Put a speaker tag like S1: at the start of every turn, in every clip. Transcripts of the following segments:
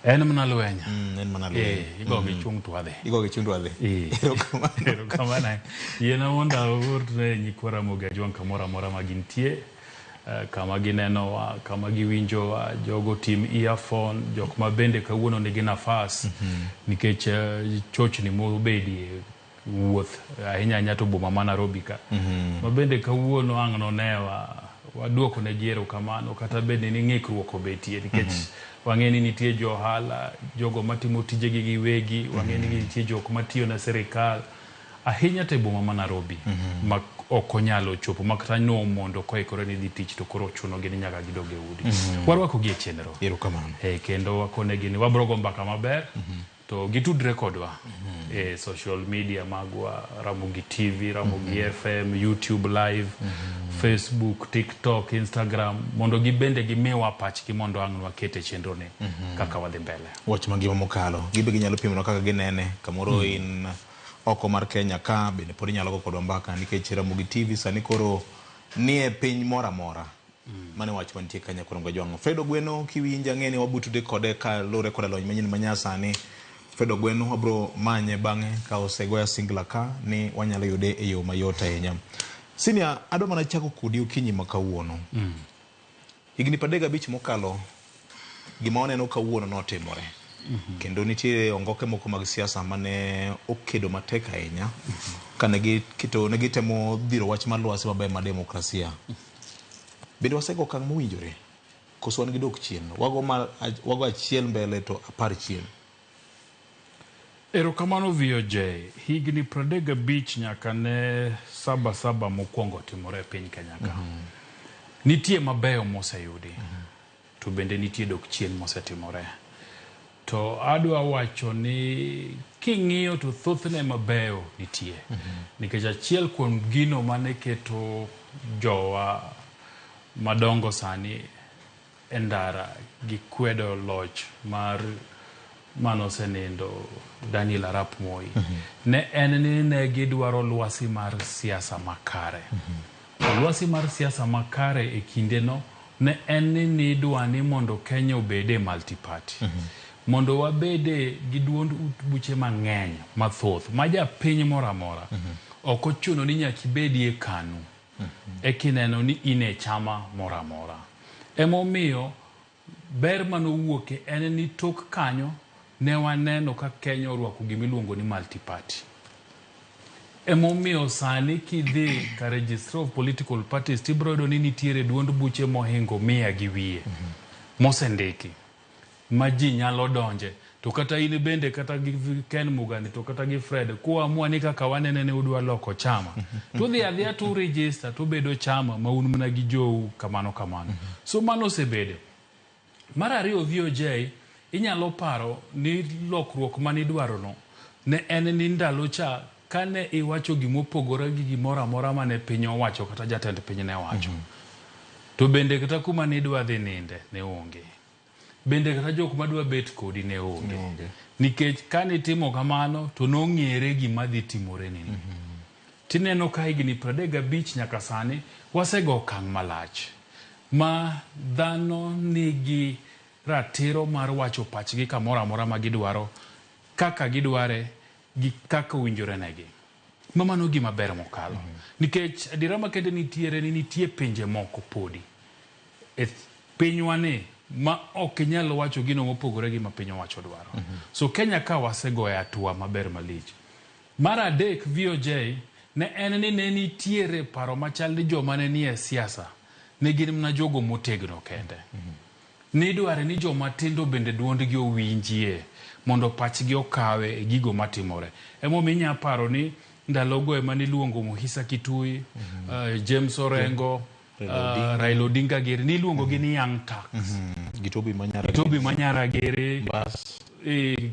S1: En mana lweny.
S2: En mana lweny.
S1: Igo gi chung' to wadhi.
S2: Igo gi chung' to wadhi. Erokamano.
S1: Erokamano. Yiena mondo aor ne nyikwa Ramogi Ajwang' kamoro amora ma gintie. Kama ginenowa, kama giwinjowa, jogo tim earphone, jok ma bende kawuono nigi nafas nikech chochni mobedie wuoth ahinya ahinya to boma ma Nairobi ka. Ma bende kawuono ang' nonewa, waduoko ne ji erokamano kata bed ni ng'ikruok obetie nikech wang'e ni nitie jo ohala, jogo matimo tijegi giwegi, wang'e ni nitie jok matiyo ne sirikal ahinya to e boma ma Nairobi ma ok onyalo chopo ma kata nomondo koikore ni dhi tich to koro chunogi ni nyaka gidog e udi. Warwakogi e chenro.
S2: Erokamano.
S1: Kendo wakonegi ni wabro go mbaka maber to gitudre kodwa e social media magwa, Ramogi TV, Ramogi FM, YouTube live, Facebook, TikTok, Instagram, mondo gibende gimiwa pachgi mondo ang' waket e chenro ni kaka wadhi mbele.
S2: Wach mangima mokalo. Gibe ginyalo pimonwa kaka ginene. Kamoro in oko mar Kenya ka bende pod inyalo go kodwa mbaka nikech Ramogi TV sani koro nie piny moro amora. Mano e wach mantie ka Nyakwar Ngajwang'. Fred Ogweno kiwinja ang'e ni wabutude kode ka luwore koda lony manyien manyasani. Fred Ogweno wabro manye bang'e ka osegoya singla ka ni wanyalo yude e yo mayot ahinya. Senior, adwa mana chako kodi okinyi ma kawuono. Higni 35 mokalo gima waneno kawuono notimore. Kendo nitie ongoke moko mag siasa mane okedo matek ahinya kane giketo ne gitemo dhiro wach mar lwasi maber mar demokrasia. Bende wasego okang' mowinjore? Koso wan gi dok chien? Wago, mar, wago achiel mbele to apar chien.
S1: Erokamano VOJ. Higni 35 nyaka ne saba saba mokwongo timore e piny Kenya ka. Nitie mabeyo moseyudi. To bende nitie dok chien mosetimore. To adwa wacho ni king'iyo to thothne mabeyo nitie. Nikech achiel kuom gino mane keto jowa madongo sani e ndara gi kwedo loch mar manosenindo Daniel Arap Moi ne en ni ne gidwaro lwasi mar siasa makare. To lwasi mar siasa makare e kindeno ne en ni nidwa ni mondo Kenya obed e multi-party. Mondo wabede gi duond buche mang'eny mathoth ma japiny moro amora ok ochuno ni nyaka ibedie KANU ekineno ni in e chama moro amora. Emomiyo ber manowuoke en ni tok kanyo ne waneno ka Kenya orwako gimiluongo ni multi-party. Emomiyo sani kidhi ka Registrar of Political Parties tibiro yudo ni nitiere duond buche mohingo mia gi wiye mosendiki ma ji nyalo donje. To kata in bende kata gi Ken Mugani to kata gi Fred kuamua ni kaka wanene ni udwa loko chama to udhi adhiya to u register to ubedo chama ma un mana gi jou kamano kamano. So mano osebedo. Mar ariyo VOJ inyalo paro ni lokruok manidwaro no ne en ni ndalo cha kane iwacho gimopogore gi gimoro amora mane piny owacho kata jatend piny ne wacho. To bende kata kuma nidwa dhi ninde ne onge. Bende kata jok madwa bet kodi ne onge. Nikech kanitimo kamano to nong'ere gima dhi timore ni. Tineno ka higni 35 nyaka sani wasego okang' malach ma dhano nigi ratiro mar wacho pachgi kamoro amora ma gidwaro, kaka gidware gi kaka owinjore negi. Ma mano gima ber mokalo. Nikech adiera makende nitiere ni nitie pinje moko podi e pinywa ni ma ok inyal wacho gino mopogore gi ma piny owacho dwaro. So Kenya ka wasegoye hatua maber malich. Mar adek VOJ ne en ni ne nitiere paro machal ni joma ne nie siasa ne gin mana jogo motegno kende. Nidware ni joma tindo bende duondgi owinjie mondo pachgi okawe e gigo matimore. Emomiyo inya paro ni ndalogo ema niluongo Muhisa Kitui, James Orengo, Raila Odinga giri niluongo gi ni Young Turks.
S2: Gitobi Manyara.
S1: Gitobi Manyara giri,
S2: Bas.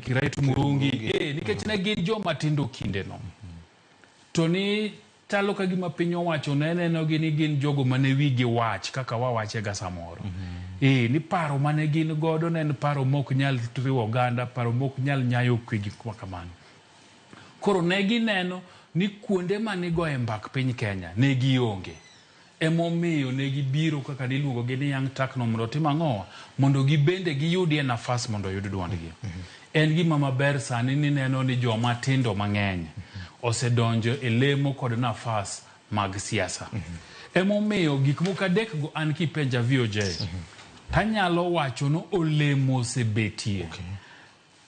S1: Kiraitu Murungi, nikech ne gin joma tindo kindeno. To ni chalo ka gima piny owacho ne neno gi ni gin jogo mane wigi wach kaka wawache ga samoro. Ni paro mane gin godo ne en paro mok nyal riwo oganda, paro mok nyal nyayo kwe gik ma kamano. Koro ne gineno ni kuonde mane igoye mbak piny Kenya ne gionge. Emomiyo ne gibiro kaka niluongogi ni Young Turk no mondo otim ang'owa? Mondo gibende giyudie nafas mondo oyud duondgi. En gima maber sani ni neno ni joma tindo mang'eny osedonjo e lemo kod nafas mag siasa. Emomiyo gik moko adek go an kipenja VOJ, tanyalo wacho ni olemo osebetie.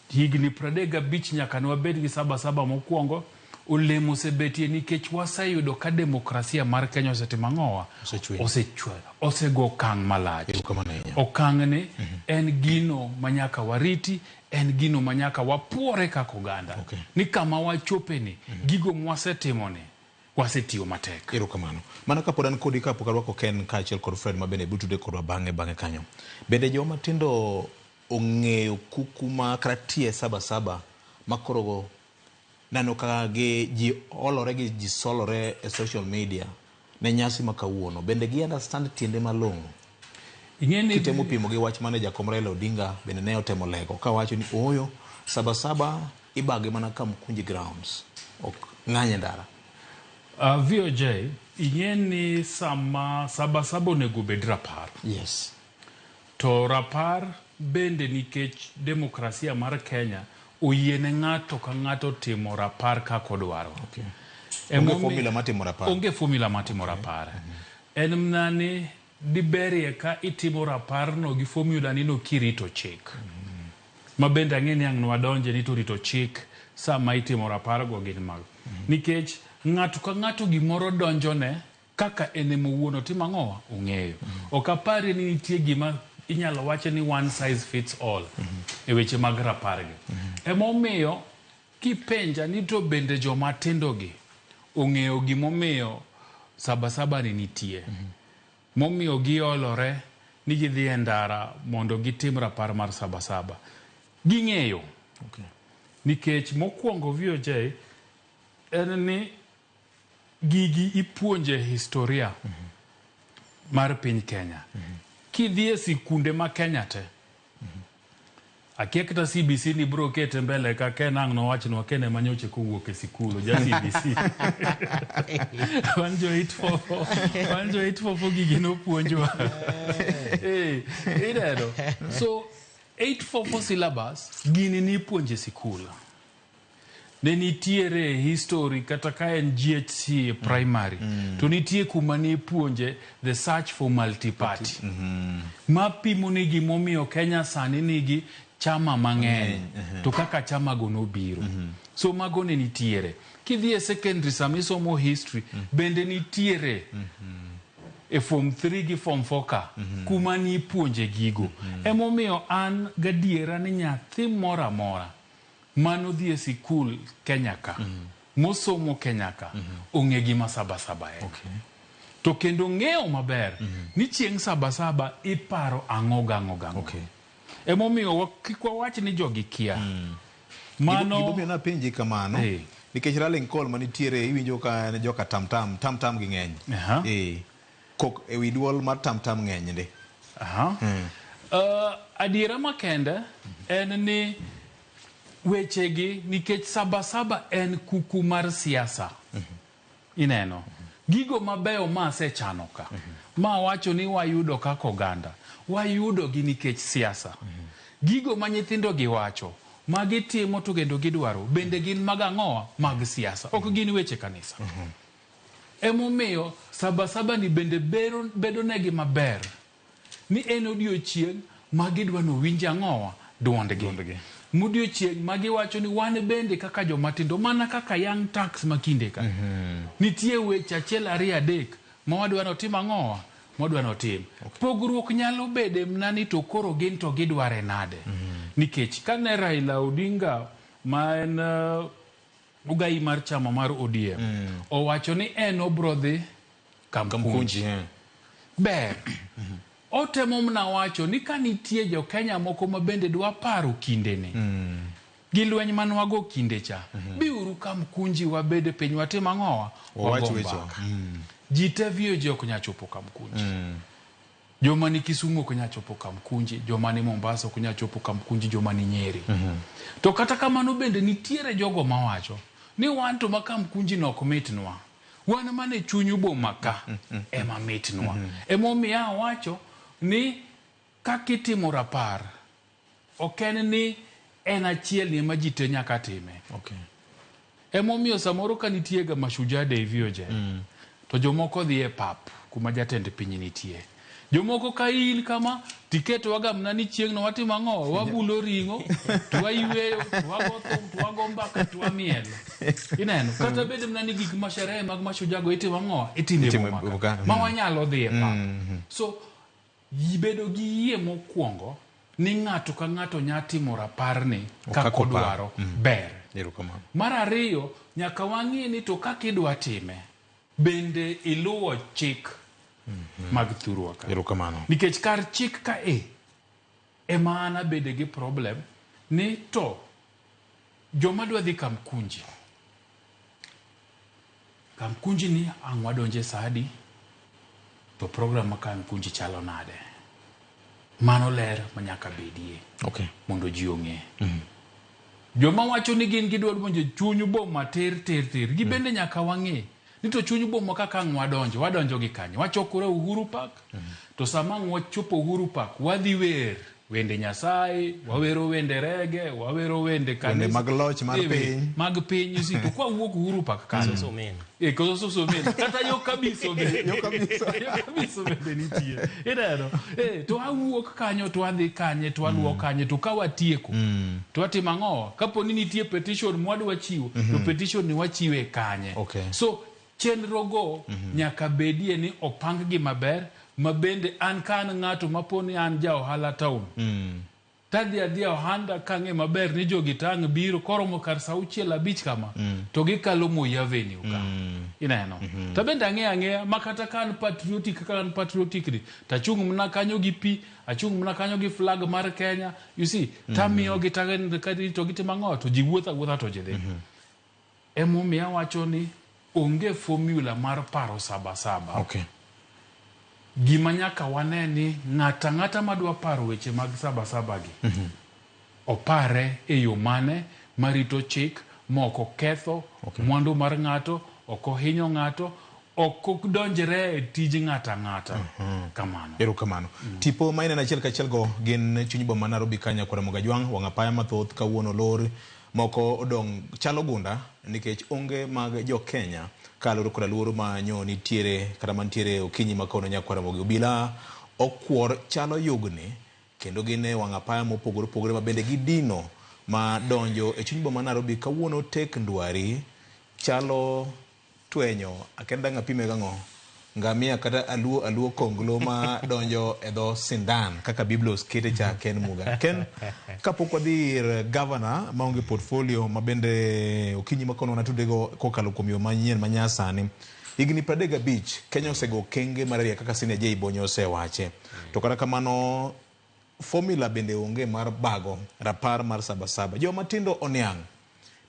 S1: Higni 35 nyaka ne wabed gi saba saba mokwongo, olemo osebetie nikech waseyudo ka demokrasia mar Kenya osetimo ang'owa?
S2: Osechwenyo.
S1: Osechwe, osego okang' malach.
S2: Erokamano ahinya.
S1: Okang'ni en gino ma nyaka wariti, en gino ma nyaka wapuore kaka oganda.
S2: Okay.
S1: Ni kama wachopeni, gigo mwasetimoni, wasetiyo matek.
S2: Erokamano. Mana kapod an kodi kapok arwako Ken kaachiel kod Fred ma bende biro tude kodwa bang'e bang'e kanyo. Bende joma tindo ong'eyo kuku ma kata tie saba saba ma koro neno ka gi ji olore gi ji solore e social media ne nyasi ma kawuono. Bende gi understand tiende malong'o?
S1: Ing'e ni
S2: Kitemo pimo gi wach mane jakom Raila Odinga bende ne otemo lego kawacho ni ooyo saba saba ibage mana Kamkunji grounds ok ng'any e ndara.
S1: VOJ, ing'e ni sama saba saba onego obed rapar.
S2: Yes.
S1: To rapar bende nikech demokrasia mar Kenya oyiene ng'ato ka ng'ato timo rapar kaka odwaro.
S2: Okay.
S1: Emomiyo-
S2: Onge formula matimo rapar.
S1: Onge formula matimo rapar. En mana ni diberie ka itimo raparno gi formula ni no kirito chik. Ma bende ang'e ni ang' nwadonje ni to rito chik sama itimo rapargo gin mag. Nikech ng'ato ka ng'ato gimoro donjone kaka en ema owuon otimo ang'owa? Ong'eyo. Ok aparie ni nitie gima inyalo wache ni one size fits all e weche mag rapargi. Emomiyo kipenja ni to bende joma tindogi ong'eyo gimomiyo sabasaba ni nitie. Momiyo giolore ni gidhi e ndara mondo gitim rapar mar sabasaba. Ging'eyo.
S2: Okay.
S1: Nikech mokwongo VOJ en ni gigi ipuonje historia mar piny Kenya. Kidhi e sikunde ma Kenya te, akia kata CBC ni bro kete mbele ka Ken ang' nowachnwa Ken ema nyocha kowuok e sikul oja CBC. Wan jo 844, wan jo 844 gigi nopuonjwa. Eh, ineno. So 844 syllabus gini nipuonje e sikul. Ne nitiere history kata ka en GHC e primary to nitie kuma nipuonje the search for multi-party ma pimo ni gimomiyo Kenya sani nigi chama mang'eny to kaka chama go nobiro. So mago ne nitiere. Kidhi e secondary sama isomo history bende nitiere e form 3 gi form 4 ka kuma nipuonje gigo. Emomiyo an gadiera ni nyathi moro amora manodhi e sikul Kenya ka mosomo Kenya ka ong'e gima sabasaba en.
S2: Okay.
S1: To kendo ng'eyo maber ni chieng' sabasaba iparo ang'o gang'o gang'o.
S2: Okay.
S1: Emomiyo kik wawach ni jogi kia. Mano
S2: Gimomiyo napenji kamano nikech rallying call manitiere iwinjo ka en joka tam tam tam tam gi ng'eny. Kok e wi duol mar tam tam ng'eny ndi.
S1: Adiera makende en ni wechegi nikech sabasaba en kuku mar siasa. Ineno. Gigo mabeyo ma asechano ka. Ma wacho ni wayudo kaka oganda. Wayudo gi nikech siasa. Gigo ma nyithindo gi wacho, ma gitimo to kendo gidwaro, bende gin mag ang'owa? Mag siasa. Ok gin weche kanisa. Emomiyo sabasaba ni bende bedo negi maber. Ni en odiochieng' ma gidwa ni owinj ang'owa? Duondgi.
S2: Duondgi.
S1: Modiochieng' ma giwacho ni wan bende kaka jomatindo, mana kaka Young Turks ma kinde ka. Nitie weche achiel ariyo adek ma wadwa ni otim ang'owa? Ma wadwa ni otim. Pogruok nyalo bede mna ni to koro gin to gidware nade. Nikech kane Raila Odinga ma en ogai mar chama mar ODM owacho ni en obro dhi Kamkunji. Ber. Otemo mna wacho ni ka nitie jo Kenya moko ma bende dwa paro kindene gi lweny manwago kinde cha, biuru Kamkunji wabed piny watim ang'owa?
S2: Wawach
S1: Wago
S2: weche.
S1: mbaka. Ji te VOJ ok nyal chopo Kamkunji. Joma ni Kisumu ok nyal chopo Kamkunji, joma ni Mombasa ok nyal chopo Kamkunji, joma ni Nyeri. To kata kamano bende nitiere jogo mawacho ni wan to ma Kamkunji no ok mitnwa. Wan mana e chuny boma ka ema mitnwa. Emomiyo awacho ni kaka itimo rapar ok en ni en achiel ni ema ji te nyaka time. Emomiyo samoro ka nitie ga Mashujaa Day VOJ, to jomoko dhi e pap kuma jatend piny nitie. Jomoko ka in kama tiketowa ga mana ni chieng'no watimo ang'o? Wabulo ring'o, to wayweyo, to wago thum, to wago mbaka, to wamiel. Ineno? Kata bed mana ni gik ma sherehe mag Mashujaa go itimo ang'o? Itimo e
S2: Itimo e
S1: boma
S2: boma
S1: ka.
S2: ka.
S1: Ma wanyalo dhi e pap. So, bedo gi yie mokwongo ni ng'ato ka ng'ato nya timo raparni kaka
S2: Kaka oparo.
S1: odwaro ber.
S2: Erokamano.
S1: Mar ariyo, nyaka wang'i ni to kaka idwa time, bende iluwo chik mag thurwa ka.
S2: Erokamano.
S1: Nikech kar chik ka e, ema an abede gi problem ni to joma dwa dhi Kamkunji, Kamkunji ni ang' wadonje sa adi, to program ma Kamkunji chalo nade? Mano ler ma nyaka bedie mondo ji ong'e. Joma wacho ni gin gidwa donjo e chuny boma tir tir tir, gibende nyaka wang'e ni to chuny boma kaka ang' wadonjo, wadonjo gi kanye? Wachokore Uhuru Park, to sama ang' wachopo Uhuru Park, wadhi wer wende Nyasaye, wawero wende rege, wawero wende kanisa.
S2: mag loch mar piny.
S1: Mag piny, you see, to kwawuok Uhuru Park kanyo.
S3: Susu min.
S1: Koso susu min. Kata yo kabiso bende. Yo kabiso bende nitie. Ineno? To awuok kanyo, to adhi kanye, to aluwo kanye, to ka watieko, to watimo ang'o? Kapo ni nitie petition mwadwa chiwo, to petition ni wachiwe kanye? So, chenro go nyaka bedie ni opang gi maber, ma bende an ka an ng'ato mapo ni an ja ohala town, tadhi adhiya ohanda kang'e maber ni jogi tang' biro koromo kar sa auchiel abich kama, to gikalo Moi Avenue ka. Ineno? To bende ang'e ang'eya ma kata ka an patriotic kaka an patriotic ni, tachung' mana kanyo gi pi, achung' mana kanyo gi flag mar Kenya, you see, tamiyogi to gitimo ang'o? To ji wuotho awuotha to ji dhi. Emomiyo awacho ni onge formula mar paro saba saba. Gima nyaka wane ni ng'ato ang'ata madwa paro weche mag saba saba gi, opare e yo mane marito chik ma ok oketho mwandu mar ng'ato, ok ohinyo ng'ato, ok odonjre e tij ng'ato ang'ata. Kamano.
S2: Erokamano. Tipo ma ineno achiel kachiel go gin chuny boma Nairobi ka Nyakwar Ramogi Ajwang', wang' apaya mathoth kawuono lor, moko odong' chalo gunda nikech onge mag jo Kenya kaluwore koda luoro ma nyo nitiere kata mantiere okinyi ma kawuono Nyakwar Ramogi. Obila okuor chalo yugni kendo gin e wang' apaya mopogore opogore ma bende gidino ma donjo e chuny boma Nairobi kawuono tek ndwari chalo twenyo akia dang' apime gang'o ngamia kata aluo aluo konglo ma donjo e dho sindan kaka Biblos kete cha Ken Muga. Ken, kapok wadhi ir governor maonge portfolio ma bende okinyi ma kono natudego kokalo kuom yo manyien ma nyasani. Higni 35 Kenya osego okenge marariya kaka Senior J Bonyo osewache. To kata kamano formula bende onge mar bago rapar mar sabasaba. Joma tindo oniang'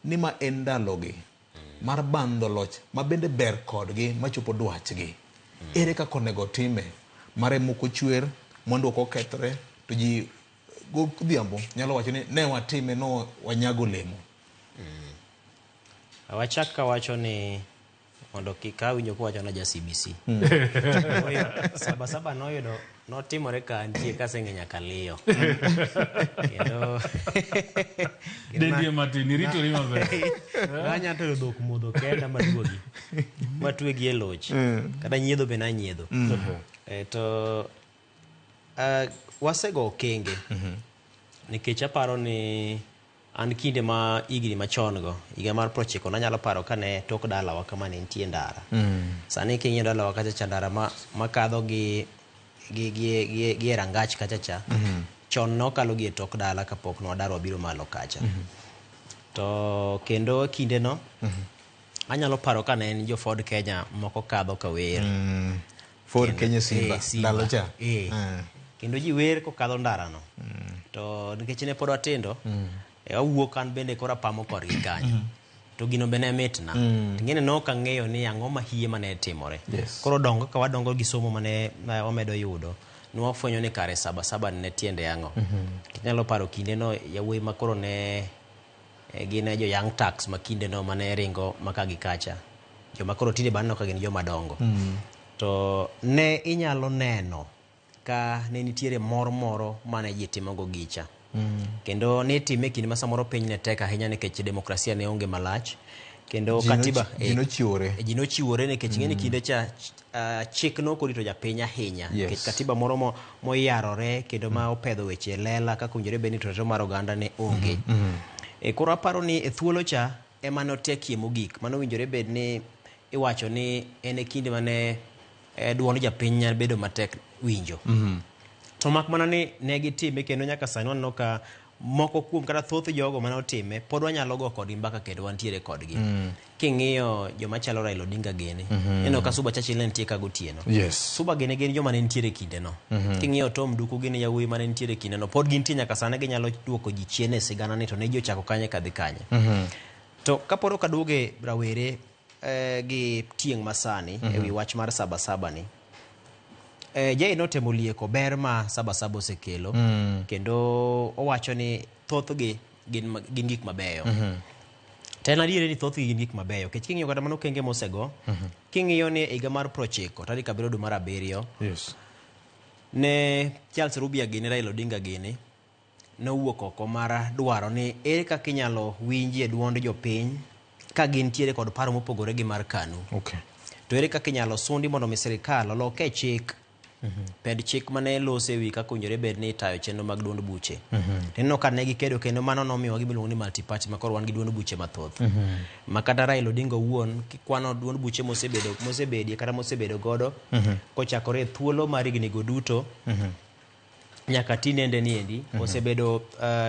S2: ni ma en ndalogi mar bandho loch ma bende ber kodgi machopo dwachgi. Ere kaka onego time? Mare moko chwer, mwandu ok okethre, to ji godhiambo nyalo wacho ni ne watime no wanyago olemo.
S3: Wachak kawacho ni mondo kik awinjo kowacho na ja CBC. Saba saba noyudo notimore ka antie kaseng'e nyaka liyo. Kendo
S1: Dendi matin, iritori maber.
S3: Nanya tero dhok modho kenda maduogi. Matwegi e loch. Kata nyiedho be nanyiedho. To wasego okenge. Nikech aparo ni an kinde ma higni machon go, higa mar 90 nanyalo paro kane tok dalawa kama ne nitie ndara. Sani king'iyo dalawa kacha cha ndara makadho gi e rangach kacha cha. Chon nokalo gi e tok dala kapok nwadar wabiro malo kacha. To kendo kinde no, anyalo paro kane en jo Ford Kenya moko kadho ka wer.
S2: Ford Kenya Simba, ndalo cha.
S3: Kendo ji wer kokadho ndarano. To nikech ne pod watindo, awuok an bende koro apamo korgi kanyo. To gino be ne mitna. Ting'eni ne ok ang'eyo ni ang'o ma hie mane timore. Koro dongo ka wadongo gi somo mane wamedo yudo, ne wafwenyo ni kare saba saba ne tiende ang'o. Inyalo paro kindeno yawuoyi ma koro ne gin jo Young Turks ma kindeno mane ringo maka gi kacha. Joma koro tinde baneno ka gin joma dongo. To ne inyalo neno ka ne nitiere mor moro mane ji timogo gicha. Kendo ne itime e kinde ma samoro piny ne tek ahinya nikech demokrasia ne onge malach. Kendo katiba
S2: ji nochiwore.
S3: Ji nochiwore nikech ing'e ni kinde cha chik ne ok orito japiny ahinya. Nikech katiba moro moyarore kendo ma opedho weche e lela kaka owinjore bed ni to ratiro mar oganda ne onge. Koro aparo ni e thuolo cha ema notekie mogik. Mano owinjore bed ni iwacho ni en e kinde mane duond japiny nyalo bedo matek winjo. To mak mana ni ne gitime kendo nyaka sani waneno ka moko kuom kata thoth jogo mane otime pod wanyalo go kodgi mbaka kendo wantiere kodgi. King'iyo joma chalo Raila Odinga gini, ineno ka Suba Churchill ne nitie ka gotieno. Suba gini gin joma ne nitiere kinde no. King'iyo Tom Duku gini yawuoyi mane nitiere kinde no, pod gintie nyaka sani ginyalo duoko ji chien e sigana ni to ne ji ochako kanye kadhi kanye. To kapod ok aduoge rawere gi tieng' masani e wi wach mar Saba Saba ni, Jay notemo lieko ber ma Saba Saba osekelo kendo owacho ni thothgi gin gik mabeyo. To en adier ni thothgi gin gik mabeyo nikech king'iyo kata mana okenge mosego, king'iyo ni e higa mar 90 tarik 7 dwe mar 7 ne Charles Rubia gini Raila Odinga gini nowuok oko mar dwaro ni ere kaka inyalo winjie duond jopiny ka gintiere kod paro mopogore gi mar KANU. To ere kaka inyalo sundi mondo mi sirikal oloke chik pend chik mane lose wi kaka owinjore bed ni itayo chenro mag duond buche. Tineno ka ne gikedo kendo mano nomiyowa gima iluongo ni multi party ma koro wan gi duond buche mathoth. Ma kata Raila Odinga owuon kikwano duond buche mosebedo mosebedie kata mosebedo godo kochakore e thuolo mar higni go duto nyaka tinende niendi osebedo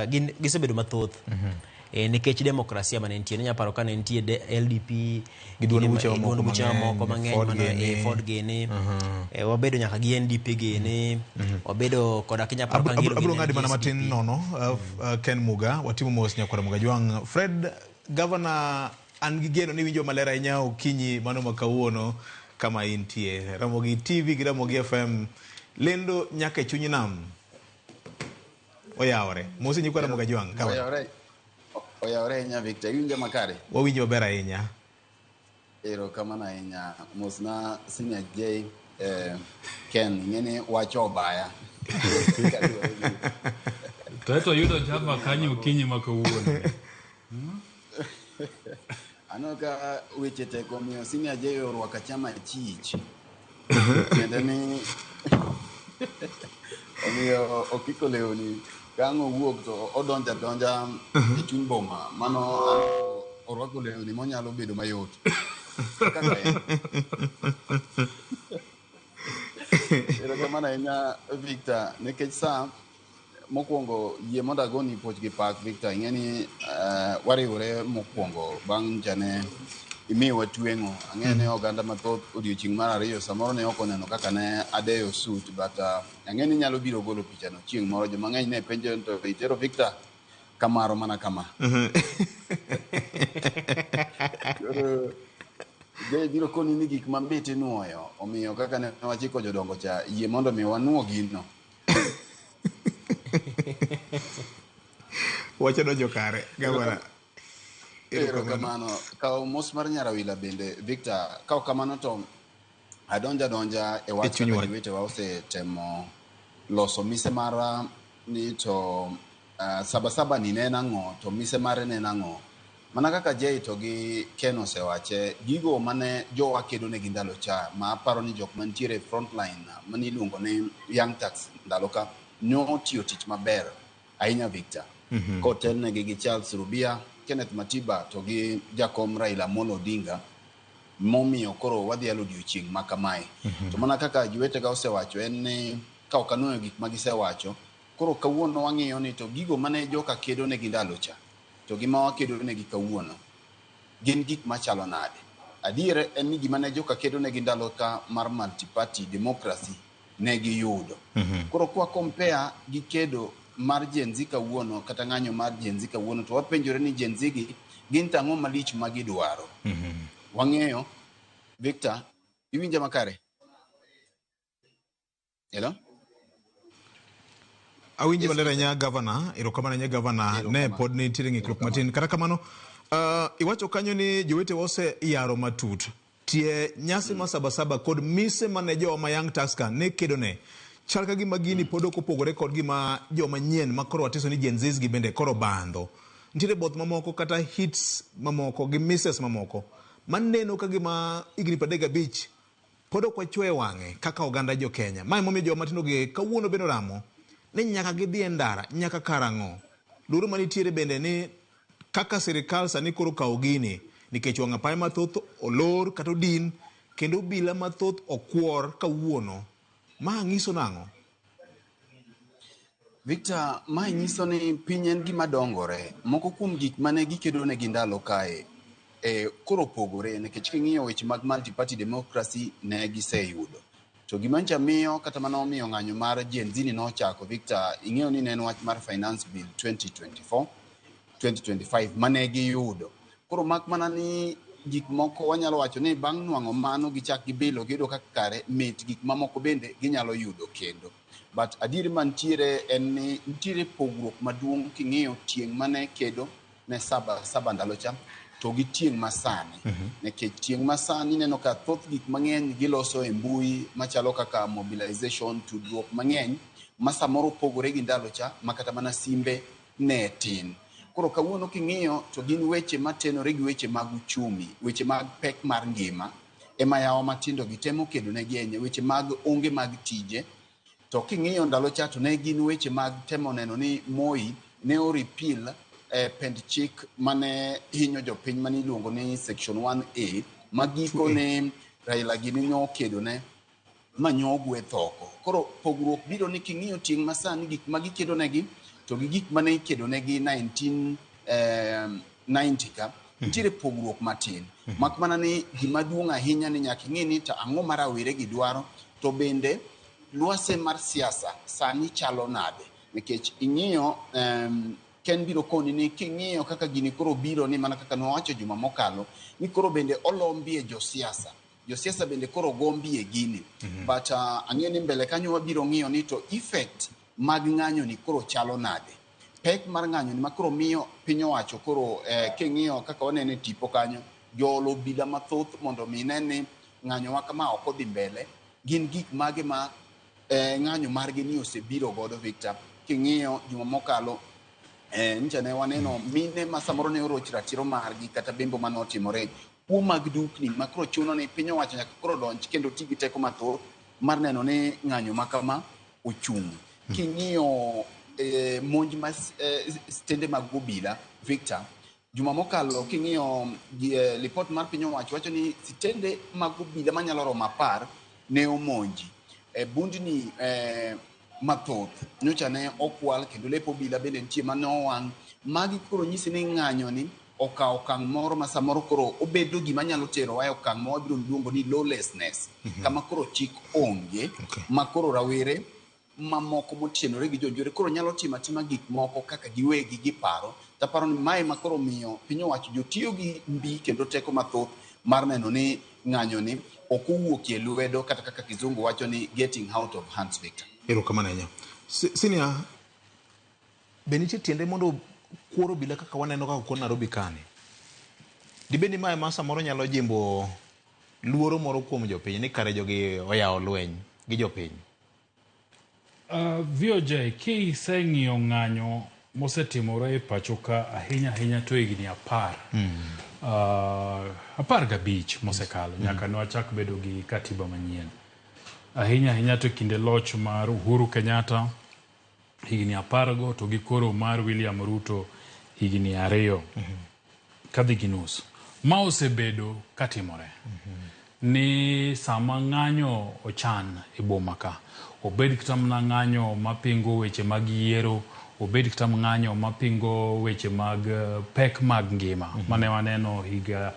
S3: gin gisebedo mathoth. Nikech demokrasia mane nitie ninya paro ka ne nitie LDP
S2: gi duond buche mamoko
S3: duond buche mamoko
S2: mang'eny,
S3: mang'eny
S2: Ford
S3: mano,
S2: gini.
S3: Ford gini. Wabedo nyaka gi NDP gini, wabedo koda kinya paro ka Ngilo
S2: Abro
S3: gini
S2: ng'adi
S3: ne
S2: mana
S3: nigi
S2: matin
S3: SDP.
S2: Nono Ken Muga watimo mos nyakwara Muga Jwang' Fred Governor an gi geno ni winjo maler ahinya okinyi mano ma kawuono kama intie Ramogi TV gi Ramogi FM lendo nyaka e chuny nam oyawore mosi nyikwara Muga Jwang' Governor.
S4: Oyawore, oyawore ahinya Victor, iwinja makare?
S2: Wawinjo maber ahinya.
S4: Erokamano ahinya. Mosna Senior J Ken, ing'eni wacho obaya.
S1: To eto yudo Java kanyo okinyi ma kawuono.
S4: Aneno ka weche tek omiyo Senior J orwako chama chich. Tiende ni omiyo okiko lewni ka ang' owuok to odonjo adonja e chuny boma. Mano orwako lewni monyalo bedo mayot. Kaka en. Erokamano ahinya Victor, nikech sa mokwongo yie mondo agoni puoch gi pak Victor, ing'e ni wariwore mokwongo bang' chane imiyowa tweng'o. Ang'e ni oganda mathoth odiochieng' mar ariyo samoro ne ok oneno kaka ne adeyo suit, but ang'e ni inyalo biro golo pichano chieng' moro. Joma ng'eny ne penjo ni to itero Victor kamaro mana kama. Koro Jay biro koni ni gik mabit inuoyo, omiyo kaka ne wachiko jodongo cha, yie mondo mi wanuo gino.
S2: Wacho donjo kare, Gavana.
S4: Erokamano. Kaw mos mar Nyarawila bende, Victor. Kaw kamano to adonja donja e wach kaka jowetewa osetemo loso mise mara ni to Saba Saba ni ne en ang'o to mise mare ne en ang'o. Mana kaka Jay to gi Ken osewache, gigo mane jowa kedo negi ndalo cha, ma aparo ni jok mantiere e front line mane iluongo ni Young Turks ndalo ka, notiyo tich maber ahinya Victor. Kotelnegi gi Charles Rubia, Kenneth Matiba to gi jakom Raila Amolo Odinga, momiyo koro wadhialo odiochieng' ma kamae. To mana kaka jowetega osewacho en ni ka ok anuoyo gik ma gisewacho, koro kawuono wang'iyo ni to gigo mane joka kedo negi ndalo cha, to gi ma wakedo negi kawuono gin gik machalo nade? Adier en ni gima ne joka kedo negi ndalo ka mar multi-party democracy ne giyudo. Koro kwa compare gi kedo mar Gen Z kawuono kata ng'anyo mar Gen Z kawuono to wapenjore ni Gen Z gi gin tang'o malich ma gidwaro. Wang'eyo, Victor, iwinja makare? Hello?
S2: Awinji maler ahinya Governor, erokamano ahinya Governor, ne pod nitiere ng'ikruok matin. Kata kamano, iwacho kanyo ni jowetewa oseyaro matut. Tie nyasi ma Sabasaba kod mise mane jowa ma Young Tusker ne kedone chal ka gima gini pod ok opogore kod gima joma nyien ma koro watiso ni Gen Zs gi bende koro bandho. Nitiere both mamoko kata hits mamoko gi misses mamoko maneno ka gima higni 35 pod ok wachwe wang'e kaka oganda jo Kenya. Mae momiyo joma matindo gi kawuono bende oramo ni nyaka gidhi e ndara nyaka karang'o. Luoro manitiere bende ni kaka sirikal sani koro kawo gini nikech wang' apaya mathoth olor kata odin kendo obila mathoth okwor kawuono. Ma nyiso nang'o?
S4: Victor, mae nyiso ni piny en gima dongore. Moko kuom gik mane gikedo negi ndalo kae koro opogore nikech king'iyo weche mag multi-party democracy ne giseyudo. To gima ncha miyo kata mana omiyo ng'anyo mar Gen Z ni nochako Victor, ing'eyo ni ne en wach mar Finance Bill 2024 2025 mane giyudo. Koro mak mana ni gik moko wanyalo wacho ni bang' nwang'o mano gichak gibilo giyudo kaka kare mit gik mamoko bende ginyalo yudo kendo. But adieri mantiere en ni nitiere pogruok maduong' king'iyo tieng' mane kedo ne saba saba ndalo cha to gi tieng' masani. Nikech tieng' masani ineno ka thoth gik mang'eny giloso e mbui machalo kaka mobilization, tudruok mang'eny ma samoro opogore gi ndalo cha ma kata mana simbe ne tin. Koro kawuono king'iyo to gin weche matenore gi weche mag uchumi, weche mag pek mar ngima ema yawa matindo gi temo kedo negi ahinya, weche mag onge mag tije. To king'iyo ndalo cha to ne gin weche mag temo neno ni Moi ne o repeal pend chik mane hinyo jopiny mane iluongo ni section 1A ma giko ne Raila gini nyo okedo ne ma nyo ogweth oko. Koro pogruok biro ni king'iyo tieng' masani gik ma gikedo negi to gi gik mane ikedo negi 1990 ka nitiere pogruok matin. Mak mana ni gima duong' ahinya ni nyaka ing'i ni to ang'o ma rawere gi dwaro to bende lwase mar siasa sani chalo nade nikech ing'iyo Ken biro koni ni king'iyo kaka gini koro biro ni mana kaka nwawacho juma mokalo ni koro bende olombie josiasa. Josiasa bende koro gombie gini. But ang'eyo ni mbele kanyo wabiro ng'iyo ni to effect mag ng'anyo ni koro chalo nade. Pek mar ng'anyo ni ma koro miyo piny owacho koro king'iyo kaka waneno e tipo kanyo joolo obila mathoth mondo mi ne ni ng'anyo wa kama ok odhi mbele. Gin gik mage ma ng'anyo margi ni osebiro godo Victor. King'iyo juma mokalo ncha ne waneno mine ma samoro ne oroch ratiro margi kata bembo mane otimore kuo mag dukni ma koro chuno ni piny owacho nyaka koro donj kendo ti gi teko mathoth mar neno ni ng'anyo ma kama ochung'. King'iyo monj ma stende mag obila Victor, juma mokalo king'iyo lipot mar piny owacho wacho ni sitende mag obila manyalo romo 10 ne omonji. Bundni mathoth nyocha ne okwal kendo lep obila bende nitie mane owang'. Magi koro nyisi ni ng'anyo ni okawo okang' moro ma samoro koro obedo gima nyalo terowa e okang' ma wabiro luongo ni lawlessness. Kama koro chik onge, ma koro rawere mamoko motienore gi jonjore koro nyalo timo atima gik moko kaka giwegi giparo. Taparo ni mae ma koro miyo piny owacho jotiyo gi mbi kendo teko mathoth mar neno ni ng'anyo ni ok owuokie lwedo kata kaka kizungu wacho ni getting out of hands, Victor.
S2: Erokamano ahinya. Senior, be nitie tiende mondo kuor obila kaka waneno kaka okuor Nairobi kani? Dibed ni mae ma samoro nyalo jimbo luoro moro kuom jopiny ni kare jogi oyawo lweny gi jopiny?
S1: VOJ, kiseng'iyo ng'anyo mosetimore e pacho ka ahinya ahinya to higni 15 mosekalo nyaka ne wachak bedo gi katiba manyien. Ahinya ahinya to kinde loch mar Uhuru Kenyatta higni 10 go to gi koro mar William Ruto higni 2 kadhi gi nus. Ma osebedo katimore. Ni sama ng'anyo ochan e boma ka, obed kata mana ng'anyo mapingo weche mag yiero, obed kata ng'anyo mapingo weche mag pek mag ngima. Mane waneno higa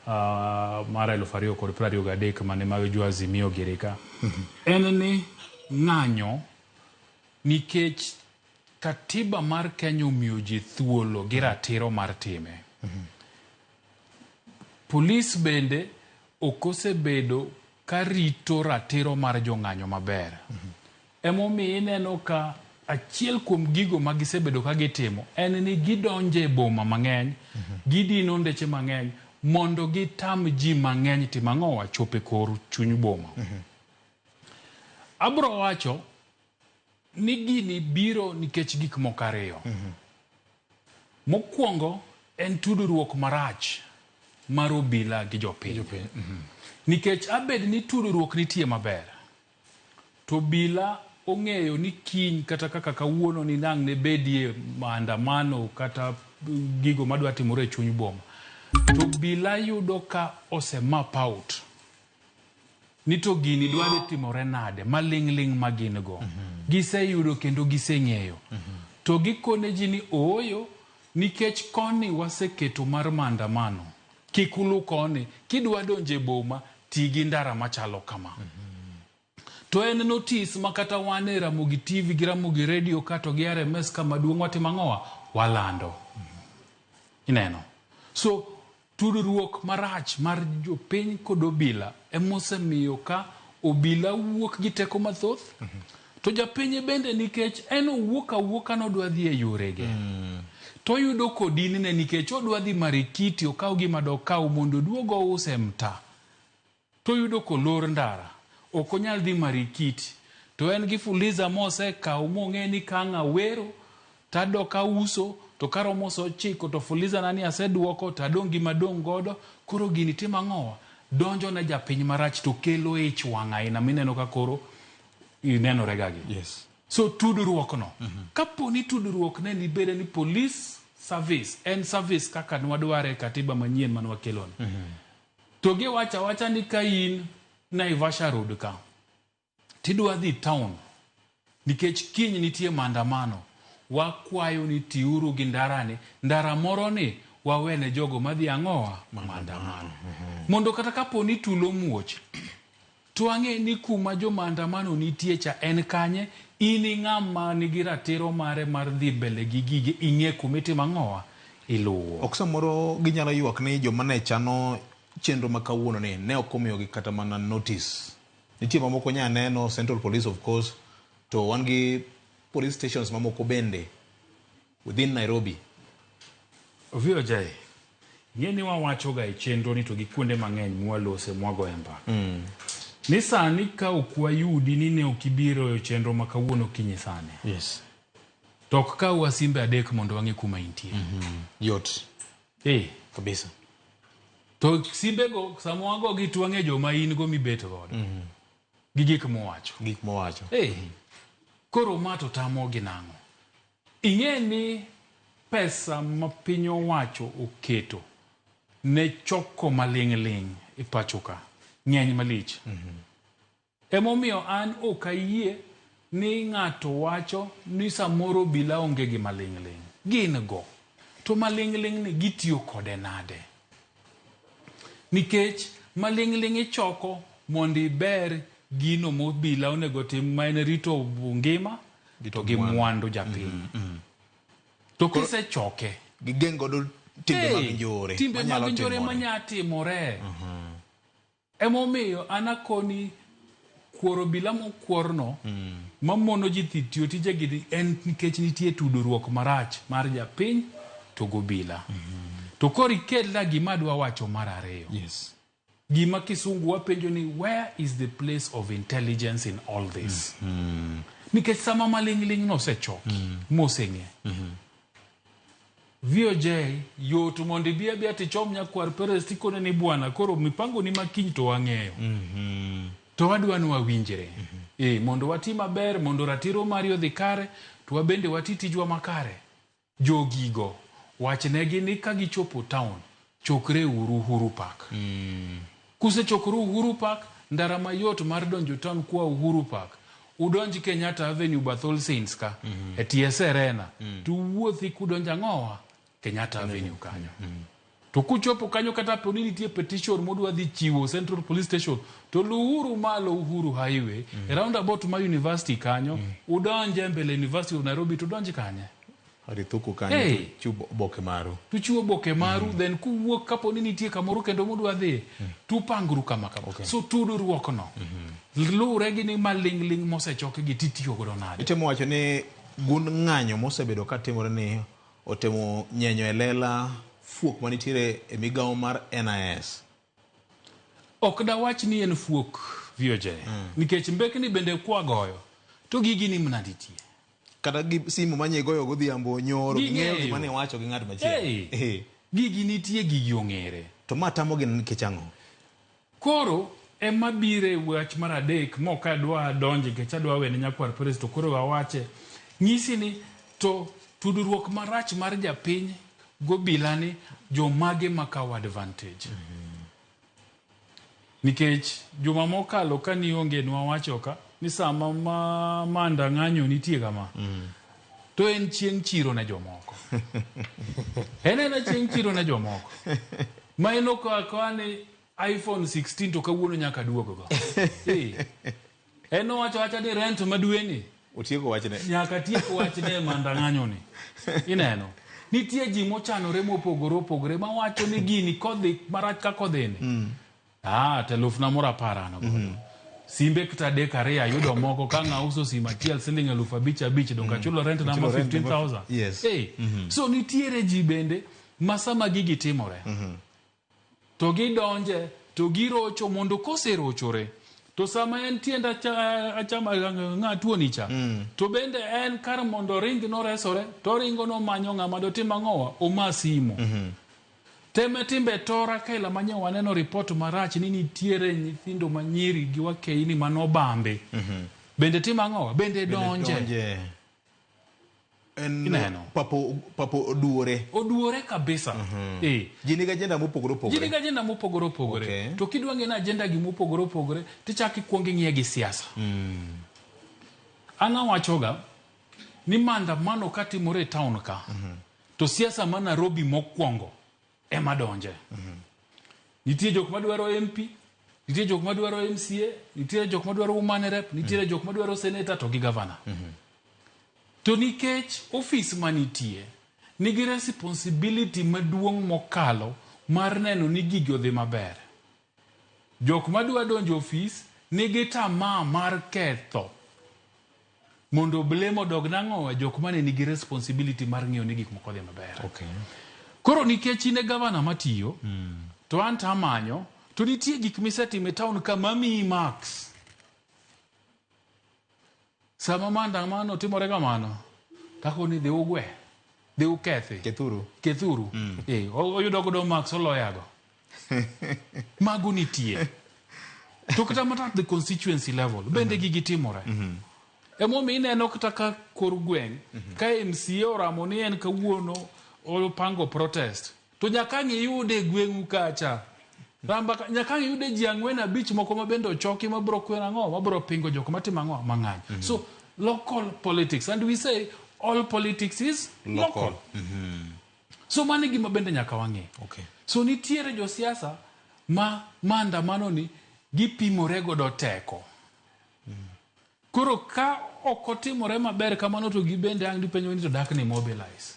S1: mar 2023 mane mag jo Azimio girika. En ni ng'anyo nikech katiba mar Kenya omiyo ji thuolo gi ratiro mar time. Polis bende ok osebedo ka rito ratiro mar jong'anyo maber. Emomiyo ineno ka achiel kuom gigo ma gisebedo ka gitimo en ni gidonjo e boma mang'eny, gidino ndeche mang'eny Mondo gitam ji mang'eny timo ang'owa chopo e kor chuny boma. Abro wacho ni gini biro nikech gik moko ariyo. Mokwongo en tudruok marach mar obila gi jopiny. Nikech abed ni tudruok nitie maber, to obila ong'eyo ni kiny kata kaka kawuono ni nang' ne bedie maandamano kata gigo madwa timore e chuny boma, to obila yudo ka ose map out ni to gini dwa dhi timore nade maling' ling' ma gin go. Giseyudo kendo giseng'eyo. To gikone ji ni ooyo nikech koni waseketo mar maandamano, kik ulu koni, kidwa donjo e boma, ti gi ndara machalo kama. To en notice ma kata wan e Ramogi TV gi Ramogi Radio ka to gi RMS ka maduong' watimo ang'owa? Walando. Ineno? So, tudruok marach mar jopiny kod obila emosemiyo ka obila wuok gi teko mathoth, to japiny bende nikech en owuok awuoka nodwa dhi e yorege. To oyudo kodinne nikech odwa dhi Marikiti okaw gima dokaw mondo oduog ouse e mtaa. To oyudo kolor ndara, ok onyal dhi Marikiti. To en gi fuliza mosekawo mong'e ni ka ang' awero to adok auso to karomo saa ochiko to fuliza na ni aseduoko to adong' gi madong' godo. Koro gini timo ang'owa? Donjo ne japiny marach to kelo ich wang' aina mineno ka koro inenore ga gi.
S2: Yes.
S1: So tudruok no, kapo ni tudruok ne nibede ni police service en service kaka nwadware e katiba manyien mane wakelo ni. To giwacho awacha ni ka in Naivasha Road ka, tidwa dhi town, nikech kiny nitie maandamano, wakwayo ni tiuru gi ndarani, ndara moro ni wawene jogo madhi ang'owa maandamano. Mondo kata kapo ni tulo muoch, to ang'e ni kuma jo maandamano nitie cha en kanye, in ing'ama nigi ratiro mare mar dhi mbele gi gige, ing'e kuma itimo ang'owa, iluwo.
S2: Ok samoro ginyalo ywak ni joma ne chano chenro ma kawuono ni ne ok omiyogi kata mana notice. Nitie mamoko nya neno, Central Police of course, to wan gi police stations mamoko bende within Nairobi.
S1: VOJ, ing'e ni wawacho ga e chenro ni to gi kuonde mang'eny mwalose mwagoye mbaka. Ni sani ka ok wayudi ni ne ok ibiro e chenro ma kawuono kinyi sani.
S2: Yes.
S1: To ok kawwa simbe adek mondo wang'e kuma intie.
S2: Yot. Kabisa.
S1: To simbego sama wagogi to wang'e joma in go mibet godo. Gi gik mowacho.
S2: Gik mowacho.
S1: Koro ma to tamogi nang'o? Ing'e ni pesa ma piny owacho oketo ne choko maling'ling' e pacho ka ng'eny malich. Emomiyo an ok ayie ni ng'ato wacho ni samoro obila onge gi maling'ling'. Gin go. To maling'ling' ni gitiyo kode nade? Nikech maling'ling' ichoko mondo iber gino mobila onego tim ma en rito ngima to gi mwandu japiny. To kisechoke,
S2: Gigeng' godo timbe mag njore
S1: timbe mag
S2: manyalo
S1: njore
S2: timore.
S1: manya timore. Emomiyo an akoni kuoro obila mokuorno mamono ji dhi tiyo tijegi en nikech nitie tudruok marach mar japiny to gobila. To koro ikelna gima adwa wacho mar ariyo.
S2: Yes.
S1: Gima kisungu wapenjo ni where is the place of intelligence in all this? Nikech sama maling'ling' nosechoki moseng'e. VOJ yot mondo ibi abiya tichom nyakwar Perez tikone ni bwana koro mipango ni makiny to wang'eyo. To wadwa ni wawinjre. Mondo wati maber, mondo ratiro mari odhi kare, to wabende wati tijwa makare. Jogigo, wachnegi ni ka gichopo town, chokre uru Uhuru Park. Kusechokoru Uhuru Park, ndara mayot mar donjo town kwa Uhuru Park, udonj Kenyatta Avenue bath All Saints ka, e tie Serena, to uwuothi kudonjo ang'owa? Kenyatta Avenue kanyo. To kuchopo kanyo kata po ni nitie petition mudwa dhi chiwo Central Police Station, to luwuru malo Uhuru Highway, e roundabout ma university kanyo, udonje mbele University of Nairobi to udonj kanye?
S2: Arithuku kanyo
S1: Hey.
S2: to chiw oboke maru.
S1: Tuchiwo oboke maru, then kuwuok kapo ni nitie kamoro kendo mudwa dhi, tupangru kama kama. So tudruok no, luwre gi ni maling'ling' mosechoki gi titiyo godo nade?
S2: Itemo wacho ni gund ng'anyo mosebedo ka timore ni otemo nyenyo e lela fuok manitiere e migawo mar NIS?
S1: Ok dawach ni en fuok VOJ. Nikech mbekni bende kwagoyo to gigi ni mna nitie.
S2: Kata gi simu manye goyo godhiambo nyoro ging'eyo
S1: Ging'eyo.
S2: gima ne wacho gi ng'at machielo.
S1: Hey,
S2: Eh.
S1: gigi nitie, gigi ong'ere.
S2: To ma tamogi nikech ang'o?
S1: Koro ema bire wach mar adek mok adwa donje nikech adwa wene nyakwar Perez to koro awache. Nyisi ni to tudruok marach mar japiny gobila ni jomage makawo advantage. Nikech juma mokalo ka nionge nwawacho ka ni sama ma manda ng'anyo nitie kama to en chieng' chiro ne jomoko. En ena chieng' chiro ne jomoko. Ma en ok akawa ni iPhone 16 to kawuono nyaka duog go. Eh. En owacho awacha ni rent ma dweni
S2: Otieko wachne.
S1: nyaka tiek wachne e manda ng'anyo ni. Ineno. Nitie ji mochanore mopogore opogore mawacho ni gini kodhi marach kaka odhini. Ah, to elufna moro apar an godo. Simbe kata adek ariyo ayudo moko ka ng'a uso sim achiel siling 5,000 5,000 donge achulo rent na ma
S2: Achulo rent ma-
S1: 15,000.
S2: Yes.
S1: Eh. So nitiere ji bende ma sama gigi timore to gidonje to girocho mondo koserochore to sama en tiend achama ng'a tuoni cha to bende en kar mondo ring noresore to oringo nomanyo ng'ama dotim ang'owa oma simo. Teme timbe tora kaila manye waneno report marach ni nitiere nyithindo manyiri gi wakeini manobambe. Bende timo ang'owa? Bende donje.
S2: Donje. En
S1: Ineno.
S2: papo oduore.
S1: Oduore kabisa. Eh.
S2: Ji nigi agenda mopogore
S1: Ji
S2: opogore.
S1: nigi agenda mopogore opogore.
S2: Okay.
S1: To kidwa ng'e ni agenda gi mopogore opogore, tichako ikuongo ing'iye gi siasa. An awachoga ni maandamano katimore e town ka, to siasa ma Nairobi mokwongo ema donje. Nitie jok madwaro MP, nitie jok madwaro MCA, nitie jok madwaro woman rep, nitiere jok madwaro senator to gi governor. To nikech ofis manitie nigi responsibility maduong' mokalo mar neno ni gigi odhi maber. Jok madwa donjo ofis nigi tamaa mar ketho mondo blame odog nang'owa jok mane nigi responsibility mar ng'iyo ni gik moko odhi maber.
S2: Okay.
S1: Koro nikech in e gavana matiyo, to an to amanyo, to nitie gik misetimo e town ka mamiyi marks. Sama maandamano timore kamano, takoni dhi ugwe, dhi ukethi.
S2: Kethuru.
S1: Kethuru. Eh, oyudo godo marks oloyago. Mago nitie. To kata mana at the constituency level, bende gigi timore. Emomiyo ineno kata ka kor gweng' ka MCA oramo ni en kawuono opango protest to nyaka ang' iyude e gweng'u kacha. Ramba ka, nyaka ang' iyude ji 4 5 moko ma bende ochoki mabro kwero ang'o mabro pingo jok matimo ang'o mang'any. So local politics, and we say all politics is local.
S2: Local.
S1: So mano e gima bende nyaka wang'e.
S2: Okay.
S1: So nitiere josiasa ma maandamano ni gipimore godo teko. Koro ka ok otimore maber kamano to gibende ang' dipenjo ni to dak ni mobilize.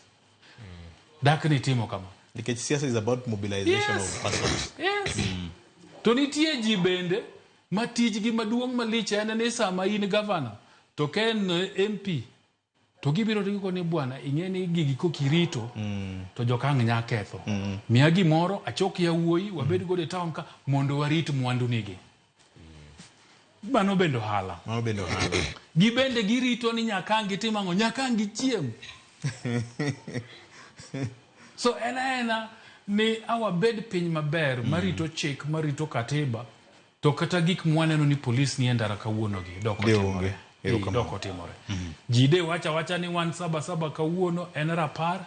S1: Dak ni timo kama.
S2: Nikech siasa is about mobilization
S1: Yes.
S2: of persons.
S1: Yes. To nitie ji bende ma tijgi maduong' malich en ni sama in governor to ka en MP to gibiro to gikoni bwana ing'e ni gigi kokirito to joka ang' nya ketho. Miya gimoro achok yawuoyi wabed godo e town ka mondo warit mwandu nigi. Mano bende ohala.
S2: Mano bende ohala.
S1: Gibende girito ni nyaka ang' gitim ang'o, nyaka ang' gichiem. So en aena ni awabed piny maber marito chik, marito katiba, to kata gik mwaneno ni polis nie ndara kawuono gi dok
S2: De
S1: otimore.
S2: onge. Erokamano.
S1: Dok otimore. Ji de wacho awacha ni wan saba saba kawuono en rapar,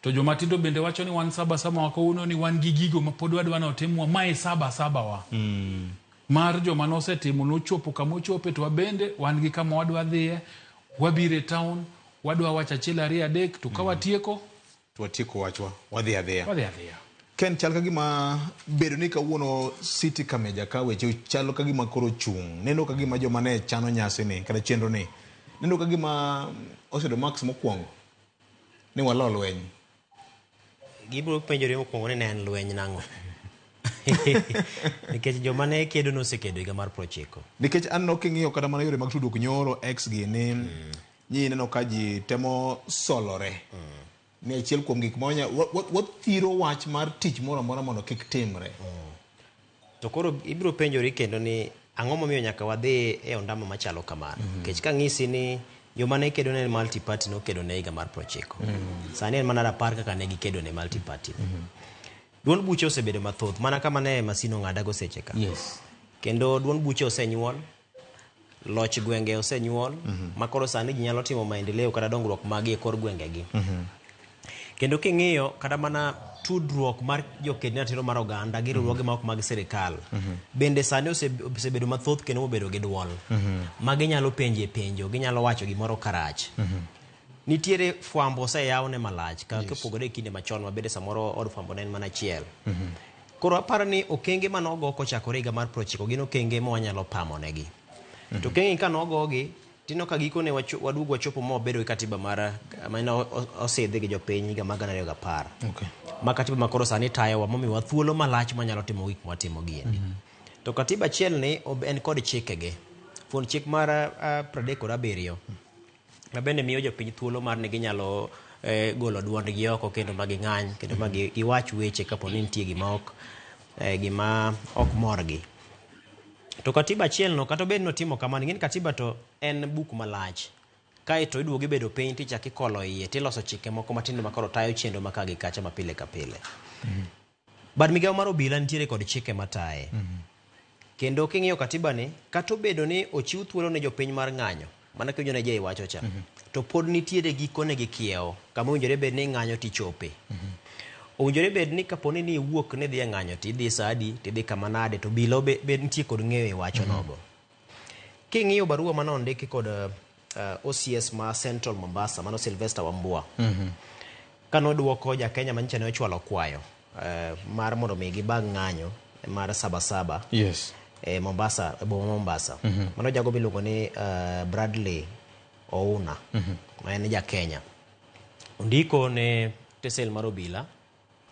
S1: to joma tindo bende wacho ni wan saba saba wa kawuono ni wan gi gigo ma pod wadwa ni otimwa, mae saba saba wa. Mar joma nosetimo nochopo kama ochope to wabende wan gi kama wadwa dhiye, wabiro e town, wadwa wacho 1 2 3 to ka watieko
S2: To watieko wachwa, wadhi adhiya.
S1: wadhi adhiya.
S2: Ken, chal ka gima bedo ni kawuono City Kameja ka weche chalo ka gima koro chung'. Neno ka gima joma ne chano nyasi ni kata chenro ni neno ka gima oseyudo marks mokwongo ni walo lweny.
S3: Gibiro penjore mokwongo ni ne en lweny nang'o. Nikech joma ne kedo nosekedo higa mar 90.
S2: Nikech aneno king'iyo kata mana yore mag tudruok nyoro X gi ni nyi ineno ka ji temo solore. Ni achiel kuom gik ma wathiro wach mar tich moro amora mondo kik timre.
S3: To koro ibiro penjori kendo ni ang'o momiyo nyaka wadhi e ondamo machalo kamano. Nikech kang'isi ni joma ne kedo ne multi party nokedo ne higa mar 90. Sani en mana rapar kaka ne gikedo ne multi party. Duond buche osebedo mathoth mana kama ne masin ong'adago seche ka.
S2: Yes.
S3: Kendo duond buche osenyuol, loch gwenge osenyuol, ma koro sani ji nyalo timo maendeleo kata dongruok magi e kor gwengegi. Kendo king'iyo kata mana tudruok mar joked ne ratiro mar oganda gi riwruoge ma ok mag sirikal bende sani osebedo mathoth kendo mobedo gi duol ma ginyalo penje penjo, ginyalo wacho gimoro karach. Nitiere fwambo oseyaw ne malach ka kopogore e kinde machon ma bende samoro od fwambo ne en mana achiel. Koro aparo ni okenge manogo kochakore higa mar 90 gin okenge ma wanyalo pamo negi. To okenge ka nogogi tineno ka gikone waduogo wachopo ma wabedo gi katiba mar mane osidhi gi jopiny higa mar 2010.
S2: Okay.
S3: Ma katiba ma koro sani tayowa momiyowa thuolo malach manyalo timo gik mwatimo giendi. To katiba achiel ni en kod chikege. Fuond chik mar 37 ma bende miyo jopiny thuolo mar ni ginyalo golo duondgi oko kendo ma ging'any kendo ma giwach weche kapo ni nitie gima ok morgi. To katiba achiel no kata obed ni otimo kamano, ing'e ni katiba to en buk malach. Kaeto iduogo ibedo piny tichako ikolo iye tiloso chike moko matindo ma koro tayo chenro ma ka gi kacha ma pile ka pile. Bad migawo mar obila nitiere kod chike mataye. Kendo king'iyo katiba ni, kata obedo ni ochiw thuolo ne jopiny mar ng'anyo, mana kiwinjo ne Jay wacho cha, to pod nitiere gikone gi kiewo kama owinjore bed ni ng'anyo tichope. Owinjore bed ni kapo ni iwuok ni idhi e ng'anyo tidhi sa adi, tidhi kama nade, to obila bed nitie kod ng'eyo e wacho nogo. King'iyo barua mane ondiki kod OCS ma Central Mombasa, mano Sylvester Wambua, kanoduoko ja Kenya manyicha ne ochwalo kwayo mar mondo mi gibag ng'anyo mar Sabasaba
S2: Yes.
S3: e Mombasa, e boma ma Mombasa. Mano jago miluongo ni Bradley Ouna, ma en ja Kenya. Ondiko ne tesel mar obila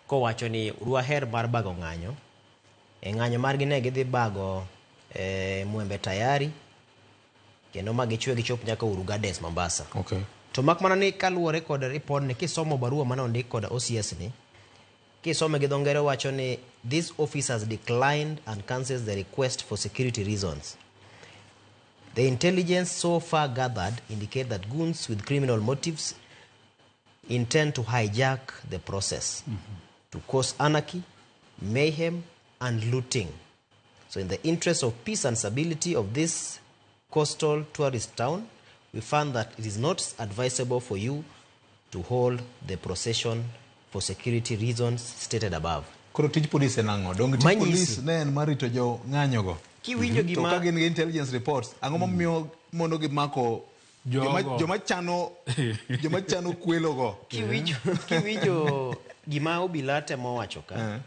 S3: kowacho ni dwaher mar bago ng'anyo. E ng'anyo margi ne gidhi bago Mwembe Tayari kendo ma gichwe gichop nyaka Uhuru Gardens Mombasa.
S2: Okay.
S3: To mak mana ni kaluwore kod report ni kisomo barua mane ondik kod OCS ni, kisome gi dho ngere wacho ni these officers declined and cancels the request for security reasons. The intelligence so far gathered indicate that goons with criminal motives intend to hijack the process to cause anarchy, mayhem, and looting. So in the interest of peace and stability of this coastal tourist town, we found that it is not advisable for you to hold the procession for security reasons stated above.
S2: Koro tij polis en ang'o? Donge tij
S3: Manyisi.
S2: polis ne en mar rito jo ng'anyogo?
S3: Kiwinjo
S2: To
S3: gima
S2: ka gin gi intelligence reports, ang'o momiyo mondo gimako
S1: Jogo.
S2: joma chano kwelo go?
S3: Kiwinjo gima obila temo wacho ka,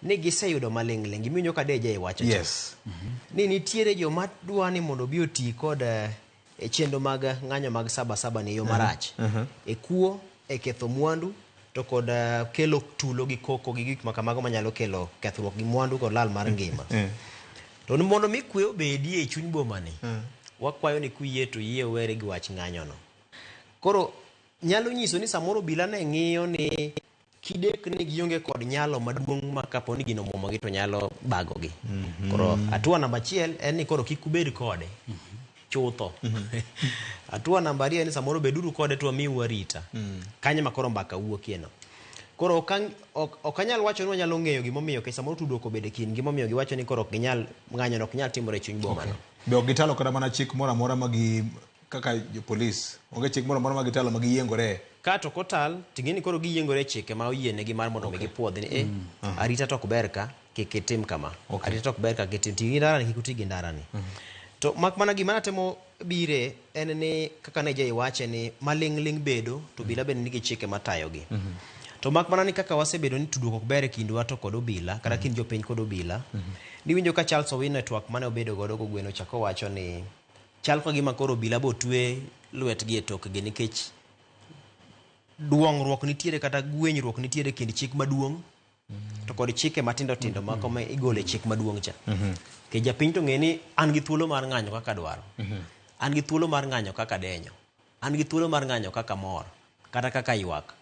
S3: ni giseyudo maling'ling, gimiwinjo ka Deja iwacho cha.
S2: Yes.
S3: Ni nitiere joma dwa ni mondo obi oti kod e chenro mag ng'anyo mag Sabasaba ni e yo marach. E kuo, e ketho mwandu, to kod kelo tulo gi koko gi gik ma kamago manyalo kelo kethruok gi mwandu kod lal mar ngima. To ni mondo mi kwe obedie e chuny boma ni, wakwayo ni kuyie to yie were gi wach ng'anyo no. Koro nyalo nyiso ni samoro obila ne ng'iyo ni kidek ni gionge kod nyalo maduong' ma kapo ni gino omwomogi to nyalo bagogi. Koro hatua namba achiel en ni koro kik ubed kode chutho. Hatua namba ariyo en ni samoro beduru kode to wamiu arita. Kanyo ma koro mbaka wuokie no. Koro ok anyal wacho ni wanyalo ng'eyo gimomiyo, nikech samoro tudruok obedo e kindgi momiyo giwacho ni koro ok ginyal ng'anyo no ok nyal timore e chuny boma no.
S2: Be ok gitalo kata mana chik moro amora ma gi kaka jopolis, onge chik moro amora ma gitalo ma giyiengore?
S3: Ka to kotal, ting'e ni koro giyiengore e chike ma oyienegi mar mondo mi gipuodh ni arita to ok ber ka, kik itim kama. Arita to ok ber ka, kik itim, ti gi ndarani, kik uti gi ndarani. To mak mana gima natemo bire en ni kaka ne Jay wache ni maling'ling' bedo to obila bende nigi chike matayogi. To mak mana ni kaka wasebedo ni tudruok ok ber e kindwa to kod obila, kata kind jopiny kod obila. Niwinjo ka Charles Owino e twak mane obedo godo kogweno cha kowacho ni chal ka gima koro obila botwe lwetgi e tokgi nikech duong'ruok nitiere kata gwenyruok nitiere kind chik maduong' to kod chike matindo tindo mako ma igolo e chik maduong' cha. Nikech japiny to ng'e ni an gi thuolo mar ng'anyo kaka dwaro. An gi thuolo mar ng'anyo kaka denyo. An gi thuolo mar ng'anyo kaka mor, kata kaka ywak.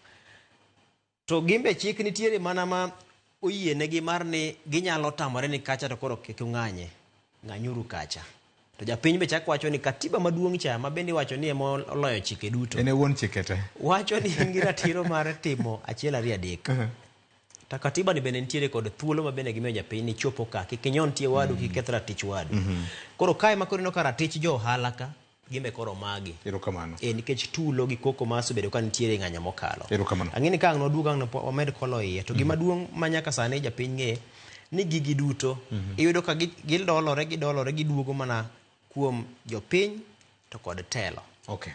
S3: To gimbe chik nitiere mana ma oyienegi mar ni ginyalo tamore ni kacha to koro kik ung'anye, ng'anyuru kacha. To japiny be chak wacho ni katiba maduong' cha ma bende iwacho ni ema oloyo chike duto.
S2: En e wuon chike te.
S3: Wacho ni in gi ratiro mar timo achiel ariyo adek. To katiba ni bende nitiere kod thuolo ma bende gimiyo japiny ni chopo ka kik inyon tie wadu kik keth ratich wadu. Koro kae ma koro ineno ka ratich jo ohala ka gimbe koro magi.
S2: Erokamano.
S3: E nikech tulo gi koko ma osebedo ka nitiere e ng'anyo mokalo.
S2: Erokamano.
S3: Ang'e ni ka ang' nwaduog ang' wamed kolo iye. To gima duong' ma nyaka sani japiny ng'e ni gigi duto iyudo ka gidolore gidolore giduogo mana kuom jopiny to kod telo.
S2: Okay.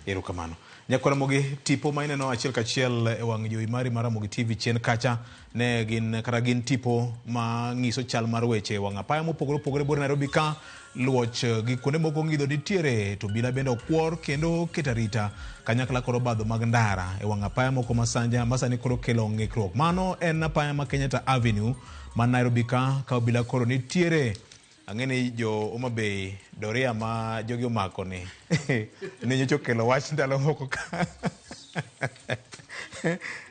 S2: Erokamano. Nyakwar Ramogi, tipo ma ineno achiel kachiel e wang' jowi mari mar Ramogi TV chien kacha ne gin kata gin tipo ma ng'iso chal mar weche e wang' apaya mopogore opogore buore Nairobi ka luoch gi kuonde moko ng'idho nitiere to obila bende okwor kendo keto arita kanyakla kod obadho mag ndara e wang' apaya moko ma sanja ma sani koro kelo ng'ikruok. Mano en apaya ma Kenyatta Avenue ma Nairobi ka ka obila koro nitiere. Ang'e ni jo Homa Bay doria ma jogi omako ni ne nyocha okelo wach ndalo moko ka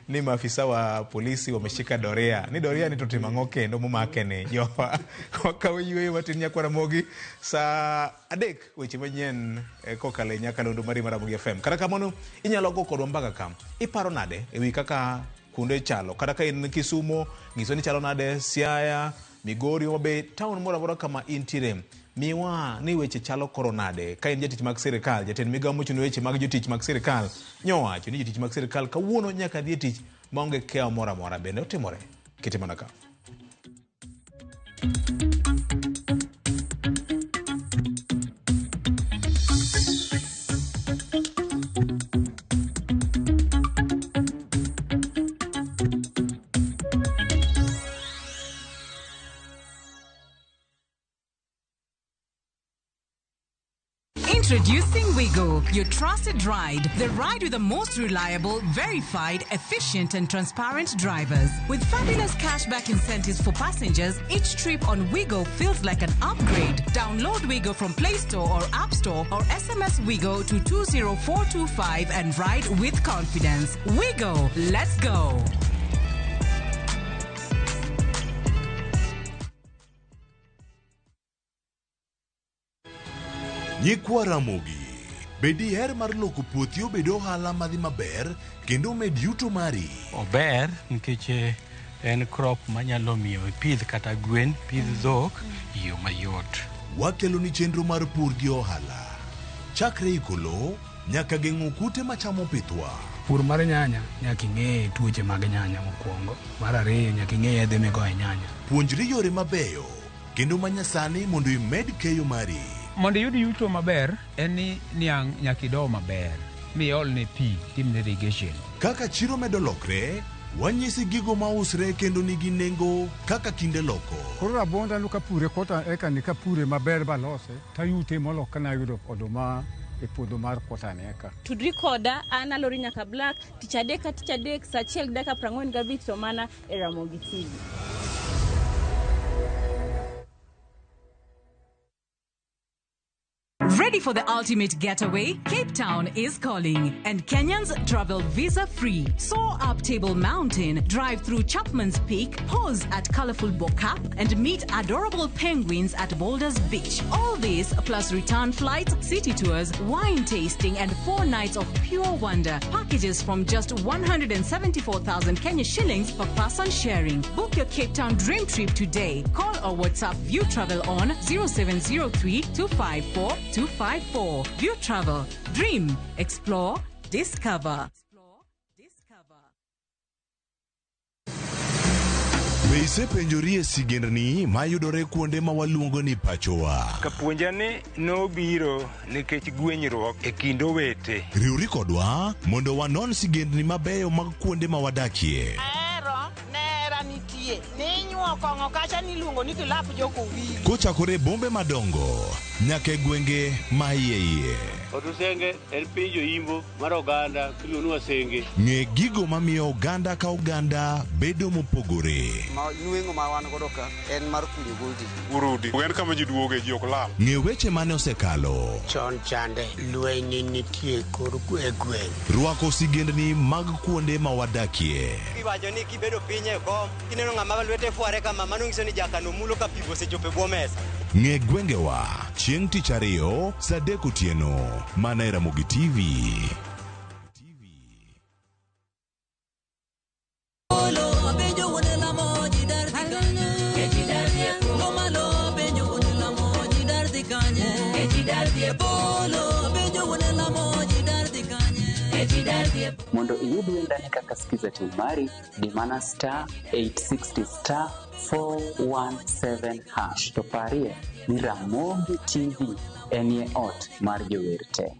S2: ni maafisa wa polisi wameshika doria ni doria ni to timo ang'o kendo momake ni jowa wakawo yueyo matin nyakwar Ramogi saa 3 weche manyien kokalo e nyakalondo mari mar Ramogi FM. Kata kamano inyalo go kodwa mbaka ka iparo nade ewi kaka kuonde chalo kata ka in Kisumo nyiso ni chalo nade Siaya Migori, Homa Bay, town moro amora kama intiere miwa ni weche chalo koro nade ka in jatich mag sirikal. Jatend migawo mochung' ne weche mag jotich mag sirikal nyowacho ni jotich mag sirikal kawuono nyaka dhi e tich maonge kiawa moro amora. Bende otimore? Kete mana ka.
S5: Introducing Wego, your trusted ride. The ride with the most reliable, verified, efficient, and transparent drivers. With fabulous cashback incentives for passengers, each trip on Wego feels like an upgrade. Download Wego from Play Store or App Store or SMS Wego to 20425 and ride with confidence. Wego, let's go.
S6: Nyikwa Ramogi, be diher mar loko puothi obed ohala madhi maber kendo omed yuto mari?
S7: Ober nikech en crop manyalo miyo ipidh kata gwen, pidh dhok e yo mayot.
S6: Wakelo ni chenro mar pur gi ohala. Chakre iko lowo nyaka geng'o kute machamo pithwa.
S8: Pur mar nyanya nyaka ing'e tuoche mag nyanya mokwongo. Mar ariyo nyaka ing'e yedhe migoyo e nyanya.
S6: Puonjri yore mabeyo kendo manyasani mondo imed keyo mari.
S9: Mondo iyud yuto maber en ni niang' nyaka ido maber miolne pi timne irrigation.
S6: Kaka chiro medo lokre, wanyisi gigo mausre kendo nigi nengo kaka kinde loko.
S10: Koro rabonda no kapure kota eka ni kapure maber balose tayute molo kana yudo oduma e puodho mar kota ni eka.
S11: Tudri koda an Alori Nyaka Black tich adek ka tich adek saa 1:45 to mana e Ramogi TV.
S5: Ready for the ultimate getaway? Cape Town is calling, and Kenyans travel visa-free. Soar up Table Mountain, drive through Chapman's Peak, pause at colorful Bo-Kaap, and meet adorable penguins at Boulders Beach. All this plus return flights, city tours, wine tasting, and 4 nights of pure wonder. Packages from just 174,000 Kenya shillings per person sharing. Book your Cape Town dream trip today. Call or WhatsApp View Travel on 0703 254 254. View Travel. Dream, explore, discover.
S6: Be isepenjori e sigendni mayudore kuonde ma waluongo ni pachowa?
S12: Kapuonja ni nobiro nikech gwenyruok e kind owete.
S6: Riwri kodwa mondo wanon sigendni mabeyo mag kuonde ma wadakie.
S13: Ahero nera nitie. Ninyuo kong'o kacha niluongo ni kilap jokowili.
S6: Kochakore e bombe madongo nyaka e gwenge ma iye iye.
S14: Otusenge en piny joimbo mar oganda miluongo ni Wasenge.
S6: Ng'e gigo mamiyo oganda ka oganda bedo mopogore.
S15: Ma nweng'o ma wan godo ka en mar kunyo goldi.
S16: Urudi. En kama ji duoge ji ok lal.
S6: Ng'e weche mane osekalo.
S17: Chon chande lweny nitie kor e gweng'.
S6: Rwako sigendni mag kuonde ma wadakie.
S18: Iwacho ni kibedo piny e kom, kineno ng'ama lwete fware kama, mano nyiso ni jakano mulo ka pi osechopo e bwo mesa.
S6: Ng'e gwengewa chieng' tich ariyo saa 3 otieno mana e Ramogi TV.
S19: Mondo iyud wendani kaka Skiza Tune mari, di mana star 860 star 417 hash. To parie ni Ramogi TV enie ot mar jower te.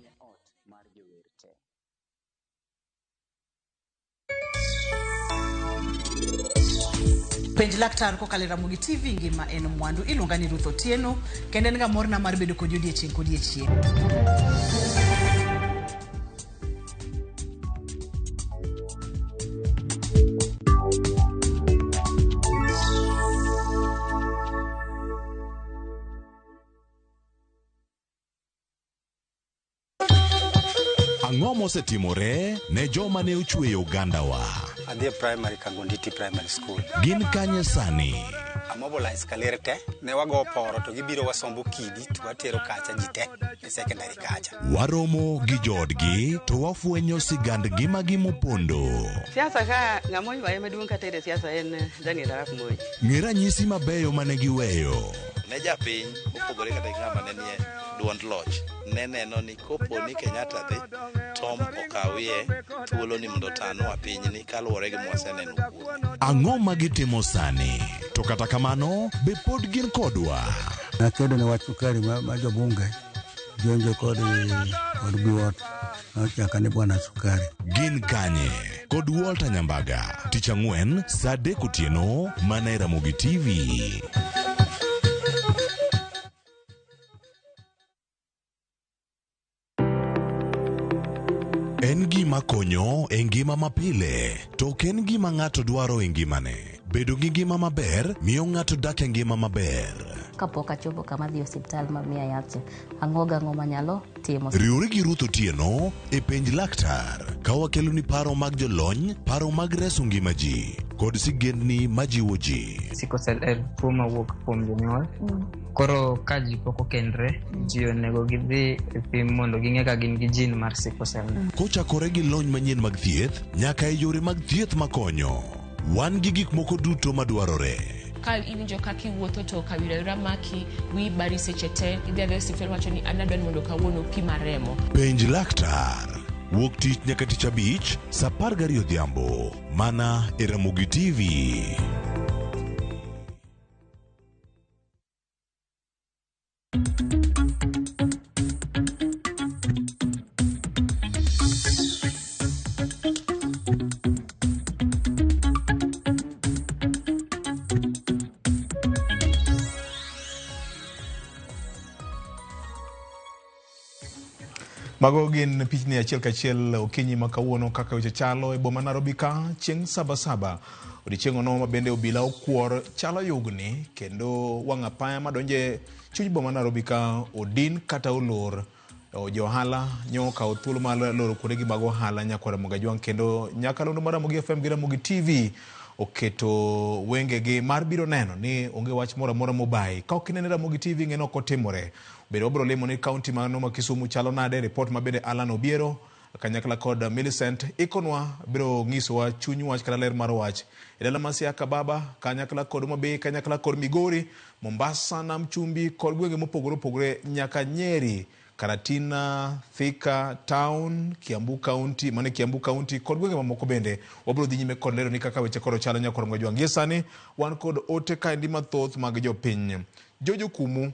S20: Penj laktar kokalo e Ramogi TV ngima en mwandu. Iluonga ni Ruth Otieno kendo en ga morna mar bedo kodi odiechieng' kodiechieng'.
S6: Ang'o mosetimore ne joma ne ochweyo ogandawa?
S21: Adhi e primary Kagonditi Primary School.
S6: Gin kanye sani?
S21: Amobilize kaler te, ne wago poro to gibiro wasombo kidi to watero kacha ji te e secondary kacha.
S6: Waromo gi joodgi to wafwenyo sigand ngimagi mopondo.
S22: Siasa ka ng'ama oywaye maduong' kata e siasa en Daniel Arap Moi.
S6: Ng'e ranyisi mabeyo mane giweyo.
S23: Ne japiny mopogore kata gi ng'ama ne nie duond loch ne neno ni kopo ni Kenyatta dhi Tom okawie thuolo ni mondo otanwa pinyni kaluwore gi mwaseneno kuome.
S6: Ang'o ma gitimo sani? To kata kamano, be pod gin kodwa?
S24: Nakedo ne wach sukari ma jobunge jonjo kod biwot nochaka ni bwana sukari.
S6: Gin kanye? Kod Walter Nyambaga, tich ang'wen saa 3 otieno mana e Ramogi TV. En gima konyo e ngima mapile, to ok en gima ng'ato dwaro e ngimane. Bedo gi ngima maber miyo ng'ato dak e ngima maber.
S25: Kapok achopo kama adhi e osiptal ma miya yath cha, ang'o gang'o manyalo timo.
S6: Riwri gi Ruth Otieno e penj laktar ka wakeloni paro mag jolony, paro mag reso ngima ji kod sigendni majiwo ji.
S26: Sickle cell en tuo mawuok kuom jonyuol. Koro ka ji pok okendre, ji onego gidhi e pim mondo ging'e ka gin gi gene mar sickle cell.
S6: Kochakore gi lony manyien mag thieth nyaka e yore mag thieth makonyo. Wan gi gik moko duto madwarore.
S27: Ka iwinjo kaka iwuotho to kawira wira maki, wiyi bari seche te, idhi adhiya e osiptal wacho ni an adwa ni mondo kawuono opima remo.
S6: Penj laktar. Wuok tich nyaka tich abich saa 12 odhiambo mana e Ramogi TV.
S2: Mago gin pichni achiel kachiel okinyi ma kawuono kaka weche chalo e boma Nairobi ka chieng' Sabasaba. Odiechieng' ono ma bende obila okuor chalo yugni kendo wang' apaya madonje chuny boma Nairobi ka odin kata olor. Jo ohala nyo okawo thuolo mar loro kuondegi mag ohala nyaka Ramogi Ajwang' kendo nyakalondo mar Ramogi FM gi Ramogi TV oketo wengegi mar biro neno ni onge wach moro amora mobayi. Ka ok inene Ramogi TV ng'e ni ok otimore. Bende wabiro limo ni kaunti mano ma Kisumu chalo nade, report ma bende Alan Obiero kanyakla kod Millicent ikonwa biro nyisowa chuny wach kata ler mar wach. E dala ma Siaya Kababa kanyakla kod Homa Bay kanyakla kod Migori, Mombasa, Nam Chumbi kod gwenge mopogore opogore nyaka Nyeri, Karatina, Thika Town, Kiambu County, mane Kiambu County kod gwenge mamoko bende wabiro dhi nyime kod lero ni kaka weche koro chalo nyakor Ngojwang'. Gie sani wan kod ote kaendi mathoth mag jopiny. Jojo Kumu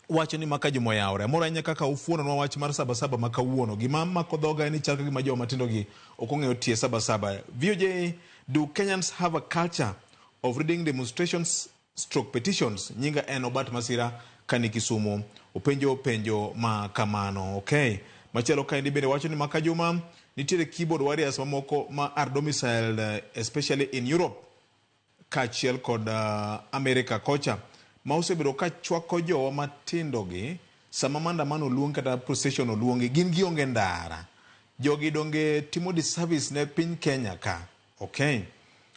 S2: wacho ni maka juma oyawore. Amor ahinya kaka ufuononwa wach mar Sabasaba ma kawuono. Gima mako dhoga en ni chal ka gima joma matindo gi ok ong'eyo tie Sabasaba. VOJ, do Kenyans have a culture of reading demonstrations stroke petitions? Nyinga en Obat Masira kani Kisumu openjo penjo ma kamano. Okay. Machielo kaendi bende wacho ni Maka Juma nitiere keyboard warriors mamoko ma are domiciled especially in Europe kaachiel kod Amerika kocha ma osebedo ka chwako jowa matindo gi sama maandamano oluong kata procession oluongi gin gionge ndara. Jogi donge timo disservice ne piny Kenya ka. Okay.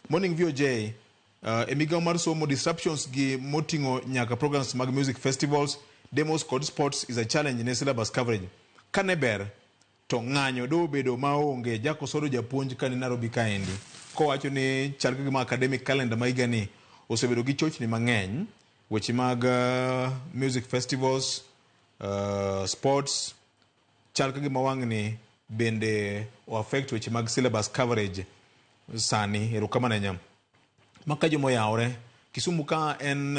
S2: Morning VOJ. E migawo mar somo disruptions gi moting'o nyaka programs mag music festivals, demos kod sports is a challenge ne syllabus coverage. Kane ber to ng'anyo do bedo maonge. Jack Osoro japuonj kani Nairobi kaendi kowacho ni chal ka gima academic calendar ma higani osebedo gi chochni mang'eny weche mag music festivals, sports chal ka gima wang'ni bende o affect weche mag syllabus coverage sani. Erokamano ahinya. Maka joma oyawore Kisumu ka en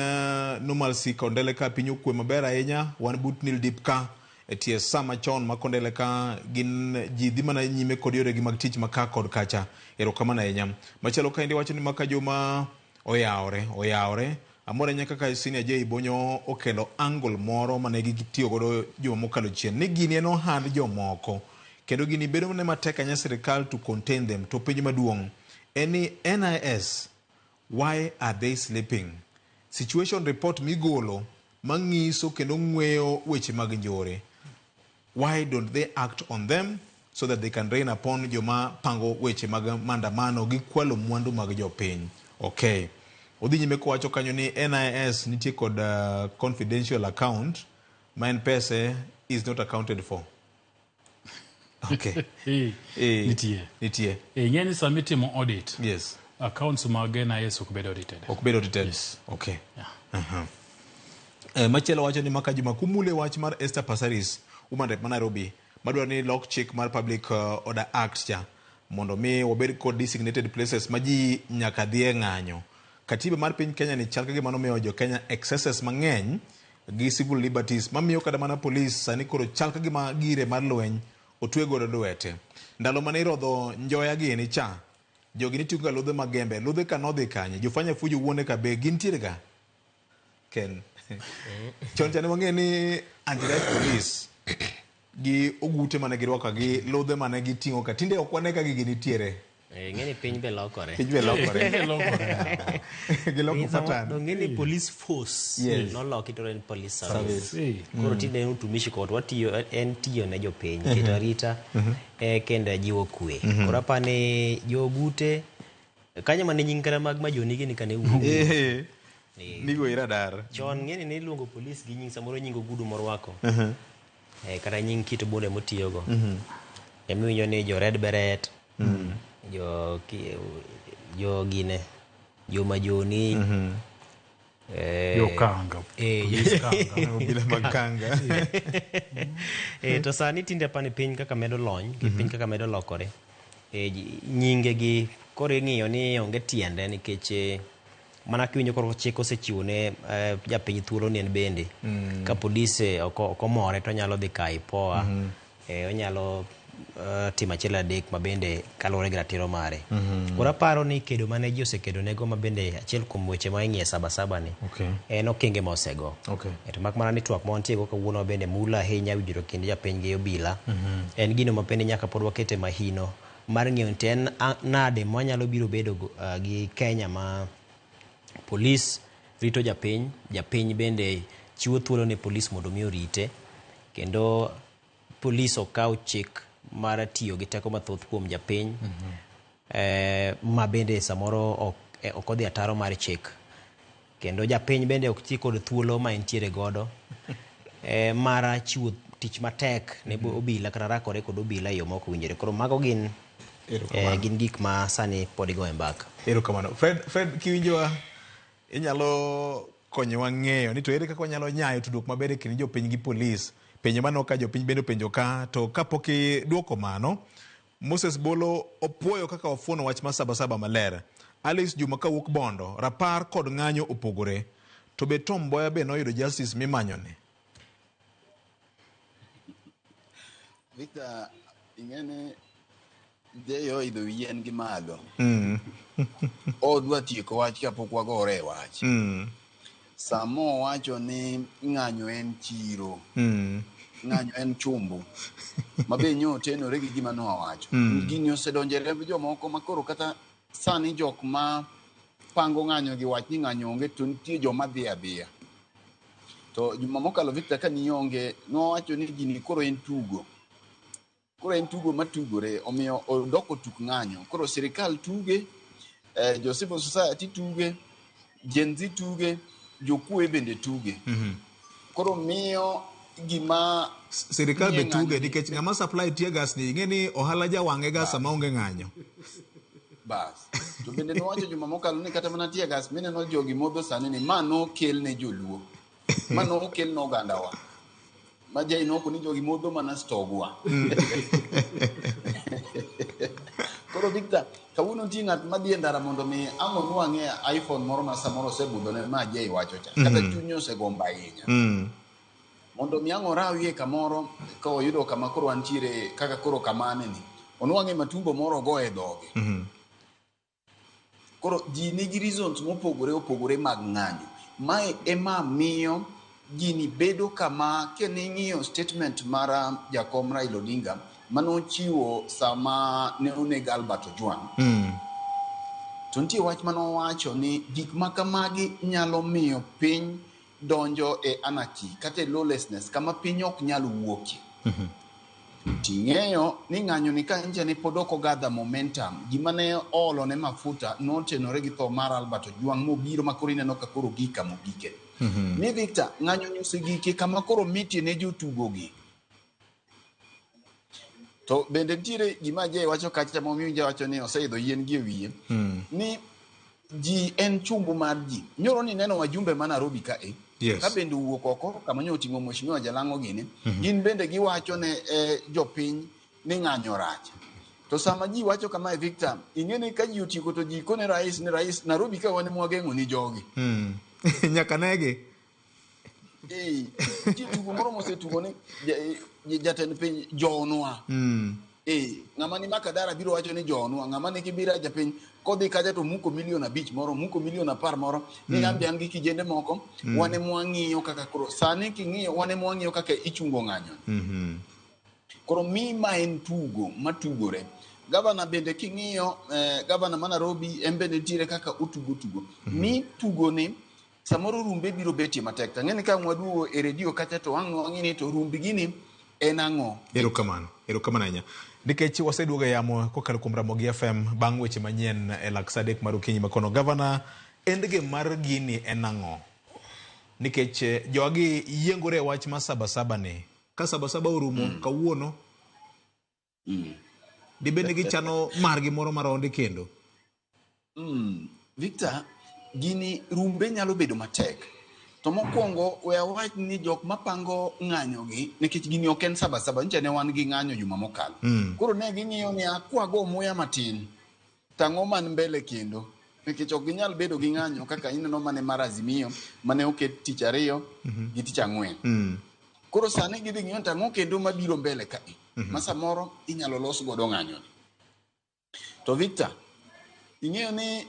S2: normalcy Kondele ka piny okwe maber ahinya wan but Nil Deep ka e tie sa machon ma Kondele ka gin ji dhi mana nyime kod yoregi mag tich ma ka kod kacha. Erokamano ahinya. Machielo kaendi wacho ni maka joma oyawore oyawore amor ahinya kaka Senior J Bonyo okelo angle moro mane gitiyo godo juma mokalo chien ni gini en ohand jomoko kendo gini bedo ne matek ahinya sirikal to contain them. To penjo maduong' en ni NIS why are they sleeping? Situation report migolo mang'iso kendo ng'weyo weche mag njore, why don't they act on them so that they can rein upon joma pango weche mag maandamano gi kwalo mwandu mag jopiny? Okay. Odhi nyime kowacho kanyo ni NIS nitie kod confidential account ma en pese is not accounted for. Okay.
S1: Nitie.
S2: Nitie.
S1: Ing'e ni sama itimo audit.
S2: Yes.
S1: Accounts mag NIS ok bed audited.
S2: Ok bed audited. Yes. Okay. Yeah. Machielo wacho ni Maka Juma kumule wach mar Esther Passaris, woman rep ma Nairobi, madwaro ni lok chik mar Public Order Act cha mondo mi wabed kod designated places ma ji nyaka dhiye ng'anyo. Katiba mar piny Kenya ni chal ka gima nomiyo jo Kenya excesses mang'eny gi civil liberties mamiyo kata mana polis sani koro chal ka gima gire mar lweny otwe godo lwete. Ndalo mane irodho njoya gini cha, jogi ne tiyo ga ludhe mag gembe. Ludhe ka nodhi kanye? Jofanya fujo wuone ka be gintiere ga? Ken. Chon cha ne wang'eyo ni anti-riot police gi ogute mane girwako gi ludhe mane giting'o ka tinde ok wane ka gigi nitiere.
S3: Ing'e ni piny be lokore.
S2: Piny be lokore. Giloko pattern.
S3: Dong' ni police force
S2: Yes.
S3: noloki to en police service.
S2: Service.
S3: Koro tinde en utumishi kod watiyo en tiyo ne jopiny, keto arita kendo jiwo kwe. Koro apani jogute kanyo mane nying kata mag majoni gini kane wuok.
S2: Nigo iradar.
S3: Chon ng'eni ne iluongo polis gi nying samoro nying ogudu morwako. Kata nying kit bunde motiyogo. Emiwinjo ni jo red beret, jo gine, jo majoni.
S1: Jo kanga.
S2: Obila mag kanga.
S3: To sani tinde apani piny kaka medo lony, gi piny kaka medo lokore. Nyinge gi koro ing'iyo ni onge tiende nikech mana kiwinjo koro chik osechiwo ne japiny thuolo ni en bende. Ka polise ok omore to onyalo dhi ka IPOA. Onyalo timo achiel adek ma bende kaluwore gi ratiro mare. Koro aparo ni kedo mane ji osekedo nego ma bende achiel kuom weche ma ing'iye sabasaba ni en okenge ma osego. To mak mana ni twak ma wantie go kawuono bende mulo ahinya winjruok kind japiny gi obila. En gino ma bende nyaka pod wakete mahino mar ng'iyo ni to en nade ma wanyalo biro bedo gi Kenya ma polis rito japiny, japiny bende chiwo thuolo ne polis mondo mi orite, kendo polis ok kaw chik mar tiyo gi teko mathoth kuom japiny, ma bende samoro ok odhi ataro mar chik, kendo japiny bende ok ti kod thuolo ma entiere godo mar chiwo tich matek ne obila kata rakore kod obila e yo ma ok owinjore. Koro mago gin gik ma sani pod igoyo mbaka.
S2: Erokamano. Fred kiwinjowa inyalo konyowa ng'eyo ni to ere kaka wanyalo nyayo tudruok maber e kind jopiny gi polis. Penjo mano ka jopiny bende openjo ka, to kapok idwoko mano, Moses Bolo opuoyo kaka wafuono wach mar sabasaba maler. Alice Juma kawuok Bondo, rapar kod ng'anyo opogore. To be Tom Mboya be noyudo justice mimanyone?
S4: Victor, ing'eni Jeyo oidho wi yien gi malo. Odwa tieko wach kapok wagore e wach. Sama owacho ni ng'anyo en chiro, ng'anyo en chumbu, ma be nyo otenore gi gima nowacho. Gini osedonjo e remb jomoko ma koro kata sani jok ma pango ng'anyo gi wach ni ng'anyo onge to nitie joma dhi adhiya. To juma mokalo Victor ka nionge nowacho ni gini koro en tugo. Koro en tugo matugore omiyo odoko tuk ng'anyo. Koro sirikal tuge, jo civil society tuge, Gen Z tuge, jokuoye bende tuge. Koro miyo gima
S2: Sirikal be
S4: nie
S2: tuge
S4: ng'anyo ni
S2: nikech ng'ama supply tear gas ni ing'e ni ohala jawang'e ga sama onge ng'anyo.
S4: Bas. To bende nowacho juma mokalo ni kata mana tear gas mineno jogi modho sani ni ma nokel ne joluo. Ma nokel ne ogandawa. Ma jai noko ni jogi modho mana stogwa. Koro Victor, kawuono nitie ng'at madhi e ndara mondo mi ang' onwang'e iPhone moro ma samoro osebudhone ma Jay wacho cha. Kata chunye osegombo ahinya. Mondo mi ang' orawie kamoro ka oyudo kama koro wantiere kaka koro kamane ni. Onwang'e matumbo moro ogo e dhoge. Koro ji nigi reasons mopogore opogore mag ng'anyo. Mae ema miyo gini bedo kama kining'iyo statement mar jakom Raila Odinga manochiwo sama ne oneg Albert Ojwang. To nitie wach manowacho ni gik ma kamagi nyalo miyo piny donjo e anarchy kata e lawlessness kama piny ok nyal wuokie. Ting'eyo ni ng'anyo ni ka nyicha ni pod ok ogather momentum. Gima ne oolo ne mafuta notenore gi tho mar Albert Ojwang mobiro ma koro ineno ka koro gik kama ogike. Ni Victor, ng'anyo ni osegike kama koro mitie ne jotugo gi. To bende nitiere gima Jay wacho kacha momiyo Jay wacho ni oseidho yien gi e wiye. Ni ji en chumbu mar ji. Nyoro ni neno wajumbe ma Nairobi ka e.
S2: Yes.
S4: Ka bende owuok oko kama nyo oting'o Mheshimiwa Jalang'o gini, gin bende giwacho ne jopiny ni ng'anyo rach. To sama ji wacho kamae Victor, ing'e ni ka ji otieko to ji kone rais ni rais Nairobi ka wan ema wageng'o ni jogi.
S2: Nyaka negi.
S4: Nitie tugo moro mosetugo ni jatend piny joonwa. Ng'ama ni Makadara biro wacho ni joonwa, ng'ama ni Kibira japiny kodhi kacha to muko milion 5 moro, muko milion 10 moro, ni an be an gi kijende moko, wan ema wang'iyo kaka koro sani king'iyo wan ema wang'iyo kaka ichungo ng'anyo. Koro mi ma en tugo matugore. Gavana bende king'iyo, gavana ma Nairobi en bende nitiere kaka otugo tugo. Mi tugo ni samoro rumbe biro betie matek. Tang'e ni ka waduogo e redio kacha to ang' wang'i ni to rumb gini en ang'o?
S2: Erokamano, erokamano ahinya. Nikech waseduogo e yamo kokalo kuom Ramogi FM bang' weche manyien e lak sa 3 mar okinyi makono. Gavana, endgame mar gini en ang'o? Nikech jogi yiengore e wach ma Sabasaba ni. Ka Sabasaba orumo kawuono, dibed ni gichano margi moro marondi kendo?
S4: Victor, gini rumbe nyalo bedo matek. To mokwongo, we awach ni jok mapango ng'anyo gi, nikech gini ok en Sabasaba, nyicha ne wan gi ng'anyo juma mokalo. Koro ne ging'iyo ni akwago muya matin, tang'o man mbele kendo. Nikech ok ginyal bedo gi ng'anyo kaka ineno mane mar Azimio, mane oket tich 2 gi tich 4. Koro sani gidhi ng'iyo tang'o kendo mabiro mbele kae. Ma samoro inyalo los godo ng'anyo ni. To Victor, ing'eyo ni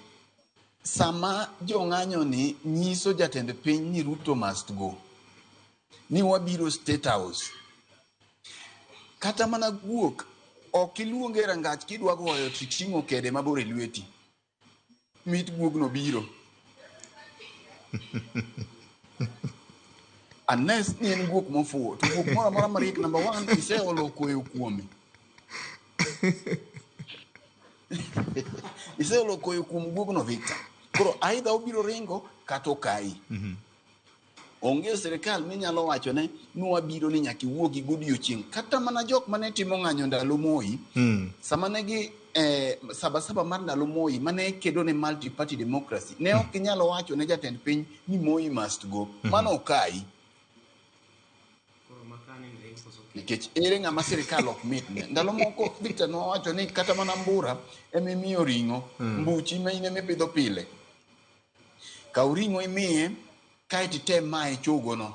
S4: sama jong'anyo ni nyiso jatend piny ni Ruto must go, ni wabiro State House, kata mana guok ok iluonge e rangach kidwa goyo to iting'o kede mabor e lweti, mit guogno biro. Unless ni en guok mofuwo, to guok moro amora mariek number 1 iseolo koyo kuome. Iseolo koyo kuom guogno Victor. Koro either obiro ringo kata okayi. Onge sirikal minyalo wachone ni wabiro ni nyaka iwuogi godiochieng'. Kata mana jok mane timo ng'anyo ndalo Moi, sama ne gi Sabasaba mar ndalo Moi mane kedo ne multi party democracy, ne ok inyalo wacho ne jatend piny ni Moi must go. Mano okayi. Nikech ere ng'ama sirikal ok mitne. Ndalo moko Victor nowacho ni kata mana mbura ema imiyo ring'o, mbuchi ma in ema ipidho pile. Kaw ring'o imiye, kaeto item maye chogono.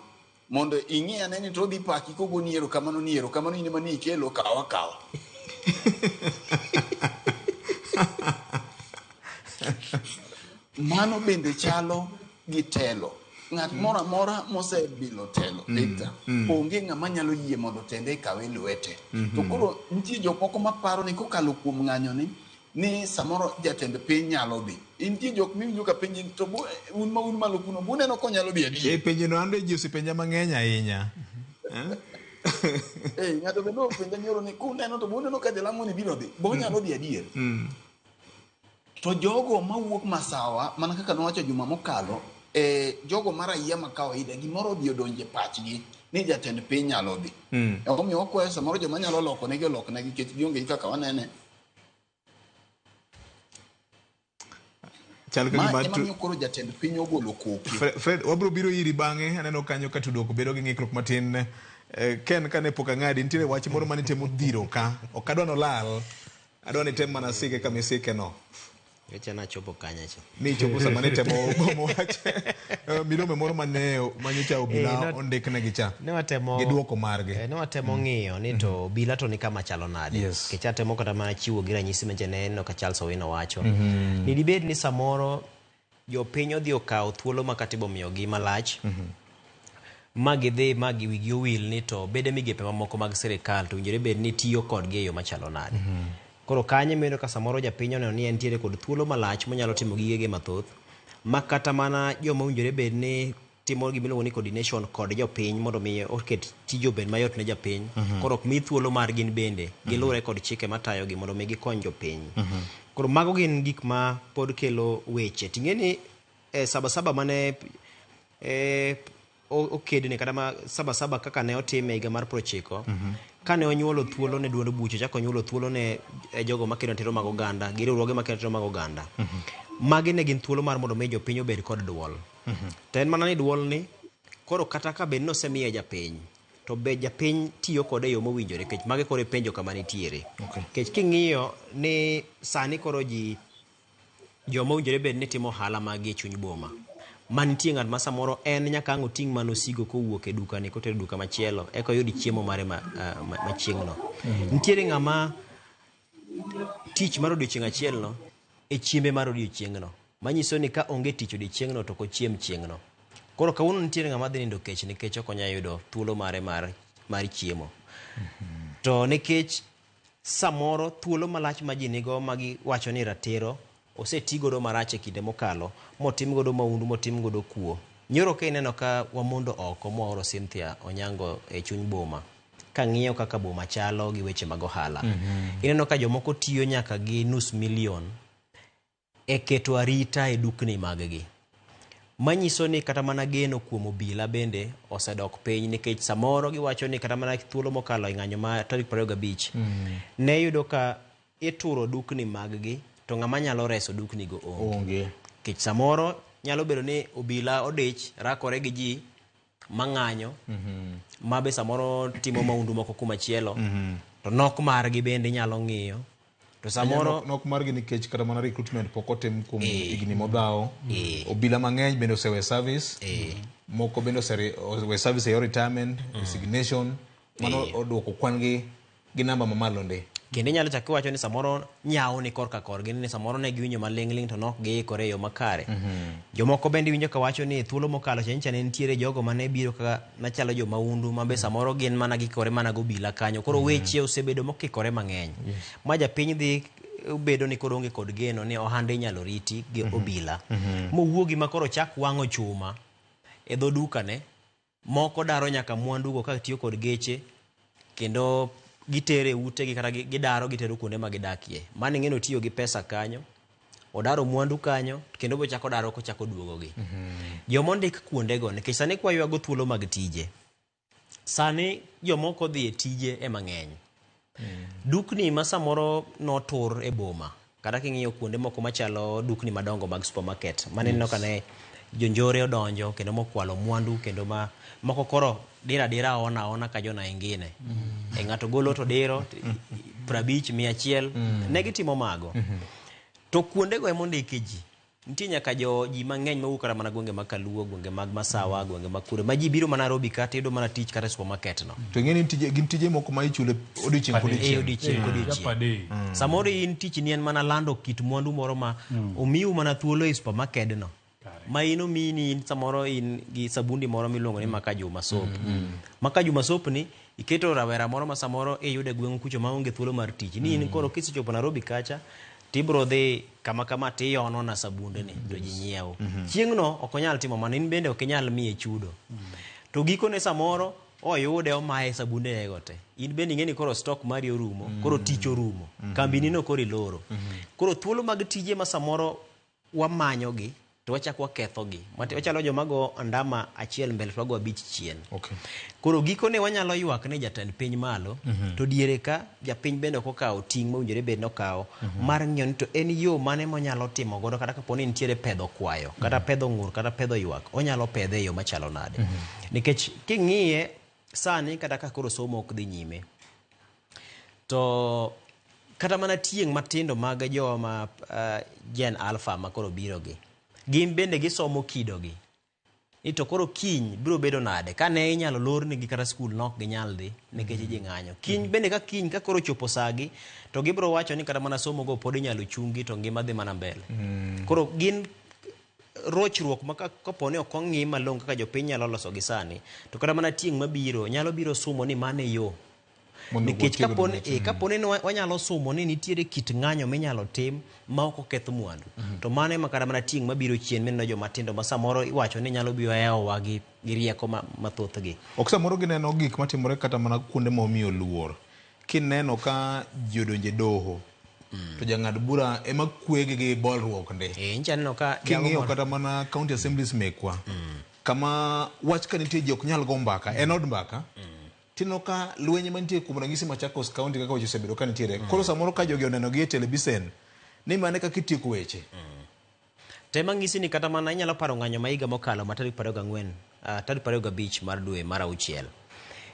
S4: Mondo ing'i ane ni to odhi paki kogoni erokamano ni erokamano in ema ni ikelo kaw akawa. Mano bende chalo gi telo. Ng'at moro amora mosebilo telo, Victor, onge ng'ama nyalo yie mondo tende kawe lwete. To koro nitie jok moko maparo ni kokalo kuom ng'anyo ni samoro jatend piny nyalo dhi. Nitie jok miwinjo ka penji ni, to bu, un ma un malo kuno, buneno konyalo dhi adier?
S2: E penjo no ande ji osepenja mang'eny ahinya.
S4: Eh, ng'ato bende openja nyoro ni kuneno to buneno ka jalang'o ni biro dhi, bonyalo dhi adier? To jogo mawuok Masawa, mana kaka nowacho juma mokalo, jogo ma raia ma kawaida, gimoro odhi odonje pachgi ni jatend piny nyalo dhi. Omiyo wakwayo samoro joma nyalo loko negi oloknegi nikech gionge gi kaka wanene.
S2: Chal ka
S4: Ma
S2: gima
S4: ema miyo koro jatend piny ogolo koke.
S2: Fred, wabiro biro iri bang'e. Aneno kanyo ka tudruok bedo gi ng'ikruok matin. Ken, kane pok ang'adi, nitiere wach moro mane temo dhiro ka. Ok adwa nolal. Adwa ni tem mana sike kama isike no.
S3: Weche nachopo kanya cha.
S2: Ni chopo sama ne temo gomo wach. Milome moro mane manyocha obila ondiknegi cha.
S3: Ne watemo
S2: gi duoko margi.
S3: Ne watemo ng'iyo ni to obila to ni kama chalo nade. Nikech atemo kata mana chiwo gi ranyisi manche ne neno ka Charles Owino wacho. Ni dibed ni samoro jopiny odhi okawo thuolo ma katiba omiyogi malach. Ma gidhi ma gi wigi owil ni to bede migepe mamoko mag sirikal to owinjore bed ni tiyo kodgi e yo machalo nade. Koro kanyo ema ka samoro japiny oneno ni entiere kod thuolo malach monyalo timo gigege mathoth ma kata mana joma owinjore bed ni timo gima iluongo ni coordination kod jopiny mondo mi oket tije obed mayot ne japiny. Koro ok mi thuolo mar gin bende giluwre kod chike matayogi mondo mi gikony jopiny. Koro mago gin gik ma pod kelo weche. Ting'e ni Sabasaba mane okedne kata ma Sabasaba kaka ne otime higa mar 90 kane onyuolo thuolo ne duond buche, chako onyuolo thuolo ne jogo makedo ratiro mag oganda gi riwruoge makedo ratiro mag oganda. Magi ne gin thuolo mar mondo mi jopiny obed kod duol. To en mana ni duol ni koro kata ka bed ni osemiye japiny to be japiny tiyo kode e yo mowinjore nikech magi koro e penjo kama nitiere. Nikech king'iyo ni sani koro ji joma owinjore bed ni timo ohala maggi e chuny boma ma nitie ng'at ma samoro en nyaka ang' oting' mana osigo kowuok e dukani kotero e duka machielo eka oyud chiemo mare ma chieng'no. Nitiere ng'ama tich mar odiochieng' achiel no e chiembe mar odiochieng'no manyiso ni ka onge tich odiochieng'no to ok ochiem chieng'no. Koro kawuono nitiere ng'ama dhi nindo kech nikech ok onyal yudo thuolo mare mar chiemo. To nikech samoro thuolo malach ma ji nigo ma giwacho ni ratiro oseti godo marach e kinde mokalo motim godo maundu motim godo kuo. Nyoro ka ineno ka wamondo oko mwaoro Cynthia Onyango e chuny boma ka ng'iyo kaka boma chalo gi weche mag ohala. Ineno ka jomoko tiyo nyaka gi nus milion e keto arita e dukni maggi. Manyiso ni kata mana geno kuom obila bende osedok piny nikech samoro giwacho ni kata mana thuolo mokalo e ng'anyo ma tarik 25 ne yudo ka ituro dukni maggi to ng'ama nyalo reso dukni go onge. Nikech samoro nyalo bedo ni obila odich rakore gi ji mang'anyo ma be samoro timo maundu moko kumachielo to nok margi bende inyalo ng'iyo. To samoro
S2: nok margi nikech kata mana recruitment pok otim kuom higni modhawo. Obila mang'eny bende osewe service. Moko bende osewe service e yor retirement, resignation. Mano oduoko kwan gi namba mamalo ndi.
S3: Kendo inyalo chak iwacho ni samoro nyawo ni korka korgi ni samoro ne giwinjo maling'ling' to nok giikore e yo makare. Jomoko bende iwinjo ka wacho ni thuolo mokalo cha nyicha ne nitiere jogo mane biro kaka machalo jo maundu ma be samoro gin mana gikore mana gobila kanyo. Koro weche osebedo mokikore mang'eny. Ma japiny dhi bedo ni koro onge kod geno ni ohande inyalo riti gi obila. Mowuogi ma koro chak wang'o chuma e dho dukane. Moko daro nyaka mwandugo ka tiyo kod geche kendo gitere utegi kata gidaro gitero kuonde ma gidakie. Mano ing'e ni otiyo gi pesa kanyo, odaro mwandu kanyo kendo bochako daro kochako duogogi. Joma ondik kuondego nikech sani kwa ywago thuolo mag tije. Sani jomoko odhi e tije ema ng'eny. Dukni ma samoro notur e boma kata king'iyo kuonde moko machalo dukni madongo mag supermarket mane ineno ka ne jonjore odonjo kendo mokwalo mwandu kendo ma moko koro dira dira aona aona ka jona ingine. E ng'ato golo to diro 50, 100 ne gitimo mago. To kuondego ema ondike ji. Nitie nyaka jo ji mang'eny mawuok kata mana gwenge mag Kaluo, gwenge mag Masawa, gwenge mag kure ma ji biro mana Nairobi ka tiyudo mana tich kata e supermarket no.
S2: To ing'e ni gin tije moko ma ichulo odiochieng' kodiochieng'.
S3: E odiochieng' kodiochieng'. Samoro in tich ni en mana lando kit mwandu moro ma omiu mana thuolo e supermarket no. Ma in omiyi ni in samoro in gi sabundi moro miluongo ni Maka Juma soap. Maka Juma soap ni iketo rawera moro ma samoro iyude gweng'u kucho maonge thuolo mar tich. Ni in koro kisechopo Nairobi kacha tibro dhi kama kama tiyono na sabunde ni to ji nyiewo. Chieng'no ok onyal timo mano, in bende ok inyal miye chudo. To gikone samoro oyude omaye sabunde go te. In bende ing'e ni koro stock mari orumo, koro tich orumo. Kambi no koro iloro. Koro thuolo mag tije ma samoro wamanyogi to wachako wakethogi. Wachalo joma go andama achiel mbele to wago abich chien. Koro gikone wanyalo ywak ne jatend piny malo, to diere ka japiny bende ok okawo ting' mowinjore bed nokawo mar ng'iyo ni to en yo mane monyalo timo godo kata kapo ni nitiere pedho kwayo, kata pedho ng'ur, kata pedho ywak, onyalo pedhe e yo machalo nade. Nikech king'iye sani kata ka koro somo ok dhi nyime, to kata mana tieng' matindo mag joma Gen Alpha ma koro biro gi, gin bende gisomo kidogi. Ni to koro kiny biro bedo nade kane inyalo lornegi kata skul nok ginyal dhi nikech ji ng'anyo. Kiny bende ka kiny ka koro chopo sagi to gibiro wacho ni kata mana somo go pod inyalo chungi to ngima dhi mana mbele. Koro gin rochruok ma kapo ni ok ong'i malong'o kaka jopiny nyalo loso gi sani to kata mana tieng' mabiro nyalo biro sumo ni mano e yo. Nikech kapo ni wanyalo sumo ni nitiere kit ng'anyo minyalo tim ma ok oketh mwandu, to mano ema kata mana tieng' mabiro chien mineno joma tindo ma samoro iwacho ni nyalo biro hewowa gi rieko mathothgi.
S2: Ok samoro gineno gik matimore kata mana kuonde ma omiyo luor. Kineno ka ji odonjo e doho, to jang'ad bura ema kwegi gi bolruok ndi.
S3: Ncha ka
S2: King'iyo kata mana county assemblies mekwa, kama wach ka nitie ji ok nyal go mbaka, en od mbaka. Tineno ka lweny mantie kuom ranyisi Machakos County kaka weche osebedo ka nitiere. Koro samoro ka jogi oneno gi e televisen, ni mane kaka itieko weche.
S3: Tema ng'isi ni kata mana inyalo paro ng'anyo ma higa mokalo ma tarik 24, tarik 25 mar dwe mar auchiel.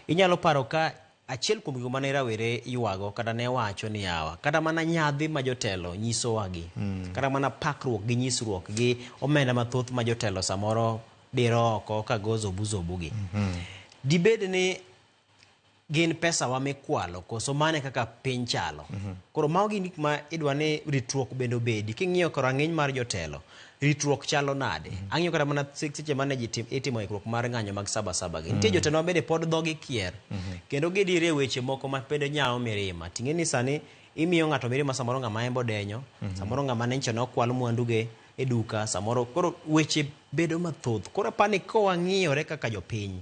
S3: Inyalo paro ka achiel kuom gigo mane rawere ywago kata ne wacho ni yawa, kata mana nyadhi ma jotelo nyisowagi, kata mana pakruok gi nyisruok gi omenda mathoth ma jotelo samoro diro oko ka go zobu zobu gi. Dibed ni gin pesa wa mikwalo koso mane kaka piny chalo. Koro mago gin gik ma idwa ni ritruok bende obedi. King'iyo koro rang'iny mar jotelo, ritruok chalo nade? Ang'iyo kata mana seche mane ji itimo ikruok mar ng'anyo mag saba saba gi. Nitie jotelo ma bende pod dhogi kier. Kendo gidire weche moko ma bende nyawo mirima. Ting'e ni sani imiyo ng'ato mirima samoro ng'ama embo denyo, samoro ng'ama ne nyocha nokwal mwanduge e duka, samoro koro weche bedo mathoth. Koro apani ka wang'iyore kaka jopiny,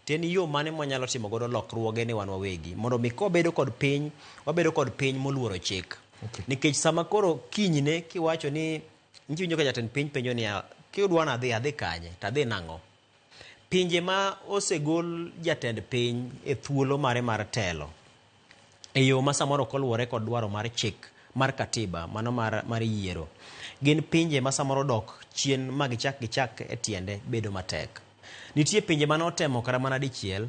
S3: to en yo mane mwanyalo timo godo lokruoge ni wan wawegi mondo mi kwabedo kod piny, wabedo kod piny moluoro chik. Nikech sama koro kinyne kiwacho ni niwinjo ka jatend piny penjo niya, kidwa nadhi adhi kanye to adhi nang'o? Pinje ma osegol jatend piny e thuolo mare mar telo e yo ma samoro ok oluwore kod dwaro mar chik mar katiba mano mar yiero gin pinje ma samoro dok chien ma gichak gichak e tiende bedo matek. Nitie pinje mane otemo kata mana dichiel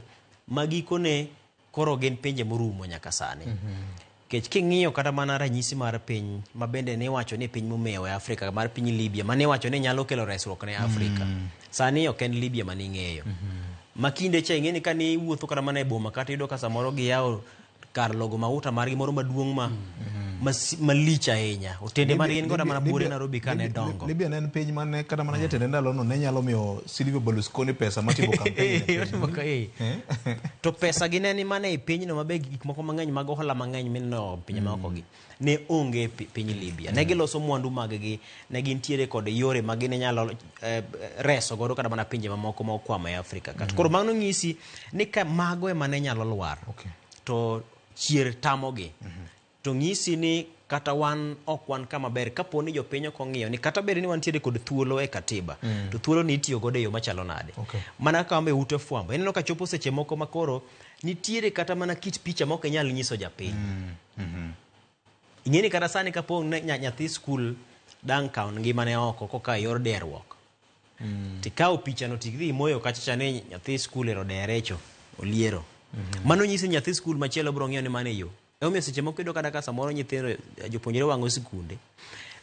S3: ma gikone koro gin pinje morumo nyaka sani. Nikech king'iyo kata mana ranyisi mar piny ma bende ne iwacho ni piny momewo e Afrika mar piny Libya mane iwacho ni nyalo kelo resruok ne Afrika. Sani ok en Libya mane ing'eyo. Ma kinde cha ing'e ni kane iwuotho kata mana e boma kata iyudo ka samoro giyawo kar logo mauta margi moro maduong' ma malich ahinya. Otende mane gin godo mana buore Nairobi ka ne dongo.
S2: Libya ne en piny mane kata mana jatende ndalono ne nyalo miyo Silvio Berlusconi pesa matimo campaign.
S3: To pesa gi ne ni mana e pinyno ma be gik moko mang'eny mag ohala mang'eny mineno pinje maoko gi ne onge piny Libya. Ne giloso mwandu mag gi, ne gintiere kod yore ma gine nyalo reso godo kata mana pinje mamoko ma okwamo e Afrika ka. Koro mano ng'isi ni ka mago ema ne nyalo lwar. To chier tamogi. To ng'isi ni kata wan ok wan kama ber kapo ni jopiny ok ong'iyo ni kata bed ni wantiere kod thuolo e katiba, to thuolo ni itiyo godo e yo machalo nade. Mana kaka wan e ute fwambo, ineno ka chopo seche moko ma koro nitiere kata mana kit picha ma ok inyal nyiso japiny. Ing'e ni kata sani kapo ni nyathi skul dang' kawo ngimane oko koka e yor derruok, tikawo pichano tidhi imoyo kacha cha ni nyathi skul ero dere cho, oliero. Mano nyisi ni nyathi skul machielo biro ng'iyo ni mano e yo. Emomiyo seche moko iyudo kata ka samoro nyithindo jopuonjre wang'o sikunde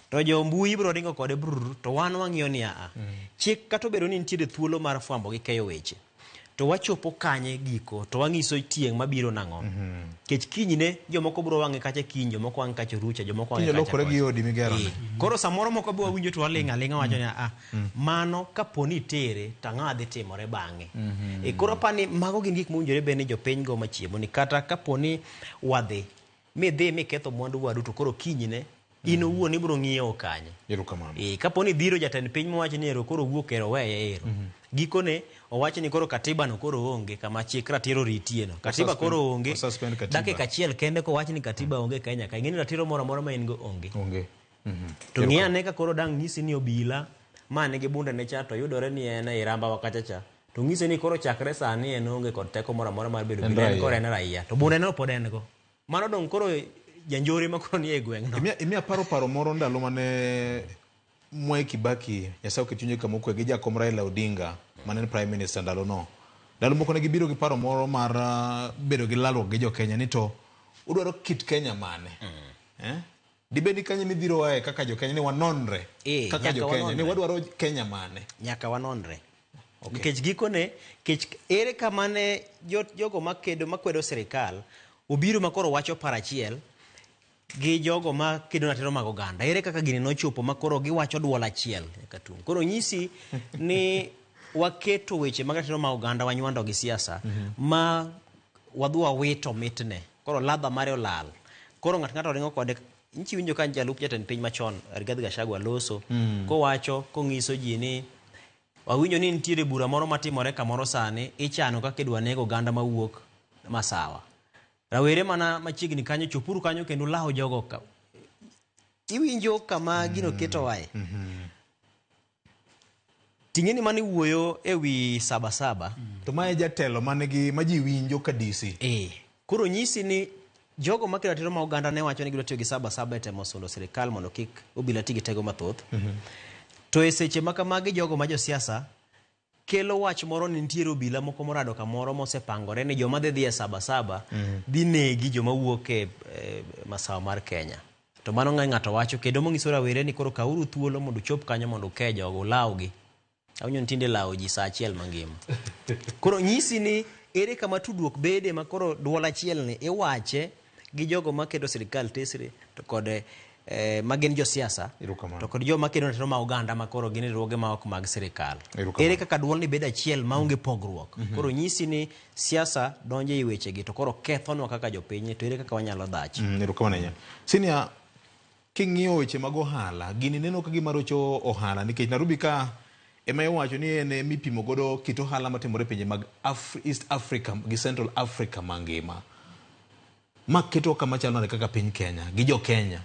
S3: to jo mbui biro ringo kode brr, to wan wang'iyo ni aa. Chik kata obedo ni nitiere thuolo mar fwambo gi keyo weche, To wachopo kanye giko to wang'iso tieng' mabiro nang'o? Kech kinyne jomoko biro wang'e kacha kiny, jomoko wang'e kacha orucha, jomoko wang'e
S2: Kiny
S3: kacha
S2: olokore gi
S3: kocha.
S2: odi migero ni.
S3: Eh, Koro samoro moko be wawinjo to waling' aling'a wacho ni ah, mano kapo ni itere to ang'o dhi timore bang'e. E, koro apani mago gin gik mowinjore bed ni jopiny go machiemo ni kata kapo ni wadhi midhi miketho mwandu wadu to koro kinyne in owuon ibiro ng'iewo kanye.
S2: Erokamano.
S3: E, kapo ni dhiro jatend piny mowach ni ero koro wuok ero weye ero. Gikone owach ni koro katiba no koro onge kama chik ratiro ritie no. Katiba
S2: Osuspend-
S3: koro onge.
S2: osuspend katiba.
S3: Dakika achiel kende kowach ni katiba onge Kenya ka. Ing'e ni ratiro moro amora ma in go onge.
S2: Onge.
S3: To ng'i ane ka koro dang' nyisi ni obila ma nigi bunde ne cha to yudore ni en ei ramba wa kacha cha. To ng'ise ni koro chakre sani en onge kod teko moro amora mar bedo
S2: En
S3: obila en
S2: raia.
S3: koro en raia. To bunde no pod en go. Mano dong' koro janjore ma koro nie gweng' no.
S2: Imiya, imiya paro paro moro ndalo mane Mwai Kibaki, Nyasaye oket chunye kama okwe, gi jakom Raila Odinga mane en Prime Minister ndalo no. Ndalo moko ne gibiro gi paro moro mar bedo gi lalruok gi jo Kenya ni to udwaro kit Kenya mane? Eh? Dibed ni kanye midhirowae kaka jo Kenya ni wanonre
S3: Eh,
S2: kaka
S3: nyaka
S2: jo Kenya ni
S3: wanonre.
S2: wadwaro Kenya mane?
S3: Nyaka wanonre. Nikech gikone, kech ere kama ne jogo makedo makwedo sirikal obiro ma koro wacho par achiel gi jogo ma kedo ratiro mag oganda. Ere kaka gini nochopo ma koro giwacho duol achiel nyaka tung'. Koro nyisi ni waketo weche mag ratiro mag oganda wanywando gi siasa ma wadhi wawito mitne. Koro ladha mare olal. Koro ng'at ng'ato ringo kode. Nchi winjo ka jalup jatend piny machon Rigathi Gachagua loso kowacho kong'iso ji ni wawinjo ni nitiere bura moro matimore kamoro sani ichano kaka idwa nego oganda mawuok Masawa. Rawere mana machiegni kanyo chopuru kanyo kendo law jogo ka. Iwinjo kama gino ketowae. Ting'e ni mane wuoyo e wi Sabasaba.
S2: To mae jatelo manigi ma ji winjo ka DC.
S3: Eh. Koro nyisi ni jogo makedo ratiro ma oganda ne wacho ni gidwa tiyo gi Sabasaba e temo sundo sirikal mondo kik obila ti gi teko mathoth. To e seche ma kamagi jogo ma josiasa kelo wach moro ni nitiere obila moko morado kamoro mosepangore ni joma dhi dhi e Sabasaba dhi negi joma wuok e masawa mar Kenya. To mano ng'e ng'ato wacho kendo monyiso rawere ni koro kawuru thuolo mondo uchop kanyo mondo uke jogo ulawgi. Awinjo ni tinde lawo ji saa achiel mangima. Koro nyisi ni ere kama tudruok bede ma koro duol achiel ni iwache gi jogo maketo sirikal tesre to kod ma gin josiasa to kod joma kedo ratiro ma oganda ma koro gin riwruoge ma ok mag sirikal. Ere kaka duol ni bedo achiel maonge pogruok. Koro nyisi ni siasa donjo e wechegi to koro kethonwa kaka jopiny to ere kaka wanyalo dhach.
S2: Erokamano ahinya. Senior, king'iyo weche mag ohala, gini neno ka gima rocho ohala nikech Nairobi ka ema iwacho ni en mipimo godo kit ohala matimore e pinje mag East Africa gi Central Africa mangima. Ma keto kama chalo nade kaka piny Kenya gi jo Kenya?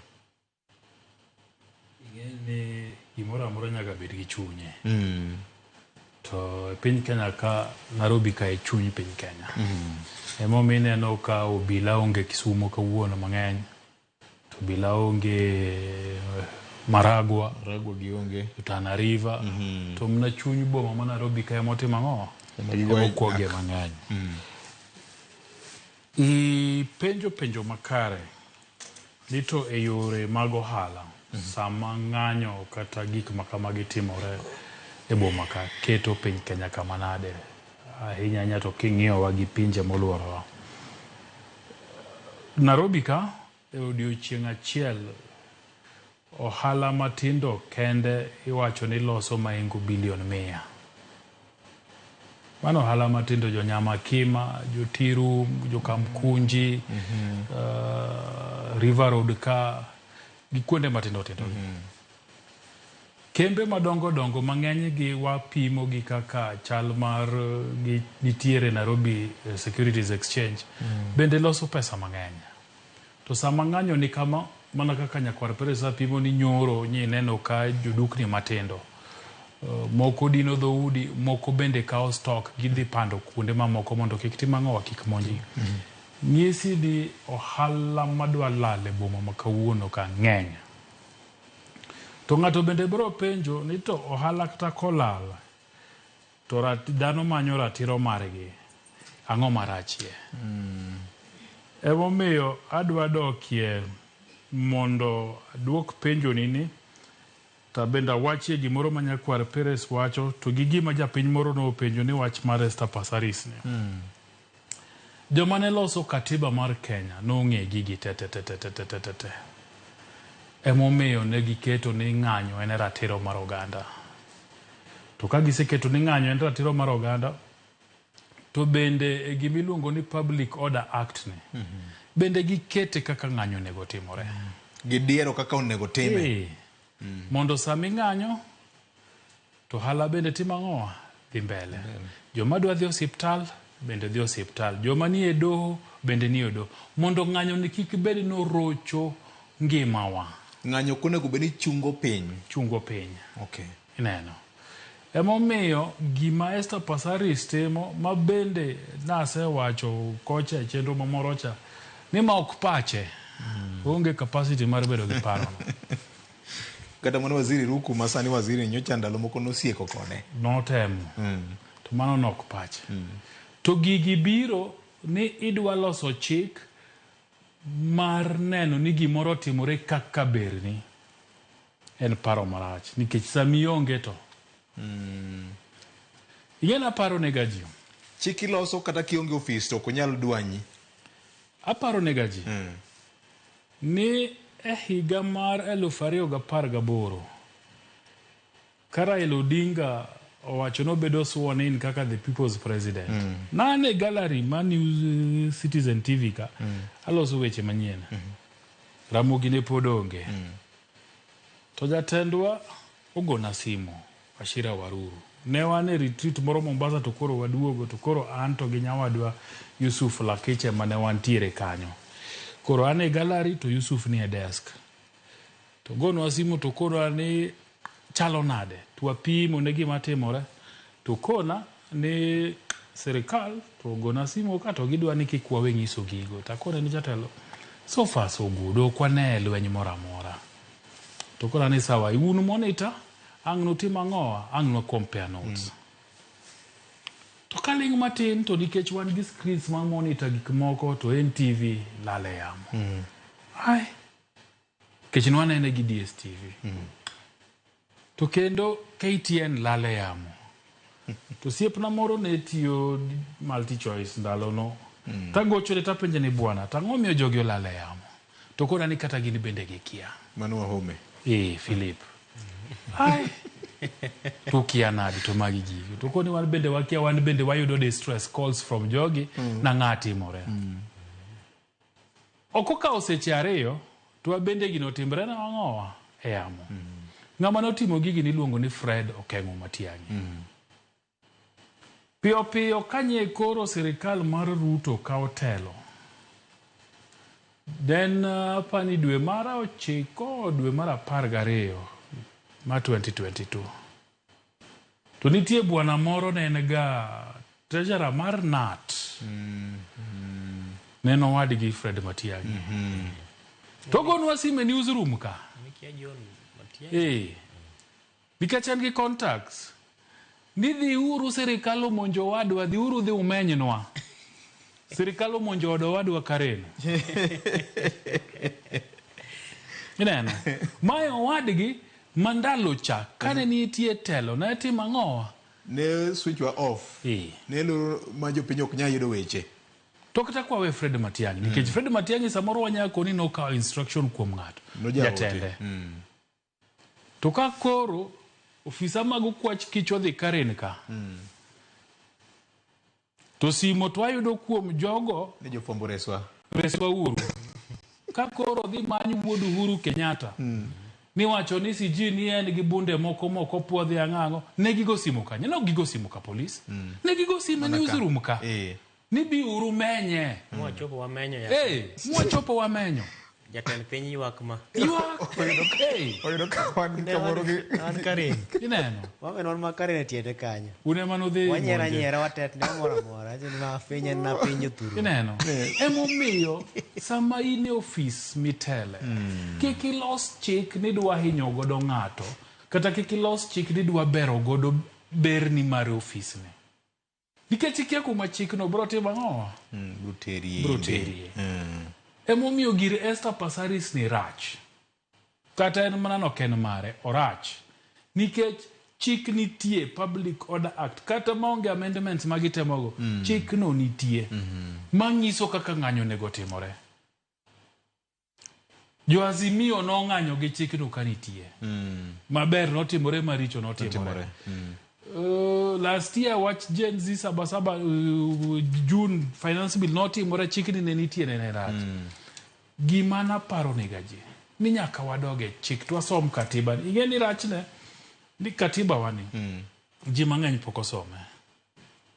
S1: Ing'e ni gimoro amora nyaka bed gi chunye. To e piny Kenya ka Nairobi ka e chuny piny Kenya. Emomiyo ineno ka obila onge Kisumo kawuono mang'eny. To obila onge Maragwa.
S2: Maragwa gionge.
S1: To Tana River. To mana chuny boma ma Nairobi ka ema otimo ang'o?
S2: Ema gigoye
S1: Ema okuogie
S2: dak.
S1: mang'eny. Ipenjo penjo makare ni to e yore mag ohala sama ng'anyo kata gik ma kamagi timore e boma ka keto piny Kenya kama nade ahinya ahinya to king'iyowa gi pinje moluorowa. Nairobi ka e odiochieng' achiel ohala matindo kende iwacho ni loso mahingo bilion 100. Mano ohala matindo jo Nyamakima, jo Tiru, jo Kamkunji, River Road ka gi kuonde matindo tindo. Kembe madongo dongo mang'eny gi wapimo gi kaka chal mar gi nitiere Nairobi Securities Exchange bende loso pesa mang'eny. To sama ng'anyo ni kama mana kaka nyakwar Peresa pimo ni nyoro nyi neno ka jodukni matindo moko dino dhoudi, moko bende kawo stock gidhi pando kuonde mamoko mondo kik tim ang'owa kik monjgi. Nyisi ni ohala madwa lal e boma ma kawuono ka ng'eny. To ng'ato bende biro penjo ni to ohala kata kolal to dhano manyo ratiro margi, ang'o marachie? Emomiyo adwa dokie mondo aduok penjoni ni To bende awachie gimoro ma nyakwar Peres wacho to gi gima japiny moro nopenjo ni wach mar Esther Passaris ni. Joma ne loso katiba mar Kenya nong'e gigi te te te te te te te te te. Emomiyo ne giketo ni ng'anyo en ratiro mar oganda. To ka giseketo ni ng'anyo en ratiro mar oganda, to bende e gima iluongo ni Public Order Act ni, bende gikete kaka ng'anyo onego timore.
S2: Gidiero kaka onego time.
S1: Mondo sama ing'anyo, to ohala bende timo ang'owa? Dhi mbele. Joma dwa dhi osiptal bende dhi osiptal. Joma nie doho bende nie doho. Mondo ng'anyo ni kik bed ni orocho ngimawa.
S2: Ng'anyo ok onego bed ni chungo piny.
S1: Chungo piny.
S2: Okay.
S1: Ineno. Emomiyo gima Esther Passaris timo ma bende nasewacho kocha e chenro mamoro cha ni ma ok pache. Onge capacity mar bedo gi parono.
S2: Kata mana waziri Ruku ma sani waziri nyocha ndalo moko nosieko kode.
S1: Notemo. To mano nok pache. To gigi biro ni idwa loso chik mar neno ni gimoro otimore kaka berni. En paro marach nikech sama ionge to. Ing'e naparo nega ji.
S2: Chik iloso kata kionge ofis to ok onyal dwanyi.
S1: Aparo nega ji. Ni e higa mar 2018 ka Raila Odinga owacho nobedo sworn in kaka the people's president. Nan e gallery ma New Citizen TV ka aloso weche manyien. Ramogi ne pod onge. To jatendwa ogona simu Wachira Waruru. Ne wan e retreat moro Mombasa to koro waduogo to koro an to gi nyawadwa Yusuf Lakich ema ne wantiere kanyo. Koro an e gallery to Yusuf ni e desk. To gonwa simu to konwa ni chalo nade to wapimo ne gima timore to kona ni sirikal to ogona simu ka to gidwa ni kik wawe nyiso gigo. To akone ni jatelo so far so good ok wane lweny moro amora. To kona ni sawa un monitor ang' nutim ang'owa ang' nwa compare notes. To kaling' matin to nikech wan gi screens ma monitor gik moko to NTV lal e yamo. Ai, nikech nwanene gi DSTV. To kendo KTN lal e yamo. To osiepna moro ne tiyo MultiChoice ndalono. Tagochone tapenje ni bwana, tang'o miyo jogi olal e yamo? To kona ni kata gin bende gikia.
S2: Mano Wahome.
S1: Philip. Ai. To kia nadi to magi gigi. To koni wan bende wakia, wan bende wayudo distress calls from jogi na ng'a timore. Ok okawo seche 2 to wabende gino timre na wang'owa e yamo. Ng'ama notimo gigi niluongo ni Fred Okeng'o Matiang'i. Piyo piyo kanye koro sirikal mar Ruto kawo telo. Then apani dwe mar 9 dwe mar 12 ma 2022. To nitie bwana moro ne en ga treasurer mar KNUT. Ne en owadgi Fred Matiang'i. To gonwa simu e newsroom ka. Nikech en gi contacts. Ni dhiuru sirikal omonjo owadwa, dhiuru dhi umenynwa. Sirikal omonjo od owadwa Karen. Ineno? Mae owadgi ma ndalo cha kane nitie telo ne timo ang'owa?
S2: Ne switch wa off. Ne loro ma jopiny ok nyal yudo weche.
S1: To kata kwa we Fred Matiang'i nikech Fred Matiang'i samoro wanyalo koni nokawo instruction kuom ng'ato. Jatende. To ka koro ofisa mag okwach kich odhi Karen ka. To simo to wayudo kuom jogo
S2: ni jofwambo reswa.
S1: Reswa uru. Ka koro dhi many wuod Uhuru Kenyatta. Niwacho ni siji ni en gi bunde moko moko puodhi ang'ang'o. Ne gigo simo kanye? Ne ok gigo simo ka polis. Ne gigo simo e newsroom ka. Ni bi uru menye.
S3: Mwachopo wamenyo ya.
S1: Mwachopo wamenyo.
S3: Jatend piny ywak ma.
S1: Ywak.
S2: Oyudo ka wan gi kamoro gi.
S3: Wan Karen.
S1: Ineno.
S3: Wamen wan ma Karen e tiende kanyo.
S1: Un ema nudhi
S3: Wanyiero
S1: monje.
S3: anyiera watetni wamor amora. Acho ni ma piny en na piny jothuru.
S1: Ineno. Emomiyo sama in e ofis mitele, kik ilos chik ni idwa hinyo godo ng'ato, kata kik ilos chik ni idwa bero godo berni mar ofisni. Nikech ikia kuma chikno biro timo ang'o?
S2: Biro terie.
S1: Biro terie. Emomiyo gir Esther Passaris ni rach. Kata en mana nok en mare, orach. Nikech chik nitie, Public Order Act, kata maonge amendments ma gitemogo, chikno nitie. Manyiso kaka ng'anyo onego timore. Jo Azimio nong'anyo gi chikno ka nitie. Maber notimore, maricho notimore. Last year wach Gen Z Sabasaba June finance bill notimore, chikni ne nitie ne rach. Gima naparo nega ji ni nyaka wadog e chik to wasom katiba. Ing'e ni rachne ni katiba wani ji mang'eny pok osome.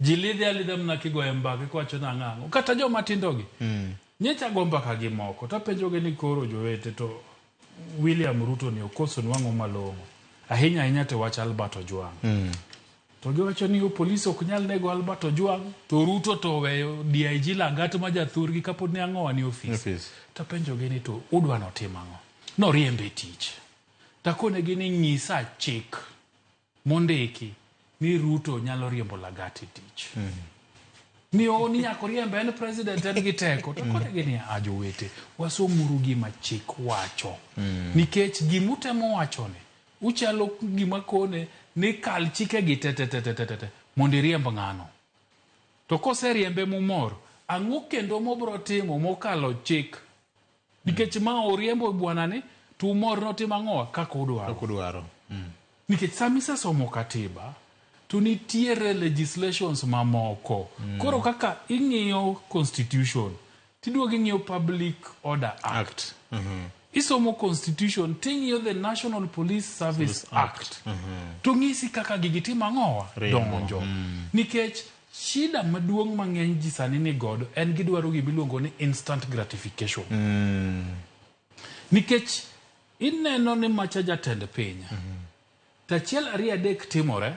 S1: Ji lidhe alidha mana kigoye mbaka kiwacho nang'o ang'o. Kata joma tindo gi. Nyocha go mbaka gi moko tapenjogi ni koro jowete to William Ruto ni okoso nwang'o malong'o. Ahinya ahinya to wach Albert Ojwang. To giwacho ni polis ok nyal nego Albert Ojwang to Ruto to oweyo DIG Langat ma jathurgi kapod ne ang'owa ni ofis. Tapenjogi ni to udwa notim ang'o? Noriembe tich. Takonegi ni nyisa chik mondiki ni Ruto nyalo riembo Lagat e tich. Ni o ni nyaka oriembe en president en gi teko. To konegi ni a jowete wasomuru gima chik wacho. Nikech gimutemo wachoni uchalo gima kone ni kal chikegi te te te te te te mondo iriemb ng'ano. To koseriembe mumor, ang'o kendo mobro timo mokalo chik? Nikech ma oriembo bwana ni to umor notimo ang'o kaka udwaro.
S2: Kaka udwaro.
S1: Nikech sama isesomo katiba to nitiere legislations mamoko. Koro kaka ing'iyo constitution tiduogo ing'iyo Public Order Act. Isomo constitution ting'iyo the National Police Service Act. To ng'isi kaka gigi timo ang'owa donjo. Nikech shida maduong' mang'eny ji sani ni godo en gidwaro gima iluongo ni instant gratification. Nikech ineno ni macha jatend piny. To achiel ariyo adek timore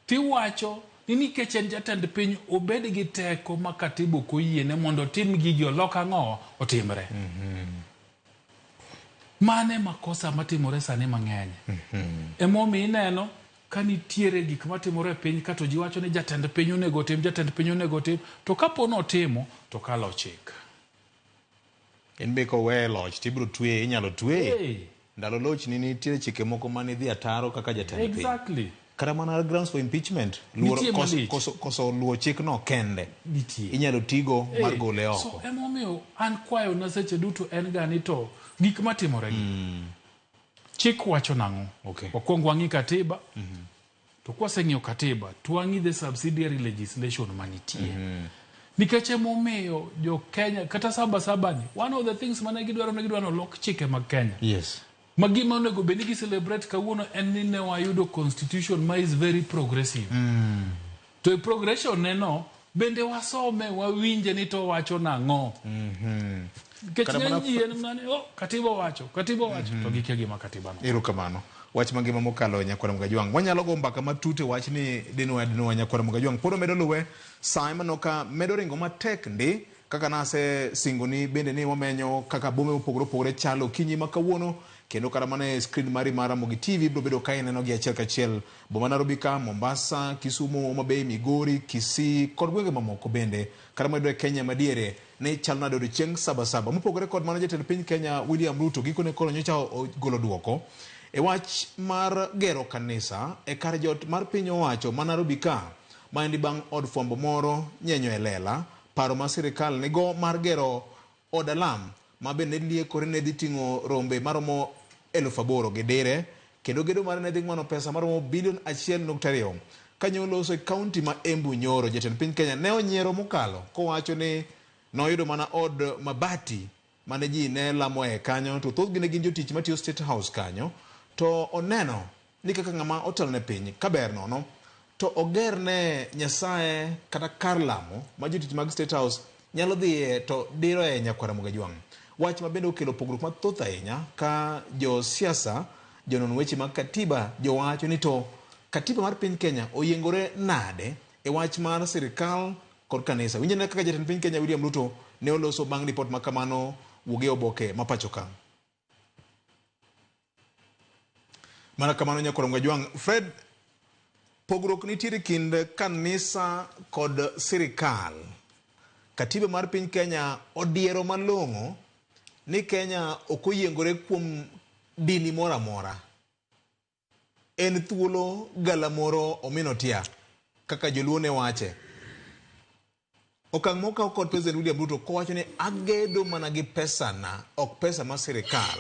S1: tiwacho ni nikech en jatend piny obed gi teko ma katiba ok oyiene mondo otim gigi olok ang'o otimre. Mane makosa matimore sani mang'eny. Emomiyo ineno ka nitiere gik matimore e piny ka to ji wacho ni jatend piny onego otim, jatend piny onego otim, to kapo notimo to kalo chik.
S2: In be koweye loch tibiro tweye, inyalo tweye.
S1: Hey.
S2: Ndalo loch ni nitiere chike moko mane dhi ataro kaka jatend piny.
S1: Exactly.
S2: Kata mana grounds for impeachment, luoro,
S1: Nitie
S2: koso,
S1: malich.
S2: koso luwo chikno kende.
S1: Nitie.
S2: Inyalo tigo mar
S1: Eh,
S2: gole oko.
S1: So emomiyo an kwayo na seche duto en ga ni to gik matimore gi. Chik wacho nang'o?
S2: Okay.
S1: Wakwong wang'i katiba. To kwaseng'iyo katiba, to wang'i the subsidiary legislation manitie. Nikech emomiyo jo Kenya kata saba saba ni one of the things mane gidwaro ne gidwaro lok chike mag Kenya.
S2: Yes.
S1: Ma gima onego bed ni gi celebrate kawuono en ni ne wayudo constitution ma is very progressive. To e progression ne no bende wasome wawinje ni to wacho nang'o. Nikech
S2: Kata mana
S1: ng'eny ji en mana ni oh, katiba owacho, katiba owacho to gikia gima katiba no.
S2: Erokamano. Wach mangima mokalo Nyakwar Mgajwang'. Wanyalo go mbaka matut e wach ni dinwa dinwa Nyakwar Mgajwang'. Pod omedo luwe sa ema ka medo ringo matek ndi kaka nase singo ni bende ni wamenyo kaka bombe mopogore opogore chalo okinyi ma kawuono kendo kata mana e screen mari mar Ramogi TV biro bedo ka ineno gi achiel kachiel boma Nairobi ka, Mombasa, Kisumu, Homa Bay, Migori, Kisii kod gwenge mamoko bende kata mayudore e Kenya madiere ni chalo nade odiochieng' Sabasaba. Mopogore kod mano jatend piny Kenya William Ruto gikone koro nyocha ogolo duoko e wach mar gero kanisa e kar jot mar piny owacho ma Nairobi ka maendi bang' od fwambo moro nyenyo e lela paro ma sirikal nigo mar gero od alam ma bende liekore ne dhi ting'o rombe maromo 8,000 gi dire kendo gedo mare ne dhi ng'wano pesa maromo bilion 1.2. Kanyo oloso e kaunti ma Embu nyoro, jatend piny Kenya ne onyiero mokalo kowacho ni noyudo mana od mabati mane ji ne lamoe kanyo to thothgi ne gin jotich matiyo State House kanyo to oneno ni kaka ng'ama otelo ne piny kaber nono to ogerne Nyasaye kata kar lamo ma jotich mag State House nyalo dhiye to diroe Nyakwar Ramogi Ajwang'. Wach ma bende okelo pogruok mathoth ahinya ka josiasa, jonon weche mag katiba jowacho ni to katiba mar piny Kenya oyiengore nade e wach mar sirikal kod kanisa. Winj ane kaka jatend piny Kenya William Ruto ne oloso bang' ripot ma kamano wuok e oboke ma pacho ka. Mana kamano Nyakwar Ramogi Ajwang'. Fred, pogruok nitiere kind kanisa kod sirikal. Katiba mar piny Kenya odiero malong'o ni Kenya ok oyiengore kuom dini moro amora en thuolo galamoro ominotia kaka joluo ne wache. Okang' mokaw kod President William Ruto kowacho ni agedo mana gi pesana, ok pesa mar sirikal.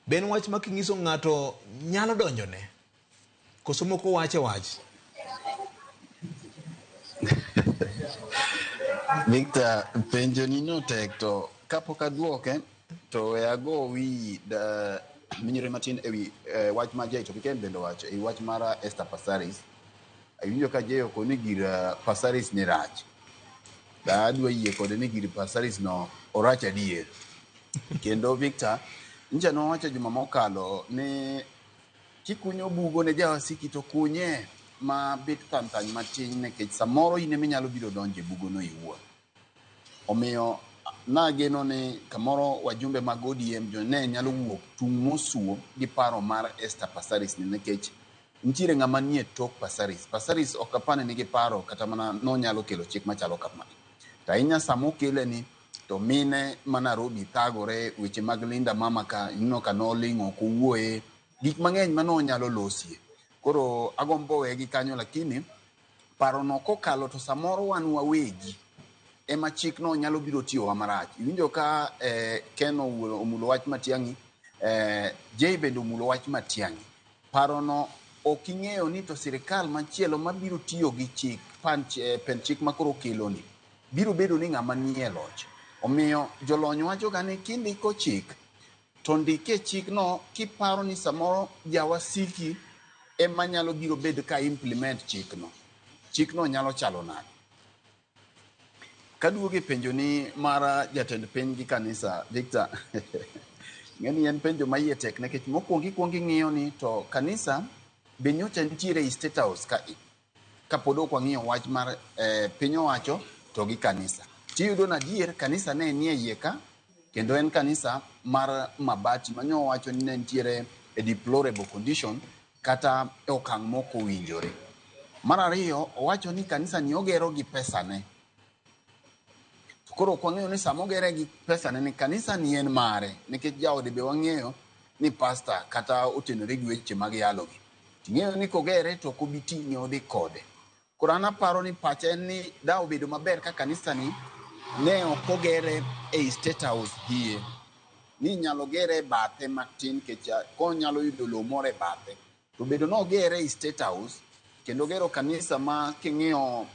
S2: Be en wach ma kinyiso ng'ato nyalo donjone? Koso moko wache wach?
S4: Victor, penjo ni no tek to kapok aduoke to we ago wi minyore matin ewi wach ma Jay to Ken bende owacho ewi wach mar Esther Passaris. Awinjo ka Jay okoni gir Passaris ni rach. Da adwa yie kode ni gir Passaris no orach adier. Kendo Victor, ncha nowacho juma mokalo ni kikunyo bugo ne jawasiki to kunye ma bet thany matin nikech samoro in ema inyalo biro donjo e bugono iwuon. Omiyo nageno ni kamoro wajumbe mag ODM jo ne nyalo wuok tung' mosuo gi paro mar Esther Passaris ni nikech nitiere ng'ama nie tok Passaris. Passaris ok apani nigi paro kata mana nonyalo kelo chik machalo kama. To ahinya sama okele ni to mine ma Nairobi thagore weche mag Linda Mama ka ineno ka noling' ok owuoye gik mang'eny mane onyalo losie. Koro agombo wegi kanyo lakini parono kokalo to samoro wan wawegi ema chikno nyalo biro tiyowa marach. Iwinjo ka Ken omulo wach Matiang'i, Jay bende omulo wach Matiang'i. Parono ok ing'eyo ni to sirikal machielo mabiro tiyo gi chik pen chik makoro keloni biro bedo ni ng'ama nie loch. Omiyo jolony wacho ga ni kindiko chik to ndike chikno kiparo ni samoro jawasiki ema nyalo biro bed ka implement chikno. Chikno nyalo chalo nade? Kaduogo e penjo ni mar jatend piny gi kanisa, Victor, ng'eni en penjo ma iye tek nikech mokwongo ikwongo ing'iyo ni to kanisa be nyocha nitiere ei State House ka kapod ok wang'iyo wach mar piny owacho to gi kanisa. Tiyudo ni adier kanisa ne nie iye ka kendo en kanisa mar mabati manyo wacho ni ne nitiere e deplorable condition kata e okang' mok owinjore. Mar ariyo, owacho ni kanisa ni ogero gi pesane. To koro ok wang'eyo ni sama ogere gi pesane ni kanisa ni en mare nikech jaode be wang'eyo ni pastor kata otenore gi weche mag yalo gi. Ting'eyo ni kogere to ok obi ting'e odhi kode. Koro an aparo ni pacha en ni da obedo maber ka kanisa ni ne ok ogere ei State House hie. Ni inyalo gere e bathe matin nikech konyalo yudo lowo moro e bathe. To bedo nogere ei State House kendo gero kanisa ma king'iyo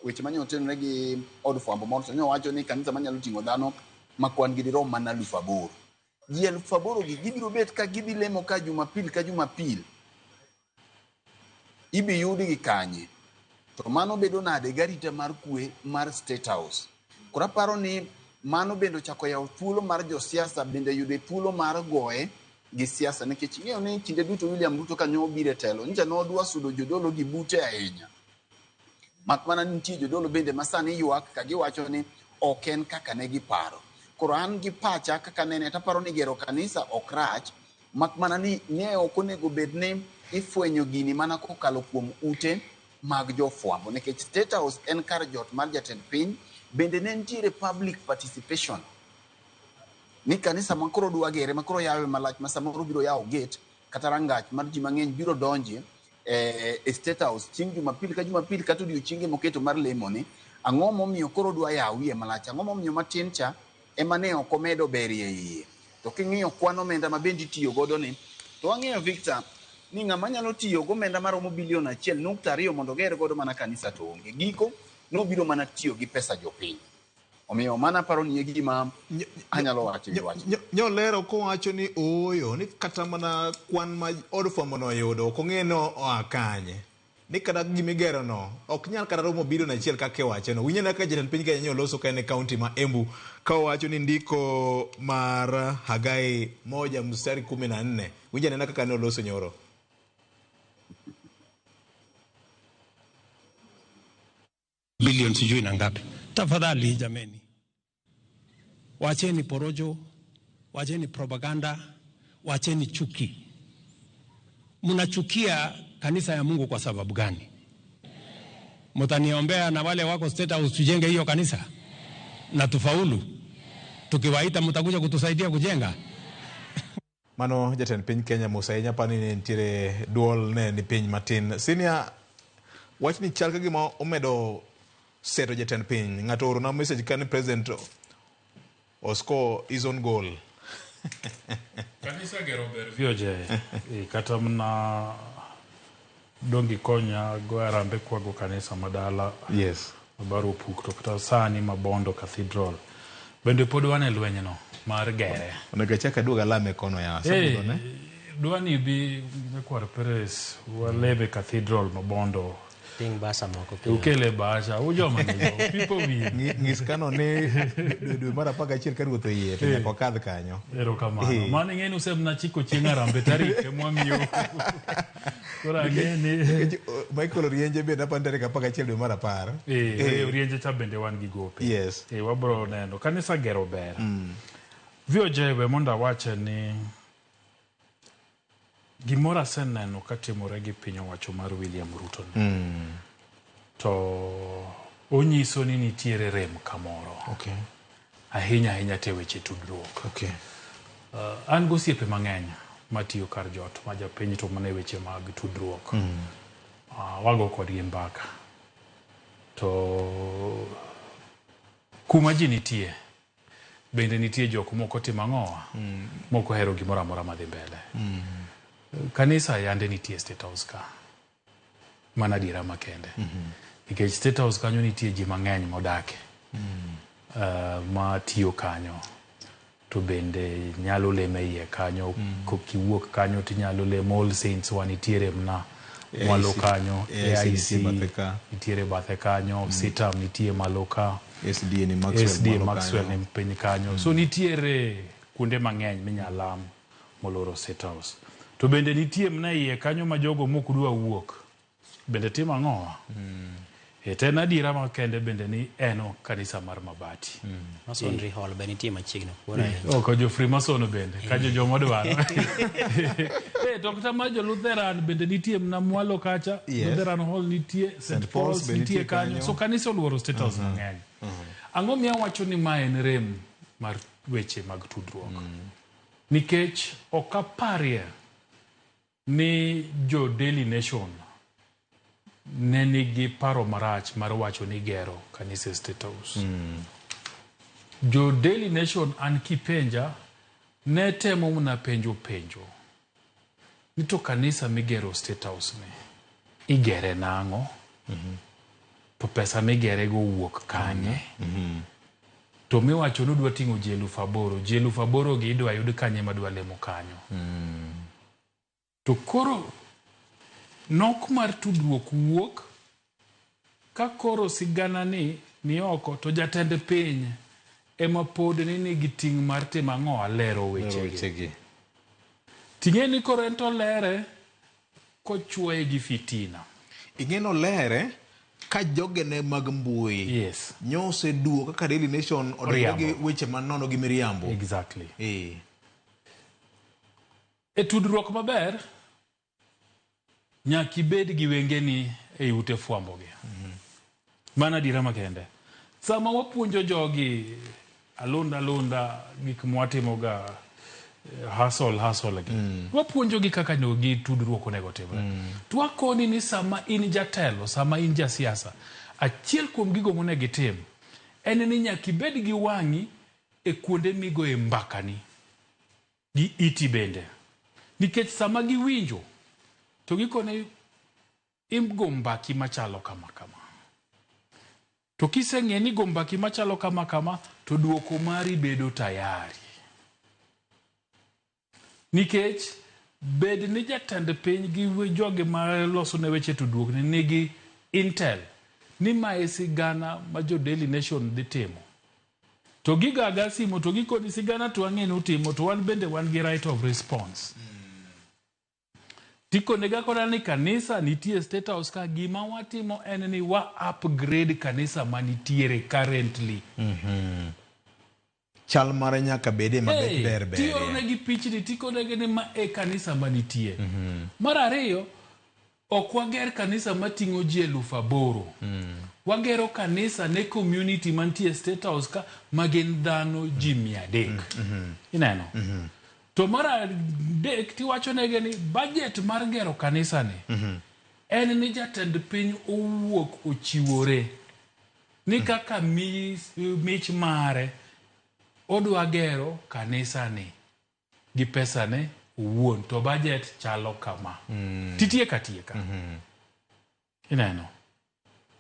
S4: weche manye otenore gi od fwambo moro to nyowacho ni kanisa manyalo ting'o dhano ma kwan gi dirom mana 8,000. Ji 8,000 gi gibiro bet ka gidhi lemo ka Jumapil ka Jumapil. Ibi yudgi kanye? To mano bedo nade garita mar kwe mar State House? Koro aparo ni mano bende ochako yawo thuolo mar josiasa bende yude thuolo mar goye gi siasa nikech ing'eyo ni kinde duto William Ruto ka nobiro e telo nyicha nodwa sudo jodolo gi bute ahinya. Mak mana ni nitie jodolo bende ma sani ywak ka giwacho ni ok en kaka ne giparo. Koro an gi pacha kaka nene taparo ni gero kanisa ok rach mak mana ni ne ok onego bed ni ifwenyo gini mana kokalo kuom ute mag jofwambo nikech State House en kar jot mar jatend piny bende ne nitiere public participation ni kanisa ma koro dwa gere ma koro yawe malach ma samoro biro yawo gate kata rangach mar ji mang'eny biro donje e State House chieng' Jumapil ka Jumapil kata odiochienge moketo mar lemo ni ang'o momiyo koro dwa yawo wiye malach ang'o momiyo matin cha ema ne ok omedo berie iye to king'iyo kwan omenda ma bende itiyo godo ni to wang'eyo Victor ni ng'ama nyalo tiyo gomenda maromo bilion 1.2 mondo oger godo mana kanisa to onge giko nobiro mana tiyo gi pesa jopiny omiyo mano aparo ni e gima anyalo wacho e wach
S2: Nyolero kowacho ni ooyo ni kata mana kwan ma od fwambo no oyudo ok ong'e ni oa kanye ni kata gimigero no ok nyal kata romo bilion 1 kaka iwache no. Winjo kaka jatend piny Kenya nyoloso ka en e kaunti ma Embu ka owacho ni ndiko mar Hagai 1 mstari 14 winjo anena kaka ne oloso nyoro.
S5: Bilioni sijui na ngapi. Tafadhali jameni, wacheni porojo, wacheni propaganda, wacheni chuki. Mnachukia kanisa ya Mungu kwa sababu gani? Mtaniombea na wale wako State House tujenge hiyo kanisa na tufaulu. Tukiwaita mtakuja kutusaidia kujenga.
S2: Mano jatend piny Kenya mos ahinya pani ne nitiere duol ne ni piny matin. Senior, wachni chal ka gima omedo seto jatend piny. Ng'ato oorona message ka ni president oscore his own goal.
S1: Kanisa gero ber VOJ. Eh, kata mana dongi konya go arambe kwago kanisa madala.
S2: Yes.
S1: Mabaro opuk to kata sani Mabondo Cathedral. Bende pod wan e lweny no mar gere.
S2: Onego achak aduog alame kono ya.
S1: Hey,
S2: Hey,
S1: dwani bi nyakwar Perez waleme Cathedral Mabondo.
S3: Ting basa moko.
S1: Ukele bahasha ujoma ni people win.
S2: Ng'is kano ni dwe dwe mar 11 ka ruoth oyie to nyaka wakadh kanyo.
S1: Erokamano.
S2: Eh.
S1: Mano ing'e ni usemna chiko chieng' arambe tarik emwamiyo. Koro ang'e ni
S2: Nikech, Michael Orienje bende apani tarik 11 dwe mar 10.
S1: Eh,
S2: Eh.
S1: Orienje cha bende wan gi gope.
S2: Yes.
S1: Eh, wabro neno. Kanisa gero ber. VOJ we mondo awache ni gimoro aseneno katimore gi piny owacho mar William Ruto ni. To onyiso ni nitiere rem kamoro.
S2: Okay.
S1: Ahinya ahinya te weche tudruok.
S2: Okay.
S1: An gosiepe mang'eny matiyo kar jot ma japiny to mana e weche mag tudruok. Wago kodgi mbaka. To kuma ji nitie bende nitie jok moko timo ang'owa moko ohero gimoro amora madhi mbele. Kanisa yande nitie State House ka. Mana adiera makende. Nikech State House kanyo nitie ji mang'eny modake. Ma tiyo kanyo to bende nyalo lemo e iye kanyo. Kiwuok kanyo tinyalo lemo All Saints wa nitiere mna mwalo
S2: AIC.
S1: kanyo.
S2: AIC nitie bathe ka.
S1: Nitiere bathe kanyo. CITAM nitie malo ka.
S2: SDA ni Maxwell
S1: SDA
S2: mwalo
S1: Maxwell
S2: kanyo.
S1: ni piny kanyo. So nitiere kuonde mang'eny minyalo lam moloro State House. To bende nitie mna iye kanyo ma jogo mok dwa wuok bende timo ang'owa. E to en adiera makende bende ni en kanisa mar mabati.
S3: Masonry Hall be nitie machiegni ok bor ahinya.
S1: Oko jo Freemason bende kanyo joma dwaro. To kata mar jo Lutheran bende nitie mna mwalo kacha.
S2: Yes.
S1: Lutheran Hall nitie, St.
S2: St. Paul's
S1: Paul's
S2: be nitie
S1: nitie kanyo.
S2: kanyo.
S1: So kanisa oluoro State House mang'eny. Ang'o miyo awacho ni ma en rem mar weche mag tudruok? Nikech ok aparie ni jo Daily Nation ne nigi paro marach mar wacho ni gero kanisa e State House. Jo Daily Nation an kipenja ne temo mana penjo penjo ni to kanisa migero State House ni igere nang'o? To pesa migere go wuok kanye? To miwacho ni udwa ting'o ji 8,000, ji 8,000 gi idwa yud kanye madwa lemo kanyo? To koro nok mar tudruok wuok ka koro sigana ni ni oko to jatend piny ema pod ni nigi ting' mar timo ang'o lero wechegi.
S2: Wechegi.
S1: Ting'e ni koro en to lere kochuoye gi fitina.
S2: Ing'e nolere ka jogene mag mbui
S1: Yes.
S2: nyoseduo kaka Daily Nation odonjore gi
S1: Oriambo.
S2: weche manono gi miriambo.
S1: Exactly.
S2: Eh.
S1: E tudruok maber nyaka ibed gi wengeni ei ute fwambo gi. Mano adiera makende. Sama wapuonjo jogi alunda alunda gik mwatimoga hustle hustle gi. Wapuonjo gi kaka onego gi tudruok onego timre. To wakoni ni sama in jatelo, sama in jasiasa, achiel kuom gigo monego itim en ni nyaka ibed gi wang'i e kuonde migoye mbakani gi iti bende. Nikech sama giwinjo to gikone igo mbaki machalo kama kama. To kiseng'e ni go mbaki machalo kama kama to duoko mari bedo tayari. Nikech bed ni jatend piny gi joge ma loso ne weche tudruok ne nigi intel ni mae sigana ma jo Daily Nation dhi timo. To gigaga simo to gikoni sigana to wang'e ni utimo to wan bende wan gi right of response. Tikonega koda ni kanisa nitie State House ka gima watimo en ni wa upgrade kanisa manitiere currently.
S2: Chal mare nyaka bede mabet
S1: Hey,
S2: ber ber.
S1: Tioronegi pichni tikonegi ni ma e kanisa manitie. Mar ariyo, ok wager kanisa mating'o ji 8,000. Wagero kanisa ne community mantie State House ka ma gin dhano ji 300. Ineno? To mar adek tiwachonegi ni budget mar gero kanisani en ni jatend piny owuok ochiwore ni kaka mich mare odwa gero kanisani gi pesane owuon to budget chalo kama. Titieka tieka. Ineno.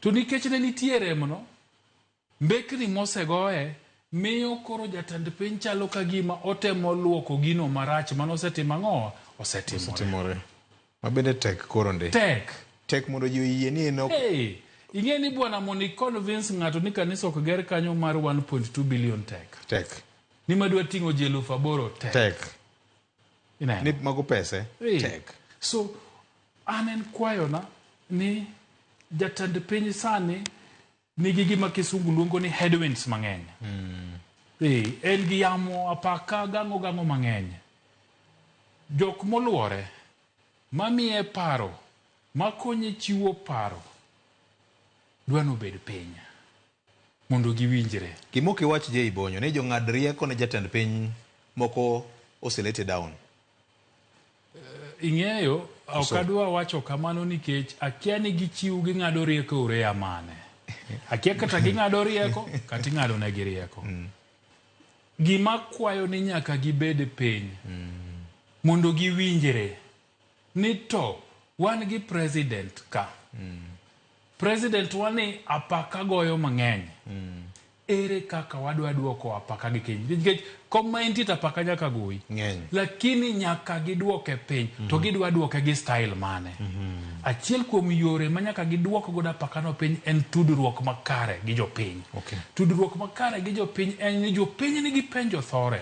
S1: To nikech ne nitie remno, mbekni mosegoye miyo koro jatend piny chalo ka gima otemo luoko gino marach mane osetimo ang'owa? Osetimore.
S2: Osetimore. Ma bende tek koro ndi.
S1: Tek.
S2: Tek mondo ji oyie ni en ok...
S1: Hey, ing'e ni bwana mondo i convince ng'ato ni kanisa ok ger kanyo mar 1.2 billion tek.
S2: Tek.
S1: Ni madwa ting'o ji 8,000 tek.
S2: Tek.
S1: Ineno?
S2: Ni mago pese.
S1: Hey.
S2: Tek.
S1: So, an en kwayona ni jatend piny sani nigi gima kisungu luongo ni headwinds mang'eny. En gi yamo apaka gang'o gang'o mang'eny. Jok moluore, mamiye paro, makonye chiwo paro, dwa nobed piny mondo giwinjre.
S2: Gima ok iwach Jay Bonyo ni jong'ad rieko ne jatend piny moko oselete down.
S1: Ing'eyo, ok adwa wacho kamano nikech akia ni gichiw ging'ado rieko e ureya mane. Akia kata ging'ado rieko, kata ing'ado negi rieko. Gima kwayo ni nyaka gibed piny mondo giwinjre ni to wan gi president ka. President wani apaka goyo mang'eny. Ere kaka wadwa duoko apaka gi keny? Nikech kom ma entie to apaka nyaka goyi.
S2: Ng'eny.
S1: Lakini nyaka giduoke piny. To gidwa duoke gi style mane? Achiel kuom yore ma nyaka giduok godo apakano piny en tudruok makare gi jopiny. Tudruok makare gi jopiny en ni jopiny nigi penjo thore.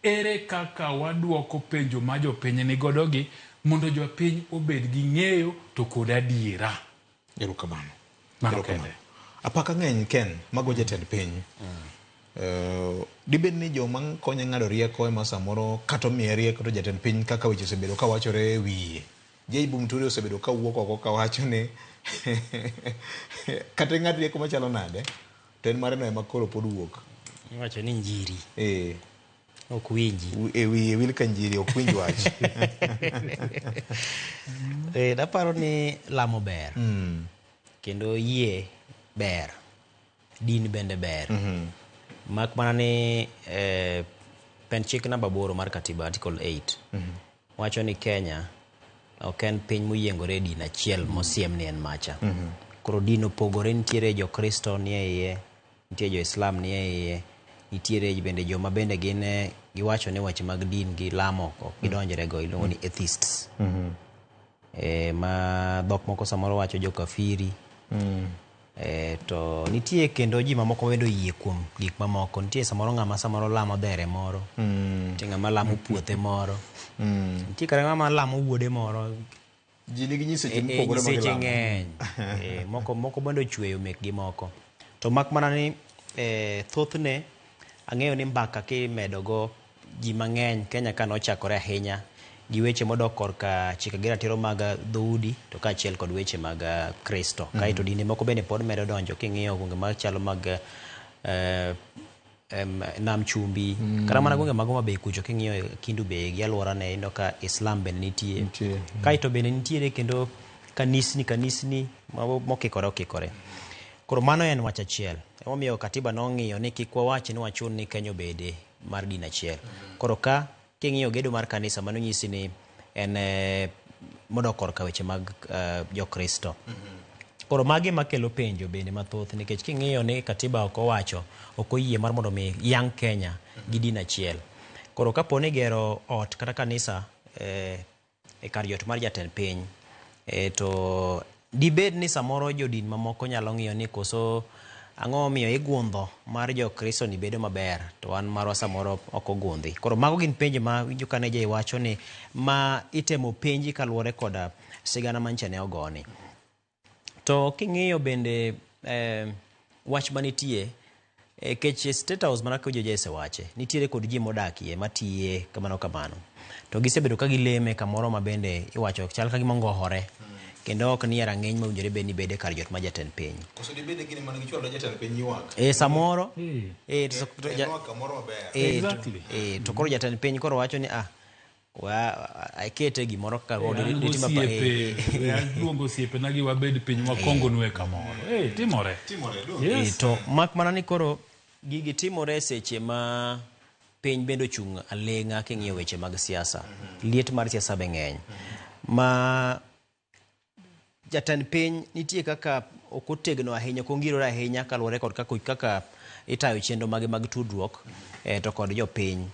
S1: Ere kaka waduoko penjo ma jopiny ni godo gi mondo jopiny obed gi ng'eyo to kod adiera.
S2: Erokamano.
S1: Mano
S2: Erokamano.
S1: kende.
S2: Apaka ng'eny Ken mago jatend piny. Dibed ni joma konye ng'ado rieko ema samoro kata omiye rieko to jatend piny kaka weche osebedo ka wachore e wiye. Jay Muturi osebedo ka wuok oko kawacho ni kata ing'ad rieko machalo nade to en mare no ema koro pod wuok.
S3: Iwacho ni njiri. Ok winji.
S2: E wiye wil ka njiri ok winj wach.
S3: Naparo ni lamo ber. Kendo yie ber. Din bende ber. Mak mana ni pen chik namba 8 mar katiba article 8 wacho ni Kenya ok en piny moyiengore e din achiel mosiem ni en macha. Koro din opogore, nitiere jo-Kristo nie iye, nitie jo-Islam nie iye, nitiere bende joma bende gin giwacho ni weche mag din gi lamo ok gidonjre go, iluongo ni atheists. Ma dhok moko samoro wacho jokafiri. To nitie kendo ji mamoko bende oyie kuom gik mamoko. Nitie samoro ng'ama samoro lamo dhere moro. Nitie ng'ama lamo puothe moro. Nitie kata ng'ama lamo wuode moro.
S2: Ji nigi nyiseche mopogore ma
S3: nyiseche
S2: gilamo.
S3: ng'eny. Moko bende ochweyo mekgi moko. To mak mana ni thothne ang'eyo ni mbaka kimedogo ji mang'eny Kenya ka nochakore ahinya gi weche modok korka chike gi ratiro mag dhoudi to kaachiel kod weche mag Kristo. Kaeto dinde moko bende pod medo donjo king'iyo gwenge machalo mag Nam Chumbi, kata mana gwenge mag Homa Bay kucho king'iyo Kendu Bay gi alworane ineno ka Islam bende nitie. Kaeto bende nitiere kendo kanisni mokikore okikore. Koro mano en wach achiel. Emomiyo katiba nong'iyo ni kik wawach ni wachun ni Kenya obede mar din achiel. Koro ka king'iyo gedo mar kanisa mano nyisi ni en modok korka weche mag Jokristo. Koro magi makelo penjo bende mathoth nikech king'iyo ni katiba ok owacho, ok oyie mar mondo mi yang Kenya gi din achiel. Koro kapo ni gero ot kata kanisa e kar jot mar jatend piny, to dibed ni samoro jodin mamoko nyalo ng'iyo ni koso ang'o momiyo igundho mar Jokristo ni bedo maber to an marwa samoro ok ogundhi. Koro mago gin penjo ma winjo kane Jay wacho ni ma itemo penji kaluwore koda sigana mancha ne ogoni. To king'iyo bende wach manitie kech State House mana kaka Jay osewache, nitiere kod ji modakie matiye kamano kamano. To gisebedo ka gileme kamoro ma bende iwacho chal ka gima ongohore. Kendo ok nie rang'iny mowinjore bed ni bede kar jot ma jatend piny.
S2: Koso dibed gini mane gichwalo jatend piny ywak?
S3: E samoro e, to,
S2: To en ywak kamoro maber.
S3: e, to, e, to koro jatend piny koro wacho ni ah wa akete gimoro kaka
S1: Eh, an gosiepe, we aluongo osiepena gi wabed piny wakongonue kamoro. Eh, timore.
S3: E,
S1: Yes.
S3: to mak mana ni koro gigi timore seche ma piny bende ochung' aleng'a king'iyo weche mag siasa. Liet mar siasa be ng'eny. Ma jatend piny nitie kaka ok otegno ahinya, ok ongirore ahinya kaluwore kod kaka, kaka itayo chenro mage mag tudruok eh, to kod jopiny.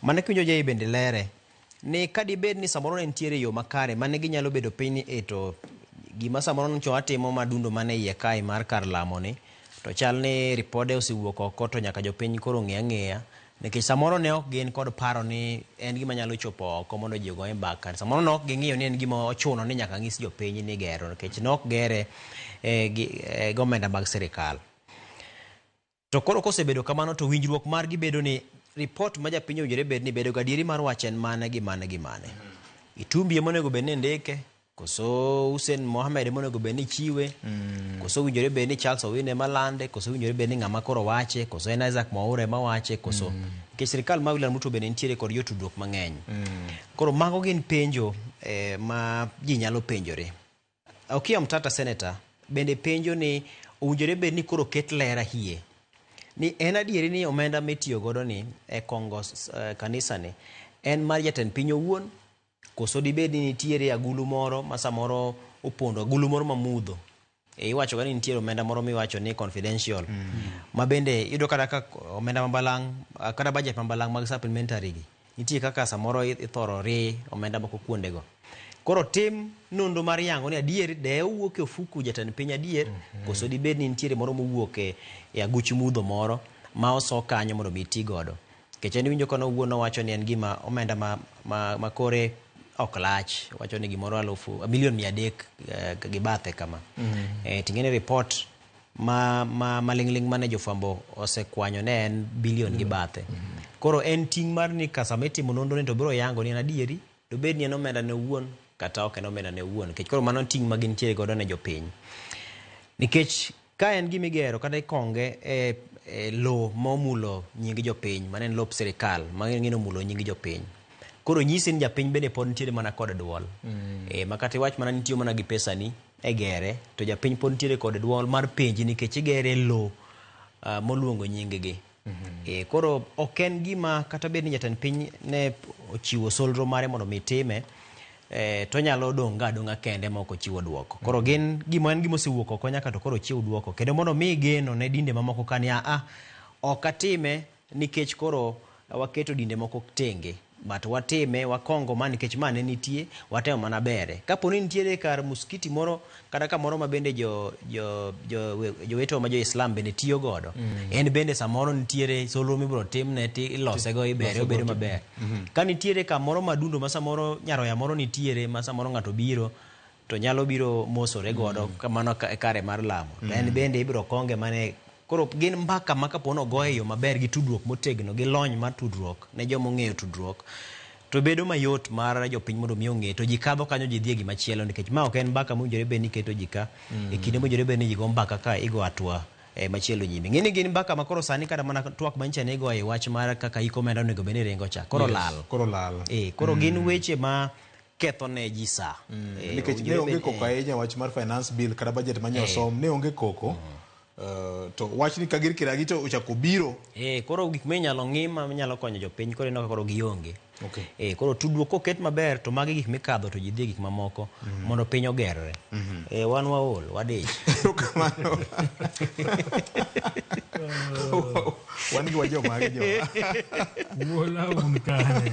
S3: Mano kiwinjo Jay bende lere ni ka dibed ni samoro ne nitiere yo makare mane ginyalo bedo piny ni e to gima samoro nyocha watimo madundo mane iye kae mar kar lamo ni to chal ni ripode osewuok oko to nyaka jopiny koro ng'e ang'eya nikech samoro ne ok gin kod paro ni en gima nyalo chopo oko mondo ji ogoye mbaka. Samoro ne ok ging'iyo ni en gima ochuno ni nyaka ng'is jopiny ni gero nikech ne ok gere eh, gi, eh, gi omenda mag sirikal. To koro kosebedo kamano to winjruok margi bedo ni report ma japiny owinjore bed ni bedo gadieri mar wach en mane gi mane gi mane. Itumbi ema onego bed ni ndike, koso Hussein Mohamed ema onego bed ni chiwe, koso owinjore bed ni Charles Owino ema lande, koso owinjore bed ni ng'ama koro wache, koso en Isaac Mwaura ema wache, koso nikech sirikal ma William Ruto bende nitiere kod jotudruok mang'eny. Koro mago gin penjo eh, ma ji nyalo penjore. Okiya Omtata Senator bende penjo ni owinjore bed ni koro ket ler hie ni en adieri ni omenda mitiyo godo ni e kongo eh, kanisa ni en mar jatend piny owuon koso dibed ni nitiere agulu moro ma samoro opondo agulu moro mamudho e, iwacho ga ni nitiere omenda moro miwacho ni confidential ma bende iyudo kata ka omenda mabalang' kata budget mabalang' mag supplementary gi nitie kaka samoro ithoro ri omenda moko kuondego. Koro tim nonro mar yango ni adier de owuok e ofuku jatend piny adier koso dibed ni nitiere moro mowuok e, e aguch mudho moro ma oso kanyo mondo mi iti godo. Nikech en iwinjo ka nowuon nowacho ni en gima omenda ma, ma, ma kore ok lach wacho ni gimoro alufu milion 300 eh, gi bathe kama. Eh, ting'e ni report ma, ma maling'ling' mane jofwambo osekwanyo ne en bilion gi bathe. Koro en ting' mar ni ka sama itimo nonro ni to biro yango ni en adieri, dobed ni en omenda ne owuon kata ok en omenda ne owuon. Nikech koro mano ting' ma gintiere godo ne jopiny. Nikech ka en gima igero kata ikonge e, e lowo ma omulo nying jopiny, mano en lop sirikal ma ing'e ni omulo nying jopiny. Koro nyisi ni japiny bende pod nitiere mana kod duol. E, ma kata iwach mana ni itiyo mana gi pesani e gere, to japiny pod nitiere kod duol mar penji nikech igere e lowo uh, moluongo nying gi. E, koro ok en gima kata bed ni jatend piny ne ochiwo solro mare mondo mi time e, to onyalo dong' ga adong'a kende ma ok ochiwo duoko. Koro gin gima en gima osewuok oko nyaka to koro ochiw duoko kendo mondo mi geno ne dinde mamoko ka ni a ok atime nikech koro waketo dinde moko tenge but watime wakongo ma nikech ma ne nitie watemo mana bere. Kapo ni nitiere kar muskiti moro kata kamoro ma bende jo jo jo jowetewa ma jo Islam bende tiyo godo en bende samoro nitiere solro mibiro timne ti ilose go ibere obedo maber. Ka nitiere kamoro madundo ma samoro nyaroya moro nitiere ma samoro ng'ato biro to nyalo biro mosore godo kamano ka- kare mar lamo to en bende ibiro konge mane koro gin mbaka ma kapo ni ogoye e yo maber gi tudruok motegno gi lony mar tudruok ne joma ong'eyo tudruok to bedo mayot mar jopiny mondo mi ong'e to ji kadho kanyo ji dhi e gima chielo nikech ma ok en mbaka mowinjore bed ni iketo ji ka e kinde mowinjore bed ni ji go mbaka ka igo atwa eh, machielo nyime. Ng'e ni gin mbaka ma koro sani kata mana twak manyicha ne igoyo e wach mar kaka iko omenda onego bed ni ringo cha koro
S2: Yes,
S3: lal.
S2: Koro lal.
S3: Eh, koro gin weche ma ketho ne ji sa. Eh,
S2: Nikech ne
S3: owinjore
S2: onge
S3: bed-
S2: koko ahinya wach mar finance bill kata budget manye
S3: Eh.
S2: osom ne onge koko. To wach ni Kagir Kiragi to ochako biro.
S3: Eh, koro gik minyalo ng'i ma nyalo konyo jopiny koro ineno ka koro gionge.
S2: Okay.
S3: Eh, koro tudruok koket maber to magi gik mikadho to ji dhi e gik mamoko mondo piny ogerre. Eh, wan waol, wadich.
S2: Wan gi wajomage jo.
S1: Wuola un kanye.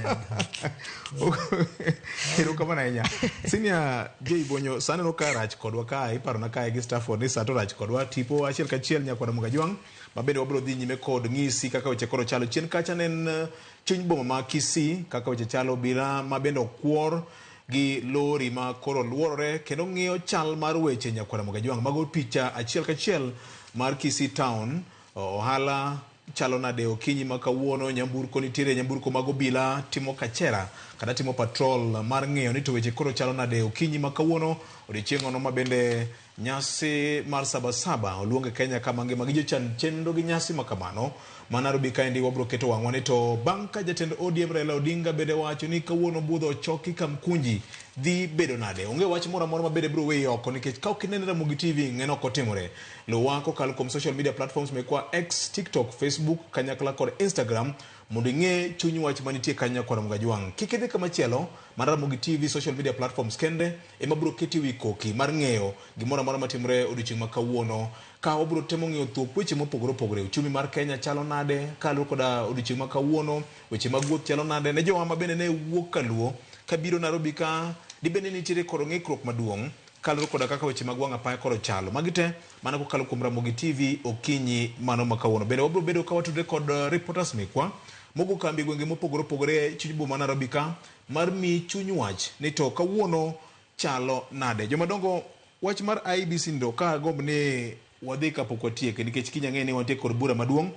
S2: Erokamano ahinya. Senior J Bonyo, sani aneno ka rach kodwa kae, iparona kae gi Stafford ni sa to rach kodwa. Tipo achiel kachiel nyakwara Mugajwang' ma bende wabiro dhi nyime kod ng'isi kaka weche koro chalo. Chien kacha ne en eh, chuny boma ma Kisii kaka weche chalo obila ma bende okwor gi lori ma koro luorore kendo ng'iyo chal mar weche nyakwara Mugajwang'. Mago picha achiel kachiel mar Kisii town, ohala chalo nade okinyi ma kawuono. Nyamburko nitiere, nyamburko mag obila timo kachera kata timo patrol mar ng'iyo ni to weche koro chalo nade okinyi ma kawuono, odiochieng'ono ma bende nyasi mar Sabasaba oluong e Kenya ka mangima gi jochan chenro gi nyasi ma kamano. Ma Nairobi kaendi wabro keto wang'wa ni to bang' ka jatend ODM Raila Odinga bende wacho ni kawuono budho ochoki Kamkunji dhi bedo nade. Onge wach moro amora ma bende biro weyi oko nikech ka ok inene Ramogi TV ng'e ni ok otimore. Luwa kokalo kuom social media platforms mekwa X, TikTok, Facebook kanyakla kod Instagram mondo ing'e chuny wach manitie kanyo nyakwar Ramogi Ajwang'. Kik idhi kamachielo mana Ramogi TV social media platforms kende ema biro keti wi koki mar ng'eyo gimoro amora matimore odiochieng' ma kawuono ka wabiro temo ng'iyo thuok weche mopogore opogore. Uchumi mar Kenya chalo nade kaluwore koda odiochieng' ma kawuono, weche mag wuoth chalo nade ne jowa ma bende ne wuok kaluo kabiro Nairobi ka dibed ni nitiere kod ng'ikruok maduong' kaluwore koda kaka weche mag wang' apaya koro chalo. Magi te mana kokalo kuom Ramogi TV okinyi mano ma kawuono. Bende wabiro bedo ka watudre kod reporters mekwa mogo kambi e gwenge mopogore opogore e chuny boma Nairobi ka mar miyi chuny wach ni to kawuono chalo nade. Jomadongo, wach mar IEBC ndo ka agomb ni wadhi kapok watieke nikech kiny ang'e ni wantie kod bura maduong'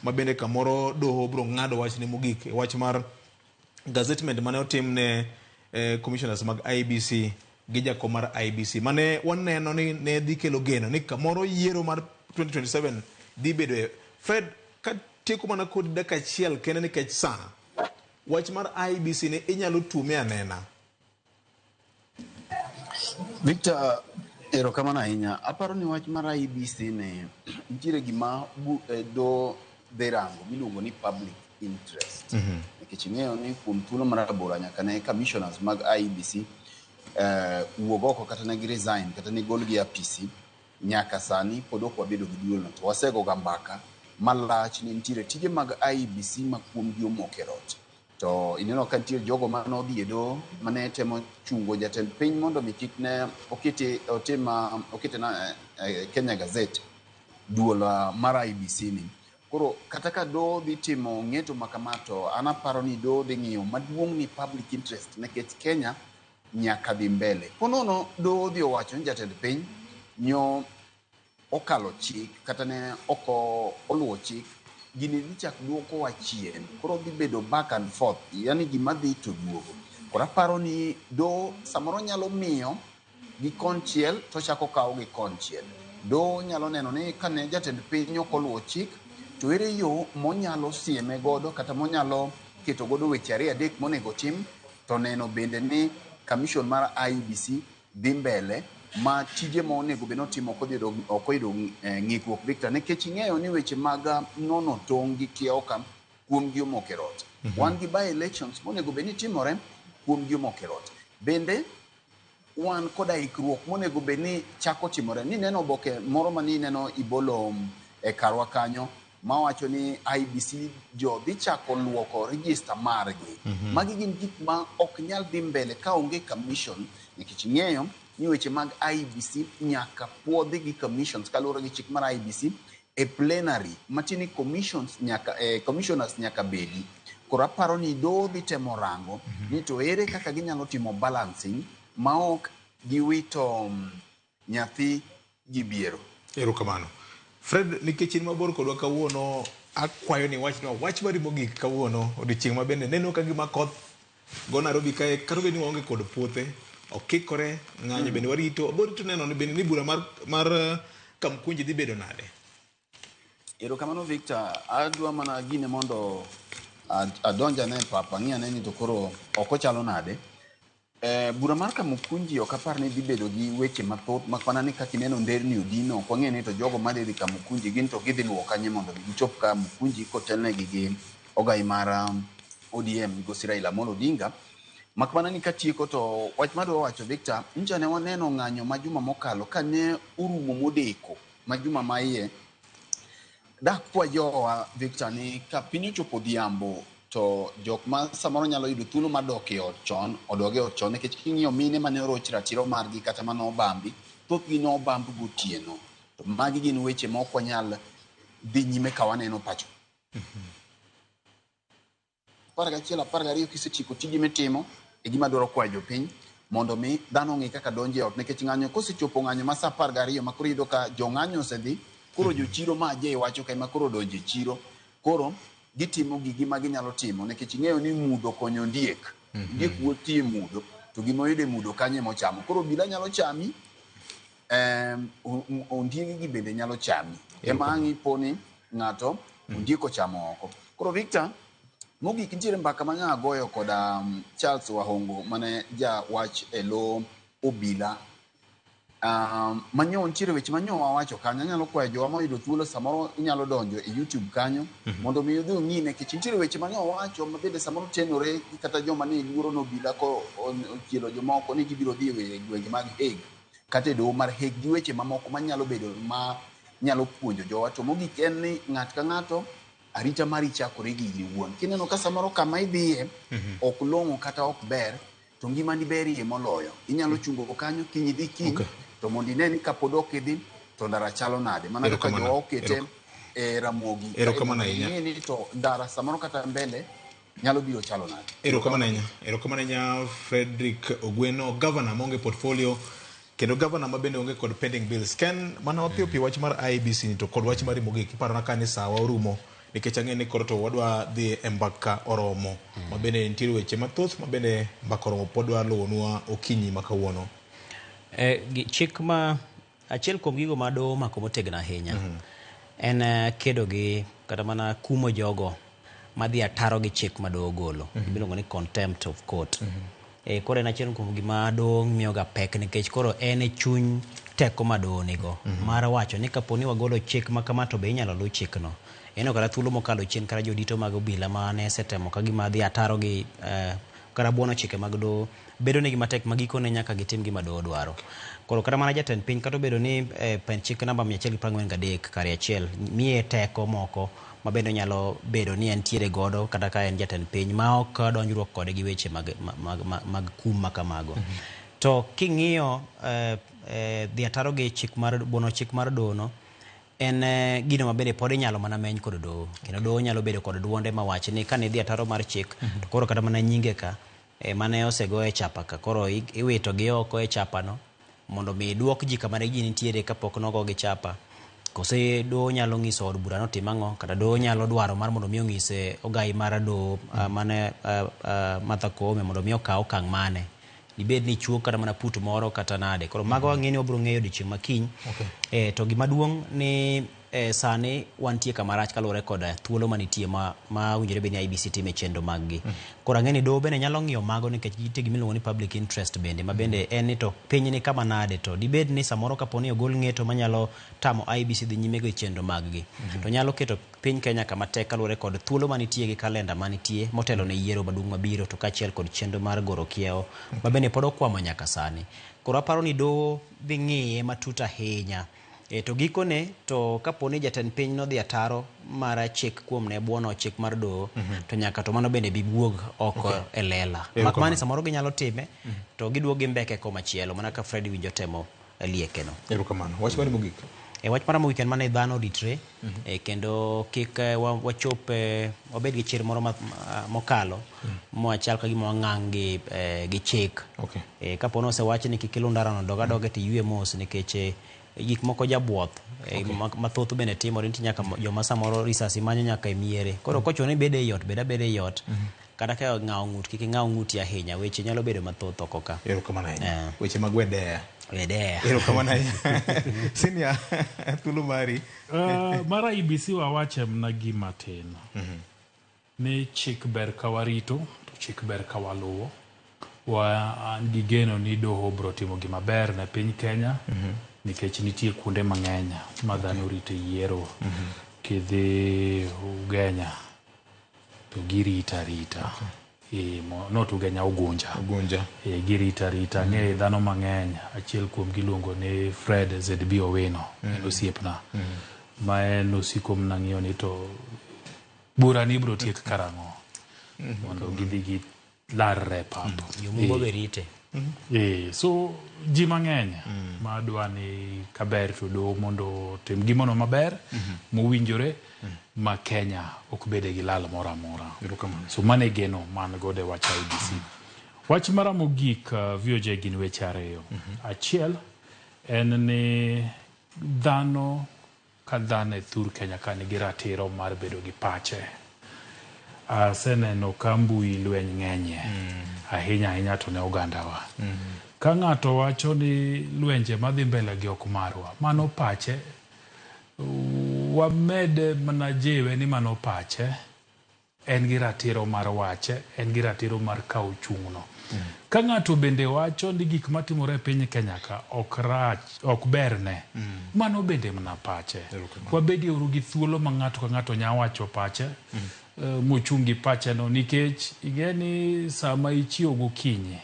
S2: ma bende kamoro doho biro ng'ado wachne mogik e wach mar gazettement mane otim ne commissioners mag IEBC gi jakom mar IEBC mane waneno ni ne dhi kelo geno ni kamoro yiero mar 2027 dhi bedo e Fred, katieko mana kod dakika achiel kende nikech saa, wach mar IEBC ni inyalo tume anena.
S4: Victor, erokamano ahinya. Aparo ni wach mar IEBC ni nitiere gima do dhi rango miluongo ni public interest. Nikech ing'eyo ni kuom thuolo marabora nyaka ne commissioners mag IEBC wuog oko kata ne gi resign kata ne golgi e apisi, nyaka sani pod ok wabedo gi duolno. To wasegoga mbaka malach ni nitiere tije mag IEBC ma kuomgi omoko e rot. To ineno ka nitie jogo mane odhi e doho mane temo chungo jatend piny mondo mi kik ne okete, otim, okete na Kenya Gazette duol mar IEBC ni. Koro kata ka doho dhi timo ng'eto ma kama to an aparo ni doho dhi ng'iyo maduong' ni public interest nikech Kenya nyaka dhi mbele. Ponono doho odhi owacho ni jatend piny nyo okalo chik kata ne ok oluwo chik, gini dhi chak duokowa chien. Koro dhi bedo back and forth, yani gima dhi to duogo. Koro aparo ni doho samoro nyalo miyo gi konchiel to chako kawo gi konchiel. Doho nyalo neno ni kane jatend piny ok oluwo chik, to ere yo monyalo sieme godo kata monyalo keto godo weche ariyo adek monego tim, to neno bende ni commission mar IEBC dhi mbele ma tije ma onego bed ni otimo ok oyudo ng'ikruok Victor, nikech ing'eyo ni weche mag nono tong' gi kiewo ka kuom gi omoko e rot. Wan gi by elections monego bed ni timore kuom gi omoko e rot. Bende wan koda ikruok monego bed ni chako timore. Ni neno oboke moro ma ni neno ibolo e karwa kanyo mawacho ni IEBC jo dhi chako luoko register margi. Magi gin gik ma ok nyal dhi mbele ka onge commission, nikech ing'eyo ni weche mag IEBC nyaka puodhi gi commissions kaluwore gi chik mar IEBC e plenary matiende ni commissions nyaka, commissioners nyaka bedi. Koro aparo ni doho dhi temo rango ni to ere kaka ginyalo timo balancing ma ok giwito nyathi gi biero.
S2: Erokamano. Fred, nikech in mabor kodwa kawuono, akwayo ni wachnwa wach mari mogik kawuono, odiochieng' ma bende neno ka gima koth go Nairobi kae, kata obedo ni waonge kod puothe, okikore, ng'anyo bende warito, wabiro rito neno ni bende ni bura mar Kamkunji dhi bedo nade.
S4: Erokamano Victor, adwa mana gine mondo adonj ane e pap, ang'i ane ni to koro oko chalo nade. Bura mar Kamukunji ok apar ni dhi bedo gi weche mathoth, mak mana ni kaka ineno nderni odino, ok wang'eyo ni to jogo madhi dhi Kamukunji gin to gidhi luwo kanye mondo mi gichop Kamukunji kotelnegi gi ogai mar ODM migosi Raila Amolo Odinga. Mak mana ni katieko to wach madwa wacho Victor, nyocha ne waneno ng'anyo ma juma mokalo ka ne orumo modeko ma juma ma iye. Dakwa jowa Victor ni ka piny ochopo odhiambo to jok ma samoro nyalo yudo thuolo mar dok e ot chon, odog e ot chon, nikech king'iyo mine mane oroch ratiro margi kata mane obambi, thothgi ne obamb gotieno. To magi gin weche ma ok wanyal dhi nyime ka waneno pacho. 11, 12 kisetieko tiji mitimo, e gima dwaro kwayo jopiny mondo mi dhano ong'e kaka donjo e ot, nikech ng'anyo kosechopo ng'anyo ma saa 12 ma koro iyudo ka jong'anyo osedhi, koro jochiro ma aje iwacho ka ema koro odonjo e chiro. Koro gitimo gigi ma ginyalo timo nikech ing'eyo ni mudho konyo ondiek. Ondiek wuok tiyo e mudho to gima oyudo e mudho kanyo ema ochamo. Koro obila nyalo chami, ondiegi gi bende nyalo chami. Ema ang' ipo ni ng'ato ondiek ochamo oko. Koro Victor, mogik nitiere mbaka ma nya goyo koda Charles Wahongo mane ja wach e lo obila. Manyo nitiere weche manyo wawacho kanyo, anyalo kwayo jowa moyudo thuolo samoro inyalo donjo e YouTube kanyo mondo mi udhi ung'i nikech nitiere weche manyo wawacho ma bende samoro tenore gi kata joma ne luoro ni obila ko ochielo jomoko ni gibiro dhi e gwenge mag Hague kata e doho mar Hague gi weche mamoko manyalo bedo ma nyalo puonjo jowa. To mogik en ni ng'at ka ng'ato arita mari chakore gi in iwuon. Kineno ka samoro kama idhiye ok long'o kata ok ber, to ngimani berie moloyo. Inyalo chungo kanyo kiny idhi kiny, to mondo ine ni kapod ok idhi to ndara chalo nade. Mana kaka jowa okete e Ramogi.
S2: Erokamano ahinya.
S4: Ing'e ni to ndara samoro kata mbele nyalo biro chalo nade.
S2: Erokamano ahinya. Erokamano ahinya Frederick Ogweno, governor maonge portfolio kendo governor ma bende onge kod pending bills. Ken mana wapiyo piyo wach mar IEBC ni to kod wach mari mogik iparona ka ni sawa orumo nikech ang'e ni koro to wadwa dhi e mbaka oromo ma bende nitiere weche mathoth ma bende mbaka oromo pod dwa luwonwa okinyi ma kawuono.
S3: Chik ma achiel kuom gigo ma doho omako motegno ahinya en kedo gi kata mana kumo jogo madhi ataro gi chik ma doho ogolo miluongo ni contempt of court. Koro en achiel kuom gima doho miyoga pek nikech koro en e chuny teko ma doho nigo mar wacho ni kapo ni wagolo chik ma kama to be inyalo luw chikno. En kata thuolo mokalo chien kata jodito mag obila mane osetemo ka gima dhi ataro gi kata buono chike mag doho bedo negi matek ma gikone nyaka gitim gima doho dwaro. Koro kata mana jatend piny kata obedo ni pend chik namba 143 kare achiel miye teko moko ma bende onyalo bedo ni entiere godo kata ka en jatend piny ma ok donjruok kode gi weche mag kum ma kamago. To king'iyo dhi ataro gi chik mar buono chik mar doho no, en gino ma bende pod inyalo mana meny kod doho. Kendo doho nyalo bedo kod duonde mawach ni kane idhi ataro mar chik, to koro kata mana nyinge ka mane osego e chapa ka, koro iwito gi oko e chapa no mondo mi duok ji kama ne ji nitiere kapok nogo gi chapa. Kose doho nyalo nyiso od bura notim ang'o, kata doho nyalo dwaro mar mondo mi onyis ogai mar doho mane Martha Koome mondo mi okaw okang' mane. Dibed ni chuok kata mana put moro kata nade. Koro mago ang'e ni wabiro ng'eyo odiochieng' ma kiny. To gima duong' ni sani wantie kama rach kaluwore kod thuolo manitie ma owinjore bed ni IEBC time chenro mag gi. Koro ang'e ni doho bende nyalo ng'iyo mago nikech nitie gima iluongo ni public interest bende ma bende en ni to piny ni kama nade to dibed ni samoro kapo ni ogol ng'eto manyalo tamo IEBC dhi nyime gi chenro mag gi. To nyalo keto piny Kenya kama tek kaluwore kod thuolo manitie gi kalenda manitie motelo ne yiero maduong' mabiro to kaachiel kod chenro mar goro kiewo ma bende pod okwamo nyaka sani. Koro aparo ni doho dhi ng'iye matut ahinya. To gikone to kapo ni jatend piny nodhi ataro mar chik kuom ne buono chik mar doho to nyaka to mano bende bi wuog oko e lela. Mak mana ni samoro ginyalo time to giduogo gi mbeke komachielo mana ka Fred winjo temo lieke no.
S2: Erokamano. Wach mari mogik?
S3: Wach mara mogik en mana ni dhano oritre kendo kik wachop wabed gi chir moro mokalo mwachal ka gima wang'ang' gi chik. Kapo ni osewach ni kik iluw ndarano, dog adoga to iywe mos nikech gik moko jabuoth mathoth bende timore. Nitie nyaka joma samoro risasi manyo nyaka e miere. Koro kochuno ni ibed ei ot, bed abeda ei ot. Kata ka ng'awo ng'ut, kik ing'aw ng'uti ahinya. Weche nyalo bedo mathoth oko ka.
S2: Erokamano ahinya. Weche mag wedeya.
S3: Wedeya.
S2: Erokamano ahinya. Senior, thuolo mari.
S1: Mar IEBC wawache mana gima tin. Ni chik ber ka warito, to chik ber ka waluwo. Wan gi geno ni doho biro timo gima ber ne piny Kenya nikech nitie kuonde mang'eny ma dhano orito yiero. Kidhi Ugenya to girito arita. Not Ugenya, Ugunja.
S2: Ugunja.
S1: Girito arita. Ang'eyo dhano mang'eny, achiel kuom gi iluongo ni Fred ZB Owino, en osiepna. Ma en osiko mana ng'iyo ni to bura ni ibiro tiek karang'o mondo gidhi gi larre e pap.
S3: Jomumbo be rite.
S1: So ji mang'eny ma dwa ni kaber to doho mondo otim gimono maber mowinjore ma Kenya ok bede gi lal moro amora. So mano e geno man godo e wach IEBC. Wach mara mogik VOJ gin weche ariyo. Achiel en ni dhano ka dhano e thur Kenya ka nigi ratiro mar bedo gi pache. Aseneno ka mbui lweny ng'enyie ahinya ahinya to ne ogandawa. Ka ng'ato wacho ni lwenje madhi mbele gi ok marwa, mano pache. Wamede mana jiwe ni mano pache. En gi ratiro mar wache, en gi ratiro mar kawo chung'no. Ka ng'ato bende wacho ni gik matimore e piny Kenya ka ok rach, ok berne, mano bende mana pache. Wabedie uru gi thuolo ma ng'ato ka ng'ato nya wacho pache, mochung' gi pache no, nikech ing'e ni sama ichiewo gokinyi,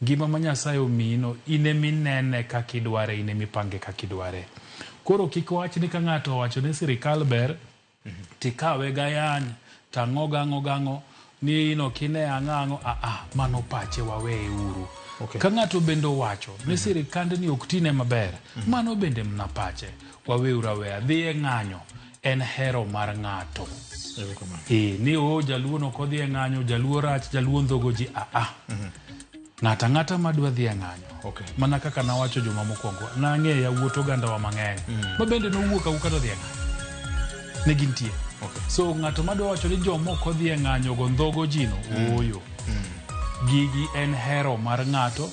S1: ngima ma Nyasaye omiyi no, in eminene kaka idware, in emipange kaka idware. Koro kik wach ni ka ng'ato owacho ni sirikal ber, tikawe gayany, tang'o gang'o gang'o, ni in ok ine ang'o ang'o, mano pache waweye uru. Ka ng'ato bende owacho ni sirikandni ok tine maber, mano bende mana pache, waweuru aweya. Dhi e ng'anyo en hero mar ng'ato. Ni o jaluo no kodhi e ng'anyo, jaluo rach, jaluo ndhogo ji, Ng'ato ang'ata madwa dhi e ng'anyo. Mana kaka nawacho juma mokwongo, nang'eyo yawuot ogandawa mang'eny ma bende nowuok awuoka to dhi e ng'anyo. Ne gintie. So ng'ato madwa wacho ni joma ok odhi e ng'anyo go ndhogo ji no, ooyo. Gigi en hero mar ng'ato.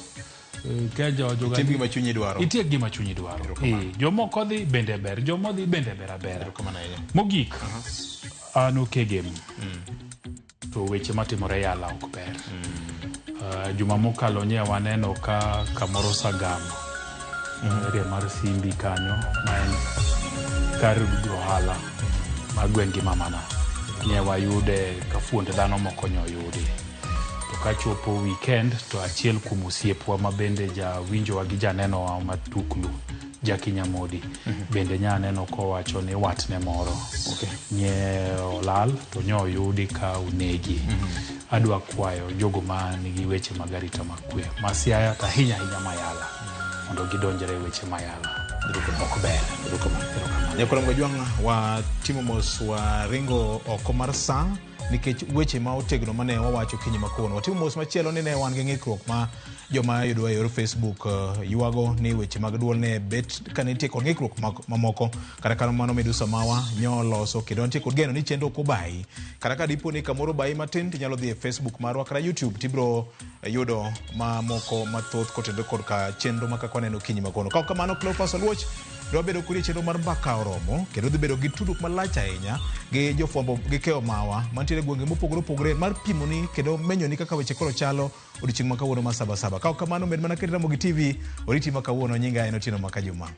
S2: Itim gima chunyi dwaro.
S1: Itim gima chunyi dwaro. Joma ok odhi bende ber, joma odhi bende ber abera. Mogik, an okegem. To weche matimore Yala ok ber. Juma mokalo nye waneno ka kamoro Sagam, area mar Simbi kanyo, ma en kar ohala mar gweng' gi mamana. Nye wayude ka fuond dhano moko nyo oyudi. To kachopo weekend to achiel kuom osiepwa ma bende jawinjowa gi janenowa matuklu, Jackie Nyamodi, bende nya aneno kowacho ni watne moro nye olal to nyo oyudi ka onegi. Adwa kwayo jogo ma nigi weche mag arita mag kwe ma Siaya to ahinya ahinya Mayala mondo gidonjre e weche Mayala. Ok ber.
S2: Nyakwar Mgajwang' watimo mos waringo oko mar sa nikech weche ma otegno mane wawacho kinyi ma kawuono. Watimo mos machielo ni ne wan gi ng'ikruok ma joma yudowa e yor Facebook ywago ni weche mag duol ne bet ka nitie kod ng'ikruok mamoko. Kata kamano Midusa mawa nyo loso kendo nitie kod geno ni chenro ok obayi. Kata ka dipo ni kamoro obayi matin tinyalo dhi e Facebook marwa kata YouTube tibiro yudo mamoko mathoth kotenore kod ka chenro ma kaka waneno kinyi ma kawuono. Ka ok kamano Cleophas Oluoch dwa bedo kodi e chenro mar mbaka oromo kendo dhi bedo gi tudruok malach ahinya gi jofwambo gi keyo mawa mantiere e gwenge mopogore opogore mar pimoni kendo menyoni kaka weche koro chalo odiochieng' ma kawuono ma Sabasaba. Ka ok kamano med mana ket Ramogi TV oriti ma kawuono. Nyinga en Otieno Makajuma.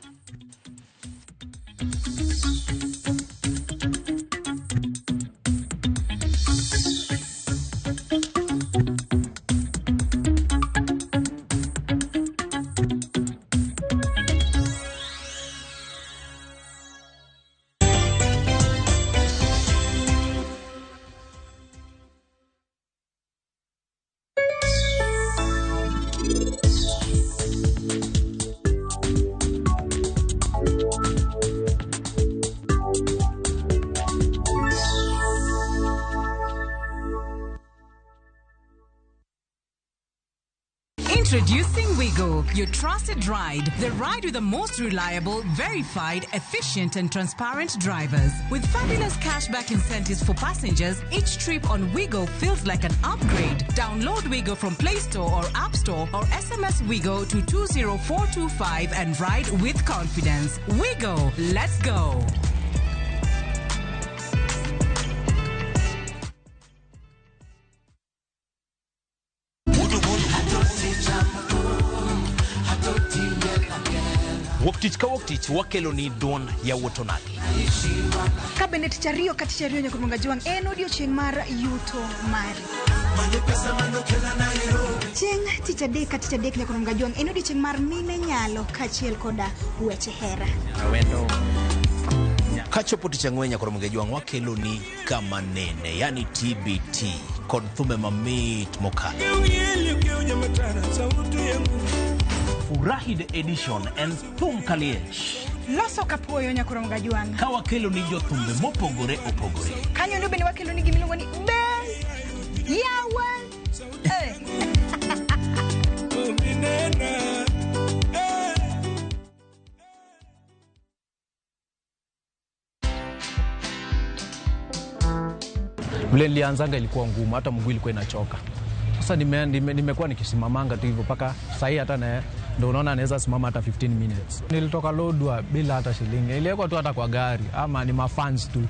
S7: Introducing Wigo, your trusted ride. The ride with the most reliable, verified, efficient, and transparent drivers. With fabulous cashback incentives for passengers, each trip on Wigo feels like an upgrade. Download Wigo from Play Store or App Store or SMS Wigo to 20425 and ride with confidence. Wigo, let's go.
S8: Wuok tich ka wuok tich wakelo ni duond yawuot onagi.
S9: Ka bende tich ariyo ka tich ariyo nyaka Jwang' en odiochieng' mar yuto mari. Chieng' tich adek ka tich adek nyaka Jwang' en odiochieng' mar mine nyalo kaachiel koda weche hera.
S8: Kachopo tich ang'wen nyaka Jwang' wakelo ni kama nene, yani TBT kod thumbe mamit mokalo. Furahi the edition en thum kaliech.
S9: Loso kapuoyo nyaka Jwang'.
S8: Ka wakelo ni jothumbe mopogore opogore.
S9: Kanyo ndo bende wakelo ni gimiluongo ni be yawa.
S10: Vile nilianzanga ilikuwa ngumu, hata mguu ilikuwa inachoka. Sasa nimekuwa nikisimamanga tu hivyo mpaka sahii, hata na ndio unaona naweza simama hata 15 minutes. Nilitoka Lodwar bila hata shilingi, niliwekwa tu hata kwa gari ama ni mafans tu.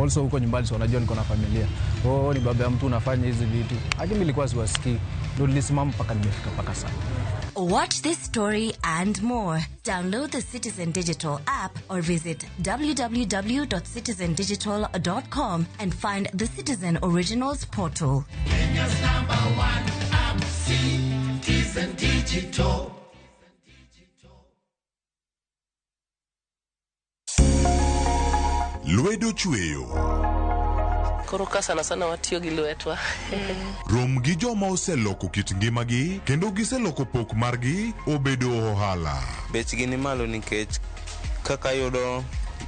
S10: Also huko nyumbani si wanajua niko na familia. Oh, ni baba ya mtu unafanya hizi vitu. Lakini nilikuwa siwasikii. Ndio nilisimama mpaka nimefika mpaka sasa.
S11: Watch this story and more. Download the Citizen Digital app or visit www.citizendigital.com and find the Citizen Originals portal.
S12: Kenya's number one app, Citizen Digital.
S6: Lwedo chweyo.
S13: Koro ka sana sana watiyo gi lwetwa.
S6: Rom gi joma oseloko kit ngimagi kendo giseloko pok margi obedo ohala.
S14: Bechgi ni malo nikech kaka yudo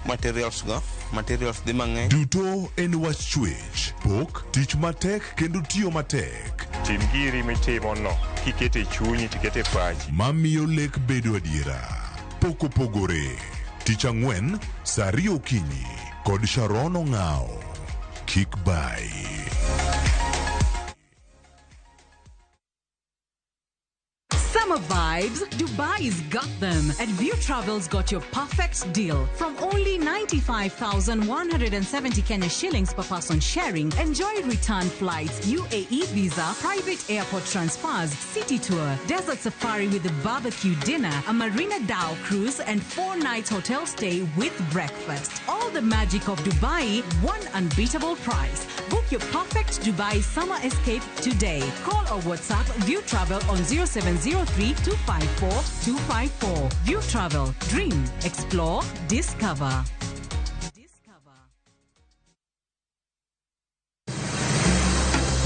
S14: materials go, materials dhi mang'eny.
S6: Duto en wach chwech, pok, tich matek kendo tiyo matek.
S15: Tim giri mitimo no kikete chunyi tikete pachi.
S6: Mamiyo lek bedo adiera. Pok opogore. Tich ang'wen, saa ariyo okinyi kod Sharon Ong'ao. Kik bai.
S7: Summer vibes, Dubai's got them. And View Travel's got your perfect deal. From only 95,170 Kenya shillings per person sharing, enjoy return flights, UAE visa, private airport transfers, city tour, desert safari with a barbecue dinner, a Marina Dhow cruise, and 4 nights hotel stay with breakfast. All the magic of Dubai, one unbeatable price. Book your perfect Dubai summer escape today. Call or WhatsApp View Travel on 0703 254 254. View Travel. Dream, explore, discover.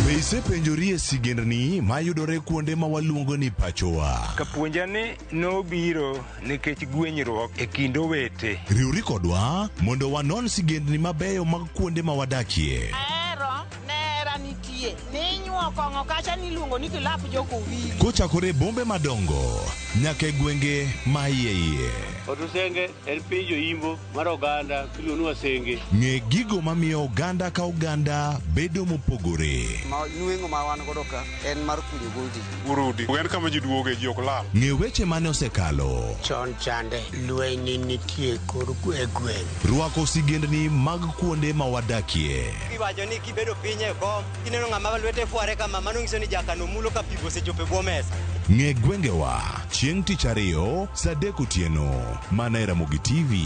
S6: Be isepenjorie sigendni mayudore kuonde ma waluongo ni pachowa?
S15: Kapuonja ni nobiro nikech gwenyruok e kind owete.
S6: Riwri kodwa mondo wanon sigendni mabeyo mag kuonde ma wadakie.
S16: Ahero nera nitie ninyuo kong'o kacha niluongo ni kilap jokowili.
S6: Kochakore e bombe madongo nyaka e gwenge ma iye iye.
S28: Otusenge en piny joimbo mar oganda miluongo ni Wasenge.
S6: Ng'e gigo mamiyo oganda ka oganda bedo mopogore.
S18: Nweng'o ma wan godo ka en mar kunyo goldi.
S15: Urudi en kama ji duoge ji ok lal.
S6: Ng'e weche mane osekalo.
S17: Chon chande lweny nitie kor e gweng'.
S6: Rwako sigendni mag kuonde ma wadakie.
S18: Iwacho ni kibedo piny e kom, kineno ng'ama lwete fware kama, mano nyiso ni jakano mulo ka pi osechopo e bwo mesa.
S6: Ng'e gwengewa chieng' tich ariyo saa 3 otieno mana e Ramogi TV.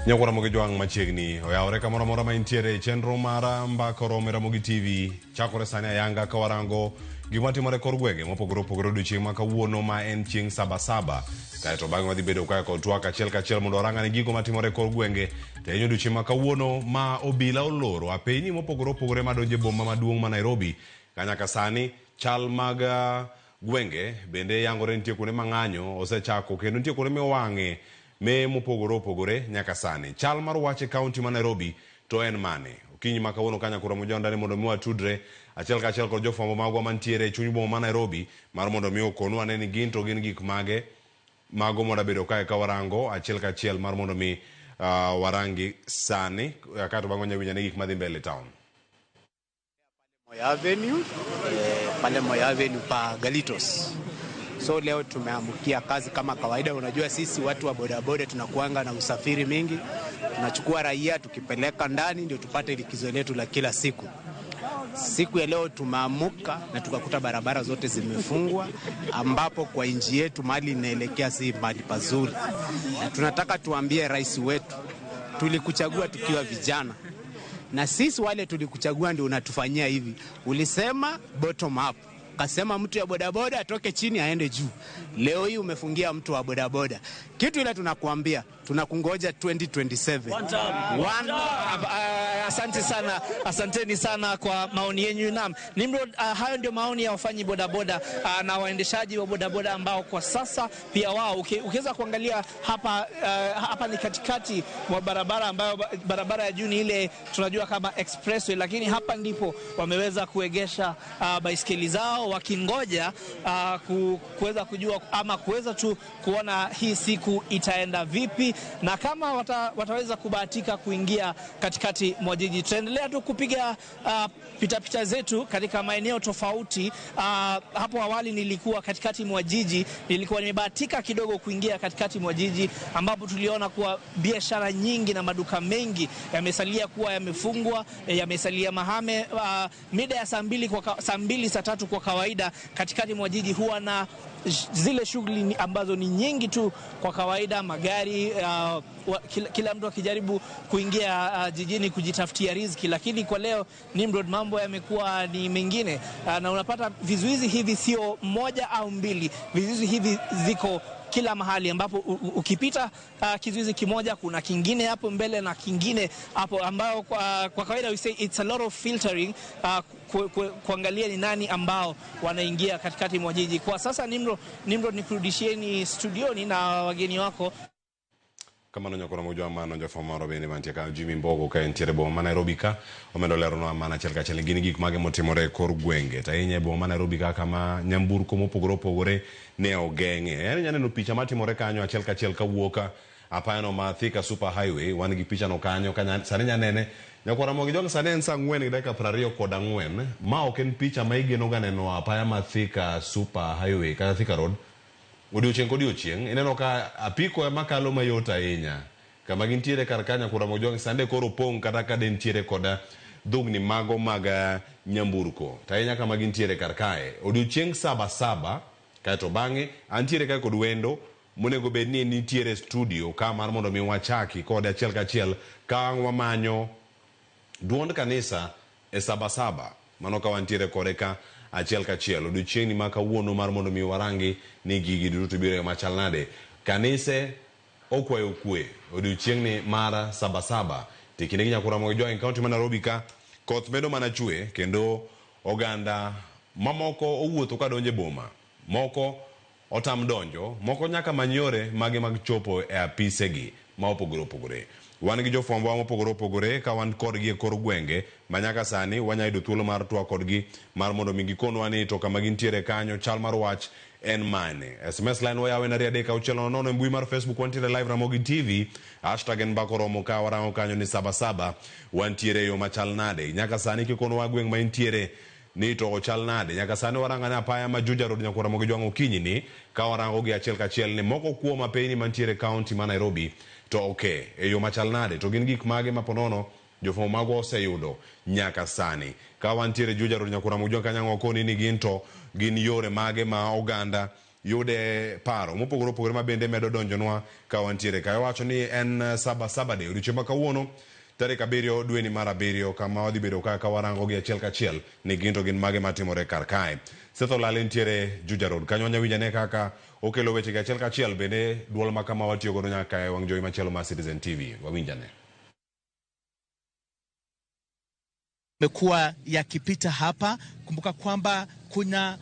S29: Nyakwa Ramogi Jwang' machiegni oyawore kamoro amora ma intiere chenro mar mbaka oromo e Ramogi TV chakore sani ayanga ka warango gima timore kor gwenge mopogore opogore odiochieng' ma kawuono ma en chieng' Sabasaba. Kaeto bang'e wadhi bedo kae kod twak achiel kachiel mondo warang ane gigo matimore kor gwenge to ahinya odiochieng' ma kawuono ma obila oloro apeyni mopogore opogore madonjo e boma maduong' ma Nairobi. Ka nyaka sani chal mag gwenge bende yangore nitie kuonde ma ng'anyo osechako kendo nitie kuonde miwang'e me mopogore opogore nyaka sani. Chal mar wach e kaunti ma Nairobi to en mane? Okinyi ma kawuono ka Nyakuro Mujondani mondo mi watudre achiel kachiel kod jofwambo magwa mantiere e chuny boma ma Nairobi mar mondo mi okonwa ane ni gin to gin gik mage mago mwadabedo kae ka warango achiel kachiel mar mondo mi warangi sani kaeto bang'e wanya winjo ane gik madhi mbele e town.
S21: Moi Avenue, pale Moi Avenue pa Galitos. So leo tumeamkia kazi kama kawaida. Unajua sisi watu wa bodaboda tunakuanga na usafiri mingi, tunachukua raia tukipeleka ndani ndio tupate likizo letu la kila siku. Siku ya leo tumeamuka na tukakuta barabara zote zimefungwa, ambapo kwa nchi yetu mali inaelekea si mahali pazuri. Na tunataka tuambie rais wetu, tulikuchagua tukiwa vijana, na sisi wale tulikuchagua ndio unatufanyia hivi. Ulisema bottom up. Ukasema mtu ya bodaboda atoke chini aende juu. Leo hii umefungia mtu wa bodaboda. Kitu ile tunakuambia, tunakungoja 2027.
S5: One time. One. Asante sana, asanteni sana kwa maoni yenu. Naam, Nimrod, hayo ndio maoni ya wafanyi bodaboda na waendeshaji wa bodaboda ambao kwa sasa pia wao ukiweza kuangalia hapa, hapa ni katikati mwa barabara ambayo barabara ya juu ni ile tunajua kama expressway, lakini hapa ndipo wameweza kuegesha baiskeli zao wakingoja kuweza kujua ama kuweza tu kuona hii siku itaenda vipi na kama wataweza kubahatika kuingia katikati mwa jiji. Tutaendelea tu kupiga pitapita zetu katika maeneo tofauti. Hapo awali nilikuwa katikati mwa jiji, nilikuwa nimebahatika kidogo kuingia katikati mwa jiji ambapo tuliona kuwa biashara nyingi na maduka mengi yamesalia kuwa yamefungwa, yamesalia mahame. Mida ya saa 2 saa 3 kwa kawaida katikati mwa jiji huwa na zile shughuli ambazo ni nyingi tu kwa kawaida, magari, kila mtu akijaribu kuingia jijini kujitafutia riziki. Lakini kwa leo Nimrod, mambo yamekuwa ni mengine, na unapata vizuizi hivi sio moja au mbili, vizuizi hivi ziko kila mahali ambapo ukipita kizuizi kimoja kuna kingine hapo mbele na kingine hapo, ambao kwa kawaida we say it's a lot of filtering, kuangalia ni nani ambao wanaingia katikati mwa jiji. Kwa sasa Nimrod, nikurudishieni studioni na wageni wako.
S29: Kama nonyo kora mojo mano jofwambo moro bende mantie ka Jimmy Mbogo ka entiere boma ma Nairobi ka omedo leronwa mana achiel kachiel gin gik mage motimore e kor gwenge to ahinya e boma ma Nairobi ka kama nyamburko mopogore opogore ne ogeng'e. Yani nyaneno picha matimore kanyo achiel kachiel kawuok apayano ma Thika Super Highway, wan gi picha no kanyo sani nyanene nyakwara Ramogi Jwang' sani en saa 4:24. Ma ok en picha ma igeno ga neno apaya ma Thika Super Highway kata Thika Road odiochieng' kodiochieng'. Ineno ka apiko ema kalo mayot ahinya kama gintiere kar ka nyakwara Ramogi Jwang' sande koro pong' kata ka nitiere koda dhugni mago mag nyamburko to ahinya kama gintiere kar kae odiochieng' 7:07. Kaeto bang'e antiere kae kod wendo monego bed ni nitiere studio ka mar mondo mi wachaki kode achiel kachiel ka ang' wamanyo duond kanisa e 7:07. Mano ka wantiere kode ka achiel kachiel odiochieng'ni ma kawuono mar mondo mi warangi ni gigi duto biro machal nade. Kanise okwayo kwe odiochieng'ni mar 7:07. To kindegi nyakwara Ramogi Jwang' e kaunti ma Nairobi ka koth medo mana chwe kendo oganda mamoko owuotho kadonjo e boma, moko otam donjo, moko nyaka many yore mage mag chopo e apisegi ma opogore opogore. Wan gi jofwambo mopogore opogore ka wan kodgi e kor gwenge ma nyaka sani wanyalo yudo thuolo mar twak kodgi mar mondo mi gikonwa ni to kama gintiere kanyo chal mar wach en mane. SMS line wayawe en 23600 e mbui mar Facebook wantiere live Ramogi TV, hashtag en Mbaka Oromo ka warango kanyo ni 7:7 wantiere e yo machal nade. Nyaka sani kikonwa gweng' ma intiere ni to ochal nade. Nyaka sani warango ne apaya ma Juja Road nyakwara Ramogi Jwang' okinyi ni ka warango gi achiel kachiel ni moko kuom apeyni mantiere e kaunti ma Nairobi to oke e yo machal nade, to gin gik mage ma ponono jofwambo magwa oseyudo nyaka sani. Ka wantiere Juja Road nyakwara Ramogi Jwang' kanyo wakoni ni gin to gin yore mage ma oganda yude paro mopogore opogore ma bende medo donjonwa ka wantiere ka. Iwacho ni en 7:7 day odiochieng' ma kawuono tarik 7 dweni mar 7 kama wadhi bedo ka warango gi achiel kachiel ni gin to gin mage matimore kar kae. Seth Olale nitiere Juja Road kanyo wanya winj ane kaka okelo weche gi achiel kachiel, bende duol ma kama watiyo godo nyaka e wang' jowi machielo mar Citizen TV. Wawinj ane.
S19: Mekuwa yakipita hapa. Kumbuka kwamba kuna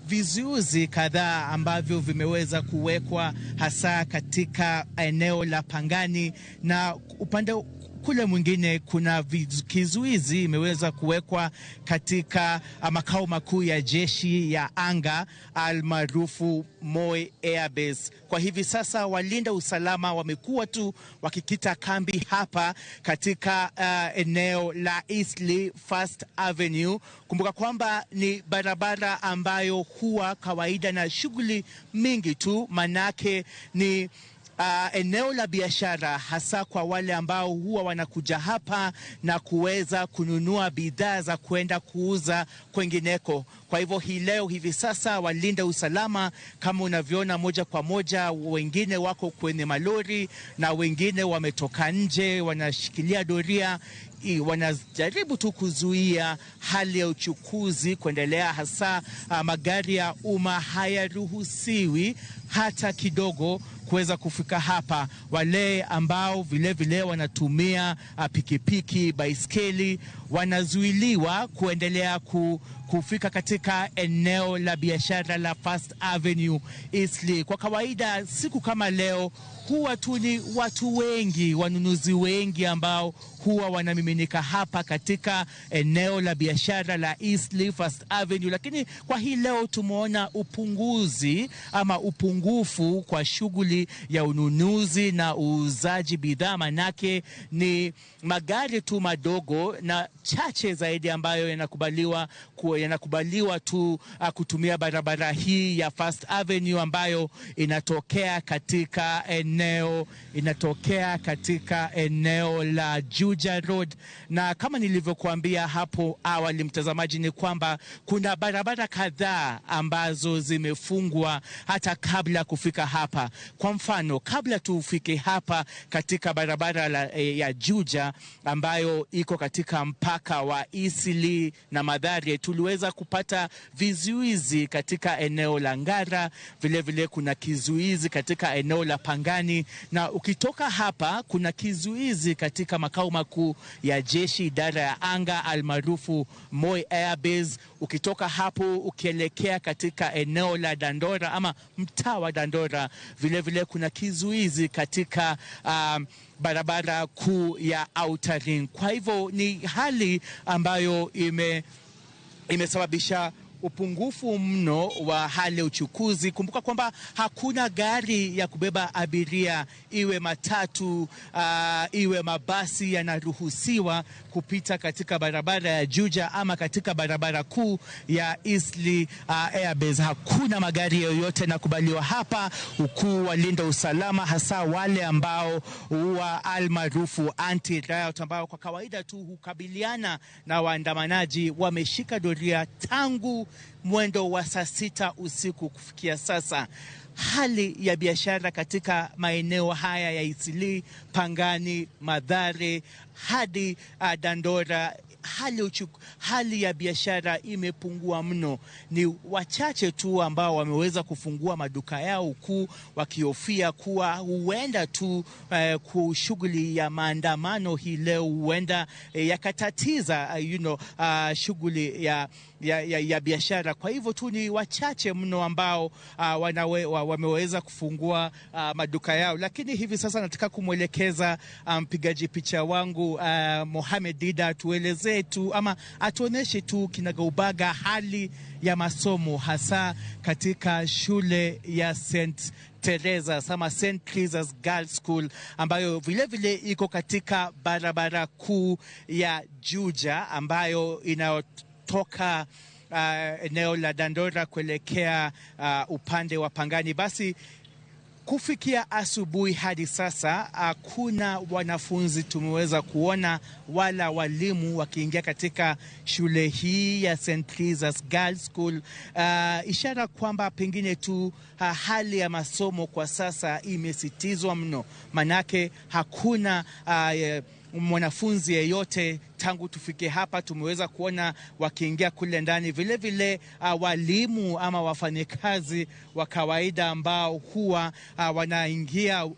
S19: vizuizi kadhaa ambavyo vimeweza kuwekwa hasa katika eneo la Pangani, na upande kule mwingine kuna kizuizi imeweza kuwekwa katika makao makuu ya jeshi ya anga almaarufu Moi Air Base. Kwa hivi sasa walinda usalama wamekuwa tu wakikita kambi hapa katika eneo la Eastleigh First Avenue. Kumbuka kwamba ni barabara ambayo huwa kawaida na shughuli mingi tu, manake ni eneo la biashara hasa kwa wale ambao huwa wanakuja hapa na kuweza kununua bidhaa za kwenda kuuza kwengineko. Kwa hivyo hii leo hivi sasa walinda usalama kama unavyoona moja kwa moja, wengine wako kwenye malori na wengine wametoka nje wanashikilia doria Wanajaribu tu kuzuia hali ya uchukuzi kuendelea, hasa magari ya umma hayaruhusiwi hata kidogo kuweza kufika hapa. Wale ambao vile vile wanatumia pikipiki, baiskeli wanazuiliwa kuendelea kufika katika eneo la biashara la First Avenue Eastleigh. Kwa kawaida siku kama leo huwa tu ni watu wengi, wanunuzi wengi ambao huwa wanamiminika hapa katika eneo la biashara la Eastleigh First Avenue, lakini kwa hii leo tumeona upunguzi ama upungufu kwa shughuli ya ununuzi na uuzaji bidhaa, manake ni magari tu madogo na chache zaidi ambayo yanakubaliwa tu kutumia barabara hii ya First Avenue ambayo inatokea katika eneo la Juja Road. Na kama nilivyokuambia hapo awali, mtazamaji, ni kwamba kuna barabara kadhaa ambazo zimefungwa hata kabla kufika hapa. Kwa mfano, kabla tufike hapa katika barabara ya Juja ambayo iko katika mpaka wa Eastleigh na Mathare, tuliweza kupata vizuizi katika eneo la Ngara, vile vile kuna kizuizi katika eneo la Pangani, na ukitoka hapa kuna kizuizi katika makao makuu ya jeshi, idara ya anga almaarufu Moi Air Base. Ukitoka hapo ukielekea katika eneo la Dandora ama mtaa wa Dandora, vile vile kuna kizuizi katika barabara kuu ya Outer Ring. Kwa hivyo ni hali ambayo imesababisha upungufu mno wa hali ya uchukuzi. Kumbuka kwamba hakuna gari ya kubeba abiria, iwe matatu, iwe mabasi yanaruhusiwa kupita katika barabara ya Juja ama katika barabara kuu ya Eastleigh Airbase. Hakuna magari yoyote yanakubaliwa hapa, huku walinda usalama hasa wale ambao huwa almaarufu anti-riot, ambao kwa kawaida tu hukabiliana na waandamanaji, wameshika doria tangu mwendo wa saa 6 usiku kufikia sasa. Hali ya biashara katika maeneo haya ya Eastleigh, Pangani, Mathare hadi Dandora, hali ya biashara imepungua mno. Ni wachache tu ambao wameweza kufungua maduka yao, huku wakihofia kuwa huenda tu shughuli ya maandamano hii leo huenda yakatatiza shughuli ya biashara. Kwa hivyo tu ni wachache mno ambao wameweza kufungua maduka yao. Lakini hivi sasa nataka kumwelekeza mpigaji picha wangu Mohamed Dida tuelezee tu ama atuoneshe tu kinagaubaga hali ya masomo hasa katika shule ya St. Teresa ama St. Teresa's Girls School ambayo vile vile iko katika barabara kuu ya Juja ambayo inatoka eneo la Dandora kuelekea upande wa Pangani. Basi kufikia asubuhi hadi sasa hakuna wanafunzi tumeweza kuona wala walimu wakiingia katika shule hii ya St. Teresa's Girls School, ishara kwamba pengine tu hali ya masomo kwa sasa imesitizwa mno, manake hakuna mwanafunzi yeyote tangu tufike hapa tumeweza kuona wakiingia kule ndani. Vile vile walimu ama wafanyikazi wa kawaida ambao huwa wanaingia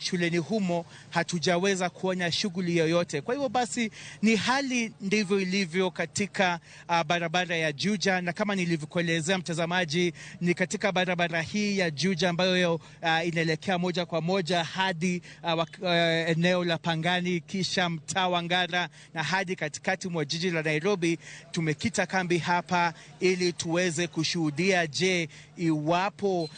S19: shuleni humo hatujaweza kuona shughuli yoyote. Kwa hivyo basi ni hali ndivyo ilivyo katika barabara ya Juja, na kama nilivyokuelezea mtazamaji, ni katika barabara hii ya Juja ambayo inaelekea moja kwa moja hadi eneo la Pangani, kisha mtaa wa Ngara na hadi katikati mwa jiji la Nairobi. Tumekita kambi hapa ili tuweze kushuhudia, je, iwapo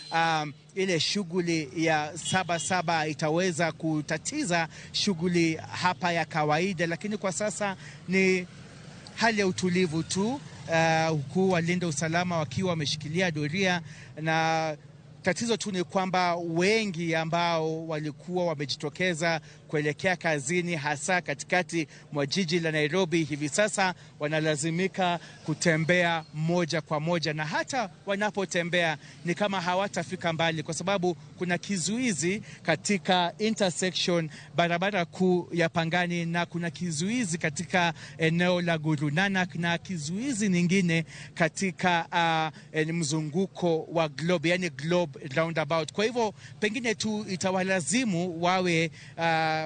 S19: ile shughuli ya 7-7 itaweza kutatiza shughuli hapa ya kawaida. Lakini kwa sasa ni hali ya utulivu tu, huku walinda usalama wakiwa wameshikilia doria, na tatizo tu ni kwamba wengi ambao walikuwa wamejitokeza kuelekea kazini, hasa katikati mwa jiji la Nairobi, hivi sasa wanalazimika kutembea moja kwa moja, na hata wanapotembea ni kama hawatafika mbali, kwa sababu kuna kizuizi katika intersection barabara kuu ya Pangani, na kuna kizuizi katika eneo la Guru Nanak na kizuizi nyingine katika mzunguko wa Globe, yani Globe roundabout. Kwa hivyo pengine tu itawalazimu wawe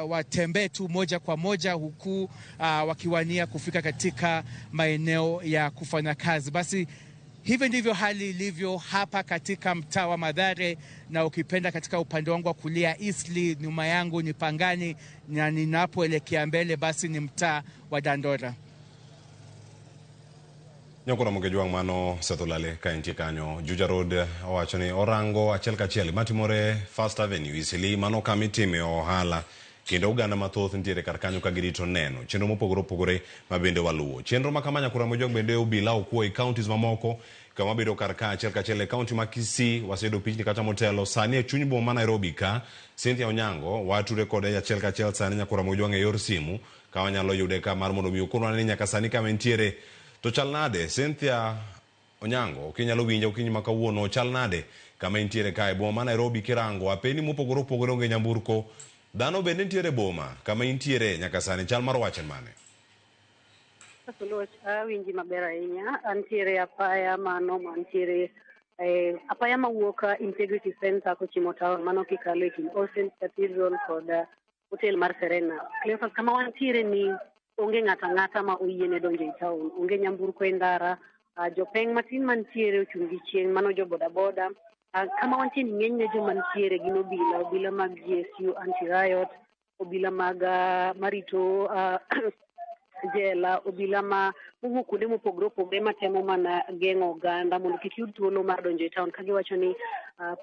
S19: watembee tu moja kwa moja, huku wakiwania kufika katika maeneo ya kufanya kazi. Basi hivi ndivyo hali ilivyo hapa katika mtaa wa Mathare, na ukipenda katika upande wangu wa kulia Eastleigh, nyuma yangu ni Pangani, na ninapoelekea mbele basi ni mtaa wa Dandora.
S29: Nyakoro Mugejwang' mano Seth Olale ka entie kanyo. Juja Road owacho ni orango achiel kachiel matimore First Avenue Eastleigh, mano kama itime ohala kendo oganda mathoth nitiere kar kanyo ka girito neno chenro mopogore opogore ma bende waluwo. Chenro ma kama Nyakoro Mugejwang' bende obila okuo e counties mamoko kama bedo kar ka achiel kachiel e county ma Kisii waseyudo pichni kata motelo sani e chuny boma ma Nairobi ka Cynthia Onyango wature kode achiel kachiel sani Nyakoro Mugejwang' e yor simu ka wanyalo yude ka mar mondo mi okonwa ni nyaka sani kama entiere to chal nade. Cynthia Onyango, kinyalo winjo okinyi ma kawuono, chal nade kama entiere kae boma ma Nairobi kirango apeni mopogore opogore onge nyamburko dhano bende nitiere boma kama intiere nyaka sani chal mar wach en mane?
S3: Oluoch, awinji maber ahinya. Antiere apaya mano mantiere apaya mawuok Integrity Center kochimo town, mano kikalo e kind All Saints Cathedral kod hotel mar Serena. Cleophas, kama wantiere ni onge ng'ato ang'ata ma oyiene donjo e town, onge nyamburko e ndara, jopeng' matin mantiere ochung' gi chien, mano jo bodaboda. Kama wantie ni ng'enyne joma nitiere gin obila, obila mag GSU anti-riot, obila mag marito jela, obila ma mowuok kuonde mopogore opogore matemo mana geng'o oganda mondo kik yud thuolo mar donjo e town, ka giwacho ni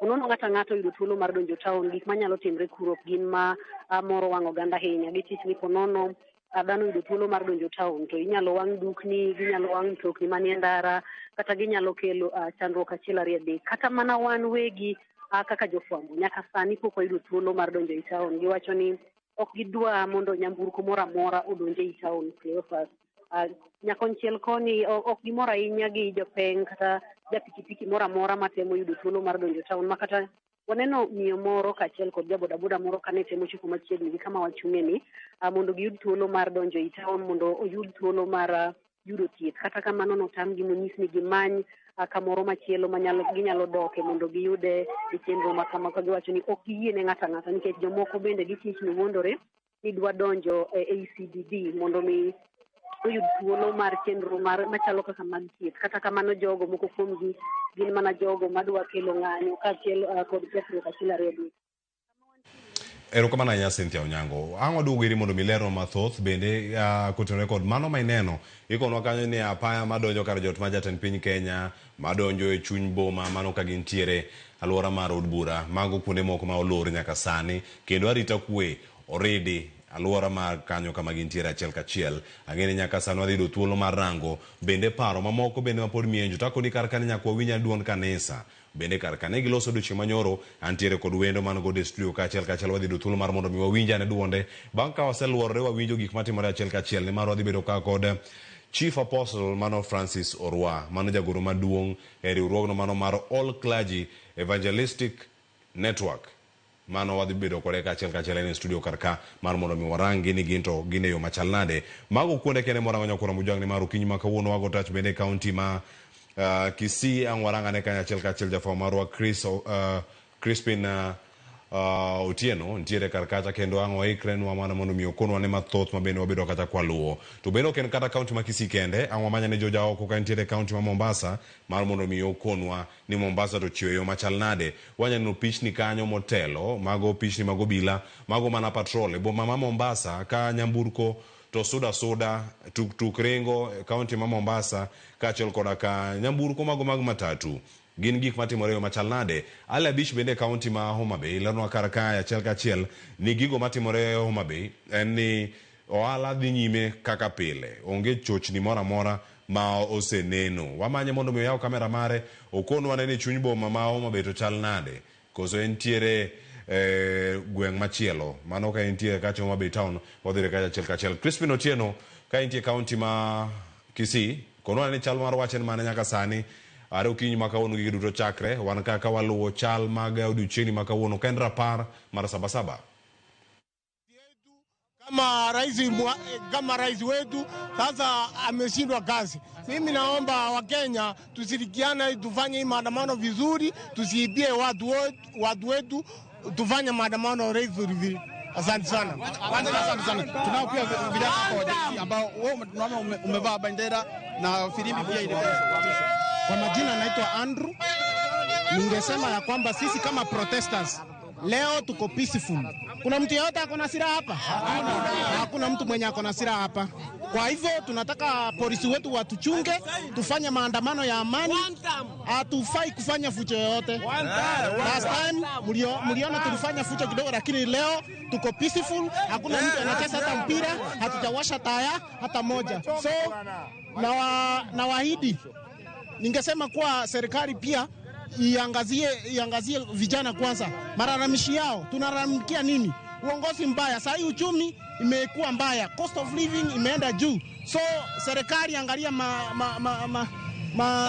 S3: ponono ng'ato ang'ata oyudo thuolo mar donjo town, gik manyalo timre kuro ok gin ma moro wang' oganda ahinya. Gichich ni ponono dhano oyudo thuolo mar donjo town to inyalo wang' dukni, ginyalo wang' mtokni manie ndara, kata ginyalo kelo chandruok achiel ariyo adek. Kata mana wan wegi kaka jofwambo nyaka sani pok wayudo thuolo mar donjo e town. Giwacho ni ok gidwa mondo nyamburko moro amora odonj ei town, Cleophas. Nyakonchiel koni ok gimor ahinya gi jopeng' kata japikipiki moro amora matemo yudo thuolo mar donjo town, ma kata waneno miyo moro kaachiel kod jabodaboda moro kane temo chopo machiegni gi kama wachung'e ni mondo giyud thuolo mar donjo ei town, mondo oyud thuolo mar yudo thieth. Kata kamano notamgi monyis ni gimany kamoro machielo manyalo ginyalo doke mondo giyude e chenro ma kama, ka giwacho ni ok giyie ne ng'ato ang'ata nikech jomoko bende gichich ni wuondore ni dwa donjo e ACDD mondo mi oyud thuolo mar chenro mar machalo kaka mag thieth. Kata kamano jogo moko kuomgi gin mana jogo madwa kelo ng'anyo kaachiel kod kethruok achiel ariyo adek.
S29: Erokamano ahinya Cynthia Onyango. Ang' waduogo iri mondo mi ilerwa mathoth bende kotenore kod mano ma ineno ikonwa kanyo ni apaya madonjo kar jot ma jatend piny Kenya, madonjo e chuny boma mano ka gintiere alwora mar od bura, mago kuonde moko ma olor nyaka sani kendo arita kwe oridi alwora mar kanyo kama gintiere achiel kachiel. Ang'e ni nyaka sani wadhi yudo thuolo mar rango bende paro mamoko bende mapod mienjo. Takoni kar kanyo nyaka wawinj duond kanisa. Bende kar kane giloso odiochieng' manyoro, antiere kod wendo man godo e studio ka achiel kachiel wadhi yudo thuolo mar mondo mi wawinj ane duonde. Bang' ka waseluorore wawinjo gik matimore achiel kachiel, nimar wadhi bedo ka kod Chief Apostle mano Francis Orwa, mano jagoro maduong' e riwruogno mano mar All Clergy Evangelistic Network. Mano wadhi bedo kode ka achiel kachiel en e studio kar ka mar mondo mi warangi ni gin to gin e yo machal nade. Mago kuonde kende morango Nyakwar Mojwang' nimar okinyi ma kawuono wago tach bende e county ma Kisii ang' warangane kanyo achiel kachiel jafwambo marwa Crispin Otieno nitiere kar kacha kendo ang' oikrenwa mana mondo mi okonwa ne mathoth ma bende wabedo kacha kwaluwo. To bende ok en kata county ma Kisii kende, ang' wamanya ne joja oko ka nitiere county ma Mombasa mar mondo mi okonwa ni Mombasa to chiwo e yo machal nade. Wanya neno pichni kanyo motelo, mago pichni mag obila, mago mana patrol e boma ma Mombasa ka nyamburko to suda suda, tuk tuk ringo e county ma Mombasa kaachiel koda ka nyamburko mago mag matatu. Gin gik matimore e yo machal nade? Ali Abich bende e county ma Homa Bay leronwa kar kae achiel kachiel ni gigo matimore Homa Bay en ni ohala dhi nyime kaka pile, onge chochni moro amora ma oseneno. Wamanye mondo mi oyaw kamera mare okonwa ne ni chuny boma ma Homa Bay to chal nade, koso entiere e gweng' machielo. Mano ka intie kacha Homa Bay town, wadhi yude kacha achiel kachiel. Crispin Otieno, ka intie kaunti ma Kisii, konwa ni chal mar wach en mane nyaka sani. Are okinyi ma kawuono gigi duto chakre, wan ka ka waluwo chal mag odiochieng'ni ma kawuono ka en rapar mar Sabasaba.
S1: Kama rais, kama rais wetu sasa ameshindwa kazi. Mimi naomba Wakenya tushirikiane, tufanye hii maandamano vizuri, tusiibie watu wetu, tufanye maandamano vizuri. Asante sana.
S4: Asante sana. Tunao pia vijana hapa wa Gen Z ambao wewe tunaona umevaa bendera na filimbi pia ile.
S20: Kwa majina naitwa Andrew. Ningesema ya kwamba sisi kama protesters leo tuko peaceful. Kuna mtu yeyote ako na silaha hapa? Hakuna mtu mwenye ako na silaha hapa. Kwa hivyo tunataka polisi wetu watuchunge, tufanye maandamano ya amani. Hatufai kufanya fujo yoyote. Last time mliona tulifanya fujo kidogo, lakini leo tuko peaceful. Hakuna mtu anacheza hata mpira, hatujawasha taya hata moja. So nawaahidi, ningesema kuwa serikali pia iangazie vijana kwanza. Malalamishi yao, tunalalamikia nini? Uongozi mbaya. Sasa hii uchumi imekuwa mbaya, cost of living imeenda juu. So serikali angalia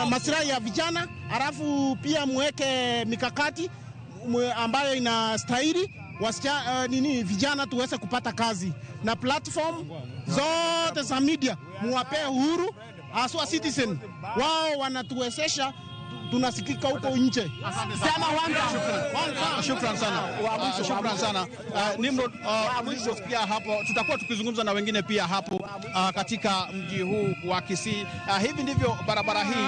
S20: maslahi ya vijana, alafu pia muweke mikakati ambayo inastahili vijana tuweze kupata kazi. Na platform zote za media muwape uhuru, haswa Citizen. Wao wanatuwezesha tunasikika huko nje.
S4: Shukran sana. Shukran sana. Nimrod, mwisho pia hapo tutakuwa tukizungumza na wengine pia hapo katika mji huu wa Kisii. Hivi ndivyo barabara hii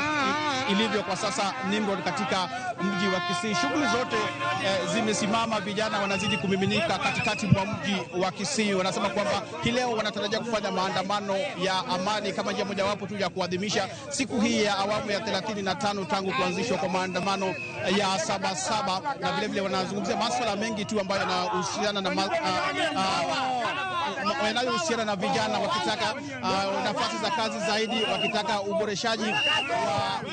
S4: ilivyo kwa sasa, Nimrod, katika mji wa Kisii. Shughuli zote zimesimama, vijana wanazidi kumiminika katikati mwa mji wa Kisii. Wanasema kwamba hii leo wanatarajia kufanya maandamano ya amani kama njia mojawapo tu ya kuadhimisha siku hii ya awamu ya 35 tangu kuanzishwa kwa maandamano ya Sabasaba, na vile vile wanazungumzia masuala mengi tu ambayo yanahusiana na yanayohusiana na vijana, wakitaka nafasi za kazi zaidi, wakitaka uboreshaji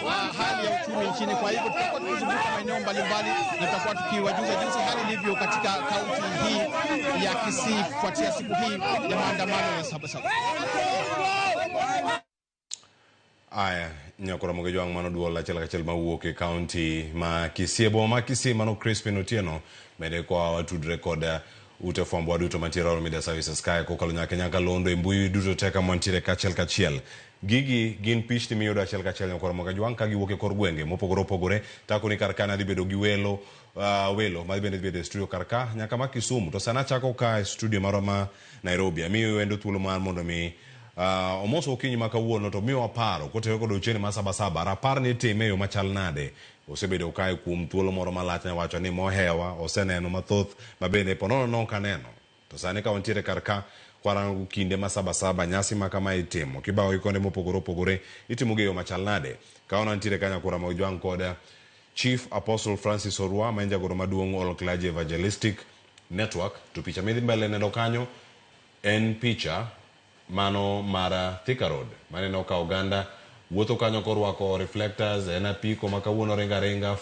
S4: wa hali ya uchumi nchini. Kwa hivyo tutakuwa tukizunguka maeneo mbalimbali na tutakuwa tukiwajuza jinsi hali ilivyo katika kaunti hii ya Kisii kufuatia siku hii ya maandamano ya Sabasaba.
S29: Aya, nyakora moge jwang' mano duol achiel kachiel mawuok e kaunti ma Kisii, e boma ma Kisii mano Crispin Otieno mede kwa watudre kod ute fwambo duto mantiere Royal Media Services kae kokalo nyaka Nyakalondo e mbui duto te kama wantiere kachiel kachiel. Gigi gin pichni miyudo achiel kachiel nyakora moge jwang' ka giwuok e kor gwenge mopogore opogore. Tako ni kar ka nadhi bedo gi welo madhi bende dhi bedo e studio kar ka nyaka ma Kisumu. To sana achako ka e studio marwa ma Nairobi. Amiyo wendo thuolo mar mondo mi omoso okinyi ma kawuono to miwa paro kotere kod odiochieng' mar Sabasaba. Rapar ni itime e yo machal nade? Osebedo kae kuom thuolo moro malach nyawacho ni mohewa oseneno mathoth ma bende po nono ok aneno. To sani ka wantiere kar ka kwarango kinde ma Sabasaba nyasi ma kama itimo kibawo gi konde mopogore opogore itimo gi e yo machal nade? Ka wantiere ka nyakora mag jwang' kod Chief Apostle Francis Orwa ma en jagoro maduong' All Clergy Evangelistic Network. To picha midhi mbele neno kanyo en picha mano mar Thika Road maneno ka oganda wuotho kanyo korwako reflectors, en apiko ma kawuono ringa ringa,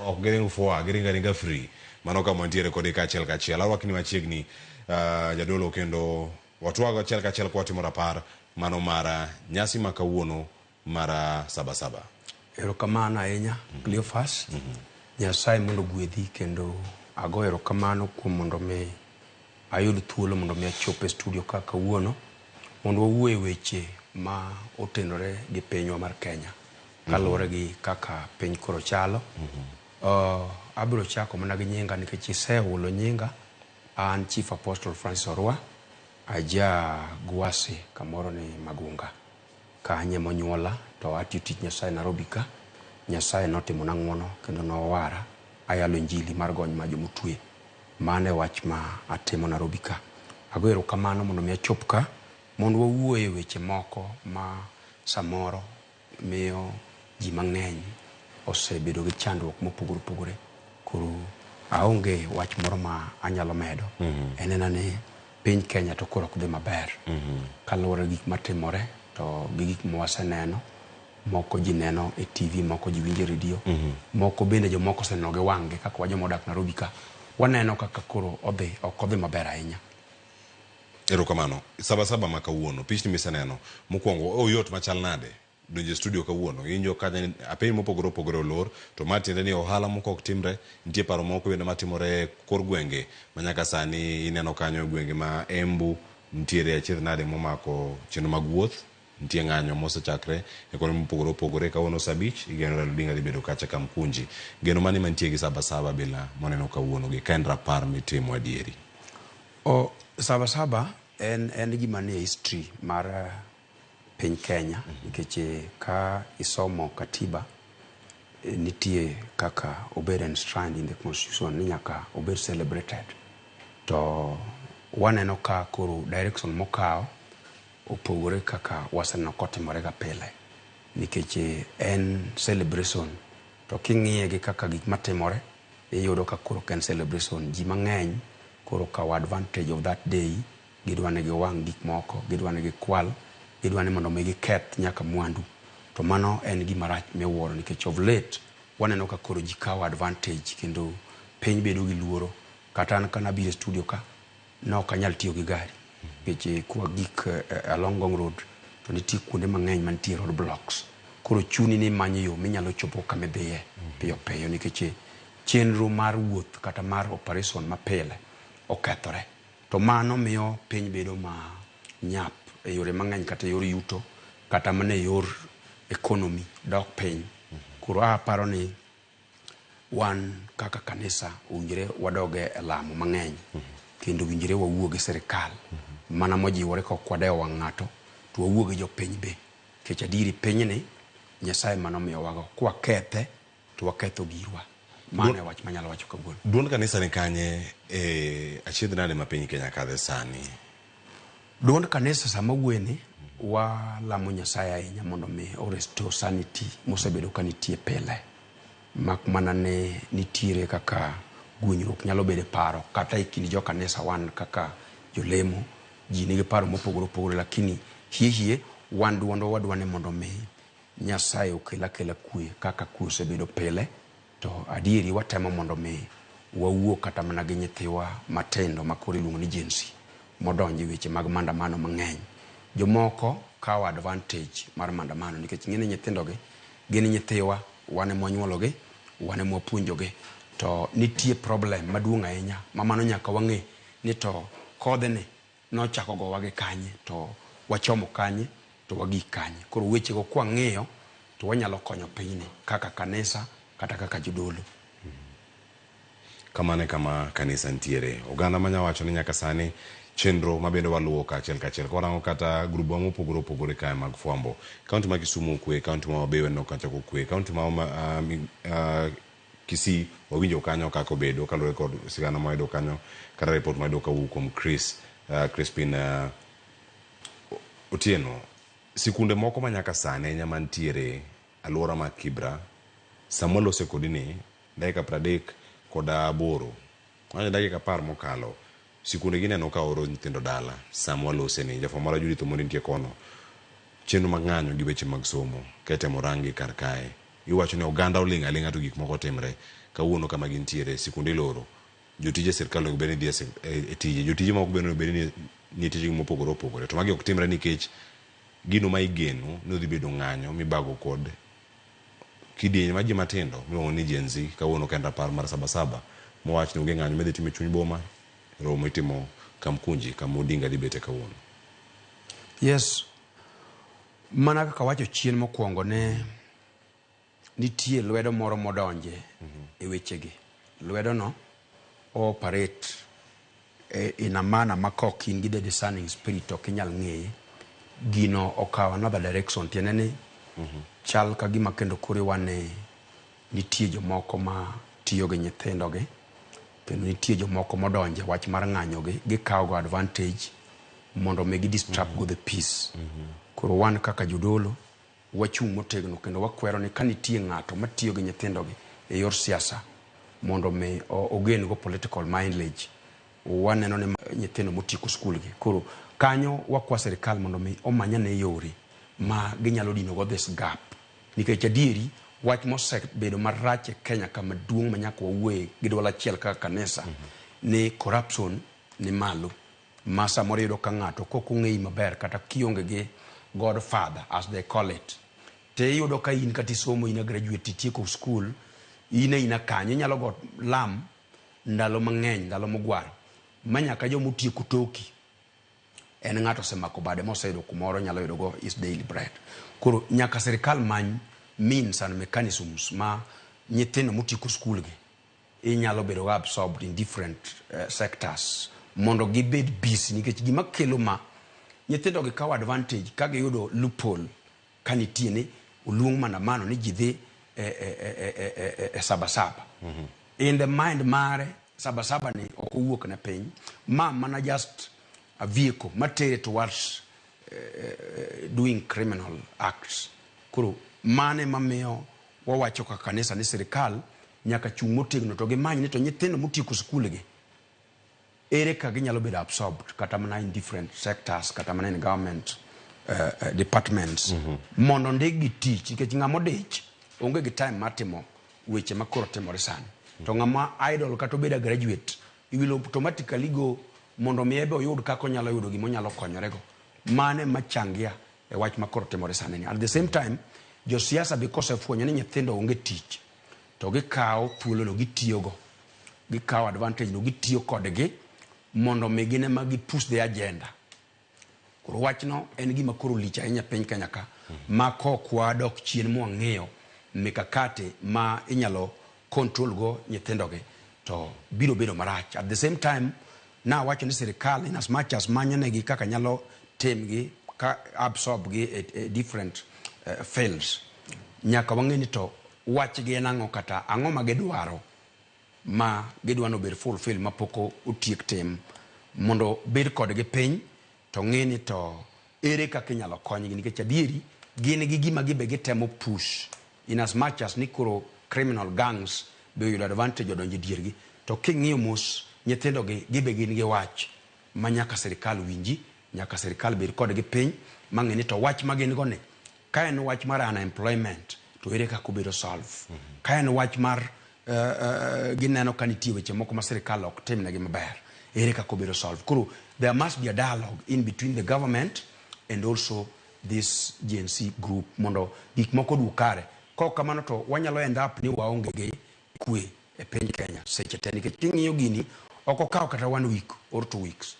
S29: ok giring fwa, giringa ringa free. Mano kama wantiere kode kachiel kachiel. Arwakni machiegni jadolo kendo watwago achiel kachiel kwatimo rapar mano mar nyasi ma kawuono mar Sabasaba.
S22: Erokamano ahinya Cleophas. Nyasaye mondo ogwedhi kendo ago erokamano kuom mondo mi ayud thuolo mondo mi achop e studio ka kawuono mondo wawuo e weche ma otenore gi pinywa mar Kenya kaluwore gi kaka piny koro chalo. Abiro chako mana gi nyinga nikech isehulo nyinga. An Chief Apostle Francis Orwa, aja Gwasi kamoro ni Magunga kanye monyuola, to atiyo tich Nyasaye Nairobi ka. Nyasaye notimona ng'uono kendo nowara ayalo injili mar gony ma jomotwe. Mano e wach ma atimo Nairobi ka. Ago erokamano mondo mi achop ka mondo wawuo e weche moko ma samoro miyo ji mang'eny osebedo gi chandruok mopogore opogore. Koro aonge wach moro ma anyalo medo. En ena ni piny Kenya to koro ok dhi maber. Kaluwore gi gik matimore to gi gik mwaseneno, moko ji neno e TV, moko ji winjo e redio, moko bende jomoko oseneno gi wang'gi kaka wa joma odak Nairobi ka. Waneno kaka koro odhi, ok odhi maber ahinya.
S29: Erokamano. Sabasaba ma kawuono, pichni miseneno, mokwongo oyot machal nade donjo e studio kawuono? Iwinjo ka apiny mopogore opogore olor, to ma tiende ni ohala moko ok timre, nitie paro moko bende matimore kor gwenge ma nyaka sani ineno kanyo gwenge ma Embu, nitiere achiedh nade momako chenro mag wuoth, nitie ng'anyo mosechakre e kuonde mopogore opogore. Kawuono saa abich igeno Raila Odinga dhi bedo kacha Kamkunji. Geno mane mantie gi Sabasaba bila moneno kawuono gi ka en rapar mitimo adieri?
S22: O, Sabasaba en, en gima nie history mar piny Kenya nikech ka isomo katiba nitie kaka obed enshrined in the constitution ni nyaka obed celebrated. To waneno ka koro direction mokawo opogore kaka waseneno kotimore ga pile nikech en celebration to king'iye gi kaka gik matimore iyudo ka koro ok en celebration. Ji mang'eny koro okawo advantage of that day, gidwa ni giwang' gik moko, gidwa ni gikwal, gidwa ni mondo mi giketh nyaka mwandu. To mano en gima rach miwuoro nikech of late waneno ka koro ji kawo advantage kendo piny bedo gi luoro. Kata an kana biro e studio ka, ne ok anyal tiyo gi gari nikech kwa gik along Ngong Road to nitie kuonde mang'eny mantie road blocks. Koro chuni ni imanyo yo minyalo chopo kama idhiye piyo piyo nikech chenro mar wuoth kata mar operation mapile okethore. To mano miyo piny bedo ma nyap e yore mang'eny kata e yor yuto kata mana e yor economy dok piny. Koro aparo ni wan kaka kanisa owinjore wadog e lamo mang'eny kendo owinjore wawuo gi sirikal mana mojiwore ka ok wadewo wang' ng'ato to wawuo gi jopiny be nikech adieri pinyni Nyasaye ema nomiyowago kwakethe to waketho girwa. Mano e wach manyalo wacho kawuono.
S29: Duond kanisa ni kanye e achiedh nade ma piny Kenya kadhe sani?
S22: Duond kanisa sama wuoyeni walamo Nyasaye ahinya mondo mi o restore sanity mosebedo ka nitie pile. Mak mana ni nitiere kaka gwenyruok nyalo bedo e paro kata e kind jo kanisa wan kaka jolemo ji nigi paro mopogore opogore lakini hie hie wan duondwa wadwa ni mondo mi Nyasaye okel akela kwe kaka kwe osebedo pile to adieri watemo mondo mi wawuo kata mana gi nyithiwa matindo ma koro iluongo ni Gen Z modonjo e weche mag maandamano mang'eny. Jomoko kawo advantage mar maandamano nikech ing'e ni nyithindogi gin nyithiwa, wan ema wanyuologi, wan ema wapuonjogi. To nitie problem maduong' ahinya ma mano nyaka wang'e ni to kodhni nochako gowa gi kanye to wachomo kanye to wagik kanye. Koro wechego kwang'iyo to wanyalo konyo pinyni kaka kanisa kata kaka jodolo.
S29: Kamano e kama kanisa nitiere. Oganda manya wacho ni nyaka sani chenro ma bende waluwo kaachiel kachiel. Kwarango kata grubwa mopogore opogore kae mag fwambo. Kaunti ma Kisumu okwe, kaunti ma Homa Bay waneno kacha kokwe, kaunti ma Kisii wawinjo kanyo kaka obedo kaluwore kod sigana mwayudo kanyo kata report mwayudo kawuok kuom Chris Crispin Otieno. Sikunde moko ma nyaka sani ahinya mantiere alwora ma Kibra sama walose kodi ni dakika 38 mano dakika 10 mokalo sikunde gineno ka oro nyithindo dala sama walose ni jafwambo marwa Judith Omondi nitie kono chenro mag ng'anyo gi weche mag somo ka itemo rangi kar kae iwacho ni oganda oling' aling'a to gik moko timre kawuono kama gintiere sikunde iloro jotije sirkal onego bed ni dhi e tije jotije moko bende onego bed ni nie tijegi mopogore opogore to magi ok timre nikech gino ma igeno ni odhi bedo ng'anyo mibago kod kidienje mar ji matindo miluongo ni Gen Z kawuono ka en rapar mar Sabasaba mowach ni onge ng'anyo midhi tim e chuny boma romo itimo Kamkunji kama Odinga dhi bete kawuono.
S22: Yes, mana kaka wacho chien mokwongo ne nitie lwedo moro modonje e wechegi. Lwedono o operate in a manner ma kok in gi the discerning spirit ok inyal ng'eye. Gino okawo another direction tiende ni chal ka gima kendo koro iwane nitie jomoko ma tiyo gi nyithindogi kendo nitie jomoko modonje wach mar ng'anyogi gikawo go advantage mondo mi gi disrupt go the peace. Koro wan kaka jodolo wachung' motegno kendo wakwero ni ka nitie ng'ato matiyo gi nyithindogi e yor siasa mondo mi ogen go political mileage waneno ni nyithindo motieko skul gi. Koro kanyo wakwa sirikal mondo mi omany ane yore ma ginyalo dino go this gap nikech adieri Wach mosebedo marach e Kenya kama duong' ma nyaka wawuoye gi duol achiel kaka kanisa ni corruption ni malo. Ma samoro iyudo ka ng'ato kok ong'eyi maber kata kionge gi godfather as they call it. To iyudo ka in kata isomo in a graduate itieko school in aina kanyo inyalo go lam ndalo mang'eny ndalo mogwaro ma nyaka joma otieko toki en ng'ato osemako bade moseyudo kumoro nyalo yudo go his daily bread. Koro nyaka sirikal many means and mechanisms ma nyithindo motieko school gi inyalo bedo go absorbed in different sectors mondo gibed busy nikech gima kelo ma nyithindo gi kawo advantage ka giyudo loophole ka nitie ni oluong maandamano ni ji dhi e sabasaba. In the mind mare sabasaba ni ok owuok ne piny ma mana just a vehicle matere towards doing criminal acts. Koro mane mamiyo wawacho kaka kanisa ni sirikal nyaka chung' motegno to gimany ni to nyithindo motieko skul gi ere ka ginyalo bedo absorbed kata mana in different sectors kata mana in government departments mondo ndikgi tich nikech ng'ama odich onge gi time mar timo weche ma koro timore sani. To ng'ama idle kata obedo a graduate he will automatically go mondo mi ebe oyud kaka onyalo yudo gima onyalo konyorego. Mane machangia e wach ma koro timore sani ni. At the same time josiasa be kosefwenyo ni nyithindo onge tich to gikawo thuolono gitiyogo gikawo advantage no gitiyo kodgi mondo mi gin ema gi push the agenda. Koro wachno en gima koro lich ahinya piny Kenya ka ma kok wadok chien mwang'iyo mikakati ma inyalo control go nyithindogi to biro bedo marach. At the same time nawacho ni sirikal in as much as manyo negi kaka nyalo timgi ka absorb gi e different fields nyaka wang'e ni to wachgi en ang'o kata ang'o ma gidwaro ma gidwa ni obed fulfill mapok otiek tim mondo bed kodgi piny to ng'e ni to ere kaka inyalo konygi nikech adieri gin gi gima gibe gitemo push in as much as ni koro criminal gangs be oyudo advantage odonjo e diergi to king'iyo mos nyithindo gi gibe gin gi wach ma nyaka sirikal winji nyaka sirikal bed kodgi piny mang'e ni to wach ma gin go ni ka en wach mar unemployment to ere kaka obedo solve. Ka en wach mar gineno ka nitie weche moko ma sirikal ok timnegi maber ere kaka obedo solve. Koro there must be a dialogue in between the government and also this Gen Z group mondo gik moko oduog kare. Kok kamano to wanyalo end up ni waonge gi kwe e piny Kenya seche te nikech king'iyo gini ok okawo kata 1 week or 2 weeks.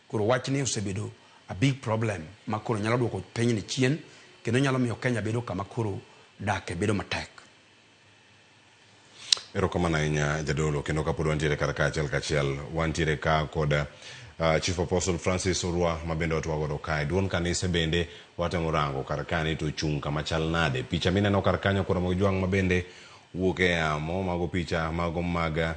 S22: Koro wachni osebedo a big problem ma koro nyalo duoko pinyni chien kendo nyalo miyo Kenya bedo kama koro dake bedo matek.
S29: Erokamano ahinya jadolo, kendo kapod wantiere kar ka achiel kachiel, wantiere ka kod Chief Apostle Francis Orwa ma bende watwa godo kae. Duond kanise bende watemo rango kar ka ni to ochung' kama chal nade. Picha mineno kar kanyo kod Ramogi Jwang' ma bende wuok e yamo, mago picha mago mag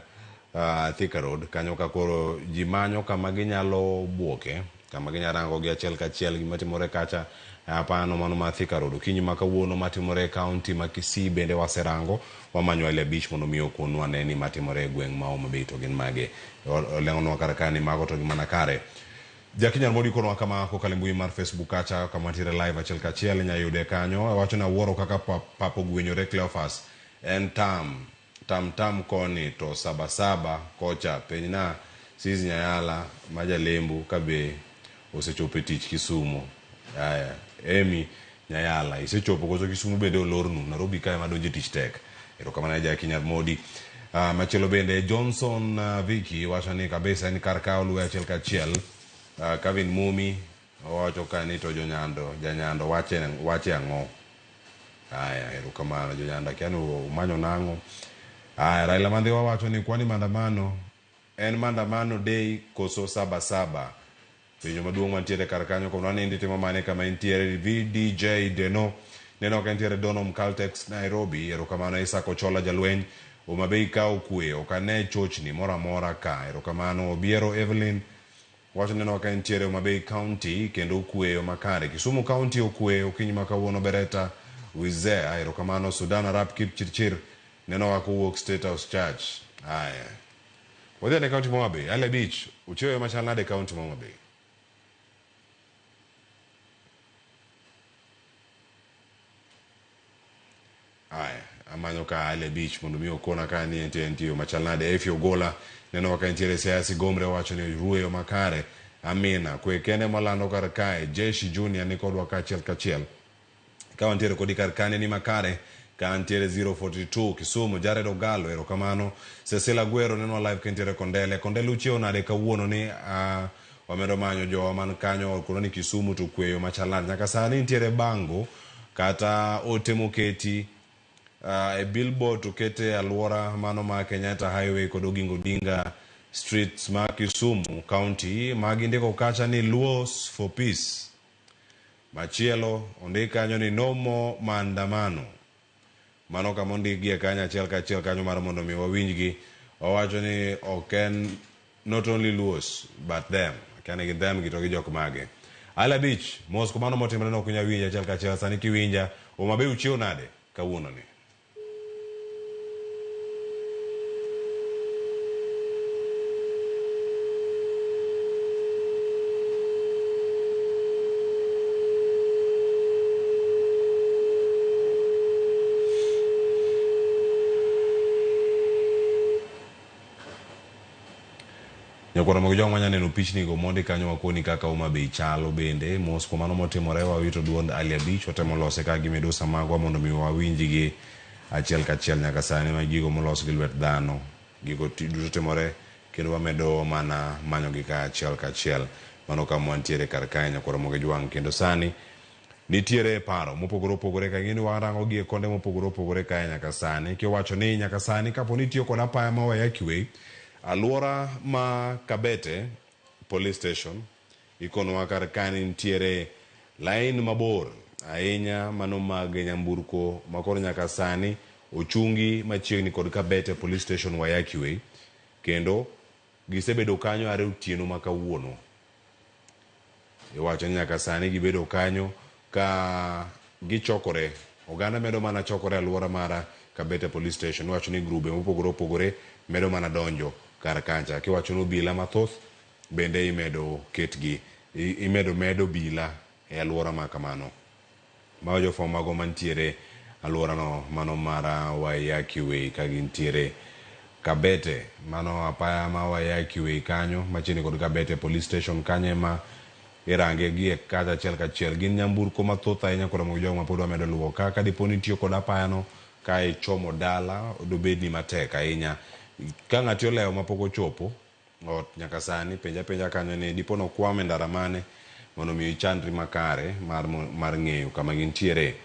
S29: Thika Road kanyo ka koro ji manyo kama ginyalo buoke, kama ginyalo rango gi achiel kachiel gima timore kacha. Apano mano ma Thika Road okinyi ma kawuono matimore e kaunti ma Kisii bende waserango, wamanyo Ali Abich mondo mi okonwa ne ni matimore e gweng' ma Homa Bay to gin mage. Oleng'onwa kar ka ni mago to gi mana kare. Jakinyar Modi konwa kama kokalo e mbui mar Facebook kacha kama wantiere live achiel kachiel inyalo yude kanyo. Owacho ni awuoro kaka pap ogwenyore Cleophas en tam tam tam koni to sabasaba kocha penjna Sis Nyayala ma jalembo ka be osechopo e tich Kisumu. Aya, Emi Nyayala isechopo koso Kisumu bende olornu? Nairobi kae madonje tich tek. Erokamano ne Jakinyar Modi. Machielo bende Johnson Vicky wacho ni kabisa en kar ka oluwe achiel kachiel. Kevin Mumi owacho ka ni to jonyando, janyando wache ang'o? Aya, erokamano jonyando akia ni umanyo nang'o. Aya, Raila Mandhiwa wacho ni kwani maandamano en maandamano day koso sabasaba? Penjo maduong' mantiere kar kanyo kono ni timo mane kama intiere VDJ Deno neno ka intiere Donholm Caltex Nairobi. Erokamano Isaac Ochola jalweny Homa Bay ka okwe ok ane chochni moro amora ka. Erokamano Obiero Evelyn wacho neno ka intiere Homa Bay County kendo okweyo makare. Kisumu County okwe okinyi ma kawuono Beretta Wizea. Erokamano Sudan Arap Kipchirchir neno ka kowuok State House Church. Aya, wadhi ane kaunti ma Homa Bay. Ale Beach ochiewo machal nade kaunti ma Homa Bay? Aya. Amanyo ka Ali Abich mondo mi okona ka ni entie yo machal nade. Efi Ogola neno ka entiere Siaya Sigomre owacho ni rueyo makare. Amina kwe kende malando kar kae. Jeshi Junior ni kodwa kaachiel kachiel. Ka wantiere kodi kar kane ni makare. Ka ntiere 042 Kisumu, Jared Ogalo, erokamano. Cecil Agwero neno live ka entiere Kondele. Kondele uchiewo nade kawuono ni wamedo manyo jowa man kanyo kono ni Kisumu to kweyo machal nade. Nyaka sani nitiere bango kata ote moketi e billboard to kete alwora mano ma Kenyatta Highway kod Oginga Odinga Streets ma Kisumu County ma gindiko kacha ni Luos for Peace. Machielo ondik kanyo ni no more maandamano. Mano kama ondikgie kanyo achiel kachiel kanyo mar mondo mi wawinjgi. Owacho ni ok en not only Luos but them. Akia ni gi them gi to gi jok mage. Ali Abich, mos kumano motimore no ok inyal winjo achiel kachiel. Sani kiwinja, Homa Bay uchiewo nade kawuono ni? Nyakwar Ramogi Jwang' wanya neno pichni go mondi kanyo wakoni kaka Homa Bay chalo bende mos kuom mano motimore wawito duond Ali Abich watemo lose ka gi midusa magwa mondo mi wawinjgi achiel kachiel nyaka sani ma gigo molos gi lwet dhano gigo duto timore kendo wamedo mana manyogi ka achiel kachiel mano kama wantiere kar kae Nyakwar Ramogi Jwang' kendo sani nitiere paro mopogore opogore ka ing'e ni warango gi e konde mopogore opogore kae nyaka sani kiwacho ni nyaka sani kapo ni itiyo kod apaya ma Waiyaki Way alwora ma Kabete Police Station ikonwa kar ka ni nitiere line mabor ahinya mano mag nyamburko makoro nyaka sani ochungi machiegni kod Kabete Police Station Waiyaki Way kendo gisebedo kanyo are otieno ma kawuono. Iwacho ni nyaka sani gibedo kanyo ka gichokore oganda medo mana chokore alwora mara Kabete Police Station. Iwacho ni grube mopogore opogore medo mana donjo kar kacha. Kiwacho ni obila mathoth bende imedo ketgi imedo medo obila e alwora ma kamano. Mago jofwambo mago mantiere alworano mano mara Waiyaki Way ka gintiere Kabete mano apaya ma Waiyaki Way kanyo machiegni kod Kabete Police Station kanyo ema irange gi e kacha achiel kachiel. Gin nyamburko mathoth ahinya kod Ramogi Jwang' mapod wamedo luwo kaka dipo ni itiyo kod apayano ka ichomo dala dobedni matek ahinya. Ka ng'ati olewo mapok ochopo ot nyaka sani penja penja kanyo ni dipo nokwam e ndara mane mondo mi ichandri makare mar ng'eyo kama gintiere.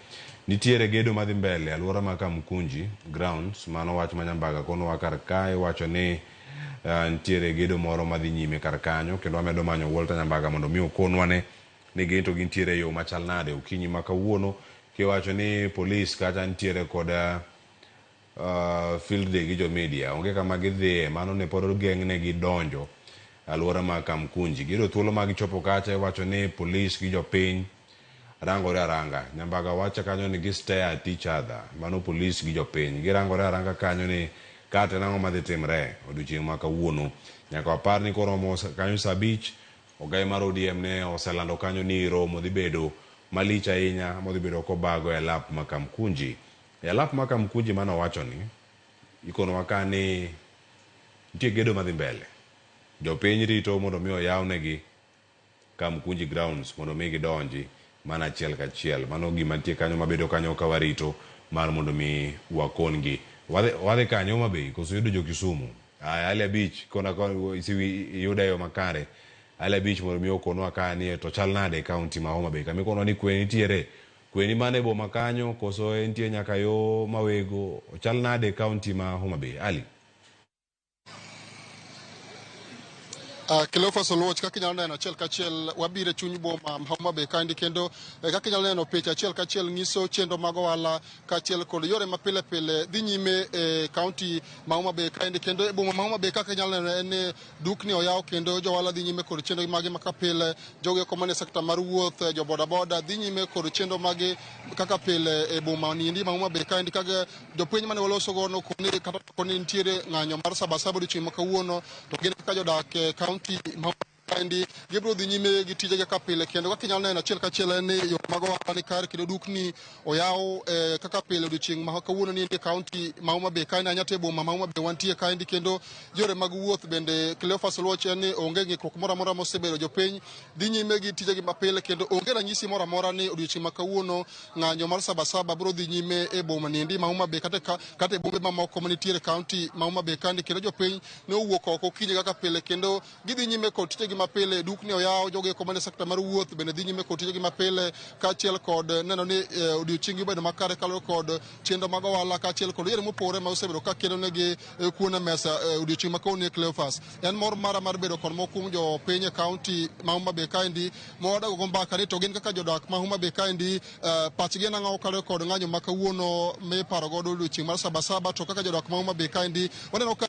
S29: Nitiere gedo madhi mbele alwora ma Kamkunji grounds mano wach ma Nyambaga konowa kar kae wacho ni nitiere gedo moro madhi nyime kar kanyo kendo wamedo manyo Walter Nyambaga mondo mi okonwa ne ni gin to gintiere e yo machal nade okinyi ma kawuono kiwacho ni polis kacha nitiere kod field day gi jo media onge kama gidhiye mano ne pod ogeng'negi donjo alwora ma Kamkunji. Giyudo thuolo ma gichopo kacha iwacho ni polis gi jopiny rangore aranga. Nyambaga wacho kanyo ni gi stare at each other. Mano polis gi jopiny. Girangore aranga kanyo ni kata nang'o madhi timre odiochieng' ma kawuono. Nyaka wapar ni koromo kanyo saa 5 ogai mar ODM ne oselando kanyo ni romo dhi bedo malich ahinya modhi bedo kobago e alap ma Kamkunji. E alap ma Kamkunji mano wacho ni ikonowa ka ni nitie gedo madhi mbele. Jopiny rito mondo mi oyawnegi Kamkunji grounds mondo mi gidonji mana achiel kachiel. Mano gima nitie kanyo mabedo kanyo ka warito mar mondo mi wakon-gi. Wadhi kanyo Homa Bay koso yudo jo Kisumu. Aya Ali Abich kona iyuda e yo makare. Ali Abich mondo mi okonwa ka ni to chal nade e kaunti ma Homa Bay. Kama ikonwa ni kwe nitiere. Kwe ni mana e boma kanyo koso entie nyaka yo Mawego. Ochal nade e kaunti ma Homa Bay. Ali.
S2: Cleophas Oluoch, kaka inyalo neno achiel kachiel wabiro e chuny boma ma Homa Bay kaendi kendo kaka inyalo neno picha achiel kachiel nyiso chenro mag ohala kaachiel kod yore ma pile pile dhi nyime e kaunti ma Homa Bay kaendi kendo e boma ma Homa Bay kaka inyalo neno en ni dukni oyaw kendo jo ohala dhi nyime kod chenro magi ma pile, jogo eko manie sekta mar wuoth, jo boda boda dhi nyime kod chenro magi kaka pile e boma niendi ma Homa Bay kaendi kaka jopiny mane waloso go nokoni kata koni nitiere ng'anyo mar Sabasaba odiochieng' ma kawuono to gin kaka jodak e kaunti ma Kaendi gibiro dhi nyime gi tije kaka pile, kendo kaka inyalo neno achiel kachiel en ni yore mag ohala ni kare kendo dukni oyaw kaka pile odiochieng' ma kawuono ni e kaunti ma Homa Bay kaendi, ahinya to e boma ma Homa Bay wantie kaendi, kendo yore mag wuoth bende Cleophas Oluoch en ni onge ng'ikruok moro amora mosebedo. Jopiny dhi nyime gi tijegi mapile kendo onge ranyisi moro amora ni odiochieng' ma kawuono ng'anyo mar Sabasaba biro dhi nyime e boma niendi ma Homa Bay kata e bombe mamoko manitiere e kaunti ma Homa Bay kaendi, kendo jopiny ne owuok oko okinyi kaka pile kendo gidhi nyime kod tijegi mapile. Dukni oyaw, jogo eko mane sekta mar wuoth bende dhi nyime kod tijegi mapile, kaachiel kod neno ni odiochieng' obedo makare kaluwore kod chenro mag ohala kaachiel kod yore mopogore ma osebedo ka kelo negi kuon e mesa odiochieng' ma kawuono. Cleophas, en mor mara mar bedo kod moko kuom jopiny e kaunti ma Homa Bay kaendi ma wadago go mbaka ni to gin kaka jodak ma Homa Bay kaendi pachgi en ang'o kaluwore kod ng'anyo ma kawuono miparo godo odiochieng' mar Sabasaba. To kaka jodak ma Homa Bay kaendi waneno ka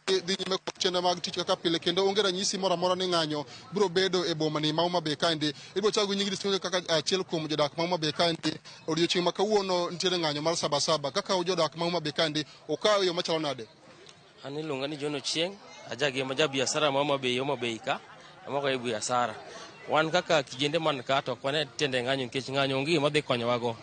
S2: dhi nyime kod chenro mag tich kaka pile kendo onge ranyisi moro amora ni ng'anyo biro bedo e boma ni ma Homa Bay kaendi. Ibiro chako gi nying district kaka achiel kuom jodak ma Homa Bay kaendi. Odiochieng' ma kawuono nitiere ng'anyo mar Sabasaba, kaka jodak ma Homa Bay kaendi okawo yo machalo nade?
S8: An iluonga ni John Ochieng', ajagema ja biashara ma Homa Bay, Homa Bay ka, amako e biashara. Wan kaka kijende man ka to ok wane tiende ng'anyo nikech ng'anyo onge gima dhi konyowago.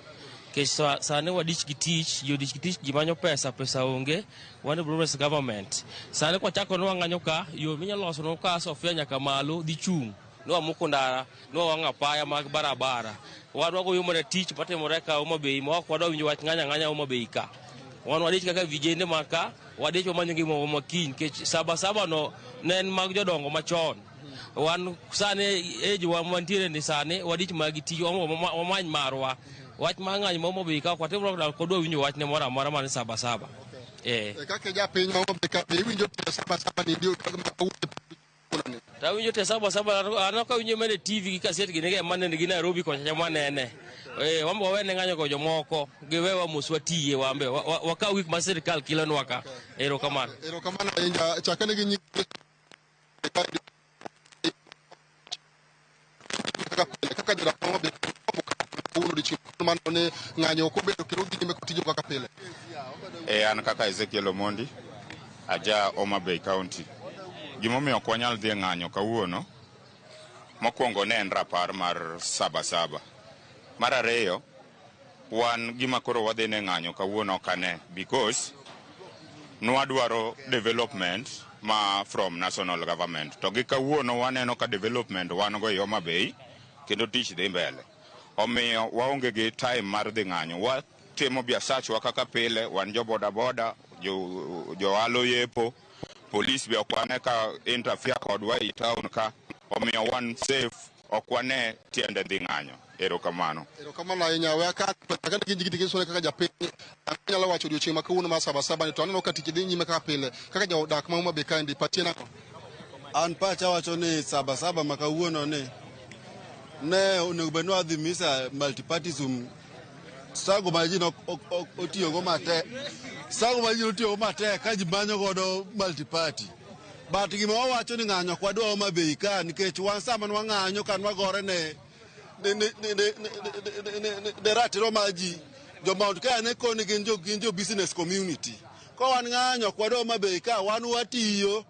S8: Nikech sani wadich gi tich, ji odich gi tich, ji manyo pesa, pesa onge, wan e broadbased government. Sani kwachako ni wang'anyo ka, yo minyalo losonwa ka Sofia nyaka malo dhi chung'. Nwamuko ndara, nwawang'o apaya mag barabara. Wan wagoyo mana tich matimore ka Homa Bay ma ok wadwa winjo wach ng'anyo ang'anya Homa Bay ka. Wan wadich kaka vijende ma ka, wadich wamanyo ngima ma kiny nikech Sabasaba no ne en mag jodongo machon. Wan sani age wa mantiere ni sani wadich mana gi tich, wamany marwa. Wach mar ng'anyo ma Homa Bay ka ok watim lockdown, ok wadwa winjo wachne moro amora mar Sabasaba.
S2: Kaka japiny ma Homa Bay ka iwinjo tie Sabasaba ni dio ma kawuono?
S8: To awinjo te Sabasaba, an ok awinjo mana e TV gi kaset gini gi ema nene gi Nairobi kocha cha manene. Wan be wawene ng'anyo go jomoko, giwewa mos watiye wan be, wakaw gik ma sirikal kelonwa ka. Erokamano.
S2: Erokamano ahinya. Chakane gi nying kaka jodak ma Homa Bay kawuono odiochieng' mano ni ng'anyo ok obedo kendo dhi nyime kod tije kaka pile.
S9: An kaka Ezekiel Omondi, aja Homa Bay County. Gimomiyo ok wanyal dhi e ng'anyo kawuono, mokwongo ne en rapar mar Sabasaba. Mar ariyo, wan gima koro wadhi ne ng'anyo kawuono ok ane because nwadwaro development ma from national government. To gi kawuono waneno ka development wan go e Homa Bay kendo tich dhi mbele. Omiyo waonge gi time mar dhi ng'anyo. Watimo biasachwa kaka pile, wan jo boda boda, jo ohala oyepo, polis be ok wane ka interfere kodwa ei town ka, omiyo wan safe, ok wane tiende dhi ng'anyo. Erokamano.
S2: Erokamano ahinya. We aka chakane gi nying tikiso kaka japiny anyalo wacho odiochieng' ma kawuono mar Sabasaba ni to aneno ka tich dhi nyime kaka pile kaka jodak ma Homa Bay kaendi pachi en ang'o?
S10: An pacha wacho ni Sabasaba ma kawuono ni ne onego bed ni wadhi misa multipartism struggle ma ji otiyogo matek, struggle ma ji otiyogo matek ka ji manyo godo multiparty, but gima wawacho ni ng'anyo ok wadwa Homa Bay ka nikech wan sama nwang'anyo ka nwagore ne ratiro mar ji, jo Mount Kenya ne koni gin jo business community ko wan ng'anyo ok wadwa Homa Bay ka, wan watiyo.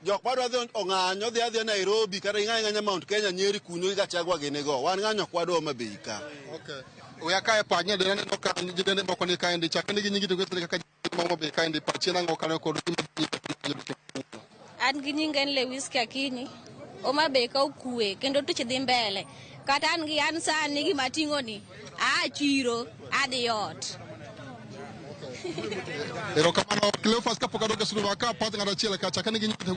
S10: Jok madwa dhi ong'anyo dhi adhiya Nairobi kata ging'any ng'anya Mount Kenya, Nyeri kuno gi Gachagua gini go. Wan ng'anyo ok wadwa Homa Bay ka.
S2: Okay. We aka e pach nyadenda aneno ka nyithindo moko ni kaendi chakane gi nyingi to kaka ma Homa Bay kaendi pachi en ang'o kaluwore kod gima dhi nyime?
S11: An gi nyinga en Lewis Kakinyi. Homa Bay ka okwe kendo tich dhi mbele. Kata an gi an sani gima ting'o ni aa chiro adhi ot.
S2: Erokamano Cleophas. Kapok adok e studio ka path ng'ato achiel ka chakane gi nyingi to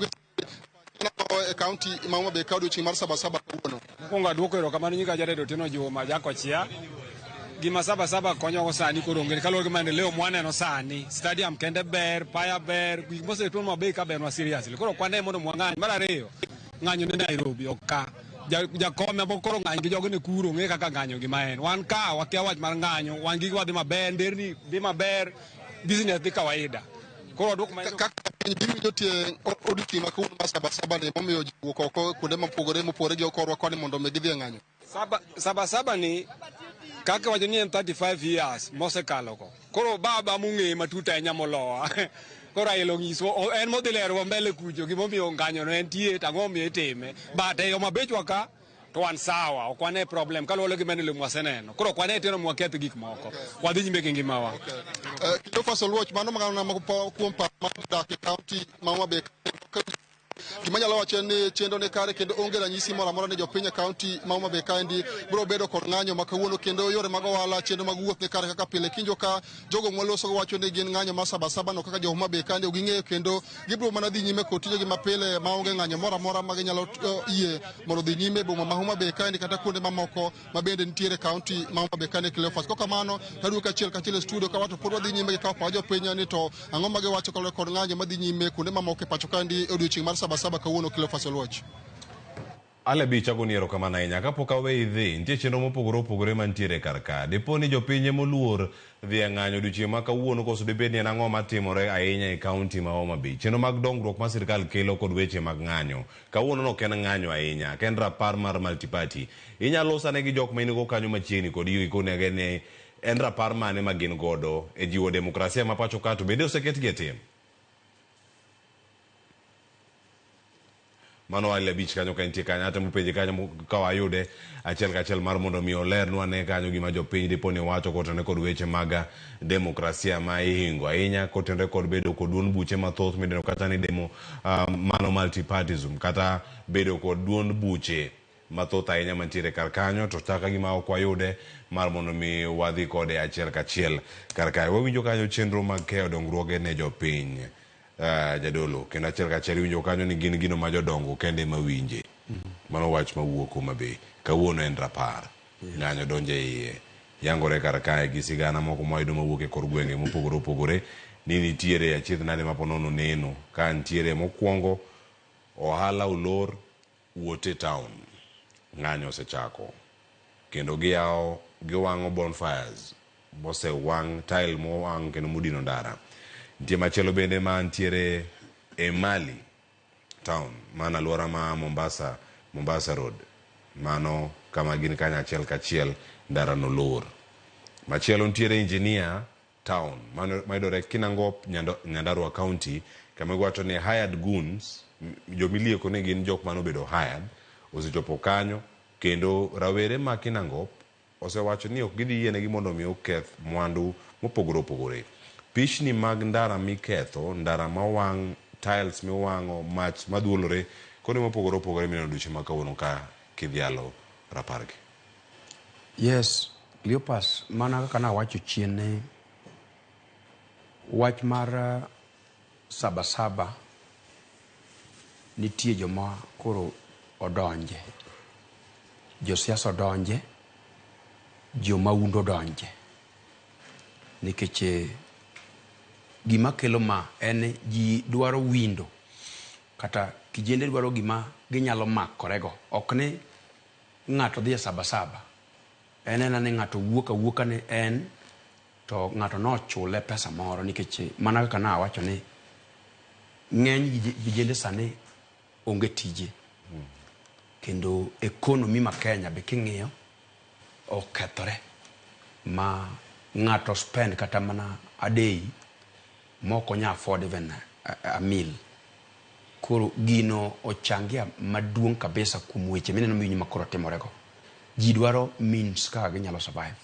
S2: e kaunti ma Homa Bay ka odiochieng' mar Sabasaba kawuono.
S23: Mokwongo aduoko erokamano. Nyinga Jared Otieno Juma Jakochia. Gima Sabasaba konyogo sani koro onge kaluwore gi maendeleo mwaneno sani. Stadium kende ber, paya ber, gik mosetim maber ka bernwa seriously. Koro ok wane mondo mwang'any. Mar ariyo, ng'anyo ne Nairobi ok ka. Jakom ema koro ng'any gi jogo ne kuro ng'e kaka ng'anyo gima en. Wan ka wakia wach mar ng'anyo, wan gigo wadhi maber, nderni dhi maber, business dhi kawaida. Koro waduoko
S2: Kaka piny iwinjo tie odiochieng' ma kawuono mar Sabasaba ni momiyo ji wuok oko kuonde mopogore mopogore gi korwa koni mondo mi gidhi e ng'anyo.
S23: Sabasaba ni Kaka wacho ni en 35 years mosekalo go. Koro baba mong'eye matut ahinya molowa. Koro Raila onyiswa en modhi lerowa mbele kucho gimomiyo ng'anyo no entie to ang'o momiyo itime. But e Homa Bay ka to wan sawa, ok wane problem kaluwore gi maendeleo mwaseneno. Koro ok wane tiende mwaketh gik moko. Wadhi nyime gi ngimawa.
S2: Cleophas Oluoch, mano mana kuom paro mar jodak e kaunti ma Homa Bay. Gima anyalo wacho en ni chenro ni kare kendo onge ranyisi moro amora ni jopiny e kaunti ma Homa Bay kaendi biro bedo kod ng'anyo ma kawuono kendo yore mag ohala chenro mag wuoth ni kare kaka pile. Kinjo ka jogo mwalosogo wacho ni gin ng'anyo mar Sabasaba no kaka jo Homa Bay kaendi ok ging'eyo kendo gibiro mana dhi nyime kod tijegi mapile maonge ng'anyo moro amora ma ginyalo yie mondo odhi nyime e boma ma Homa Bay kaendi kata kuonde mamoko ma bende nitiere kaunti ma Homa Bay kaendi Cleophas. Kokamano taduogo achiel kachiel e studio ka wato pod wadhi nyime gi kawo pach jopiny ni to ang'o ma giwacho kaluwore kod ng'anyo madhi nyime kuonde mamoko e pacho kaendi e odiochieng' mar Sabasaba kawuono Cleophas Oluoch.
S29: Ale bi chagoni erokamano ahinya. Kapok aweyi dhi, nitie chenro mopogore opogore mantiere kar ka. Dipo ni jopiny emoluor dhi e ng'anyo odiochieng' ma kawuono koso dibed ni en ang'o matimore ahinya e kaunti ma Homa Bay. Chenro mag dongruok ma sirkal kelo kod weche mag ng'anyo. Kawuono no ok en ng'anyo ahinya, ok en rapar mar multiparty. Inyalo loso ane gi jok ma in go kanyo machiegni kod ikonegi ni en rapar mane ma gin godo e jiwo demokrasia ma pacho ka to bende oseketgi e tim. Mano Ali Abich kanyo ka nitie kanyo atemo penje kanyo ka wayude achiel kachiel mar mondo mi olernwa ane kanyo gima jopiny dipo ni wacho kotenore kod weche mag demokrasia ma ihingo ahinya kotenore kod bedo kod duond buche mathoth midendo kata ni demo mano multipartism kata bedo kod duond buche mathoth ahinya mantiere kar kanyo to chaka gima ok wayude mar mondo mi wadhi kode achiel kachiel kar kae. Wawinjo kanyo chenro mag keyo dongruoge ne jopiny. Jadolo kendo achiel kachiel iwinjo kanyo ni gin gino ma jodongo kende ema winje. Mano wach mawuok Homa Bay. Kawuono en rapar. Ng'anyo donjo e iye. Yangore kar kae gi sigana moko mwayudo mawuok e kor gwenge mopogore opogore ni nitiere achiedh nade ma ponono neno ka nitiere mokwongo ohala olor Wote town. Ng'anyo osechako. Kendo giyawo giwang'o bonfires mosewang' tile mowang' kendo modino ndara. Nitie machielo bende ma ntiere e Mali town mano aluora ma Mombasa, Mombasa Road. Mano kama gin kanyo achiel kachiel ndara no lor. Machielo ntiere Engineer town mano mayudore Kinangop, Nyandarua County kama giwacho ni hired goons jomilieko ni gin jok mane obedo hired osechopo kanyo kendo rawere ma Kinangop osewacho ni ok gidhi yienegi mondo mi oketh mwandu mopogore opogore. Pichni mag ndara miketho, ndara mowang', tiles miwang'o, mach madhuolore kuonde mopogore opogore mineno odiochieng' ma kawuono ka kidhialo rapargi.
S22: Yes, Cleopas, mana kaka nawacho chien ni wach mar Sabasaba nitie joma koro odonje. Josiasa odonje, jomaundo odonje. Nikech gima kelo ma en ji dwaro windo kata kijende dwaro gima ginyalo makorego. Ok ni ng'ato dhi e Sabasaba. En ena ni ng'ato wuok awuoka ni en to ng'ato nochule pesa moro nikech mana kaka nawacho ni ng'eny vijende sani onge tije. Kendo economy ma Kenya be king'iyo okethore ma ng'ato spend kata mana a day mok onya afford even a meal. Koro gino ochangia maduong' kabisa kuom weche mineno miwinjo ma koro timorego. Ji dwaro means kaka ginyalo survive.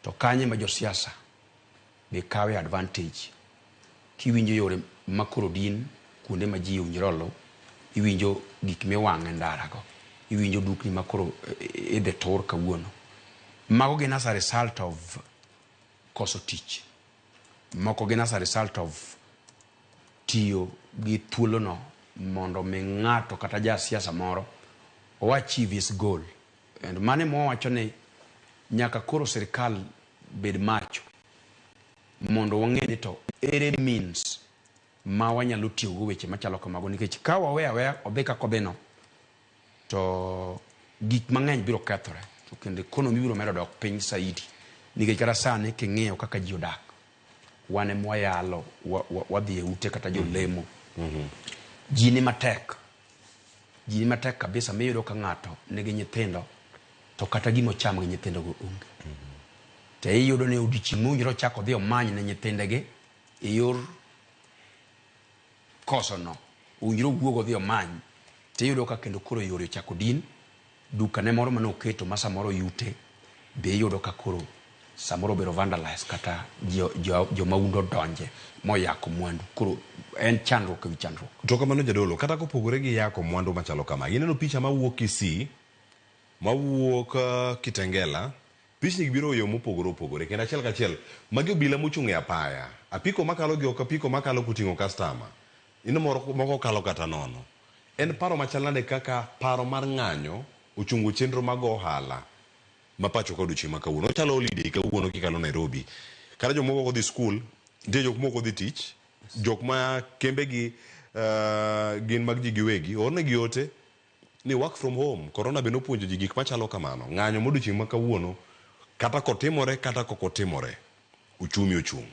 S22: To kanye ma josiasa be kawe advantage. Kiwinjo yore ma koro din kuonde ma ji owinjore oluw, iwinjo gik miwang'o e ndara go, iwinjo dukni ma koro idhi tur kawuono. Mago gin as a result of koso tich. Moko gin as a result of tiyo gi thuolono mondo mi ng'ato kata jasiasa moro o achieve his goal. And mano ema wawacho ni nyaka koro sirikal bed macho mondo wang'e ni to ere means ma wanyalo tiyogo weche machalo kamago nikech ka wawe aweya odhi kaka odhi no to gik mang'eny biro kethore to kendo economy biro medo dok piny saidi nikech kata sani king'iyo kaka ji odak wan ema wayalo wadhi e ute kata jolemo ji ni matek ji ni matek kabisa miyudo ka ng'ato nigi nyithindo To kata gima ocham gi nyithindogo onge. To iyudo ni odiochieng' mowinjore ochak odhi omany ne nyithindegi e yor kosono, owinjore owuog odhi omany, tiyudo ka kendo koro yore ochako din, dukane moro mane oketo ma samoro yute be iyudo ka koro samoro obedo vandalized kata jomahundu odonje moyako mwandu. Koro en chandruok ewi chandruok.
S29: To kamano jadolo, kata kopogore gi yako mwandu machalo kama, ineno picha mawuok Kisii, mawuok Kitengela, pichni gi biro e yo mopogore opogore kendo achiel kachiel magi obila mochung' e apaya, apiko makalo gi ok apiko makalo koting'o kastama, ineno moko kalo kata nono. En paro machal nade kaka paro mar ng'anyo ochungo chenro mag ohala ma pacho ka odiochieng' ma kawuono? Ochalo holiday kawuono kikalo Nairobi. Kata jomoko ok odhi skul, nitie jok mok odhi tich, jok ma kembegi gin mag ji giwegi, oornegi ote ni work from home. Corona be nopuonjo ji gik machalo kamano. Ng'anyo modiochieng' ma kawuono, kata kotimore kata kok otimore, uchumi ochung'.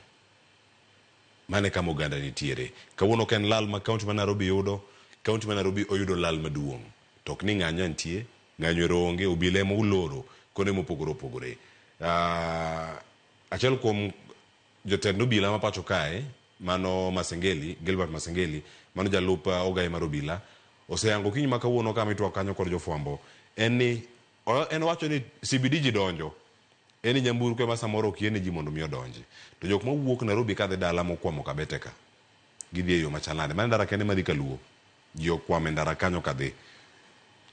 S29: Mano e kama oganda nitiere. Kawuono ok en lal ma kaunti ma Nairobi yudo, kaunti ma Nairobi oyudo lal maduong'. To ok ni ng'anyo nitie, ng'anyo ero onge, obila ema oloro kuonde mopogore opogore. Achiel kuom jotend obila ma pacho kae, mano Masengeli, Gilbert Masengeli, mano jalup ogaye mar obila, oseyango okinyi ma kawuono kama itwak kanyo kod jofwambo, en ni en owacho ni CBD ji donjo, en ni nyamburko ema samoro ok yiene ji mondo mi odonji. To jok mawuok Nairobi kadhi dala mokwamo Kabete ka, gidhi e yo machal nade? Mano ndara kende madhi Kaluo, ji okwamo e ndara kanyo kadhi.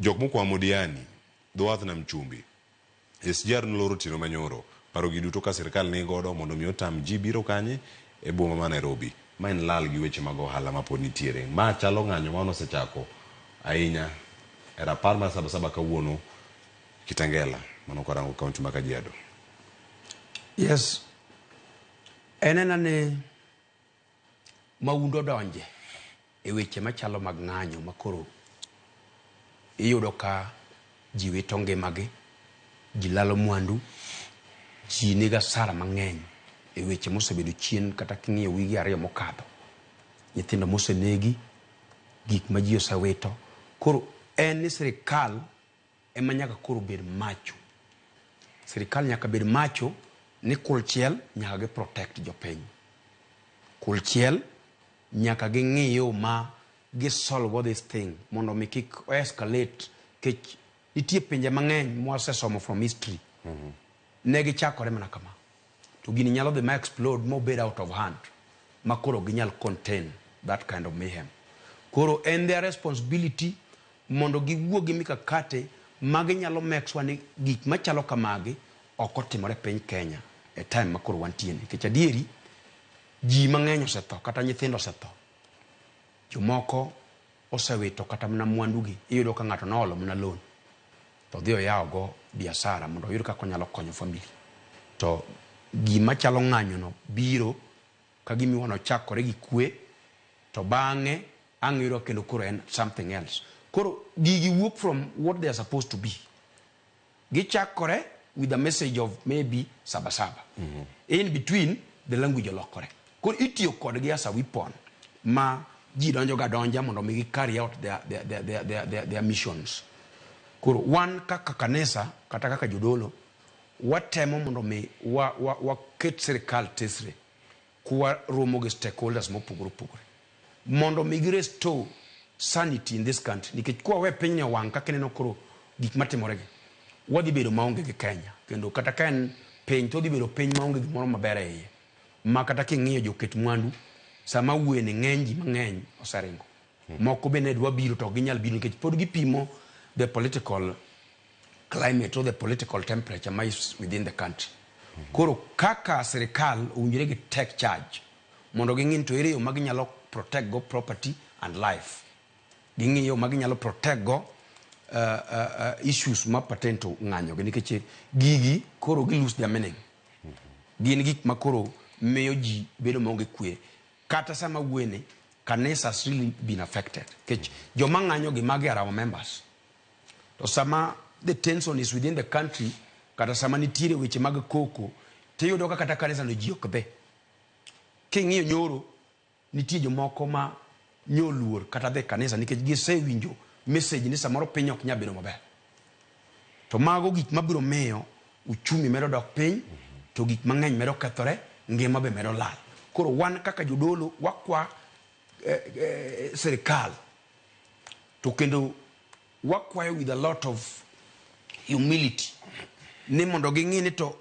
S29: Jok mokwamo Diani, dho wath Nam Chumbi, SGR nolor otieno manyoro. Paro gi duto ka sirkal ni godo mondo mi otam ji biro kanye e boma ma Nairobi. Ma en lal gi weche mag ohala ma pod nitiere. Ma chalo ng'anyo ma nosechako ahinya e rapar mar Sabasaba kawuono Kitengela, mano karango kaunti ma Kajiado.
S22: Yes. En ena ni mahundu odonje e weche machalo mag ng'anyo makoro iyudo ka ji wito ngimagi, ji lalo mwandu, ji nigi asara mang'eny e weche mosebedo chien kata king'iyo wige ariyo mokadho. Nyithindo mosenegi, gik ma ji osewito. Koro en ni sirikal ema nyaka koro bed macho. Sirikal nyaka bed macho ni kulchiel nyaka gi protect jopiny. Kulchiel nyaka ging'i yo ma gi solve this thing mondo mi kik escalate kech nitie pinje mang'eny mwasesomo from history. Ne gichakore mana kama. To gini nyalo dhi ma explode mobed out of hand ma koro ginyal contain that kind of mayhem. Koro en their responsibility mondo giwuo gi mikakati ma ginyalo make sure ni gik machalo kamagi ok otimore piny Kenya e time ma koro wantie ni. Nikech adieri ji mang'eny osetho kata nyithindo osetho. Jomoko osewito kata mana mwandugi. Iyudo ka ng'ato noolo mana loan to odhi oyawo go biashara mondo oyud kaka onyalo konyo family. To gima chalo ng'anyo no biro ka gima nochakore gi kwe to bang'e ang' iyudo kendo koro en something else. Koro gigi wuok from what they are supposed to be. Gichakore with a message of maybe sabasaba. In between the language olokore. Koro itiyo kodgi as a weapon ma ji donjo ga donja mondo mi gi carry out their missions. Koro wan kaka kanisa kata kaka jodolo watemo mondo mi waket sirikal tesre kwa romo gi stakeholders mopogore opogore mondo mi gi restore sanity in this country. Nikech kwa we piny ni owang' kaka ineno koro gik matimore gi, wadhi bedo maonge gi Kenya. Kendo kata ka en piny to odhi bedo piny maonge gimoro maber e iye. Ma kata king'iyo joket mwandu, sama wuoye ni ng'eny ji mang'eny oseringo. Moko be ne dwa biro to ok ginyal biro nikech pod gipimo the political climate or the political temperature ma is within the country. Koro kaka sirikal owinjore gi take charge mondo ging'i ni to ere yo ma ginyalo protect go property and life. Ging'i yo ma ginyalo protect go issues ma pertain to ng'anyo gi nikech gigi koro gi lose their meaning. Gin gik ma koro miyo ji bedo maonge kwe. Kata sama wuoye ni, kanisa has really been affected. Nikech joma ng'anyo gi magi are our members. To sama the tension is within the country, kata sama nitiere weche mag koko, tiyudo ka kata kanisa no ji ok dhi. King'iyo nyoro, nitie jomoko ma nyoluor kata dhi kanisa nikech gisewinjo message ni samoro piny ok nyal bedo maber. To mago gik mabiro miyo uchumi medo dok piny, to gik mang'eny medo kethore, ngima be medo lal. Koro wan kaka jodolo wakwa sirikal to kendo wakwayo with a lot of humility ni mondo ging'i ni to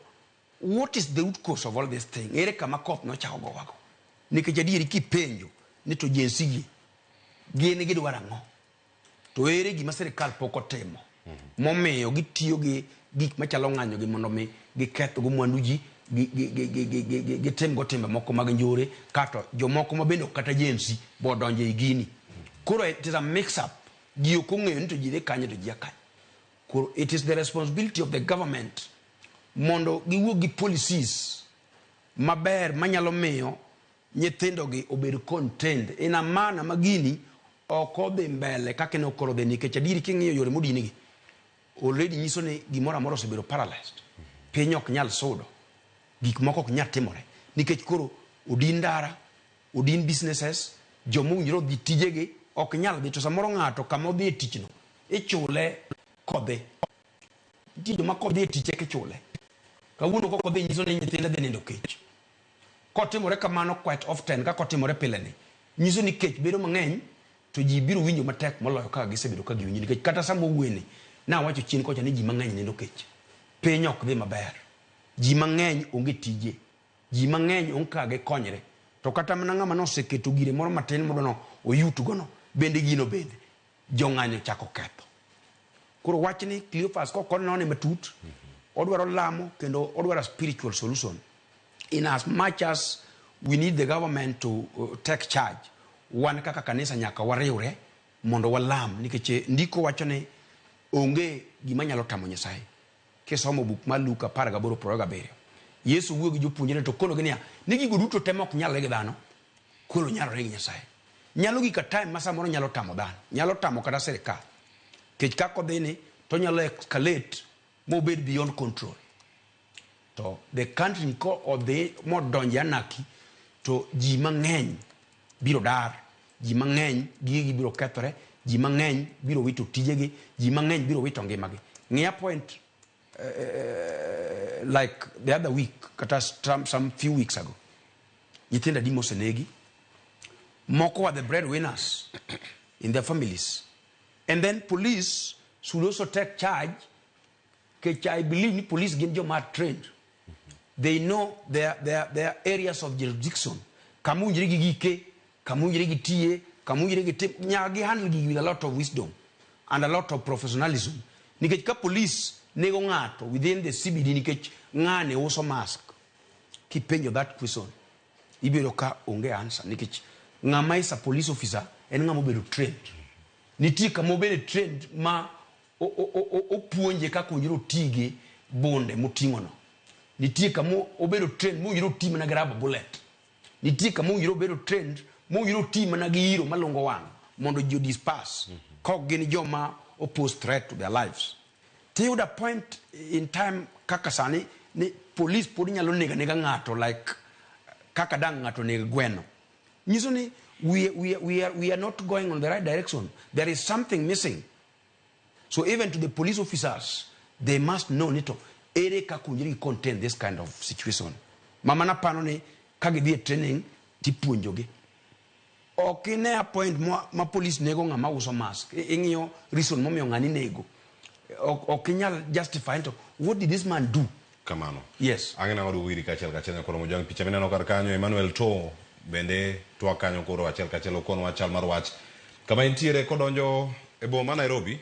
S22: what is the root cause of all this thing, ere kama koth nochako gowago, nikech adieri kipenjo ni to Gen Z gi gin gidwaro ang'o, to ere gima sirikal pok otimo momiyo gitiyo gi gik machalo ng'anyo gi mondo mi giketh go mwandu ji, gitim go timbe moko mag njore, kato jomoko ma bende ok kata Gen Z bodonjo ei gini. Koro it is a mix up, ji ok ong'eyo ni to ji dhi kanye to ji a kanye. Koro it is the responsibility of the government mondo giwuog gi policies maber manyalo miyo nyithindo gi obed contained in a manner ma gini ok odhi mbele kaka ne okoro dhi, nikech adieri king'iyo yore modin gi already nyiso ni gimoro amora osebedo paralyzed, piny ok nyal sudo, gik moko ok nyal timore nikech koro odin ndara, odin businesses, joma owinjore odhi tijegi ok nyal dhi, to samoro ng'ato kama odhi e tichno ichule kodhi, nitie joma kodhi e tich eka ichule. Kawuono kok odhi nyiso ni nyithinde dhi nindo kech. Kotimore kamano quite often kaka otimore pile ni, nyiso ni kech bedo mang'eny to ji biro winjo matek moloyo kaka gisebedo ka giwinjo, nikech kata sama owuoyeni nawacho chien kocha ni ji mang'eny nindo kech, piny ok dhi maber, ji mang'eny onge tije, ji mang'eny onge kaka gikonyre, to kata mana ng'ama noseketo gire moro matin modwano oyut gono bende gino bende jong'anyo chako ketho. Koro wachni Cleophas kok onone matut, odwaro lamo kendo odwaro a spiritual solution. In as much as we need the government to take charge, wan kaka kanisa nyaka wariwre mondo walam, nikech ndiko wacho ni onge gima nyalo tamo Nyasaye. Kisomo buk mar Luka 18:27, Yesu wuoyo gi jopuonjrene to konogi niya, ni gigo duto te mok nyalre gi dhano, koro nyalore gi Nyasaye. Nyalo gik a time ma samoro nyalo tamo dhano, nyalo tamo kata sirikal. Nikech kaka odhi ni, to onyalo escalate mobed beyond control. To the country ko odhi modonje anarchy, to ji mang'eny biro dar, ji mang'eny gigegi biro kethore, ji mang'eny biro wito tijegi, ji mang'eny biro wito ngimagi. Ng'iya point like the other week, kata some few weeks ago, nyithindo adi mosenegi, moko were the breadwinners in their families. And then police should also take charge, nikech I believe ni police gin joma are trained. They know their areas of jurisdiction. Kama owinjore gigike, kama owinjore gitiye, kama owinjore gitim, nyaka gi handle gigi with a lot of wisdom and a lot of professionalism. Nikech ka police nego ng'ato within the CBD nikech ng'ane uso mask, kipenjo that question, ibiro ka onge answer, nikech ng'ama is a police officer en ng'ama obedo trained. Nitie kama obedo trained ma opuonje kaka owinjore oti gi bunde moting'o no. Nitie kama obedo trained mowinjore oti mana gi rubber bullet. Nitie kama owinjore obedo trained mowinjore oti mana gi iro malungo wang' mondo ji disperse kok gin joma oppose threat to their lives. Tiyudo a point in time kaka sani ni police pod nyalo nego anega ng'ato like kaka dang' ng'ato neg gweno. Nyiso ni we are not going on the right direction. There is something missing. So even to the police officers, they must know ni to ere kaka owinjore gi contain this kind of situation. Mama napano ni ka gidhi e training tipuonjogi. Ok ine a point ma police nego ng'ama uso mask. Ing'iyo reason momiyo ng'ani nego. Ok inyal justify to what did this man do?
S29: Kamano.
S22: Yes.
S29: Ang'e nang'o duogo iri kachiel kachiel nyakoro Mojwang' picha mineno kar kanyo Emmanuel To bende twak kanyo koro achiel kachiel okonwa chal mar wach kama entiere kodonjo e boma ma Nairobi,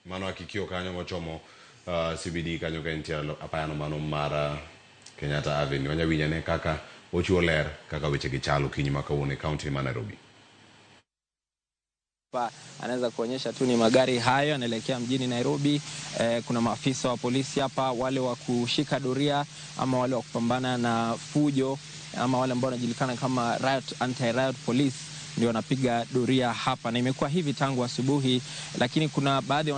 S29: mano akikio kanyo mochomo CBD kanyo ka entie apayano mano mar Kenyatta Avenue. Wanya winjane kaka ochiwo ler kaka weche gi chalo okinyi ma kawuono e kaunti ma Nairobi.
S7: Hapa anaweza kuonyesha tu ni magari hayo yanaelekea mjini Nairobi. Kuna maafisa wa polisi hapa, wale wa kushika doria ama wale wa kupambana na fujo ama wale ambao wanajulikana kama riot, anti-riot police. ndio wanapiga doria hapa, na imekuwa hivi tangu asubuhi, lakini kuna baadhi ya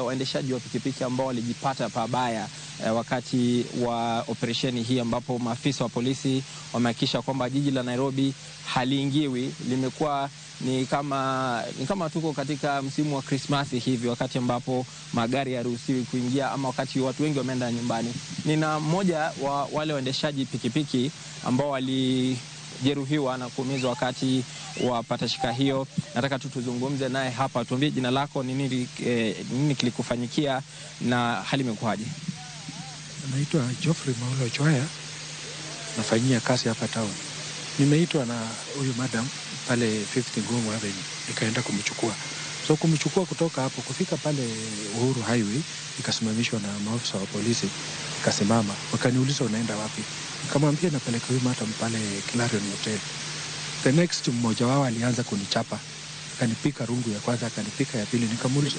S7: waendeshaji wa pikipiki ambao walijipata pabaya wakati wa operesheni hii, ambapo maafisa wa polisi wamehakikisha kwamba jiji la Nairobi haliingiwi. Limekuwa ni kama tuko katika msimu wa Krismasi hivi, wakati ambapo magari hayaruhusiwi kuingia ama wakati watu wengi wameenda nyumbani. Nina mmoja wa wale waendeshaji pikipiki ambao walijeruhiwa na kuumizwa wakati wa patashika hiyo. Nataka tu tuzungumze naye hapa. Tuambie jina lako, nini kilikufanyikia na hali imekuwaje?
S12: Naitwa Geoffrey Maulo Chwaya, nafanyia kazi hapa town. Nimeitwa na huyu madam pale 50 Ngong Avenue, nikaenda kumchukua. So kumchukua kutoka hapo kufika pale Uhuru Highway, nikasimamishwa na maafisa wa polisi, nikasimama. Wakaniuliza unaenda wapi? Nikamwambia napeleka huyu madam pale Clarion Hotel. The next mmoja wao alianza kunichapa. Akanipika rungu ya kwanza, akanipika ya pili, nikamuuliza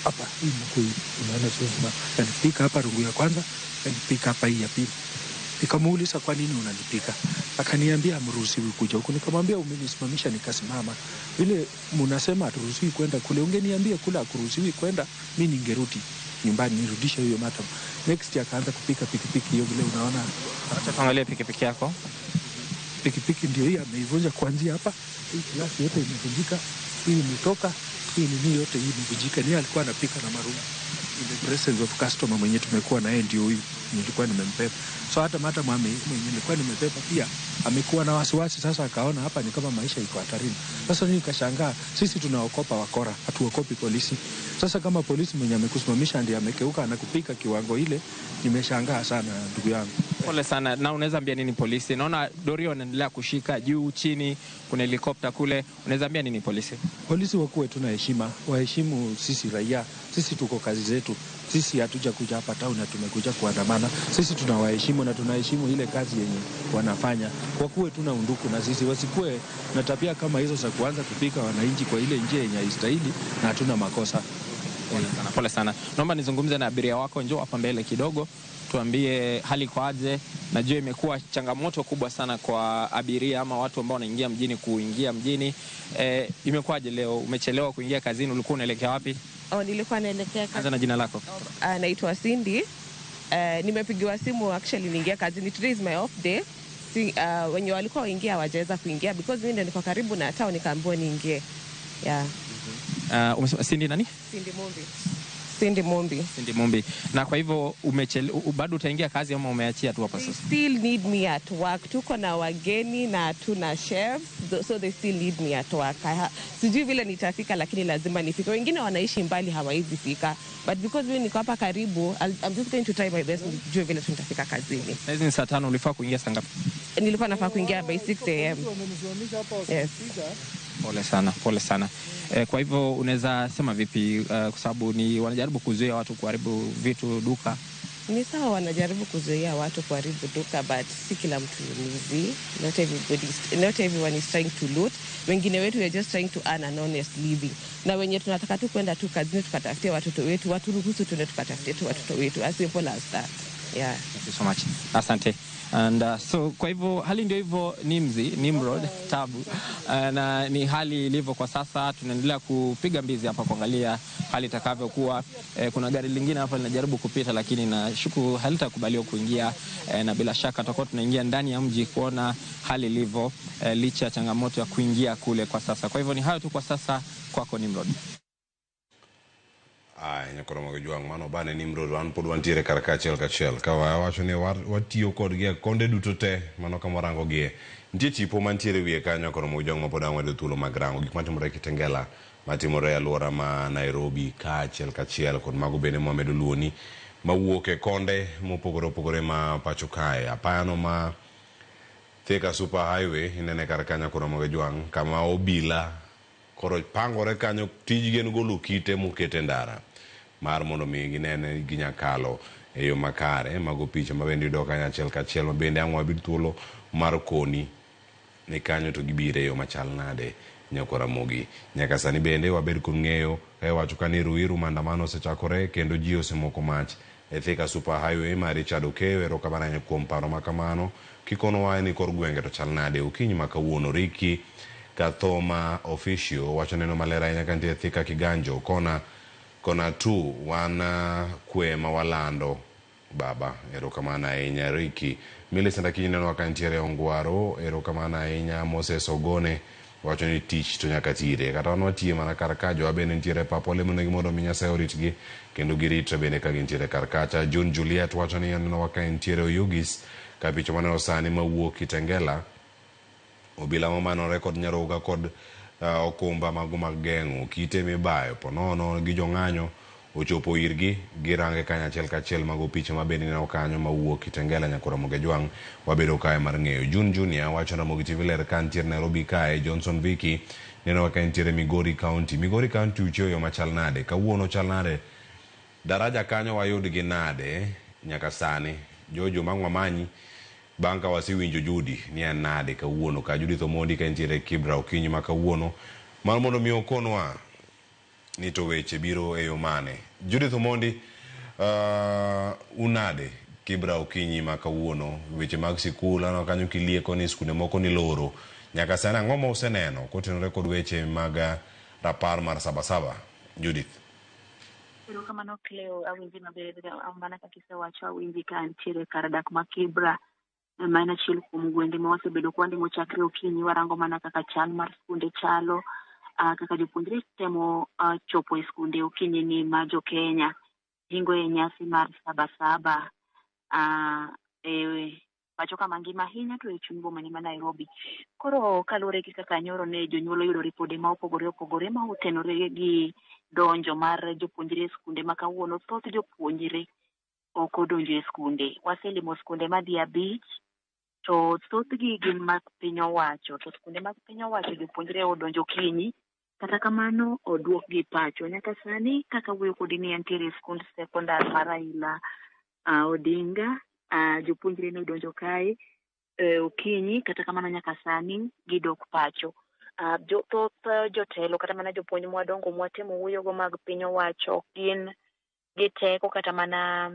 S12: hapa hii mguu unaona sio? Akanipika hapa rungu ya kwanza, akanipika hapa hii ya pili. Nikamuuliza kwa nini unanipika? Akaniambia hamruhusiwi kuja huku. Nikamwambia umenisimamisha nikasimama. Vile mnasema haturuhusiwi kwenda kule, ungeniambia kule hakuruhusiwi kwenda, mimi ningerudi nyumbani nirudishe hiyo madam. Next akaanza kupika pikipiki hiyo vile unaona.
S7: Acha tuangalie pikipiki yako.
S12: Pikipiki ndio hii ameivunja kuanzia hapa. Hii glasi yote imevunjika, hii imetoka, hii nini yote hii imevunjika. Ni alikuwa anapika na marungu. In the presence of customer mwenye tumekuwa na yeye ndio huyu nilikuwa nimembeba. So hata madam mwenye nilikuwa nimebeba pia amekuwa na wasiwasi sasa, akaona hapa ni kama maisha iko hatarini. Sasa mimi nikashangaa, sisi tunaokopa wakora, hatuokopi polisi. Sasa kama polisi mwenye amekusimamisha ndiye amekeuka anakupika kiwango ile, nimeshangaa sana ndugu yangu.
S7: Pole sana. Na unaweza ambia nini polisi? Naona doria wanaendelea kushika juu chini, kuna helikopta kule. Unaweza ambia nini polisi?
S12: Polisi wakuwe tuna heshima, waheshimu sisi raia. Sisi tuko kazi zetu. Sisi hatuja kuja hapa town na tumekuja kuandamana. Sisi tunawaheshimu na tunaheshimu ile kazi yenye wanafanya. Wakuwe tuna unduku na sisi, wasikuwe na tabia kama hizo za kuanza kupika wananchi kwa ile njia yenye haistahili, na hatuna makosa.
S7: Pole sana, pole sana. Naomba nizungumze na abiria wako, njoo hapa mbele kidogo, tuambie hali kwaje. Najua imekuwa changamoto kubwa sana kwa abiria ama watu ambao wanaingia mjini kuingia mjini. Imekuwaje leo? Umechelewa kuingia kazini, ulikuwa unaelekea wapi?
S13: Oh, nilikuwa naelekea
S7: kazini. Anza na jina lako.
S13: Naitwa Cindy. Nimepigiwa simu actually niingia kazini. Today is my off day. Si, wenye walikuwa waingia hawajaweza kuingia because mimi ndio niko karibu na town, nikaambiwa niingie. Yeah.
S7: Umesema Cindy nani?
S13: Cindy Mumbi. Cindy Mumbi.
S7: Cindy Mumbi. Na kwa hivyo bado utaingia kazi ama umeachia tu hapa sasa?
S13: They still need me at work. Tuko na wageni na tuna chefs, so they still need me at work. Sijui vile nitafika lakini lazima nifike. Wengine wanaishi mbali hawawezi fika. But because mimi niko hapa karibu, I'm just going to try my best nijue vile tutafika kazini.
S7: Sasa ni saa 5, ulifaa kuingia saa ngapi?
S13: Nilikuwa nafaa kuingia by 6 am. Yes.
S7: Pole sana, pole sana. Kwa hivyo unaweza sema vipi, kwa sababu ni wanajaribu kuzuia watu kuharibu vitu duka?
S13: Ni sawa wanajaribu kuzuia watu kuharibu duka, but si kila mtu ni mwizi. Not everyone is trying to loot. Wengine wetu we are just trying to earn an honest living. Na wenye tunataka tu kwenda tu kazini tukatafutie watoto wetu, watu ruhusu tuende tukatafutie tu watoto wetu. As simple as that. Yeah.
S7: Thank you so much. Asante. And so kwa hivyo hali ndio hivyo, Nimrod tabu. Na ni hali ilivyo kwa sasa. Tunaendelea kupiga mbizi hapa kuangalia hali itakavyokuwa. Kuna gari lingine hapa linajaribu kupita lakini nashuku halitakubaliwa kuingia, na bila shaka tutakuwa tunaingia ndani ya mji kuona hali ilivyo, licha ya changamoto ya kuingia kule kwa sasa. Kwa hivyo ni hayo tu kwa sasa, kwako Nimrod.
S29: Ai, nyakoro mag jwang' mano bane Nimrod, wan pod wantiere kar kachiel kachiel ka wawacho ni watiyo kodgi e konde duto te mano kama warango gie. Nitie tipo mantiere wiye kanyo nyakoro mag jwang' ma pod ang' wayudo thuolo mag rango gik matimore Kitengela, matimore e alwora ma Nairobi kaachiel kachiel kod mago bende mwamedo luoni mawuok e konde mopogore opogore ma pacho kae. Apayano ma Thika Super Highway inene kar kanyo nyakoro mag jwang' kama obila koro pangore kanyo, tijgi en golo kite mokete ndara mar mondo mi ginene ginyakalo e yo makare. Mago picha ma bende yudo kanyo achiel kachiel ma bende ang' wabid thuolo mar koni ni kanyo to gibire e yo machal nade nyakwa Ramogi. Nyaka sani bende wabed kod ng'eyo ka iwacho ka ni Ruiru maandamano osechakore kendo ji osemoko mach e Thika Super Highway ma Richard Okeyo. Erokamano ahinya kuom paro ma kamano. Kikonowa ni kor gwenge to chal nade okinyi ma kawuono. Riki Kathoma Officio wacho neno maler ahinya ka nitie Thika Kiganjo kona kona tu wan kwe ma walando baba erokamano ahinya Ricky Millicent Akinyi neno ka nitiere Ongwaro erokamano ahinya Moses Ogone wacho ni tich to nyaka tire kata wan watiye mana kar ka jowa bende nitiere pap walemonegi mondo mi Nyasaye oritgi kendo giritre bende ka gintiere kar kacha June Juliet wacho ni onenowa ka entiere Oyugis ka picha maneno sani mawuok Kitengela obila momanore kod nyaroga kod okumba mago mag geng'o kite mibayo ponono gi jong'anyo ochopo irgi girange kanyo achiel kachiel mago picha ma bende ineno kanyo mawuok Kitengela nyaka Ramogi Ajwang' wabedo kae mar ng'eyo. June Junior wacho Ramogi TV ler ka nitiere Nairobi kae Johnson Vicky neno ka entiere Migori County. Migori County uchiewo yo machal nade? Kawuono chal nade? Daraja kanyo wayudgi nade nyaka sani? Jojo mang' wamanyi bang' ka wasewinjo Judy ni en nade kawuono ka Judith Omondi ka entiere Kibra okinyi ma kawuono mar mondo mi okonwa ni to weche biro e yo mane. Judith Omondi, unade Kibra okinyi ma kawuono weche mag sikul aneno kanyo kilieko ni skunde moko niloro nyaka sani ang'o ma useneno kotenore kod weche mag rapar mar Sabasaba Judith?
S14: Erokamano Cleo, awinji maber mana kaka isewacho, awinji ka antiere kar dak ma Kibra ma en achiel kuom gwenge ma wasebedo ka wandimo chakre okinyi warango mana kaka chal mar skunde chalo, kaka jopuonjre temo chopo e skunde okinyi ni ma jo-Kenya ringo e nyasi mar Sabasaba e pacho ka mangima ahinya to e chuny boma ni ma Nairobi. Koro kaluwore gi kaka nyoro ne jonyuol oyudo ripode ma opogore opogore ma otenore gi donjo mar jopuonjre e skunde ma kawuono, thoth jopuonjre ok odonjo e skunde. Waselimo skunde madhi 5 to thothgi gin mag piny owacho, to skunde mag piny owacho jopuonjre odonjo okinyi, kata kamano oduokgi pacho. Nyaka sani kaka awuoyo kodi ni antiere e skund sekondar mar Raila Odinga, jopuonjre nodonjo kae okinyi, kata kamano nyaka sani gidok pacho. Thoth jotelo kata mana jopuonj mwadongo mwatemo wuoyogo mag piny owacho gin gi teko kata mana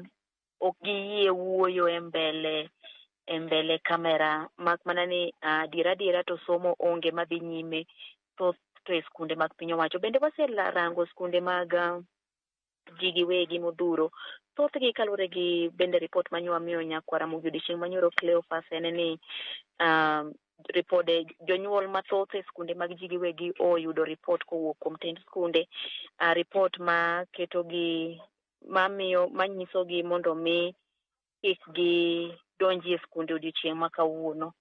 S14: ok giyie wuoyo e mbele kamera, mak mana ni adiera adiera to somo onge madhi nyime thoth to e skunde mag piny owacho. Bende waserango skunde mag ji giwegi modhuro, thothgi kaluwore gi bende ripot mane wamiyo nyakwar Ramogi odiochieng' manyoro Cleophas en ni ripode jonyuol mathoth e skunde mag ji giwegi oyudo ripot kowuok kuom tend skunde, ripot ma ketogi mamiyo manyisogi mondo mi kik gidonji e skunde odiochieng' ma kawuono.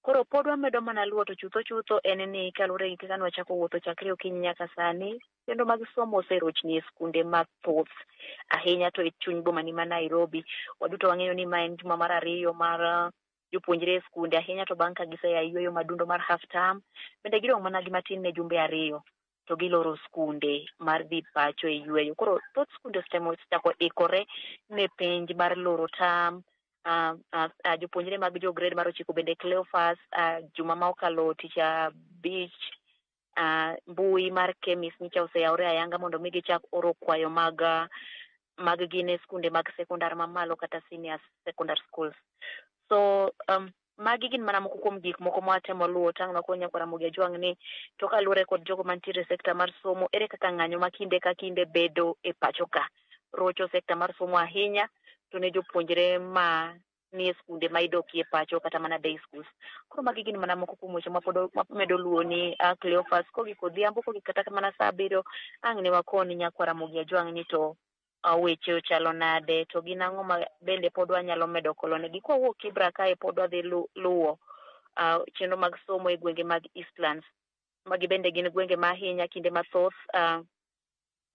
S14: Koro pod wamedo mana luwo to chutho chutho en ni kaluwore gi kaka nwachako wuotho chakre okinyi nyaka sani, chenro mag somo oserochni e skunde mathoth ahinya to e chuny boma ni ma Nairobi. Waduto wang'eyo ni ma en juma mar 2 mar jopuonjre e skunde ahinya to bang' ka giseya yueyo madundo mar half term, bende gidong' mana gi matin ne jumbe 2 to giloro skunde mar dhi pacho e yueyo. Koro thoth skunde osechako ikore ne penj mar loro term. Jopuonjre mag jo grade mar 9 bende Cleophas, juma ma okalo tich abich, mbui mar KEMIS nyicha oseyawore ayanga mondo mi gichak oro kwayo mag gi ne skunde mag sekondar mamalo kata senior secondary schools. So magi gin mana moko kuom gik moko mwatemo luwo tang' nwa nyakwar Ramogi Ajwang' ni to kaluwore kod jogo mantiere e sekta mar somo, ere kaka ng'anyo ma kinde ka kinde bedo e pacho ka rocho sekta mar somo ahinya to ne jopuonjre ma nie skunde ma idokie pacho kata mana day schools. Koro magi gin mana moko kuom weche ma pod wamedo luwo ni Cleophas kogik odhiambo kogik kata mana saa 7 ang' ne wakoni nyakwar Ramogi Ajwang' ni to weche ochalo nade to gin ang'o ma bende pod wanyalo medo kolonegi. Kwawuok Kibra kae pod wadhi luwo chenro mag somo e gwenge mag Eastlands. Magi bende gin gwenge ma ahinya kinde mathoth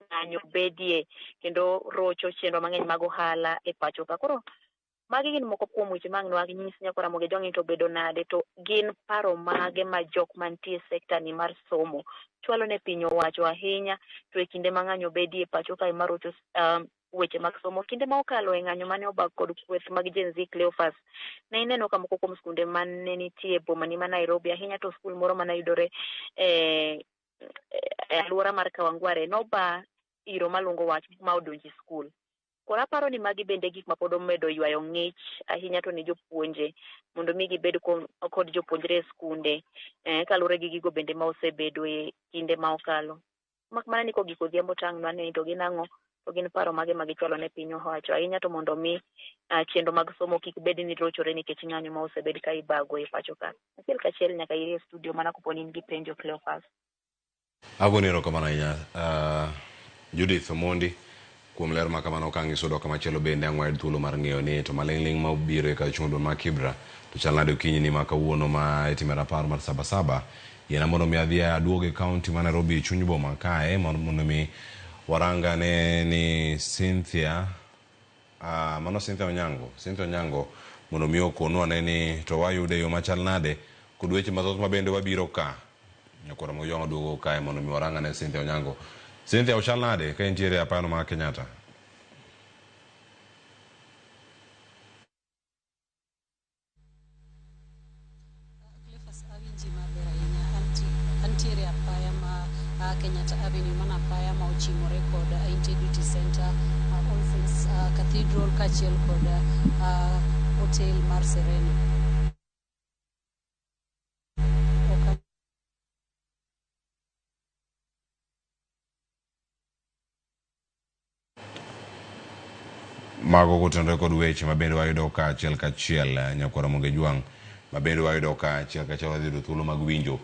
S14: ng'anyo bedie kendo rocho chenro mang'eny mag ohala e pacho ka. Koro magi gin moko kuom weche ma ang' nwanyis nyakwar Ramogi Ajwang' ni to obedo nade to gin paro mage ma jok mantie e sekta ni mar somo chwalo ne piny owacho ahinya to e kinde ma ng'anyo bedie pacho kae marocho weche mag somo. Kinde ma okalo e ng'anyo mane obag kod kweth mag Gen Z Cleophas, ne ineno ka moko kuom skunde mane nitie e boma ni ma Nairobi ahinya to skul moro mane yudore e alwora mar Kawangware noba iro malungo wach ma odonjo e skul. Koro aparo ni magi bende gik ma pod omedo ywayo ng'ich ahinya to ne jopuonje mondo mi gibed kod jopuonjre e skunde kaluwore gi gigo bende ma osebedo e kinde ma okalo. Mak mana ni kogik odhiambo to ang' nwane ni to gin ang'o to gin paro mage ma gichwalo ne piny owacho ahinya to mondo mi chenro mag somo kik bed ni rochore nikech ng'anyo ma osebed ka ibago e pacho ka. Achiel kachiel nyaka iri e studio mana kopo ni in gi penjo Cleophas.
S29: Agoni erokamano ahinya Judith Omondi kuom ler ma kamano ka ang'iso dwa kamachielo bende ang' wayud thuolo mar ng'eyo ni to maling'ling' ma obiro e kar chung' duol ma Kibra to chal nade okinyi ni ma kawuono ma itime rapar mar saba saba. Yiena mondo mi adhi aduog e kaunti ma Nairobi e chuny boma kae mondo mi warang ane ni Cynthia mano Cynthia Onyango, Cynthia Onyango mondo mi okonwa ane ni to wayude e yo machal nade kod weche mathoth ma bende wabiro ka. Nyakwar Ramogi Ojwang' oduogo kae mondo mi warang ane Cynthia Onyango. Cynthia ochal nade ka intiere e apayano mar Kenyatta?
S15: Cleophas awinji maber ahinya. Antiere e apaya ma Kenyatta Avenue, mano apaya ma ochimore kod Integrity Center, All Saints Cathedral kaachiel kod hotel mar Serena. Ok
S29: Mago kotenore kod weche ma bende wayudo ka achiel kachiel nyakwar Ramogi Ojwang' ma bende wayudo ka achiel kachiel wadhi yudo thuolo mag winjo.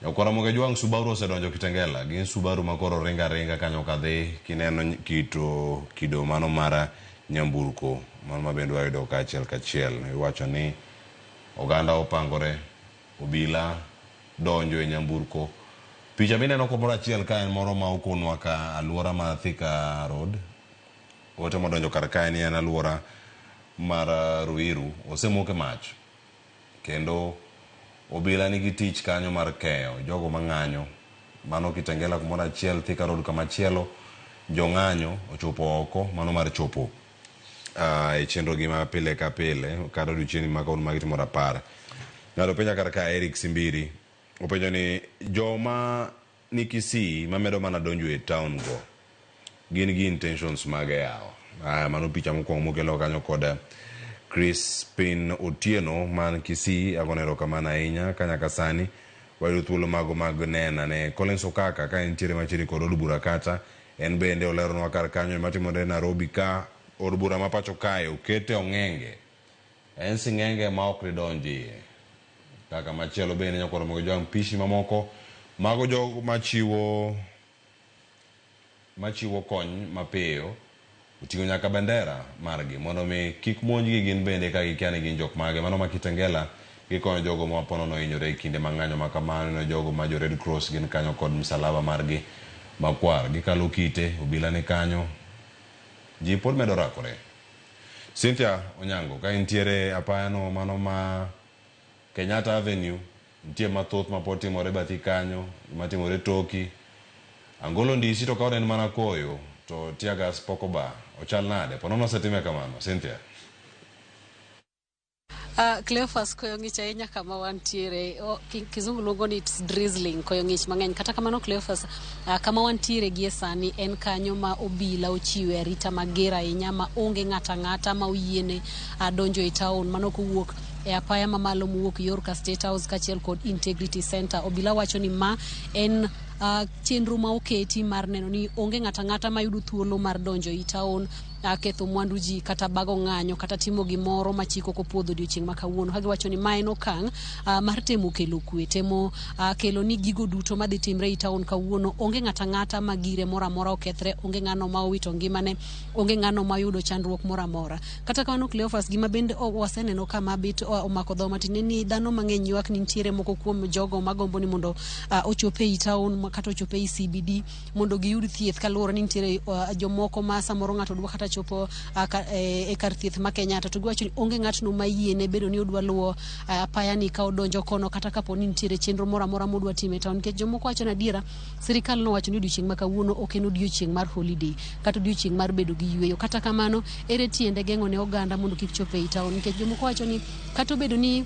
S29: Nyakwar Ramogi Ojwang' Subaru osedonjo Kitengela. Gin Subaru ma koro ringo aringa kanyo kadhi kineno kito kido mano mar nyamburko mano ma bende wayudo ka achiel kachiel. Iwacho ni oganda opangore, obila donjo e nyamburko. Picha mineno kumoro achiel ka en moro ma okonwa ka aluora ma Thika Road. Ote modonjo kar kae ni en aluora mar Ruiru osemoke mach kendo obila nigi tich kanyo mar keyo jogo mang'anyo. Mano Kitengela kumoro achiel, Thika Road kamachielo, jong'anyo ochopo oko mano mar chopo e chenro gi ma pile ka pile kata odiochieng' ma kawuono ma gitimo rapar. Ng'ato penja kar ka Eric Simbiri openjo ni joma ni Kisii mamedo mana donjo e town go gin gi intentions mage yawa. Aya, mano picha mokwongo mokelo kanyo kod Crispin Otieno man Kisii. Agone erokamano ahinya ka nyaka sani wayudo thuolo mago mag nena ne Collins Okaka ka entiere machiegni kod od bura kacha. En bende oleronwa kar kanyo matimore Nairobi ka od bura ma pacho kae okete ong'enge. En sing'enge ma ok didonjie. Kaka machielo bende nyakwar Ramogi Ojwang' pichni mamoko mago jogo machiwo kony mapiyo oting'o nyaka bendera margi mondo mi kik monjgi gin bende ka gikia ni gin jok mage. Mano ma Kitengela gikonyo jogo ma ponono hinyore e kinde mang'anyo ma kamano. Ineno jogo ma jo Red Cross gin kanyo kod msalaba margi makwar. Gikalo kite, obila ni kanyo. Ji pod medo rakore. Cynthia Onyango, ka intiere apayano mano ma Kenyatta Avenue, nitie mathoth ma pod timore bathi kanyo, matimore toki. Angolo ndisi to ka en mana koyo to tear gas pok oba. Ochal nade? Ponono osetime kamano, Cynthia.
S15: Cleophas, koyo ng'ich ahinya kama wantiere. Kizungu luongo ni it's drizzling, koyo ng'ich mang'eny. Kata kamano Cleophas, kama wantiere gie sani en kanyo ma obila ochiwe arita mager ahinya ma onge ng'ata ng'ata ma oyiene donjo e town. Mano kowuok e apaya mamalo mowuok yor ka State House kaachiel kod Integrity Center. Obila wacho ni ma en chenro ma oketi mar neno ni onge ng'ata ng'ata mayudo thuolo mar donjo e town, ketho mwandu ji kata bago ng'anyo kata timo gimoro ma chik ok opuodho odiochieng' ma kawuono. Ka giwacho ni ma en okang' mar temo kelo kwe, temo kelo ni gigo duto madhi timre e town kawuono onge ng'ata ng'ata ma gire moro amora okethre, onge ng'ano ma owito ngimane, onge ng'ano ma oyudo chandruok moro amora. Kata kamano Cleophas, gima bende waseneno ka ma bet omako dho matin en ni dhano mang'eny ywak ni nitiere moko kuom jogo magombo ni mondo ochop ei town kata ochop ei CBD mondo giyud thieth kaluwore ni nitiere jomoko ma samoro ng'ato dwa kata chopo e kar thieth ma Kenyatta to giwacho ni onge ng'atno ma yiene bedo ni odwa luwo apaya ni ka odonjo kono kata kapo ni nitiere chenro moro amora modwa timo e town, nikech jomoko wacho ni adiera sirikal nowacho ni odiochieng' ma kawuono ok en odiochieng' mar holiday kata odiochieng' mar bedo gi yueyo. Kata kamano ere tiende geng'o ne oganda mondo kik chop ei town, nikech jomoko wacho ni kata obedo ni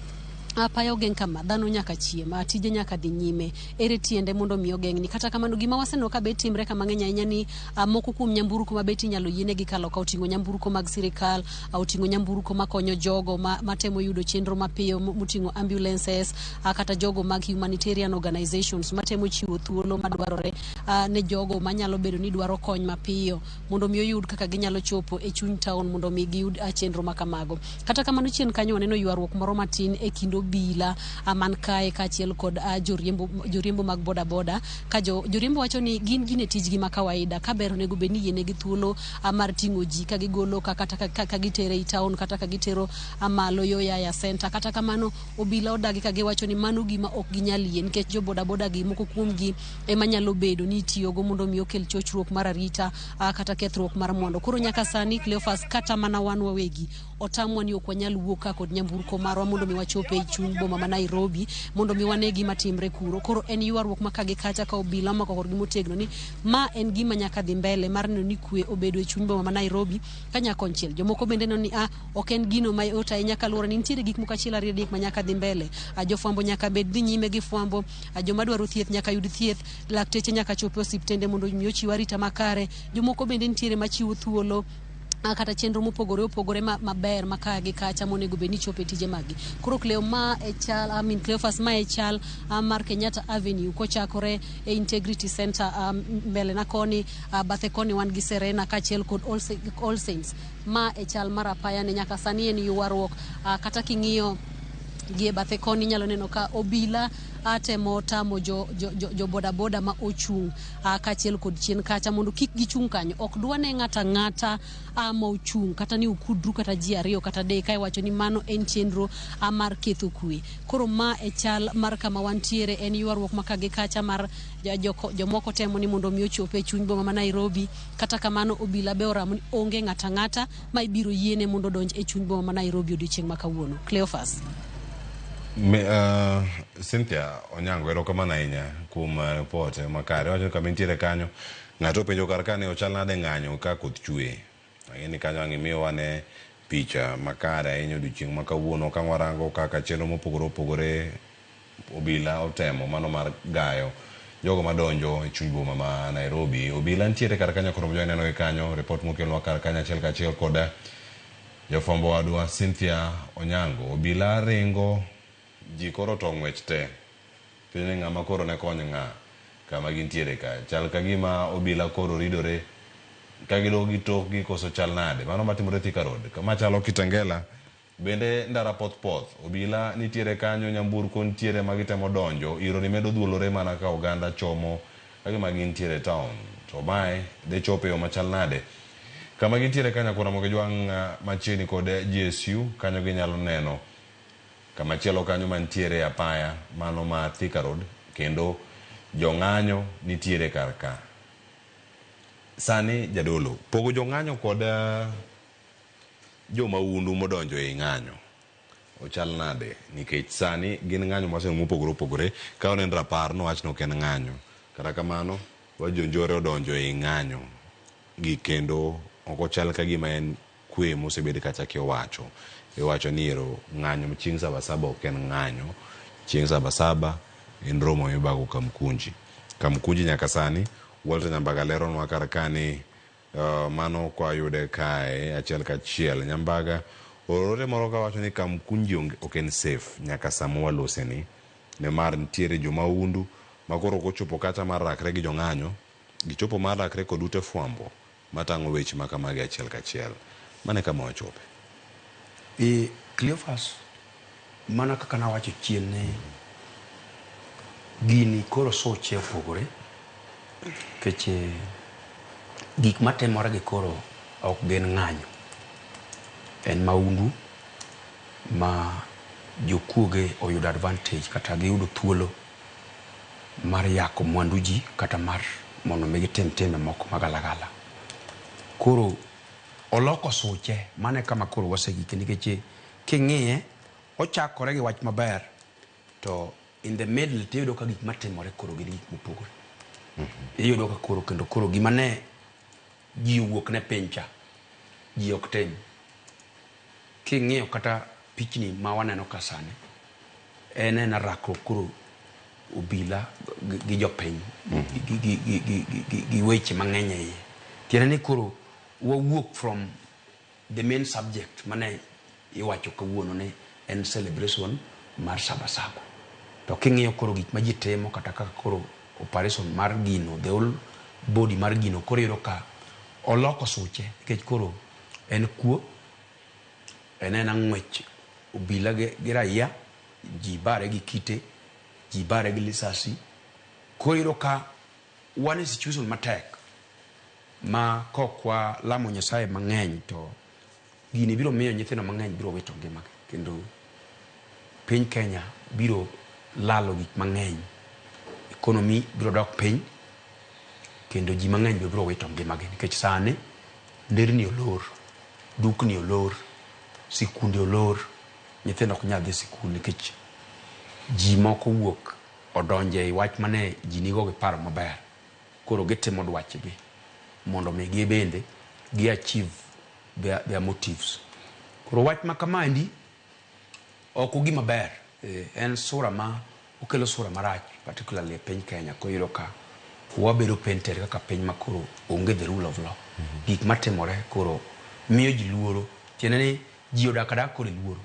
S15: Apaya ogeng' kama, dhano nyaka chiem, tije nyaka dhi nyime. Ere tiende mondo mi ogeng'ni? Kata kamano, gima waseneno ka bet timre kama ng'eny ahinya ni moko kuom nyamburko ma bet inyalo yienegi kalo ka oting'o nyamburko mag sirikal, oting'o nyamburko makonyo jogo matemo yudo chenro mapiyo moting'o ambulances, kata jogo mag humanitarian organizations matemo chiwo thuolo madwarore ne jogo manyalo bedo ni dwaro kony mapiyo mondo mi oyud kaka ginyalo chopo e chuny town mondo mi giyud chenro ma kamago. Kata kamano chien kanyo waneno ywaruok moro matin e kind obila man kae kaachiel kod joriembo mag boda boda ka joriembo wacho ni gin gin e tijgi ma kawaida ka ber onego bed ni yienegi thuolo mar ting'o ji ka gigolo ka kata ka gitero ei town kata ka gitero malo yo Yaya Center. Kata kamano obila odagi ka giwacho ni mano gima ok ginyal yie nikech jo boda boda gi moko kuomgi ema nyalo bedo ni itiyogo mondo mi okel chochruok mar arita kata kethruok mar mwandu. Koro nyaka sani Cleophas, kata mana wan wawegi otamwa ni ok wanyal wuok ka kod nyamburko marwa mondo mi wachop ei chuny boma ma Nairobi mondo mi wane gima timre kuro. Koro en ywaruok ma ka gi kacha ka obila omako korgi motegno ni ma en gima nyaka dhi mbele mar neno ni kwe obedo e chuny boma ma Nairobi ka nyakonchiel. Jomoko bende neno ni ok en gino mayot ahinya kaluwore ni nitiere gik moko achiel ariyo adek ma nyaka dhi mbele. Jofwambo nyaka bed dhi nyime gi fwambo, joma dwaro thieth nyaka yud thieth, lakteche nyaka chop e osiptende mondo mi ochiw arita makare. Jomoko bende nitiere machiwo thuolo kata chenro mopogore opogore maber ma ka gi kacha monego bed ni chopo e tije maggi. Koro Cleo, ma e chal, I mean Cleophas, ma e chal mar Kenyatta Avenue kochakore e Integrity Center mbele na koni, bathe koni wan gi Serena kaachiel kod All Saints. Ma e chal mar apaya ne nyaka sani en ywaruok, kata king'iyo gi e bathe koni inyalo neno ka obila temo tamo jo boda boda ma ochung' kaachiel kod chien kacha mondo kik gichung' kanyo. Ok dwa ne ng'ata ang'ata ma ochung' kata ni ukudru kata ji ariyo kata adek ka iwacho ni mano en chenro mar ketho kwe. Koro ma e chal mar kama wantiere, en ywaruok ma ka gi kacha mar jomoko temo ni mondo mi ochop e chuny boma ma Nairobi. Kata kamano obila be oramo ni onge ng'ata ang'ata ma ibiro yiene mondo odonj e chuny boma ma Nairobi odiochieng' ma kawuono. Cleophas.
S29: Cynthia Onyango, erokamano ahinya kuom report makare. Iwacho ni kama intiere kanyo, ng'ato openjo kar ka ni ochal nade ng'anyo ka koth chwe. Ang'e ni kanyo ang' imiyowa ne picha makare ahinya odiochieng' ma kawuono ka warango kaka chenro mopogore opogore obila otemo mano mar gayo jogo madonjo e chuny boma ma Nairobi. Obila nitiere kar kanyo koro neno gi kanyo, report mokelnwa kar kanyo achiel kachiel kod jafwambo wadwa Cynthia Onyango. Obila ringo, ji koro to ng'wech te. Penjo ni ng'ama koro ne kony ng'a kama gintiere ka. Chal ka gima obila koro ridore ka gidok gi tokgi koso chal nade. Mano matimore Thika Road. Kama chalo Kitengela bende ndara poth poth. Obila nitiere kanyo, nyamburko nitiere ma gitemo donjo. Iro ni medo dhuolore mana ka oganda chomo ka gima gintiere e town. To mae dhi chopo e yo machal nade. Kama gintiere kanyo Ramogi Jwang' machiegni kod GSU kanyo ginyalo neno kamachielo kanyo mantiere apaya mano ma Thika Road kendo jong'anyo nitiere kar ka. Sani jadolo, pogo jong'anyo kod jomaundu modonjo ei ng'anyo ochal nade? Nikech sani gin ng'anyo mopogore opogore. Ka oneno rapar nowach ni ok en ng'anyo. Kata kamano, jonjore odonjo ei ng'anyo gi kendo ok ochal ka gima en kwe mosebed kacha kiwacho. Iwacho ni ero ng'anyo chieng' Sabasaba ok en ng'anyo. Chieng' Sabasaba en romo mibago Kamkunji. Kamkunji nyaka sani Walter Nyambaga leronwa kar ka ni mano kwayude kae achiel kachiel. Nyambaga oore moro kawacho ni Kamkunji ok en safe nyaka sama waloseni nimar nitiere jomaundu ma koro kochopo kacha mar rakre gi jong'anyo gichopo mar rakre kod ute fwambo matang'o weche ma kamagi achiel kachiel. Mano e kama wachope.
S22: Cleophas, mana kaka nawacho chien ni gini koro soche opogore nikech gik matimore gi koro ok gin ng'anyo. En maundu ma jokuoge oyudo advantage kata giyudo thuolo mar yako mwandu ji kata mar mondo mi gitim timbe moko magalagala. Koro oloko suche, mano e kama koro wasegike nikech king'iye ochakore gi wach maber to in the middle tiyudo ka gik matimore koro gin gik mopogore. Iyudo ka koro kendo koro gima ne ji owuok ne piny cha ji ok tim. King'iyo kata pichni ma waneno ka sani, En ena rakruok koro obila gi jopiny gi weche mang'eny e iye. Tiende ni koro wawuok from the main subject mane iwacho kawuono ni en celebration mar Saba Saba. To king'iyo koro gik ma ji timo kata kaka koro operation mar gino, the whole body mar gino koro iyudo ka oloko suche nikech koro en kuo, en ena ng'wech obila gi raia, ji bare gi kite, ji bare gi lisasi. Koro iyudo ka wan e situation matek ma kok walamo Nyasaye mang'eny to gini biro miyo nyithindo mang'eny biro wito ngimagi kendo piny Kenya biro lalo gik mang'eny. Economy biro dok piny kendo ji mang'eny be biro wito ngimagi nikech sani nderni olor, dukni olor, sikunde olor, nyithindo ok nyal dhi sikul nikech ji moko wuok odonje e wach mane ji nigo gi paro maber. Koro gitimo dwachgi mondo mi gi bende gi achieve their motives. Koro wach ma kamaendi ok ogima ber. En sura ma okelo sura marach particularly e piny Kenya koyudo ka wabedo painted kaka piny ma koro onge the rule of law. Gik matimore koro miyo ji luoro. Tiende ni ji odak adaka koro e luoro.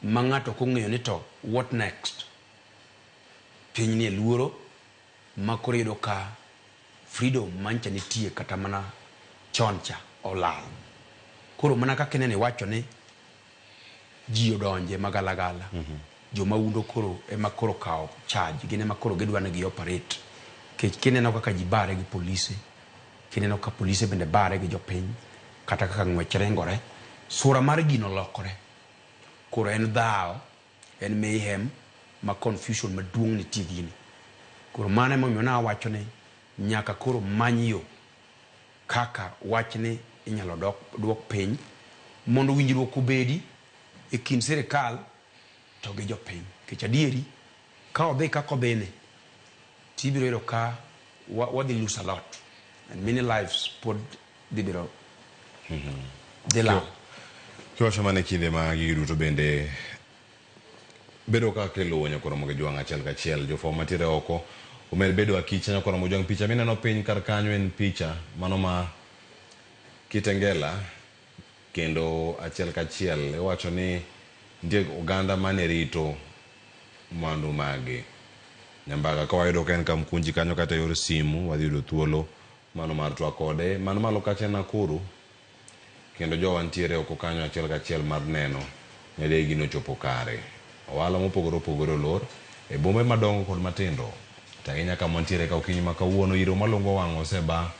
S22: Ma ng'ato ok ong'eyo ni to what next. Piny ni e luoro ma koro iyudo ka freedom mancha nitie kata mana chon cha olal. Koro mana kaka ineno iwacho ni ji odonje magalagala. Jomaundo koro ema koro kawo charge, gin ema koro gidwa ni gi operate. Nikech kineno kaka ji bare gi polise, kineno ka polise bende bare gi jopiny, kata kaka ng'wech ringore, sura mar gino olokore. Koro en dhawo, en mayhem ma confusion maduong' nitie gini. Koro mano emomiyo nawacho ni nyaka koro many yo kaka wachni inyalo duok piny mondo winjruok obedi e kind sirikal to gi jopiny. Nikech adieri, ka odhi kaka odhini, tibiro yudo ka wadhi lose a lot and many lives pod dhi bedo dhi lal.
S29: Kiwacho mana e kinde ma gigi duto bende bedo kaka iluwo Nyakwar Ramogi Jwang' achiel kachiel. Jofwambo mantiere oko omed bedo akicha Nyakwar Ramogi Jwang'. Picha mineno piny kar kanyo en picha mano ma Kitengela kendo achiel kachiel iwacho ni nitie oganda mane rito mwandu maggi. Nyambaga ka wayudo ka en Kamkunji kanyo kata yor simu wadhi yudo thuolo mano mar twak kode. Man malo kacha en Nakuru kendo jowa nitiere oko kanyo achiel kachiel mar neno ni adier gino ochopo kare. Ohala mopogore opogore olor e bombe madongo kod matindo. To ahinya kama wantiere ka okinyi ma kawuono iro malungo wang' oseba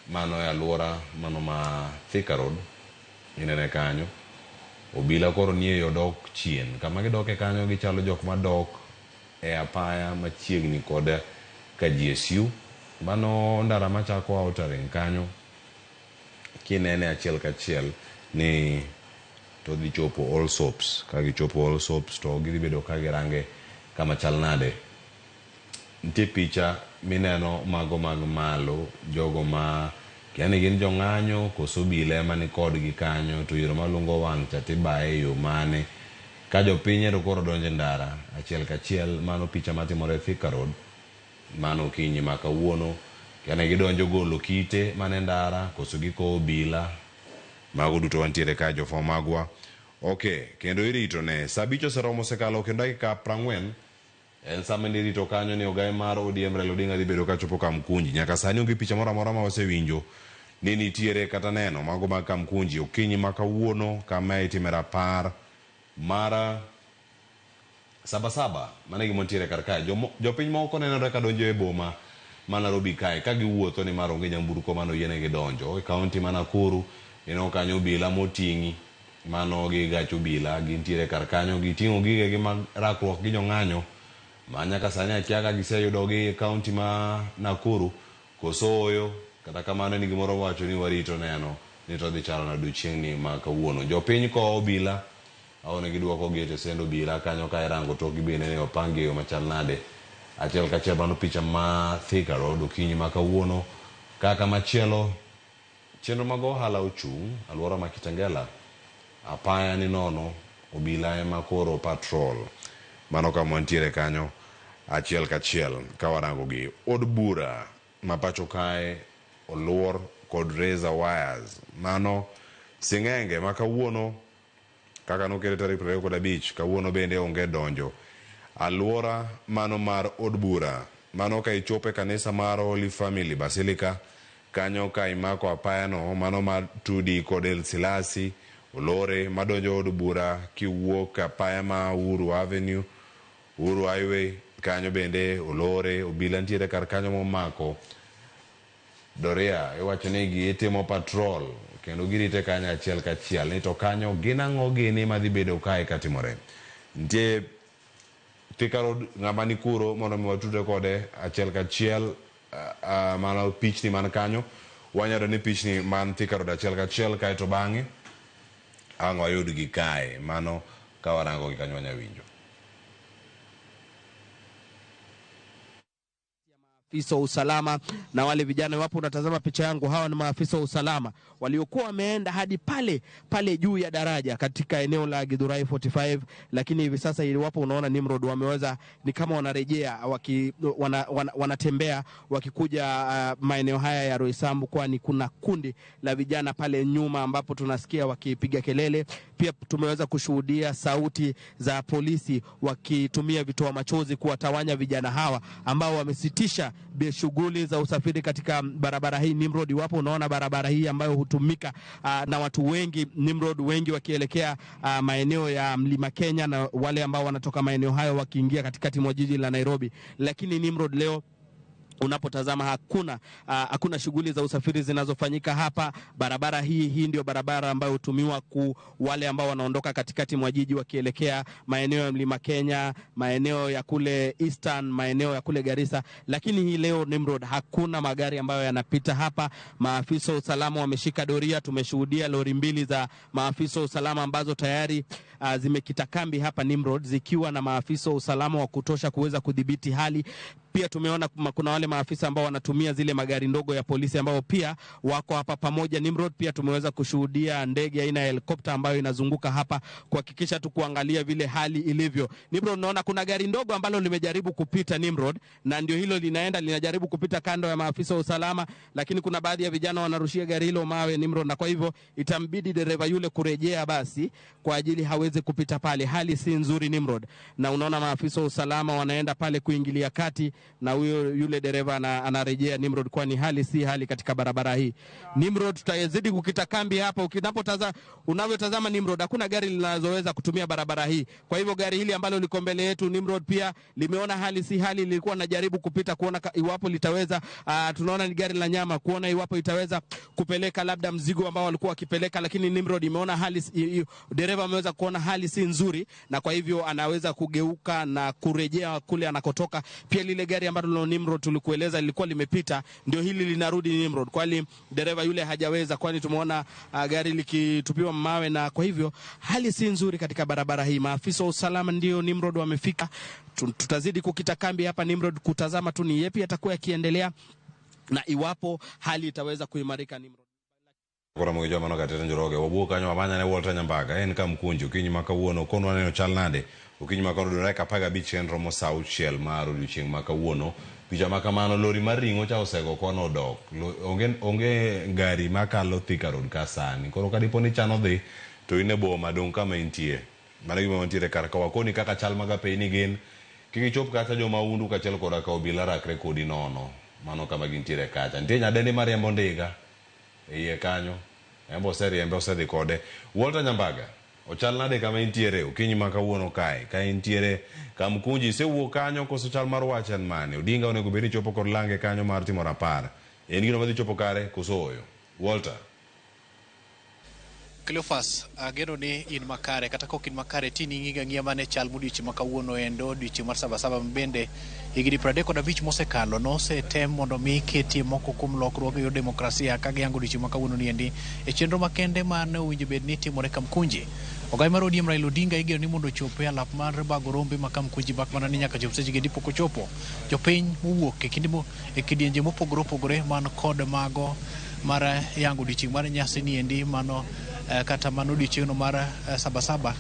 S29: mano e aluora mano ma Thika Road inene kanyo. Obila koro nie yo dok chien. Kama gidoke kanyo gichalo jok madok e apaya machiegni kod ka GSU. Mano ndara machako Outer Ring kanyo kinene achiel kachiel ni to dhi chopo All Soaps. Ka gichopo All Soaps to gidhi bedo ka girange kama chal nade. Nitie picha mineno mago mag malo, jogo ma kia ni gin jong'anyo koso obila ema ni kodgi kanyo to iro malungo wang' cha tibaye e yo mane. Ka jopiny ero koro donjo e ndara achiel kachiel, mano picha matimore Thika Road, mano okinyi ma kawuono. Kia ni gidonjo golo kite mane ndara koso gikowo obila. Mago duto wantiere ka jofwambo magwa. Ok, kendo irito ne. Saa abich oseromo osekalo kendo dakika 40. En sama nirito kanyo ni ogai mar ODM Raila Odinga dhi bedo kachopo Kamkunji. Nyaka sani onge picha moro amora ma wasewinjo ni nitiere kata neno mago mag Kamkunji. Okinyi ma kawuono kama itime rapar mar Sabasaba, mano e gima nitiere kar kae. Jopiny moko nenore ka donjo e boma ma Nairobi kae ka giwuotho ni mar onge nyamburko mane oyienegi donjo. E kaunti ma Nakuru ineno kanyo obila moting'i mano gi gach obila gintiere kar kanyo giting'o gigegi mag rakruok gi jong'anyo ma nyaka sani akia ka giseyudogi e kaunti ma Nakuru koso ooyo. Kata kamano en gimoro wacho ni warito neno ni to dhi chalo nade odiochieng'ni ma kawuono. Jopiny kowo obila awone giduoko gi e tesend obila kanyo ka irango tokgi bende ni opang gi e yo machal nade. Achiel kachiel mano picha ma Thika Road okinyi ma kawuono. Kaka machielo chenro mag ohala ochung' alwora ma Kitengela, apaya ni nono, obila ema koro patrol. Mano kama wantiere kanyo achiel kachiel ka warango gi od bura ma pacho kae oluor kod razor wires. Mano sing'enge ma kawuono kaka nokete tarik 25 kawuono bende onge donjo. Aluora mano mar od bura mano ka ichopo e kanisa mar Holy Family Basilica kanyo ka imako apayano mano mar Tudi kod El Silasi Olore madonjo od bura kiwuok apaya ma Uhuru Avenue, Uhuru Highway kanyo bende olore obila nitiere kar kanyo momako doria iwacho ni gitimo patrol kendo girite kanyo achiel kachiel ni to kanyo gin ang'o gini madhi bedo kae katimore. Nitie Thika Road ng'ama ni kuro mondo mi watudre kode achiel kachiel mano pichni man kanyo wanyalo ni pichni man Thika Road achiel kachiel kaeto bang'e ang' wayudgi kae mano ka warango gi kanyo wanya winjo.
S6: Maafisa wa usalama na wale vijana, iwapo unatazama picha yangu, hawa ni maafisa wa usalama waliokuwa wameenda hadi pale pale juu ya daraja katika eneo la Githurai 45, lakini hivi sasa iwapo unaona Nimrod, wameweza ni kama wanarejea wanatembea wakikuja maeneo haya ya Roysambu, kwani kuna kundi la vijana pale nyuma ambapo tunasikia wakipiga kelele. Pia tumeweza kushuhudia sauti za polisi wakitumia vitoa machozi kuwatawanya vijana hawa ambao wamesitisha shughuli za usafiri katika barabara hii Nimrod. Iwapo unaona barabara hii ambayo hutumika na watu wengi Nimrod, wengi wakielekea maeneo ya Mlima Kenya na wale ambao wanatoka maeneo hayo wakiingia katikati mwa jiji la Nairobi. Lakini Nimrod, leo unapotazama hakuna shughuli za usafiri zinazofanyika hapa. Barabara hii ndio barabara ambayo hutumiwa ku wale ambao wanaondoka katikati mwa jiji wakielekea maeneo ya Mlima Kenya, maeneo ya kule Eastern, maeneo ya kule Garissa. Lakini hii leo Nimrod, hakuna magari ambayo yanapita hapa. Maafisa wa usalama wameshika doria. Tumeshuhudia lori mbili za maafisa wa usalama ambazo tayari zimekita kambi hapa Nimrod, zikiwa na maafisa wa usalama wa kutosha kuweza kudhibiti hali. Pia tumeona kuna wale maafisa ambao wanatumia zile magari ndogo ya polisi ambao pia wako hapa pamoja Nimrod. Pia tumeweza kushuhudia ndege aina ya helikopta ambayo inazunguka hapa kuhakikisha tu kuangalia vile hali ilivyo. Nimrod, unaona kuna gari ndogo ambalo limejaribu kupita Nimrod, na ndio hilo linaenda linajaribu kupita kando ya maafisa wa usalama, lakini kuna baadhi ya vijana wanarushia gari hilo mawe Nimrod, na kwa hivyo itambidi dereva yule kurejea basi kwa ajili hawezi kupita pale. Hali si nzuri Nimrod, na unaona maafisa wa usalama wanaenda pale kuingilia kati, na huyo yule dereva anarejea Nimrod, kwani hali si hali katika barabara hii Nimrod. Tutazidi kukita kambi hapa. Unavyotazama Nimrod, hakuna gari linaloweza kutumia barabara hii. Kwa hivyo gari hili ambalo liko mbele yetu Nimrod pia limeona hali si hali, lilikuwa linajaribu kupita kuona iwapo litaweza, tunaona ni gari la nyama, kuona iwapo itaweza kupeleka labda mzigo ambao walikuwa wakipeleka, lakini Nimrod imeona hali, dereva ameweza kuona hali si nzuri, na kwa hivyo anaweza kugeuka na kurejea kule anakotoka. Pia lile gari ambalo Nimrod tulikueleza lilikuwa limepita, ndio hili linarudi Nimrod, kwani dereva yule hajaweza, kwani tumeona gari likitupiwa mawe, na kwa hivyo hali si nzuri katika barabara hii. Maafisa wa usalama ndio Nimrod wamefika. Tutazidi kukita kambi hapa Nimrod kutazama tu ni yepi atakuwa yakiendelea na iwapo hali itaweza kuimarika Nimrod.
S29: Koro mogi joma nokatete Njoroge wawuok kanyo wamanya ne Walter Nyambaga en Kamkunji okinyi ma kawuono konwa neno chal nade okinyi ma kawuono dakika 15 chenro mo saa 6 mar odiochieng' ma kawuono. Picha ma kamano lori mar ring'o cha osego kono odok. Onge gari makalo Thika Road ka sani. Koro kadipo ni chano dhi to in e boma dong' kama intie. Mano gima wantiere kar ka wakoni kaka chal mag apeyni gin. Kik ichop kacha jomahundu kaachiel koda ka obila rakre kodi nono. Mano kama gintiere kacha. Nitie nyadendi mariembo ndiga e iye kanyo. Embo oseriembe osedhi kode. Walter Nyambaga, ochal nade kama intiere okinyi ma kawuono kae? Ka intiere Kamkunji, isewuok kanyo koso chal mar wach en mane? Odinga onego bed ni chopo kod lange kanyo mar timo rapar. En gino madhi chopo kare koso oyo? Walter.
S16: Cleophas, ageno ni in makare, kata kok in makare tini ing'iga ng'iya mane chal modiochieng' ma kawuono endo odiochieng' mar Sabasaba bende higni 35 mosekalo nosetem mondo mi ketie moko kuom lokruok e yor demokrasia ka giyango odiochieng' ma kawuono ni endi e chenro makende mane owinjo bed ni timore Kamkunji. Ogai mar ODM Raila Odinga igeno ni mondo ochop e alap mar bago rombe ma Kamkunji mak mana ni nyaka chop seche gi pok ochopo. Jopiny mowuok e kidienje mopogore opogore man kod mago mar yango odiochieng' mar nyasi ni endi mano kata mano odiochieng'no mar Sabasaba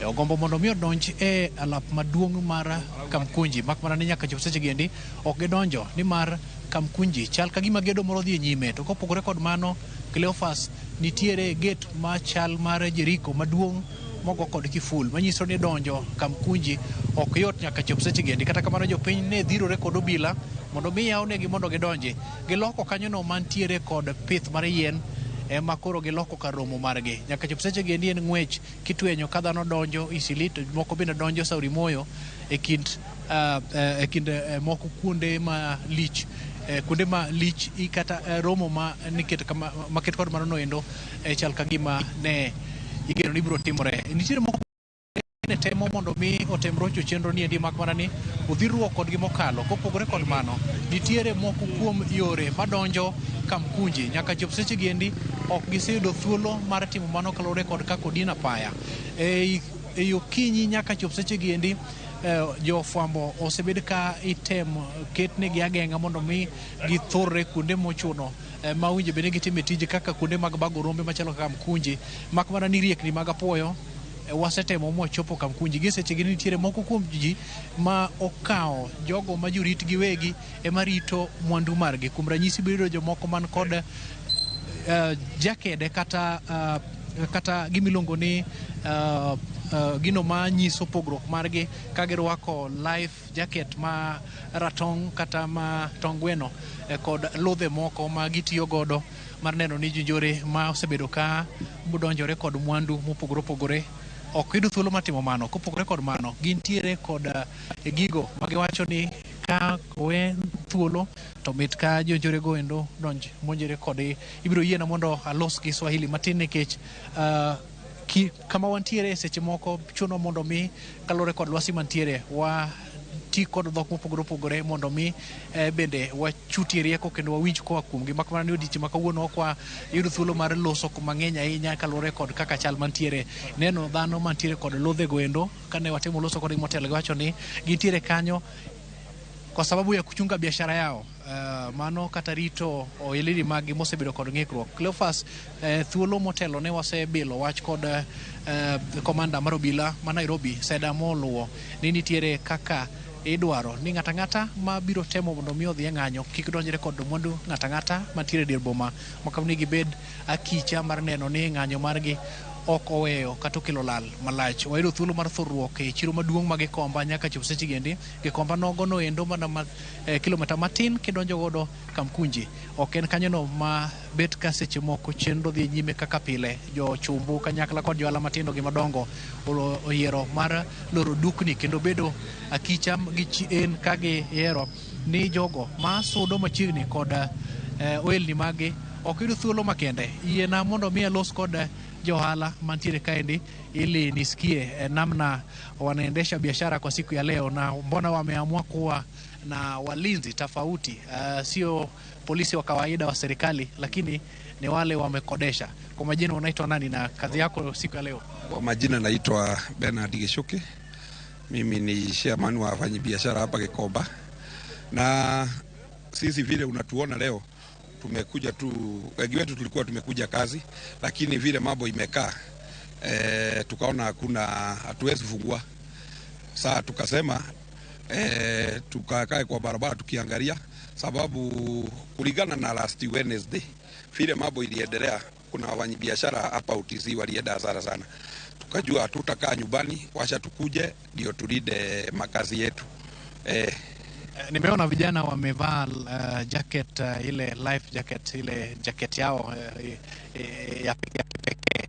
S16: Ogombo mondo mi odonj e alap maduong' mar Kamkunji, mak mana ni nyaka chop seche gi endi ok gidonjo nimar Kamkunji chal ka gima gedo moro dhi e nyime. To kopogore kod mano, Cleophas, nitiere gate machal mar Jericho maduong' mogo kod kiful manyiso ni donjo Kamkunji ok yot nyaka chop seche gi endi. Kata kamano jopiny ne dhirore kod obila mondo mi yawnegi mondo gidonji. Giloko kanyono mantiere kod pith mar yien ema koro giloko kar romo margi. Nyaka chop seche gi endi en ng'wech kitwenyo ka dhano donjo Eastleigh to moko bende donjo Sauri Moyo e kind moko kuonde ma lich kuonde ma lich kata romo ma niket kama maket kod mano noendo chal ka gima ne igeno ni biro timore. Nitiere moko ne temo mondo mi otem rocho chenro ni endi mak mana ni odhiruok kodgi mokalo. Kopogore kod mano, nitiere moko kuom yore madonjo Kamkunji nyaka chop seche gi endi ok giseyudo thuolo mar timo mano kaluwore kod kaka odin apaya. Ei okinyi nyaka chop seche gi endi jofwambo osebed ka item ketnegi ageng'a mondo mi githurre kuonde mochuno ma owinjo bed ni gitime tije kaka kuonde mag bago rombe machalo kaka Kamkunji, mak mana ni riekni mag apuoyo wasetemo mwachopo Kamkunji. Gi seche gi nitiere moko kuom ji ma okawo jogo ma jorit giwegi ema rito mwandu margi. Kuom ranyisi biro yudo jomoko man kod jakede kata gimiluongo ni gino ma nyiso pogruok margi ka girwako life jacket ma ratong' kata ma tong' gweno kod ludhe moko ma gitiyo godo mar neno ni jonjore ma osebedo ka donjore kod mwandu mopogore opogore ok yudo thuolo mar timo mano. Kopogore kod mano, gintiere kod gigo ma giwacho ni ka owe thuolo to mit ka jonjore go endo donj monjore kod ibiro yiena mondo alos gi Swahili matin nikech kama wantiere seche moko chuno mondo mi kaluwore kod lwasi mantiere wa ti kod dhok mopogore opogore mondo mi bende wachutie rieko kendo wawinj koa kuomgi. Mak mana ni odiechieng' ma kawuono ok wayudo thuolo mar loso mang'eny ahinya kaluwore kod kaka chal mantiere. Neno dhano mantiere kod ludhe go endo kane watimo loso kodgi motelo giwacho ni gintiere kanyo kwa sababu ya kuchunga biashara yao. Mano kata rito ohelni maggi mosebedo kod ng'ikruok. Cleophas, thuolo motelo ne wasebilo wach kod komanda mar obila ma Nairobi Seda moluwo ni nitiere kaka idwaro ni ng'ata ng'ata ma biro temo mondo mi odhi e ng'anyo kik donjre kod mwandu ng'ata ng'ata mantiere e dier boma maka ni gibed akicha mar neno ni ng'anyo margi ok oweyo kata okelo lal malach. Wayudo thuolo mar thurruok e chiro maduong' ma Gikomba nyaka chop seche gi endi. Gikomba nogo no endo mana kilomita matin kidonjo godo Kamkunji. Ok en kanyono ma bet ka seche moko chenro dhi nyime kaka pile. Jochumbu kanyakla kod johala matindo gi madongo oyiero mar loro dukni kendo bedo akicha gi chien ka giyiero ni jogo ma sudo machiegni kod ohelni maggi ok yudo thuolo makende. Yiena mondo mi alos kod johala mantiere kaendi ili nisikie namna wanaendesha biashara kwa siku ya leo na mbona wameamua kuwa na walinzi tofauti, sio polisi wa kawaida wa serikali lakini ni wale wamekodesha. Kwa majina unaitwa nani na kazi yako siku ya leo?
S5: Kwa majina naitwa Bernard Gishuki. Mimi ni chairman wa wafanyabiashara hapa Gikomba. Na sisi vile unatuona leo tumekuja tu, wengi wetu tulikuwa tumekuja kazi, lakini vile mambo imekaa tukaona hakuna, hatuwezi fungua. Sasa tukasema tukakae kwa barabara tukiangalia, sababu kulingana na last Wednesday vile mambo iliendelea, kuna wafanyabiashara hapa UTC walienda hasara sana. Tukajua hatutakaa nyumbani, wacha tukuje ndio tulinde makazi yetu.
S16: Nimeona vijana wamevaa jacket, ile life jacket, ile jacket yao ya kipekee.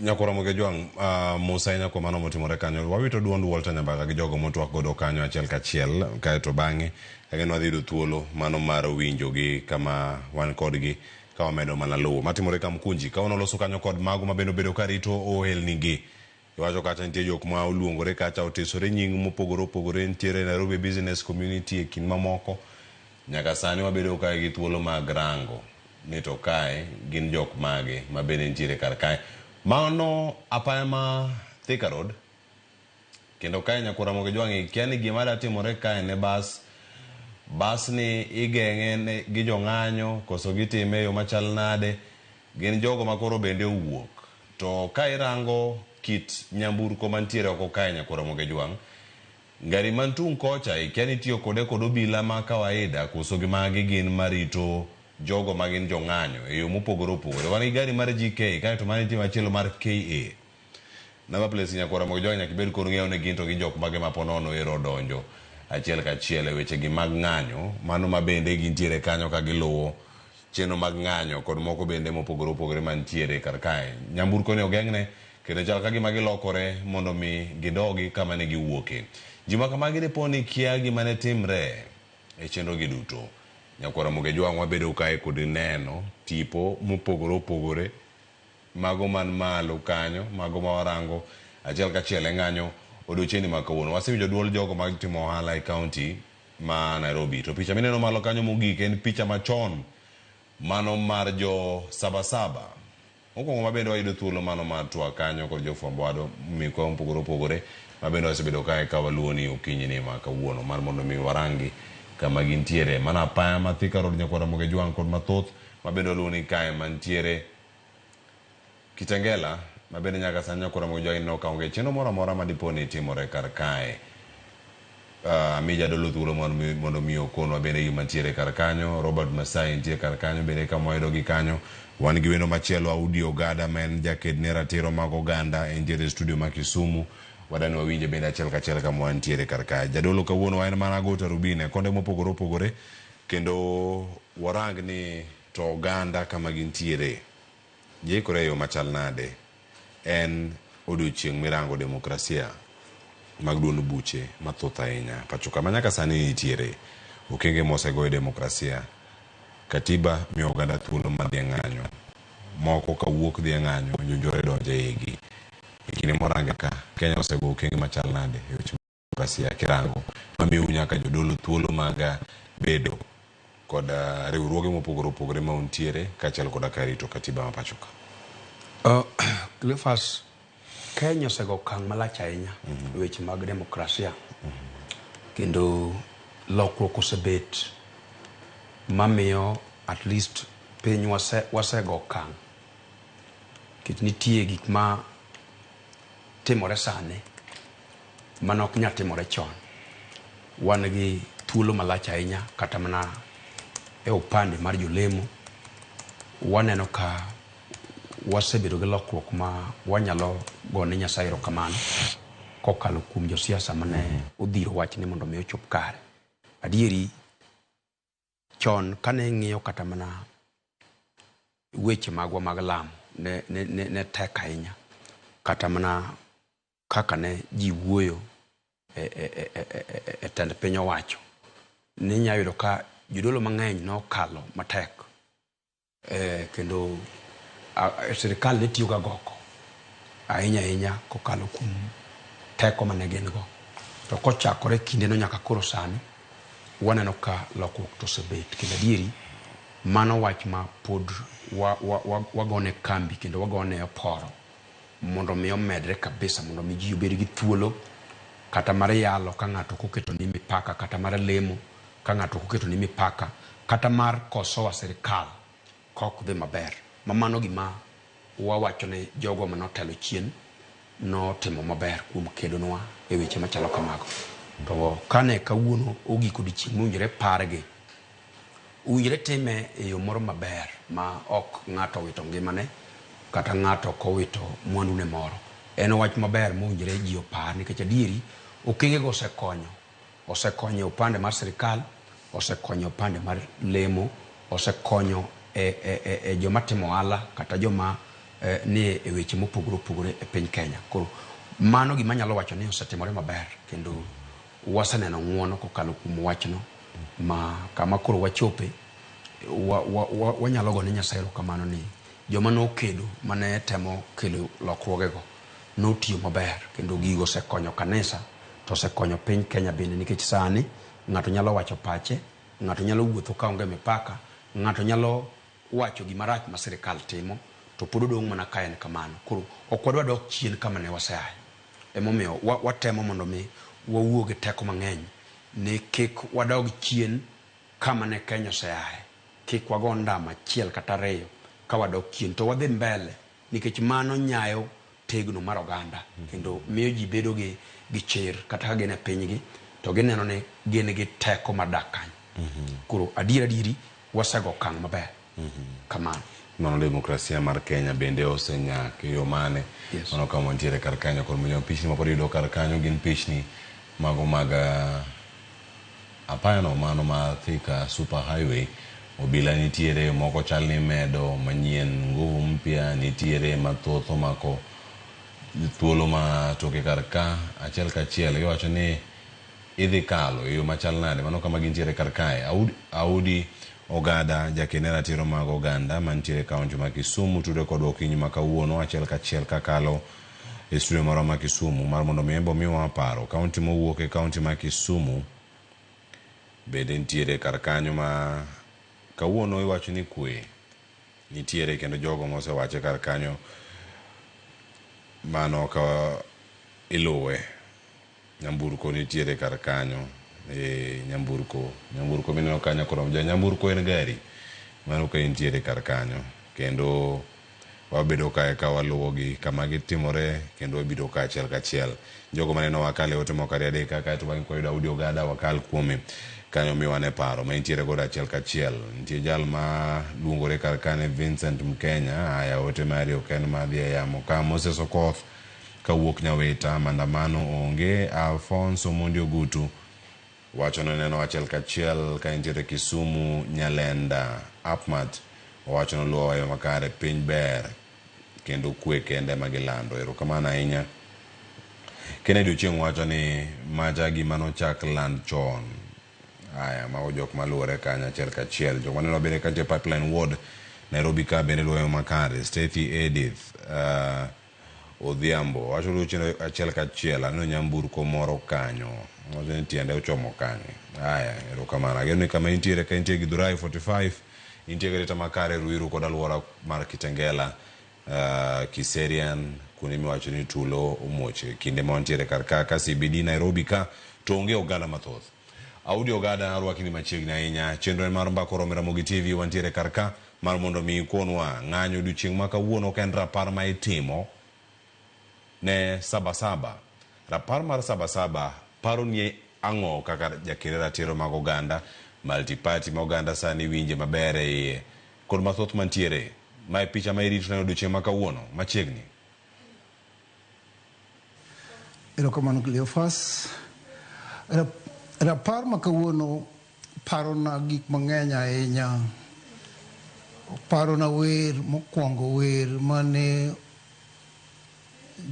S29: Nyakwar Ramogi Ojwang', mos ahinya kuom mano motimore kanyo. Wawito duond Walter Nyambaga gi jogo motwak godo kanyo achiel kachiel, kaeto bang'e kageno wadhi yudo thuolo mano mar winjogi kama wan kodgi ka wamedo mana luwo matimore Kamkunji. Kawuono loso kanyo kod mago ma bende obedo ka rito ohelni gi. Iwacho kacha nitie jok ma oluongore kacha otesore nying mopogore opogore, nitiere Nairobi Business Community e kind mamoko. Nyaka sani wabedo kae gi thuolo mag rango ni to kae gin jok mage ma bende nitiere kar kae. Mano apaya ma Thika Road, kendo kae Nyakwar Ramogi Ojwang' ikia ni gima da timore kae ne bas, bas ni igeng'e gi jong'anyo koso gitime e yo machal nade, gin jogo ma koro bende owuok. To ka irango kit nyamburko mantiere oko kae Nyakwar Ramogi Ojwang', Gari man tung' kocha ikia ni itiyo kode kod obila ma kawaida koso gi magi gin marito jogo ma gin jong'anyo e yo mopogore opogore. Wan gi gari mar GK kaeto mano nitie machielo mar KA. Number plates Nyakwar Ramogi Ojwang' nyaka ibed kod ng'eyo ni gin to gin jok mage ma po nono ero odonjo achiel kachiel e weche gi mag ng'anyo mano ma bende gintiere kanyo ka giluwo chenro mag ng'anyo kod moko bende mopogore opogore mantiere kar kae. Nyamburko ni ogeng'ne kendo chal ka gima gilokore mondo mi gidogi kama ne giwuoke. Ji ma kamagi dipo ni kia gima ne timre e chenro gi duto. Nyakwar Ramogi Ojwang' wabedo kae kod neno tipo mopogore opogore mago man malo kanyo, mago ma warango achiel kachiel e ng'anyo odiochieng'ni ma kawuono. Wasewinjo duol jogo mag timo ohala e kaunti ma Nairobi. To picha mineno malo kanyo mogik en picha machon mano mar jo Sabasaba. Mokwongo ma bende wayudo thuolo mano mar twak kanyo kod jofwambo wado mekwa mopogore opogore ma bende wasebedo kae ka waluwo ni okinyi ni ma kawuono mar mondo mi warangi kama gintiere. Mana apaya ma Thika Road Nyakwar Ramogi Ojwang' kod mathoth ma bende waluwo ni kae mantiere Kitengela ma bende nyaka sani Nyakwar Ramogi Ojwang' ineno ka onge chenro moro amora ma dipo ni timore kar kae. Ami jadolo thuolo mondo mi okonwa bende gima ntiere kar kanyo. Robert Masai nitie kar kanyo bende kama wayudo gi kanyo. Wan gi wendo machielo Audi Ogada ma en jaked ne ratiro mag oganda entiere e studio ma Kisumu. Wadani wawinje bende achiel kachiel kama wantiere kar kae. Jadolo kawuono en mana go tarubin e konde mopogore opogore kendo warang ni to oganda kama gintiere giikore e yo machal nade. En odiochieng' mirango demokrasia mag duond buche mathoth ahinya pacho ka ma nyaka sani nitiere okenge mosego e demokrasia. Katiba miyo oganda thuolo mar dhi e ng'anyo. Moko kawuok dhi e ng'anyo, jonjore donjo e igi. E kinde morange ka, Kenya osego okenge machal nade e weche demokrasia kirango mamiyo nyaka jodolo thuolo mag bedo kod riwruoge mopogore opogore ma untiere kaachiel koda ka rito katiba ma pacho ka.
S22: Cleophas, Kenya osego okang' malach ahinya e weche mag demokrasia. Kendo lokruok osebet mamiyo at least piny wasego okang'. Nikech nitie gik ma timore sani mane ok nyal timore chon. Wan gi thuolo malach ahinya kata mana e upande mar jolemo. Waneno ka wasebedo gi lokruok ma wanyalo gone Nyasaye erokamano kokalo kuom josiasa mane odhiro wachni mondo mi ochop kare. Adieri chon kane ing'iyo kata mana weche magwa mag lamo ne tek ahinya. Kata mana kaka ne ji wuoyo e tend piny owacho. Ninya yudo ka jodolo mang'eny nokalo matek. Kendo sirikal ne tiyo ga goko ahinya ahinya kokalo kuom teko mane gin go. To kochakore kindeno nyaka koro sani, waneno ka lokruok to osebet. Kendo adieri, mano wach ma pod wagone kambi kendo wagone oporo mondo mi omedre kabisa, mondo mi ji obed gi thuolo kata mar yalo ka ng'ato ok oketo ni mipaka, kata mar lemo ka ng'ato ok oketo ni mipaka, kata mar kosowa sirikal ka ok dhi maber. Ma mano gima wawacho ne jogo manotelo chien notimo maber kuom kedonwa e weche machalo kamago. To kane kawuono ogik odiochieng' mowinjore pargi, owinjore time e yo moro maber ma ok ng'ato owito ngimane kata ng'ato ok owito mwandune moro. En wach maber mowinjore ji opar nikech adieri okengego osekonyo. Osekonyo e upande mar sirikal, osekonyo e upande mar lemo, osekonyo e joma timo ohala kata joma nie e weche mopogore opogore e piny Kenya. Koro mano gima anyalo wacho ni osetimore maber kendo waseneno ng'uono kokalo kuom wachno ma kama koro wachope wanyalo gone Nyasaye erokamano ni joma nokedo mane temo kelo lokruogego notiyo maber kendo gigo osekonyo kanisa to osekonyo piny Kenya bende nikech sani ng'ato nyalo wacho pache, ng'ato nyalo wuotho kaonge mipaka, ng'ato nyalo wacho gima rach ma sirikal timo to pod odong' mana ka en kamano. Koro ok wadwa dok chien kama ne waseaye. Emomiyo watemo mondo mi wawuo gi teko mang'eny ni kik wadog chien kama ne Kenya oseaye. Kik wago ndama achiel kata ariyo ka wadok chien to wadhi mbele nikech mano nyayo tegno mar oganda kendo miyo ji bedo gi gi chir kata ka gin e pinygi to gineno ni gin gi teko mar dak kanyo. Koro adier adieri wasego okang' maber kamano.
S29: Mano demokrasia mar Kenya bende osenyak e yo mane?
S22: Yes.
S29: Mano kama wantiere kar kanyo kod monyo pichni ma pod iyudo kar kanyo gin pichni mago mag apayano mano ma Thika Super Highway. Obila nitiere moko chal ni medo manyien nguvu mpya nitiere mathoth omako thuolo ma toke kar ka achiel kachiel iwacho ni idhi kalo e yo machal nade mano kama gintiere kar kae. Audi Ogada jakene ratiro mag oganda mantiere e kaunti ma Kisumu tude kodwa okinyi ma kawuono achiel kachiel kakalo e studio marwa ma Kisumu mar mondo mi en be omiwa paro. Kaunti mowuok e kaunti ma Kisumu bende nitiere kar kanyo ma kawuono iwacho ni kwe nitiere kendo jogo mosewache kar kanyo mano ka iluwe. Nyamburko nitiere kar kanyo. Nyamburko mineno kanyo koro ja nyamburko en gari mano ka intiere kar kanyo kendo wabedo kae ka waluwogi kama gitimore kendo wabiro ka achiel kachiel. Jogo maneno wakale ote moko ariyo adek kaka to bang'e kwayudo Audi Ogada wakal kuome kanyo miwane paro ma intiere godo achiel kachiel. Nitie jal ma luongore kar kane Vincent Mkenya, aya ote mari ok en madhi e yamo ka. Moses Okoth kawuok Nyawita, maandamano onge. Alfonso Mondi Ogutu wacho ni neno achiel kachiel ka intiere Kisumu Nyalenda. Apmat owacho ni oluwo yo makare, piny ber kendo kwe kende ema gilando. Erokamano ahinya. Kennedy Ochieng' wacho ni macha gima nochak land chon. Aya, mago jok maluwore kanyo achiel kachiel. Jok maneno bende kantie Pipeline Ward Nairobi ka bende luwo yo makare. Stacy Edith Odhiambo wacho luwo chien achiel kachiel. Aneno nyamburko moro kanyo. Wacho ni tiende ochomo kanye. Aya, erokamano. Ageno ni kama intiere ka intie Githurai 45 intie gi arita makare Ruiru kod alwora mar Kitengela, Kiserian, kuonde miwacho ni tulo omuoch kinde ma wantiere kar ka ka CBD Nairobi ka to onge oganda mathoth. Audi Ogada arwaki ni machiegni ahinya. Chenro en mar Mbaka Oromo Ramogi TV wantiere kar ka mar mondo mi ikonwa ng'anyo odiochieng' ma kawuono ka en rapar ma itimo ne Sabasaba. Rapar mar Sabasaba paroni ang'o kaka jakere ratiro mag oganda, multi-party ma oganda sani winje maber e iye kod mathoth mantiere. Mae picha ma irito neno odiochieng' ma kawuono machiegni.
S17: Erokamano Cleophas. Rapar ma kawuono parona gik mang'eny ahinya. Parona wer mokwongo, wer mane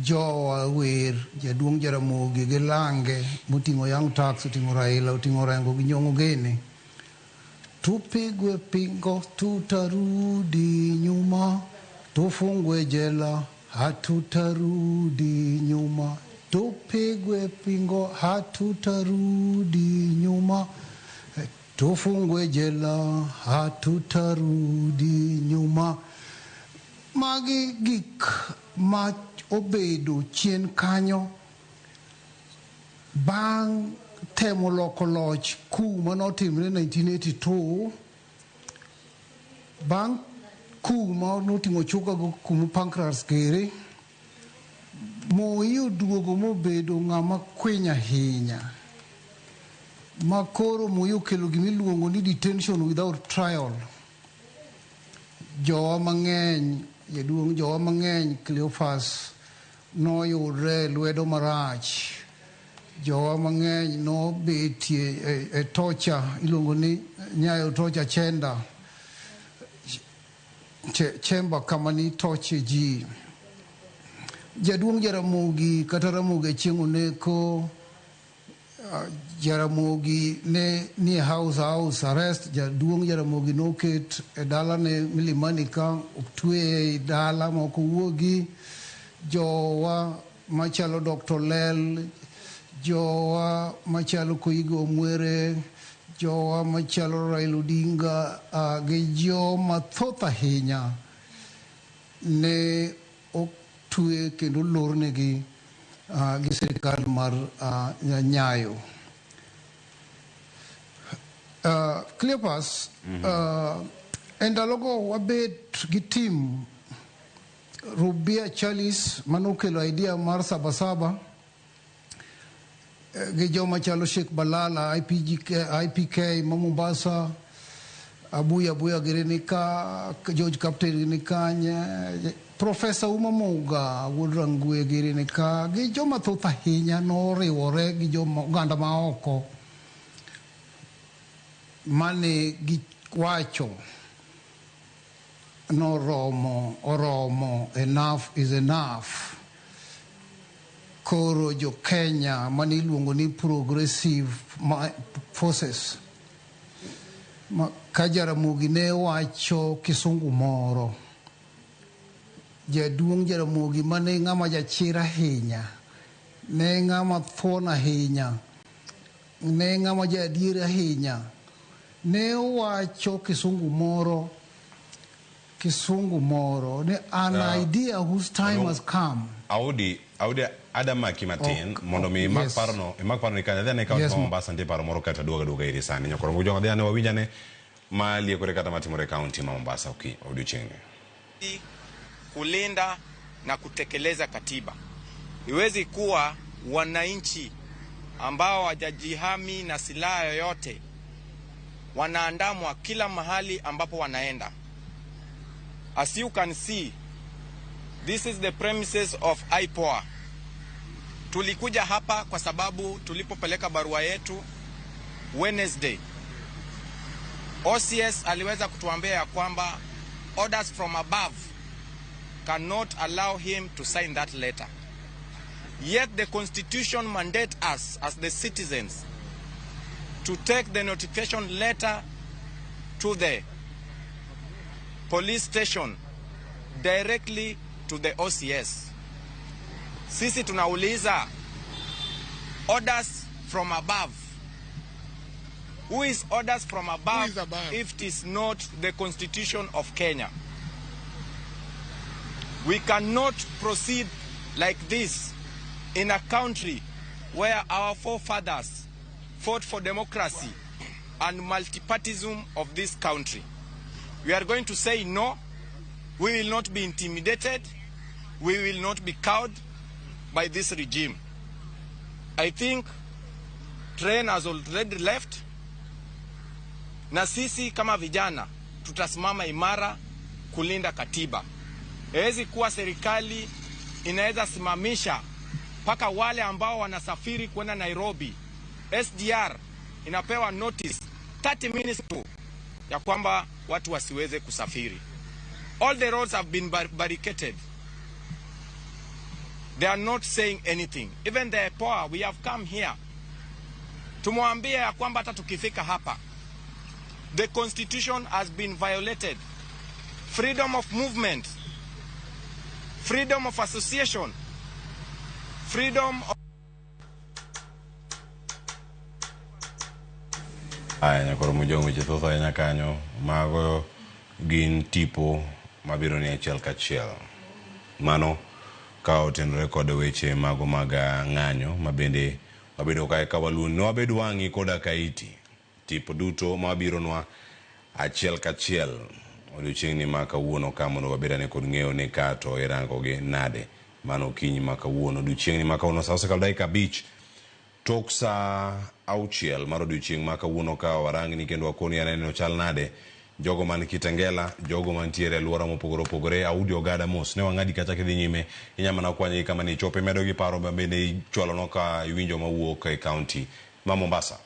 S17: jowa wer, jaduong' Jaramogi gi Lange moting'o Young Turks, oting'o Raila, oting'o Orengo gi Nyong'o Gene. Tupigwe pingo tutarudi nyuma, tufungwe jela hatutarudi nyuma. Tupigwe pingo hatutarudi nyuma, tufungwe jela hatutarudi nyuma. Magi gik ma obedo chien kanyo bang' temo loko loch ku manotimre 1982, bang' ku manoting'o Chuka go kuma Pancras Kere, Moi oduogo mobedo ng'ama kwiny ahinya ma koro Moi okelo gimiluongo ni detention without trial. Jowa mang'eny, jaduong' jowa mang'eny Cleophas noyudre e lwedo marach. Jowa mang'eny nobetie e tocha iluongo ni Nyayo Torture Chamber. Chamber kama nitoche ji. Jaduong' Jaramogi kata Ramogi Achieng' Oneko, Jaramogi ne nie house arrest. Jaduong' Jaramogi noket e dalane Milimani ka otweye e dala ma ok owuogi. Jowa machalo Dr. Lel, jowa machalo Koigo Omwere, jowa machalo Raila Odinga, gi joma thoth ahinya ne otwe kendo olornegi gi sirikal mar Nyayo. Cleopas, e ndalogo wabet gi team Rubia Charles manokelo idea mar Sabasaba, gi joma chalo Sheikh Balala, IPGK, IPK ma Mombasa, Abuya Abuya giri ni ka, George Captain gini kanye, Professor Uma Muga wuod Rangwe giri ni ka, gi joma thoth ahinya noriwore gi joma oganda ma oko mane giwacho noromo, oromo, enough is enough. Koro jo Kenya mane iluongo ni progressive forces ma, ka Jaramogi ne wacho kisungu moro, jaduong' Jaramogi mane ng'ama jachir ahinya, ne ng'ama thuon ahinya, ne ng'ama jaadier ahinya, ne owacho kisungu moro ni an idea whose time has come.
S29: Audi, Audi adamaki matin mondo mi imak parono, imak parono ni kanyo. Adhi ane kaunti ma Mombasa, nitie paro moro kata duoga duoga iri sani. Nyakoro Mujong, adhi ane wawinj ane ma liekore kata matimore e kaunti ma Mombasa oki odiochieng'ni.
S3: Kulinda na kutekeleza katiba. Iwezi kuwa wananchi ambao hawajajihami na silaha yoyote wanaandamwa kila mahali ambapo wanaenda. As you can see, this is the premises of IPOA. Tulikuja hapa kwa sababu tulipopeleka barua yetu Wednesday, OCS aliweza kutuambia ya kwamba orders from above cannot allow him to sign that letter. Yet the constitution mandates us as the citizens to take the notification letter to the police station, directly to the OCS. Sisi tunauliza, orders from above. Who is orders from above,
S2: Who is above?
S3: If it is not the constitution of Kenya? We cannot proceed like this in a country where our forefathers fought for democracy and multipartism of this country. We are going to say no. We will not be intimidated. We will not be cowed by this regime. I think train has already left. Na sisi kama vijana tutasimama imara kulinda katiba. Haiwezi kuwa serikali inaweza simamisha mpaka wale ambao wanasafiri kwenda Nairobi. SGR inapewa notice 30 minutes tu ya kwamba watu wasiweze kusafiri. All the roads have been barricaded. They are not saying anything. Even the IPOA, we have come here. Tumwambie ya kwamba hata tukifika hapa, the constitution has been violated. Freedom of movement, freedom of association, freedom of
S29: Aya, nyakoro Mujong, weche thoth ahinya kanyo. Mago gin tipo mabiro ni achiel kachiel. Mano ka otenore kod weche mago mag ng'anyo ma bende wabedo kae ka waluon ne wabed wang'i koda kaiti. Tipo duto mabironwa achiel kachiel odiochieng'ni ma kawuono ka mondo wabed ane kod ng'eyo ni ka to irango gi nade. Mano okinyi ma kawuono, odiochieng'ni ma kawuono sa osekalo dakika 5 tok sa 6 mar odiochieng' ma kawuono ka warangni kendo wakoni aneno chal nade jogo man Kitengela, jogo mantiere e alwora mopogore opogore. Audi Ogada mos ne wang'adi kacha kidhi nyime inya mana kwanyo kama ni ichopo imedo gi paro ma bende ichwalo ka iwinjo mawuok e kaunti ma Mombasa.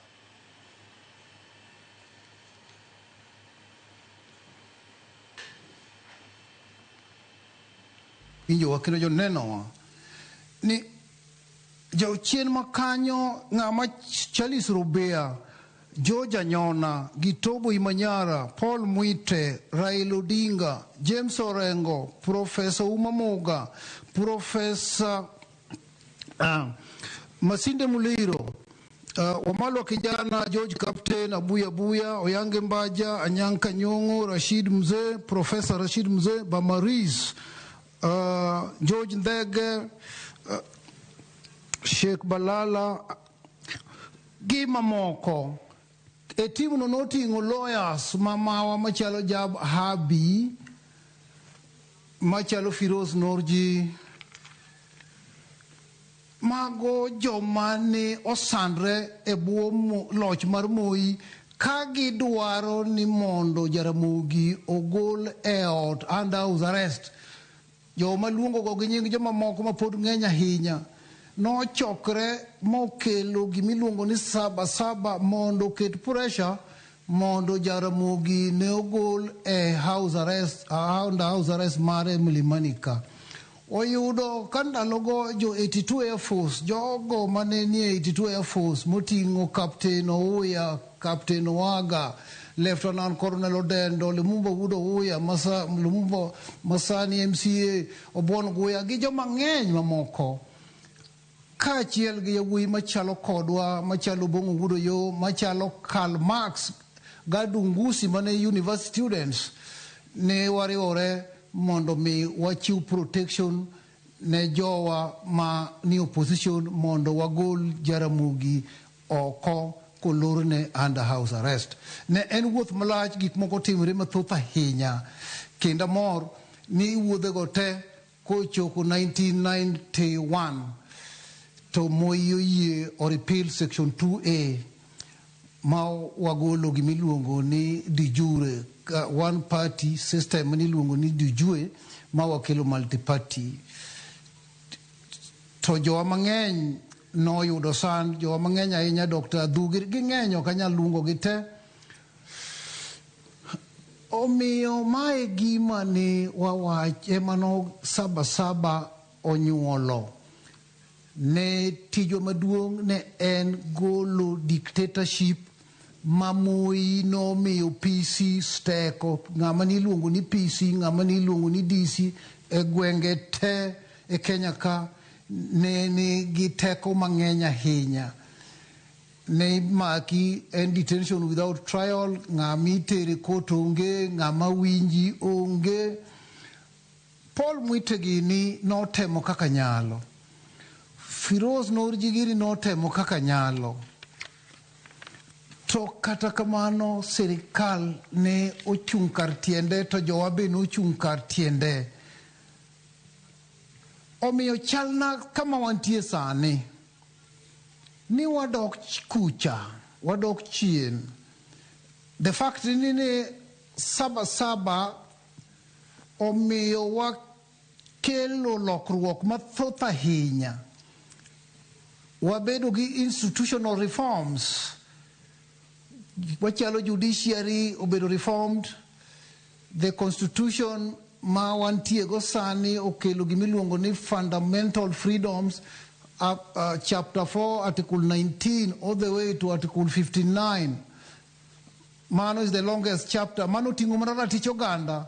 S17: jowinjowa kendo jonenowa ni jauchien ma kanyo ng'ama Charles Robea, George Anyona, Gitobo Imanyara, Paul Mwite, Raila Odinga, James Orengo, Professor Uma Muga, Professor Masinde Muliro, Wamalwa Kijana, George Captain, Abuya Buya, Oyange Mbaja, Anyanka Nyong'o, Rashid Mzee, Professor Rashid Mzee, Bamaris, George Ndege, Sheikh Balala, gi mamoko. E timno noting'o lawyers mamawa machalo Jab Habi, machalo Firoz Norji, mago joma ne osandre e bwo loch mar Moi ka gidwaro ni mondo Jaramogi ogol e ot under house arrest. Joma luongogo gi nying joma moko ma pod ng'eny ahinya nochokre mokelo gimiluongo ni saba saba mondo oket pressure mondo Jaramogi ne ogol e house arrest, under house arrest mare Mlimani ka. Oyudo ka ndalogo jo 82 Air Force, jogo mane nie 82 Air Force moting'o Captain Ouya, Captain Owaga, Lieutenant Colonel Odendo, Lumumba Wuod Ouya, Masa, Lumumba Masani MCA, Obon Guya gi joma ng'eny mamoko kaachiel gi yawuoyi machalo kodwa, machalo Bongo Wuod Oyo, machalo Karl Marx, Gadungusi mane university students, ne wariwore mondo mi wachiw protection ne jowa ma ni opposition mondo wagol Jaramogi oko kolorne under house arrest. Ne en wuoth malach, gik moko timore mathoth ahinya, kendo amor ni wuodhego te kochopo 1991 to Moi oyie o repeal section 2A ma wagolo gimiluongo ni de jure, one party system miluongo ni de jure ma wakelo multi-party. To jowa mang'eny noyudo sand, jowa mang'eny ahinya, Dr. Adhugi ging'eny, ok anyal luongo gi te. Omiyo mae gima ne wawach emano saba saba onyuolo. Ne tijwa maduong' ne en golo dictatorship ma Moi nomiyo PC teko, ng'ama niluongo ni PC, ng'ama niluongo ni DC e gwenge te e Kenya ka ne nigi teko mang'eny ahinya. Ne maki en detention without trial, ng'ama itere court onge, ng'ama winji onge. Paul Mwite gini notemo kaka nyalo. Firoz Norji gini notemo kaka nyalo. To kata kamano sirikal ne ochung' kar tiende to jowa be nochung' kar tiende. Omiyo chalna kama wantie sani ni wadok kucha, wadok chien. The fact ni ne saba saba omiyo wakelo lokruok mathoth ahinya. Wabedo gi institutional reforms. Wachalo judiciary obedo reformed. The constitution ma wantie go sani okelo gimiluongo ni fundamental freedoms, chapter 4, article 19, all the way to article 59. Mano is the longest chapter. Mano oting'o mana ratich oganda.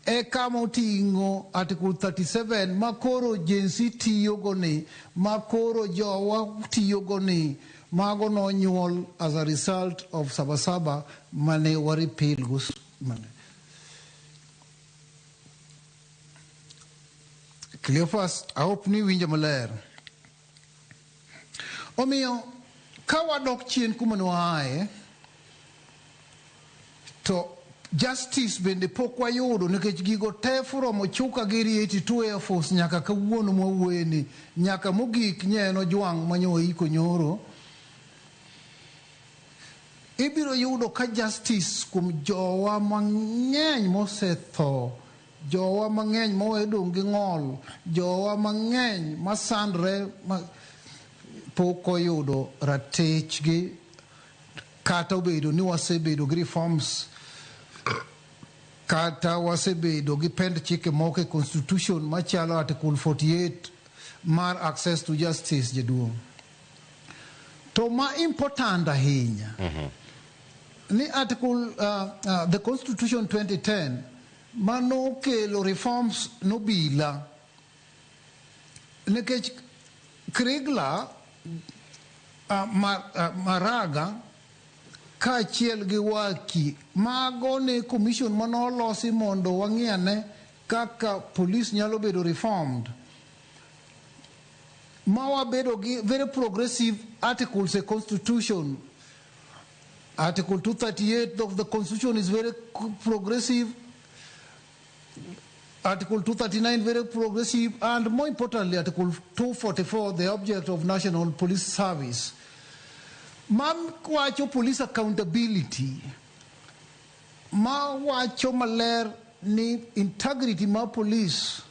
S17: E kama oting'o article 37 ma koro Gen Z tiyogo ni, ma koro jowa tiyogo ni, mago nonyuol as a result of Sabasaba mane wa repeal go. Mane. Cleophas, I hope ni winjo maler. Omiyo, ka wadok chien kuma ne waaye, to justice bende pok wayudo nikech gigo te from Ochuka giri 82 Air Force nyaka kawuono mwawuoyeni, nyaka mogik nye en Ojwang' manyo waiko nyoro. Ibiro yudo ka justice kuom jowa mang'eny mosetho, jowa mang'eny mowe dong' gi ng'ol, jowa mang'eny masandre ma pok oyudo ratichgi kata obedo ni wasebedo gi reforms. Kata wasebedo gi pend chike moko e constitution machalo Article 48 mar access to justice jaduong'. To ma important ahinya ni article the constitution 2010 manokelo reforms nobila nikech Kriegler Maraga kaachiel gi Waki mago ne commission manolosi mondo wang'i ane kaka police nyalo bedo reformed ma wabedo gi very progressive articles e constitution. Article 238 of the constitution is very progressive. Article 239 very progressive, and more importantly Article 244, the object of National Police Service ma wacho police accountability, ma wacho maler ni integrity mar police.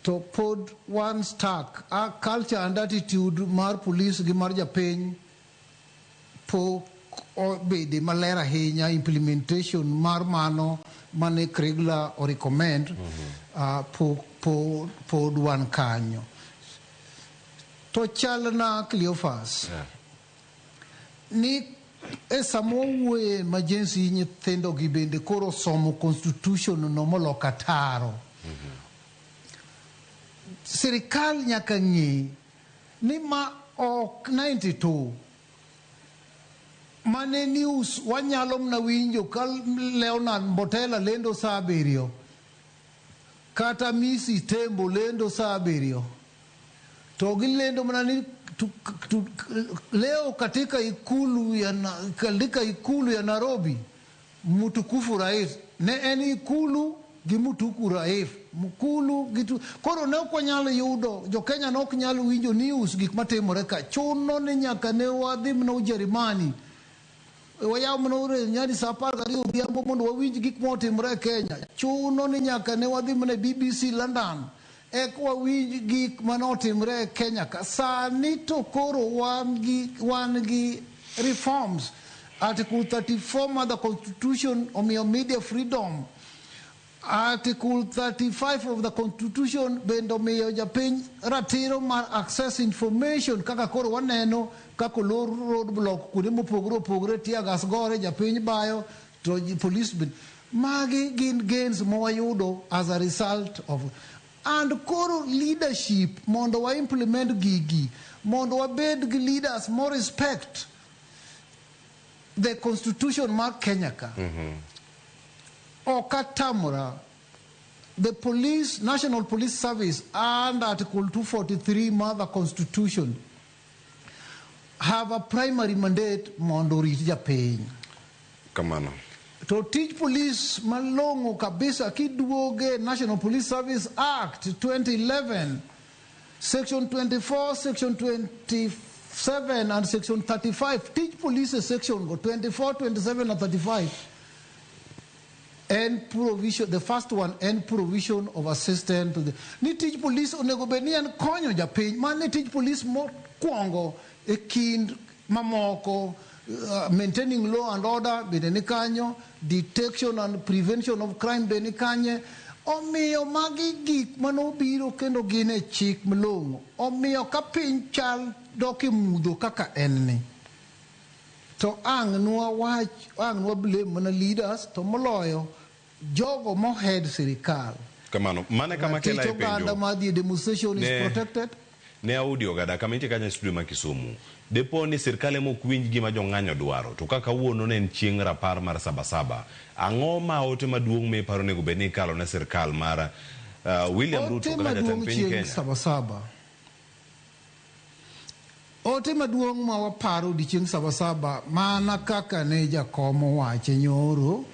S17: To pod wan stuck a culture and attitude mar police gi mar japiny pok obede maler ahinya. Implementation mar mano mane Kriegler o recommend pod wan kanyo. To chalna Cleophas ni e sama wawuoye emergency, nyithindo gi bende koro somo constitution no moloko ataro. Sirikal nyaka ng'e ni ma ok 92 mane news wanyalo mna winjo ka Leonard Mbotela lendo saa 7 kata Misi Tembo lendo saa 7 to gilendo mana ni leo katika ikulu ya Nairobi mtukufu rais ne en ikulu gi mtukufu rais mkulu gitu. Koro ne ok wanyal yudo, jo Kenya ne ok nyal winjo news gik matimore ka. Chuno ni nyaka ne wadhi mana Ujerumani, wayaw mana nyadi saa 12 odhiambo mondo wawinj gik motimore e Kenya. Chuno ni nyaka ne wadhi mana e BBC London eka wawinj gik manotimore e Kenya ka. Sani to koro wan gi reforms. Article 34 mar the constitution omiyo media freedom. Article 35 of the constitution bende omiyo japiny ratiro mar access information, kaka koro waneno kaka olor road block kuonde mopogore opogore, tear gas gore japiny bayo to police bende. Magi gin gains mawayudo as a result of and koro leadership mondo wa implement gigi, mondo wabed gi leaders more respect the constitution mar Kenya ka. Ok atamora, the police, National Police Service and Article 243 mar the constitution have a primary mandate mondo orit japiny.
S29: Kamano.
S17: To tij police malong'o kabisa kiduoge National Police Service Act 2011 section 24, section 27 and section 35, tij police e section go 24, 27 and 35 en provision, the first one en provision of assistance to the ni tij police onego bed ni en konyo japiny. Man e tij police mokwongo e kind mamoko. Maintaining law and order bende ni kanyo, detection and prevention of crime bende ni kanye. Omiyo magi gik manobiro kendo gin e chik malong'o. Omiyo ka piny chal dok e mudho kaka en ni, to ang' nwa wach, ang' nwa blame mana leaders, to moloyo jogo mohead sirikal.
S29: Kamano. Mane kama kela
S17: Ratich
S29: e penjo.
S17: Oganda madhi e demonstration is protected.
S29: Ne Audi Ogada kama intie kanyo e studio ma Kisumu. Depo ni sirkal ema ok winj gima jong'anyo dwaro, to kaka kawuono ne en chieng' rapar mar Sabasaba, ang'o ma ote maduong' miparo onego bed ni ikalo ne sirkal mar William Ruto
S17: Ote
S29: kaka jatend
S17: maduong'
S29: piny
S17: chieng'
S29: Kenya?
S17: Sabasaba, ote maduong' ma waparo odiochieng' Sabasaba, mana kaka ne jakom owache nyoro,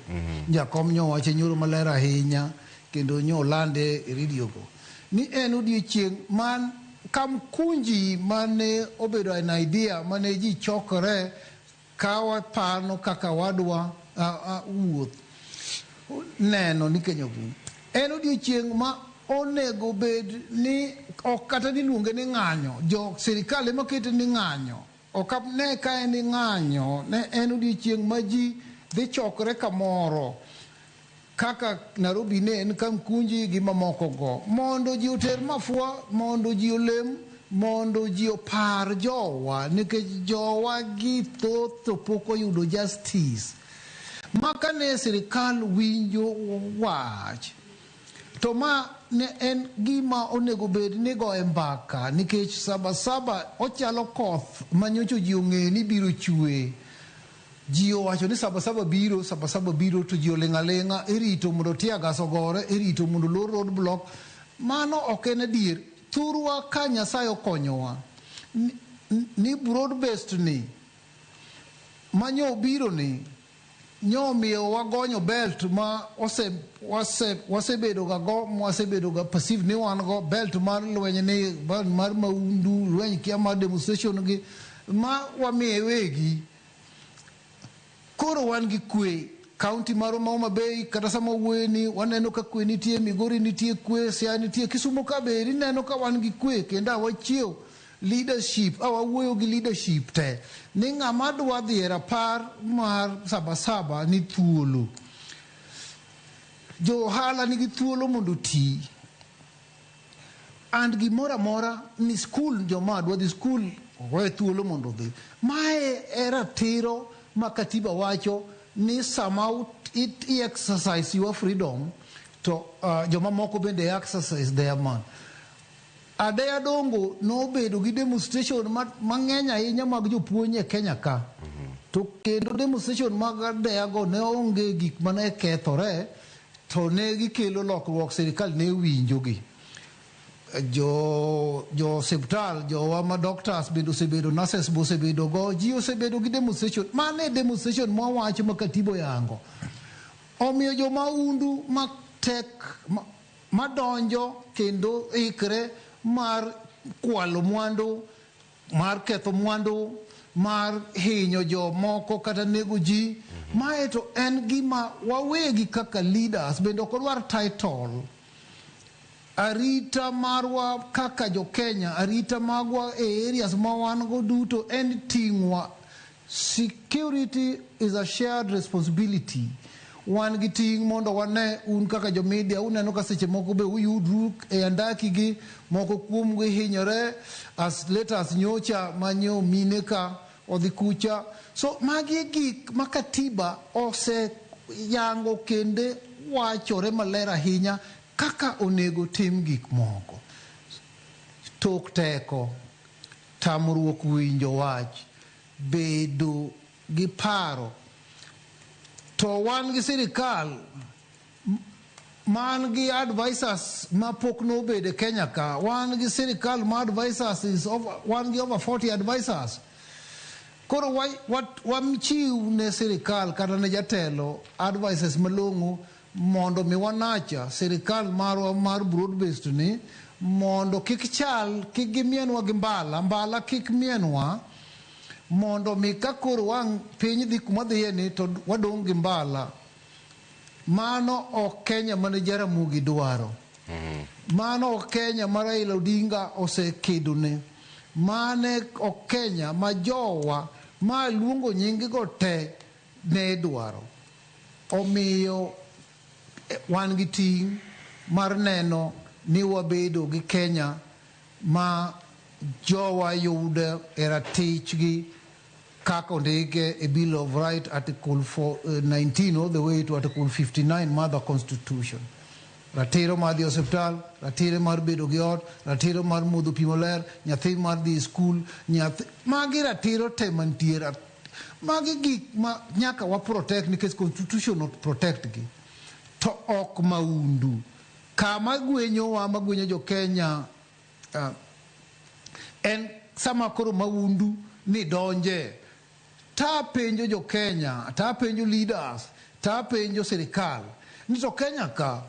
S17: jakom nyowache nyoro maler ahinya kendo nyolande e redio go ni en odiochieng' man kamkunji mane obedo an idea mane ji chokore ka wapano kaka wadwa wuoth neno ni Kenya obiro. En odiochieng' ma onego bed ni ok kata niluonge ni ng'anyo, jo sirikal ema kete ni ng'anyo. Ok ne ka en ni ng'anyo, ne en odiochieng' ma ji dhi chokore kamoro. Kaka Nairobi ne en Kamkunji gi mamoko go. Mondo ji oter mafua, mondo ji olem, mondo ji opar jowa, nikech jowa gi thoth to pok oyudo justice. Ma kane sirikal winjo wach, to ma ne en gima onego bed ni goye mbaka, nikech Sabasaba ochalo koth ma nyocha ji ong'eyo ni biro chwe. Ji owacho ni Sabasaba biro, Sabasaba biro, to ji oling' aling'a, irito mondo tear gas ogore, irito mondo olor road block. Mano ok en adier. Thurwa ka Nyasaye okonyowa ni broad based ni manyo obiro ni nyo omiyo wagonyo belt ma ose wase wasebedo ga go, wasebedo ga perceive ni wan go belt mar lweny ni mar maundu, lweny kia mar demonstration gi ma wamiye wegi. Koro wan gi kwe kaunti marwa ma Homa Bay, kata sama wuoye ni waneno ka kwe nitie, Migori nitie kwe, Siaya nitie, Kisumu ka be ineno ka wan gi kwe, kendo awachiew leadership, awawuoyo gi leadership te ni ng'ama dwa dhi e rapar mar Sabasaba ni thuolo. Jo ohala nigi thuolo mondo oti. And gimoro amora ni skul, joma dwa dhi skul owe thuolo mondo odhi. Mae e ratiro ma katiba wacho ni sama i exercise your freedom to joma moko bende exercise their man. Adeya Dongo nobedo gi demonstration mang'eny ahinya mag jopuonj e Kenya ka. To kendo demonstration mag Adeya go ne onge gik mane kethore, to ne gikelo lokruok, sirikal ne winjogi. Jo osiptal, jowa ma doctors bende osebedo, nurses be osebedo go, ji osebedo gi demonstration. Mano e demonstration mwawacho ma katiba oyango. Omiyo jomaundu matek madonjo kendo ikre mar kwalo mwandu, mar ketho mwandu, mar hinyo jomoko kata nego ji. Mae to en gima wawegi kaka leaders bende ok odwar title. Arita marwa kaka jo Kenya, arita magwa e areas ma wan go duto en ting'wa. Security is a shared responsibility. Wan gi ting' mondo wane un kaka jo media, uneno ka seche moko be uyudru e andaki gi, moko kuom gi hinyore as late as nyocha manyo mine ka odhi kucha. So magi e gik ma katiba oseyango kende wachore maler ahinya kaka onego tim gik moko. Tok teko, tamruok winjo wach, bedo gi paro. To wan gi sirikal man gi advisors ma pok nobedo e Kenya ka. Wan gi sirikal ma advisors is over, wan gi over 40 advisors. Koro wachiw ne sirikal kata ne jatelo advices malong'o mondo mi wanacha sirikal marwa mar broad based ni mondo kik chal, kik gimienwa gi mbala, mbala kik mienwa, mondo mi ka koro wang' piny dhi kuma dhiye ni to wadong' gi mbala. Mano ok Kenya mane Jaramogi dwaro. Mano ok Kenya ma Raila Odinga osekedone. Mane ok Kenya ma jowa ma luongo nying-gi te ne dwaro. Omiyo wan gi ting' mar neno ni wabedo gi Kenya ma jowa yudo e ratichgi kaka ondike e Bill of Rights Article 19 all the way to Article 59 mar the Constitution. Ratiro mar dhi osiptal, ratiro mar bedo gi ot, ratiro mar modho pi maler, nyathi mar dhi e skul, nyathi magi ratiro te mantie. Magi gik ma nyaka wa protect nikech Constitution not protect gi. To ok maundu. Kama gwenyowa, ma gwenyo jo Kenya, en sama koro maundu ni donje. Ta penjo jo Kenya, ta penjo leaders, ta penjo sirikal ni to Kenya ka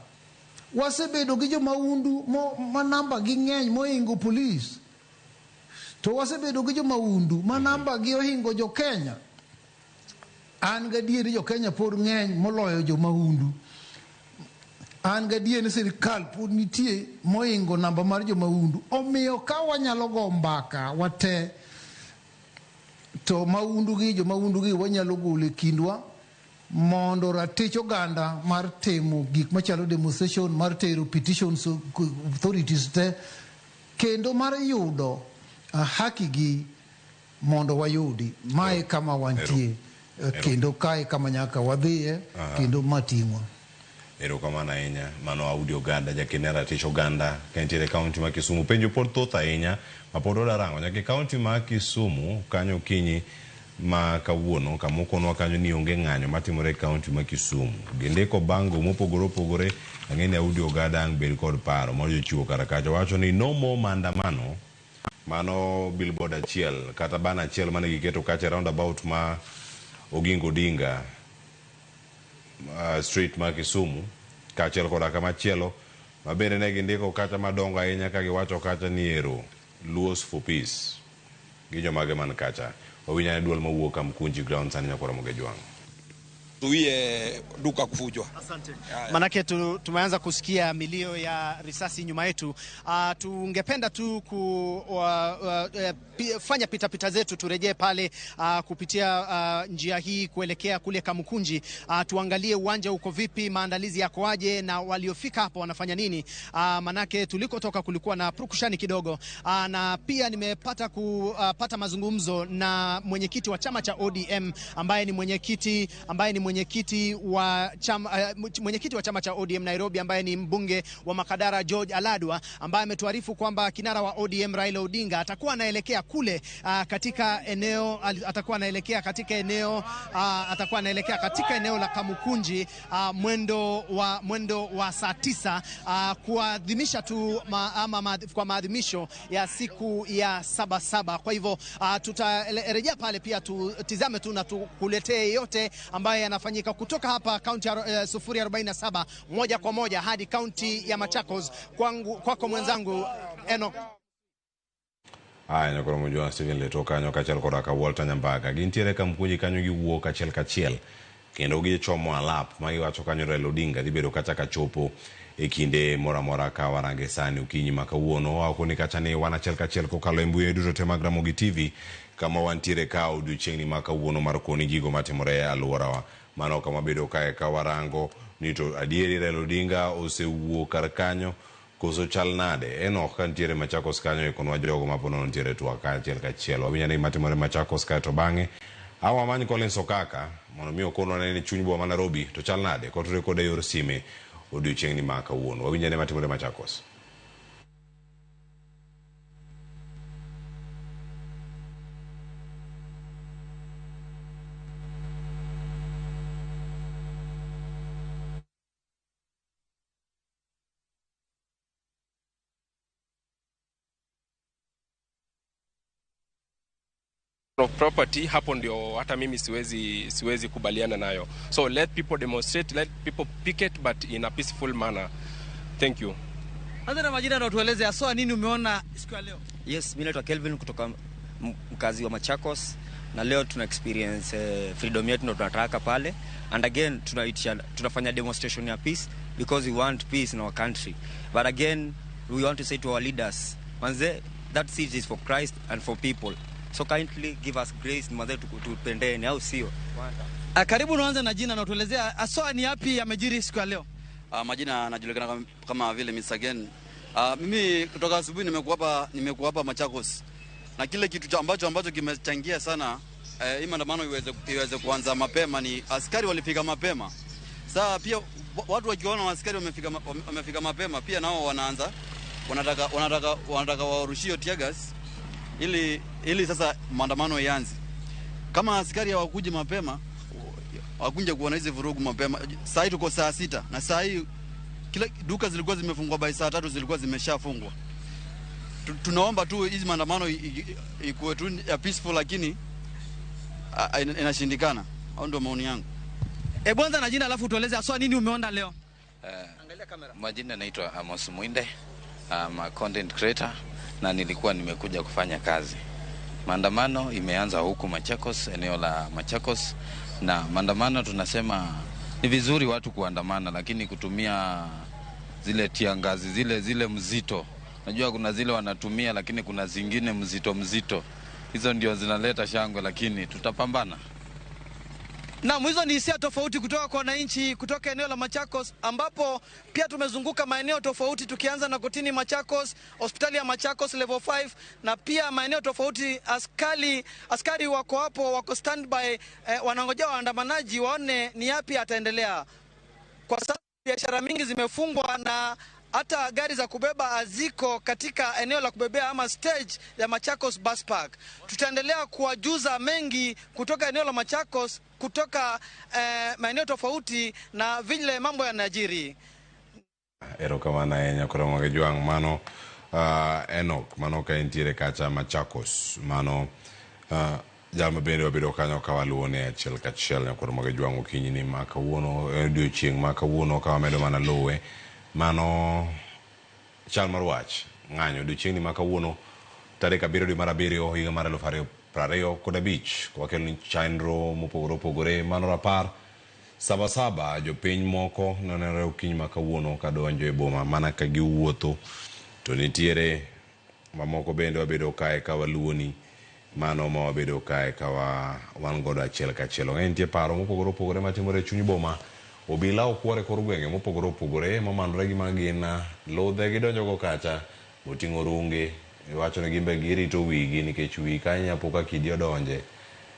S17: wasebedo gi jomaundu ma namba gi ng'eny mohingo polis, to wasebedo gi jomaundu ma namba gi ohingo jo Kenya. An gadier ni jo Kenya pod ng'eny moloyo jomaundu. An gadier ni sirikal pod nitie mohingo namba mar jomaundu. Omiyo ka wanyalo go mbaka wate, to maundu gi jomaundu gi wanyalo golo e kindwa Mondo ratich oganda mar timo gik machalo demonstration, mar tero petitions authorities te, kendo mar yudo haki gi mondo wayudi. Mae kama wantie, kendo kae kama nyaka wadhiye, kendo mating'wa.
S29: Erokamano ahinya. Mano Audi Oganda, jakene ratich oganda ka entiere e kaunti ma Kisumu. Penjo pod thoth ahinya ma pod wadwa rango nyaka e kaunti ma Kisumu kanyo okinyi ma kawuono kama okonwa kanyo ni onge ng'anyo matimore e kaunti ma Kisumu. Gindiko bango mopogore opogore. Ang'e ni Audi Ogada ang' bed kod paro mar jochiwo kar kacha. Wacho ni no more maandamano. Mano billboard achiel kata banner achiel mane giketo kacha e roundabout ma Oginga Odinga Street ma Kisumu kaachiel koda kamachielo ma bende ne gindiko kacha madongo ahinya ka giwacho kacha ni ero Luos for Peace gi jomage man kacha. Wawinj ane duol mawuok Kamkunji Ground sani nyaka Ramogi Jwang'.
S1: Zuie duka kuvunjwa.
S18: Asante. Manake tumeanza kusikia milio ya risasi nyuma yetu. Tungependa tu kufanya pitapita zetu turejee pale kupitia njia hii kuelekea kule Kamukunji. Tuangalie uwanja uko vipi, maandalizi yako aje na waliofika hapo wanafanya nini. Manake tulikotoka kulikuwa na purukushani kidogo. Na pia nimepata kupata mazungumzo na mwenyekiti wa chama cha ODM ambaye ni mwenyekiti wa chama cha ODM Nairobi ambaye ni mbunge wa Makadara George Aladwa, ambaye ametuarifu kwamba kinara wa ODM Raila Odinga atakuwa anaelekea kule katika eneo atakuwa anaelekea katika eneo la Kamukunji mwendo wa saa 9 kuadhimisha tu kwa maadhimisho ya siku ya 7/7. Kwa hivyo tutarejea pale pia tutizame tu na tukuletee yote ambaye yanafanyika kutoka hapa kaunti ya 047 moja kwa moja hadi kaunti ya Machakos. Kwako mwenzangu Enoch.
S29: Aya, nyakoro mojwa Steven Leto kanyo kaachiel koda ka Walter Nyambaga. Gintiere Kamkunji kanyo giwuok achiel kachiel kendo gichomo alap ma giwacho kanyo Raila Odinga dhi bedo kacha kachopo e kinde moro amora ka warange sani okinyi ma kawuono. Wakoni kacha ni wan achiel kachiel kokalo e mbui duto te mag Ramogi TV kama wantiere ka odiochieng'ni ma kawuono mar koni gigo matimore e alworawa. Mano kama bedo kae ka warango ni to adieri Raila Odinga osewuok kar kanyo koso chal nade. Enoch ka nitiere Machakos kanyo ikonwa jogo ma ponono nitiere twak kachiel kachiel. Wawinjo ni matimore Machakos kae to bang'e awamany Collins Okaka mondo mi okonwa ni chuny boma ma Nairobi to chal nade kotudore kode yor sime odiochieng'ni ma kawuono. Wawinjo ni matimore Machakos.
S19: Of property hapo ndio hata mimi siwezi kubaliana nayo. So let people demonstrate, let people picket, but in a peaceful manner. Thank you.
S21: Anza na majina na tueleze haswa nini umeona siku ya leo.
S22: Yes, mimi naitwa Kelvin kutoka mkazi wa Machakos, na leo tuna experience freedom yetu ndio tunataka pale, and again tunafanya demonstration ya peace because we want peace in our country. But again we want to say to our leaders, manze, that seat is for Christ and for people. So kindly give us grace, mwanze tupendene au sio?
S21: Karibu unaanza na jina na utuelezea haswa ni yapi yamejiri siku ya leo.
S23: Majina anajulikana kama vile Mr. Again. Mimi kutoka asubuhi nimekuwa hapa Machakos. Na kile kitu ambacho kimechangia sana hii maandamano iweze kuanza mapema ni askari walifika mapema. Sasa pia watu wakiona askari wamefika mapema pia nao wanaanza wanataka warushie tear gas ili sasa maandamano ianze. Kama askari hawakuji mapema, hawakuja kuona hizi vurugu mapema. Saa hii tuko saa 6 na saa hii kila duka zilikuwa zimefungwa by saa 3 zilikuwa zimeshafungwa. Tunaomba tu hizi maandamano ikuwe tu ya peaceful, lakini inashindikana. Hao ndio maoni yangu.
S21: Anza na jina alafu tueleze haswa nini umeona leo.
S24: Angalia kamera. Majina naitwa Amos Mwinde. I'm a content creator na nilikuwa nimekuja kufanya kazi. Maandamano imeanza huku Machakos, eneo la Machakos, na maandamano tunasema ni vizuri watu kuandamana, lakini kutumia zile tiangazi zile mzito. Najua kuna zile wanatumia, lakini kuna zingine mzito. Hizo ndio zinaleta shangwe, lakini tutapambana.
S21: Naam, hizo ni hisia tofauti kutoka kwa wananchi kutoka eneo la Machakos, ambapo pia tumezunguka maeneo tofauti tukianza na kotini Machakos, hospitali ya Machakos level 5 na pia maeneo tofauti. Askari wako hapo, wako standby, wanangojea waandamanaji waone ni yapi ataendelea. Kwa sasa biashara mingi zimefungwa na hata gari za kubeba haziko katika eneo la kubebea ama stage ya Machakos Bus Park. Tutaendelea kuwajuza mengi kutoka eneo la Machakos, kutoka maeneo tofauti na vile mambo yanajiri.
S29: Erokamano ahinya koro Jwang' mano Enoch mano ka entiere kacha Machakos mano jal ma bende wabedo kanyo ka waluwo ne achiel kachiel nyakoro mag Jwang' okinyi ni ma kawuono odiochieng' ma kawuono ka wamedo mana luwe mano chal mar wach ng'anyo odiochieng'ni ma kawuono tarik 7 dwe mar 7 higa mar 2025 wakelo ni chenro mopogore opogore mano rapar Sabasaba jopiny moko nonenore okinyi ma kawuono kadonjo e boma mana ka giwuotho to nitiere mamoko bende wabedo kae ka waluwoni mano ma wabedo kae ka wan godo achiel kachiel. Ong'e nitie paro mopogore opogore matimore e chuny boma. Obila okwor e kor gwenge mopogore opogore momanore gi magina ludhe gidonjo go kacha moting'o runge iwacho ni gin be girito wigi nikech wi kanyo inya po ka kidi odonje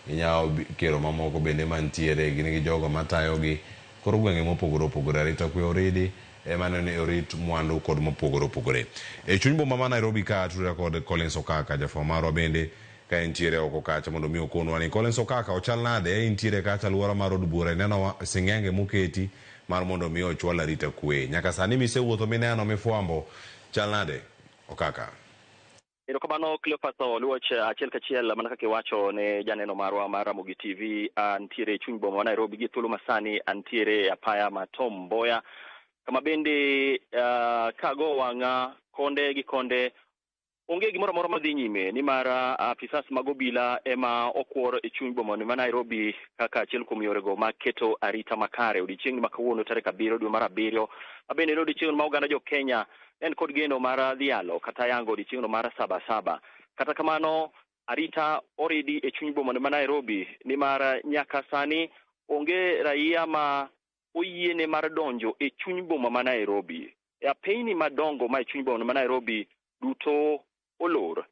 S29: inya kero mamoko bende mantiere gin gi jogo matayogi kor gwenge mopogore opogore. Arita kwe oridi ema nene orit mwandu kod mopogore opogore. E chuny boma ma Nairobi ka tudore kod Collins Okaka jafwambo marwa bende ka entiere oko kacha mondo mi okonwa ni Collins Okaka ochal nade entiere kacha aluora mar od bura ineno sing'enge moketi mar mondo mi ochwal arita kwe. Nyaka sani misewuotho mineno mifwambo chal nade Okaka?
S4: Erokamano Cleophas Oluoch, achiel kachiel mana kaka iwacho ne janeno marwa mar Ramogi TV, antiere e chuny boma ma Nairobi gi thuolo masani antiere e apaya ma Tom Mboya kama bende kago wang'a konde gi konde onge gimoro amora madhi nyime nimar apisas mag obila ema okwor e chuny boma ma Nairobi kaka achiel kuom yorego mag keto arita makare. Odiochieng' ma kawuono tarik 7 dwe mar 7 mabende en odiochieng' ma oganda jo Kenya en kod geno mar dhialo kata yango odiochieng'no mar Sabasaba. Kata kamano arita oridi e chuny boma ma Nairobi nimar nyaka sani onge raia ma oyiene mar donjo e chuny boma ma Nairobi. E apeyni madongo ma e chuny boma ma Nairobi duto olor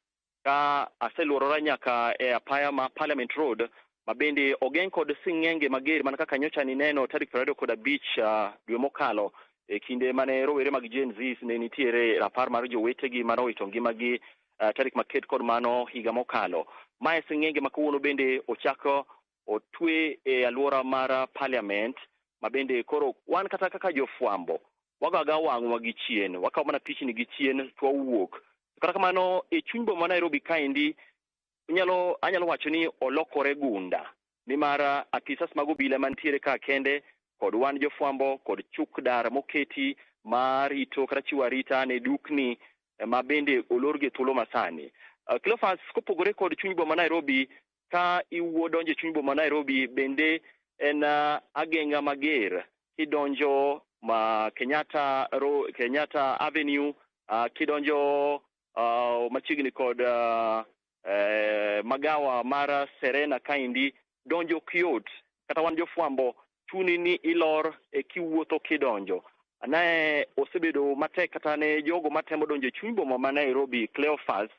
S4: ka aseluorora nyaka e apaya ma Parliament Road ma bende ogeng' kod sing'enge mager mana kaka nyocha nineno tarik 25 dwe mokalo e kinde mane rowere mag Gen Z ne nitiere rapar mar jowetegi mane owito ngimagi tarik maket kod mano higa mokalo. Mae sing'enge ma kawuono bende ochako otwe e aluora mar Parliament ma bende koro wan kata kaka jofwambo wagoga wang'wa gi chien, wakawo mana pichni gi chien to wawuok. Kata kamano e chuny boma ma Nairobi kaendi anyalo wacho ni olokore gunda nimar apisas mag obila mantiere ka kende kod wan jofwambo kod chuk dar moketi marito kata chiwo arita ne dukni ma bende olor gi thuolo masani. Cleophas, kopogore kod chuny boma Nairobi, ka iwuo donjo e chuny boma Nairobi bende en ageng'a mager kidonjo ma Kenyatta Avenue, kidonjo machiegni kod magawa mar Serena kaendi donjo ok yot. Kata wan jofwambo chuni ni ilor e kiwuotho kidonjo. Ne osebedo matek kata ne jogo matemo donjo e chuny boma ma Nairobi Cleophas,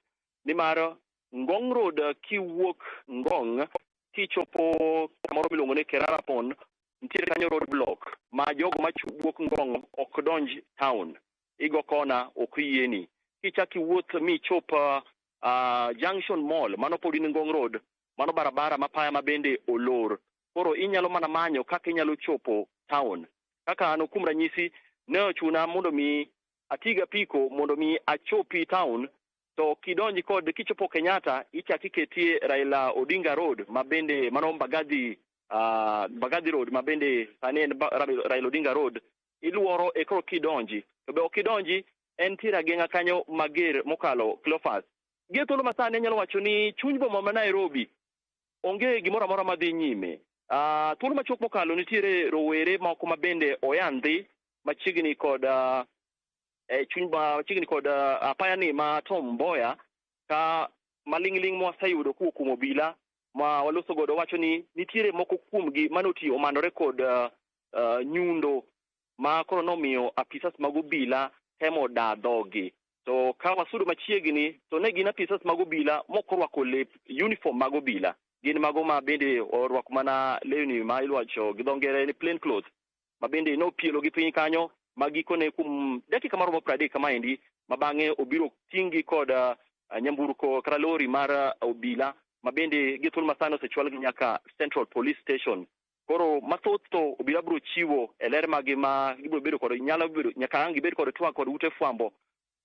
S4: nimar Ngong Road kiwuok Ngong kichopo kamoro miluongo ni Kerara Pond, nitiere kanyo road block ma jogo mawuok Ngong ok donj town, igo kona ok yieni. Kichak iwuoth michop Junction Mall mano pod in Ngong Road, mano barabara mapaya ma bende olor. Koro inyalo mana manyo kaka inyalo chopo town. Kaka an kuom ranyisi ne ochuna mondo mi ati gi apiko mondo mi achopi town, to kidonji kod kichopo Kenyatta ichak iketie Raila Odinga Road ma bende mano Mbagathi Road ma bende sani en Raila Odinga Road, iluoro e koro kidonji. To be ok idonji en tiere ageng'a kanyo mager mokalo Cleophas. Gi thuolo masani anyalo wacho ni chuny boma ma Nairobi onge gimoro amora madhi nyime. Thuolo machuok mokalo nitiere rowere moko ma bende oyandhi machiegni kod chuny machiegni kod apaya ni ma Tom Mboya ka maling'ling' mwaseyudo kowuok kuom obila ma waloso godo wacho ni nitiere moko kuomgi manotiyo omanore kod nyundo ma koro nomiyo apisas mag obila temo daa dhogi. To ka wasudo machiegni to ne gin apisas mag obila mok orwako lep uniform mag obila, gin mago ma bende orwako mana lewni ma iwacho gi dho ngere ni plain clothes, ma bende nopielo gi piny kanyo ma gikone kuom dakika maromo 30 kamaendi, ma bang'e obiro ting' gi kod nyamburko kata lori mar obila ma bende gi thuolo masani osechwalgi nyaka Central Police Station. Koro mathoth to obila biro chiwo e ler magi ma gibiro bedo kod nyalo bedo nyaka ang' gibed kod twak kod ute fwambo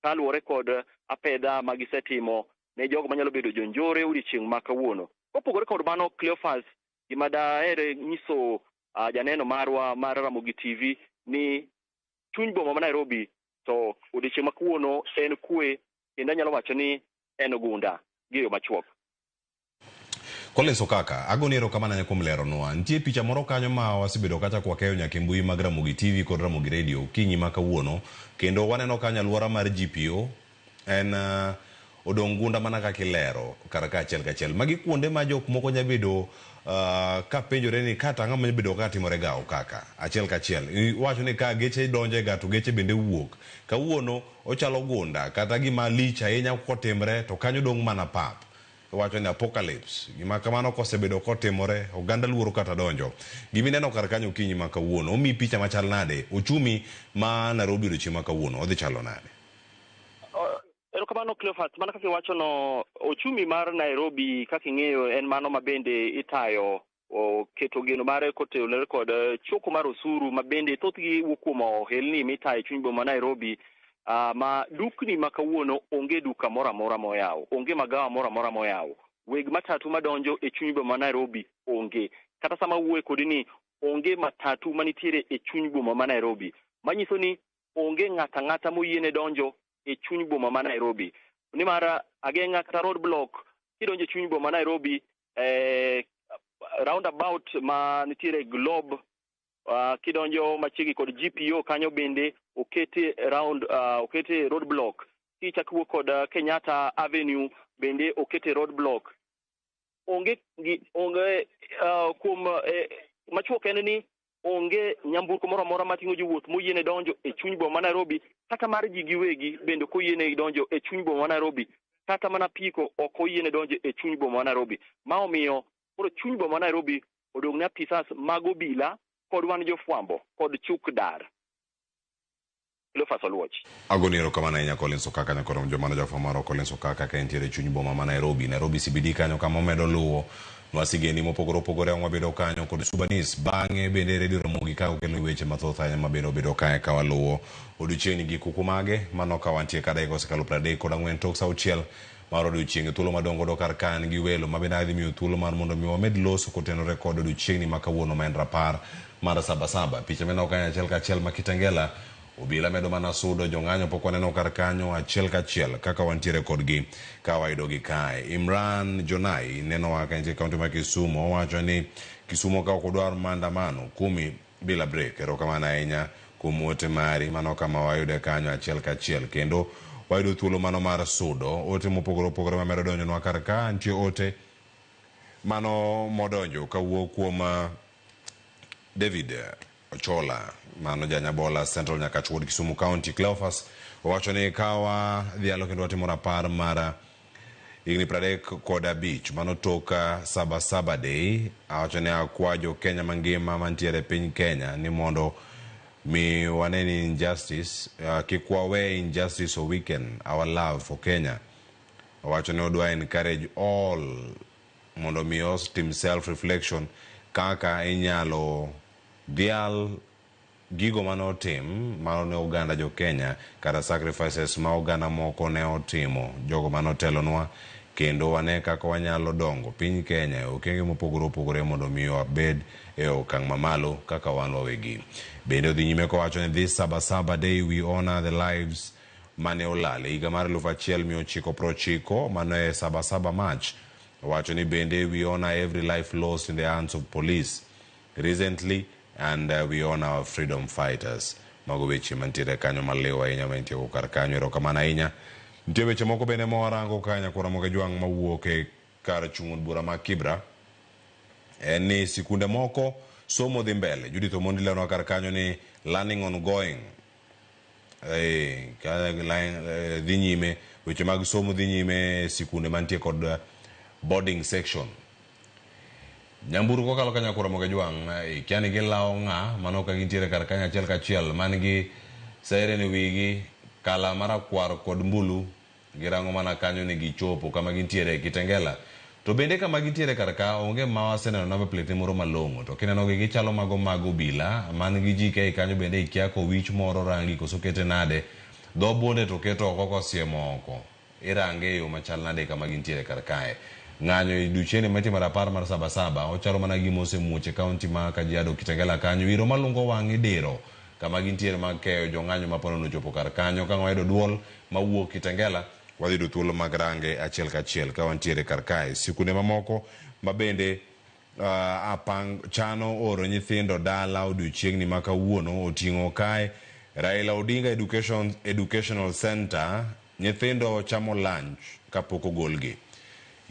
S4: kaluwore kod apedha ma gisetimo ne jogo manyalo bedo jonjore odiochieng' ma kawuono. Kopogore kod mano, Cleophas, gima daher nyiso janeno marwa mar Ramogi TV ni chuny boma ma Nairobi to odiochieng' ma kawuono en kwe, kendo anyalo wacho ni en gunda gi yo machuok.
S29: Collins Okaka, agoni erokamano ahinya kuom leronwa. Nitie picha moro kanyo ma wasebedo kacha kwakeyo nyaka e mbui mag Ramogi TV kod Ramogi Radio okinyi ma kawuono, kendo waneno kanyo alwora mar GPO en odong' gunda mana kaka ilero kar ka achiel kachiel. Magi kuonde ma jok moko nya bedo ka penjore ni kata ang'o manya bedo ka timore ga Okaka achiel kachiel. Iwacho ni ka geche donje ga to geche bende wuok. Kawuono ochalo gunda kata gima lich ahinya kotimre to kanyo dong' mana pap. Iwacho ni apocalypse. Gima kamano kosebedo kotimore, oganda luoro kata donjo. Gimineno kar kanyo okinyi ma kawuono, omiyi picha machal nade? Uchumi ma Nairobi odiochieng' ma kawuono odhi chalo nade?
S4: Erokamano Cleophas, mana kaka iwacho no, ochumi mar Nairobi kaka ing'eyo en mano ma bende itayo keto geno mare kotenore kod choko mar osuru ma bende thothgi wuok kuom ohelni mitayo e chuny boma ma Nairobi, ma dukni ma kawuono onge duka moro amora moyaw, onge magawa moro amora moyaw. Weg matatu madonjo e chuny boma ma Nairobi onge. Kata sama awuoyo kodi ni onge matatu manitiere e chuny boma ma Nairobi. Manyiso ni onge ng'ato ang'ata moyiene donjo e chuny boma ma Nairobi. Nimar ageng'a kata road block kidonjo e chuny boma ma Nairobi, roundabout ma nitiere Globe, kidonjo machiegni kod GPO kanyo bende okete round okete road block. Kichak wuok kod Kenyatta Avenue bende okete road block. Onge gi onge kuom machuok en ni onge nyamburko moro amora mating'o jowuoth moyiene donjo e chuny boma ma Nairobi, kata mar ji giwegi bende ok oyiene donjo e chuny boma ma Nairobi, kata mana apiko ok oyiene donjo e chuny boma ma Nairobi. Ma omiyo koro chuny boma ma Nairobi odong' ne apisas mag obila kod wan jofwambo kod chuk dar. Cleophas Oluoch.
S29: Agoni erokamano ahinya Collins Okaka, nyakoro jomano jafwambo marwa Collins Okaka ka entiere e chuny boma ma Nairobi, Nairobi CBD kanyo kama omedo luwo lwasi mopogore opogore ang' wabedo kanyo kod Subanis. Bang'e bende Radio Ramogi ka okelo weche mathoth ahinya mabende obedo kae ka waluwo odiochieng'ni gi kuku mage mano ka wantie ka dakika osekalo 34 tok sa 6 mar odiochieng'. Thuolo madong' godo kar ka an gi welo ma bende adhi miyo thuolo mar mondo mi wamed loso kotenore kod odiochieng'ni ma kawuono ma en rapar mar Sabasaba. Picha mineno kanyo achiel kachiel ma Kitengela obila medo mana sudo jong'anyo pok waneno kar kanyo achiel kachiel kaka wantiere kodgi ka wayudogi kae. Imran Jonai nenowa ka entie kaunti ma Kisumu, owacho ni Kisumu ka ok odwar maandamano kumi bila break. Erokamano ahinya kuom ote mari mano kama wayude kanyo achiel kachiel kendo wayudo thuolo mano mar sudo ote mopogore opogore mamedo donjonwa kar ka. Nitie ote mano modonjo kawuok kuom David Ochola mano janyabola Central Nyakach Ward Kisumu County. Cleophas owacho ni kawa dhialo kendo watimo rapar mar higni 35 mano tok Sabasaba Day. Awacho ni akwa jo Kenya mangima mantiere e piny Kenya ni mondo mi wane ni injustice kik wawe injustice or weaken our love for Kenya. Owacho ni odwa encourage all mondo mi otim self reflection kaka inyalo dhial gigo mane otim mano ne oganda jo Kenya kata sacrifices ma oganda moko ne otimo jogo mane otelonwa kendo wane kaka wanyalo dongo piny Kenya e okenge mopogore opogore mondo mi wabed e okang' mamalo kaka wan wawegi. Bende odhi nyime kowacho ni this Sabasaba Day we honor the lives mane olal e higa mar 1990 mano e Sabasaba March. Owacho ni bende we honor every life lost in the hands of police recently and we honor our freedom fighters. Mago weche mantiere kanyo maliw ahinya mantie kar kanyo. Erokamano ahinya. Nitie weche moko bende ma warango ka nyakwar Ramogi Jwang' mawuok e kar chung' od bura ma Kibra. en ni sikunde moko somo dhi mbele. Judith Omondi leronwa kar kanyo ni learning ongoing. Ka dhi nyime, weche mag somo dhi nyime e sikunde mantie kod boarding section. Nyamburko kalo kanyo Ramogi Jwang', ikia ni gilawo ng'a, mano ka gintiere kar kanyo achiel kachiel man gi siren e wigi, kala marakwar kod mbulu, girango mana kanyo ni gichopo kama gintiere Kitengela. To bende kama gintiere kar ka onge ma waseneno number plate moro malong'o, to kineno gi gichalo mago mag obila man gi ji kanyo bende ikia kowich moro rangi koso kete nade, dho bunde to keto oko kosiemo oko. Irange e yo machal nade kama gintiere kar kae. Ng'anyo e odiechieng'ni mitimo rapar mar Sabasaba ochalo mana gima osemuoch e kaunti ma Kajiado Kitengela kanyo. Iro malungo wang' idiro kama gintiere mag keyo jong'anyo ma ponono ochopo kar kanyo. Ka wayudo duol mawuok Kitengela, wadhi yudo thuolo mag range achiel kachiel ka wantiere kar kae. Sikunde mamoko ma bende chano oro nyithindo dala odiochieng'ni ma kawuono oting'o kae Raila Odinga Educational Center, nyithindo chamo lunch kapok ogolgi.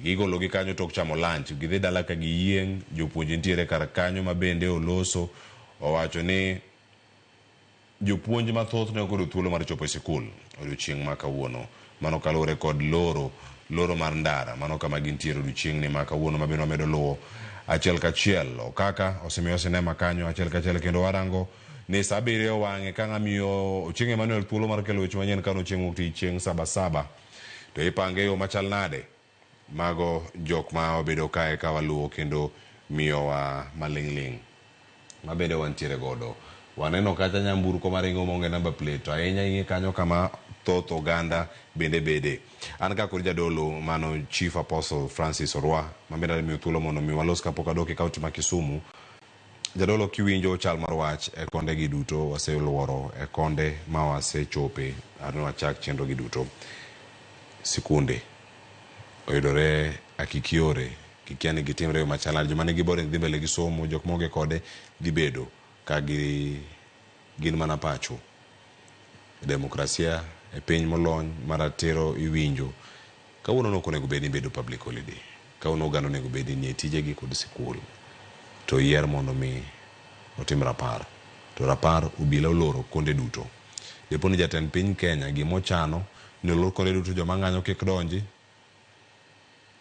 S29: Gigologi kanyo tok chamo lunch, gidhi dala ka giyieng', jopuonj nitiere kar kanyo ma bende oloso, owacho ni jopuonj mathoth ne ok oyudo thuolo mar chopo e sikul odiochieng' ma kawuono. Mano kaluwore kod loro mar ndara, mano kama gintiere odiochieng'ni ma kawuono ma bende wamedo luwo achiel kachiel. Okaka osemiyo sinema kanyo achiel kachiel kendo warango ni saa 7 wang'e ka ng'amiyo Ochieng' Emmanuel thuolo mar kelo weche manyien kano chieng' wuok tich chieng' Sabasaba. To ipange yo machal nade? Mago jok ma wabedo kae ka waluwo kendo miyowa maling'ling' ma bende wantiere godo. Waneno kacha nyamburko maringo maonge number plate, to ahinya ing'e kanyo kama thoth oganda bende bede. An ka kod jadolo mano Chief Apostle Francis Orwa, ma bende adwa miyo thuolo mondo mi walos kapok adok e kaunti ma Kisumu. Jadolo, kiwinjo chal mar wach e konde gi duto waseluoro e konde ma wasechope, adwa wachak chenro gi duto. Sikunde oyudore akikiore, kikia ni gitimre machal nade. Joma nigi boarding dhi mbele gi somo, jok maonge kode dhi bedo ka gin mana pacho. Demokrasia e piny molony maratiro iwinjo. Kawuono ok onego bed ni bedo public holiday. Kawuono oganda onego bed ni e tijegi kod sikul. To yier mondo mi otim rapar. To rapar obila oloro konde duto. Dipo ni jatend piny Kenya gimochano ni olor konde duto, joma ng'anyo kik donji,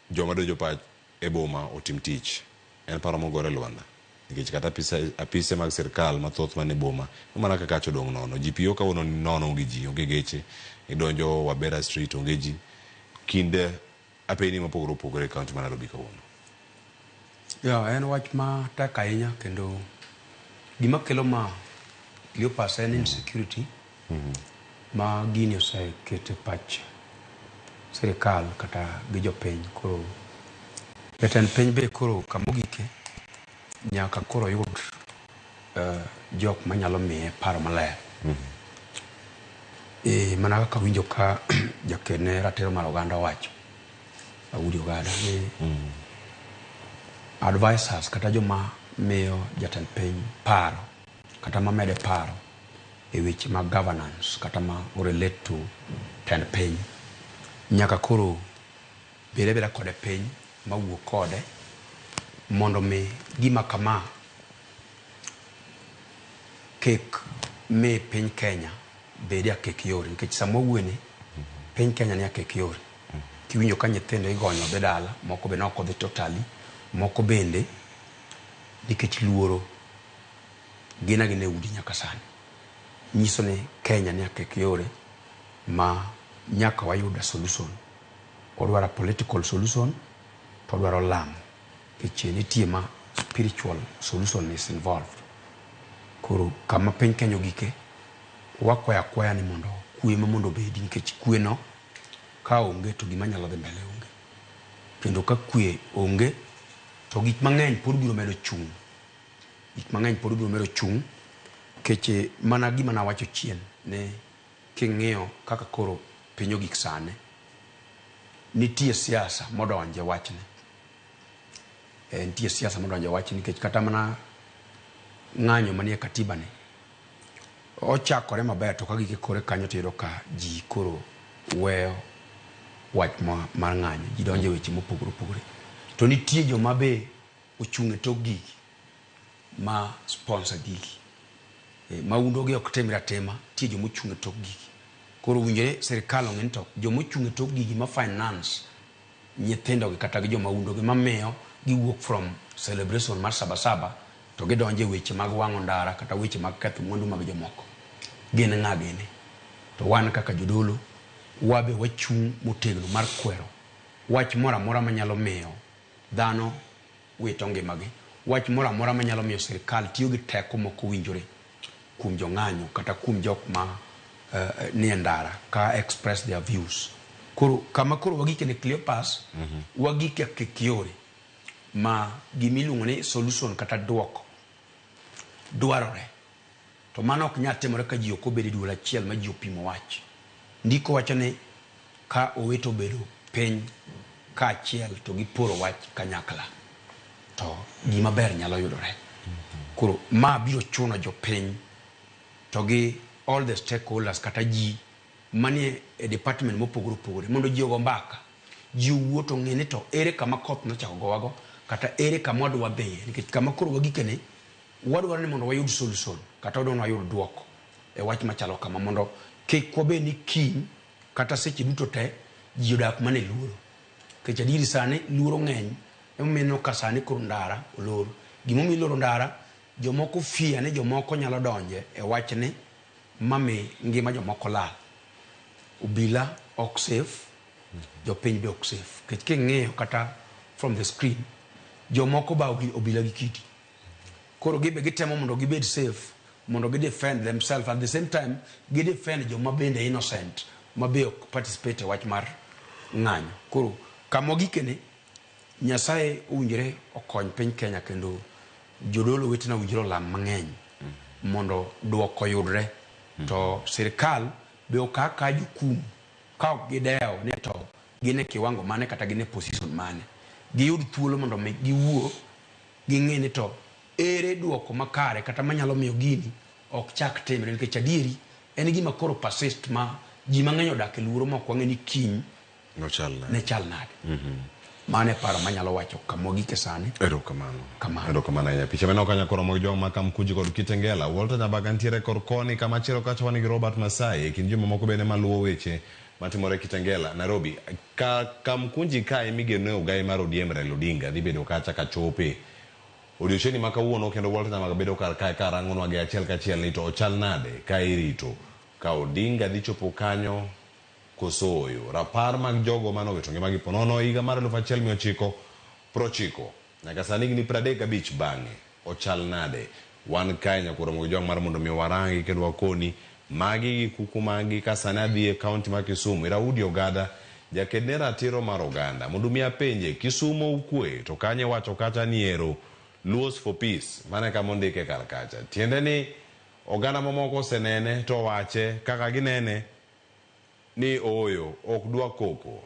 S29: joma donjo e boma otim tich. En paro mogore lwanda. Nikech kata apise mag sirkal mathoth man e boma, mana kaka kacha odong' nono. GPO kawuono ni nono onge ji, onge geche. Idonjo Wabera Street onge ji. Kinde apeni mopogore opogore e kaunti ma Nairobi kawuono.
S22: Ya, en wach ma tek ahinya kendo gima kelo ma Cleopas en insecurity ma gini osekete pach sirikal kata gi jopiny. Koro jatend piny be koro kamogike nyaka koro yud jok manyalo miye paro maler. Mana kaka winjo ka jakene ratiro mar oganda owacho, Audi Ogada, ni advisors kata joma miyo jatend piny paro kata mamede paro e weche mag governance kata ma relate to tend piny nyaka koro bed abeda kode piny mawuok kode mondo mi gima kama kik mi piny Kenya bed akek yore, nikech sama wawuoyeni piny Kenya ni akek yore. Kiwinjo ka nyithindo igonyo dhi dala, moko be nok odhi totally, moko bende nikech luoro gin agina e udi nyaka sani. Nyiso ni Kenya ni akek yore ma nyaka wayud a solution. Odwaro a political solution to odwaro lamo. Nikech nitie ma spiritual solution is involved. Koro kama piny Kenya ogike, wakwayo akwaya ni mondo kwe ma mondo obedi, nikech kwe no ka onge to gima nyalo dhi mbele onge. Kendo ka kwe onge to gik mang'eny pod biro medo chung'. Gik mang'eny pod biro medo chung' nikech mana gima nawacho chien ni king'iyo kaka koro piny ogik sani, nitie siasa modonje wachne. Nitie siasa modonje wachne nikech kata mana ng'anyo manie katiba ni ochakore maber to ka gike kore kanyo to iyudo ka ji koro weyo wach mar ng'anyo, ji donjo e weche mopogore opogore. To nitie joma be ochung' e tok gigi ma sponsor gigi. Maundo gi ok timre atima, nitie joma ochung' e tok gigi. Koro owinjore sirkal ong'e ni to joma ochung' e tok gigi ma finance nyithindo gi kata gi jomaundo gi mamiyo giwuok from celebration mar Sabasaba to gidonjo e weche mag wang'o ndara kata weche mag ketho mwandu mag jomoko. Gin ng'a gini? To wan kaka jodolo wabe wachung' motegno mar kwero wach moro amora manyalo miyo dhano wito ngimagi, wach moro amora manyalo miyo sirkal tiyo gi teko mok owinjore kuom jong'anyo kata kuom jok ma nie ndara ka express their views. Koro kama koro wagike ni Cleopas, wagike kikiore ma gimiluongo ni solution kata duoko dwarore. To mano ok nyal timore ka ji ok obedo e duol achiel ma ji opimo wach. Ndiko wacho ni ka owete obedo piny kaachiel to giporo wach kanyakla to gima ber nyalo yudore. Koro ma biro chuno jopiny to gi all the stakeholders kata ji manie e department mopogore opogore mondo ji ogo mbaka. Ji owuo to ong'e ni to ere kama koth nochako gowago kata ere kama wadwa dhiye nikech kama koro wagikeni wadwaro ni mondo wayud solution kata wadwaro ni wayud duoko e wach machalo kama mondo kik wabed ni kiny kata seche duto te ji odak mana e luoro. Nikech adieri sani luoro ng'eny emomiyo ineno ka sani koro ndara olor. Gimomiyo iloro ndara, jomoko fear ni jomoko nyalo donje e wachni mami ngima jomoko lal. Obila ok safe, jopiny be ok safe. Nikech king'iyo kata from the screen, jomoko bawo obila gi kiti. Koro gibe gitemo mondo gibed safe, mondo gi defend themselves. At the same time, gi defend joma bende innocent, ma be ok participate e wach mar ng'anyo. Koro kama wagikeni, Nyasaye owinjore okony piny Kenya kendo jodolo wetena owinjore olam mang'eny mondo duoko oyudre. To sirkal be okaw akawa jukumu ka ok gidewo ni to gin e kiwango mane kata gin e position mane. Giyud thuolo mondo mi giwuo ging'e ni to ere duoko makare kata manyalo miyo gini ok chak timre nikech adieri en gima koro persist ma ji mang'eny odak e luoro ma ok wang'e ni kiny
S29: Nochal nade.
S22: Ne chal nade. Mano e paro manyalo wacho kama wagike sani.
S29: Erokamano.
S22: Kamano.
S29: Erokamano ahinya. Picha maneno kanyo koro mag joma Kamkunji kod Kitengela. Walter Nyabaka nitiere kor koni kama chielo kacha wan gi Robert Masai e kind joma moko bende maluwo weche matimore Kitengela, Nairobi. Ka Kamkunji kae migeno e ogai mar ODM Raila Odinga dhi bedo kacha kachope odiochieng'ni ma kawuono kendo Walter Nyabaka bedo kar kae ka rangonwa gi achiel kachiel ni to ochal nade ka irito ka Odinga dhi chopo kanyo koso ooyo. Rapar mag jogo mane owito ngimagi ponono e higa mar 1990 nyaka sani higni 35 bang'e ochal nade? Wan kae nyaka Ramogi Jwang' mar mondo mi warangi kendo wakoni magi gi kuku magi ka sani adhi e kaunti ma Kisumu ir Audi Ogada jaked ne ratiro mar oganda mondo mi apenje Kisumo ukwe to kanye iwacho kacha ni ero Luos for peace mano e kama ondike kar kacha tiende ni oganda mamoko osenene to owache kaka ginene ni ooyo ok dwa koko.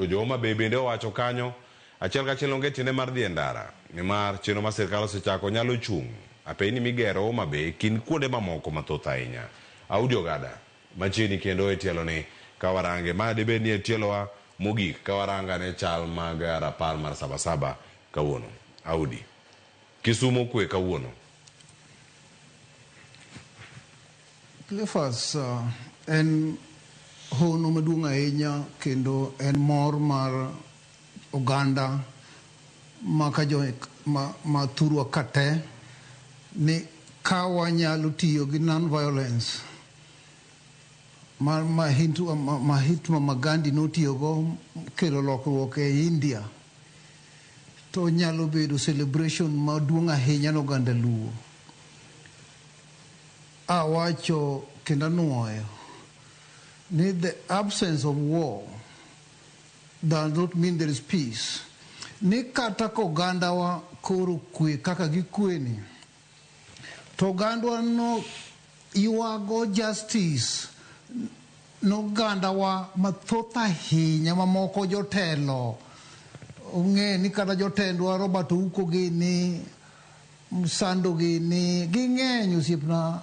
S29: Jo Homa Bay bende owacho kanyo achiel kachiel onge tiende mar dhi e ndara nimar chenro ma sirkal osechako nyalo chung' apeyni migero Homa Bay kind kuonde mamoko mathoth ahinya. Audi Ogada machiegni kendo e tieloni ka warange ma dibed ni e tielowa mogik ka warango ane chal mag rapar mar Saba Saba kawuono. Audi. Kisumo kwe kawuono.
S17: Cleophas en hono maduong' ahinya kendo en mor mar oganda ma ka jo ma thurwa ka te ni ka wanyalo tiyo gi non-violence ma Mahatma Gandhi notiyogo kelo lokruok e India to nyalo bedo celebration maduong' ahinya ne oganda Luo. Awacho kendo anuoyo ni the absence of war does not mean there is peace. Ni kata ka ogandawa koro kwe kaka gikweni, to ogandwa no ywago justice nogandawa mathoth ahinya mamoko jotelo ong'e ni kata jotendwa Robert Ouko gini Msando gini ging'eny osiepna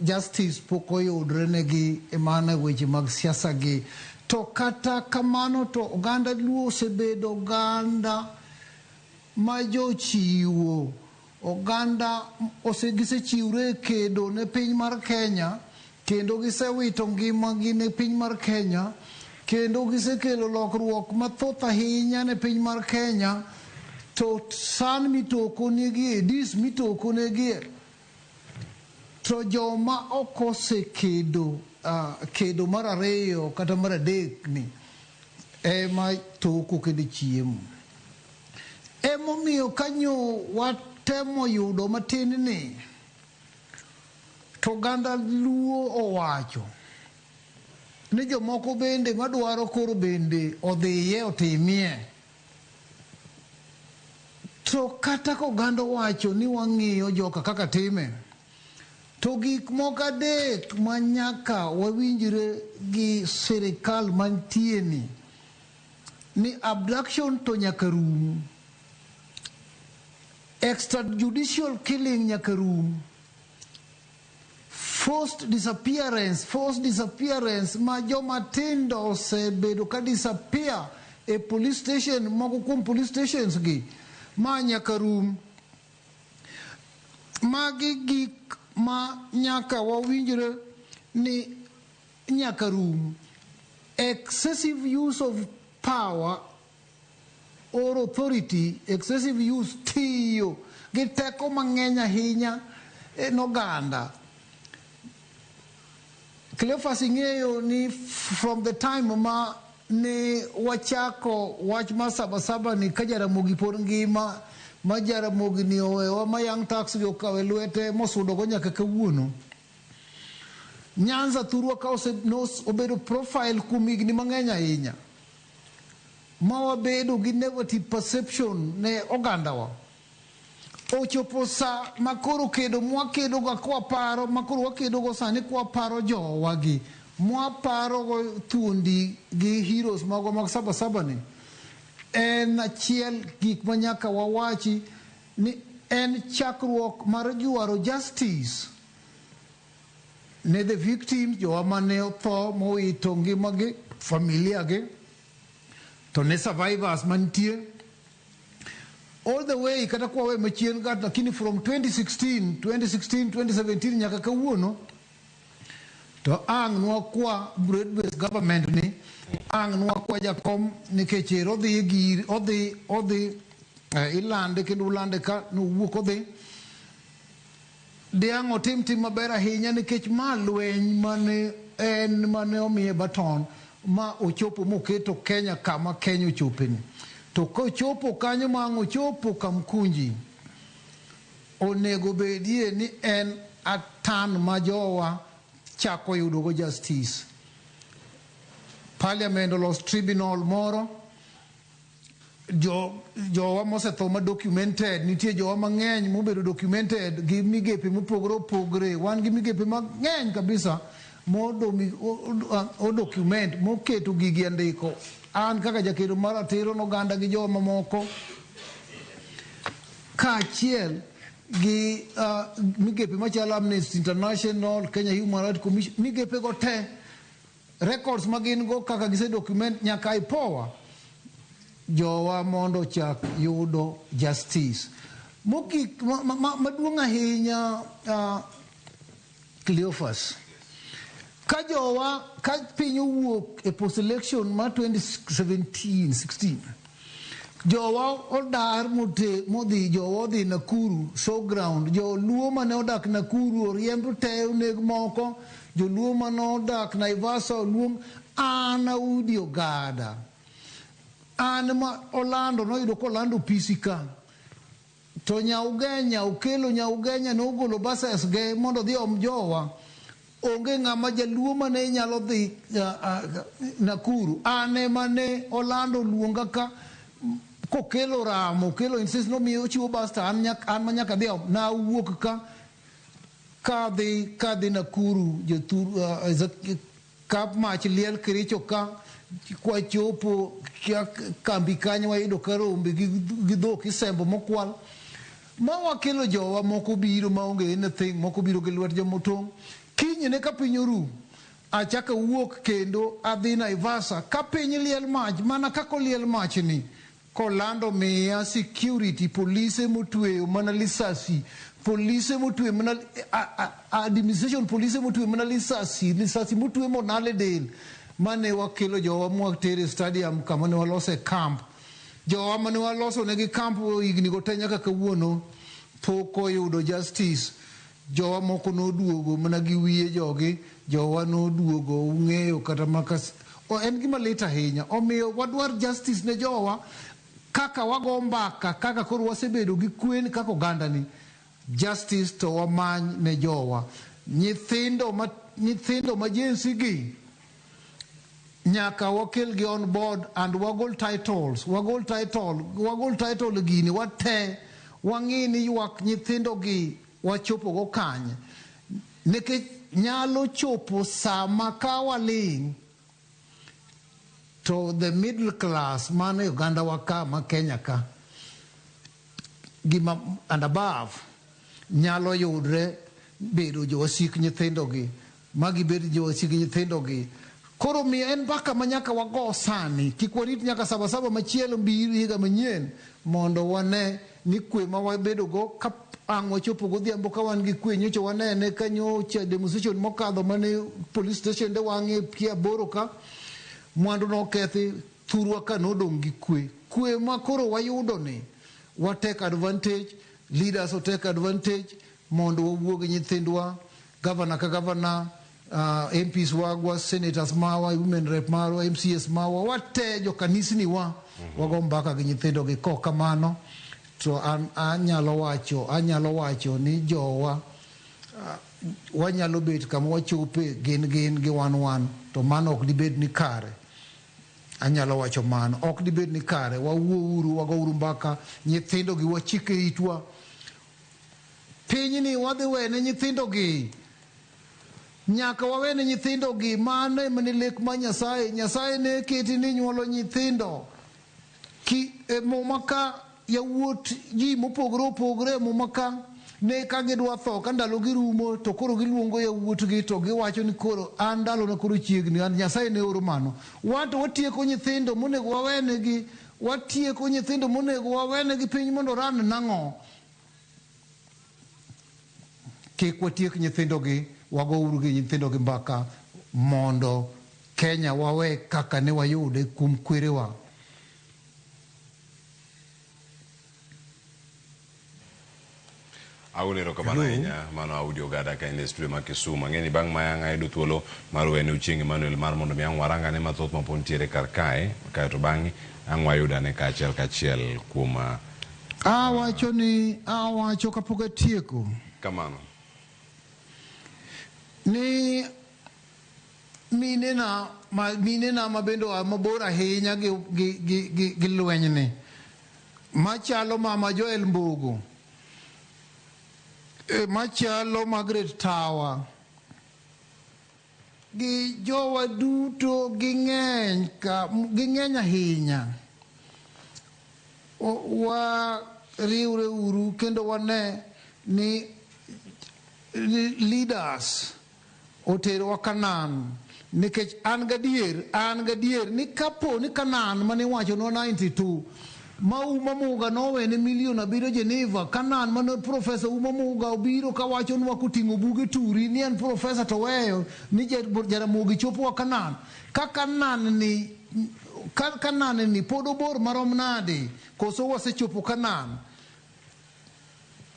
S17: justice pok oyudre negi e mana weche mag siasa gi to kata kamano to oganda Luo osebedo oganda ma jochiwo oganda ose gisechiwre e kedo ne piny mar Kenya kendo gisewito ngimagi ne piny mar Kenya kendo gisekelo lokruok mathoth ahinya ne piny mar Kenya to san mitoko negie dis mitoko negie to joma ok osekedo kedo mar ariyo kata mar adek ni ema toko kendo chiemo. Emomiyo kanyo watemo yudo matin ni to oganda Luo owacho ni jomoko bende madwaro koro bende odhiye otimie. To kata ka oganda owacho ni wang'iyo joka kaka time, to gik moko adek ma nyaka wawinjre gi sirikal mantie ni, ni abduction to nyaka rum, extrajudicial killing nyaka rum, forced disappearance ma joma tindo osebedo ka disappear e police station, moko kuom police stations gi, ma nyaka rum. Magi gik ma nyaka wawinjre ni nyaka rum. Excessive use of power or authority, excessive use tiyo gi teko mang'eny ahinya en oganda. Cleophas ing'eyo ni from the time ma ne wachako wach mar Sabasaba ni ka Jaramogi pod ngima, ma Jaramogi ni owewa ma Young Turks gi okawe lwete mosudogo nyaka kawuono. Nyanza thurwa ka obedo profile kuom higni mang'eny ahinya, ma wabedo gi negative perception ne ogandawa. Ochopo sa ma koro kedo mwakedo go kwaparo, ma koro wakedo go sani kwaparo jowagi, mwaparo go thuondi gi heroes magwa mag Sabasaba ni, en achiel gik ma nyaka wawachi ni en chakruok mar jwaro justice ne the victims, jowa mane otho mowito ngimagi, familia gi, to ne survivors mantie all the way kata kwawe machien kata, lakini from 2016 2017 nyaka kawuono to ang' nwakwa broad based government ni, ang' nwakwa jakom nikech ero odhi gir odhi ilande kendo ulande ka nowuok odhi. De ang' otim tim maber ahinya nikech ma lweny mane en mane omiye baton ma ochopo moketo Kenya kama Kenya ochopeni. To kochopo kanyo ma ang' ochopo Kamkunji, onego bedie ni en atan ma jowa chako yudogo justice. Parliament olos tribunal moro, jowa mosetho ma documented, nitie jowa mang'eny mobedo documented gi migepe mopogore opogore. Wan gi migepe mang'eny kabisa o document moketo gigi andiko. An kaka jakedo mar ratiro noganda gi jowa mamoko kaachiel gi migepe machalo Amnesty International, Kenya Human Rights Commission, migepe go te records ma gin go kaka gise document nyaka IPOA jowa mondo ochak yudo justice. Mogik maduong' ahinya, Cleophas, ka jowa ka piny owuok e post election mar 2017-16, jowa odar modhi, jowa odhi Nakuru showground, joluo mane odak Nakuru oriemb te oneg moko, joluo mane odak Naivasha oluong. An Audi Ogada, an ma olando noyudo kolando pisi ka to Nyaugenya okelo Nyaugenya nogolo buses ge mondo odhi om jowa. Onge ng'ama jaluo mane nyalo dhi Nakuru. An ema ne olando luonga ka kokelo ramo, okelo insist nomiyo ochiwo bus to an ma nyaka dhi om. Nawuok ka kadhi Nakuru, jothur ka mach liel Kericho ka kwachopo kambi kanyo wayudo ka rombe gi dhok isembo mokwal. Ma wakelo jowa moko biro maonge anything, moko biro gi lwet jomotong'. Kinyne ka piny oru, achako awuok kendo adhi Naivasha ka piny liel mach, mana kaka oliel mach ni. Kolando miya security polise motweyo mana lisasi polise motwe mana administration polise motwe mana lisasi lisasi motwe monale del mane wakelo jowa mwatere stadium kama ne walose camp jowa mane waloso negi camp higni go te nyaka kawuono pok oyudo justice jowa moko noduogo mana gi wiye jogi jowa noduogo ung'eyo kata maka en gima lit ahinya omiyo wadwar justice ne jowa kaka wago mbaka kaka koro wasebedo gi kwen kaka oganda ni justice to wamany ne jowa nyithindo ma jensi gi nyaka wakel gi on board and wagol titles wagol title gini wate wang'i ni ywak nyithindo gi wachopo go kanye nikech nyalo chopo sama ka waling' to the middle class mane Uganda waka ma Kenya ka gima and above nyalo yudre bedo jowasik nyithindo gi magi bed jowasik nyithindo gi koro miyo en mbaka ma nyaka wago sani kik warit nyaka sabasaba machielo biro higa manyien mondo wane ni kwe ma wabedo go ka ang' wachopo godhiambo ka wan gi kwe nyocha wanene ka nyocha demonstration mokadho mane police station de wang'e kia aboro ka mwandu nokethi thurwa ka nodong' gi kwe kwe ma koro wayudo ni wa take advantage leaders o take advantage mondo wawuo gi nyithindwa governor ka governor MPs wagwa senators mawa women rep marwa MCS mawa wate jokanisni wa wago mbaka gi nyithindo gi kok kamano to an anyalo wacho ni jowa wanyalo bet kama wachope gin gi wan to mano ok dibed ni kare anyalo wacho mano ok dibed ni kare wawuouru wagouru mbaka nyithindo gi wachike itwa pinyni wadhi wene nyithindo gi nyaka wawene nyithindo gi mano ema ni lek ma Nyasaye Nyasaye ne keti ni nyuolo nyithindo ki muma ka yawuot ji mopogore opogore muma ka ne ka gidwa tho ka ndalo girumo to koro giluongo yawuotgi to giwacho ni koro an ndalona koro chiegni an Nyasaye ne oro mano wan to watieko nyithindo monego wawenegi watieko nyithindo monego wawenegi piny mondo ran nang'o kik watiek nyithindo gi wagouru gi nyithindo gi mbaka mondo Kenya wawe kaka ne wayude kuom kwerewa.
S29: Agone erokamano ahinya mano audio gada ka en e studio ma Kisumu. Ang'e ni bang' ma ang' ayudo thuolo mar wene Ochieng' Emmanuel mar mondo mi ang' warangane mathoth ma pod nitiere kar kae kaeto bang'e ang' wayudane kaachiel kachiel kuom
S17: awacho ni awacho kapok atieko
S29: kamano
S17: ni minena ma bende oa mabor ahinya gi lwenyni machalo mama Joel Mbogo machalo Margaret Tawa gi jowa duto ging'eny ahinya wa riwre uru kendo wane ni leaders oterowa Kanan nikech an gadier ni kapo ni Kanan mane iwachonwa 92 ma Uma Muga nowene milion 7 Geneva Kanan mane profesa Uma Muga obiro kawachonwa koting'o buge turi ni en profesa to weyo ni Jaramogi chopowa Kanan ka Kanan ni pod obor marom nade koso wasechopo Kanan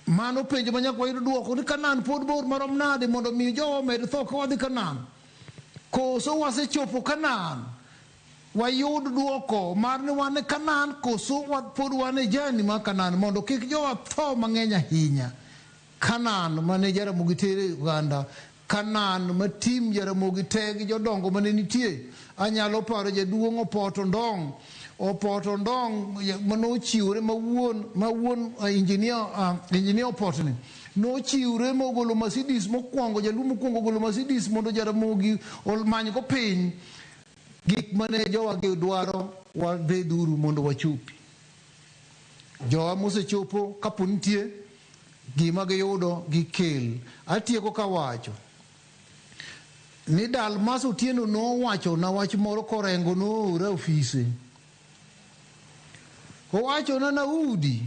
S17: mano penjo ma nyaka wayud duoko ni Kanan pod bor marom nade mondo mi jowa omed tho ka wadhi Kanan koso wasechopo Kanan wayud duoko mar ni wan e Kanan koso pod wan e jani mar Kanan mondo kik jowa tho mang'eny ahinya Kanan mane Jaramogi tere Uganda Kanan ma tim Jaramogi te gi jodongo mane nitie anyalo paro jaduong' Opoto Ndong manochiwore mawuon engineer Opotni nochiwre mogolo Mercedes mokwongo jaluo mokwongo ogolo Mercedes mondo Jaramogi omany go piny gik mane jowa gi dwaro wabeduru mondo wachopi jowa mosechopo kapo nitie gima giyudo gikel atieko kawacho ni Dalmas Otieno nowacho na wach moro korengo noora ofise. Owachona Naudi,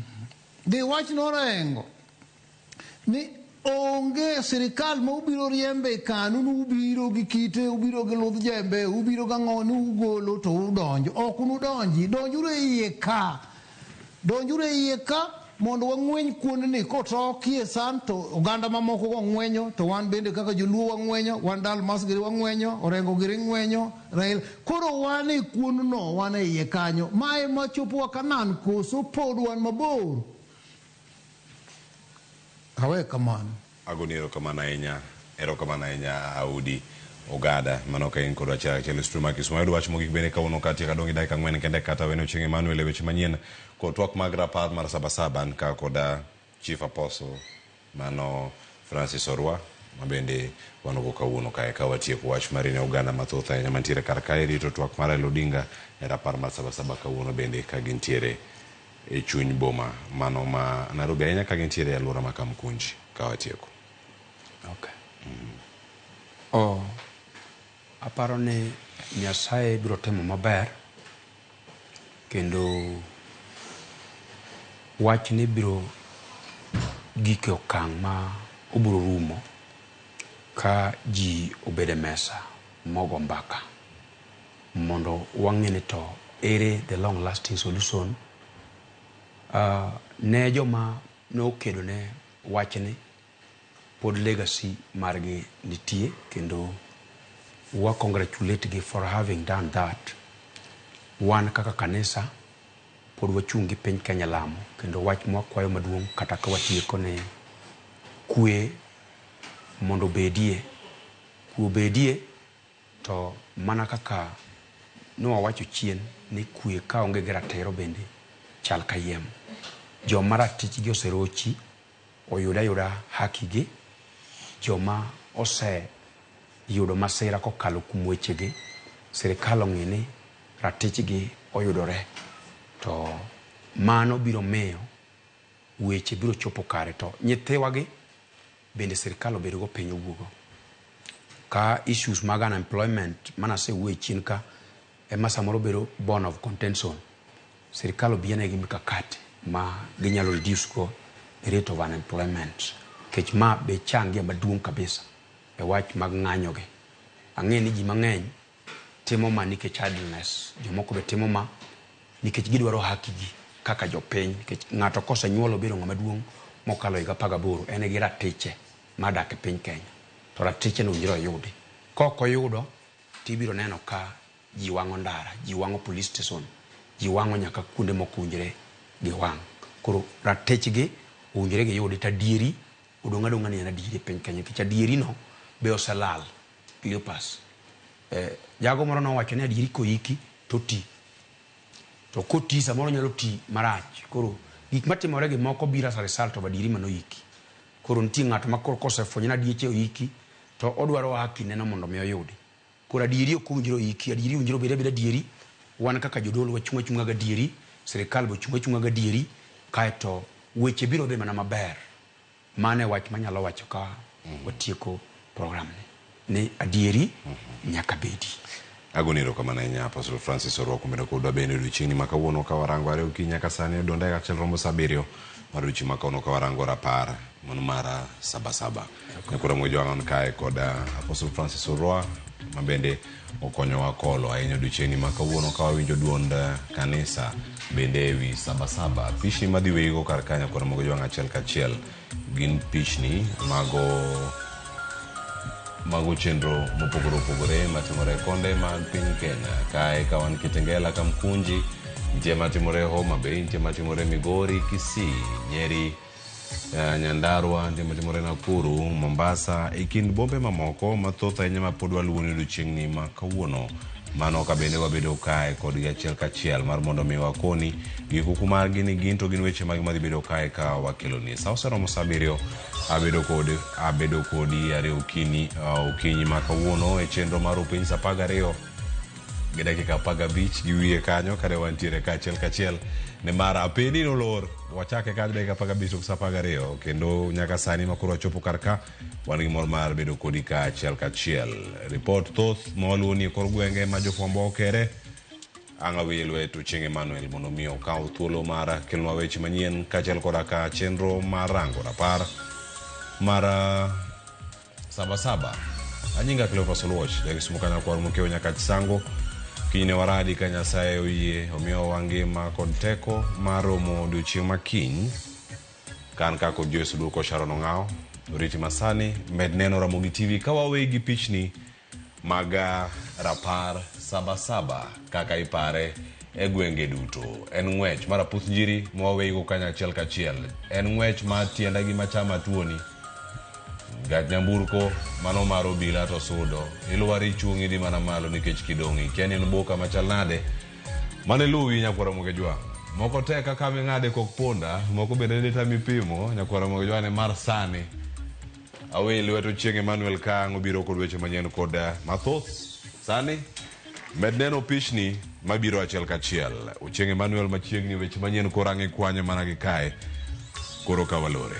S17: dhi wach norengo ni onge sirikal ma ubiro riembe e kanu ni ubiro gi kite, ubiro gi ludh jembe, ubiro gang'o ni ugolo to udonjo. Ok unudonji, donjuru e iye ka. Donjuru e iye ka mondo wang'weny kuondni kotokie san to oganda mamoko go ng'wenyo to wan bende kaka joluo wang'wenyo, wan Dalmas giri wang'wenyo, Orengo giri ng'wenyo, Raila. Koro wan e kuondno, wan e iye kanyo. Ma ema chopowa Kanan koso pod wan mabor? Awe kamano.
S29: Agoni erokamano ahinya, erokamano ahinya Audi Ogada, mano ka in kodwa achiel achiel e studio mar Kisumu. Ayudo wach mogik bende kawuono ka tieka dong' gi dakika ang'wen kende kata weno Chieng' Emmanuel e weche manyien kod twak mag rapar mar Sabasaba an ka koda Chief Apostle mano Francis Orwa ma bende wan go kawuono kae ka watieko wach mari ne oganda mathoth ahinya mantiere kar kae rito twak mar Raila Odinga e rapar mar Sabasaba kawuono bende ka gintiere e chuny boma mano ma Nairobi ahinya ka gintiere e alwora ma Kamkunji ka watieko.
S22: Okay. Oh, aparo ni Nyasaye biro timo maber kendo wachni biro gik e okang' ma obiro rumo ka ji obedo e mesa mogo mbaka mondo wang'e ni to ere the long lasting solution ne joma nokedo ne wachni pod legacy margi nitie kendo wa congratulate gi for having done that. Wan kaka kanisa pod wachung' gi piny Kenya lamo kendo wach mwakwayo maduong' kata ka watieko ni kwe mondo obedie. Kwe obedie to mana kaka ne wawacho chien ni kwe ka onge gi ratiro bende chal kayiem. Joma ratichgi oserochi oyud ayuda haki gi, joma oseyudo masira kokalo kuom wechegi, sirikal ong'e ni ratichgi oyudore to mano biro miyo weche biro chopo kare to nyithiwagi bende sirikal obedgo piny owuogo. Ka issues mag unemployment manasewuoye chien ka ema samoro bedo bone of contention, sirikal obienegi mikakati ma ginyalo reduce go the rate of unemployment nikech ma be changia maduong' kabisa e wach mag ng'anyo gi. Ang'e ni ji mang'eny timo ma nikech idleness, jomoko be timo ma nikech gidwaro haki gi kaka jopiny nikech ng'ato kosenyuolo obedo ng'ama duong' mokalo higa 18 en gi ratiche mar dak e piny Kenya to ratiche no owinjore oyudi. Kok oyudo tibiro neno ka ji wang'o ndara, ji wang'o police station, ji wang'o nyaka kuonde mok owinjore giwang'. Koro ratichgi owinjore giyudi to adieri odong' adong'a ni en adieri e piny Kenya nikech adieri no be oselal. Cleopas. Jago moro nowacho ni adieri koiki to ti. To koti samoro nyalo ti marach. Koro gik matimore gi moko biro as a result of adieri manoiki. Koro nitie ng'at ma koro kosefwenyo ni adieche oiki to odwaro haki neno mondo mi oyudi. Koro adieri ok owinjore oiki, adieri owinjore obed abeda adieri. Wan kaka jodolo wachung' achung'a gadieri, sirikal be ochung' achung'a gadieri, kaeto weche biro dhi mana maber. Mano e wach manyalo wacho ka watieko program ni, ni adieri nyaka bedi.
S29: Agoni erokamano ahinya Apostle Francis Orwa kuom bedo kodwa bende odiochieng'ni ma kawuono ka warango are okinyi nyaka sani odong' dakika achiel rombo sa abiriyo mar odiochieng' ma kawuono ka warango rapar mano mar Sabasaba. Nyakoro Ramogi Jwang'on kae kod Apostle Francis Orwa ma bende okonyowa kolo ahinya odiochieng'ni ma kawuono ka wawinjo duond kanisa bende ewi Sabasaba. Pichni madhi weyigo kar ka Nyakoro Ramogi Jwang' achiel kachiel gin pichni mago chenro mopogore opogore matimore e konde mag piny Kenya. Kae ka wan Kitengela, Kamkunji, nitie matimore Homa Bay, nitie matimore Migori, Kisii, Nyeri, Nyandarua, nitie matimore Nakuru, Mombasa, e kind bombe mamoko mathoth ahinya ma pod waluwo ni odiochieng'ni ma kawuono. Mano ka bende wabedo kae kodgi achiel kachiel mar mondo mi wakoni gikuku margi ni gin to gin weche mage madhi bedo kae ka wakeloni. Sa oseromo sa abiriyo, abedo kodi ariyo okinyi, okinyi ma kawuono e chenro mar Upiny sa 12 gi dakika 15 gi wiye kanyo kane wantiere ka achiel kachiel nimar apeni nolor wachake kanyo dakika 15 tok sa 12 kendo nyaka sani ma koro wachopo kar ka wan gi mor mar bedo kodi ka achiel kachiel. Ripot thoth ma waluwo ni e kor gwenge ma jofwambo okere Ang' aweyi e lwet Ochieng' Emmanuel mondo mi okaw thuolo mar kelonwa weche manyien kaachiel koda ka chenro mar rango rapar mar Sabasaba. Anyinga Cleophas Oluoch, jakisumu kanyakwar mokiewo nyaka Chisango. Kinyne waradi ka Nyasaye oyie omiyowa ngima kod teko mar romo odiochieng' ma kiny. Ka an ka kod Joyce Oduoko Sharon Ong'awo, oriti masani med neno Ramogi TV ka waweyi gi pichni mag rapar Sabasaba kaka ipare e gwenge duto. En ng'wech mar aputh njiri mwaweyigo kanyo achiel kachiel. En ng'wech mar tienda gi machama tuoni. Gach nyamburko mano mar obila to sudo. Ilwar ichung' idhi mana malo nikech kidong' ikia ni en boka machal nade. Mane luwi nyakwar Ramogi Ajwang'. Moko tek kaka ming'ade kok punda, moko bende ne tami pimo nyakwar Ramogi Ajwang' ne mar sani. Aweyi lwet Ochieng' Emmanuel ka ang' obiro kod weche manyien kod mathoth. Sani med neno pichni mabiro achiel kachiel. Ochieng' Emmanuel machiegni weche manyien koro ang' ikwanyo mana gi kae. Koro ka walore.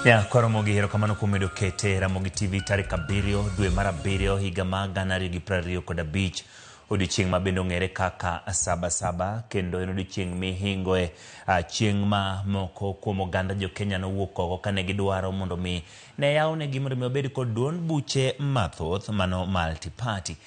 S8: Ya, kwa Ramogi, erokamano kuom medo kete Ramogi TV tarik 7 dwe mar 7 higa mar 2025, odiochieng' ma bende ong'ere kaka Saba kendo en odiochieng' mihingoe chieng' ma moko kuom oganda jo Kenya nowuok oko kane gidwaro mondo mi ne yawnegi mondo mi obed kod duond buche mathoth mano multi party,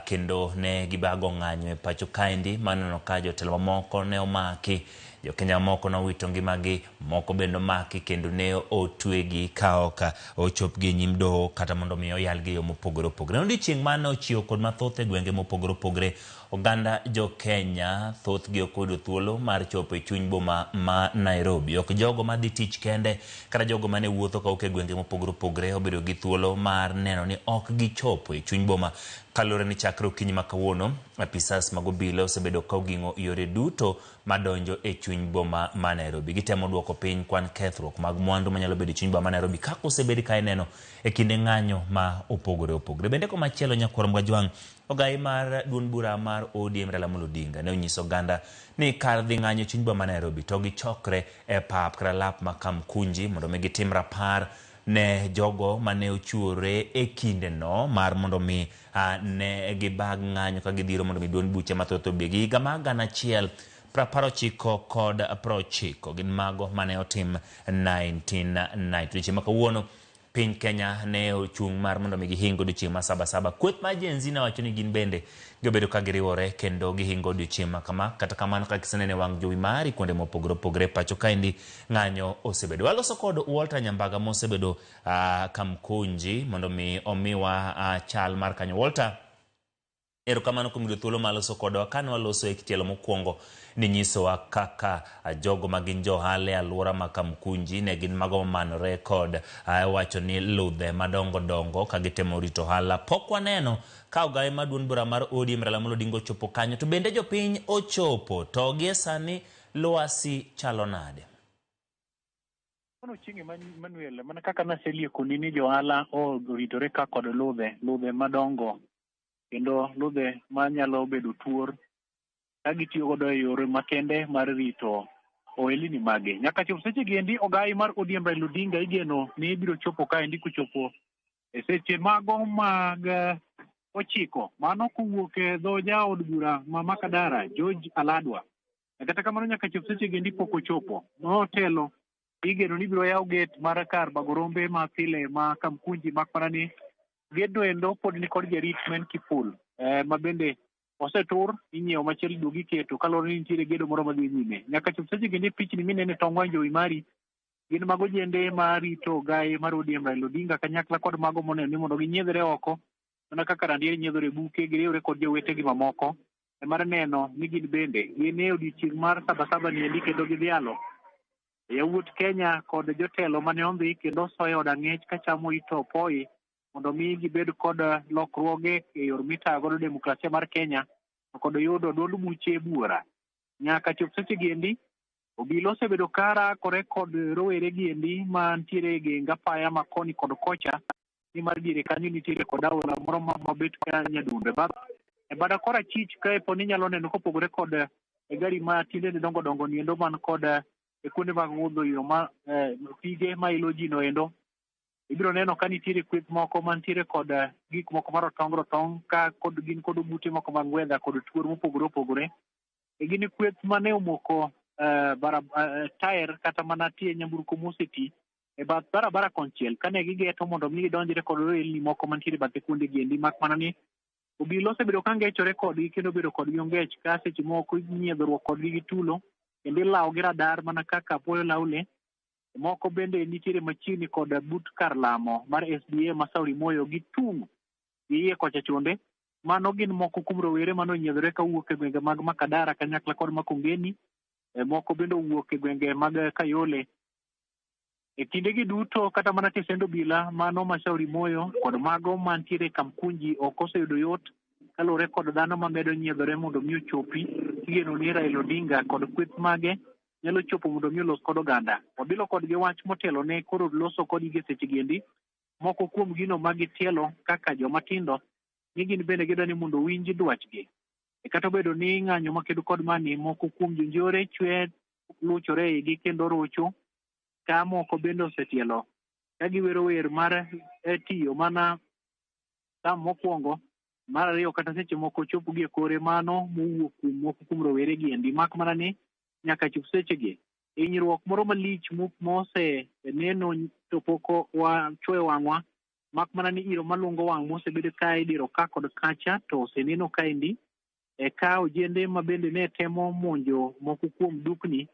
S8: kendo ne gibago ng'anyo e pacho kaendi maneno ka jotelo mamoko ne omaki. Jo-Kenya moko nowito ngimagi, moko bende omaki kendo ne otwegi ka ok ochopgi e nyim doho kata mondo mi oyalgi e yo mopogore opogore. En odiochieng' mane ochiewo kod mathoth e gwenge mopogore opogore. Oganda jo-Kenya thothgi ok oyudo thuolo mar chopo e chuny boma ma Nairobi. Ok jogo madhi tich kende kata jogo mane wuotho kawuok e gwenge mopogore opogore obedo gi thuolo mar neno ni ok gichopo e chuny boma. Kaluwore ni chakre okinyi ma kawuono, apisas mag obila osebedo ka oging'o yore duto madonjo e chuny boma ma Nairobi. Gitemo duoko piny kwan kethruok mag mwandu manyalo bedo e chuny boma ma Nairobi kaka osebed ka ineno e kinde ng'anyo ma opogore opogore. Bende komachielo nyakwar Mgajwang' ogai mar duond bura mar ODM Raila Amolo Odinga ne onyiso oganda ni kar dhi ng'anyo e chuny boma ma Nairobi to gichokre e pap kata lap ma Kamkunji mondo mi gitim rapar ne jogo mane ochiwore e kindeno mar mondo mi ne gibag ng'anyo ka gidhiro mondo mi duond buche mathoth obi. Higa mar 1990 gin mago mane otim 1990. Odiochieng' ma kawuono piny Kenya ne ochung' mar mondo mi gihing odiochieng' ma Saba. Kweth mar Gen Z nowacho ni gin bende gibedo ka giriwore kendo gihingo odiochieng' ma kama. Kata kamano kaka iseneno e wang' jowi mari kuonde mopogore opogore pacho kaendi ng'anyo osebedo. Waloso kod Walter Nyambaga mosebedo Kamkunji mondo mi omiwa chal mar kanyo. Walter, erokamano kuom yudo thuolo mar loso kodwa. Kane waloso e tielo mokwongo ninyisowa kaka jogo ma gin jo ohala e alwora ma Kamkunji ne gin mago mamanore kod wacho ni ludhe madongo dongo ka gitemo rito ohala. Pok waneno ka ogaye mar duond bura mar ODM Raila Amolo Odinga ochopo kanyo, to bende jopiny ochopo, to gie sani lwasi chalo nade?
S9: Mano chieng' Emmanuel, mana kaka naseliekoni ni jo ohala oritore ka kod ludhe madongo kendo ludhe manyalo bedo tuor ka gitiyo godo e yore makende mar rito ohelni mage. Nyaka chop seche gi endi ogai mar ODM Raila Odinga igeno ni ibiro chopo kaendi kochopo e seche mago mag 9, mano kowuok e dho jaod bura ma Makadara George Aladwa. Kata kamano nyaka chop seche gi endi pok ochopo. Notelo igeno ni ibiro yaw gate mar kar bago rombe ma pile ma Kamkunji, mak mana ni gedno endo pod ni kod jarit ma en Kipul ma bende osetur inyiewo machielo iduogo iketo kaluwore ni nitiere gedo moro madhi nyime. Nyaka chop seche gi endi pichni mineno e tong wang' jowi mari gin mago jende marito ogai mar ODM Raila Odinga kanyakla kod mago moneno ni mondo ginyiedhre oko mana kaka randier nyiedhore buke giriwre kod jowetegi mamoko e mar neno ni gin bende gin e odiochieng' mar Saba ni endi kendo gidhialo yawuot Kenya kod jotelo mane ondhi kendo osoyo od ang'ech kachamo it opoi mondo mi gibed kod lokruoge e yor mitayo godo demokrasia mar Kenya to kod yudo duond buche buora. Nyaka chop seche gi endi obila osebedo ka rakore kod rowere gi endi mantiere e geng apaya ma koni kod kocha, nimar diere kanyo nitiere kod aora moro mabet ka nyadundo. E bada korachich kae po ni inyalo neno kopogore kod e gari ma tiendene dongo dongo ni endo man kod e kuonde mag wuodho yo ma pige ma ilo ji no endo. Ibiro neno ka nitiere kweth moko mantiere kod gik moko marotong rotong ka kod gin kod ogute moko mag wedha kod tuor mopogore opogore. E gin kweth mane omoko taer kata mana tie nyamburko moseti e bath barabara konchiel kane gigeto mondo mi gidonjre kod ohelni moko mantiere bathe kuonde gi endi, mak mana ni obila osebedo ka ngechore kodgi kendo bedo kodgi ongech ka seche moko inyiedhruok kodgi gi tulo kendo ilawo gi radar mana kaka apuoyo lawo le. Moko bende nitiere machiegni kod but kar lamo mar SDA ma Sauri Moyo gi tung' gi iye kocha chonde. Mano gin moko kuom rowere mane onyiedhore kawuok e gwenge mag Makadara kanyakla kod Makongeni. Moko bende owuok e gwenge mag Kayole. E kindegi duto kata mana tesend obila mano ma Sauri Moyo kod mago mantiere Kamkunji ok oseyudo yot kaluwore kod dhano mamedo nyiedhore mondo mi ochopi. Igeno ni Raila Odinga kod kweth mage nyalo chopo mondo mi olos kod oganda. Wabilo kodgi wach motelo ne koro loso kodgi gi seche gi endi. Moko kuom gino ma gitielo kaka joma tindo ni gin bende gidwa ni mondo owinj dwachgi. E kata obedo ni ng'anyo makedo kod mani moko kuom jonjore chwe luchore eigi kendo rocho ka moko bende osetielo ka giwero wer mar tiyo mana tam mokwongo mar ariyo kata seche moko chopo gi e kore mano mowuok kuom moko kuom rowere gi endi mak mana ni nyaka chop sechegi hinyruok moro malich mose neno to pok wachuoyo wang'wa mak mana ni iro malungo wang' mosebedo ka idiro ka kod kacha to oseneno kaendi e ka ojende ma bende ne temo monjo moko kuom dukni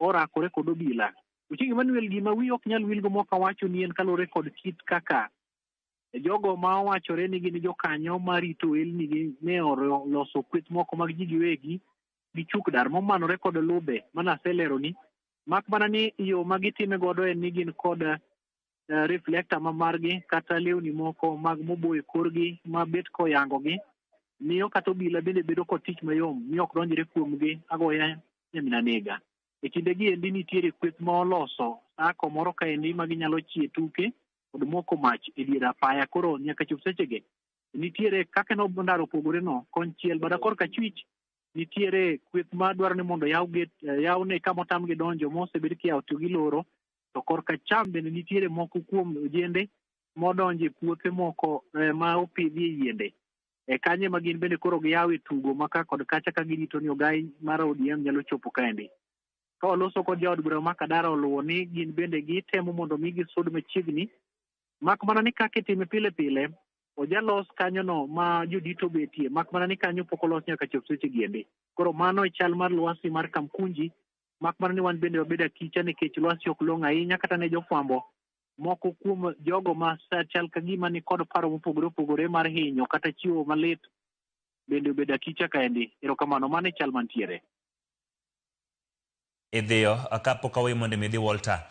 S9: orakore kod obila. Ochieng' Emmanuel, gima wiyi ok nyal wilgo mok awacho ni en kaluwore kod kit kaka jogo ma owachore ni gin jokanyo marito ohelni gi ne oloso kweth moko mag ji giwegi gi chuk dar momanore kod ludhe mana aseleroni mak mana ni yo ma gitime godo en ni gin kod reflector ma margi kata lewni moko mag moboyo korgi ma bet koyangogi miyo kata obila bende bedo kod tich mayom miyo ok donjre kuomgi agoya nyamina nega. E kindegi endi nitiere kweth ma oloso sako moro kaendi ma ginyalo chie tuke kod moko mach e dier apaya. Koro nyaka chop sechegi nitiere kaka no ndara opogore no konchiel bada korka achwich nitiere kweth ma dwaro ni mondo yaw gate yawne kama otamgi donjo mosebed kiyawo to giloro, to korka acham bende nitiere moko kuom ojende modonjo e puothe moko ma opidhie yiende e kanye ma gin bende koro giyawo e tugo ma ka kod kacha ka girito ni ogai mar ODM nyalo chopo kaendi. Ka waloso kod jaod bura ma Kadara oluwo ni gin bende gitemo mondo mi gisud machiegni mak mana ni kaka itime pile pile ojalos kanyono ma jodito betie mak mana ni kanyo pok olos nyaka chop seche gi endi. Koro mano e chal mar lwasi mar Kamkunji mak mana ni wan bende wabedo akicha nikech lwasi ok long'o ahinya kata ne jofwambo moko kuom jogo ma chal ka gima ni kod paro mopogore opogore mar hinyo kata chiwo malit bende obedo akicha kaendi. Erokamano, mano e chal mantiere.
S8: Idhiyo kapok aweyi mondo mi idhi Walter.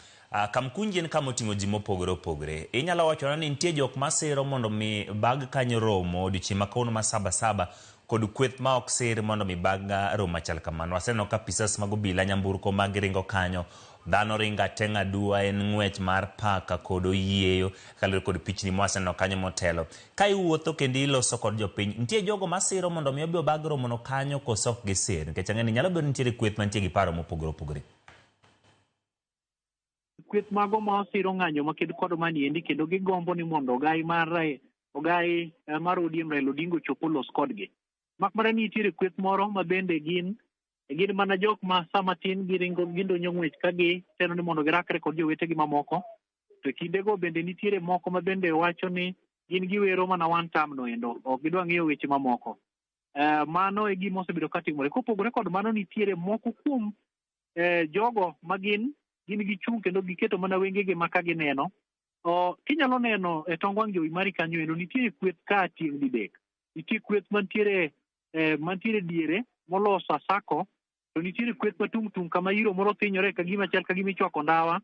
S8: Kamkunji en kama oting'o ji mopogore opogore. Inyalo wachona ni nitie jok masiro mondo mi bag kanyo romo odiochieng' ma kawuono ma saba saba kod kweth ma ok sir mondo mi bag romo machal kamano. Waseneno ka apisas mag obila nyamburko mag ringo kanyo, dhano ringo ateng'a aduwa, en ng'wech mar paka kod oyieyo kaluwore kod pichni mwaseneno kanyo motelo. Ka iwuotho kendo iloso kod jopiny, nitie jogo masiro mondo mi obi obag romono kanyo koso ok gisir? Nikech ang'e ni nyalo bedo ni nitiere kweth mantie gi paro mopogore opogore.
S9: Kweth mago ma osiro ng'anyo maked kod mani endi kendo gigombo ni mondo ogai mar ODM Raila Odinga ochop olos kodgi. Mak mana ni nitiere kweth moro ma bende gin mana jok ma sama tin giringo gindonyo ng'wech ka gitemo ni mondo girakre kod jowetegi mamoko. To kindego bende nitiere moko ma bende wacho ni gin giwero mana one term no endo, ok gidwa ng'iyo weche mamoko. Mano e gima osebedo katimore. Kopogore kod mano nitiere moko kuom jogo ma gin gichung' kendo giketo mana wengegi ma ka gineno. Kinyalo neno e tong wang' jowi mari kanyo endo nitiere kweth ka tieng' didek. Nitie kweth mantiere diere moloso asako, to nitiere kweth matung' tung' kama iro moro thinyore ka gima chal ka gima ichwako ndawa,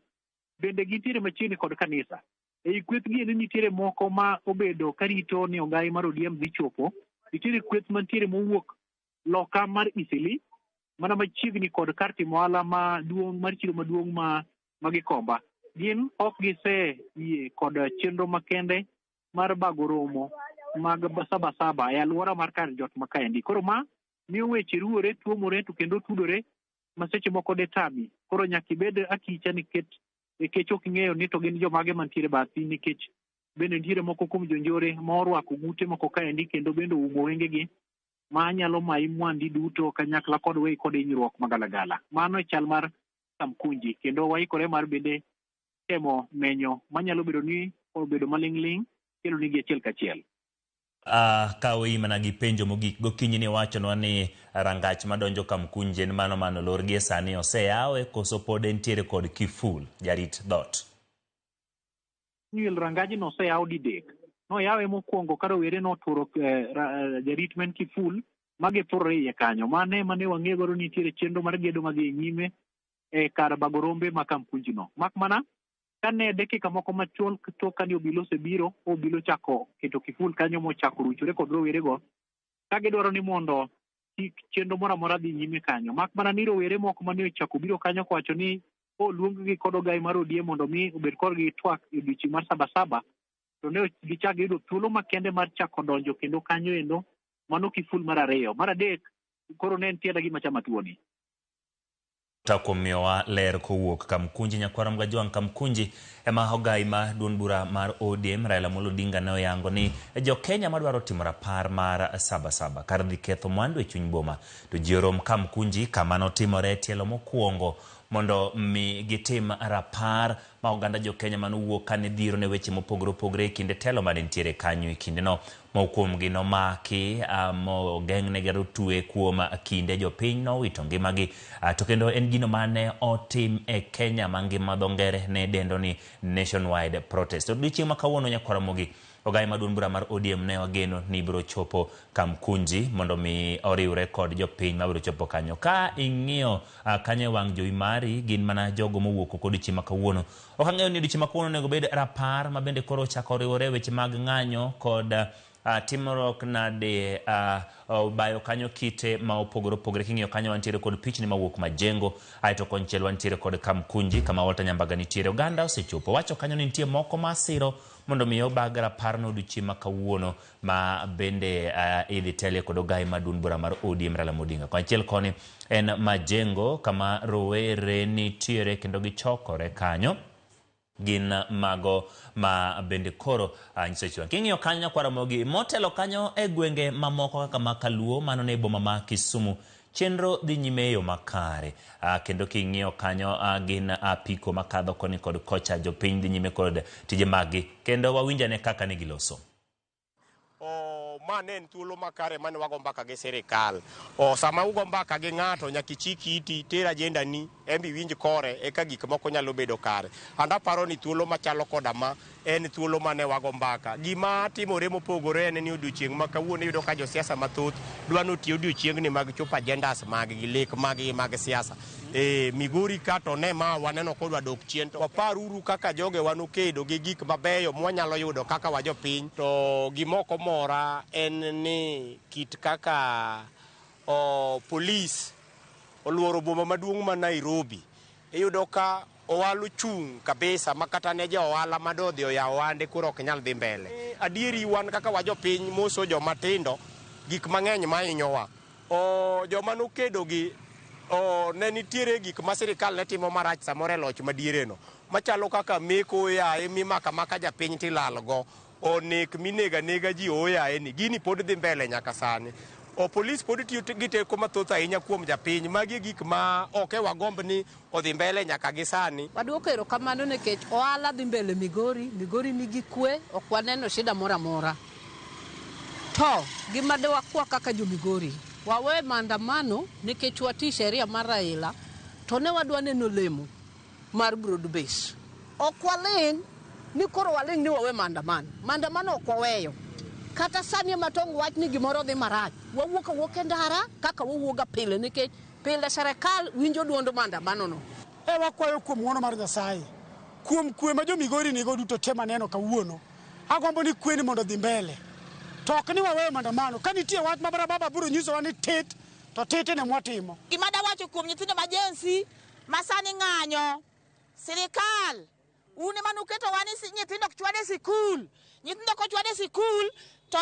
S9: bende gintiere machiegni kod kanisa. Ei kweth gi endi nitiere moko ma obedo karito ni ogai mar ODM dhi chopo. Nitiere kweth mantiere mowuok loka mar Isili mana machiegni kod kar timo ohala maduong' mar chiro maduong' ma Gikomba. Gin ok gise yie kod chenro makende mar bago romo mag saba saba e alwora mar kar jot ma kaendi. Koro ma miyo weche ruwore, tuomore to kendo tudore ma seche moko detami. Koro nyaka ibed akicha nikech ok ing'eyo ni to gin jomage mantiere bathi, nikech bende nitiere moko kuom jonjore ma orwako gute moko kaendi kendo bende oumo wengegi ma nyalo mayi mwandi duto kanyakla kod wei kod hinyruok magalagala. Mano e chal mar Kamkunji kendo waikore mar bende temo menyo manyalo bedo ni obedo maling'ling' kelo nigi achiel kachiel.
S8: Ka weyi mana gi penjo mogik gokinyi ni wachonwa ni rangach madonjo Kamkunji en mano mano lor gie sani oseyawe koso pod entiere kod kiful jarit dhoot?
S9: Nyuel rangajno oseyaw didek. Noyawe mokwongo ka rowere noturo jarit men kiful ma githurore iye kanyo. Mane mane wang'e godo nitiere chenro mar gedo madhi nyime e kar bago rombe ma Kamkunji no. Mak mana kane dakika moko machuok tok kane obila osebiro, obila ochako keto kiful kanyo mochako ruchore kod rowerego ka gidwaro ni mondo kik chenro moro amora dhi nyime kanyo. Mak mana ni rowere moko mane ochako biro kanyo kowacho ni oluong-gi kod ogai mar ODM mondo mi obed kodgi twak e odiochieng' mar saba saba, to ne gichak giyudo thuolo makende mar chako donjo kendo kanyo endo mano kiful mar ariyo. Mar adek koro ne en tienda gima chama tuoni.
S8: Kuom miyowa ler kowuok Kamkunji, nyakwara Mgajwang' Kamkunji ema ogai ma duond bura mar ODM Raila Amolo Odinga ne oyango ni jo-Kenya madwaro timo rapar mar Sabasaba kar dhi ketho mwandu e chuny boma to ji orom Kamkunji kama notimore tielo mokwongo mondo mi gitim rapar ma oganda jo-Kenya manowuok kane dhiro ne weche mopogore opogore e kinde telo mane nitiere kanyo e kindeno. Moko kuomgi nomaki mogeng'negi kata otwe kuom kinde jopiny nowito ngimagi. To kendo en gino mane otim e Kenya mangima dho ngere ne dendo ni nationwide protest. Odiochieng' ma kawuono nyakwar Ramogi ogai ma duond bura mar ODM ne wageno ni biro chopo Kamkunji mondo mi oriwre kod jopiny mabiro chopo kanyo. Ka ing'iyo kanyo e wang' jowi mari gin mana jogo mowuok oko odiochieng' ma kawuono. Ok ang'eyo ni odiochieng' ma kawuono onego bed rapar ma bende koro ochako oriwore weche mag ng'anyo kod timruok nade bayo kanyo kite ma opogore opogore. King'iyo kanyo wantiere kod pichni mawuok Majengo, aeto konchiel wantiere kod Kamkunji kama Walter Nyambaga nitiere. Oganda osechopo. Wacho kanyo ni nitie moko masiro mondo mi obag raparno odiochieng' ma kawuono ma bende idhi telie kod ogai ma duond bura mar ODM Raila Odinga. Konchiel koni en Majengo kama rowere nitiere kendo gichokore kanyo. Gin mago ma bende koro nyiso chon. King'iyo kanyo nyakwar Ramogi motelo kanyo e gwenge mamoko kaka ma Kaluo mano ne boma ma Kisumu chenro dhi nyime e yo makare. Kendo king'iyo kanyo gin apiko makadho koni kod kocha jopiny dhi nyime kod tije maggi kendo wawinjane kaka ne giloso.
S10: Ma ne en thuolo makare mane wago mbaka gi sirikal. Sama ugo mbaka gi ng'ato nyaka ichik iti, iter agenda ni, en be iwinj kore eka gik moko nyalo bedo kare. And aparo ni thuolo machalo koda ma en thuolo mane wago mbaka. Gima timore mopogore en ni odiochieng' ma kawuono iyudo ka josiasa mathoth dwa ni oti odiochieng'ni mag chopo agendas mag gi, lek mag gi mag siasa. Migori ka to ne ma waneno kodwa dok chien. To waparuru kaka jogewa nokedo gi gik mabeyo mwanyalo yudo kaka wajopiny. To gima ok omora en ni kit kaka polis oluoro boma maduong' ma Nairobi. Iyudo ka ohala chung' kabisa ma kata ne jo ohala madodhi oyawo ohande koro ok nyal dhi mbele. Adieri wan kaka wajopiny moso joma tindo gik mang'eny mahinyowa. Joma nokedo gi ne nitiere gik ma sirikal ne timo marach samoro e loch madiereno machalo kaka meko yaye mimako amaka japiny tilalgo, onek minego anega ji oyaye ni gini pod dhi mbele nyaka sani. Polis pod tiyo gi teko mathoth ahinya kuom japiny. Magi e gik ma ok wagomb ni odhi mbele nyaka gi sani.
S11: Waduoko erokamano nikech ohala dhi mbele Migori, Migori nigi kwe, ok waneno shida moro amora. To gima de wakwa kaka jo Migori, wawe maandamano nikech wati sheria mar Raila, to ne wadwa neno lemo mar broad base. Ok waling' ni koro waling' ni wawe maandamano. Maandamano ok waweyo. Kata sani ema tong wach ni gimoro dhi marach, wawuok awuok e ndara kaka wawuoga pile nikech pile sirikal winjo duond maandamano no.
S12: Wakwayo kuom ng'wono mar Nyasaye, kuom kwe ma jo Migori nigo duto te maneno kawuono. Agombo ni kwe ni mondo odhi mbele. To ok ni waweyo maandamano. Ka nitie wach ma baba biro nyisowa ni tit, to tit ne mwatimo.
S13: Gima dawacho kuom nyithindo ma Gen Z ma sani ng'anyo, sirikal un ema nuketowa ni nyithindo ok chwad e sikul. Nyithindo kochwad e sikul to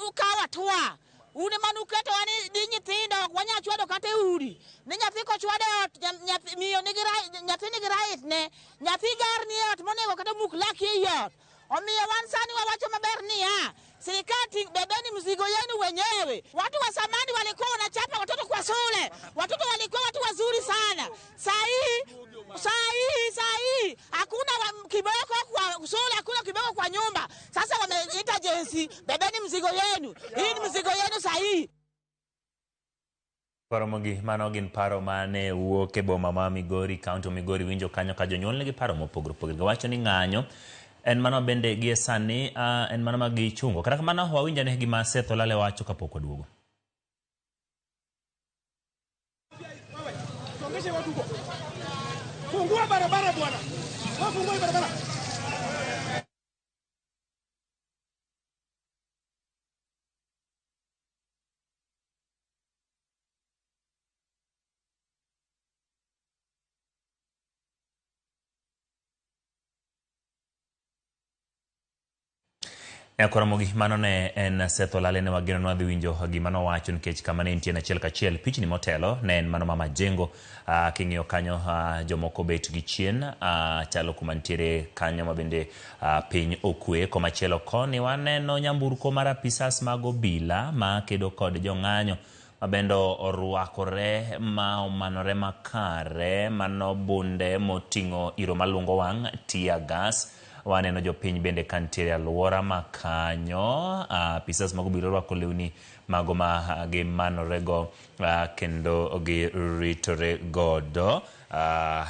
S13: ukawo hatua. Un ema nuketowa ni nyithindo ok wanyal chwado kata e udi. Ni nyathi kochwad e ot, miyo nigi nyathi nigi right ne. Nyathi gar ni e ot monego kata muk laki ei ot. Omiyo wan sani wawacho maber niya, sirikal ting' bebeni mzigo yenu wenyewe. Watu wa zamani walikuwa wanachapa watoto kwa shule. Watoto walikuwa watu wazuri sana. Saa hii hakuna kiboko kwa shule, hakuna kiboko kwa nyumba. Sasa wameita Gen Z, bebeni mzigo yenu. Hii ni mzigo yenu saa hii.
S8: Paro mogi mano gin paro mane wuok e boma ma Migori, kaunti ma Migori winjo kanyo ka jonyuol nigi paro mopogore opogore. Giwacho ni ng'anyo en mano bende gie sani en mano ma gichungo. Kata kamano wawinj ane gima Seth Olale wacho kapok waduogo.
S12: Songeshe watu huko. Fungua barabara bwana. Wewe fungua barabara.
S8: Nyakwar Ramogi, mano ne en Seth Olale. Ne wageno ni wadhi winjo gima nowacho nikech kama ne entie achiel kachiel. Pichni motelo ne en mano ma Majengo. King'iyo kanyo jomoko bet gi chien, chalo kuma nitiere kanyo ma bende piny okwe. Komachielo koni waneno nyamburko mar apisas mag obila ma kedo kod jong'anyo ma bende orwakore ma omanore makare, mano bunde moting'o iro malungo wang', tear gas. Waneno jopiny bende kantiere e alwora ma kanyo. Apisas mag obila orwako lewni mago ma gimanorego kendo giritore godo.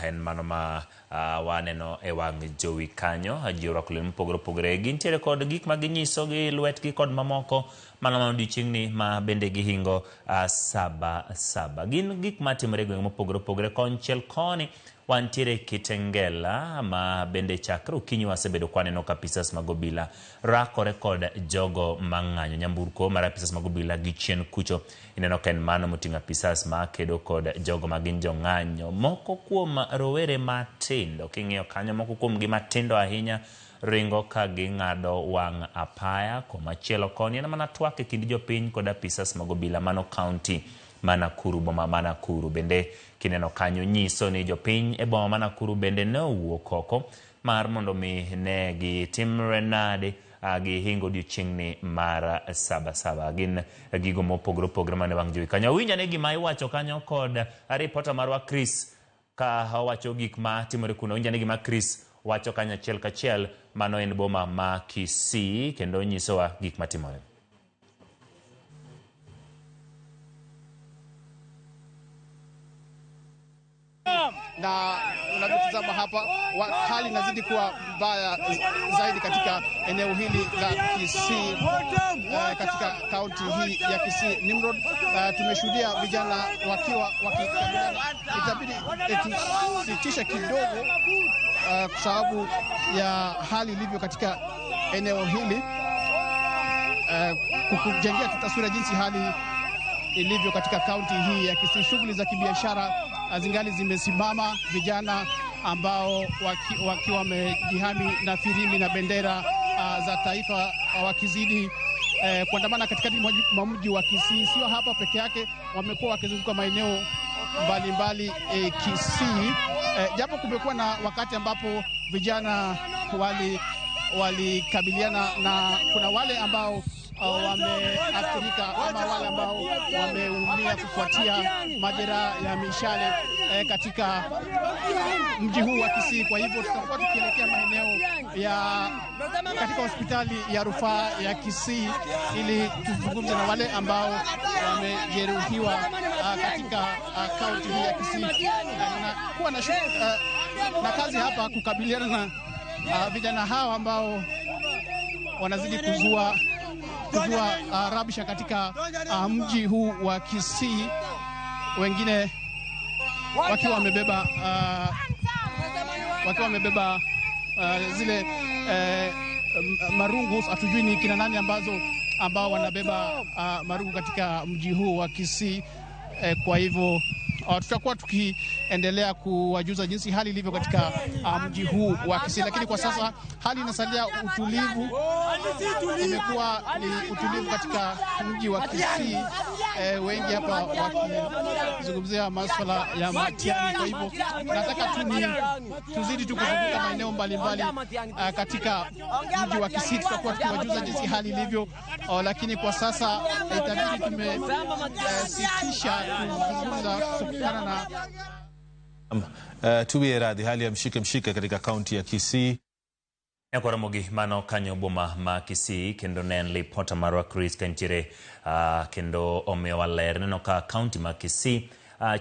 S8: En mano ma waneno e wang' jowi kanyo. Ji orwako lewni mopogore opogore, gintiere kod gik ma ginyiso gi lwetgi kod mamoko. Mano mano odiochieng'ni ma bende gihingo saba saba. Gin gik matimore e gwenge mopogore opogore. Konchiel koni wantiere Kitengela ma bende chakre okinyi wasebedo kwaneno ka apisas mag obila rakore kod jogo mang'anyo. Nyamburko mar apisas mag obila gi chien kucho ineno ka en mano moting'o apisas ma kedo kod jogo ma gin jong'anyo. Moko kuom rowere matindo king'iyo kanyo, moko kuom gi matindo ahinya ringo ka ging'ado wang' apaya. Komachielo koni en mana twak e kind jopiny kod apisas mag obila, mano kaunti ma Nakuru, boma ma Nakuru. Bende kineno kanyo nyiso ni jopiny e boma ma Nakuru bende ne owuok oko mar mondo mi ne gitimre nade gihingo odiochieng'ni mar saba saba. Gin gigo mopogore opogore mane wang' jowi kanyo. Winj ane gima iwacho kanyo kod ripota marwa Chris ka owacho gik ma timore kuno. Winj ane gima Chris wacho kanyo achiel kachiel. Mano en boma ma Kisii kendo nyisowa gik matimore.
S6: Na unavyotazama hapa hali inazidi kuwa mbaya zaidi katika eneo hili la Kisii, katika kaunti hii ya Kisii. Nimrod, tumeshuhudia vijana wakiwa wakikabiliana. Itabidi tusitishe kidogo kwa sababu ya hali ilivyo katika eneo hili, kukujengea taswira jinsi hali ilivyo katika kaunti hii ya Kisii. Shughuli za kibiashara zingali zimesimama, vijana ambao wakiwa wamejihami na firimbi na bendera za taifa wakizidi kuandamana katikati mwa mji wa Kisii. Sio hapa peke yake, wamekuwa wakizunguka maeneo mbalimbali Kisii. Japo kumekuwa na wakati ambapo vijana walikabiliana na kuna wale ambao wameathirika ama wale ambao wameumia kufuatia majeraha ya mishale katika mji huu wa Kisii. Kwa hivyo tutakuwa tukielekea maeneo ya katika hospitali ya rufaa ya Kisii ili tuzungumze na wale ambao wamejeruhiwa katika kaunti hii ya Kisii. Na kuwa na kazi hapa kukabiliana na vijana hawa ambao wanazidi kuzua rabsha katika mji huu wa Kisii, wengine wakiwa wamebeba zile marungu. Hatujui ni kina nani ambao wanabeba marungu katika mji huu wa Kisii. Kwa hivyo tutakuwa tukiendelea kuwajuza jinsi hali ilivyo katika mji huu wa Kisii, lakini kwa sasa hali inasalia utulivu. Imekuwa ni utulivu katika mji wa Kisii, wengi hapa wakizungumzia masuala ya Matiang'i. Kwa hivyo nataka tuzidi tu kuzunguka maeneo mbalimbali katika mji wa Kisii, tutakuwa tukiwajuza jinsi hali ilivyo, lakini kwa sasa itabidi tumesitisha kuzungumza kutokana na
S7: tuwe radhi hali ya mshike mshike katika kaunti ya Kisii.
S8: Nyakwar Ramogi, mano kanyo boma ma Kisii kendo ne en lipota marwa Chris kantiere kendo omiyowa ler neno ka kaunti ma Kisii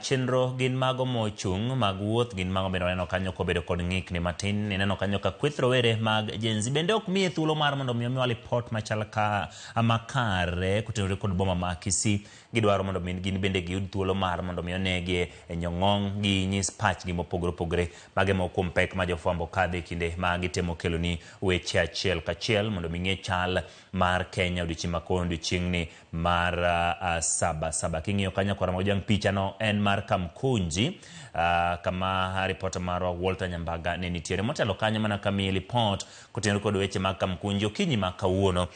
S8: chenro gin mago mochung' mag wuoth, gin mago bende waneno kanyo kobedo kod ng'ikni matin. Ineno kanyo ka kweth rowere mag Gen Z bende ok miye thuolo mar mondo mi omiwa lipot machal ka makare kotenore kod boma ma Kisii. Gidwaro mondo mi gin bende giyud thuolo mar mondo mi onegi e nyong'ong' ginyis pachgi mopogore opogore. Mage moko kuom pek ma jofwambo kadhe kinde ma gitemo keloni weche achiel kachiel mondo mi ng'e chal mar Kenya odiochieng' ma kawuono, odiochieng'ni mar saba saba. King'iyo kanyo kora mojang picha no en mar Kamkunji, kama ripota marwa Walter Nyambaga ne nitiere. Motelo kanyo mana kamiyi lipot kotenore kod weche mag Kamkunji okinyi ma kawuono.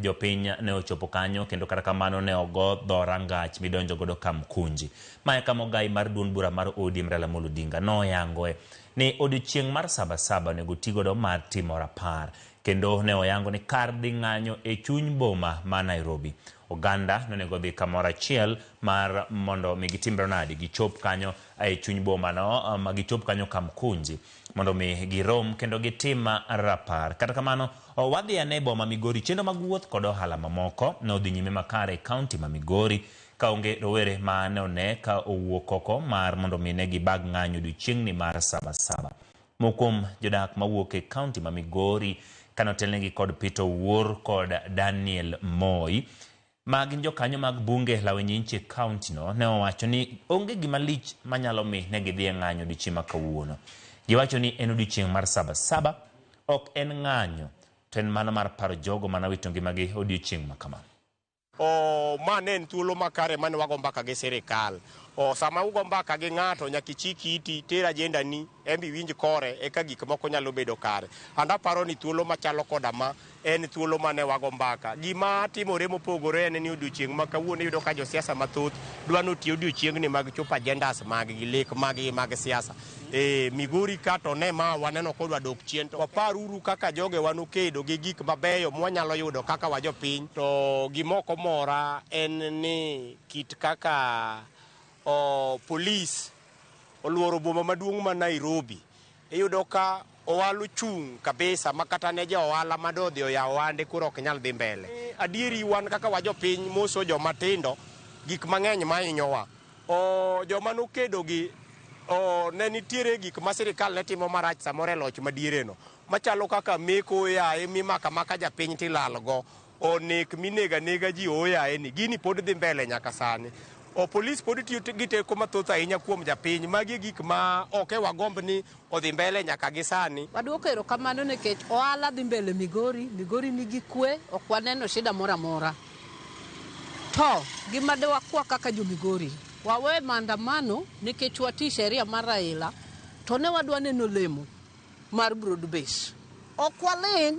S8: Jopiny ne ochopo kanyo kendo kata kamano ne ogo dho rangach midonjo godo Kamkunji. Mae kama ogai mar duond bura mar ODM Raila Amolo Odinga noyangoe ni odiochieng' mar Sabasaba onego ti godo mar timo rapar. Kendo ne oyango ni kar dhi ng'anyo e chuny boma ma Nairobi, oganda nonego dhi kamoro achiel mar mondo mi gitimre nadi gichop kanyo e chuny boma no, ma gichop kanyo Kamkunji mondo mi girom kendo gitim rapar. Kata kamano, wadhi ane boma Migori, chenro mag wuoth kod ohala mamoko nodhi nyime makare e kaunti ma Migori kaonge rowere ma ne one ka owuok oko mar mondo mi ne gibag ng'anyo odiochieng'ni mar Sabasaba. Moko kuom jodak mawuok e kaunti ma Migori kanotelnegi kod Peter Owuor kod Daniel Moi, ma gin jokanyo mag bunge lawe nyinchi e kaunti no, ne owacho ni onge gima lich manyalo mi ne gidhi e ng'anyo odiochieng' ma kawuono. Giwacho ni en odiochieng' mar Sabasaba, ok en ng'anyo, to en mana mar paro jogo mane owito ngimagi odiochieng' ma kama.
S10: Ma ne en thuolo makare mane wago mbaka gi sirikal. Sama ugo mbaka gi ng'ato nyaka ichik iti, ter agenda ni, embe iwinj kore, eka gik moko nyalo bedo kare. And aparo ni thuolo machalo koda ma en thuolo mane wago mbaka. Gima timore mopogore en ni odiochieng' ma kawuono iyudo ka josiasa mathoth dwa ni oti odiochieng'ni mag chopo agendas mag gi, lek mag gi mag siasa. Migori ka to ne ma waneno kodwa dok chien. To waparuru kaka jogewa nokedo gi gik mabeyo mwanyalo yudo kaka wajopiny. To gima ok omora en ni kit kaka polis oluoro boma maduong' ma Nairobi. Iyudo ka ohala ochung' kabisa ma kata ne jo ohala madodhi oyawo ohande koro ok nyal dhi mbele. Adieri wan kaka wajopiny moso joma tindo gik mang'eny mahinyowa. Joma nokedo gi ne nitiere gik ma sirikal ne timo marach samoro e loch madiereno. Machalo kaka meko yaye mimako amaka japiny tilalgo. Nek minego anega ji oyaye ni gini pod dhi mbele nyaka sani. Polis pod tiyo gi teko mathoth ahinya kuom japiny. Magi gik ma ok wagomb ni odhi mbele nyaka gi sani.
S11: Waduoko erokamano nikech ohala dhi mbele Migori, Migori nigi kwe, ok waneno shida moro amora. To gima de wakwa kaka jo Migori, wawe maandamano nikech wati sheria mar Raila, to ne wadwa neno lemo mar broad base. Ok waling'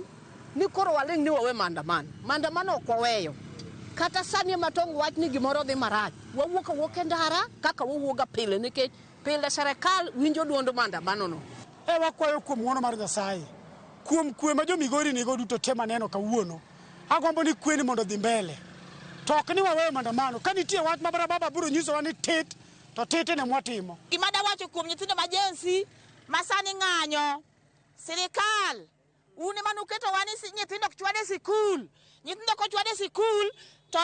S11: ni koro waling' ni wawe maandamano. Maandamano ok waweyo. Kata sani ema tong' wach ni gimoro dhi marach, wawuok awuoka e ndara kaka wawuoga pile nikech pile sirikal winjo duond maandamano no.
S12: Wakwayo kuom ng'wono mar Nyasaye, kuom kwe ma jo Migori nigo duto te maneno kawuono. Agombo ni kwe ni mondo odhi mbele. To ok ni waweyo maandamano. Ka nitie wach ma baba biro nyisowa ni tit, to titne mwatimo.
S13: Gima dawacho kuom nyithindo ma Gen Z ma sani ng'anyo, sirikal un ema nuketowa ni nyithindo ok chwad e sikul. Nyithindo kochwad e sikul to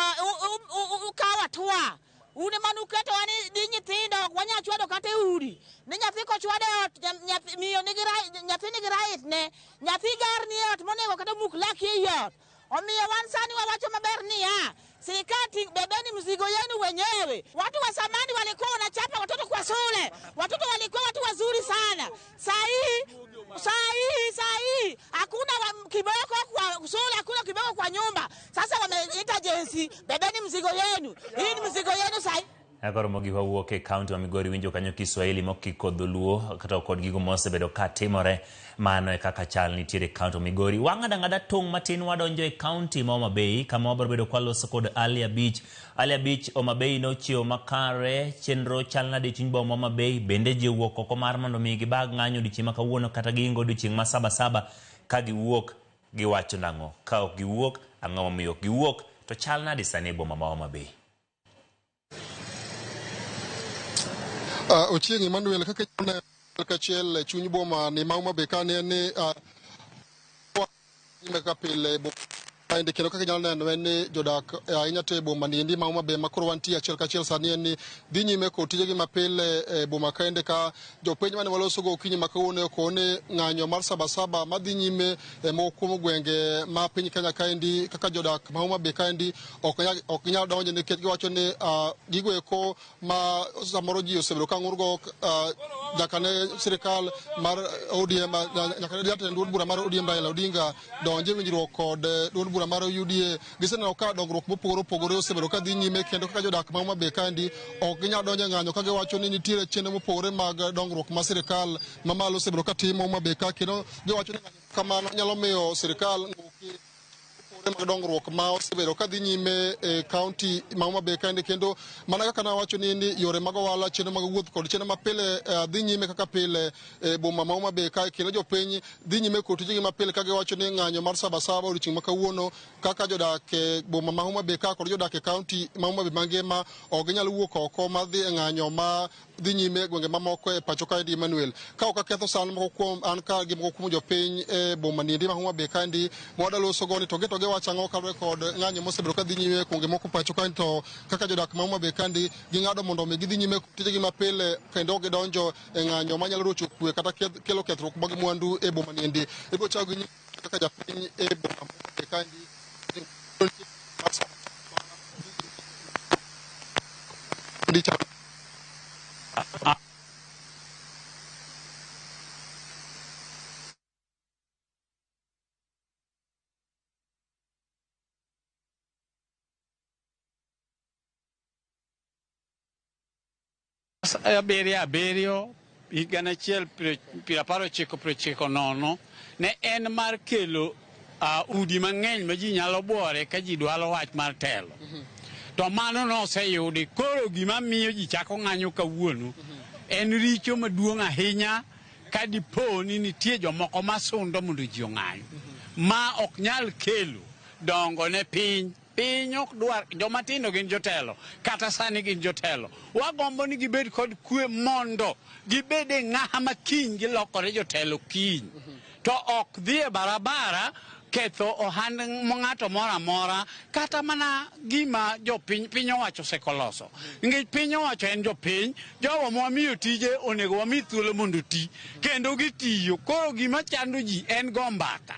S13: ukawo hatua. Un ema nuketowa ni nyithindo ok wanyal chwado kata e udi. Ni nyathi kochwad e ot, miyo nigi right, nyathi nigi right ne. Nyathi gar ni e ot monego kata muk laki ei ot. Omiyo wan sani wawacho maber niya, sirikal bebeni mzigo yenu wenyewe. Watu wa zamani walikuwa wanachapa watoto kwa shule. Watoto walikuwa watu wazuri sana. Saa hii hakuna kiboko kwa shule, hakuna kiboko kwa nyumba. Sasa wameita Gen Z, bebeni mzigo yenu. Hii ni mzigo yenu saa hii.
S8: Koro mogi wawuok e kaunti ma Migori winjo kanyo Kiswahili mokiko dholuo kata kod gigo mosebedo ka timore. Mano e kaka chal nitiere e kaunti ma Migori. Wang'ado ang'ada tong' matin wadonjo e kaunti ma Homa Bay kama wabiro bedo kwaloso kod Ali Abich. Ali Abich, Homa Bay nochiewo makare, chenro chal nade e chuny boma ma Homa Bay? Bende ji owuok oko mar mondo mi gibag ng'anyo odiochieng' ma kawuono kata giingo odiochieng' ma Sabasaba? Ka giwuok giwacho nang'o? Ka ok giwuok, ang'o momiyo ok giwuok? To chal nade sani e boma ma Homa Bay?
S2: Ochieng' Emmanuel, kaka kachiel e chuny boma ni ma Homa Bay ka ne ni kaka pile kaendi kendo kaka inyalo neno en ni jodak ahinya to e boma ni endi ma Homa Bay ma koro wantie achiel kachiel sani en ni dhi nyime kod tijegi mapile e boma kaendi ka jopiny mane walosogo okinyi ma kawuono okone ng'anyo mar Sabasaba madhi nyime e moko kuom gwenge ma piny Kenya kaendi kaka jodak ma Homa Bay kaendi ok nyal donjo nikech giwacho ni gigo eko ma samoro ji osebedo ka ng'urgo. nyaka ne sirikal mar ODM, nyaka ne jatend duond bura mar ODM Raila Odinga donje winjruok kod duond bura mar UDA, giseneno ka dongruok mopogore opogore osebedo ka dhi nyime, kendo kaka jodak ma Homa Bay kaendi ok ginyal donjo e ng'anyo ka giwacho ni nitiere chenro mopogore mag dongruok ma sirikal mamalo osebedo ka timo Homa Bay ka, kendo giwacho ni ng'anyo kamano nyalo miyo sirikal ng'uki mag dongruok ma osebedo ka dhi nyime e kaunti ma Homa Bay kaendi. Kendo mana kaka nawacho ni yore mag ohala, chenro mag wuoth kod chenro mapile dhi nyime kaka pile e boma ma Homa Bay kae, kendo jopiny dhi nyime kod tijegi mapile ka giwacho ni ng'anyo mar Sabasaba odiochieng' ma kawuono kaka jodak e boma ma Homa Bay ka kod jodak e kaunti ma Homa Bay mangima ok ginyal wuok oko mar dhi e ng'anyo ma dhi nyime e gwenge mamoko e pacho kaendi. Emmanuel, ka ok aketho san moko kuom an ka gi moko kuom jopiny e boma niendi ma Homa Bay kaendi ma wadwa go ni to giwacho ang'o kaluwore kod ng'anyo mosebedo ka dhi nyime e gwenge moko pacho kaendi, to kaka jodak ma Homa Bay kaendi ging'ado mondo mi gidhi nyime tijegi mapile kendo ok gidonjo e ng'anyo manyalo rocho kwe kata kelo kethruok mag mwandu e boma niendi. Ibiro chako gi kaka japiny e boma ma Homa Bay kaendi.
S5: 77 10 90 ne en mar kelo udi mang'eny ma ji nyalo buore ka ji dwaro wach mar telo. To mano noseyudi. Koro gima miyo ji chako ng'anyo kawuono en richo maduong' ahinya ka dipo ni nitie jomoko masundo mondo ji ong'any. Ma ok nyal kelo dongo ne piny. Piny ok dwar joma tindo gin jotelo, kata sani gin jotelo. Wagombo ni gibed kod kwe mondo gibed e ng'aha ma kiny gilokore jotelo kiny. To ok dhi e barabara ketho ohand ng'ato moro amora kata mana gima jopiny piny owacho osekoloso. Nikech piny owacho en jopiny, jogo mwamiyo tije onego wami thuolo mondo oti, kendo gitiyo. Koro gima chando ji en go mbaka.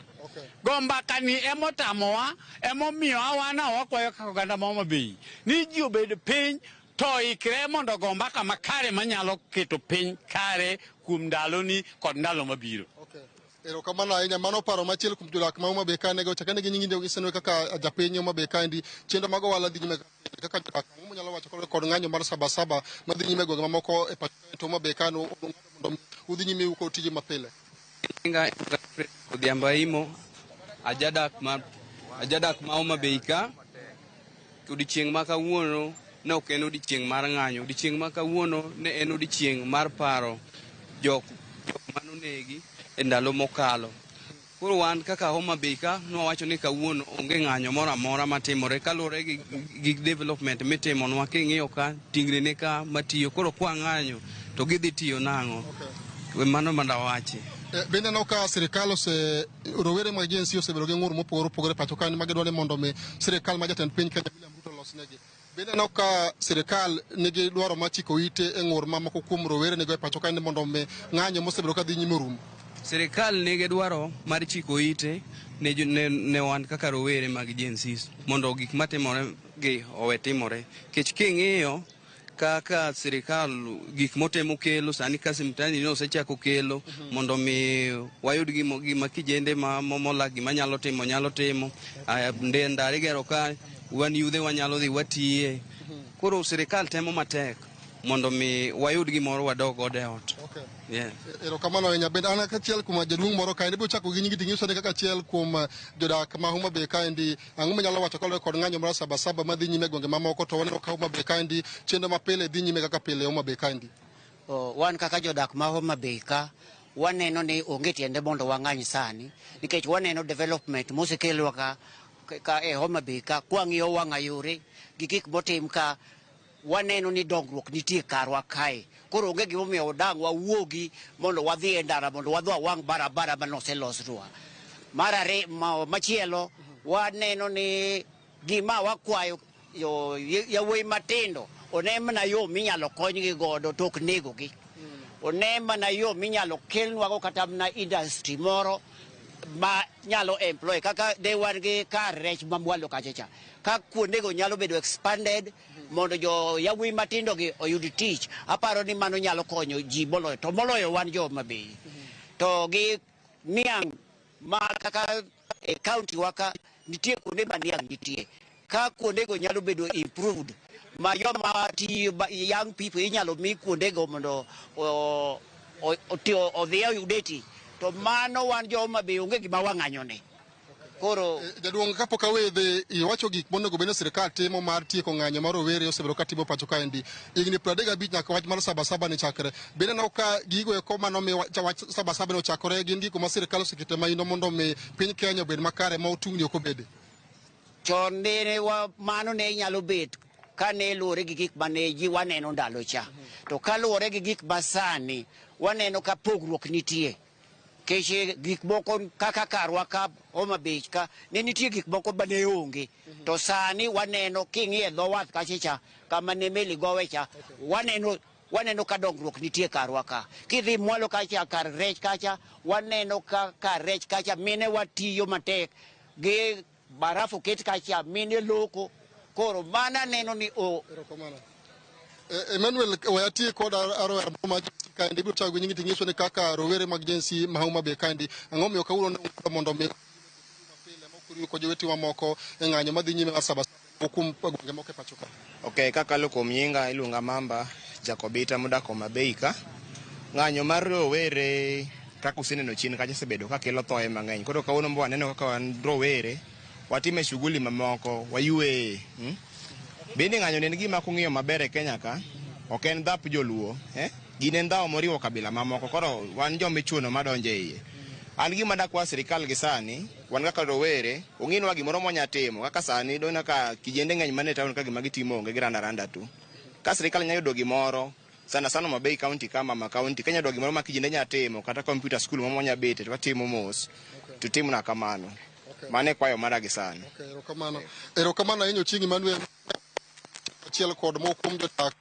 S5: Go mbaka ni emotamowa, emomiyo awana wakwayo kaka oganda ma Homa Bay ni ji obed piny to ikre mondo go mbaka makare manyalo keto piny kare kuom ndaloni kod ndalo mabiro.
S2: Erokamano ahinya. Mano paro machiel kuom jodak ma Homa Bay ka nego chakane gi nyingi gisenwe kaka japiny Homa Bay kaendi. Chenro mag ohala dhi nyime kaka jodak, ang'o munyalo wacho kod ng'anyo mar Sabasaba madhi nyime e gwenge mamoko e pacho to Homa Bay ka mondo udhi nyime kod tije mapile?
S14: Nyinga Odhiambo Aimo, ajadak ma Homa Bay ka. Odiochieng' ma kawuono ne ok en odiochieng' mar ng'anyo. Odiochieng' ma kawuono ne en odiochieng' mar paro jok manonegi e ndalo mokalo. Koro wan kaka Homa Bay ka nwawacho ni kawuono onge ng'anyo moro amora matimore kaluwore gi development mitimonwa. King'iyo ka tingni ni ka matiyo, koro kwa ng'anyo to gidhi tiyo nang'o? Mano mondo awachi.
S2: Bende aneno ka sirikal ose rowere mag Gen Z osebedo gi ng'ur mopogore opogore pacho ka ma gidwaro ni mondo mi sirikal ma jatend piny Kenya William Ruto olosnegi. Bende aneno ka sirikal nigi dwaro mar chiko ite e ng'ur ma moko kuom rowere nigo e pacho ka ni mondo mi ng'anyo mosebedo ka dhi nyime orum.
S14: Sirikal nigi dwaro mar chiko ite ne wan kaka rowere mag Gen Z mondo gik matimore gi owe timore. Nikech king'iyo kaka sirikal gik motemo kelo sani kasi mtaani ni osechako kelo mondo mi wayud gima kijende ma molak gima nyalo timo nyalo timo. Ndare igero ka wan yudhe wanyalo dhi watiye. Koro sirikal temo matek mondo mi wayud gimoro wadog godo e ot. Yeah.
S2: Erokamano ahinya. Bende an achiel kuom jaduong' moro kaendi biro chako gi nyingi ting'iso ni kaka achiel kuom jodak ma Homa Bay kaendi, ang'o minyalo wacho kaluwore kod ng'anyo mar Sabasaba madhi nyime e gwenge mamoko, to waneno ka Homa Bay kaendi chenro mapile dhi nyime kaka pile Homa Bay kaendi.
S15: Wan kaka jodak ma Homa Bay ka waneno ni onge tiende mondo wang'any sani nikech waneno development mosekelwa ka e Homa Bay ka kwang'iyo wang'a yore gi gik motim ka waneno ni dongruok nitie karwa kae. Koro onge gimomiyo dang' wawuogi mondo wadhi e ndara mondo wadhi wawang' barabara manoselosnwa. Mar machielo waneno ni gima wakwayo yawuoyi matindo one mana yo minyalo konygi godo to ok negogi. One mana yo minyalo kelnwago kata mana industry moro Ma nyalo employ kaka de wan gi kar rech ma mwalo kacha cha, ka kuondego nyalo bedo expanded mondo jo yawuoyi matindo gi oyud tich, aparo ni mano nyalo konyo ji moloyo, to moloyo wan jo Homa Bay. To gi niang' ma kaka e county wa ka nitie kuonde ma niang' nitie, ka kuondego nyalo bedo improved ma joma tiyo, young people inyalo mi kuondego mondo odhi oyude tich, to mano wan jo Homa Bay onge gima wang'anyone koro.
S2: Jaduong', kapok awe dhi, iwacho gik monego bed ni sirikal timo mar tieko ng'anyo mar rowere osebedo ka timo pacho kaendi higni 35 nyaka wach mar Sabasaba ni chakre. Bende aneno ka gigo eko manomiyo wach Sabasaba ni ochakore gin gigo ma sirikal osekete maino mondo mi piny Kenya obed makare ma tungni ok obede.
S15: Chon ne wa, mano ne nyalo bet ka ne luwore gi gik mane ji waneno ndalo cha, to kaluwore gi gik masani waneno ka pogruok nitie. Kech gik moko kaka karwa ka Homa Bay ka ne nitie gik moko mane onge, to sani waneno king'iye dho wath kacha cha kama ne meli gowe cha, waneno ka dongruok nitie karwa ka. Kidhi mwalo kacha kar rech kacha, waneno ka kar rech kacha mine watiyo matek gi barafu oket kacha, mine loko. Koro mana neno ni o
S2: Erokamano. Emmanuel, we ati kod rawera moro ma kaendi ibiro chako gi nyingi ting'iso ni kaka rowere mag Gen Z ma Homa Bay kaendi, ang'o miyo kawuono ne ung'ado mondo mi pile mok kod jowete mamoko e ng'anyo madhi nyime mar Sabasaba kuom gwenge moko e pacho ka?
S1: Ok, kakalo kuom nyinga iluonga Mamba Jacobita modak Homa Bay ka. Ng'anyo mar rowere kaka useneno chien kacha osebedo ka kelo thoe mang'eny. Koro kawuono mbo waneno kaka wan rowere watime shughuli mamoko, wayueye. Bende ng'anyo ne en gima kung'iyo maber e Kenya ka, ok en dhap joluo, eh? Gin en dhawo moriwo kabila mamoko, koro wan joma ichuno madonjo e iye. An gima dakwa sirikal gi sani, wan kaka rowere, ong'inwa gimoro mwanya timo, kaka sani doneno ka kijende ng'eny mana e town ka gima gitimo onge, giranda randa tu. Ka sirikal nyalo yudo gimoro, sana sana Homa Bay County ka, mama county, ka nyalo yudo gimoro ma kijende nyalo timo, kata computer school moro mwanya bete to watimo mos, to timna kamano. Mano e kwayo mara gi sani.
S2: Okay, erokamano. Erokamano ahinya Ochieng' Emmanuel, achiel kod moko kuom jodak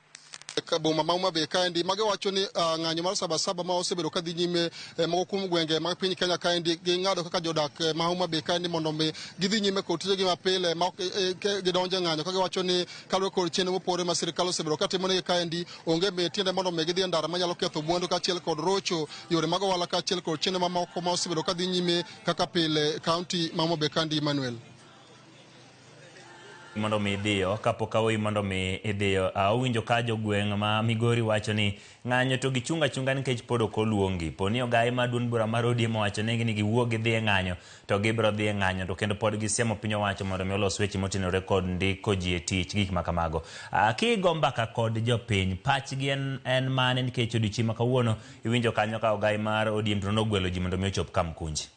S2: e boma ma Homa Bay kaendi magiwacho ni ng'anyo mar Sabasaba ma osebedo ka dhi nyime e moko kuom gwenge mag piny Kenya kaendi, ging'ado kaka jodak ma Homa Bay kaendi mondo mi gidhi nyime kod tijegi mapile ma ok gidonjo e ng'anyo, ka giwacho ni kaluwore kod chenro mopogore ma sirikal osebedo ka timonegi kaendi, onge mi tiende mondo mi gidhi e ndara manyalo ketho mwandu kaachiel kod rocho yore mag ohala kaachiel kod chenro mamoko ma osebedo ka dhi nyime kaka pile kaunti ma Homa Bay kaendi. Emmanuel.
S8: Mondo mi idhiyo kapok aweyi mondo mi idhiyo, awinjo ka jogweng' ma Migori wacho ni ng'anyo to gichung' achunga nikech pod ok oluongi. Poni ogai ma duond bura mar ODM owacho negi ni giwuog gidhi e ng'anyo to gibiro dhi e ng'anyo, to kendo pod gisiemo piny owacho mondo mi olos weche motenore kod ndiko ji e tich, gik ma kamago. Kigo mbaka kod jopiny, pachgi en mane? Nikech odiochieng' ma kawuono iwinjo kanyo ka ogai mar ODM to nogwelo ji mondo mi ochop Kamkunji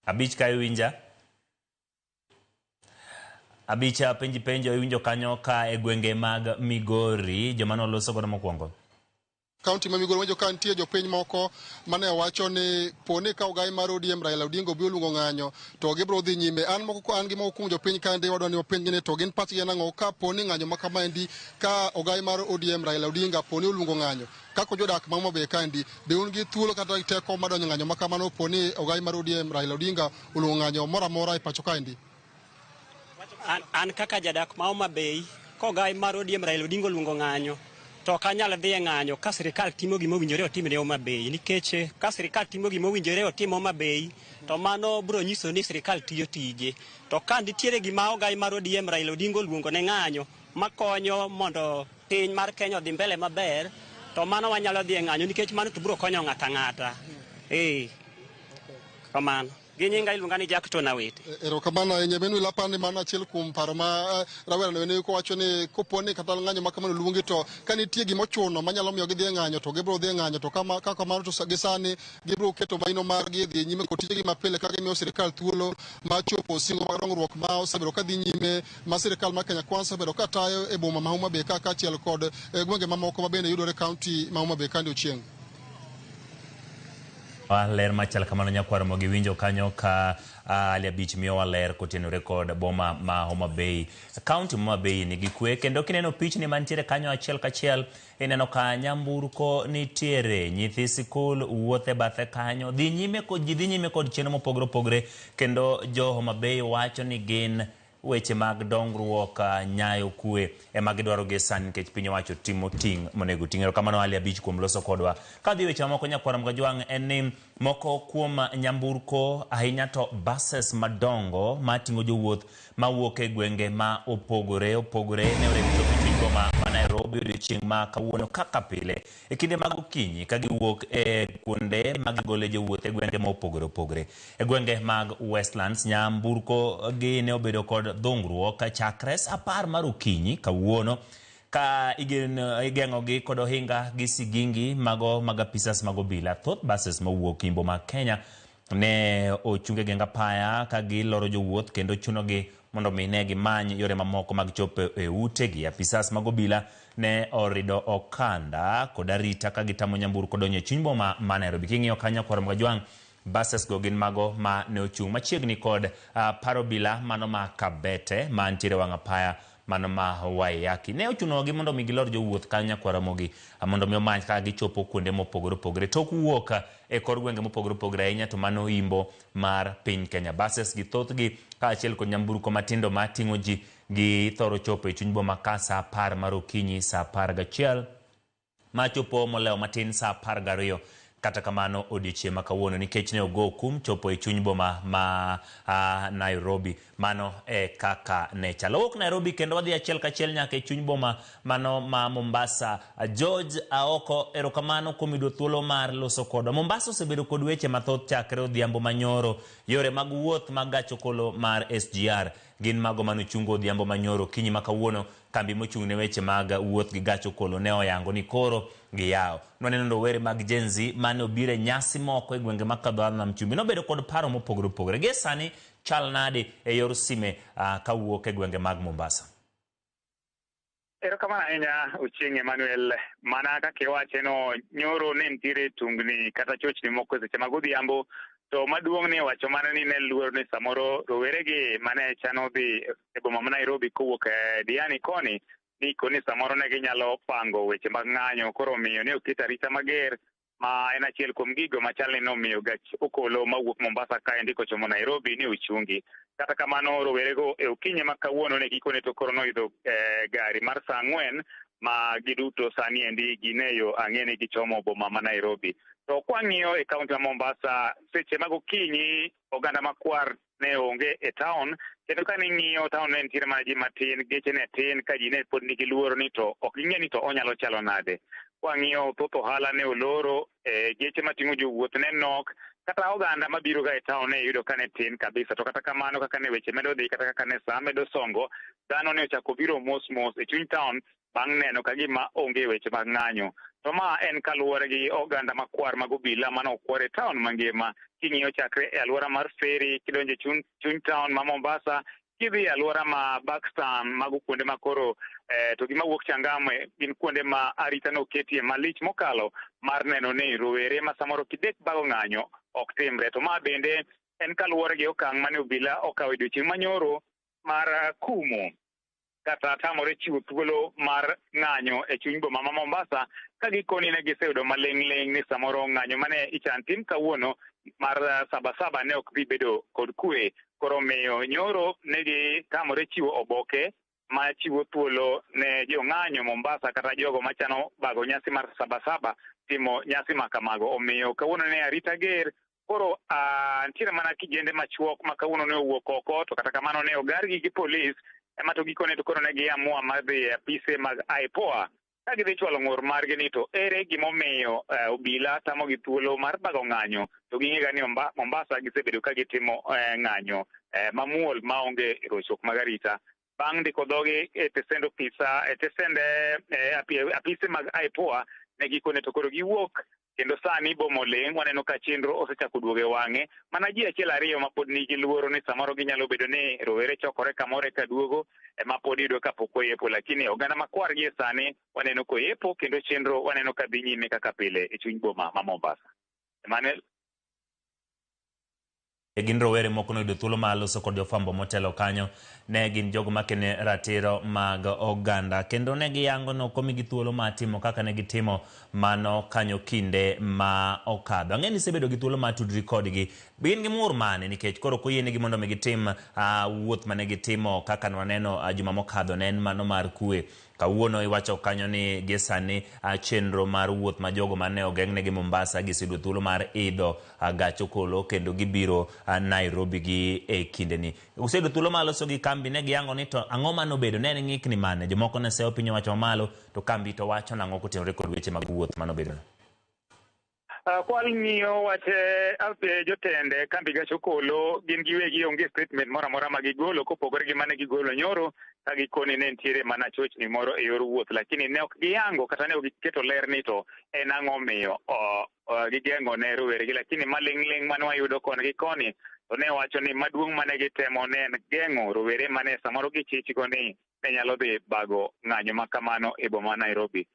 S8: 5 ka iwinja 5 apenji penjo. Iwinjo kanyo ka e gwenge mag Migori joma noloso godo mokwongo.
S2: Kaunti ma Migori winjo ka nitie jopiny moko mane wacho ni poni ka ogai mar ODM Raila Odinga obi oluongo ng'anyo to gibiro dhi nyime. An moko an gi moko kuom jopiny kaendi wadwa ni wapenjgi ni to gin pachgi en ang'o ka poni ng'anyo ma kamaendi, ka ogai mar ODM Raila Odinga poni oluongo ng'anyo. Kaka jodak ma Homa Bay kaendi, be un gi thuolo kata teko mar donjo ng'anyo ma kamano poni ogai mar ODM Raila Odinga oluongo ng'anyo moro amora e pacho kaendi?
S17: An kaka jadak ma Homa Bay, kogai mar ODM Raila Odinga oluongo ng'anyo, to ok anyal dhi e ng'anyo ka sirikal timo gima owinjore otim ne Homa Bay, nikech ka sirikal timo gima owinjore otim Homa Bay, to mano biro nyiso ni sirikal tiyo tije. To ka nitiere gima ogai mar ODM Raila Odinga oluongo ne ng'anyo makonyo mondo piny mar Kenya odhi mbele maber, to mano wanyalo dhi e ng'anyo, nikech mano to biro konyo ng'ata ang'ata. Kamano. Gi nyinga iluonga ni Jackton Awiti.
S2: Erokamano ahinya. Emmanuel, aparo ni mano achiel kuom paro ma rawera no ne kowacho ni kopo ni kata ng'anyo ma kamano oluongi, to ka nitie gima ochuno manyalo miyo gidhi e ng'anyo to gibiro dhi e ng'anyo, to kama kaka kamano to gi sani gibiro keto maino margi dhi nyime kod tijegi mapile ka gimiyo sirikal thuolo mar chopo singo mag dongruok ma osebedo ka dhi nyime ma sirikal mar Kenya Kwanza osebedo ka tayo e boma ma Homa Bay ka kaachiel kod gwenge mamoko ma bende yudore e kaunti ma Homa Bay kandi. Ochieng'.
S8: Ler machal kamano nyakwar Ramogi winjo kanyo ka Ali Abich miyowa ler kotenore kod boma ma Homa Bay. Kaunti ma Homa Bay nigi kwe kendo kineno pichni mantiere kanyo achiel kachiel ineno ka nyamburko nitiere, nyithi sikul wuotho e bathe kanyo, dhi nyime kod ji dhi nyime kod chenro mopogore opogore kendo jo Homa Bay wacho ni gin weche mag dongruok nyayo kwe ema gidwaro gi sani nikech piny owacho timo ting' monego ting'. Erokamano Ali Abich kuom loso kodwa. Kadhi weche mamoko nyakwar Mgajwang' en ni moko kuom nyamburko ahinya to buses madongo mating'o jowuoth mawuok e gwenge ma opogore opogore ne orem chopo e chuny boma ma Nairobi odiochieng' ma kawuono kaka pile e kinde mag okinyi ka giwuok e kuonde ma gigole jowuoth e gwenge ma opogore opogore. E gwenge mag Westlands, nyamburko gi ne obedo kod dhungruok chakre sa 10 mar okinyi kawuono ka igeng'ogi kod ohinga gi sigingi mago mag apisas mag obila. Thoth buses mowuok Imbo mag Kenya ne ochung e geng apaya ka giloro jowuoth kendo chunogi mondo mi ne gimany yore mamoko mag chopo e utegi. Apisas mag obila ne orido okanda kod arita ka gitamo nyamburko donjo e chuny boma ma Nairobi. King'iyo kanyo kwar Mgajwang', buses go gin mago ma ne ochung' machiegni kod par obila mano ma Kabete mantiere wang' apaya mano ma Waiyaki. Ne ochunogi mondo mi gilor jowuoth kanyo nyakwar Ramogi mondo mi omany kaka gichopo kuonde mopogore opogore. Tok wuok e kor gwenge mopogore opogore ahinya to mano imbo mar piny Kenya. Buses gi thothgi kaachiel kod nyamburko matindo mating'o ji githoro chopo e chuny boma ka sa 10 mar okinyi, sa 11 machopo molewo matin sa 12. Kata kamano odiochieng' ma kawuono nikech ne ogo kum chopo e chuny boma ma Nairobi. Mano e kaka ne chalo. Wawuok Nairobi kendo wadhi achiel kachiel nyaka e chuny boma mano ma Mombasa. George Aoko, erokamano kuom yudo thuolo mar loso kodwa. Mombasa osebedo kod weche mathoth chakre odhiambo manyoro. Yore mag wuoth mag gach okolo mar SGR gin mago manochungo odhiambo manyoro. Okinyi ma kawuono kambi mochung' ne weche mag wuoth gi gach okolo ne oyango ni koro giyawo. Nwaneno rowere mag Gen Z mane obiro e nyasi moko e gwenge mag Kadhola Nam Chumbi nobedo kod paro mopogore opogore. Gie sani chal nade e yor sime kawuok e gwenge mag Mombasa?
S3: Erokamano ahinya Ochieng' Emmanuel. Mana kaka iwache no, nyoro ne nitiere tungni kata chochni moko e seche mag odhiambo, to maduong' ni wacho mana ni ne luoro ni samoro roweregi mane chano dhi e boma ma Nairobi kowuok e Diani koni, ni koni samoro ne ginyalo pango weche mag ng'anyo, koro omiyo ne oket arita mager ma en achiel kuom gigo machal ni nomiyo gach okolo mawuok Mombasa kaendi kochomo Nairobi ni ochungi. Kata kamano rowerego e okinyi ma kawuono ne gikone to koro noidho gari mar saa 4 ma giduto sani endi gin e yo ang'e ni gichomo boma ma Nairobi. To kwang'iyo e kaunti ma Mombasa, seche mag okinyi oganda makwar ne onge e town, kendo kane ing'iyo town ne nitiere mana ji matin, geche ne tin, ka ji ne pod nigi luoro ni to ok ging'e ni to onyalo chalo nade. Kwang'iyo thoth ohala ne oloro, geche mating'o jowuoth ne nok, kata oganda mabiro ga e town ne iyudo ka ne tin kabisa. To kata kamano kaka ne weche medo dhi, kata kaka ne saa medo songo, dhano ne ochako biro mos mos e chuny town bang' neno ka gima onge weche mag ng'anyo. To ma en kaluwore gi oganda makwar mag obila mane okwor e town mangima. King'iyo chakre e alwora mar Ferry, kidonjo e chuny town ma Mombasa, kidhi e alwora ma Buxton, mago kuonde ma koro to gima wuok Changamwe gin kuonde ma arita noketie malich mokalo mar neno ni rowere ma samoro kidek bago ng'anyo ok timre. To ma bende en kaluwore gi okang' mane obila okawo e odiochieng' manyoro mar kumo kata tamore chiwo thuolo mar ng'anyo e chuny boma ma Mombasa, ka gikoni ne giseyudo maling'ling' ni samoro ng'anyo mane ichan tim kawuono mar Sabasaba ne ok dhi bedo kod kwe. Koro omiyo nyoro ne gitamore chiwo oboke ma chiwo thuolo ne jong'anyo Mombasa kata jogo machano bago nyasi mar Sabasaba timo nyasi ma kamago. Omiyo kawuono ne arita ger. Koro nitiere mana kijende machuok ma kawuono ne owuok oko, to kata kamano ne ogargi gi polis, ema to gikone to koro ne giamua mar dhi e apise mag IPOA ka gidhi chwalo ng'ur margi ni to ere gimomiyo obila tamogi thuolo mar bago ng'anyo, to ging'ega ni Mombasa gisebedo ka gitimo ng'anyo mamuol maonge rochruok mag arita. Bang' ndiko dhogi e tesend ofisa, e tesend apise mag IPOA, ne gikone to koro giwuok, kendo sani boma oling'. Waneno ka chenro osechako duogo e wang'e, mana ji achiel ariyo ma pod nigi luoro ni samoro ginyalo bedo ni rowere chokore kamoro eka duogo, ema pod iyudo ka pok oyepo, lakini oganda makwar gie sani waneno koyepo, kendo chenro waneno ka dhi nyime kaka pile e chuny boma ma Mombasa. Emmanuel?
S8: Gin rowere moko noyudo thuolo mar loso kod jofwambo motelo kanyo. Ne gin jogo makene ratiro mag oganda kendo ne giyango ni ok omigi thuolo mar timo kaka ne gitimo mano kanyo kinde ma okadho. Ang'e ni isebedo gi thuolo mar tudri kodgi. Gin gi ng'ur mane nikech koro ok oyienegi mondo mi gitim wuoth mane gitimo kaka nwaneno juma mokadho ne en mano mar kwe. Kawuono iwacho kanyo ni gie sani chenro mar wuoth ma jogo mane ogeng'negi Mombasa giseyudo thuolo mar idho gach okolo kendo gibiro Nairobi gi e kindeni. Useyudo thuolo mar loso gi kambi ne giyango ni to ang'o mane obedo ne en ng'ikni mane jomoko ne seyo piny owacho mamalo to kambi to wacho nang'o kotenore kod weche mag wuoth mane obedono.
S3: Kwal ng'iyo wach jotend kambi gach okolo gin giwegi onge statement moro amora ma gigolo kopogore gi mane gigolo nyoro ka gikoni ne nitiere mana chochni moro e yor wuoth, lakini ne ok giyango kata ne ok giketo ler ni to en ang'o miyo gigeng'o ne roweregi, lakini maling'ling' mane wayudo koni gi koni to ne wacho ni maduong' mane gitemo ne en geng'o rowere mane samoro gichichgo ni ne nyalo dhi bago ng'anyo ma kamano e boma ma Nairobi.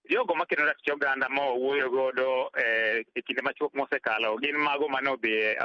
S3: Jogo maketo ratich oganda ma wawuoyo godo e kinde machuok mosekalo gin mago mane odhi e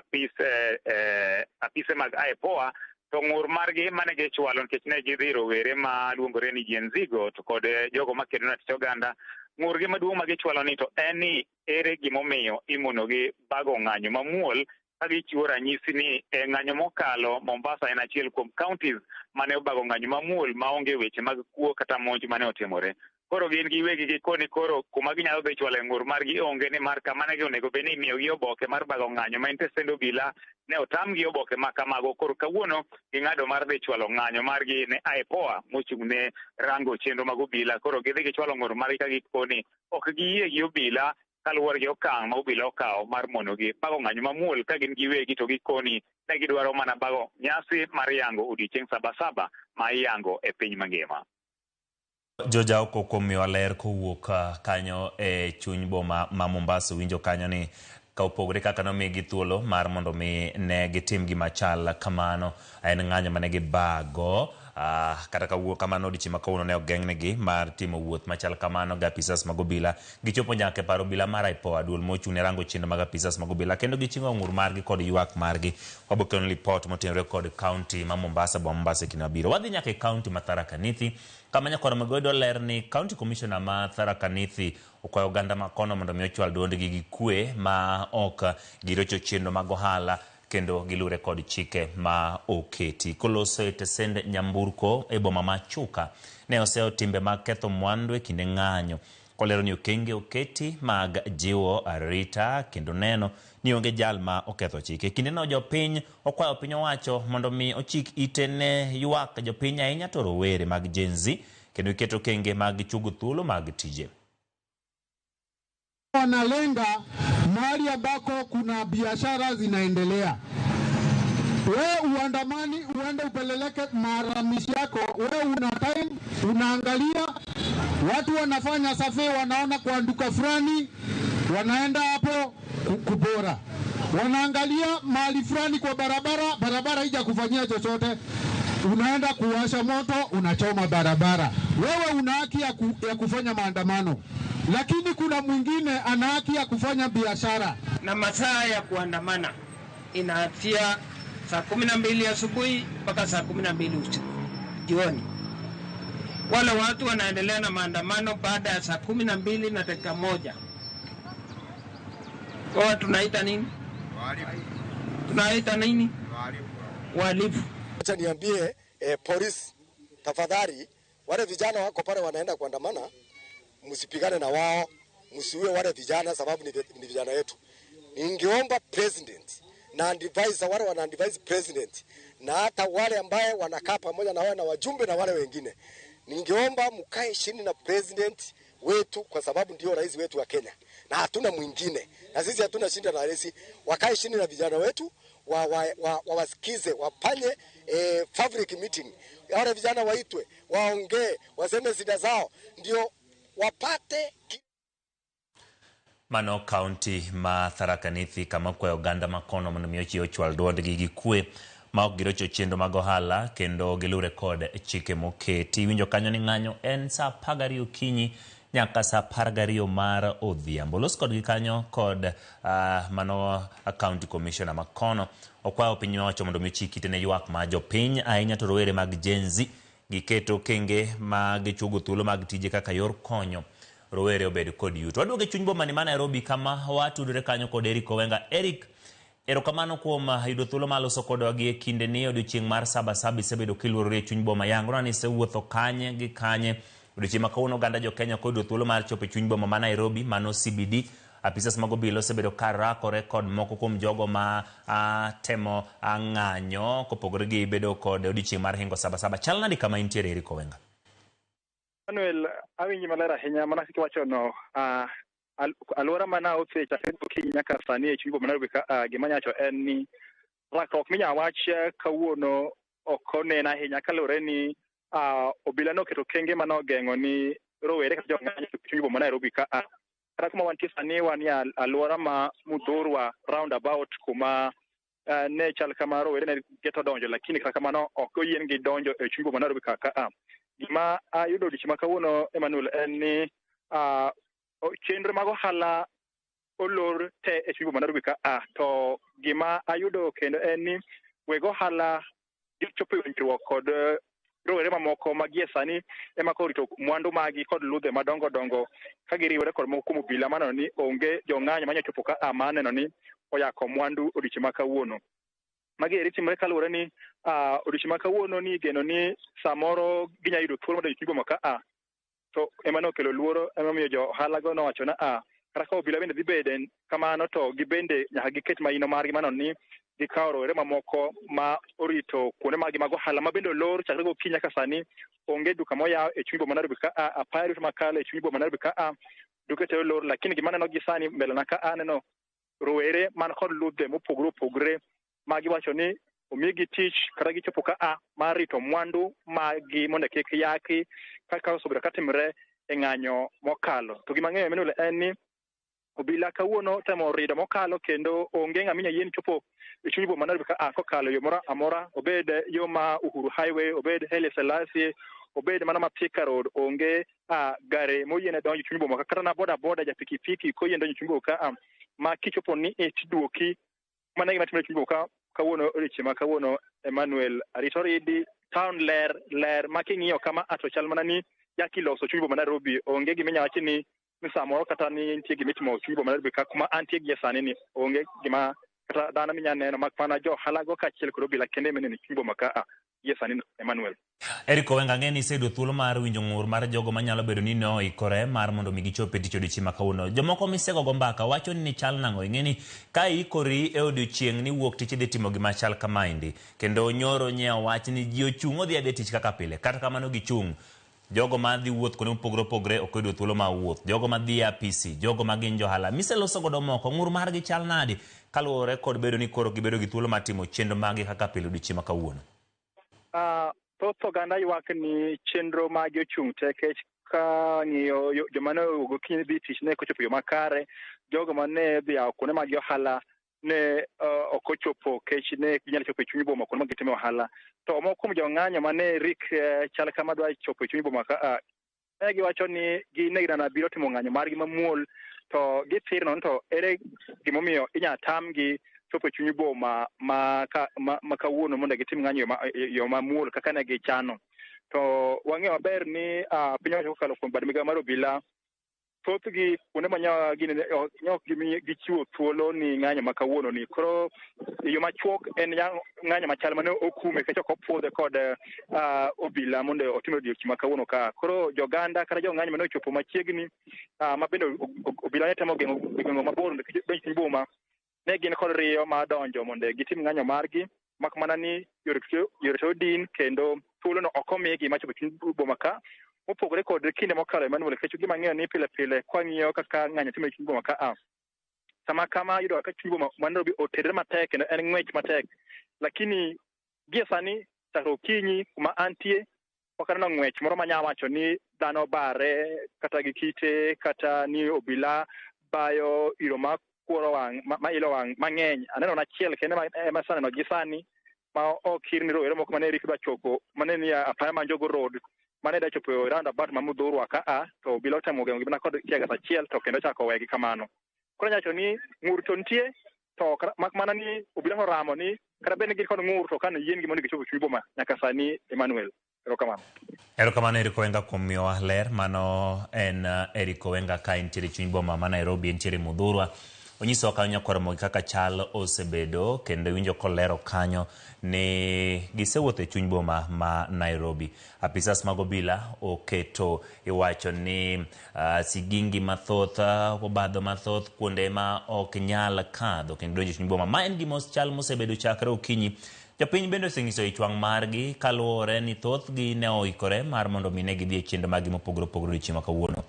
S3: apise mag IPOA to ng'ur margi mane gichwalo nikech ne gidhi rowere ma luongore ni Gen Z go to kod jogo maketo ratich oganda, ng'urgi maduong' ma gichwalo ni to en ni ere gimomiyo imonogi bago ng'anyo mamuol ka gichiwo ranyisi ni e ng'anyo mokalo Mombasa en achiel kuom counties mane obago ng'anyo mamuol maonge weche mag kuo kata monj mane otimore. Koro gin giwegi gikoni koro kuma ginyalo dhi chwalo e ng'ur margi onge nimar kama ne onego bed ni imiyogi oboke mar bago ng'anyo ma en tesend obila ne otamgi oboke ma kamago. Koro kawuono ging'ado mar dhi chwalo ng'anyo margi ne IPOA mochung' ne rango chenro mag obila. Koro gidhi gichwalo ng'ur margi ka gikoni ok giyie gi obila kaluwore gi okang' ma obila okawo mar monogi bago ng'anyo mamuol ka gin giwegi to gikoni ne gidwaro mana bago nyasi mar yango odiochieng' Sabasaba ma iyango e piny mangima.
S8: Joja oko kuom miyowa ler kowuok kanyo e chuny boma ma Mombasa. Winjo kanyo ni ka opogore kaka nomigi thuolo mar mondo mi ne gitim gima chal kamano, en ng'anyo mane gibago kata kawuok kamano odiochieng' ma kawuono ne ogeng'negi mar timo wuoth machal kamano gi apisas mag obila. Gichopo nyaka e par obila mar IPOA, duol mochung' ne rango chenro mag apisas mag obila, kendo giching'o ng'ur margi kod ywak margi. Wabiro kelonu lipot motenore kod kaunti ma Mombasa, boma Mombasa e kinde mabiro. Wadhi nyaka e kaunti ma Tharaka Nithi, kama nyakwar Magodo ler ni County Commissioner ma Tharaka Nithi okwayo oganda ma kono mondo mi ochwal duondgi gi kwe ma ok girocho chenro mag ohala kendo gilure kod chike ma oketi. Koloso e tesend nyamburko e boma ma Chuka, ne oseyo timbe mag ketho mwandu e kinde ng'anyo. Kolero ni okenge oketi mag jiwo arita kendo neno ni onge jal ma oketho chike. Kindeno jopiny okwayo piny owacho mondo mi ochik ite ne ywak jopiny ahinya to rowere mag Gen Z kendo giket okenge mag chugo thuolo mag tije.
S16: Wanalenga mahali ambako kuna biashara zinaendelea. We uandamani uende upeleleke malalamishi yako, we una time, unaangalia watu wanafanya safi, wanaona kwa duka fulani, wanaenda hapo kubora. Wanaangalia mahali fulani kwa barabara, barabara haija kufanyia chochote, unaenda kuwasha moto, unachoma barabara. Wewe una haki ya kufanya maandamano, lakini kuna mwingine ana haki ya kufanya biashara.
S17: Na masaa ya kuandamana inaanzia saa 12 asubuhi mpaka saa 12 usiku jioni. Wale watu wanaendelea na maandamano baada ya saa 12:01. Kwa tunaita nini? Tunaita nini? Wahalifu.
S18: Acha niambie polisi, tafadhali wale vijana wako pale wanaenda kuandamana, msipigane na wao, msiue wale vijana sababu ni vijana wetu. Ningeomba president na advisor, wale wana advise president na hata wale ambaye wanakaa pamoja na wao na wajumbe na wale wengine, ningeomba mkae chini na president wetu kwa sababu ndio rais wetu wa Kenya na hatuna mwingine, na sisi hatuna shinda na rais. Wakae chini na vijana wetu, wawasikize, wafanye fabric meeting, wale vijana waitwe, waongee, waseme shida zao ndio wapate.
S8: Mano kaunti ma Tharaka Nithi kama okwayo oganda ma kono mondo mi ochwal duondgi gi kwe ma ok girocho chenro mag ohala kendo gilure kod chike moketi. Iwinjo kanyo ni ng'anyo en saa 12 okinyi nyaka saa 12 mar odhiambo. Los kodgi kanyo kod mano County Commissioner makono. Okwayo piny owacho mondo mi ochik ite ne ywak mar jopiny, ahinya to rowere mag Gen Z giketo okenge mag chuogo thuolo mag tije kaka yor konyo rowere obed kod yuto. Waduogo e chuny boma ni ma Nairobi kama watudore kanyo kod Eric Owenga. Eric, erokamano kuom yudo thuolo mar loso kodwa gi e kinde ni odiochieng' mar saba saba isebedo kiluorori e chuny boma. Yangona ni isewuotho kanye gi kanye. Odiochieng' ma kawuono oganda jo Kenya koyudo thuolo mar chopo e chuny boma ma Nairobi, mano CBD. Apisas mag obila osebedo ka rakore kod moko kuom jogo ma temo ng'anyo kopogore gi bedo kod odiochieng' mar hingo saba saba. Chal nadi kama intiere, Eric Owenga?
S19: Manuel, awinji maler ahinya mana kaka iwacho no. Alwora mana otse chakre gokinyi nyaka sani e chuny boma Nairobi ka, gima nyacho en ni rakruok minya wach kawuono ok onen ahinya kaluwore ni obila noketo okenge mane ogeng'o ni rowere kata jong'anyo e chuny boma Nairobi ka. Kata kuma wantie sani wan e alwora ma Muthurwa roundabout kuma ne chal kama rowere ne geto donjo, lakini kata kamano ok oyiengi donjo e chuny boma Nairobi ka. Gima ayudo odiochieng' ma kawuono, Emmanuel, en ni chenro mag ohala olor te e chuny boma Nairobi ka. To gima ayudo kendo en ni weg ohala gichopo e winjruok kod rowere mamoko ma gie sani ema koro rito mwandu magi kod ludhe madongo dongo ka giriwore kod moko kuom obila maneno ni onge jong'anyo manya chopo ka maneno ni oyako mwandu odiochieng' ma kawuono. Magi eri timore kaluwore ni odiochieng' ma kawuono ni igeno ni samoro ginya yudo thuolo mar donjo e chuny boma ka, to ema nokelo luoro, emomiyo jo ohala go nowacho na kata ka obila bende dhi bede kamano to gibende nyaka giket maino margi maneno ni gikawo rowere mamoko ma orito kuonde maggi mag ohala ma bende olor chakre gokinyi nyaka sani. Onge duka moyaw e chuny boma Nairobi ka, apaya duto makalo e chuny boma Nairobi ka duke te olor, lakini gima aneno gi sani mbele na ka aneno rowere man kod ludhe mopogore opogore ma giwacho ni omigi tich kata gichopo ka mar rito mwandu maggi mondo kik yaki kaka osebedo katimore e ng'anyo mokalo. To gima ang'eyo Emmanuel en ni obila kawuono temo rido mokalo kendo onge ng'ama inyalo yien chopo e chuny boma Nairobi ka kokalo yo moro amora, obed yo ma Uhuru Highway, obed Haile Selassie, obed mana ma Thika Road, onge gari moyiene donjo e chuny boma kata na boda boda, ja pikipiki koyie donjo e chuny boma ka, ma kichopo ni tiduoki. Mano e gima timore e chuny boma ka kawuono odiochieng' ma kawuono, Emmanuel. Arita oridi, town ler ler ma king'iyo kama to chal mana ni yakiloso chuny boma Nairobi. Onge gima inyalo wachi ni samoro kata ni nitie gima itimo chuny boma Nairobi ka kuma antie gie sani ni onge gima kata dhano minya neno mak mana jo ohala go kaachiel kod obila kende mineno e chuny boma ka gie sani, Emmanuel.
S8: Eric Owenga, ang'e ni iseyudo thuolo mar winjo ng'ur mar jogo manyalo bedo ni ne oikore mar mondo mi gichop e tich odiochieng' ma kawuono. Jomoko misegogo mbaka wacho ni chal nang'o? Ing'e ni ka iikori e odiochieng' ni wuok tich idhi timo gima chal kamaendi, kendo nyoro nyiewo wach ni ji ochung' odhi adhi tich kaka pile. Kata kamano gichung'. Jogo ma dhi wuoth kuonde mopogore opogore ok oyudo thuolo mar wuoth. Jogo ma dhi e apisi, jogo ma gin johala. Miseloso godo moko, ng'ur margi chal nadi kaluwore kod bedo ni koro gibedo gi thuolo mar timo chenro maggi kaka pile odiochieng' ma kawuono?
S19: Thoth oganda ywak ni chenro magi ochung' te kech ka ng'iyo joma ne owuok gokinyi dhi tich ne ok ochopo yo makare, jogo mane dhi yawo kuonde mag ohala ne ok ochopo kech ne ginyalo chopo e chuny boma kuonde ma gitime ohala. To moko kuom jong'anyo mane rik chal kama dwa chopo e chuny boma ka, ne giwacho ni gin ne ginana biro timo ng'anyo margi mamuol, to githir nono to ere gimomiyo inya tamgi chopo e chuny boma ma kawuono mondo gitim ng'anyo yo mamuol kaka ne gichano. To wang'eyo maber ni piny owacho kokalo kuom bad migao mar obila, thothgi kuonde ma ok gichiwo thuolo ni ng'anyo ma kawuono ni. Koro yo machuok en ng'anyo machal mane okume kech ok opuodhe kod obila mondo otim odiochieng' ma kawuono ka. Koro joganda kata jong'anyo mane ochopo machiegni ma bende obila ne temo geng'o mabor mondo kik donj chuny boma, ne gin kod riyo mar donjo mondo gitim ng'anyo margi, mak mana ni yore te odin kendo thuolono ok omigi mar chopo chuny boma ka. Mopogore kod kinde mokalo, Emmanuel, nikech gima ang'eyo ni pile pile kwang'iyo kaka ng'anyo timore e chuny boma ka, sama kama yudo ka chuny boma ma Nairobi oterre matek kendo en ng'wech matek, lakini gie sani chakre okinyi kuma antie pok aneno ng'wech moro manya wacho ni dhano bare kata gi kite kata ni obila bayo iro ma kuoro wang' ma ilo wang' mang'eny. Aneno na achiel kende ema aseneno gi sani ma ok hir ni rowere moko mane rik dwa chopo mane ni apaya ma Njogo Road mane da chopo e roundabout ma Muthurwa ka a to obila otemo geng'ogi mana kod tear gas achiel to kendo ochako wegi kamano. Koro anyalo wacho ni ng'ur to nitie to mak mana ni obila to oramo ni kata bed ni gin kod ng'ur to kane yiengi mondo gichop e chuny boma nyaka sani Emmanuel. Erokamano.
S8: Erokamano Eric Owenga kuom miyowa ler. Mano en Eric Owenga ka entiere e chuny boma ma Nairobi, entiere Muthurwa. Onyisowa kanyo nyakwar Ramogi kaka chal osebedo kendo iwinjo kolero kanyo ni gisewuotho e chuny boma ma Nairobi. Apisas mag obila oketo iwacho ni sigingi mathoth, obadho mathoth kuonde ma ok nyal kadho kendo donjo e chuny boma. Ma en gima chal mosebedo chakre okinyi. Jopiny bende osenyiso ich wang' margi kaluwore ni thothgi ne oikore mar mondo mi ne gidhi e chenro maggi mopogore opogore odiochieng' ma kawuono.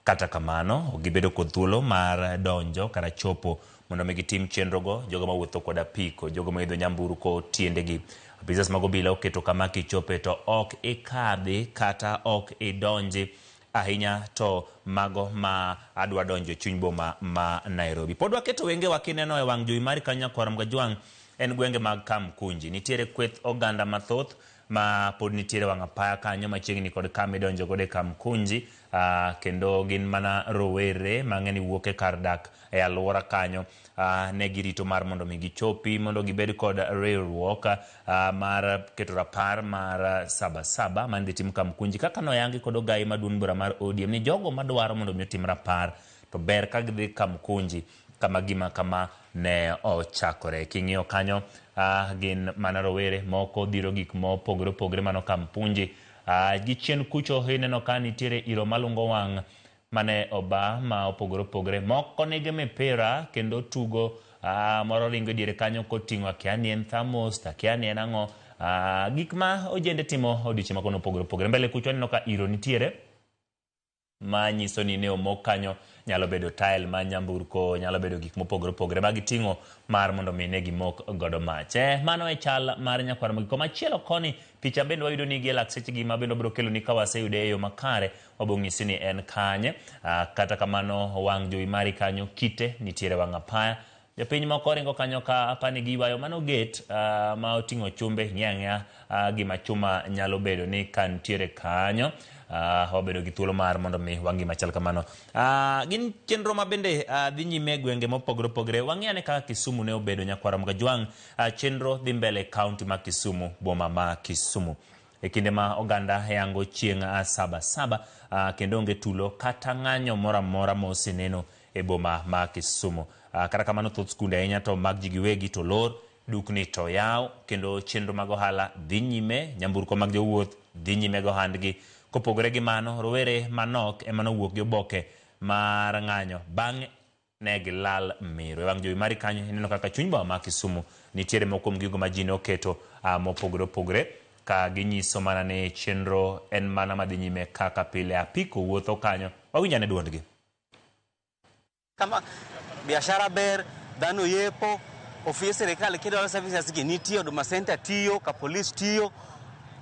S8: Kata kamano, ok gibedo kod thuolo mar donjo kata chopo mondo mi gitim chenrogo, jogo mawuotho kod apiko, jogo moidho nyamburko tiendegi. Apisas mag obila oketo kama kichope to ok ikadhi kata ok idonji ahinya to mago ma adwa donjo e chuny boma ma Nairobi. Pod waketo wengewa kineno e wang' jowi mari kanyo nyakwar Mgajwang' en gwenge mag Kamkunji. Nitiere kweth oganda mathoth ma pod nitiere wang' apaya kanyo machiegni kod kama idonjo godo e Kamkunji kendo gin mana rowere mang'eni wuok e kar dak e alwora kanyo ne girito mar mondo mi gichopi mondo gibed kod riwruok mar keto rapar mar saba saba mane dhi tim Kamkunji kaka noyangi kod ogayi maduong' bura mar ODM ni jogo madwaro mondo mi otim rapar to ber ka gidhi Kamkunji kama gima kama ne ochakore. King'iyo kanyo gin mana rowere moko dhiro gik mopogore opogore mano Kamkunji. Gi chien kucho ineno ka nitiere iro malungo wang' mane oba ma opogore opogore. Moko nigi mipira kendo tugo, moro ringo e diere kanyo koting'o akia ni en thamos, akia ni en ang'o. Gik ma ojende timo odiochieng' ma kawuono opogore opogore. Mbele kucho aneno ka iro nitiere ma nyiso ni ne omok kanyo, nyalo bedo tael ma nyamburko, nyalo bedo gik mopogore opogore ma giting'o mar mondo mi ne gimok godo mach. Mano e chal mar nyakwar Ramogi. Komachielo koni picha bende wayudo ni gi e lak sechegi ma bende wabiro keloni ka waseyude e yo makare, wabiro nyisi ni en kanye. Kata kamano wang' jowi mari kanyo kite nitiere wang' apaya. Jopiny moko ringo kanyo ka apani giywayo mano gate ma oting'o chumbe, ing'e ang'eya gima chuma nyalo bedo ni ka nitiere kanyo. Wabedo gi thuolo mar mondo mi wang'i machal kamano. Gin chenro ma bende dhi nyime e gwenge mopogore opogore. Wang'i ane kaka Kisumu ne obedo nyakwar Mgajwang'. Chenro dhi mbele e kaunti ma Kisumu, boma ma Kisumu. E kinde ma oganda yango chieng' saba saba, kendo onge tulo kata ng'anyo moro amora ma oseneno e boma ma Kisumu. Kata kamano thoth skunde ahinya to mag ji giwegi to lor, dukni to yaw, kendo chenro mag ohala dhi nyime, nyamburko mag jowuoth dhi nyime gi ohandgi. Kopogore gi mano, rowere manok ema nowuok gi oboke mar ng'anyo bang'e ne gilal miru. E wang' jowi mari kanyo ineno kaka chuny boma ma Kisumu nitiere moko kuom gigo ma ji noketo mopogore opogore ka ginyiso mana ni chenro en mana madhi nyime kaka pile. Apiko wuotho kanyo, wawinj ane duondgi.
S4: Kama biashara ber, dhano yepo, ofis sirikal kidwaro services gi nitie, Huduma Center tiyo, ka polis tiyo,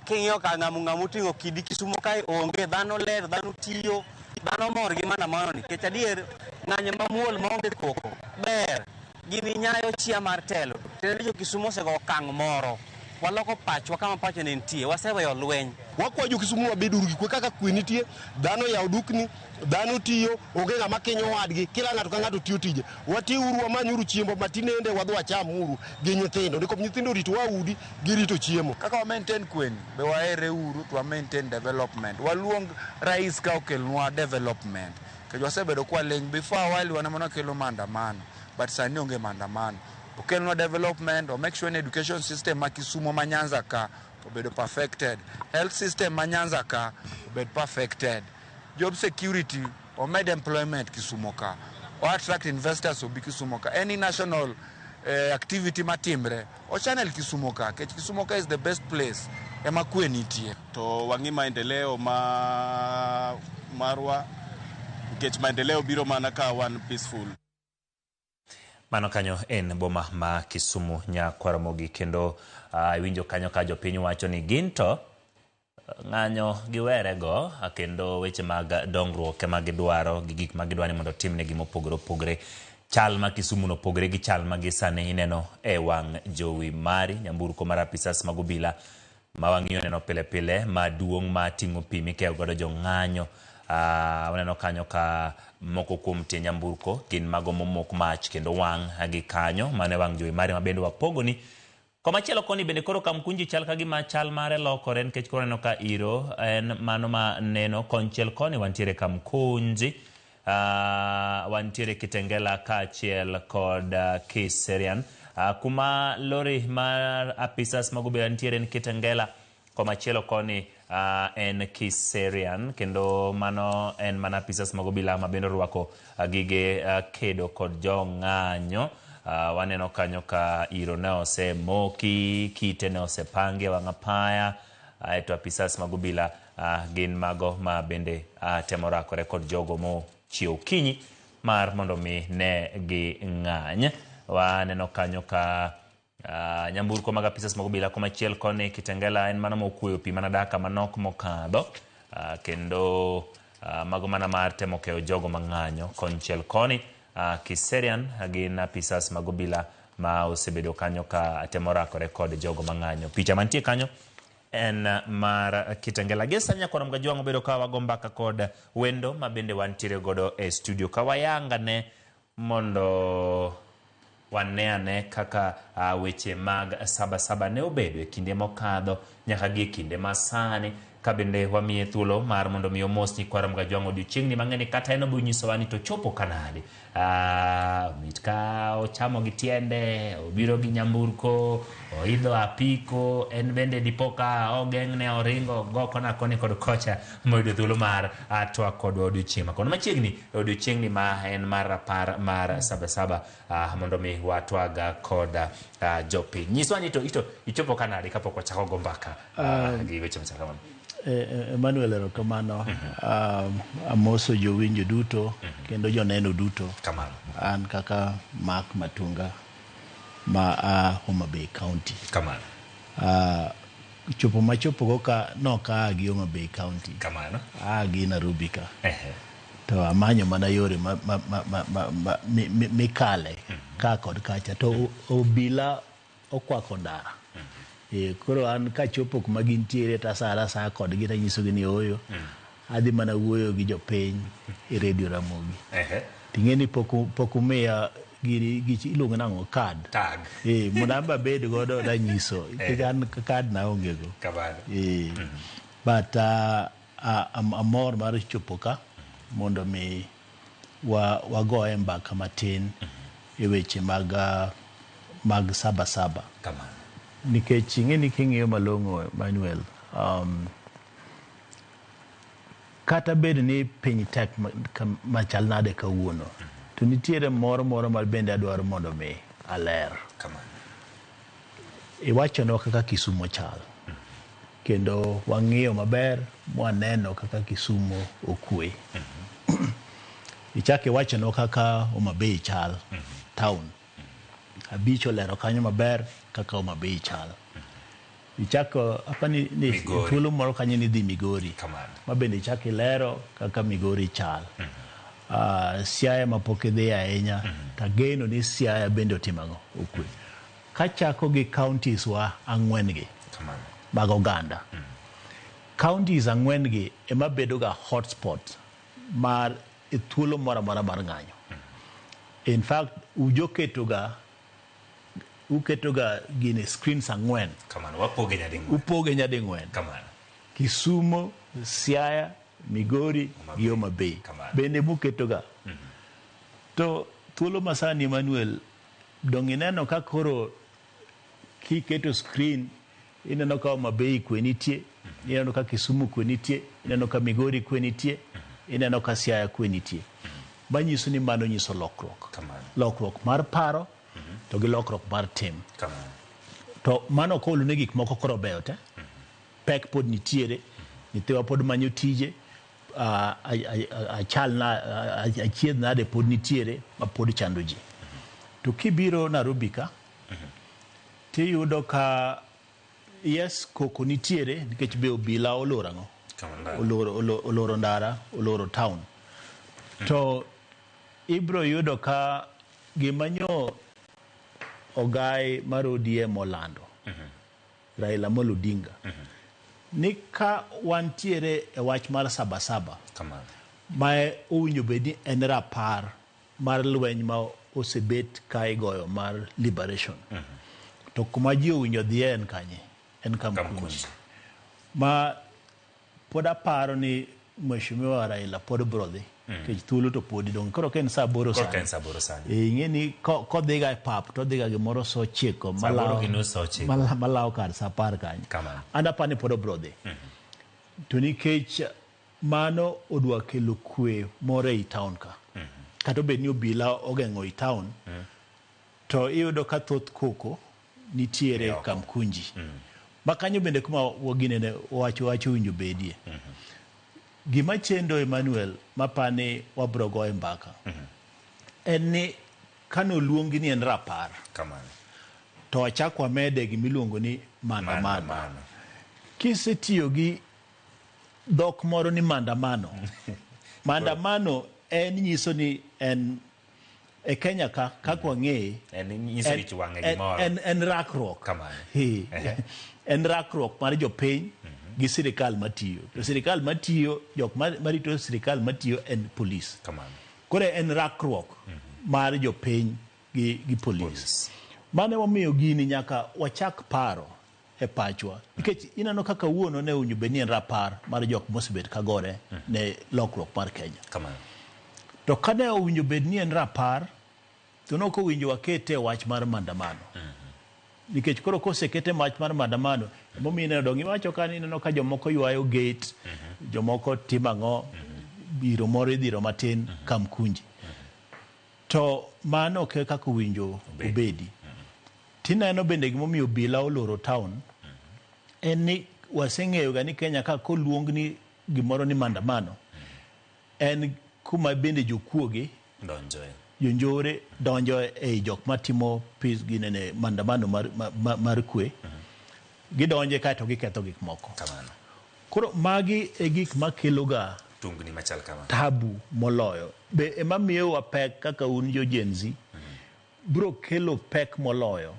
S4: king'iyo ka ng'amu ng'amu oting'o kidi Kisumu kae onge, dhano ler, dhano tiyo, dhano mor gi maandamano ni. Nikech adier, ng'anyo mamuol maonge koko, ber, gini nyayo chia mar telo. Tiende ni jo Kisumu osego okang' moro. Waloko pachwa kama pacho ne nitie, waseweyo lweny.
S20: Wakwayo jo Kisumu wabed uru gi kwe kaka kwe nitie, dhano oyawo dukni, dhano tiyo, onge ng'ama kinyo wadgi, kila ng'ato ka ng'ato tiyo tije. Watiuru, wamanyuru chiemo ma tinende wadhi wacham uru gi nyithindo. Nikop nyithindo oritowa udi, girito chiemo.
S22: Kaka wa maintain kweni, be wahere uru to wa maintain development. Waluong rais ka okelnwa development. Nikech wasebedo kwa ling' before a while wan ema wakelo maandamano, but sani onge maandamano. Okelnwa development, o make sure ni education system ma Kisumu ma Nyanza ka obedo perfected. Health system ma Nyanza ka obed perfected. Job security, omed employment Kisumu ka. O attract investors obi Kisumu ka. Any national activity matimre, o channel Kisumu ka. Kech Kisumu ka is the best place ema kwe nitie.
S21: To wang'i maendeleo ma marwa, nikech maendeleo biro mana ka wan peaceful.
S8: Mano kanyo en boma ma Kisumu nyakwaramogi kendo iwinjo kanyo ka jopiny wacho ni gin to ng'anyo giwerego kendo weche mag dongruok ema gidwaro gi gik ma gidwaro ni mondo otimnegi mopogore opogore. Chal ma Kisumu no opogore gi chal ma gi sani ineno e wang' jowi mari. Nyamburko mar apisas mag obila ma wang'iyo neno pile pile maduong' ma ting'o pi mikeyo godo jong'anyo. Waneno kanyo ka moko kuom tie nyamburko gin mago momok mach kendo wang' gi kanyo. Mano e wang' jowi mare ma bende wapogoni. Komachielo koni bende koro Kamkunji chal ka gima chal mare lokore nikech koro aneno ka iro en mano ma neno konchiel koni wantiere Kamkunji, wantiere Kitengela kaachiel kod Kiserian. Kuma lori mar apisas mag obila nitiere en Kitengela, komachielo koni en Kiserian, kendo mano en mana apisas mag obila ma bende orwako gige kedo kod jong'anyo. Waneno kanyo ka iro ne osemoki, kite ne osepangi e wang' apaya, aeto apisas mag obila gin mago ma bende temo rakore kod jogo mochiew okinyi mar mondo mi ne ging'any. Waneno kanyo ka nyamburko mag apisas mag obila komachiel koni Kitengela en mano mokwoyo pi mana dakika manok mokadho, kendo mago mana mar temo keyo jogo mang'anyo konchiel koni. Kiserian gin apisas mag obila ma osebedo kanyo ka temo rakore kod jogo mang'anyo. Picha mantie kanyo en mar Kitengela. Gi sani nyakwar Mgajwang' obedo ka wago mbaka kod wendo ma bende wantiere godo e studio ka wayangane mondo wane ane kaka weche mag Sabasaba ne obedo e kinde mokadho nyaka gi e kinde masani, ka bende wamiye thuolo mar mondo mi omos nyikwar Mgajwang' odiochieng'ni mang'eny kata en obiro nyisowa ni to chopo kanade. Mit ka ochamo gi tiende, obiro gi nyamburko, oidho apiko, en bende dipo ka ogeng'ne oringo go kona koni kod kocha moyudo thuolo mar twak kodwa odiochieng' makono machiegni odiochieng'ni ma en mar rapar mar Sabasaba, mondo mi watwag kod jopiny. Nyiswa ni to ito ichopo kanade kapok wachako go mbaka gi weche machal kamano.
S6: Emmanuel, erokamano. Amoso jowinjo duto kendo joneno duto.
S8: Kamano.
S6: An kaka Mark Matunga ma a Homa Bay County.
S8: Kamano.
S6: Chopo machopo go ka noka gi Homa Bay County.
S8: Kamano.
S6: Aa gi Nairobi ka. To amanyo mana yore ma mikale ka kod kacha to obila okwako ndara. Koro an kachopo kuma gintiere to asara asaya kodgi tanyisogi ni ooyo, adhi mana wuoyo gi jopiny e redio Ramogi. Ting'e ni pok umiya giri gich iluongo nang'o card.
S8: Tag.
S6: Mondo an be abed godo danyiso. Nikech an card na onge go.
S8: Kamano.
S6: But amor mar chopo ka mondo mi wagoye mbaka matin e weche mag Sabasaba.
S8: Kamano.
S6: Nikech ing'e ni king'iyo malong'o, Emmanuel, kata bed ni piny tek machal nade kawuono, to nitiere moro moro ma bende adwaro mondo mi aler.
S8: Kamano.
S6: Iwachonwa kaka Kisumo chal. Kendo wang'iyo maber mwaneno kaka Kisumo okwe. Ichako iwachonwa kaka Homa Bay chal, town. Abich olero kanyo maber kaka Homa Bay chal. Ichako apa ni thuolo moro kanyo ni dhi Migori.
S8: Kamano.
S6: Ma bende ichako ilero kaka Migori chal. Siaya ma pok idhi ahinya, tageno ni Siaya bende otimo ang'o? Okwe. Kachako gi counties wa ang'wen gi.
S8: Kamano.
S6: Mag oganda. Counties ang'wen gi ema bedo ga hotspot mar e thuolo moro amora mar ng'anyo. In fact, uketoga gini screens ang'wen.
S8: Kamano, wapoge nyading'wen.
S6: Upoge nyading'wen.
S8: Kamano.
S6: Kisumo, Siaya, Migori gi Homa Bay. Bende muketoga. To thuolo masani, Emmanuel, dong ineno ka koro kiketo screen ineno ka Homa Bay kwe nitie, ineno ka Kisumu kwe nitie, ineno ka Migori kwe nitie, ineno ka Siaya kwe nitie. Manyiso ni mano nyiso lokruok.
S8: Kamano.
S6: Lokruok mar paro to gi lokruok mar tim.
S8: Kamano.
S6: To mano ok olu ni gik moko koro beyo te. Pek pod nitiere, nyithiwa pod manyo tije, achal na achiedh nade pod nitiere ma pod chando ji. To kibiro Nairobi ka, tiyudo ka yes, koko nitiere nikech be obila oloro ang'o? Oloro ndara, oloro town. To ibro yudo ka gima nyo ogai mar ODM olando. Raila Amolo Odinga ni ka wantiere e wach mar Sabasaba ma owinjo bed ni en rapar mar lweny ma osebet ka igoyo mar liberation. To kuma ji owinjo dhiye en kanye? En Kamkunji. Ma pod aparo ni Mheshimiwa Raila pod biro dhi. Nikech thuolo to podi dong'. Koro ka en saa aboro
S8: Koro ka
S6: sani.
S8: en saa aboro sani.
S6: Eh, ing'e ni kodhiga e pap to odhiga gimoro saa ochiko
S8: Saa aboro gi nus saa ochiko.
S6: malawo kar saa apar kanyo.
S8: Kamano.
S6: An aparo ni pod obiro dhi. To nikech mano odwa kelo kwe moro ei town ka. Kata obed ni obila ogeng'o i town, to iyudo ka thoth koko nitiere Kamkunji. Ma kanyo bende kuma waginene wach wach owinjo bedie. Gima chendo Emmanuel mapani wabro goye mbaka en ni kane oluongi ni en rapar
S8: Kamano.
S6: to wachak wamede gimiluongo ni maandamano. Kisetiyo gi dhok moro ni maandamano, maandamano en nyiso ni en e Kenya ka kaka wang'eye
S8: En nyiso ich wang' e gimoro.
S6: en rakruok.
S8: Kamano.
S6: He. En rakruok mar jopiny gi sirikal matiyo. To sirikal matiyo, jok marito sirikal matiyo en polis.
S8: Kamano.
S6: Koro en rakruok mar jopiny gi polis. Mano emomiyo gini nyaka wachak paro e pachwa. Nikech ineno kaka wuono ne owinjo bed ni en rapar mar jok mosebet ka gore ne lokruok mar Kenya.
S8: Kamano.
S6: To kane owinjo bed ni en rapar, to ne ok owinjo wakete e wach mar maandamano. Nikech koro kosekete wach mar maandamano, emomiyo ineno dong' iwacho ka ineno ka jomoko ywayo gate, jomoko timo ang'o, biro moro idhiro matin Kamkunji. To mano ok e kaka owinjo obedi. Tineno bende gimomiyo obila oloro town, en ni waseng'eyo ga ni Kenya ka koluong ni gimoro ni maandamano, en kuma bende jokuoge
S8: Donjoe.
S6: jonjore donjo ei jok matimo peace ginene maandamano mar kwe. Gidonje kaeto giketho gik moko.
S8: Kamano.
S6: Koro magi e gik makelo ga
S8: tungni machal kama.
S6: Tabu moloyo. Be ema miyowa pek kaka un jo Gen Z. Bro kelo pek moloyo.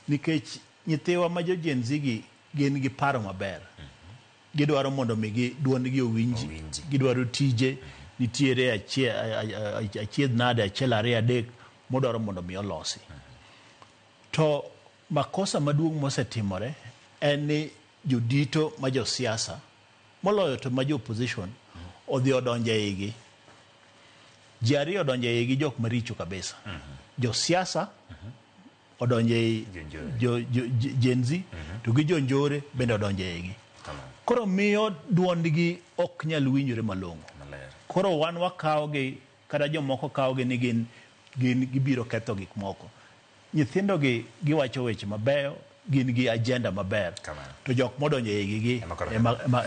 S6: Nikech nyithiwa ma jo Gen Z gi gin gi paro maber. Gidwaro mondo mi gi duondgi owinji. Gidwaro tije. Nitiere achiedh nade achiel ariyo adek modwaro mondo mi olosi. To makosa maduong' mosetimore en ni jodito ma josiasa moloyo to ma jo opposition odhi odonjo e igi. Ji ariyo odonjo e igi jok maricho kabisa. Josiasa odonjo ei Gen Z to gi jonjore bende odonjo e igi. Koro miyo duondgi ok nyal winjore malong'o. Koro wan wakawogi kata jomoko kawogi ni gin gibiro ketho gik moko. Nyithindo gi giwacho weche mabeyo, gin gi agenda maber. To jok modonjo e igi gi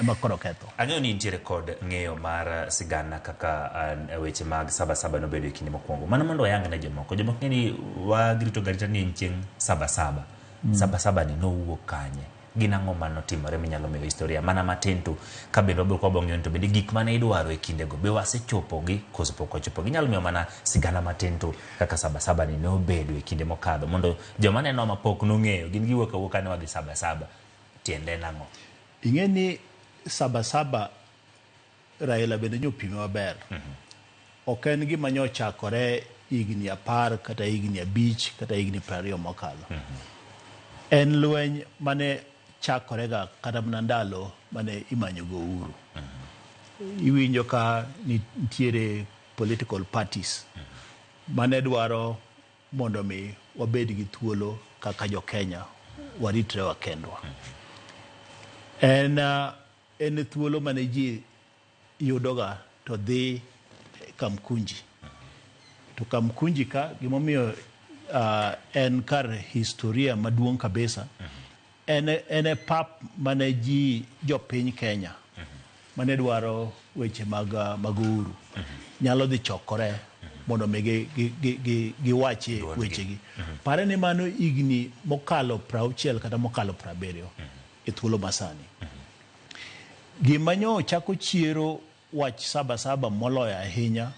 S6: ema koro ketho.
S8: Ang'eyo ni intiere kod ng'eyo mar sigana kaka weche mag Sabasaba nobedo e kinde mokwongo. Mano mondo wayang ne jomoko. Jomoko ng'e ni wagirito garita ni en chieng' Sabasaba. Sabasaba ni nowuok kanye? Gin ang'o manotimore minyalo miyo historia mana matin to ka bende wabiro kwa bang'eyo to bende gik mane idwaro e kindego be wasechopogi koso pok wachopogi. Inyalo miyo mana sigana matin to kaka Sabasaba ni nobedo e kinde mokadho mondo joma neno mapok nong'eyo gin giwuok awuoka ni wadhi Sabasaba tiende en ang'o?
S6: Ing'e ni Sabasaba Raila bende nyopime maber. Ok en gima nyochakore higni 10 kata higni 5 kata higni 20 mokalo. En lweny mane chakorega kata mana ndalo mane imanyogo uhuru. Iwinjo ka nitiere political parties mane dwaro mondo mi wabed gi thuolo kaka jo Kenya waritre wakendwa. En thuolo mane ji yudoga to dhi Kamkunji. To Kamkunji ka gimomiyo en kar historia maduong' kabisa en e pap mane ji jopiny Kenya mane dwaro weche mag uhuru nyalo dhi chokore mondo mi giwachi wechegi. Pare ni mano higni mokalo 60 kata mokalo 70 e thuolo masani. Gima nyo chako chiero wach Sabasaba moloyo ahinya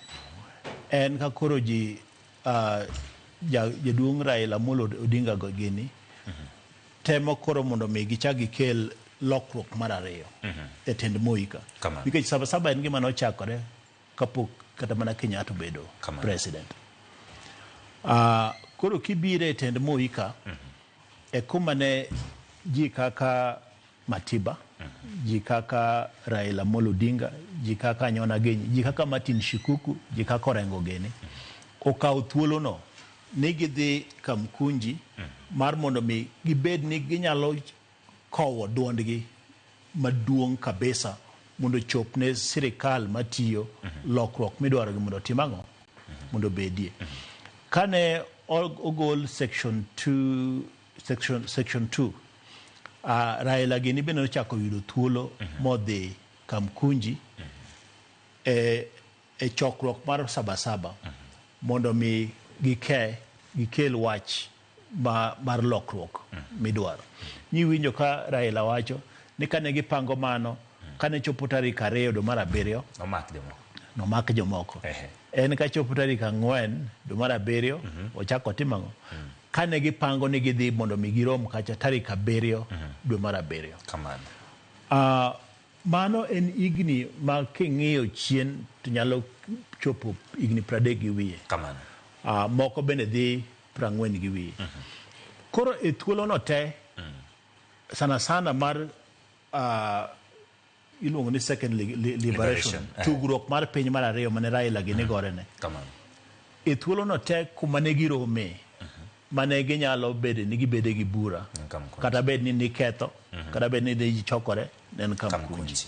S6: en ka koro ji jaduong' Raila Amolo Odinga gini temo koro mondo mi gichak gikel lokruok mar ariyo e tend Moi ka.
S8: Kamano.
S6: Nikech Sabasaba en gima nochakore kapok kata mana Kenyatta obedo
S8: Kamano.
S6: president. Koro kibiro e tend Moi ka, e kuma ne ji kaka Matiba, ji kaka Raila Amolo Odinga, ji kaka Anyona Agenyi, ji kaka Martin Shikuku, ji kaka Orengo Gene, okawo thuolono ni gidhi Kamkunji mar mondo mi gibed ni ginyalo kowo duondgi maduong' kabisa mondo ochop ne sirikal matiyo lokruok midwaro gi mondo otim ang'o mondo obedie. Kane ogol section 2 section 2 Raila gini bende nochako yudo thuolo modhi Kamkunji e chokruok mar Sabasaba mondo mi gikel wach mar lokruok midwaro. Niwinjo ka Raila wacho ni kane gipango mano, kane chopo tarik 2 dwe mar 7 nomak jomoko. En ka chopo tarik 4 dwe mar 7 ochako timo ang'o? Kane gipango ni gidhi mondo mi girom kacha tarik 7 dwe mar 7.
S8: Kamano.
S6: Mano en higni ma king'iyo chien to nyalo chopo higni 30 gi wiye.
S8: Kamano.
S6: Moko bende dhi 40 gi wiye. Koro e thuolono te, sana sana mar iluongo ni second liberation, tugruok mar piny mar ariyo mane Raila gini gorene.
S8: Kamano.
S6: E thuolono te kuma ne girome, mane ginyalo bedo ni gibede gi bura, kata bed ni niketho, kata bed ni ji chokore, ne en Kamkunji.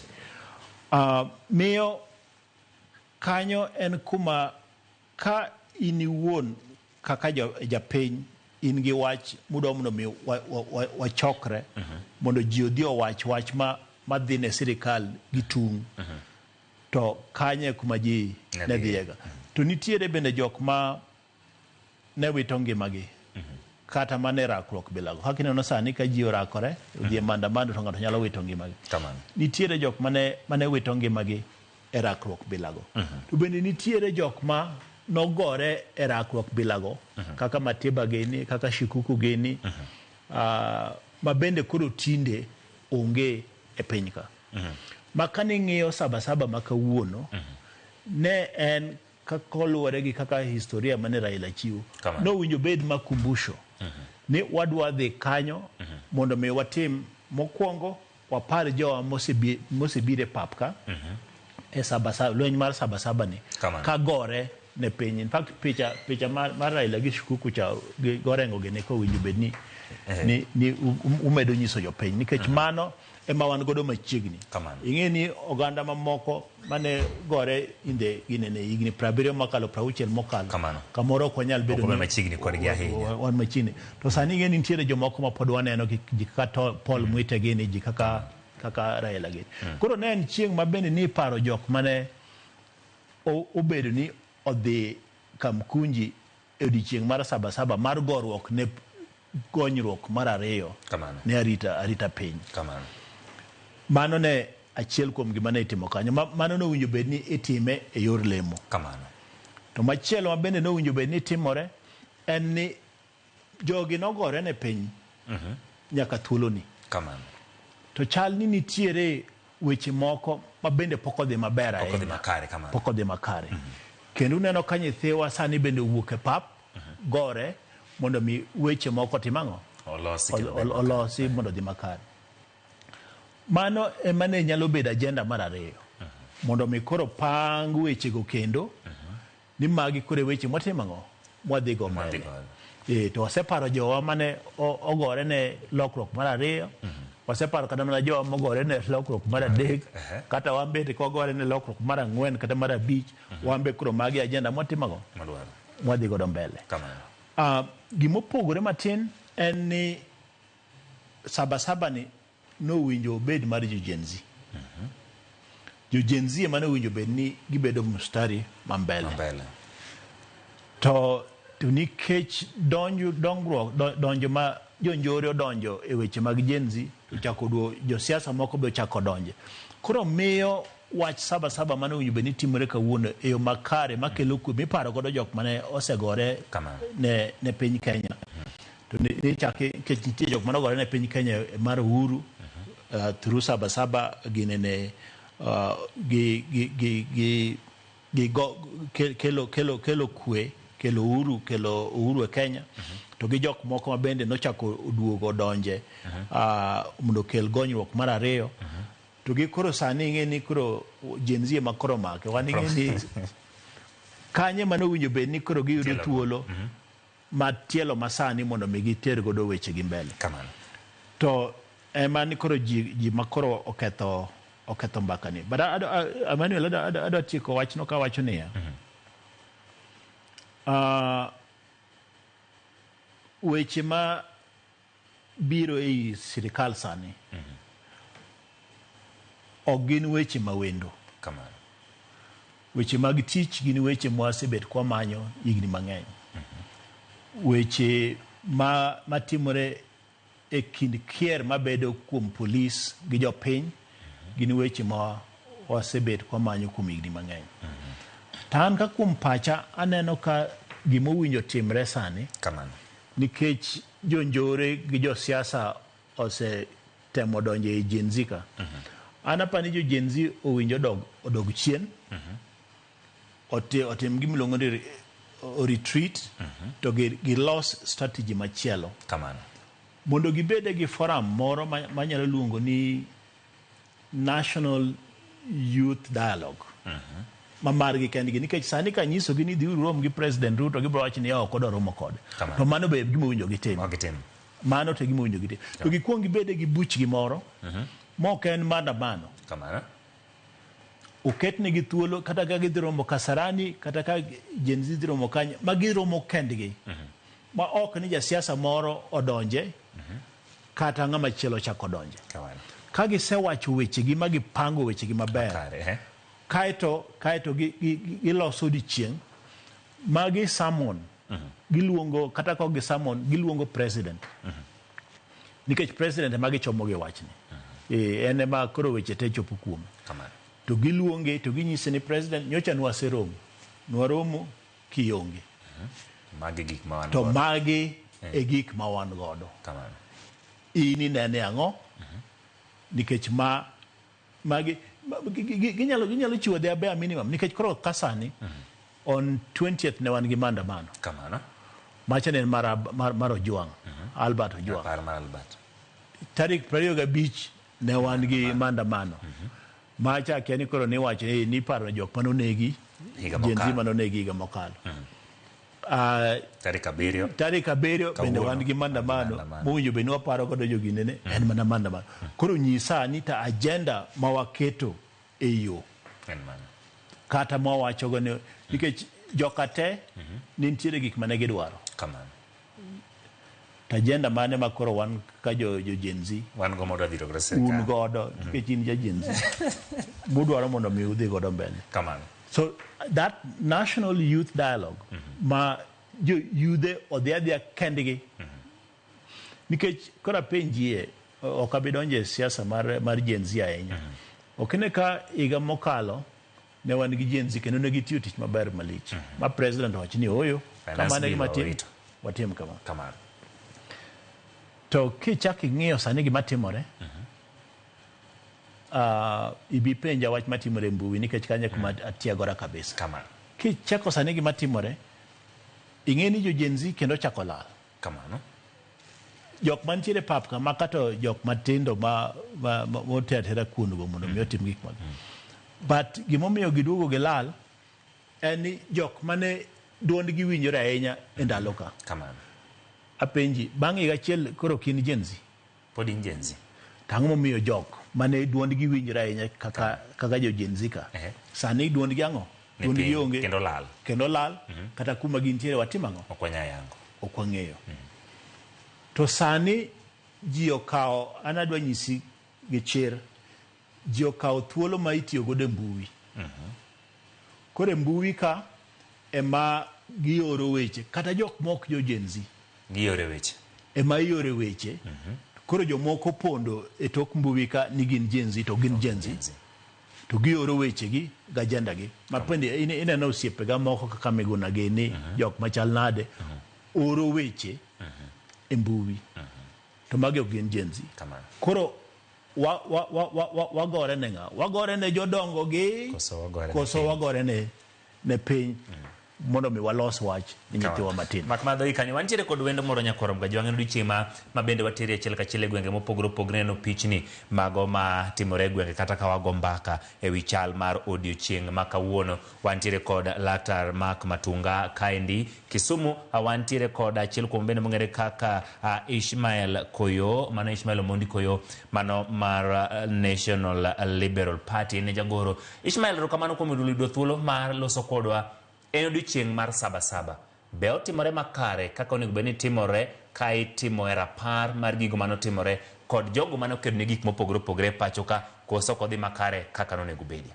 S6: Miyo kanyo en kuma ka in iwuon kaka japiny in gi wach mudwa mondo mi wachokre mondo ji odhi owach wach ma dhi ne sirikal gi tung' to kanye kuma ji ne dhiyega. To nitiere bende jok ma ne wito ngimagi kata mane rakruok bilago. Kaka ineno sani ka ji orakore odhi e maandamano to ng'ato nyalo wito ngimagi. Nitiere jok mane wito ngimagi e rakruok bilago. To bende nitiere jok ma nogore e rakruok bilago kaka Matiba gini, kaka Shikuku gini, ma bende koro tinde onge e piny ka. Ma kane ing'iyo Sabasaba ma kawuono, ne en koluwore gi kaka historia mane Raila chiwo, nowinjo bed makumbusho ni wadwa dhi kanyo mondo mi watim mokwongo wapar jowa mosebiro e pap ka e Sabasaba, lweny mar Sabasaba ni ka gore ne piny. In fact picha mar Raila gi Shikuku cha gi Orengo gini kowinjo bed ni ni umedo nyiso jopiny nikech mano ema wan godo machiegni. Ing'e ni oganda mamoko mane gore inde ginene higni 70 mokalo 60 mokalo kamoro ok wanyal bedo ni
S8: machiegni kodgi ahinya.
S6: Wan machiegni. To sani ing'e ni nitiere jomoko ma pod waneno ji kaka Paul Mwite gini, ji kaka Raila gini. Koro ne en chieng' ma bende ni paro jok mane obedo ni odhi Kamkunji e odiechieng' mar Sabasaba mar goruok ne gonyruok mar ariyo ne arita piny. Mano ne achiel kuom gima ne itimo kanyo. Mano nowinjo bed ni itime e yor lemo.
S8: Kamano.
S6: To machielo ma bende nowinjo bed ni timore en ni jogi nogore ne piny nyaka thuoloni.
S8: Kamano.
S6: To chal ni nitiere weche moko ma bende pok odhi maber ahinya.
S8: Pok odhi makare. Kamano.
S6: Pok odhi makare. Kendo uneno ka nyithiwa sani bende owuok e pap gore mondo mi weche moko tim ang'o? Olosi mondo odhi makare. Mano ema ne nyalo bedo agenda mar ariyo. Mondo mi koro pang wechego kendo ni magi koro weche mwatimo ang'o? Mwadhi go mbele. To waseparo jowa mane ogore ne lokruok mar ariyo, waseparo kata mana jowa mogore ne lokruok mar 3, kata wan bende kogore ne lokruok mar 4 kata mar 5, wan be koro magi agenda mwatimo ang'o? Mwadhi godo mbele. Gimopogore matin en ni Sabasaba ni nowinjo obed mar jo Gen Z. Jo Gen Z ema nowinjo bed ni gibedo mstari ma mbele. To nikech donjo ma jonjore odonjo e weche mag Gen Z, ochako josiasa moko be ochako donje. Koro miyo wach Sabasaba mane owinjo bed ni timore kawuono e yo makare makelo kwe miparo godo jok mane osegore ne piny Kenya. To ni chaki nikech nitie jok manogore ne piny Kenya mar uhuru through Saba Saba ginene gi go, kelo kelo kelo kwe, kelo uhuru, kelo uhuru e Kenya. To gi jok moko ma bende nochako oduogo odonje mondo okel gonyruok mar ariyo. To gi koro sani ing'e ni koro Gen Z ema koro make. Wan ing'e ni kanye mane owinjo bed ni koro giyudo thuolo matielo masani mondo mi giter godo weche gi mbele.
S8: Kamano.
S6: To ema ni koro ji makoro oketho mbaka ni. But Emmanuel, adwa tieko wachno kawacho niya. Weche ma biro ei sirikal sani ok gin weche mawendo.
S8: Kamano.
S6: Weche mag tich gin weche mwasebet kwamanyo higni mang'eny. Weche ma matimore e kind kier mabedo kuom polis gi jopiny gin weche ma wasebet kwamanyo kuom higni mang'eny. To an ka kuom pacha aneno ka gimowinjo timre sani.
S8: Kamano.
S6: Nikech jonjore gi josiasa osetemo donjo e Gen Z ka. An apani jo Gen Z owinjo odog chien. Otim gimiluongo ni retreat to gilos strategy machielo.
S8: Kamano.
S6: Mondo gibede gi forum moro manyalo luongo ni National Youth Dialogue. Ma margi kendgi nikech sani ka nyisogi ni dhiuru rom gi President Ruto gibiro wacho ni ok odwa romo kode. To mano be gima owinjo gitim. Mano to gima owinjo gitim. To gikuong gibede gi buchgi moro mok en maandamano.
S8: Kamano.
S6: Oketnegi thuolo kata ka gidhi romo Kasarani kata ka Gen Z dhi romo kanye ma giromo kendgi. Ma ok ni jasiasa moro odonje kata ng'ama chielo ochako odonje. Ka gisewacho wechegi ma gipango wechegi maber. Kaeto giloso odiechieng' ma gi summon giluongo kata ka ok gi summon giluongo president. Nikech president ema gichomo gi wachni. En ema koro weche te chopo kuome. To giluonge to ginyise ni president nyocha nwaseromo. Nwaromo kionge.
S8: Magi gik ma wan
S6: To magi e gik ma wan godo.
S8: Kamano.
S6: In inene ang'o? Nikech ma magi ginyalo chiwo their bare minimum nikech koro ka sani on 20th ne wan gi maandamano.
S8: Kamano.
S6: Macha ne en mar Ojwang', Albert Ojwang'.
S8: Par mar Albert.
S6: Tarik 25 ne wan gi maandamano. Macha akia ni koro niwacho ni iparo jok manonegi
S8: Higa
S6: Gen Z
S8: mokalo.
S6: manonegi higa mokalo.
S8: Tarik 7.
S6: Tarik 7 bende wan gi maandamano mowinjo bed ni waparo godo joginene en mana maandamano. Koro nyisa ni ta agenda ma waketo e yo
S8: En mano.
S6: Kata ma wawachogo ni nikech joka te ne nitiere gik mane gidwaro.
S8: Kamano.
S6: To agenda mane ma koro wan ka jo Gen Z
S8: wan go mondo wadhiro godo sirkal.
S6: Un godo nikech in ja Gen Z. Mudwaro mondo mi udhi godo mbele.
S8: Kamano.
S6: So that national youth dialogue ma jo yudhe odhi adhiya kendgi. Nikech koro apenjie ok abi donjo e siasa mar Gen Z ahinya. Ok ine ka higa mokalo ne wan gi Gen Z kendo ne gitiyo tich maber malich. Ma president owacho ni ooyo,
S8: Finance
S6: kamano e gima
S8: bill
S6: tim,
S8: owito.
S6: watim kama.
S8: Kamano.
S6: To kichako ing'iyo sani gima timore, ibi penja wach matimore e mbui nikech kanyo kuma atiegora kabisa.
S8: Kamano.
S6: Kichako sani gima timore, ing'e ni jo Gen Z kendo chako lal.
S8: Kamano.
S6: Jok mantiere pap ka ma kata jok matindo ma moter atera kuondgo mondo mi otim gik mag. But gimomiyo giduogo gilal en ni jok mane duondgi winjore ahinya e ndalo ka.
S8: Kamano.
S6: Apenji, bang' higa achiel koro ok in Gen Z?
S8: Pod in Gen Z.
S6: To ang'o momiyo jok mane duondgi winjore ahinya kaka jo Gen Z ka? Sani duondgi ang'o?
S8: Ni
S6: Duondgi
S8: piny,
S6: onge.
S8: Kendo lal.
S6: Kendo lal. Kata kuma gintiere watim ang'o?
S8: Ok wanyal yango.
S6: Ok wang'eyo. To sani ji okawo, an adwa nyisi gi chir, ji okawo thuolo ma itiyo godo e mbui. Koro e mbui ka ema gioro weche, kata jok mok jo Gen Z.
S8: Giore weche.
S6: Ema iore weche. Koro jomoko pondo e tok mbui ka ni gin Gen Z to gin Gen Z. To gioro wechegi gi agenda gi. Ma bende ineno osiepega moko kaka Miguna gini, jok machal nade, oro weche. e mbui. To magi ok gin Gen Z. Koro wagore ne ng'a? Wagore ne jodongo gi koso wagore ne piny mondo mi walos wach ne nyithiwa matindo.
S8: Mak madho kanyo wantiere kod wendo moro nyakwar Mgajwang' en odiochieng' ma bende watere achiel kachiel e gwenge mopogore opogore neno pichni mago ma timore e gwenge kata ka wago mbaka e wi chal mar odiochieng' ma kawuono. Wantiere kod Laktar Mark Matunga kaendi Kisumu, wantiere kod achiel kuom bende mong'ere kaka Ishmael Koyo, mano Ishmael Omondi Koyo, mano mar National Liberal Party ne jagoro. Ishmael, erokamano kuom yudo thuolo mar loso kodwa. En odiochieng' mar Sabasaba. Be otimore makare kaka onego bed ni timore ka itimo e rapar mar gigo manotimore kod jogo manokedo ne gik mopogore opogore e pacho ka, koso ok odhi makare kaka nonego bedi?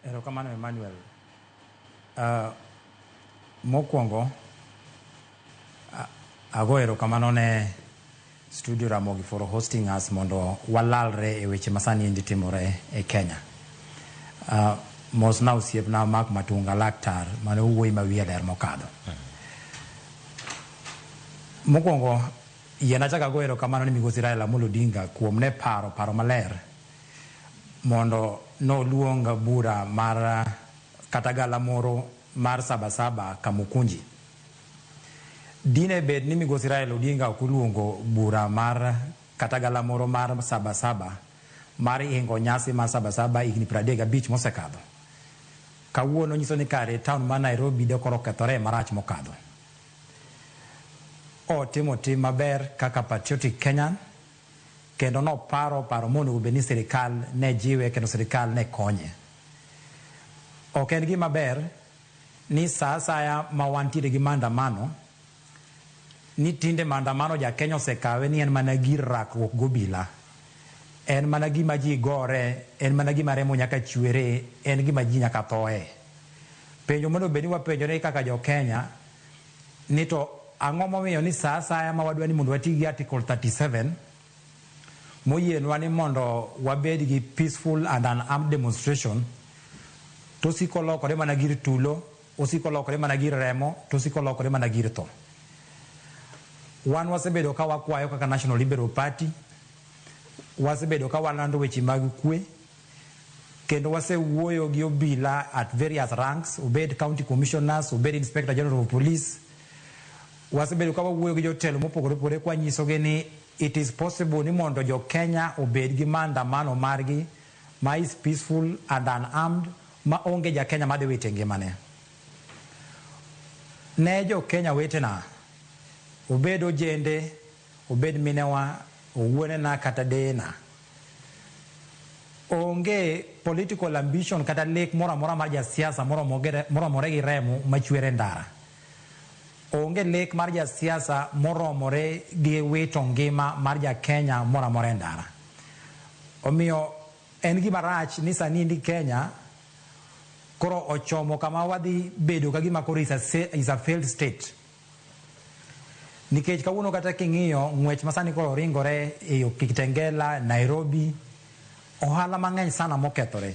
S7: Erokamano Emmanuel. Mokwongo, ago erokamano ne Studio Ramogi for hosting us mondo walalre e weche masani endi timore e Kenya. Mosna osiepna Mark Matunga laktar mane owuoyi ma wiye ler mokadho. Mokwongo, yiena achak ago erokamano ni Migosi Raila Amolo Odinga kuom ne paro maler mondo noluong bura mar kata galamoro mar Sabasaba Kamukunji. Dine bed ni Migosi Raila Odinga ok oluongo bura mar kata galamoro mar Sabasaba mar hingo nyasi mar Sabasaba higni 35 mosekadho. Kawuono nyiso ni kare town mar Nairobi de koro okethore marach mokadho. Otimo tim maber kaka patriotic Kenyan kendo noparo paro monego bed ni sirikal ne jiwe kendo sirikal ne konye. Ok en gima ber ni sa asaya ma wantiere gi maandamano ni tinde maandamano ja Kenya osekawe ni en mana gir rakruok gobila. En mana gima ji gore, en mana gima remo nyaka chwere, en gima ji nyaka thoe. Penjo monego bed ni wapenjore kaka jo Kenya ni to ang'o momiyo ni sa asaya ma wadwa ni mondo wati gi Article 37 moyienwa ni mondo wabed gi peaceful and unarmed demonstration to osiko lokore mana gir tulo, osiko lokore mana gir remo, to osiko lokore mana gir tho. Wan wasebedo ka wakwayo kaka National Liberal Party, wasebedo ka walando weche mag kwe, kendo wasewuoyo gi obila at various ranks, obed county commissioners, obed inspector general of police. Wasebedo ka wawuoyo gi jotelo mopogore opogore kwanyisogi ni it is possible ni mondo jo Kenya obed gi maandamano margi ma is peaceful and unarmed ma onge ja Kenya madhi wito ngimane. Ne jo Kenya wetena, obed ojende, obed minewa, owuonena kata deyena, onge political ambition kata lek moro amora mar jasiasa moromore gi remo machwer e ndara. Onge lek mar jasiasa moromore gi wito ngima mar ja Kenya moro amora e ndara. Omiyo en gima rach ni sani ndi Kenya koro ochomo kama wadhi bedo ka gima koro is a failed state. Nikech kawuono kata king'iyo ng'wech ma sani koro ringore e yo Kitengela, Nairobi, ohala mang'eny sana mokethore.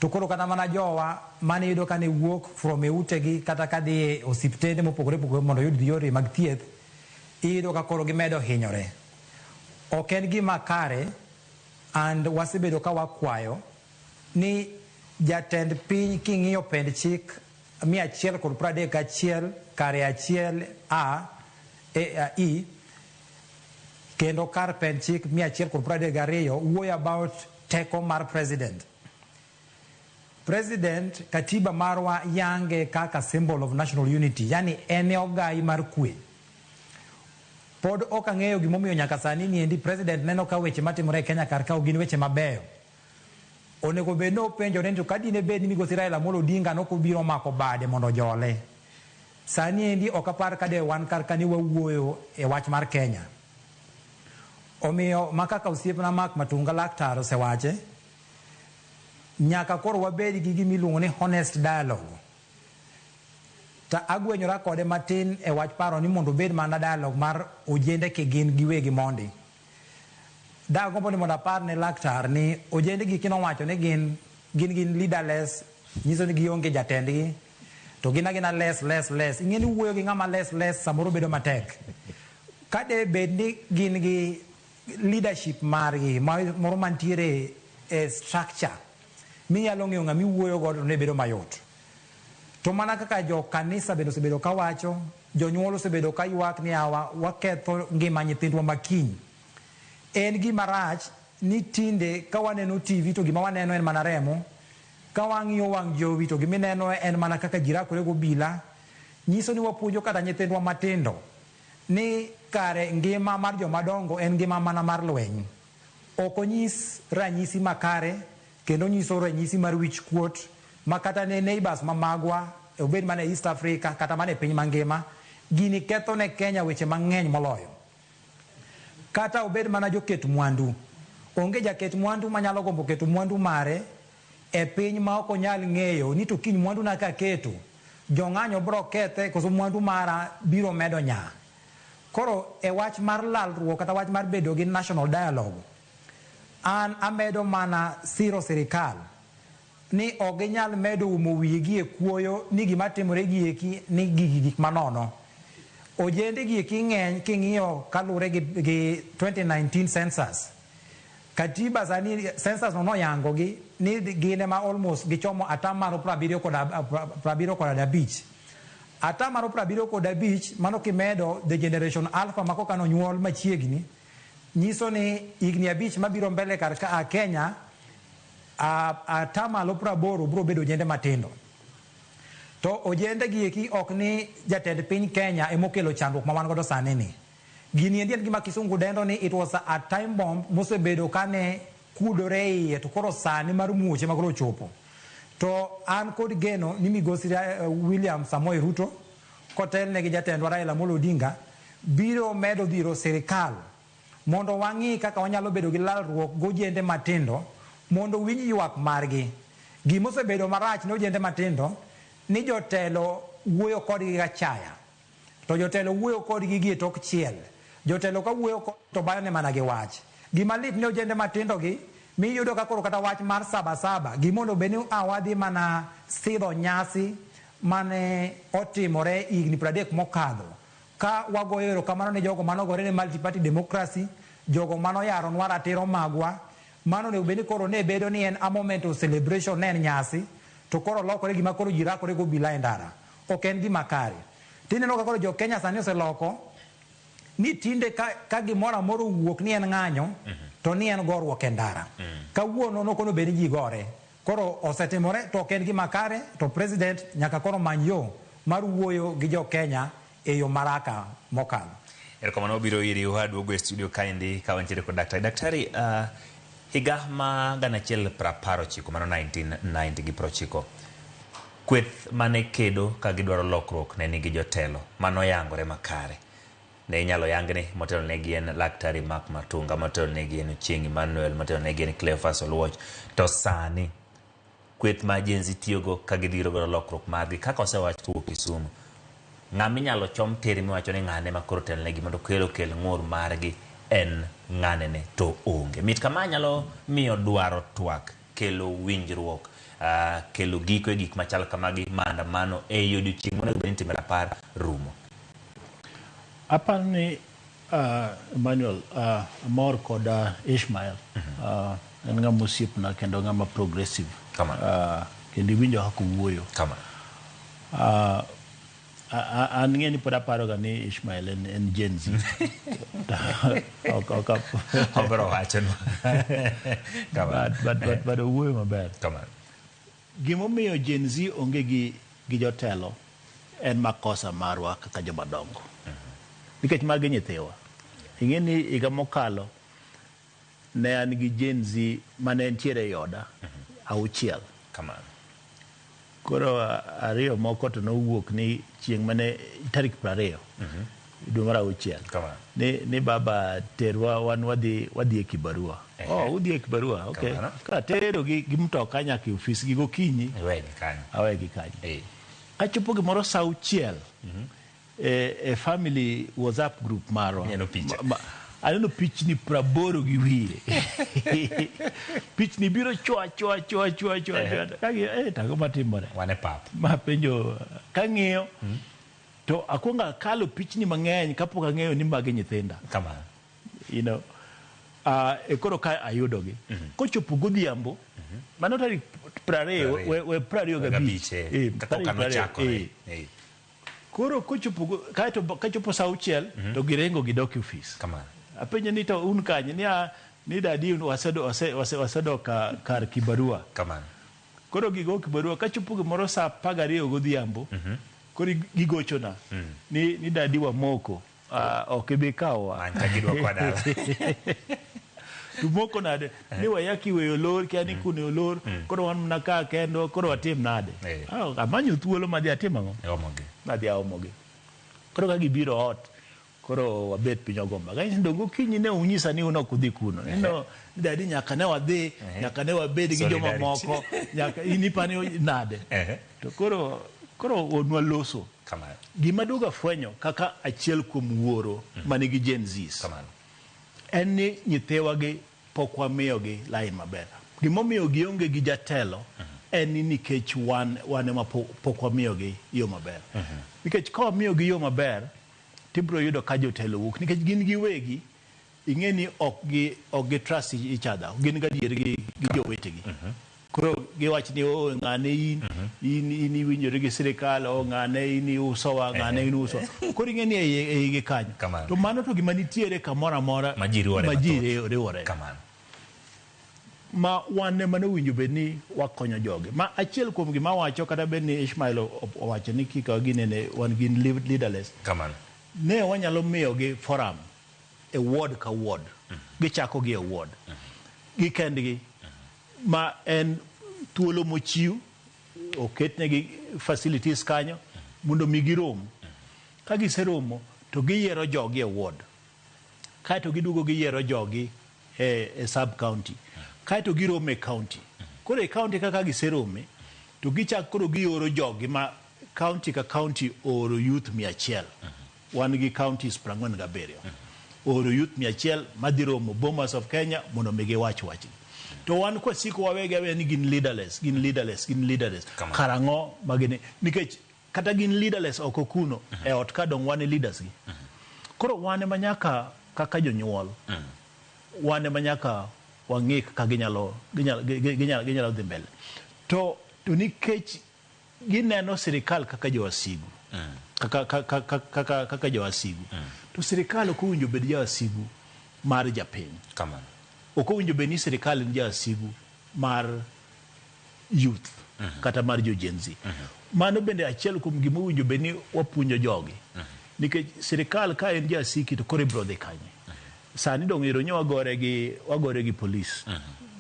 S7: To koro kata mana jowa mane yudo ka ne wuok from e utegi kata ka dhi e osiptende mopogore opogore mondo oyud yore mag thieth, iyudo ka koro gimedo hinyore. Ok en gima kare, and wasebedo ka wakwayo ni jatend piny king'iyo pend chik 131 kare 1 A E kendo kar pend chik 132 wuoyo about teko mar president. President katiba marwa yange kaka symbol of national unity, yani en e ogai mar kwe. Pod ok ang'eyo gimomiyo nyaka sani niendi president neno ka weche matimore e Kenya kar ka ok gin weche mabeyo. Onego bed ni openjore ni to ka dine bed ni Migosi Raila Amolo Odinga nok obiro mako bade mondo ojole. Sani endi ok apar ka de wan kar ka ni wawuoyo e wach mar Kenya. Omiyo ma kaka osiepna Mark Matunga laktar osewache, nyaka koro wabed gi gima iluongo ni honest dialogue. Ta agwenyora kode matin e wach paro ni mondo obed mana dialogue mar ojende kigin giwegi mondi. Dagombo ni mondo apar ne laktar ni ojende gi kinowacho ni gin leaderless, nyiso ni gionge jatendgi. To gin agina less, less, less. Ing'e ni wuoyo gi ng'ama less, less samoro bedo matek. Ka de bed ni gin gi leadership margi moro mantiere e structure minyalo ng'eyo ng'ama iwuoyo godo to ne bedo mayot. To mana kaka jo kanisa bende osebedo kawacho, jonyuol osebedo ka ywak ni awa waketho ngima nyithindwa makiny. En gima rach ni tinde ka waneno TV to gima waneno en mana remo, ka wang'iyo wang' jowi to gima ineno en mana kaka ji rakore gobila, nyiso ni wapuonjo kata nyithindwa matindo ni kare ngima mar joma dongo en ngima mana mar lweny. Ok onyis ranyisi makare kendo onyiso ranyisi mar wich kuot ma kata ne neighbors ma magwa obed mana e East Africa kata mana e piny mangima, gini ketho ne Kenya weche mang'eny moloyo. Kata obed mana joket mwandu, onge jaket mwandu manyalo gombo keto mwandu mare e piny ma ok onyal ng'eyo ni to kiny mwandu na kaketo, jong'anyo bro kethe koso mwandu mara biro medo nya. Koro e wach mar lalruok kata wach mar bedo gi national dialogue, an amedo mana siro sirikal ni ok ginyal medo umo wigi e kuoyo ni gima timore gi eki ni gigi gik manono. Ojende gi eki ng'eny king'iyo kaluwore gi 2019 census. Katiba sani census no noyango gi ni gin ema almost gichomo atamalo 75. Atamalo 75 mano kimedo the generation alpha ma koka nonyuol machiegni nyiso ni higni 5 mabiro mbele kar ka Kenya atamalo 80 biro bedo ojende matindo. To ojende gi eki ok ni jatend piny Kenya emokelo chandruok ma wan godo sani ni. Gini endi en gima kisungu dendo ni it was a time bomb mosebedo kane kudore iye to koro sani mar muoche ma koro ochopo. To an kod geno ni migosi William Samoei Ruto kotelne gi jatendwa Raila Amolo Odinga biro medo dhiro sirikal mondo wang'i kaka wanyalo bedo gi lalruok gojende matindo mondo winj ywak margi. Gimosebedo marach ne ojende matindo ni jotelo wuoyo kodgi gachaya. To jotelo wuoyo kodgi gi e tok chiel. Jotelo ka wuoyo to bayone mana gi wach. Gima lit ne ojende matindo gi miyudo ka koro kata wach mar sabasaba gimondo bed ni awadhi mana sidho nyasi mane otimore higni 30 mokadho. Ka wagoyo erokamano ne jogo manogore ne multi-party democracy, jogo manoyaronwa ratiro magwa, mano onego bed ni koro ne bedo ni en a moment of celebration, ne en nyasi, to koro lokore gima koro ji rakore go obila e ndara. Ok en gima kare. Tineno ka koro jo Kenya sani oseloko ni tinde ka gimoro amora owuok ni en ng'anyo, to ni en goruok e ndara. Kawuono nokono bed ni ji gore. Koro osetimore to ok en gima kare, to president nyaka koro many yo mar wuoyo gi jo Kenya e yo maraka mokalo.
S8: Erokamano biro iri waduogo e studio kaendi ka wantiere kod daktari. Daktari, higa ma 1990 mano 1990 gi 90, kweth mane kedo ka gidwaro lokruok ne nigi jotelo manoyangore makare. Ne inyalo yang ni motelo negi en Laktari Mark Matunga, motelo negi en Ochieng' Emmanuel, motelo negi en Cleophas Oluoch. To sani kweth ma Gen Z tiyogo ka gidhiro godo lokruok margi kaka osewach kowuok Kisumu, ng'ama inyalo chom tir miwacho ni ng'ane ma koro telonegi mondo okel ng'ur margi en ng'anene to onge. Mit kama nyalo miyo dwaro twak, kelo winjruok, kelo giko e gik machal kamagi, maandamano e odiochieng' monego bed ni itime rapar rumo.
S6: Aparo ni Emmanuel, amor kod Ishmael. En ng'ama osiepna kendo ng'ama progressive. Kendo iwinjo kaka owuoyo. An ng'e ni pod aparoga ni Ishmael en Gen Z.
S8: Obiro wachonwa.
S6: But owuoyo maber. Gimomiyo Gen Z onge gi jotelo en makosa marwa kaka joma dongo. Nikech magi nyithiwa. Ing'e ni higa mokalo ne an gi Gen Z mane nitiere e oda 6. Koro 2 moko to nowuok ni chieng' mane tarik 20 dwe mar 6. Ni baba terwa wan wadhi e kibarua. Oh, udhi e kibarua. Okay. Ka tero gi mtoka nyaka e ofis gi gokinyi. Awegi kanyo. Kachopo gimoro saa 6 e family WhatsApp group marwa. Aneno pichni 80 gi wiye. Pichni biro chwa chwa chwa chwa chwa chwa. Kagi tang'o matimore?
S8: Wan e pap.
S6: Ma penjo kang'iyo to akwongo akalo pichni mang'eny kapok ang'eyo ni magi nyithinda.
S8: Kamano.
S6: You know. E koro ka ayudogi. Kochopo godhiambo, mano tarik 20, we 25.
S8: Kaka
S6: Tarik 20,
S8: nochakore.
S6: Koro kochopo kaeto kachopo saa 6 to giringo gidok e ofis.
S8: Kamano.
S6: Apenjo ni to un kanye ni a ni dadi wasedok kar kibarua.
S8: Kamano.
S6: Koro gigo kibarua kachopo gimoro saa 12 godhiambo. Koro gigochona ni dadi wamoko. Ok ibi kawowa.
S8: Ancha gidwoko dala.
S6: To moko nade ni wayaki weyo lor kia ni kune olor koro wan mana ka kendo koro watim nade. Amanyo thuolo madhi atim ang'o?
S8: Omogi.
S6: Madhi aomogi. Koro ka gibiro ot koro wabet piny ogo mbaka. Anyiso ni donge okinyi ne unyisa ni un ok udhi kuno. Neno dadi nyaka ne wadhi, nyaka ne wabed gi joma moko, nyaka in ipani nade. To koro wuonwa loso.
S8: Kamano.
S6: Gima duogo afwenyo kaka achiel kuom wuoro manigi Gen Zs.
S8: Kamano.
S6: En ni nyithiwagi pok wamiyogi line maber. Gimomiyo gionge gi jatelo en ni nikech wan ema pok wamiyogi yo maber. Nikech ka wamiyogi yo maber, tibiro yudo ka jotelo wuok. Nikech gin giwegi, ing'e ni ok gi trust each other. Gin gadier gi jowetegi. Koro giwach ni oh, ng'ane in iwinjori gi sirikal, oh, ng'ane in iusowa, ng'ane in uso. Koro ing'e ni e igi kanyo. To mano to gima nitiere kamoro amora
S8: ma ji riwore
S6: ma ji
S8: mathoth.
S6: riwore.
S8: Kamano.
S6: Ma wan ema nowinjo bed ni wakonyo jogi. Ma achiel kuom gima wacho kata bed ni Ishmael owacho ni kika ginene wan gin leaderless.
S8: Kamano.
S6: Ne wanyalo miyogi forum e ward ka ward. Gichako gi e ward. Gikendgi. Ma en thuolo mochiw, oketnegi facilities kanyo mondo mi girom. Ka giseromo to giyiero jogi e ward. Kaeto giduogo giyiero jogi e sub county. Kaeto giromo e county. Koro e county kaka giserome to gichak koro gioro jogi ma county ka county ooro youth 100. Wan gi counties 47. Ooro youth 100 madhi romo Bomas of Kenya mondo mi giwach wachgi. To wan kwasiko wawegi aweya ni gin leaderless, gin leaderless, gin leaderless. Karang'o magini? Nikech kata gin leaderless oko kuno, e ot ka dong' wan e leaders gi. Koro wan ema nyaka kaka jonyuol, wan ema nyaka wang'i kaka ginyalo dhi mbele. To nikech gineno sirikal kaka jowasigu, kaka jowasigu. To sirikal ok owinjo bed jawasigu mar japiny.
S8: Kamano.
S6: Ok owinjo bed ni sirikal en jawasigu mar youth kata mar jo Gen Z. Mano bende achiel kuom gima owinjo bed ni wapuonjo jogi. Nikech sirikal ka en jasiki to koro ibiro dhi kanye. Sani dong' ero nyo wagore gi polis.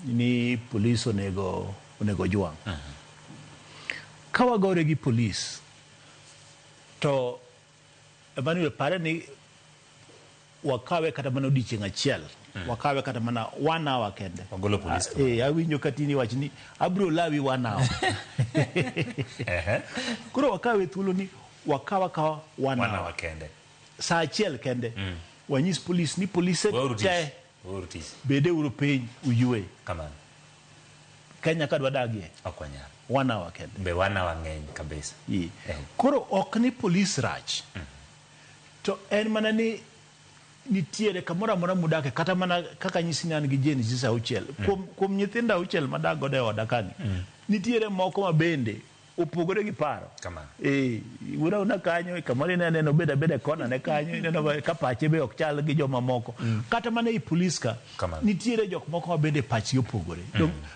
S6: Ni polis onego jwang'. Ka wagore gi polis to Emmanuel pare ni wakawe kata mana odiochieng' achiel. Wakawe kata mana 1 hour kende.
S8: Wagolo polis.
S6: Awinjo ka tini wach ni abiro lawi 1 hour. Koro wakawe thuolo ni wakawa kawa 1
S8: 1
S6: hour.
S8: hour kende.
S6: Saa achiel kende. Wanyis polis ni polise
S8: Weuru tich.
S6: te
S8: Weuru tich.
S6: bede uru piny uyue.
S8: Kamano.
S6: Kenya ka dwa dagie.
S8: Ok wanyal.
S6: 1 hour kende.
S8: Be 1 hour ng'eny kabisa.
S6: Koro ok ni polis rach. To en mana ni nitiere kamoro amora mudake kata mana kaka nyisi ni an gi Gen Z 6. Kuom nyithindo 6 madak godo e oda kani. Nitiere moko ma bende opogore gi paro.
S8: Kamano.
S6: Wuora una kanyo kamoro ineno obed abeda e kona ne kanyo ineno ka pache be ok chal gi joma moko. Kata mana ei polis ka nitiere jok moko ma bende pachgi opogore.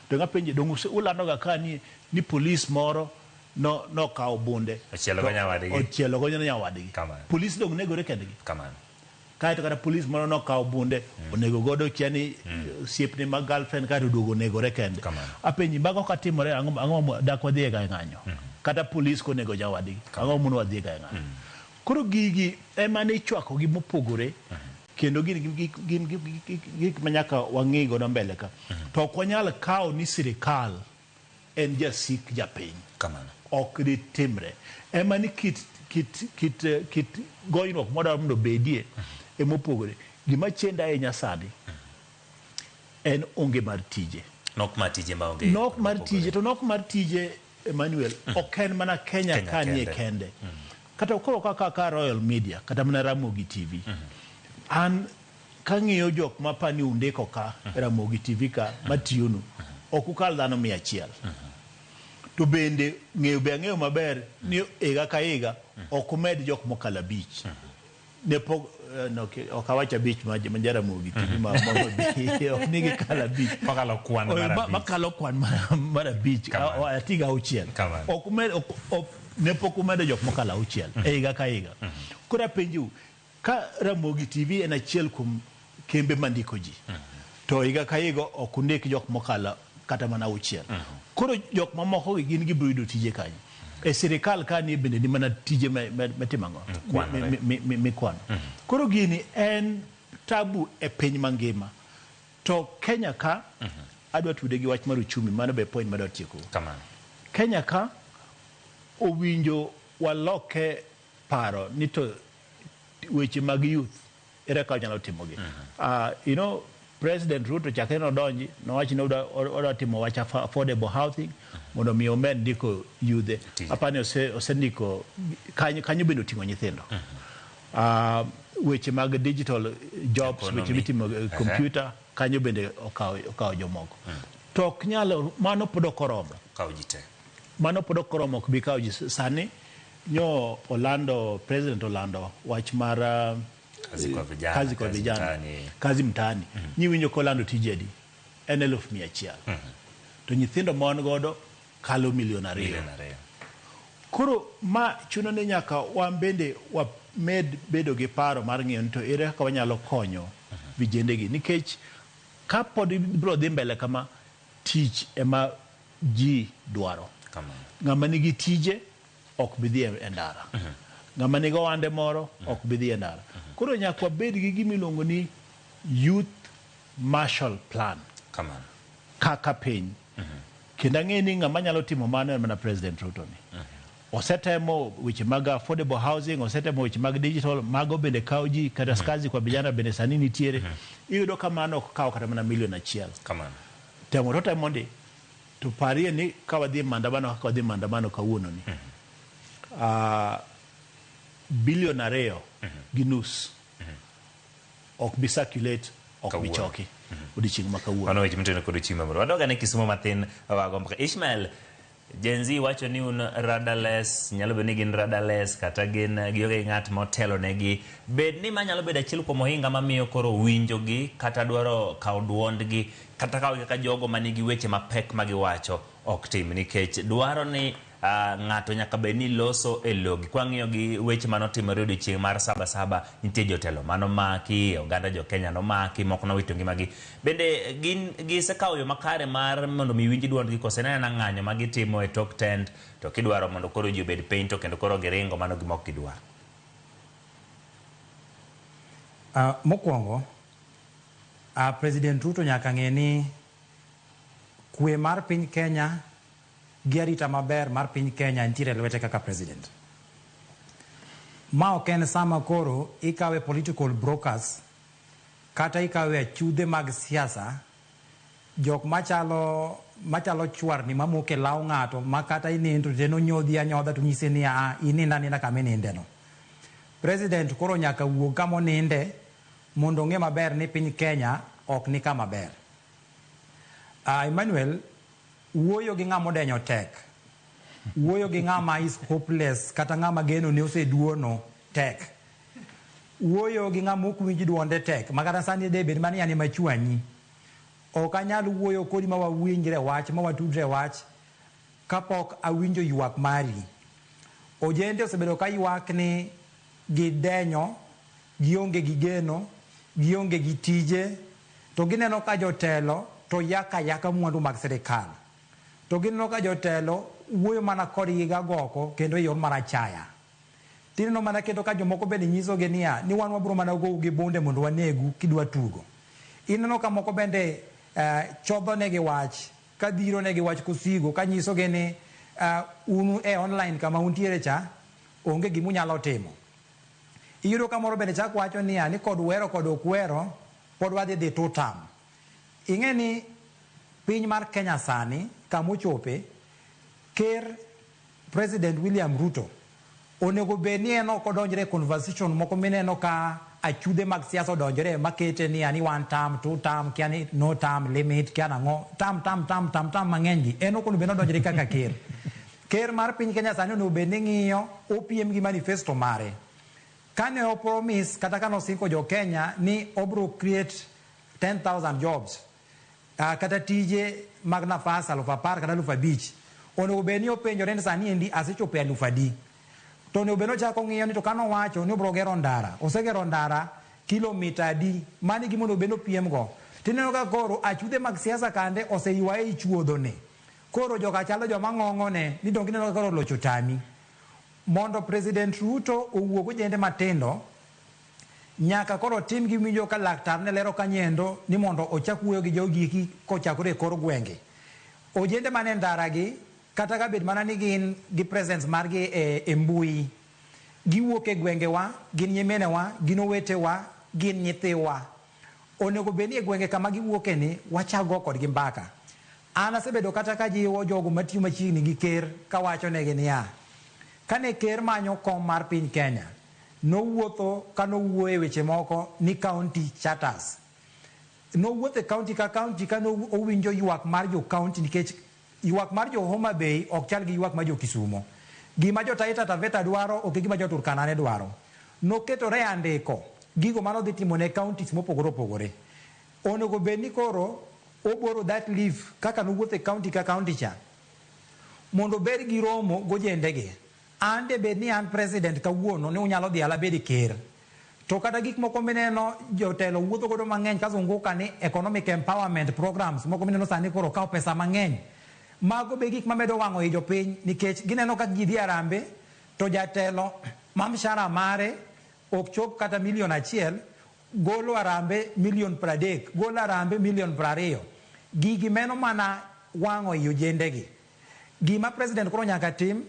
S6: Dong apenje dong ulando ga ka ni polis moro nokawo bunde.
S8: Ochielo go nyawadgi.
S6: Ochielo go nyawadgi. Polis dong negore kendgi.
S8: Kamano.
S6: Kaeto kata polis moro nokawo bunde onego godo kia ni osiepne ma girlfriend kaeto oduogo onegore kende. Apenji mago katimore ang'o dak wadhi e ng'anyo. Kata polis konego nyawadgi ang'o mono wadhi e ng'anyo. Koro gigi ema ne ichwako gi mopogore kendo gin gik ma nyaka wang'i godo mbele ka. To ok wanyal kawo ni sirikal en jasik japiny.
S8: Kamano.
S6: Ok ditimre. Ema ni kit gonyruok mwadwaro mondo obedie emopogore. Gima chenda ahinya sani en onge mar tije.
S8: Nok mar tije maonge.
S6: Nok mar tije, to nok mar tije, Emmanuel, ok en mana Kenya kanie kende. Kata koro kaka Royal Media, kata mana Ramogi TV. An kang'iyo jok mapani undiko ka, Ramogi TV ka, matiyonu, ok ukal dhano 100. To bende ng'eyo be ang'eyo maber ni higa ka higa ok umed jok mokalo 5. Ne pok ok awach 5 ma Jaramogi TV ma ok ni gikalo 5.
S8: Makalo kwan mar 5.
S6: Makalo kwan mar 5. Atiga 6. Ok umed ne pok umedo jok mokalo 6 e higa ka higa. Koro apenjou, ka Ramogi TV en achiel kuom kembe mandiko ji, to higa ka higa ok undik jok mokalo kata mana 6. Koro jok mamoko gi gin gibiro yudo tije kanye? E sirikal ka ni bende ni mana tije matimo ang'o? Mikwano. Koro gini en tabu e piny mangima. To Kenya ka, adwa tude gi wach mar uchumi, mano be point madwa tieko. Kenya ka owinjo waloke paro ni to weche mag youth ere kaka wanyalo timogi. You know, President Ruto chakre nodonji nowacho ni odwa timo wach affordable housing mondo mi omed ndiko yudhe. Apani osendiko kanyo bende oting'o nyithindo. Weche mag digital jobs, weche mitimo computer, kanyo bende okawo jomoko. To ok nyalo, mano pod ok oromo.
S8: Okawo ji te.
S6: Mano pod ok oromo, ok bi kawo ji. Sani nyo olando, President olando wach mar
S8: kazi kwa vijana,
S6: kazi kwa vijana, kazi mtaani. Nyiwinjo kolando tije adi? En 100,000. To nyithindo ma wan godo kalo 2 milion. Koro ma chuno ni nyaka wan bende wamed bedo gi paro mar ng'iyo ni to ere kaka wanyalo konyo vijendegi, nikech kapod ibiro dhi mbele kama, tich ema ji dwaro. Ng'ama nigi tije ok bi dhi e ndara. Ng'ama nigi ohande moro ok bi dhi e ndara. Koro nyaka wabed gi gima iluongo ni Youth Marshall Plan. Kaka piny. Kendo ang'e ni ng'ama nyalo timo mano en mana President Ruto ni. Osetemo weche mag affordable housing, osetemo weche mag digital, mago bende kawo ji, kata kazi kwa vijana bende sani nitiere. Iyudo ka mano ok kawo kata mana 1 milion. Temo to temo ndi, to parie ni ka wadhi e maandamano kaka wadhi e maandamano kawuono ni. 2.5 billion ok bi circulate, ok bi choki odiochieng' ma kawuono.
S8: Mano weche miteno kod ochime moro. Wadog ane Kisumu mathin wago mbaka. Ishmael, Gen Z wacho ni un rudderless, nyalo bedo ni gin rudderless kata gin gionge gi ng'at motelo negi. Bed ni ma nyalo bedo achiel kuom ohinga mamiyo koro winjogi kata dwaro kawo duondgi kata kawo kaka jogo manigi weche mapek magiwacho ok tim, nikech dwaro ni ng'ato nyaka bed ni loso e logi. Kwang'iyo gi weche manotimore odiochieng' mar 7/7, nitie jotelo manomaki, oganda jo Kenya nomaki, moko nowito ngimagi. Bende gin gisekawo yo makare mar mondo mi winj duondgi, kose en anena ng'anyo ma gitimo e tok tent, to kidwaro mondo koro ji obed piny to kendo koro giringo, mano gima ok gidwar.
S7: Mokwongo, President Ruto nyaka ng'e ni kwe mar piny Kenya gi arita maber mar piny Kenya nitiere e lwete kaka president. Ma ok en sama koro ikawe political brokers kata ikawe achudhe mag siasa, jok machalo chwarni mamoko e law ng'ato ma kata inindo to en onyodhi anyodha to nyise ni a inind aninda kama ininde no. President koro nyaka wuog kama oninde mondo ong'e maber ni piny Kenya ok ni kama ber. Emmanuel, wuoyo gi ng'ama odenyo tek, wuoyo gi ng'ama is hopeless kata ng'ama geno ne oseduono tek, wuoyo gi ng'ama ok winj duonde tek, ma kata sani de bed mana ni an ema chwanyi, ok anyal wuoyo kodi ma wawinjre wach, ma watudre wach kapok awinjo ywak mari. Ojende osebedo ka ywak ni gidenyo, gionge gi geno, gionge gi tije, to gineno ka jotelo to yaka yaka mwandu mag sirikal. To gineno ka jotelo wuoyo mana kodgi gagoko kendo e yor mar achaya. Tineno mana kendo ka jomoko bende nyisogi niya, ni wan wabiro mana gou gi bunde mondo wanegu kidwa tugo. Ineno ka moko bende chodho negi wach, ka dhiro negi wach kosigo, ka nyisogi ni un e online kama untiere cha, onge gima unyalo timo. Iyudo ka moro bende chak wacho niya ni kod wero kod ok wero pod wadhi dhi two term. Ing'e ni piny mar Kenya sani kamochope ker President William Ruto onego bed ni en ok odonjre e conversation moko mineno ka achudhe mag siasa odonjre makete ni ani one term, two term, kia ni no term limit, kia nang'o, term, term, term, term, term mang'eny gi. En ok onego bed ni odonjre kaka ker. Ker mar piny Kenya sani onego bed ni ng'iyo opiem gi manifesto mare. Kane o promise kata kane osingo jo Kenya ni obro create 10,000 jobs kata tije mag nafas 10,000 kata 5,000, onego bed ni openjore ni sani endi asechopo e 4,000. To onego bed ni ochako ng'iyo ni to kane owacho ni obro gero ndara, osegero ndara kilomita adi, mano e gima onego bed ni opiem go. Tineno ka koro achudhe mag siasa kande oseywaye e chuodho ni. Koro joka chalo joma ng'ong'one ni donge ineno ka koro loch otami. Mondo President Ruto owuo gojende matindo, nyaka koro tim gi winjo ka laktar ne lero kanyendo ni mondo ochak wuoyo gi jogi eki kochakore e kor gwenge. Ojende mane ndara gi, kata ka bed mana ni gin gi presence margi e mbui, giwuok e gwengewa, gin nyimenewa, gin owetewa, gin nyithiwa. Onego bed ni e gwenge kama giwuoke ni, wachak go kodgi mbaka. An asebedo kata ka jiwo jogo matiyo machiegni gi ker kawachonegi niya, kane ker manyo kom mar piny Kenya, nowuotho ka nowuoyo e weche moko ni county charters. Nowuotho e county ka county ka owinjo ywak mar jo county nikech ywak mar jo Homa Bay ok chal gi ywak mar jo Kisumo. Gima jo Taita Taveta dwaro ok e gima jo Turkana ne dwaro. Noketore e andiko gigo mane odhi timo ne counties mopogore opogore. Onego bed ni koro oboro that leaf kaka nowuotho e county ka county cha mondo obed gi romo gojendegi. An de bed ni an president kawuono ni unyalo dhiala bed ker. To kata gik moko mineno jotelo wuotho godo mang'eny kazunguka ni economic empowerment programs moko mineno sani koro kawo pesa mang'eny. Mago be gik mamedo wang'o i jopiny nikech gineno ka ji dhi arambe to jatelo ma mshahara mare ok chop kata milion 1 golo arambe milion 30, golo arambe milion 20. Gigi meno mana wang'o i ojendegi. Gima president koro nyaka tim,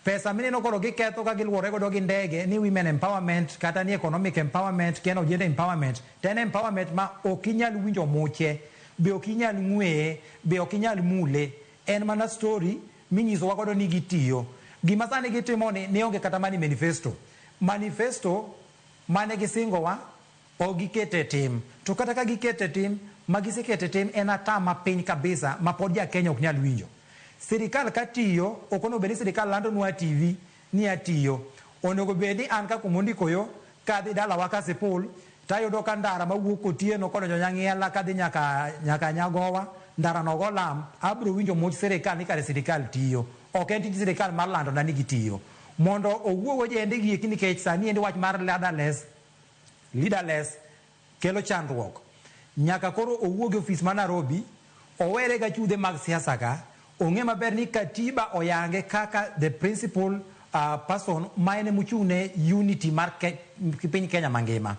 S7: pesa mineno koro giketho ka giluwore godo gi ndege ni women empowerment kata ni economic empowerment kendo ojende empowerment, to en empowerment ma ok inyal winjo muche, be ok inyal ng'weye, be ok inyal mule. En mana story minyisowa godo ni gitiyo. Gima sani gitimo ni onge kata mana manifesto. Manifesto mane gisingowa ok gikete tim. To kata ka gikete tim, ma gisekete tim en ata mapiny kabisa ma pod ja Kenya ok nyal winjo. Sirikal ka tiyo, ok onego bed ni sirikal landonwa TV ni atiyo. Onego bed ni an kaka Omondi Koyo, kadhi dalawa Kasipul, tayudo ka ndara mawuok otieno kodonjo Nyang'iela kadhi nyaka Nyagowa, ndara no go lam, abro winjo much sirikal ni kare sirikal tiyo. Ok en tij sirikal mar landona ni gitiyo. Mondo owuo gojende gi eki nikech sani endi wach mar leaderless kelo chandruok. Nyaka koro owuo gi ofis ma Nairobi, owere ga chudhe mag siasa ka, ong'e maber ni katiba oyange kaka the principal person ma en emochung' ne unity mar piny Kenya mangima.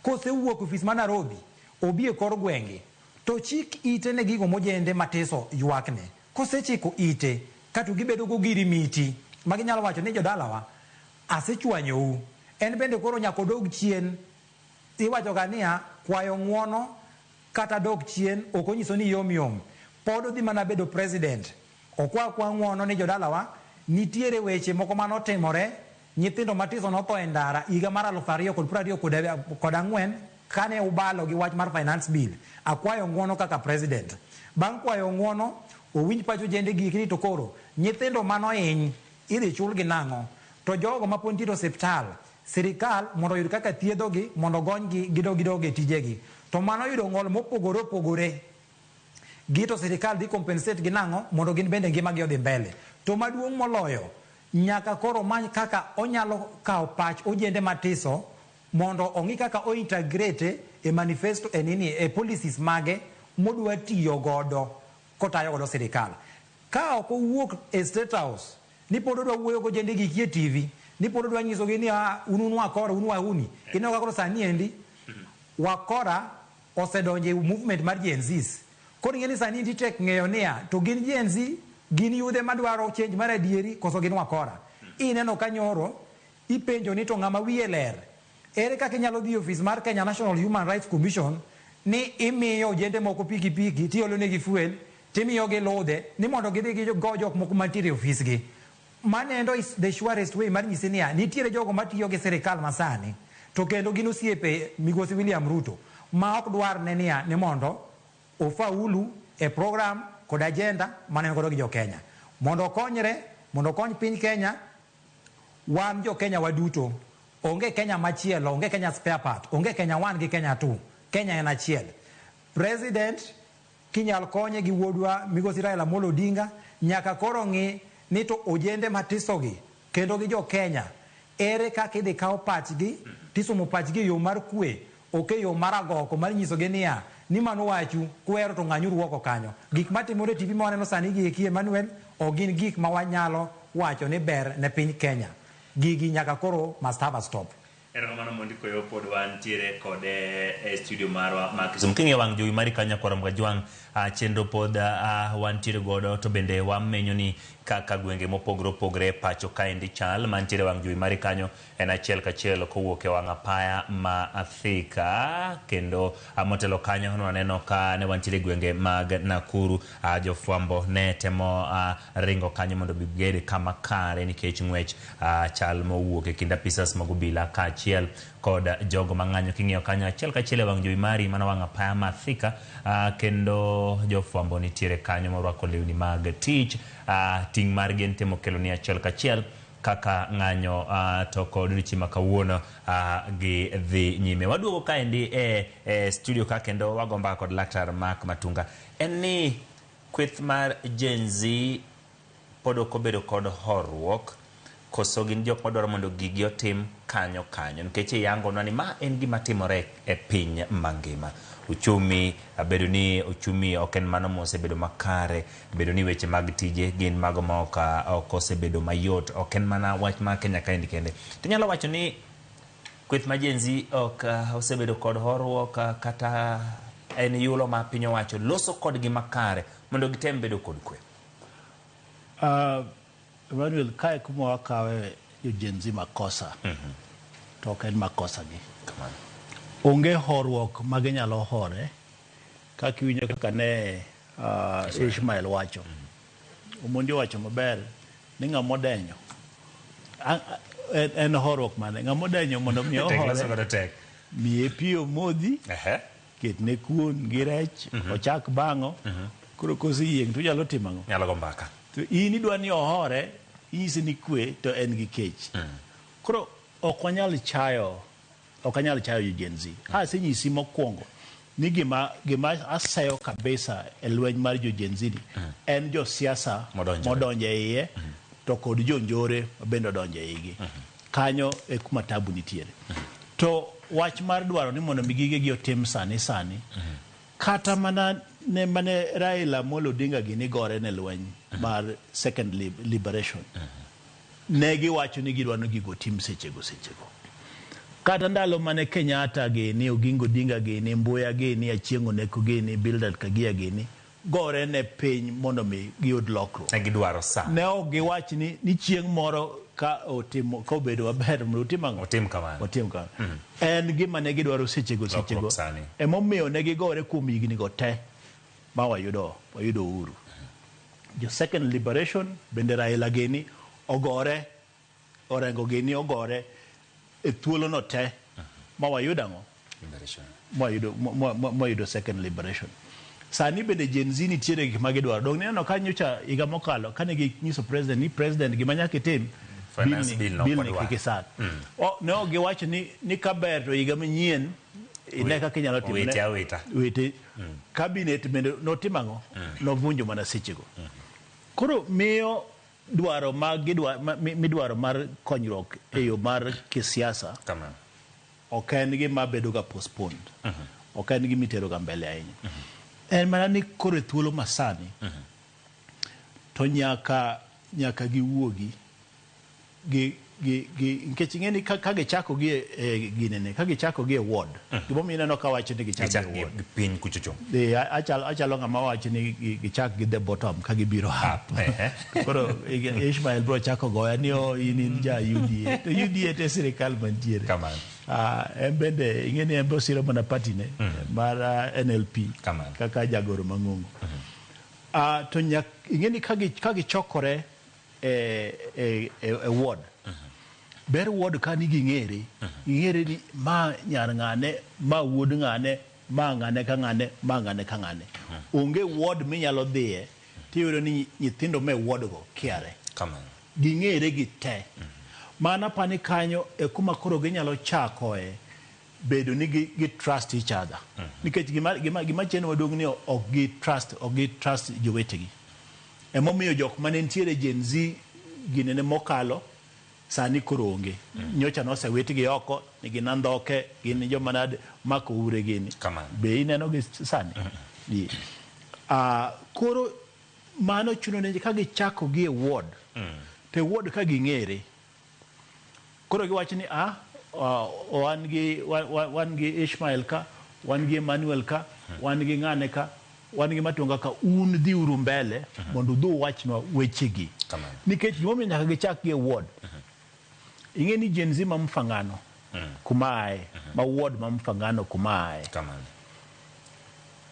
S7: Kosewuok ofis ma Nairobi, obi e kor gwenge, to chik ite ne gigo mojende matiso ywakne. Kosechiko ite, kato gibedo go girimiti, ma ginyalo wacho ni jodalawa, asechwanyou. En bende koro nyaka odog chien. Iwacho ga niya, kwayo ng'uono kata dok chien ok onyiso ni yom yom. Pod odhi mana bedo president. Okwa kwa ng'uono ni jodalawa, nitiere weche moko manotimore, nyithindo matiso notho e ndara higa mar 2024 kane ubalo gi wach mar finance bill. Akwayo ng'uono kaka president. Bang' kwayo ng'uono, owinj pach ojende gi ni to koro nyithindo manohiny idhi chulgi nang'o? To jogo mapod nitie e osiptal, sirikal mondo oyud kaka thiedhogi mondo ogonygi gidog gidog e tijegi. To mano yudo ng'ol mopogore opogore. Gi to sirikal dhi compensate gi nang'o mondo gin bende ngimagi odhi mbele. To maduong' moloyo, nyaka koro many kaka onyalo kawo pach ojende matiso mondo ong'i kaka o integrate e manifesto e nini e policies mage modwa tiyo godo kotayo godo sirikal. Ka ok owuok e State House ni pod odwa wuoyo gojende gi e TV, ni pod odwa nyisogi ni un un wakora, un wahuni. Ineno ka koro sani endi wakora osedonjo e movement mar Gen Zs. Koro ing'e ni sani endi tek ng'eyo niya, to gin Gen Z, gin yudhe madwaro change mar adieri koso gin wakora. Ineno ka nyoro ipenjo ni to ng'ama wiye ler. Ere kaka inyalo dhi e ofis mar Kenya National Human Rights Commission ni imiyo ojende moko pikipiki tiolonegi fuel timiyogi ludhe ni mondo gidhi gigo jok moko mantiere e ofisgi. Mano endo is the surest way mar nyisi niya, nitiere jogo matiyo gi sirikal masani to kendo gin osiepe Migosi William Ruto ma ok dwar ne niya ni mondo ofaulu e program kod agenda mane en godo gi jo Kenya. Mondo okonyre, mondo okony piny Kenya, wan jo Kenya waduto, onge Kenya machielo, onge Kenya spare part, onge Kenya 1 gi Kenya 2. Kenya en achiel. President kinyal konye gi wuodwa Migosi Raila Amolo Odinga nyaka koro ng'i ni to ojende matisogi kendo gi jo Kenya ere kaka idhi kaw pachgi tisomo pachgi e yo mar kwe ok e yo mar agoko mar nyisogi niya ni mano wachu kuhero to ng'anyuru oko kanyo. Gik matimore e TV ma waneno sani gi eki Emmanuel ok gin gik ma wanyalo wacho ni ber ne piny Kenya. Gigi nyaka koro must have a stop.
S8: Erokamano mondi koyo pod wantiere kode e studio marwa ma Kisumu. King'iyo wang' jowi mari kanyo nyakwar Mgajwang', ah, chenro pod ah, wantiere godo to bende wamenyo ni kaka gwenge mopogore opogore e pacho kaendi chal mantiere wang' jowi mari kanyo en achiel kachiel kowuok e wang' apaya ma Thika kendo ah, motelo kanyo nwaneno ka ne wantiere e gwenge mag Nakuru ah, jofwambo ne temo ah, ringo kanyo mondo gibed kama kare nikech ng'wech ah, chal mowuok e kind apisas mag obila kaachiel kod jogo mang'anyo. King'iyo kanyo achiel kachiel e wang' jowi mari mano wang' apaya ma Thika ah, kendo jofwambo nitiere kanyo morwako lewni mag tich. Ah, ting' margi en temo kelo ni achiel kachiel kaka ng'anyo ah, to kod odiochieng' ma kawuono ah, gi dhi nyime. Waduogo kaendi e, e studio ka kendo wago mbaka kod Laktar Mark Matunga. En ni kweth mar Gen Z pod ok obedo kod horuok koso gin jok madwaro mondo gigi otim kanyo kanyo nikech iyangonwa ni ma en gima timore e piny mangima. Uchumi bedo ni uchumi ok en mano mosebedo makare, bedo ni weche mag tije gin mago ma ok ok osebedo mayot, ok en mana wach ma Kenya kaendi kende. Tinyalo wacho ni kweth ma Gen Z ok osebedo kod horuok kata en yulo ma piny owacho loso kodgi makare mondo gitem bedo kod kwe.
S6: Emmanuel, kae kuma wakawe jo Gen Z makosa to ok en makosa gi. Onge horuok ma ginyalo hore kaka iwinjo kaka ne Ishmael wacho. Omondi owacho maber ni ng'ama odenyo en horuok mane? Ng'ama odenyo mondo mi
S8: Tek loso
S6: ohore
S8: godo tek.
S6: miye pi omodhi ketne kuon gi rech ochak bang'o koro koseyieng' to onyalo timo ang'o?
S8: Nyalo go mbaka.
S6: To in idwa ni ohore, inyise ni kwe to en gi kech. Koro ok wanyal chayo, ok anyal chayo jo Gen Z. Asenyisi mokwongo ni gima, gima aseyo kabisa e lweny mar jo Gen Z ni en josiasa
S8: Modonjore.
S6: modonjo e iye to kod jonjore bende odonjo e igi. Kanyo e kuma tabu nitiere. To wach mar dwaro ni mondo mi gigegi otim sani sani, kata mana ne mane Raila Amolo Odinga gini gore ne lweny mar second liberation, ne giwacho ni gidwa ni gigo otim sechego sechego. Kata ndalo mane Kenyatta gini, Oginga Odinga gini, Mbuya gini, Achieng' Oneko gini, Bildad Kagia gini, gore ne piny mondo mi giyud lokruok.
S8: Ne gidwaro sa.
S6: Ne ok giwach ni, ni chieng' moro ka otimo, ka obedo maber mondo otim ang'o?
S8: Otim kamano.
S6: Otim kamano. En gima ne gidwaro sechego
S8: Lokruok
S6: sechego.
S8: sani.
S6: Emomiyo ne gigore kuom higni go te ma wayudo, wayudo uhuru. Jo second liberation bende Raila gini ogore, Orengo gini ogore e thuolo no te ma wayudo ang'o?
S8: Liberation.
S6: Mwayudo, mwayudo second liberation. Sani bende Gen Z nitiere gik ma gidwaro. Donge nineno ka nyocha higa mokalo kane ginyiso president ni president gima nyaka itim
S8: Finance bill no
S6: bill ni
S8: ok wadwar.
S6: kik isan. O, ne ok giwacho ni, ni kaber to higa manyien ine kaka inyalo timo.
S8: Wite awita.
S6: Wite. Cabinet bende notimo ang'o? Novunjo mana sechego. Koro miyo dwaro ma gidwa, ma, midwaro mar konyruok e yo mar kisiasa
S8: Kamano.
S6: ok en gima bedo ga postponed. Ok en gima itero ga mbele ahinya. En mana ni koro e thuolo masani to nyaka, nyaka giwuogi gi, gi, gi, nikech ing'e ni ka, ka gichako gi e, e ginene, ka gichako gi e ward, gimomiyo ineno ka wacho ni gichak gi e ward.
S8: Gi piny kuchocho.
S6: Achalo, achalo ng'ama wacho ni gichak gi the bottom ka gibiro up. Koro Ishmael bro chako goya ni oh, in in ja UDA. To UDA to e sirikal mantiere.
S8: Kamano.
S6: En bende ing'e ni en be osiro mana party ne mar NLP kaka jagoro mang'ongo. To ing'e ni ka gichokore e ward, ber ward ka ni ging'ere, ging'ere ni ma nyar ng'ane, ma wuod ng'ane, ma ng'ane ka ng'ane, ma ng'ane ka ng'ane. Onge ward minyalo dhiye tiyudo ni nyithindo me ward go kiare. Ging'ere gi te. Mana pani kanyo e kuma koro ginyalo chakoe bedo ni gi trust each other. Nikech gima chien maduong' ni ok gi trust jowetegi. Emomiyo jok mane nitiere Gen Z ginene mokalo sani koro onge. Nyocha nosewitgi oko ni gin andhoke, gin joma nade mako ure gini. Be ineno gi sani? Koro mano chuno ni ka gichako gi e ward, to e ward ka ging'ere, koro giwacho ni wan gi Ishmael ka, wan gi Emmanuel ka, wan gi ng'ane ka, wan gi Matunga ka, un dhiuru mbele mondo udhi uwachnwa wechegi. Nikech gimomiyo nyaka gichak gi e ward, ing'e ni Gen Z ma Mfangano kuma ae, ma ward ma Mfangano kuma ae,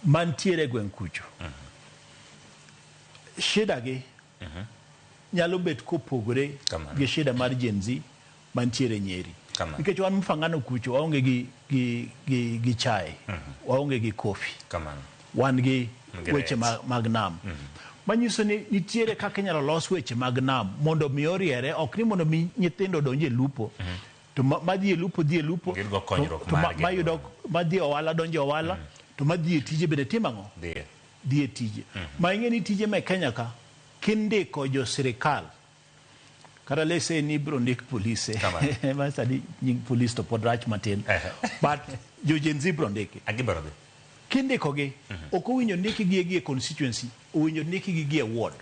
S6: mantiere e gweng' kucho, shida gi nyalo bet kopogore gi shida mar Gen Z mantiere Nyeri. Nikech wan Mfangano kucho waonge gi chai, waonge gi kofi, wan gi weche mag nam. Manyiso ni nitiere kaka inyalo los weche mag nam mondo mi oriere, ok ni mondo mi nyithindo odonj e lupo, to madhi e lupo dhi e lupo, to mayudo madhi e ohala donjo e ohala, to madhi e tije bende timo ang'o? Dhi e tije. Ma ing'e ni tije me Kenya ka kindiko jo sirikal, kata lese ni ibiro ndik polise, ma sani nying polis to pod rach matin, but jo Gen Z ibiro ndiki. Kindikogi, ok owinjo ndikgi gi e constituency, owinjo ndikgi gi e ward.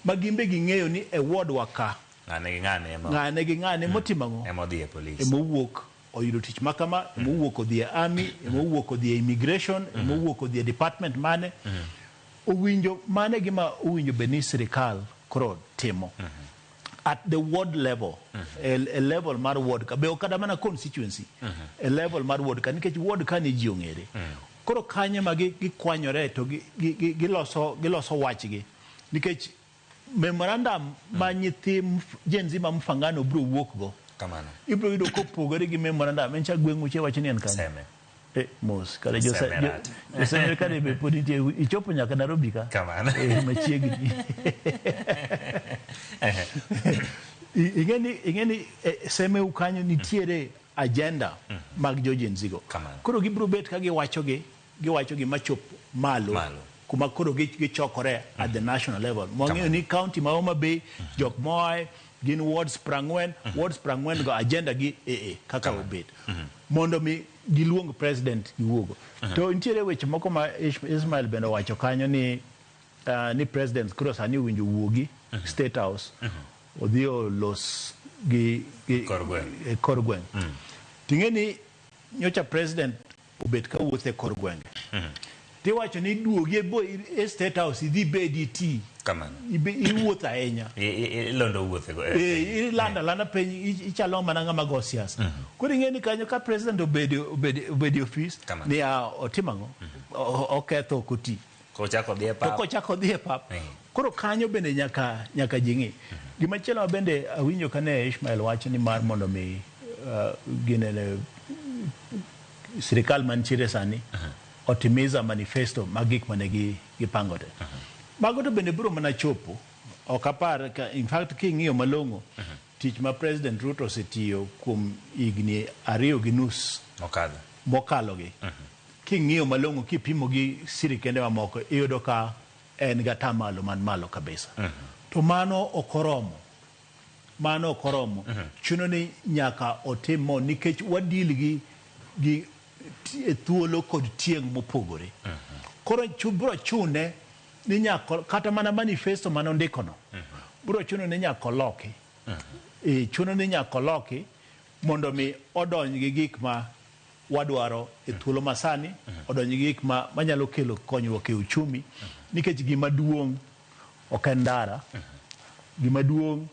S6: Ma gin be ging'eyo ni e ward wa ka, ng'ane gi ng'ane motimo ang'o? Emowuok oyudo tich makama, emowuok odhi e army, emowuok odhi e immigration, emowuok odhi e department mane. Owinjo mane gima owinjo bed ni sirikal koro timo at the ward level, e level mar ward ka, be ok kata mana constituency, e level mar ward ka, nikech ward ka ni ji ong'ere. Koro kanyo ma gikwanyore to giloso wachgi, nikech memorandum ma nyithi Gen Z ma Mfangano biro wuok go, ibiro yudo kopogore gi memorandum en cha gweng' uche wacho ni en kanyo. Mos kare Joseme kare be pod nitie, ichopo nyaka Nairobi ka. Machiegni. Ing'e ni Seme kanyo nitiere agenda mag jo Gen Z go. Koro gibiro bet ka giwacho gi machop malo kuma koro gichokore at the national level. Mwang'eyo ni county ma Homa Bay jok moae gin wards 40, wards 40 go agenda gi kaka obet. Mondo mi giluong president giwuogo. To nitiere weche moko ma Ismail bende owacho kanyo ni ni president koro sani owinjo wuogi State House, odhi olos gi kor gweng'. Ting'e ni nyocha president obet ka wuotho e kor gwenge. Tiwacho ni duogi e State House idhi bedi ti. Iwuotho ahinya.
S8: Ilondo wuothe go.
S6: Ilando alanda piny, ichalo mana ng'ama go siasa. Koro ing'e ni kanyo ka president obedi ofis, ni otimo ang'o? Oketho ok oti.
S8: Kochako dhi e pap.
S6: To kochako dhi e pap. Koro kanyo bende nyaka ji ng'i. Gimachielo ma bende awinjo kane Ishmael wacho ni mar mondo mi ginene sirikal mantiere sani otimiza manifesto mag gik mane gipango te. Mago to bende biro mana chopo. Ok apar, in fact king'iyo malong'o, tich ma President Ruto osetiyo kuom higni 2.5 mokalo gi. King'iyo malong'o kipimo gi sirikende mamoko, iyudo ka en gi atamalo man malo kabisa. To mano ok oromo. Mano ok oromo. Chuno ni nyaka otim mo nikech wadil gi thuolo kod tieng' mopogore. Koro biro chune ni nyaka kata mana manifesto mane ondikono, biro chuno ni nyaka oloki. Chuno ni nyaka oloki mondo mi odonj gi gik ma wadwaro e thuolo masani, odonj gi gik ma manyalo kelo konyruok e uchumi, nikech gima duong' ok en ndara, gima duong'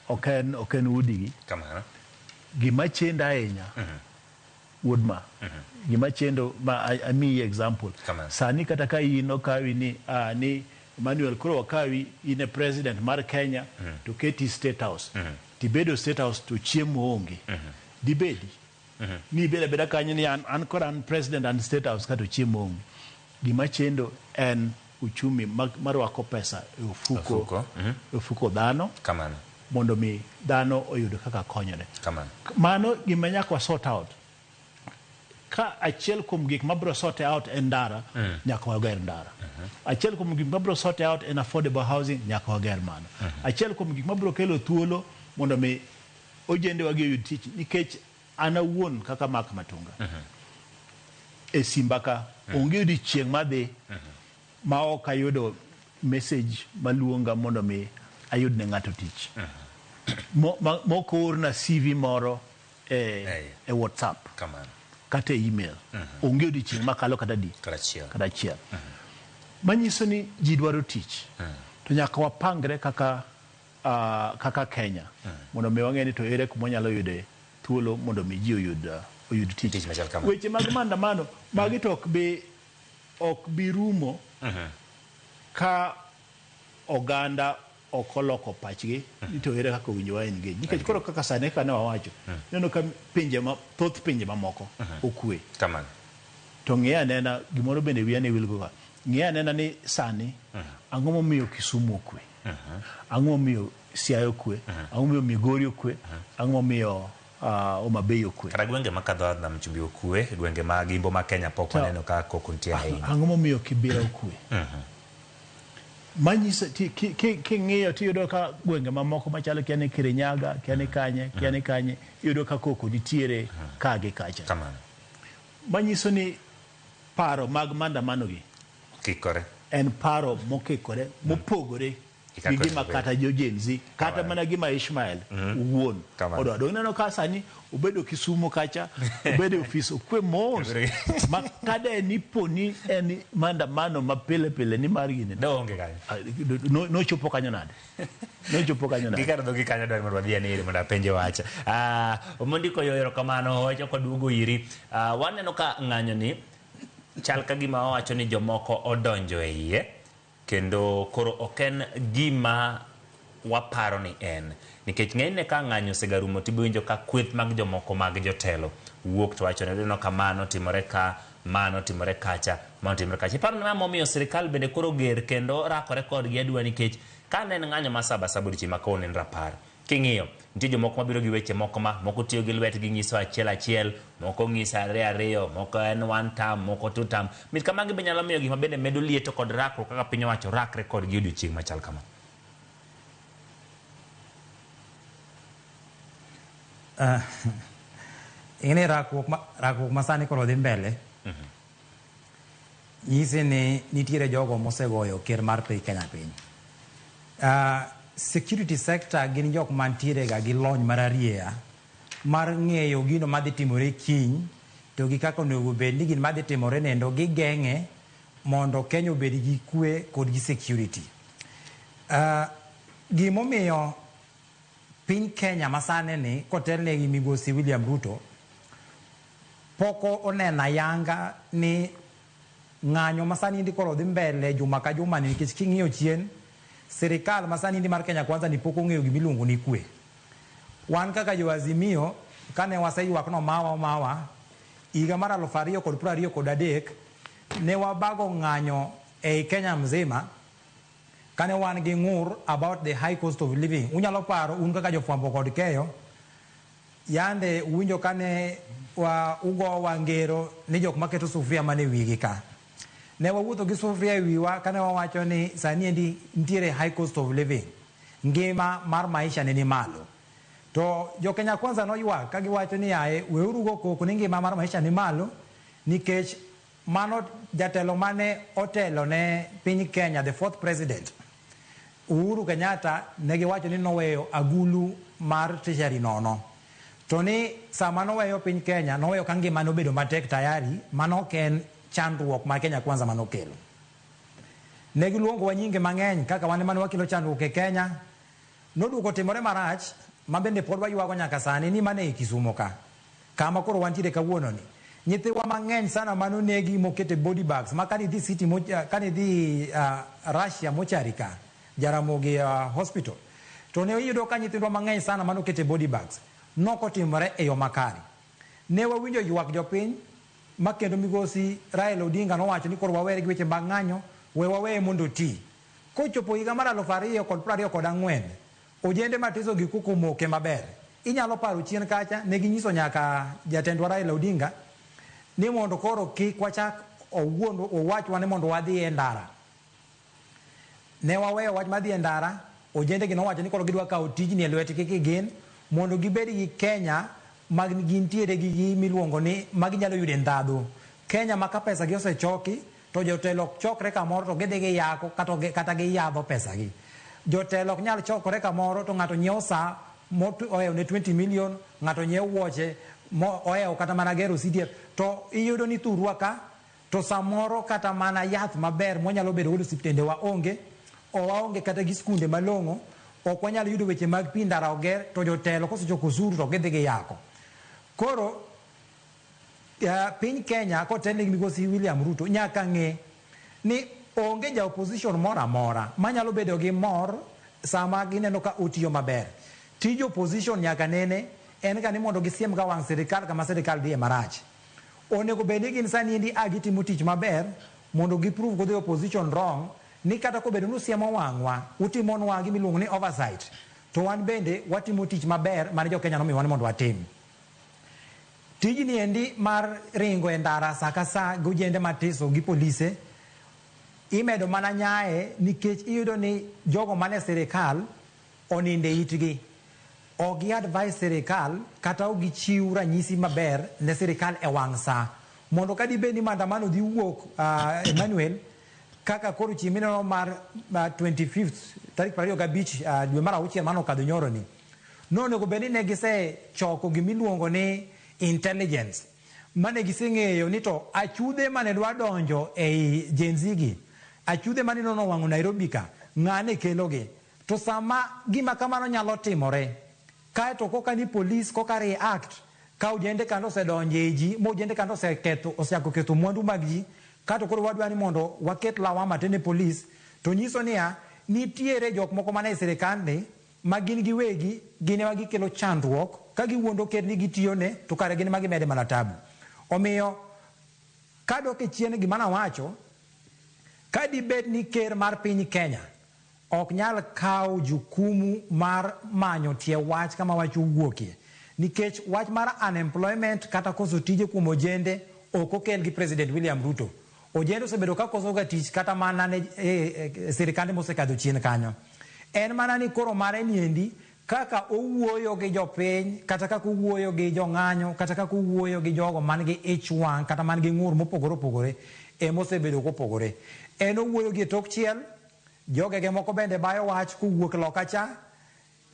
S6: ok en udigi. Gima chendo ahinya Wuod ma. Gima chendo ma amiyi example. Sani kata ka in okawi ni ni Emmanuel koro wakawi in e president mar Kenya to keti State House. Tibedo State House to chiemo onge. Dibedi. Ni ibedo abeda kanyo ni an koro an president an State House ka to chiemo onge. Gima chendo en uchumi marwako pesa e ofuko, e ofuko dhano.
S8: Kamano.
S6: Mondo mi dhano oyud kaka konyore.
S8: Kamano.
S6: Mano gima nyaka wa sort out. Ka achiel kuom gik mabiro sort out en ndara, nyaka wager ndara. Achiel kuom gik mabiro sort out en affordable housing, nyaka wager mano. Achiel kuom gik mabiro kelo thuolo mondo mi ojende wagi oyud tich, nikech an awuon kaka Mark Matunga e simba ka onge odiechieng' madhi ma ok ayudo message maluonga mondo mi ayud ne ng'ato tich. Mok oorna CV moro e WhatsApp.
S8: Kamano.
S6: Kata e email. Onge odiechieng' makalo kata di.
S8: Kata achiel.
S6: Kata achiel. Manyiso ni ji dwaro tich. To nyaka wapangre kaka Kenya. Mondo mi wang'e ni to ere kuma wanyalo yude thuolo mondo mi ji oyud tich.
S8: Tich machal kama.
S6: Weche mag maandamano, magi to ok bi rumo ka oganda ok oloko pachgi ni to ere kaka owinjo wa engage. Nikech koro kaka sani kaka ne wawacho, ineno ka thoth pinje mamoko okwe.
S8: Kamano.
S6: To ng'i anena gimoro bende wiya ne wilgo ga. Ng'i anena ni sani ang'o momiyo Kisumu okwe? Ang'o momiyo Siaya okwe? Ang'o momiyo Migori okwe? Ang'o momiyo Homa Bay okwe?
S8: Kata gwenge makadho Nam Chumbi okwe, gwenge mag Imbo ma Kenya pok waneno ka koko nitie ahinya.
S6: Ang'o momiyo Kibera okwe? Manyiso king'iyo tiyudo ka gwenge mamoko machalo kia ni Kirinyaga, kia ni kanye, kia ni kanye, iyudo ka koko nitiere ka gi kacha.
S8: Kamano.
S6: Manyiso ni paro mag maandamano gi
S8: kikore.
S6: En paro mokikore, mopogore gi gima kata jo Gen Z, kata mana gima Ishmael wuon odwa. Donge ineno ka sani obedo Kisumu kacha, obedo e ofis okwe mos, ma kade ni po ni en maandamano ma pile pile ni mar gini.
S8: Donge kanyo.
S6: Nochopo kanyo nade? Nochopo kanyo nade?
S8: Gikar dhogi kanyo dwaro mondo wadhi ane ire mondo apenje wach. Mondiko yo erokamano, wachako duogo iri. Waneno ka ng'anyo ni chal ka gima wawacho ni jomoko odonjo e iye, kendo koro ok en gima waparo ni en. Nikech ng'enyne ka ng'anyo osegarumo tibo winjo ka kweth mag jomoko mag jotelo wuok to wacho ni ineno ka mano timore ka, mano timore kacha, mano timore kacha. Iparo ni ma momiyo sirikal bende koro ger kendo rakore kodgi aduwa, nikech ka ne en ng'anyo ma saba saba odiochieng' ma kawuono en rapar. King'iyo, nitie jomoko mabiro gi weche moko ma moko tiyo gi lwetgi nyiso achiel achiel, moko nyiso ariyo ariyo, moko en one term, moko two term. Mit kamagi be nyalo miyo gik ma bende medo lieto kod rakruok kaka piny owacho rakre kodgi odiochieng' machal kama.
S7: Ing'e rakruok ma sani koro dhi mbele. Nyisi ni nitiere jogo mosegoyo ker mar piny Kenya piny. Security sector gin jok mantiere ga gi lony mararieya mar ng'eyo gino madhi timore kiny to gi kaka onego bed ni gino madhi timore nendo gigeng'e mondo Kenya obed gi kwe kod gi security. Gimomiyo piny Kenya masani ni kotelne gi migosi William Ruto pok oneno ayanga ni ng'anyo masani ndi koro dhi mbele juma ka juma ni, nikech king'iyo chien sirikal masani ndi mar Kenya Kwanza ni pok ong'eyo gimiluongo ni kwe. Wan kaka jo Azimio kane waseywak no mawa higa mar 2023 ne wabago ng'anyo ei Kenya mzima kane wan gi ng'ur about the high cost of living. Unyalo paro un kaka jofwambo kod keyo yande uwinjo kane wa ugowa ngero ni jok maketo sufria mane wigi ka. Ne wawuotho gi sufria e wiwa kane wawacho ni sani endi nitiere high cost of living. Ngima mar maisha ne ni malo. To jo Kenya Kwanza noywak ka giwacho ni yaye weuru go koko ni ngima mar maisha ni malo nikech mano jatelo mane otelo ne piny Kenya, the fourth president Uhuru Kenyatta, ne giwacho ni noweyo agulu mar treasury nono. To ni sama noweyo piny Kenya, noweyo ka ngima nobedo matek tayari, mano ok en chandruok ma Kenya Kwanza manokelo. Ne giluongowa nyinge mang'eny kaka wan ema ne wakelo chandruok e Kenya. Noduogo timore marach ma bende pod waywago nyaka sani ni mane e Kisumu ka. Kama koro wantiere kawuono ni, nyithiwa mang'eny sana manonegi moket e body bags ma kanidhi city kanidhi Russia mochari ka Jaramogi hospital to ne iyudo ka nyithindwa mang'eny sana manoket e body bags nokotimore e yo makare. Ne wawinjo ywak jopiny ma kendo migosi Raila Odinga nowacho ni koro wawere gi weche mag ng'anyo, we waweye mondo oti. Kochopo higa mar 2024, ojende matiso gi koko omoke maber. Inyalo paro chien kacha ne ginyiso nyaka jatendwa Raila Odinga ni mondo koro kik wachak owuond owachwa ni mondo wadhi e ndara. Ne waweyo wach mar dhi e ndara, ojende gi nowacho ni koro gidwa kawo tijni e lwetgi kigin mondo gibed gi Kenya ma gintiere gi gimiluongo ni ma ginyalo yude ndhadhu. Kenya ma ka pesa gi osechoki to jotelo ok chokre kamoro to gidhi giyako kata giyadho pesa gi. Jotelo ok nyal chokore kamoro to ng'ato nyiewo saa mohewo ne 20 million, ng'ato nyiewo wuoche mohewo kata mana gero CDF. To iyudo ni thurwa ka to samoro kata mana yath maber mwanyalo bedo godo osiptende wa onge, waonge kata gi skunde malong'o, ok wanyal yudo weche mag pi ndara oger to jotelo kosechoko osuru to gidhi giyako. Koro piny Kenya kotelne gi migosi William Ruto nyaka ng'e ni onge ja opposition moro amora manyalo bedo gi mor sama gineno ka otiyo maber. Tij opposition nyaka nene en ga ni mondo gisiem ga wang' sirikal kama sirikal dhiye marach. Onego bed ni gin sani endi a gitimo tich maber mondo gi prove go the opposition wrong ni kata kobedo ni usiemo wang'wa, utimonwa gimiluongo ni oversight, to wan bende watimo tich maber mane jo Kenya nomiyowa ni mondo watim. Tijni endi mar ringo e ndara sa ka sa gi ojende matiso gi polise imedo mana nyaye nikech iyudo ni jogo mane sirikal oninde itgi. Ok gi advise sirikal kata ok gichiw ranyisi maber ne sirikal e wang' sa. Mondo kadibed ni maandamano dhi wuok Emmanuel, kaka koro chieng' mineno mar 25th tarik 25 dwe mar auchiel mane okadho nyoro ni, nonego bed ni ne gisechoko gimiluongo ni intelligence mane giseng'eyo ni to achudhe mane dwa donjo ei Gen Z gi, achudhe mane nono wang'o Nairobi ka, ng'ane kelogi. To sama gima kamano nyalo timore, kaeto koka ni police koka react ka ojende kando osedonjo e ji, ma ojende kando oseketho, osechako ketho mwandu mag ji, kato koro wadwa ni mondo waket lawama te ne police, to nyiso niya, nitiere jok moko mana e sirikandni ma gin giwegi gin ema gikelo chandruok ka giwuondo ker ni gitiyone to kare gin ema gimede mana tabu. Omiyo kadok e chien gima nawacho, ka dibed ni ker mar piny Kenya ok nyal kawo jukumu mar manyo tie wach kama wach owuokie, nikech wach mar unemployment kata koso tije kuom ojende ok okel gi President William Ruto. Ojende osebedo ka koso ga tich kata mana ne sirikande mosekadho chien kanyo. En mana ni koro mare niendi kaka owuoyo gi jopiny, kata kaka owuoyo gi jong'anyo, kata kaka owuoyo gi jogo man gi ich wang' kata man gi ng'ur mopogore opogore emosebedo kopogore. En owuoyo gi e tok chiel, jogege moko bende bayo wach kowuok loka cha,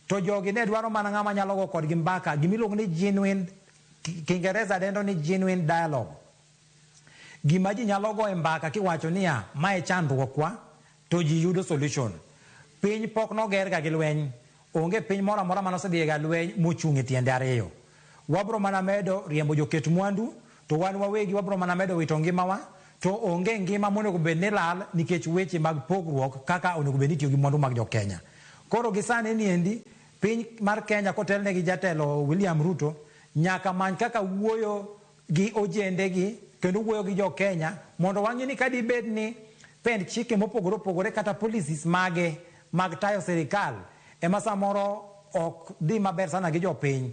S7: to jogi ne dwaro mana ng'ama nyalo go kodgi mbaka, gimiluongo ni genuine, Kiingereza dendo ni genuine dialogue. Gima ji nyalo goye mbaka kiwacho niya, mae chandruokwa, to ji yudo solution. Piny pok noger ga gi lweny. Onge piny moro amora mane osedhiye ga lweny mochung' e tiende ariyo. Wabro mana medo riembo joket mwandu, to wan wawegi wabro mana medo wito ngimawa, to onge ngima monego bed ni lal nikech weche mag pogruok kaka onego bed ni itiyo gi mwandu mag jo Kenya. Koro gi sani niendi, piny mar Kenya kotelne gi jatelo William Ruto, nyaka many kaka wuoyo gi ojende gi kendo wuoyo gi jo Kenya mondo wang'e ni kadibed ni pend chike mopogore opogore kata policies mage mag tayo sirikal ema samoro ok dhi maber sana gi jopiny.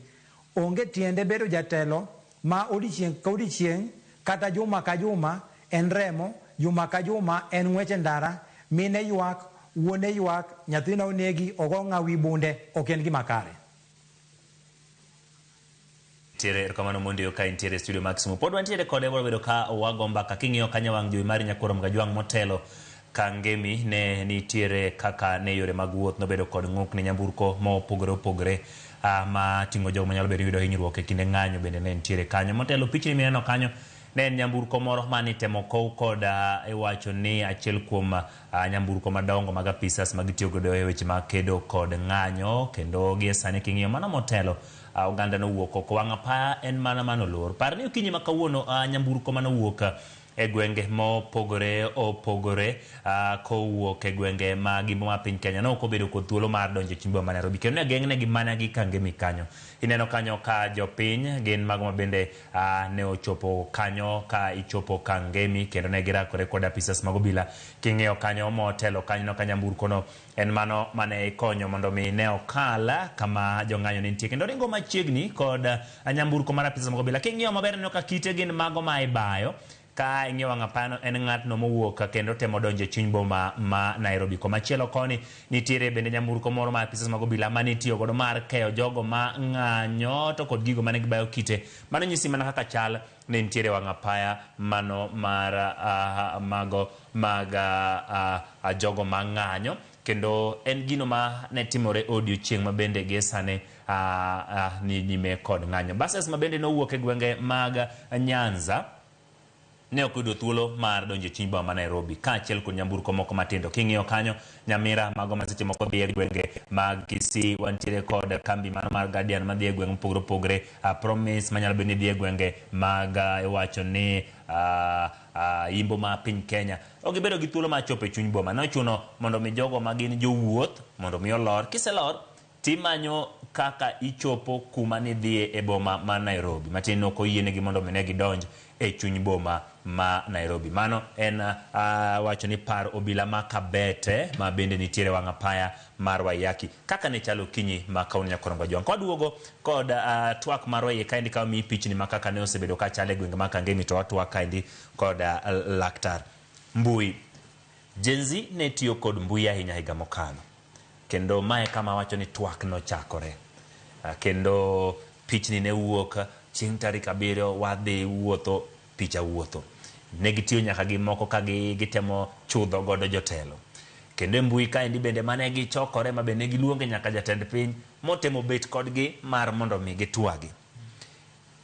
S7: Onge tiende bedo jatelo ma odiochieng' ka odiochieng' kata juma ka juma en remo, juma ka juma en ng'wech e ndara, mine ywak, wuone ywak, nyathina onegi, ogo ng'a wi bunde, ok en gima kare.
S8: Nitiere erokamano mondo ka intiere e studio Maximo. Pod wantiere kode bro bedo ka wago mbaka king'iyo kanyo wang' jowi mari Nyakurom Gajwang' motelo Kangemi ne nitiere kaka ne yore mag wuoth nobedo kod ng'uk ne nyamburko mopogore opogore ma ting'o jogo manyalo bedo yudo hinyruok e kinde ng'anyo bende ne nitiere kanyo. Motelo pichni mineno kanyo Ne en nyamburko moro mane itemo kow kod iwacho ni achiel kuom nyamburko madongo mag apisas ma gitiyo godo e weche mag kedo kod ng'anyo kendo gie sani king'iyo mano motelo oganda nowuok oko wang' apaya en mana mano lor. Par ni okinyi ma kawuono nyamburko manowuok e gwenge mopogore opogore kowuok e gwenge mag imbo mar piny Kenya ne ok obedo kod thuolo mar donjo e chuny boma ma Nairobi kendo ne geng'negi mana gi Kangemi kanyo. Ineno kanyo ka jopiny gin mago ma bende ne ochopo kanyo ka ichopo Kangemi kendo ne girakore kod apisas mag obila. King'iyo kanyo motelo kanyo no ka nyamburko no en mano mane ikonyo mondo mi ne okal kama jong'anyo ne nitie kendo ringo machiegni kod nyamburko mar apisas mag obila. King'iyo maber ineno ka kite gin mago ma ibayo. Ka ing'iyo wang' apaya en ng'atno mowuok kendo temo donjo e chuny boma ma Nairobi. Komachielo koni nitiere bende nyamburko moro mar apisas mag obila mane itiyo godo mar keyo jogo ma ng'anyo to kod gigo mane gibayo kite. Mano nyisi mana kaka chal ne nitiere wang' apaya mano mar mago mag jogo ma ng'anyo kendo en gino ma ne timore odiochieng' ma bende gie sani ni nyime kod ng'anyo. Buses ma bende nowuok e gwenge mag Nyanza ne ok oyudo thuolo mar donjo e chuny boma ma Nairobi kaachiel kod nyamburko moko matindo. King'iyo kanyo Nyamira mago ma seche moko dhi e gwenge mag Kisii, wantiere kod kambi mano mar Guardian madhi e gwenge mopogore opogore, Promise manyalo bedo ni dhi e gwenge mag iwacho ni imbo ma piny Kenya. Ok gibedo gi thuolo mar chopo e chuny boma. Nochuno mondo mi jogo ma gin jowuoth mondo mi olor. Kiselor timanyo kaka ichopo kuma nidhiye e boma ma Nairobi. Matin ok oyienegi mondo mi ne gidonj e chuny boma ma Nairobi. Mano en wacho ni par obila ma Kabete ma bende nitiere wang' apaya mar Waiyaki kaka ne chalo okinyi ma kawuono Nyakorongo Jwang'. Kwaduogo kod twak marwa iye kaendi ka wamiyi pichni ma kaka ne osebedo ka chalo e gwenge ma Kangemi to watwak kaendi kod laktar. Mbui. Gen Z ne tiyo kod mbui ahinya higa mokalo. Kendo mae kama wacho ni twak nochakore. Kendo pichni ne wuok chieng' tarik 7 wadhi wuotho, picha wuotho. Ne gitiyo nyaka gi moko ka gitemo chudho godo jotelo. Kendo e mbui kaendi bende mane gichokore ma bende giluonge nyaka jatend piny motemo bet kodgi mar mondo mi gitwagi.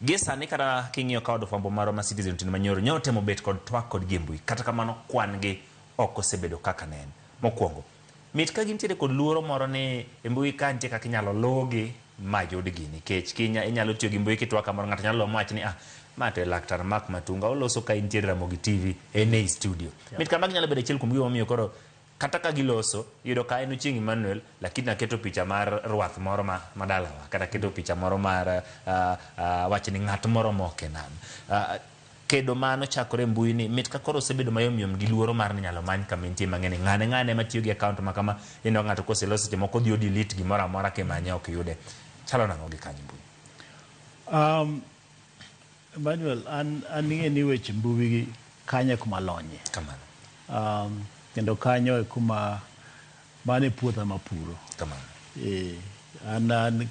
S8: Gie sani kata king'iyo ka od fwambo marwa ma Citizen Otieno Manyoro nyo otemo bet kod twak kodgi e mbui. Kata kamano kwan gi ok osebedo kaka ne en. Mokwongo, mit ka gintiere kod luoro moro ni e mbui ka nitie kaka inyalo luwgi ma yudgi nikech inyalo tiyo gi mbui kitwak kamoro ng'ato nyalo luwo mawach ni ma to e laktar Mark Matunga oloso ka intiere Ramogi TV en ei studio. Mit ka magi nyalo bedo achiel kuom gigo momiyo koro kata ka giloso iyudo ka en Ochieng' Emmanuel lakini aketo picha mar rwath moro ma dalawa kata aketo picha moro mar wach ni ng'at moro ma ok en an. Kedo mano chakore e mbui ni mit ka koro osebedo mayom yom gi luoro mar ni nyalo many kama entie mang'eny ng'ane ng'ane matiyo gi account ma kama ineno ng'ato koseloso seche moko odhi o delete gimoro amora kimanye ok yude. Chalo nang'o gi kanyo mbui?
S6: Emmanuel, an ing'e ni weche mbui gi kanyo e kuma alonye.
S8: Kamano.
S6: Kendo kanyo e kuma mano e puotha mapuro.
S8: Kamano.
S6: An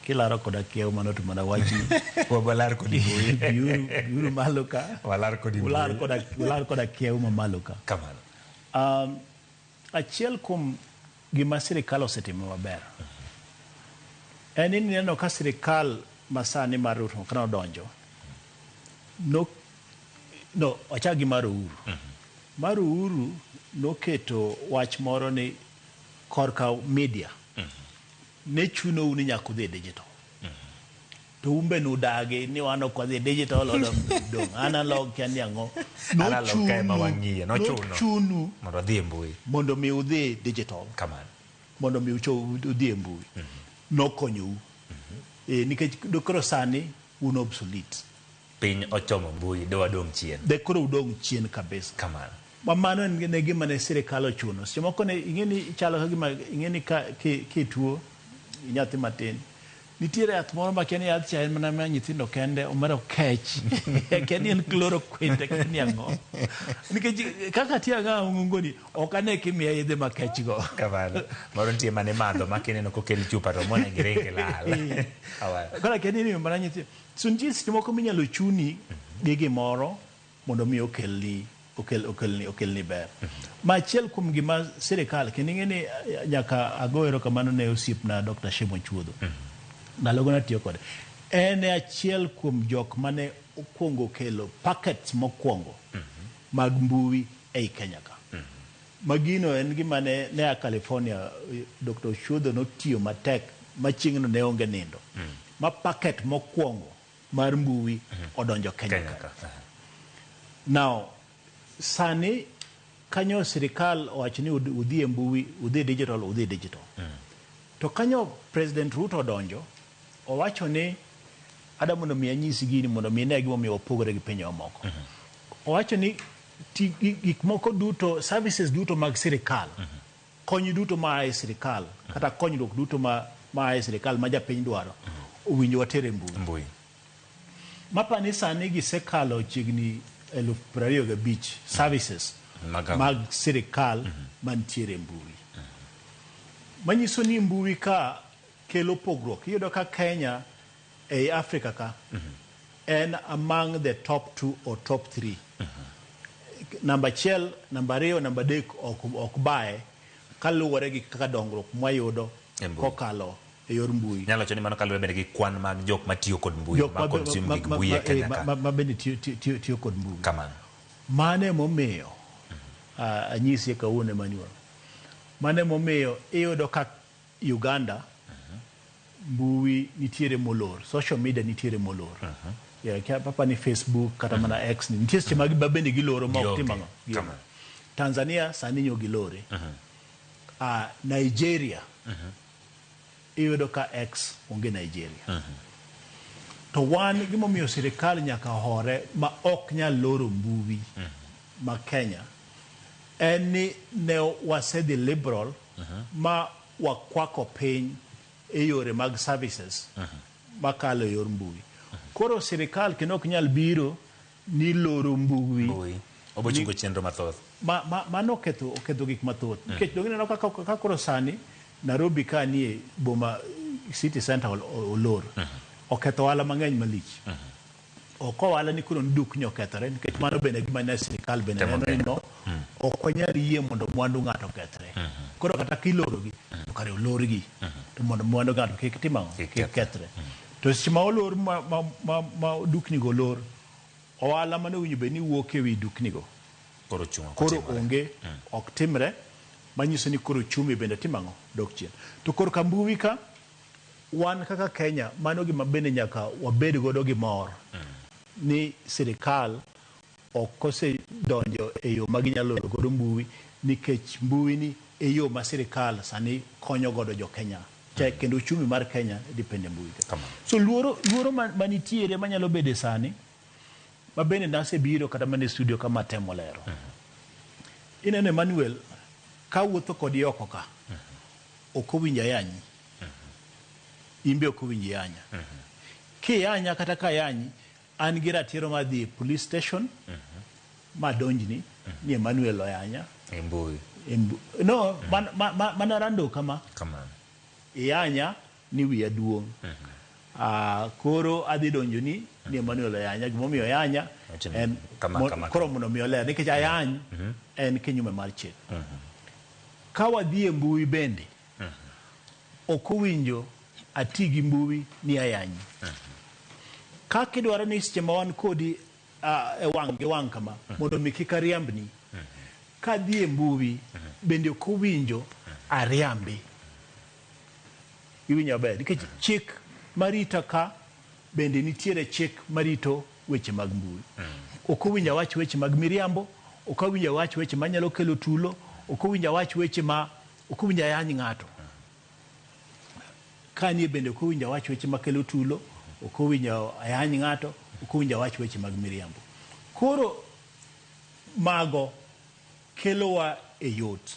S6: kilaro koda kiewo mano to mana wachni.
S8: Walar kodi mbui.
S6: Biuru malo ka.
S8: Walar kodi mbui.
S6: Ular koda kiewo mamalo ka.
S8: Kamano.
S6: Achiel kuom gima sirikal osetimo maber en ni ineno ka sirikal masani mar Ruto kane odonjo no ochak gi mar Uhuru. Mar Uhuru noketo wach moro ni korka media ne chunou ni nyaka udhi e digital. To un be nudagi ni wan ok wadhi e digital, dong analog kia ni ang'o.
S8: Analog kae ma wang'iye, nochuno.
S6: Nochunu
S8: mondo wadhi e mbui.
S6: Mondo mi udhi digital.
S8: Kamano.
S6: Mondo mi udhi e mbui. Nokonyou. Nikech koro sani un obsolete.
S8: Piny ochomo mbui, do wadong' chien.
S6: De koro udong' chien kabisa.
S8: Kamano.
S6: Ma mano en ne gima ne sirikal ochuno. Seche moko ne ing'e ni chalo ka gima ing'e ni ka kituo nyathi matin. Nitiere yath moro ma kia ni yath cha en mana mar nyithindo kende, omero kech. Kia ni en chloroquine to kia ni ang'o. Nikech kaka tiyo ang'o ng'ongo ni ok ane kimiya yedhe makech go.
S8: Kamano. Moro nitie mane madho ma kineno kokel chupa to mone giringi lal.
S6: Koro kia ni mana nyithindo. So nitie seche moko minyalo chuni gi gimoro mondo mi okelni ber. Ma achiel kuom gima sirikal, kendo ing'e ni nyaka ago erokamano ne osiepna Dr. Shemo Chuodho. Ndalogo natiyo kode. En e achiel kuom jok mane okwongo kelo packets mokwongo mag mbui ei Kenya ka. Magino en gima ne, ne a California, Dr. Ochuodho notiyo matek ma chieng'no ne onge nindo. Ma packet mokwongo mar mbui odonjo Kenya,
S8: Kenya
S6: ka.
S8: ka.
S6: Now, sani kanyo sirikal owacho ni udhi e mbui, udhi digital, udhi digital. To kanyo President Ruto odonjo, owacho ni ada mondo mi anyisi gini mondo mi ine gimomiyo wapogore gi pinje mamoko. Owacho ni gik moko duto, services duto mag sirikal, kony duto ma e sirikal, kata konyruok duto ma e sirikal ma japiny dwaro, owinjo water e mbui.
S8: Mbui.
S6: Mapani sani gisekalo chiegni 25,000 services mag sirikal mantiere e mbui. Manyiso ni mbui ka kelo pogruok. Iyudo ka Kenya ei Afrika ka en among the top 2 or top 3. Namba 1, namba 2, namba 3 ok bae kaluwore gi kaka dongruok mwayudo kokalo e yor mbui.
S8: Nyalo wacho ni mano kaluwore bende gi kwan mag jok matiyo kod mbui, ma consume gik mbui e Kenya ka.
S6: Ma bende tiyo kod mbui.
S8: Kamano.
S6: Mano emomiyo anyisi kawuono Emmanuel. Mano emomiyo iyudo ka Uganda mbui nitiere molor, social media nitiere molor. Yeah, papa ni Facebook kata mana X ni nitie seche mag bende giloro ma ok tim ang'o. Tanzania sani nyo gilore. Nigeria iyudo ka X onge Nigeria. To wan gimomiyo sirikal nyaka hore ma ok nyal loro mbui ma Kenya en ni ne wasedhi liberal ma wakwako piny e yore mag services makalo e yor mbui. Koro sirikal kendo ok nyal biro ni loro mbui.
S8: Obochungo chenro mathoth.
S6: Mano oketho gik mathoth. Nikech dong ineno kaka koro sani Nairobi ka nie boma city center olor. Oketho ohala mang'eny malich. Ok ohala ni koro dukni okethore nikech mano bende gima ne sirikal bende neno ni no ok wanyal yie mondo mwandu ng'ato okethre. Koro kata kilorogi to kare olorgi to mondo mwandu ng'ato kik tim ang'o, kik kethre. To seche ma olor ma dukni go olor, ohala mane owinjo bed ni wuok ewi dukni go
S8: koro chung'
S6: koro onge, ok timre, manyiso ni koro uchumi bende timo ang'o, dok chien. To korka mbui ka wan kaka Kenya mano gima bende nyaka wabed godo gi mor ni sirikal ok osedonjo e yo ma ginyalo loro godo mbui nikech mbui ni e yo ma sirikal sani konyo godo jo Kenya te kendo uchumi mar Kenya depend e mbui ka. So luoro manitiere manyalo bede sani ma bende nasebiro kata mana e studio kama temo lero. Ineno Emmanuel ka wuotho kodi oko ka ok owinjo ayanyi, in be ok owinjo iyanya. Kiyanya kata ka ayanyi, an gi ratiro mar dhi e police station ma donjni ni Emmanuel oyanya
S8: e mbui.
S6: No, mana rando kama. Iyanya ni wiya duong'. Koro adhi donjo ni Emmanuel oyanya, gimomiyo oyanya en koro mondo mi oler nikech ayany en kinyume mar chik. Ka wadhi e mbui bende ok owinjo ati gi mbui ni ayanyi. Kaka idwaro ni seche ma wan kodi e wang' gi wang' kama mondo mi kik ariambni, kadhi e mbui bende ok owinjo ariambi. Iwinjo maber nikech chik marita ka bende nitiere chik marito weche mag mbui. Ok owinjo awach weche mag miriambo, ok owinjo awach weche manyalo kelo tulo, ok owinjo awach weche ma ok owinjo ayany ng'ato. Kanie bende ok owinjo awach weche makelo tulo, ok owinjo ayany ng'ato, ok owinjo awach weche mag miriambo. Koro mago kelowa e yot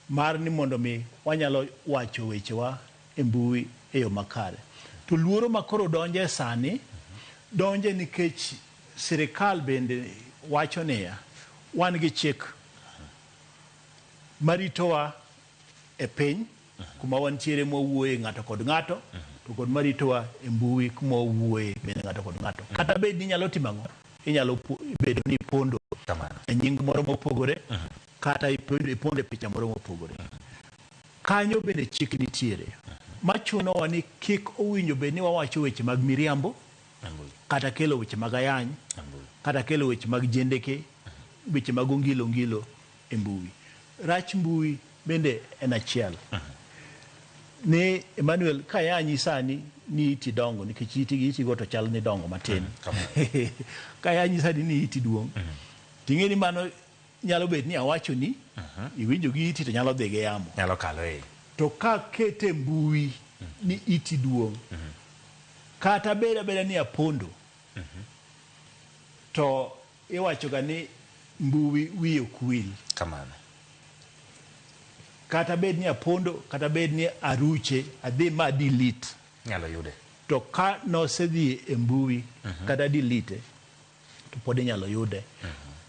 S6: mar ni mondo mi wanyalo wacho wechewa e mbui e yo makare. To luoro ma koro donje sani, donje nikech sirikal bende wacho niya, wan gi chik maritowa e piny kuma wantiere mwawuoye ng'ato kod ng'ato, to kod maritowa e mbui kuma wawuoye bende ng'ato kod ng'ato. Kata bed ni inyalo timo ang'o, inyalo bedo ni ipondo e nying moro mopogore, kata ipondo e picha moro mopogore. Kanyo bende chik nitiere machunowa ni kik owinjo bed ni wawacho weche mag miriambo, Kata kelo weche mag ayany, kata kelo weche mag jendeke, weche mag ongilo ongilo e mbui. Rach mbui bende en achiel. Ni Emmanuel, ka ayanyi sani ni iti dongo nikech iti gi itigo to chal ni dongo matin. Ka ayanyi sani ni iti duong', ting'e ni mano nyalo bet ni awachoni, iwinjo gi iti to nyalo dhi gi yamo.
S8: Nyalo kalo e.
S6: To ka kete mbui ni iti duong', kata bed abeda ni apondo, to iwachoga ni mbui wiye ok wil.
S8: Kamano.
S6: Kata bed ni apondo, kata bed ni aruche, adhi ma delete.
S8: Nyalo yude.
S6: To ka nosedhi e mbui, kata delete, to pod inyalo yude.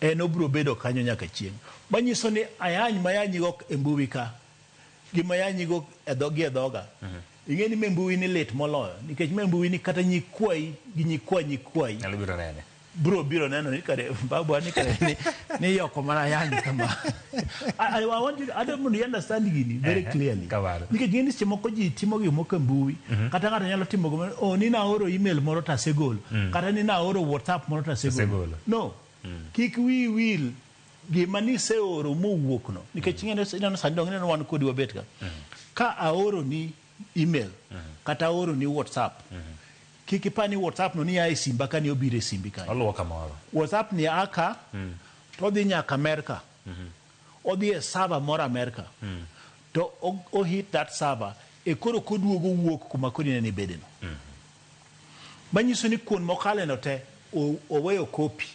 S6: En obiro bedo kanyo nyaka chieng'. Manyiso ni ayany mayanyigo e mbui ka, gi mayanyigo e dhogi e dhoga, ing'e ni me mbui ni lit moloyo, nikech me mbui ni kata nyikwayi gi nyikwa nyikwayi
S8: nyalo biro nene.
S6: Bro biro neno ni kare babwa ni kare ni, ni yoko mana ayany kama. I want you, I don't want you understand gini very clearly. Nikech ng'e ni seche moko ji timo gik moko e mbui, kata ng'ato nyalo timo gimoro, oh, ni naoro email moro to asegolo, kata ni naoro WhatsApp moro to asegolo.
S8: Asegolo.
S6: No. Kik wiyi wil gima niseoro mowuok no. Nikech ing'e ni ineno sani dong ineno wan kodi wabet ka. Ka aoro ni email, kata aoro ni WhatsApp, kik ipar ni WhatsApp no ni a e simba ka ni obiro e simbi kanyo.
S8: Oluwo kamoro.
S6: WhatsApp ni a ka, to odhi nyaka Amerka. Odhi e server moro Amerka. To o hit that server, e koro koduogo wuok kuma koro inene ibede no. Manyiso ni kuond mokale no te, oweyo copy.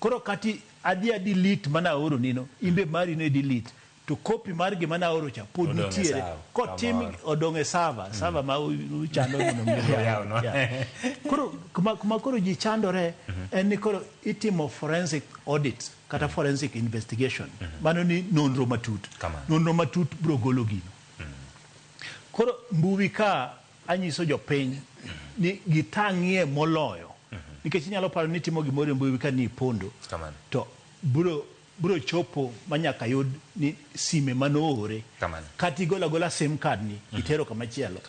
S6: Koro kati adhi a delete mana aoro nino, imbe mari no e delete. To copy mar gima naoro cha pod
S8: Odong' e
S6: nitiere.
S8: server.
S6: Kotim
S8: Kamoro.
S6: odong' e server, server ma uchando mondo mi
S8: Oyaw no.
S6: Yeah. Koro kuma koro ji chandore en ni koro itimo forensic audit kata forensic investigation. Mano ni nonro matut.
S8: Kamano.
S6: Nonro matut biro golo gino. Koro mbui ka anyiso jopiny ni gitang'ie moloyo. Nikech inyalo paro ni itimo gimoro e mbui ka ni ipondo.
S8: Kamano.
S6: To biro chopo ma nyaka yud ni sime manoore.
S8: Kamano.
S6: Kata igolo agola sim card ni itero kama chielo.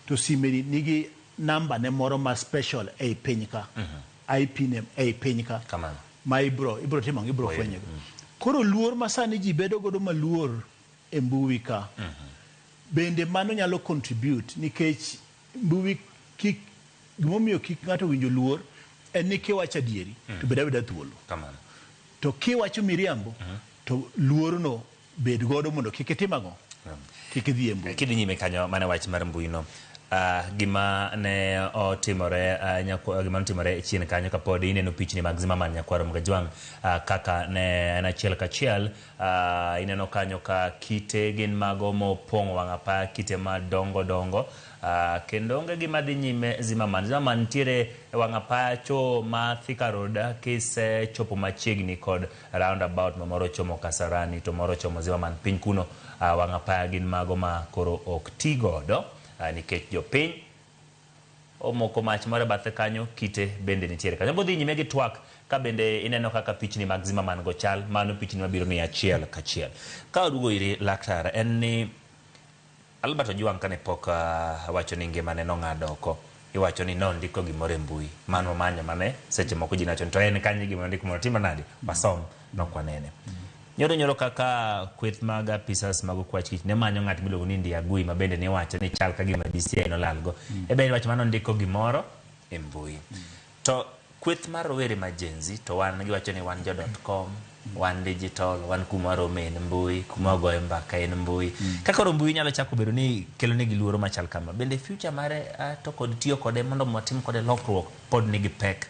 S6: To sime ni nigi namba ne moro ma special ei piny ka. IP ne ei piny ka.
S8: Kamano.
S6: Ma ibro timo ang'o? Ibro
S8: Oye.
S6: fwenyo go. Koro luor ma sani ji bedo godo maluor e mbui ka. Bende mano nyalo contribute nikech mbui kik gimomiyo kik ng'ato winjo luor en ni kiwacho adieri to bed abeda thuolo.
S8: Kamano.
S6: To kiwacho miriambo to luorno bed godo mondo kik itim ang'o? Kik idhi e mbui.
S8: Kidhi nyime kanyo mana wach mar mbui no. Gima ne otimore gima notimore chien kanyo kapod ineno pichni mag Zimmerman Nyakwaro Mgajwang' kaka ne en achiel kachiel ineno kanyo ka kite gin mago mopong'o wang' apaya kite madongo dongo kendo onge gima dhi nyime Zimmerman. Zimmerman nitiere e wang' apaya cho ma Thika Road kisechopo machiegni kod roundabout ma moro chomo Kasarani to moro chomo Zimmerman piny kuno wang' apaya gin mago ma koro ok ti godo nikech jopiny omoko mach moro e bathe kanyo kite bende nitiere kanyo. Bodhi nyime gi twak ka bende ineno kaka pichni mag Zimmerman go chal mano pichni mabiro ni achiel kachiel. Ka waduogo iri laktar en ni Albert Ojwang kane pok wacho ni ngimane nong'ado oko iwacho ni nondiko gimoro e mbui mano manyo mane seche moko ji nacho ni to en kanye gima nondiko mondo otim nade wasom nok wanene. Nyoro nyoro kaka kweth mag apisas mag okwach kich ne manyo ng'at miluongo ni Ndiagui ma bende niwacho ni chal ka gima DCI nolal go. E be iwacho mano ndiko gimoro e mbui. To kweth mar rowere ma Gen Z to wan giwacho ni wan jo .com, wan digital, wan kuma warome en mbui, kuma wagoye mbaka en mbui. Ka koro mbui nyalo chako bedo ni kelo negi luoro machal kama, bende future mare to kod tiyo kode mondo watim kode lokruok pod nigi pek.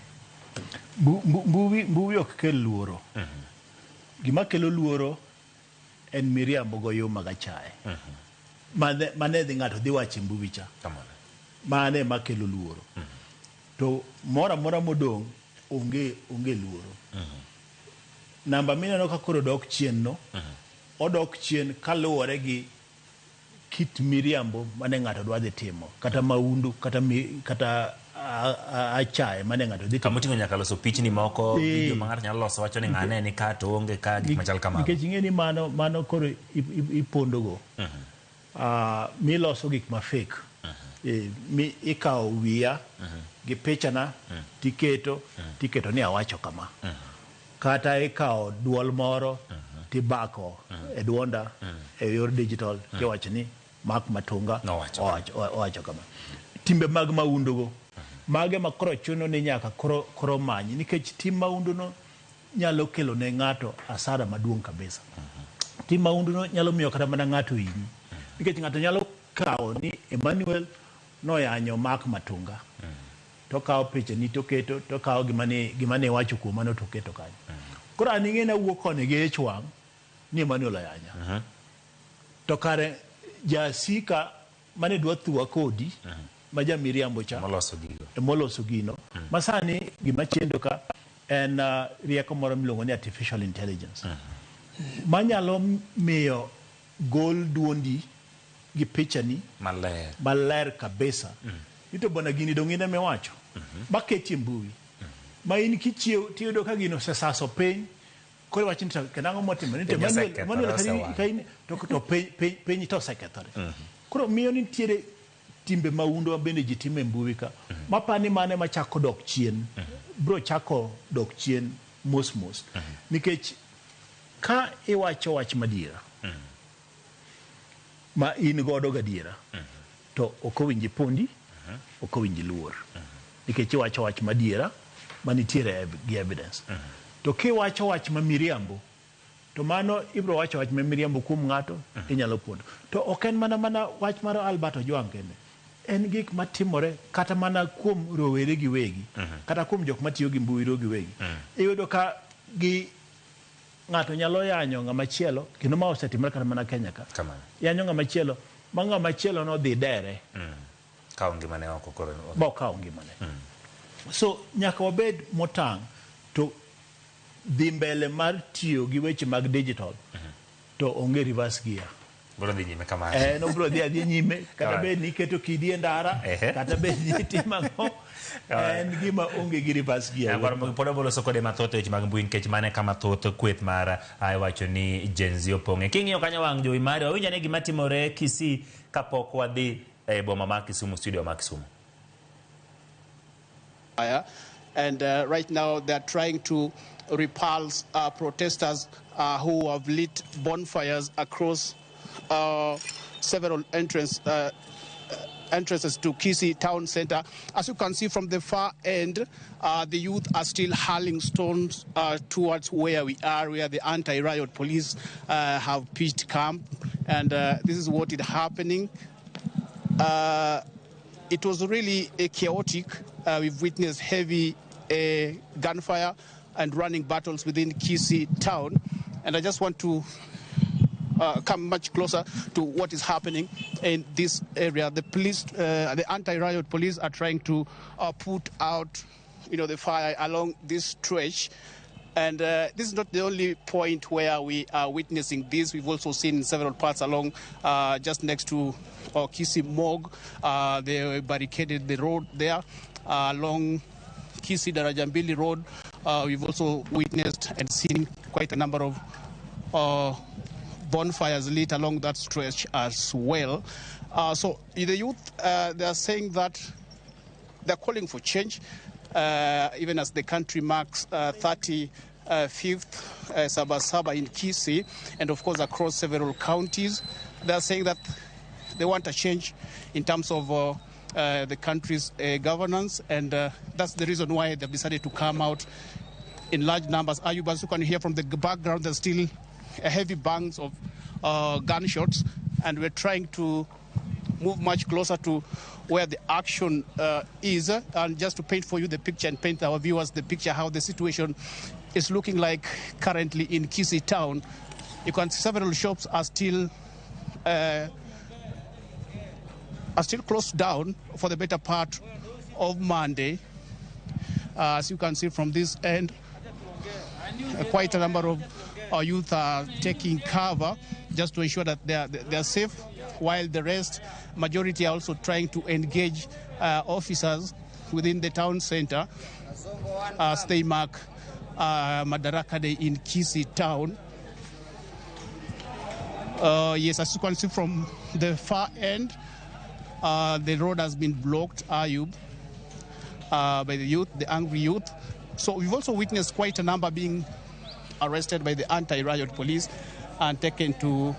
S6: Mbui ok kel luoro. Gima kelo luoro en miriambo go yo mag achaye. Mane dhi ng'ato dhi wacho e mbui cha. Mane ema kelo luoro. To moro amora modong' onge luoro. Namba mineno ka koro dok chien no, odok chien kaluwore gi kit miriambo mane ng'ato dwa dhi timo kata maundu kata achaye mane ng'ato dhi timo.
S8: Kama oting'o nyaka loso pichni moko, video ma ng'ato nyalo loso wacho ni ng'ane ni ka to oonge ka gik machal kamago.
S6: Nikech ing'e ni mano koro ipondo go. Miloso gik ma fake. Mi ikawo wiya gi pichana tiketo tiketo ni awacho kama. Kata ikawo duol moro tibako e duonda e yor digital tiwacho ni Mark Matunga owacho kama. Timbe mag maundugo mage ma koro chuno ni nyaka koro many, nikech tim maunduno nyalo kelo ne ng'ato asara maduong' kabisa. Tim maunduno nyalo miyo kata mana ng'ato hinyi, nikech ng'ato nyalo kawo ni Emmanuel noyanyo Mark Matunga, to kawo pichani to keto, to kawo gima ne iwacho kuom mano to keto kanyo. Koro an ing'e nawuok koni gi ich wang' ni Emmanuel oyanya. To kare jasika mane dwa thuwa kodi ma jamiriambo cha moloso gino. Ma sani gima chendo ka en rieko moro miluongo ni artificial intelligence. Manyalo miyo gol duondi gi pichani maler kabisa. Ito bwana gini dong' in ema iwacho. Maketi e mbui. Ma in kichiew tiyudo ka gino osesaso piny. Koro iwacho ni to kendo ang'o motimore? Ni to Emmanuel ka in to piny to osekethore. Koro miyo nitiere timbe maundu ma bende ji timo e mbui ka. Mapani mane machako dok chien. Bro chako dok chien mos mos. Nikech ka iwacho wach madiera, ma in godo gadiera, to ok owinji pondi, ok owinji luor. Nikech iwacho wach madiera manitiere gi evidence. To kiwacho wach ma miriambo, to mano ibro wacho wach ma miriambo kuom ng'ato, inyalo pondo. To ok en mana wach mar Albert Ojwang' kende. En gik matimore kata mana kuom rowere giwegi, kata kuom jok matiyo gi mbui giwegi. Iyudo ka gi ng'ato nyalo yanyo ng'ama chielo, kendo ma osetimore kata mana Kenya ka. Yanyo ng'ama chielo, ma ng'ama chielo no dhi dere.
S8: Kawo ngimane oko koro.
S6: Ba okawo ngimane. So nyaka wabed motang' to dhi mbele mar tiyo gi weche mag digital to onge reverse gear.
S8: Bro dhi nyime kamano.
S6: No bro dhi adhi nyime kata bed ni iketo kidi e ndara, kata bed ni itimo ang'o, en gima onge gi reverse gear.
S8: Pod waboloso kode mathoth e weche mag mbui nikech mano e kama thoth kweth mar iwacho ni Gen Z opong'e. King'iyo kanyo wang' jowi mari, wawinj ane gima timore Kisii kapok wadhi e boma mar Kisumu, studio mar Kisumu.
S9: And right now they are trying to repulse protesters who have lit bonfires across several entrances to Kisii town center. As you can see from the far end, the youth are still hurling stones towards where we are, where the anti-riot police have pitched camp. And this is what is happening. It was really chaotic. We've witnessed heavy gunfire and running battles within Kisii town. And I just want to come much closer to what is happening in this area. The police, the anti-riot police are trying to put out, the fire along this stretch. And this is not the only point where we are witnessing this. We've also seen several parts along just next to Kisii Morgue. They barricaded the road there along Kisii Darajambili Road. We've also witnessed and seen quite a number of bonfires lit along that stretch as well. So the youth, they are saying that they're calling for change, even as the country marks 35th Sabasaba in Kisii, and of course across several counties. They are saying that they want a change in terms of the country's governance, and that's the reason why they've decided to come out in large numbers. Ayub, as you can hear from the background, there's still a heavy bangs of gunshots, and we're trying to move much closer to where the action is, and just to paint for you the picture and paint our viewers the picture how the situation is looking like currently in Kisii town. You can see several shops are still closed down for the better part of Monday. As you can see from this end, quite a number of our youth are taking cover just to ensure that they are safe, while the rest, majority, are also trying to engage officers within the town center as they mark Madaraka Day in Kisii town. Yes, as you can see from the far end, The road has been blocked, Ayub, by the youth, the angry youth. So we've also witnessed quite a number being arrested by the anti-riot police and taken to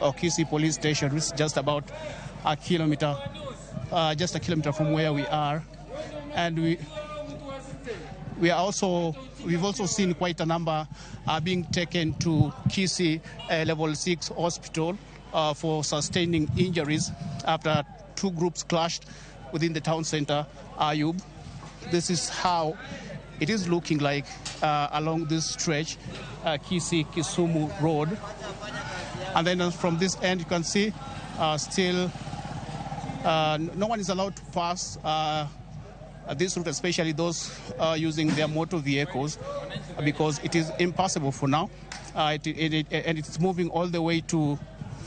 S9: Kisii police station, which is just about a kilometer, just a kilometer from where we are. And we are also, we've also seen quite a number being taken to Kisii Level 6 Hospital for sustaining injuries after two groups clashed within the town center, Ayub. This is how it is looking like along this stretch, Kisii Kisumu Road. And then from this end, you can see still no one is allowed to pass this route, especially those using their motor vehicles, because it is impassable for now. And it's moving all the way to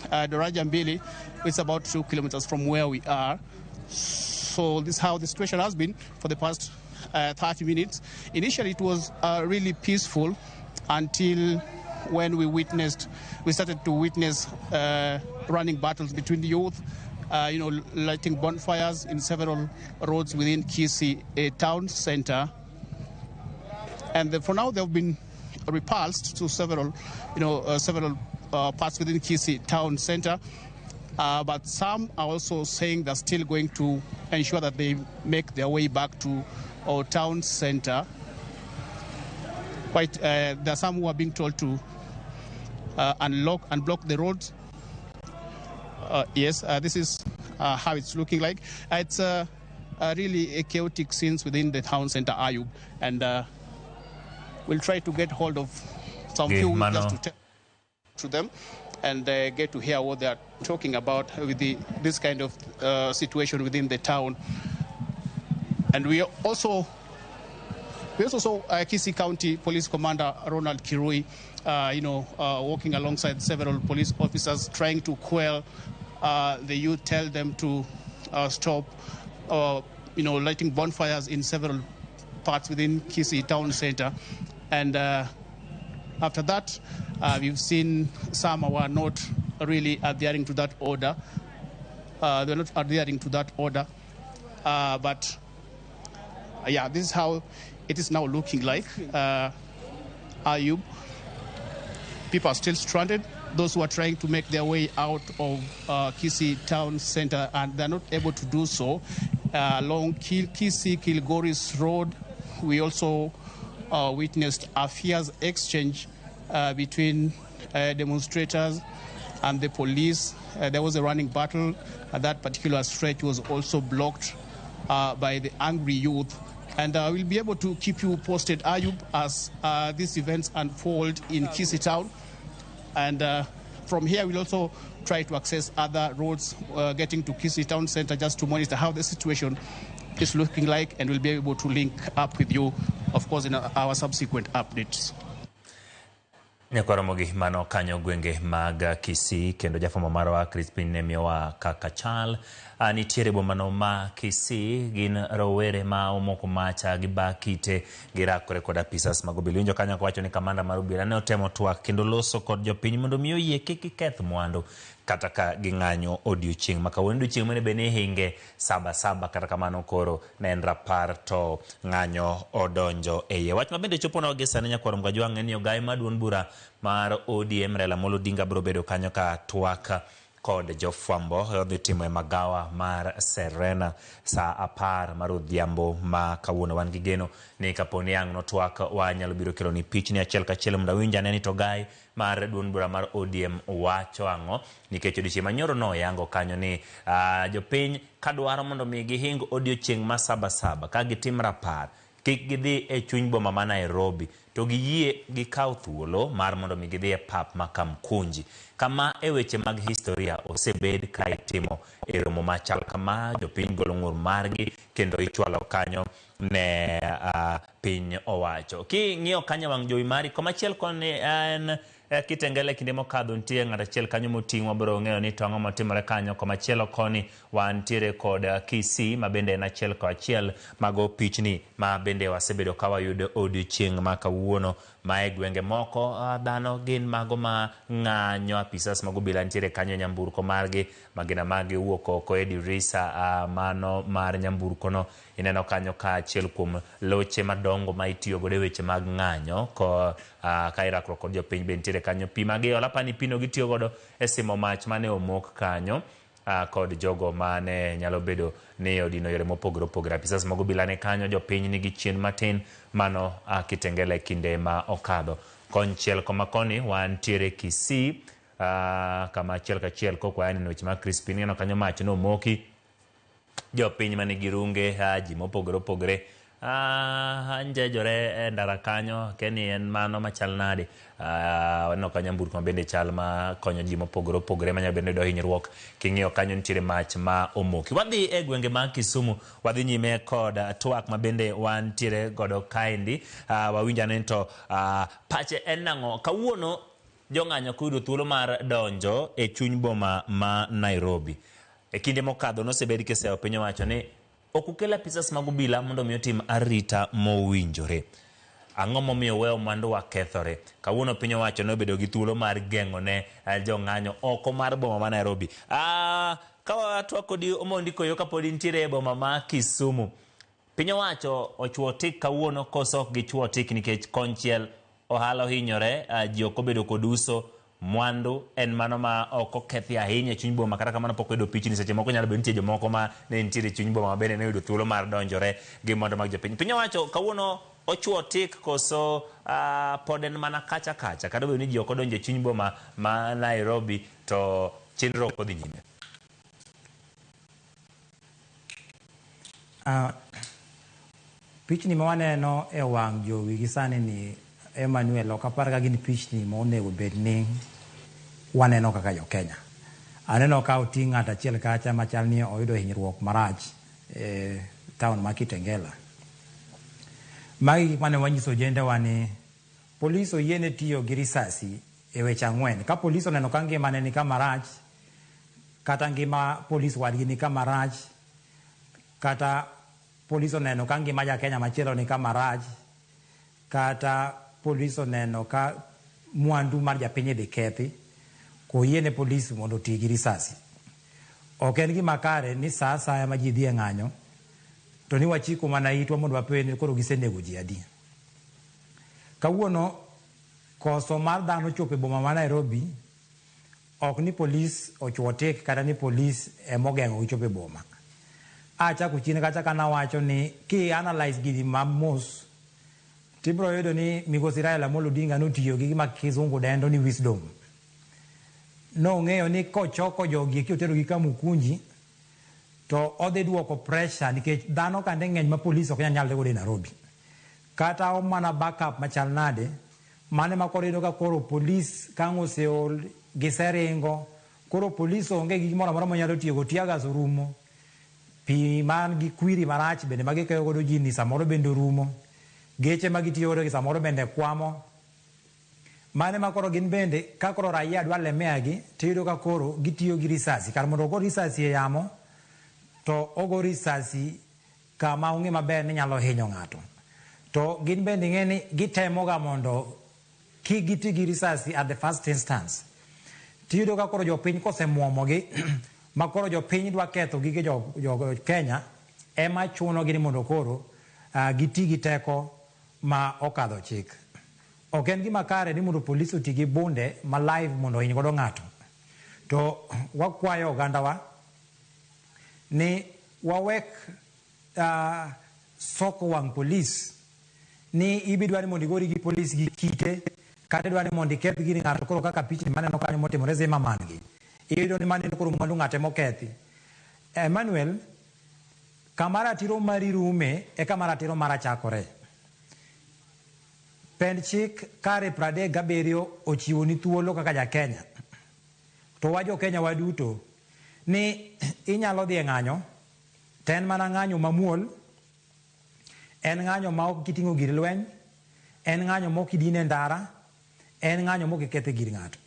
S9: Daraja Mbili. It's about 2 kilometers from where we are. So this is how the situation has been for the past 30 minutes. Initially, it was really peaceful until when we started to witness running battles between the youth, lighting bonfires in several roads within Kisii town center. And for now, they've been repulsed to several, several parts within Kisii town center. But some are also saying they're still going to ensure that they make their way back to our town center. There are some who are being told to unlock and block the roads. Yes, this is how it's looking like. It's really a chaotic scene within the town center, Ayub, and we'll try to get hold of some few just to tell to them and get to hear what they are talking about with this kind of situation within the town. And we also saw Kisii County Police Commander Ronald Kirui, walking alongside several police officers trying to quell the youth, tell them to stop, lighting bonfires in several parts within Kisii town center. And after that, we've seen some who are not really adhering to that order. They're not adhering to that order. But yeah, this is how it is now looking like. Ayub, people are still stranded. Those who are trying to make their way out of Kisii town center, and they're not able to do so. Along Kisii Kilgoris Road, we also witnessed a fierce exchange between demonstrators and the police. There was a running battle. That particular stretch was also blocked by the angry youth. And we'll be able to keep you posted, Ayub, as these events unfold in Kisii town. And from here, we'll also try to access other roads getting to Kisii town center, just to monitor how the situation is looking like, and we'll be able to link up with you, of course, in our subsequent updates.
S8: Nyakwaromogi mano kanyo gwenge mag Kisii, kendo jafwambo marwa Crispin ne miyowa kaka chal. Nitiere bomano ma Kisii gin rowere ma omoko macha gi ba kite girakore kod apisas mag obila. Iwinjo kanyo kowacho ni kamanda mar obila ne otemo twak kendo loso kod jopiny mondo mi oyie kik giketh mwandu kata ka ging'anyo odiochieng' ma kawuono. Odiochieng' mane bende ihinge 7 kata kamano koro ne en rapar to ng'anyo odonjo e iye. Wach ma bende choponwa gi sani nyakwar Mgajwang' en ni ogai ma duond bura mar ODM Raila Amolo Odinga biro bedo kanyo ka twak kod jofwambo. Odhi timo e magawa mar Serena saa 10 mar odhiambo ma kawuono. Wan gi geno ni kaponi ang' notwak wanyalo biro kelo ni pichni achiel kachiel mondo awinj ane ni to gai mar duond bura mar ODM wacho ang'o, nikech odiochieng' manyoro noyango kanyo ni jopiny kadwaro mondo mi gihing odiochieng' ma 7 ka gitim rapar kik gidhi e chuny boma ma Nairobi to giyie gikaw thuolo mar mondo mi gidhi e pap ma Kamkunji, kama e weche mag historia osebed ka itimo e romo machal kama. Jopiny golo ng'ur margi kendo ichwalo kanyo ne piny owacho. King'iyo kanyo wang' jowi mari komachiel koni en Kitengele kinde mokadho nitie ng'at achiel kanyo moting'o wabiro ng'eyo ni to ang'o matimore kanyo. Komachielo koni wantiere kod Kisii ma bende en achiel koachiel mago pichni ma bende wasebedo ka wayudo odiochieng' ma kawuono. Ma e gwenge moko dhano gin mago ma ng'anyo, apisas mag obila nitiere kanyo e nyamburko margi, magina magi wuok oko e dirisa mano mar nyamburko no. Ineno kanyo ka achiel kuom loche madongo ma itiyo godo e weche mag ng'anyo ko ka irakruok kod jopiny be nitiere kanyo. Pi ma giolo, apani pino gitiyo godo e simo mach mane omok kanyo kod jogo mane nyalo bedo ni odino yore mopogore opogore. Apisas mag obila ni kanyo, jopiny nigi chien matin mano Kitengela e kinde ma okadho. Konchiel koma koni wantiere Kisii, kama achiel kachiel kok waya neno weche mag Crispin, ineno kanyo mach nomoki, jopiny manigi runge, ji mopogore opogore njejore e ndara kanyo, keni en mano machal nade. Waneno ka nyamburko ma bende chal ma konyo ji mopogore opogore manyalo bedo ni yudo hinyruok. King'iyo kanyo nitiere mach ma omoki. Wadhi e gwenge mag Kisumu, wadhi nyime kod twak ma bende wantiere godo kaendi. Wawinj ane ni to pache en nang'o. Kawuono jong'anyo koyudo thuolo mar donjo e chuny boma ma Nairobi. E kinde mokadho nosebed kiseyo piny owacho ni ok ukel apisas mag obila mondo mi otim arita mowinjore. Ang'o momiyo weyo mwanduwa kethore? Kawuono piny owacho nobedo gi thuolo mar geng'o ne jong'anyo oko mar boma ma Nairobi. Ka watwak kodi Omondi Koyo kapod intiere e boma ma Kisumu. Piny owacho ochuo tik kawuono koso ok gichuo tik nikech konchiel ohala ohinyore, ji ok obedo kod uso, mwandu en mano ma ok okethi ahinya e chuny boma, kata kamano pok oyudo pichni. Seche moko nyalo bedo nitie jomoko ma ne nitiere e chuny boma ma bende ne oyudo thuolo mar donjore gi mwandu mag jopiny. Piny owacho kawuono ochuo tik koso pod en mana kacha kacha, kata obedo ni ji ok odonjo e chuny boma ma Nairobi to chenro ok odhi nyime.
S7: Pichni ma waneno e wang' jowi gi sani ni Emmanuel, ok apar ka gin pichni ma onego bed ni waneno kaka jo Kenya. Aneno ka oting' ng'ato achiel kacha machal ni oyudo hinyruok marach e town ma Kitengela. Magi gik mane wanyiso ojendewa ni polis oyiene tiyo gi risasi e weche ang'wen. Ka polis oneno ka ngimane ni kama rach, kata ngima polis wadgi ni kama rach, kata polis oneno ka ngima ja Kenya machielo ni kama rach, kata polis oneno ka mwandu mar japiny idhi kethi, koyiene polis mondo oti gi risasi. Ok en gima kare ni sa asaya ma ji dhi e ng'anyo, to ni wachiko mana itwa mondo wapenj ni koro gisenego ji adi. Kawuono, koso mar dhano chopo e boma ma Nairobi, ok ni polis ochuo tik kata ni polis emogeng'o gi chopo e boma. Achako chien kacha ka nawacho ni ki analyze gini ma mos, tibiro yudo ni migosi Raila Amolo Odinga notiyo gi gima kizungu dendo ni wisdom. Nong'eyo ni kochoko jogi eki oterogi Kamukunji, to odhi duoko pressure nikech dhano kande ng'eny ma polis ok nyal nyalre godo e Nairobi. Kata mana backup machal nade, mane ma koro iyudo ka koro polis ka ang' oseol, giseringo, koro polis onge gi gimoro amora monyalo tiyogo, tear gas orumo, pi man gi kwiri marach bende ma gikeyo godo ji ni samoro bende orumo, geche ma gitiyo godo gi samoro bende kwamo. Mane ma koro gin bende ka koro raia dwa lemea gi, tiyudo ka koro gitiyo gi risasi. Kar mondo ogo risasi e yamo, to ogo risasi kama ong'e maber ni nyalo hinyo ng'ato. To gin bende ing'e ni gitemoga mondo kik giti gi risasi at the first instance. Tiyudo ka koro jopiny kosemuomogi, ma koro jopiny dwa ketho gige jo Kenya, ema chunogi ni mondo koro giti gi teko ma okadho chik. Ok en gima kare ni mondo polis oti gi bunde ma live mondo ohiny godo ng'ato. To wakwayo ogandawa ni wawek soko wang' polis ni ibidwa ni mondo igori gi polis gi kite, kata idwa ni mondo iketh gir ng'ato koro kaka pichni maneno kanyo motimore Zimmerman gi. Iyudo ni mano koro mwandu ng'ate mokethi. Emmanuel, kama ratiro mari rume e kama ratiro mara chakore. Pend chik kare 37 ochiwo ni thuolo kaka ja Kenya. To wa jo Kenya waduto ni inyalo dhi e ng'anyo, to en mana ng'anyo mamuol, en ng'anyo ma ok iting'o gir lweny, en ng'anyo ma ok idin e ndara, en ng'anyo ma ok iketho gir ng'ato.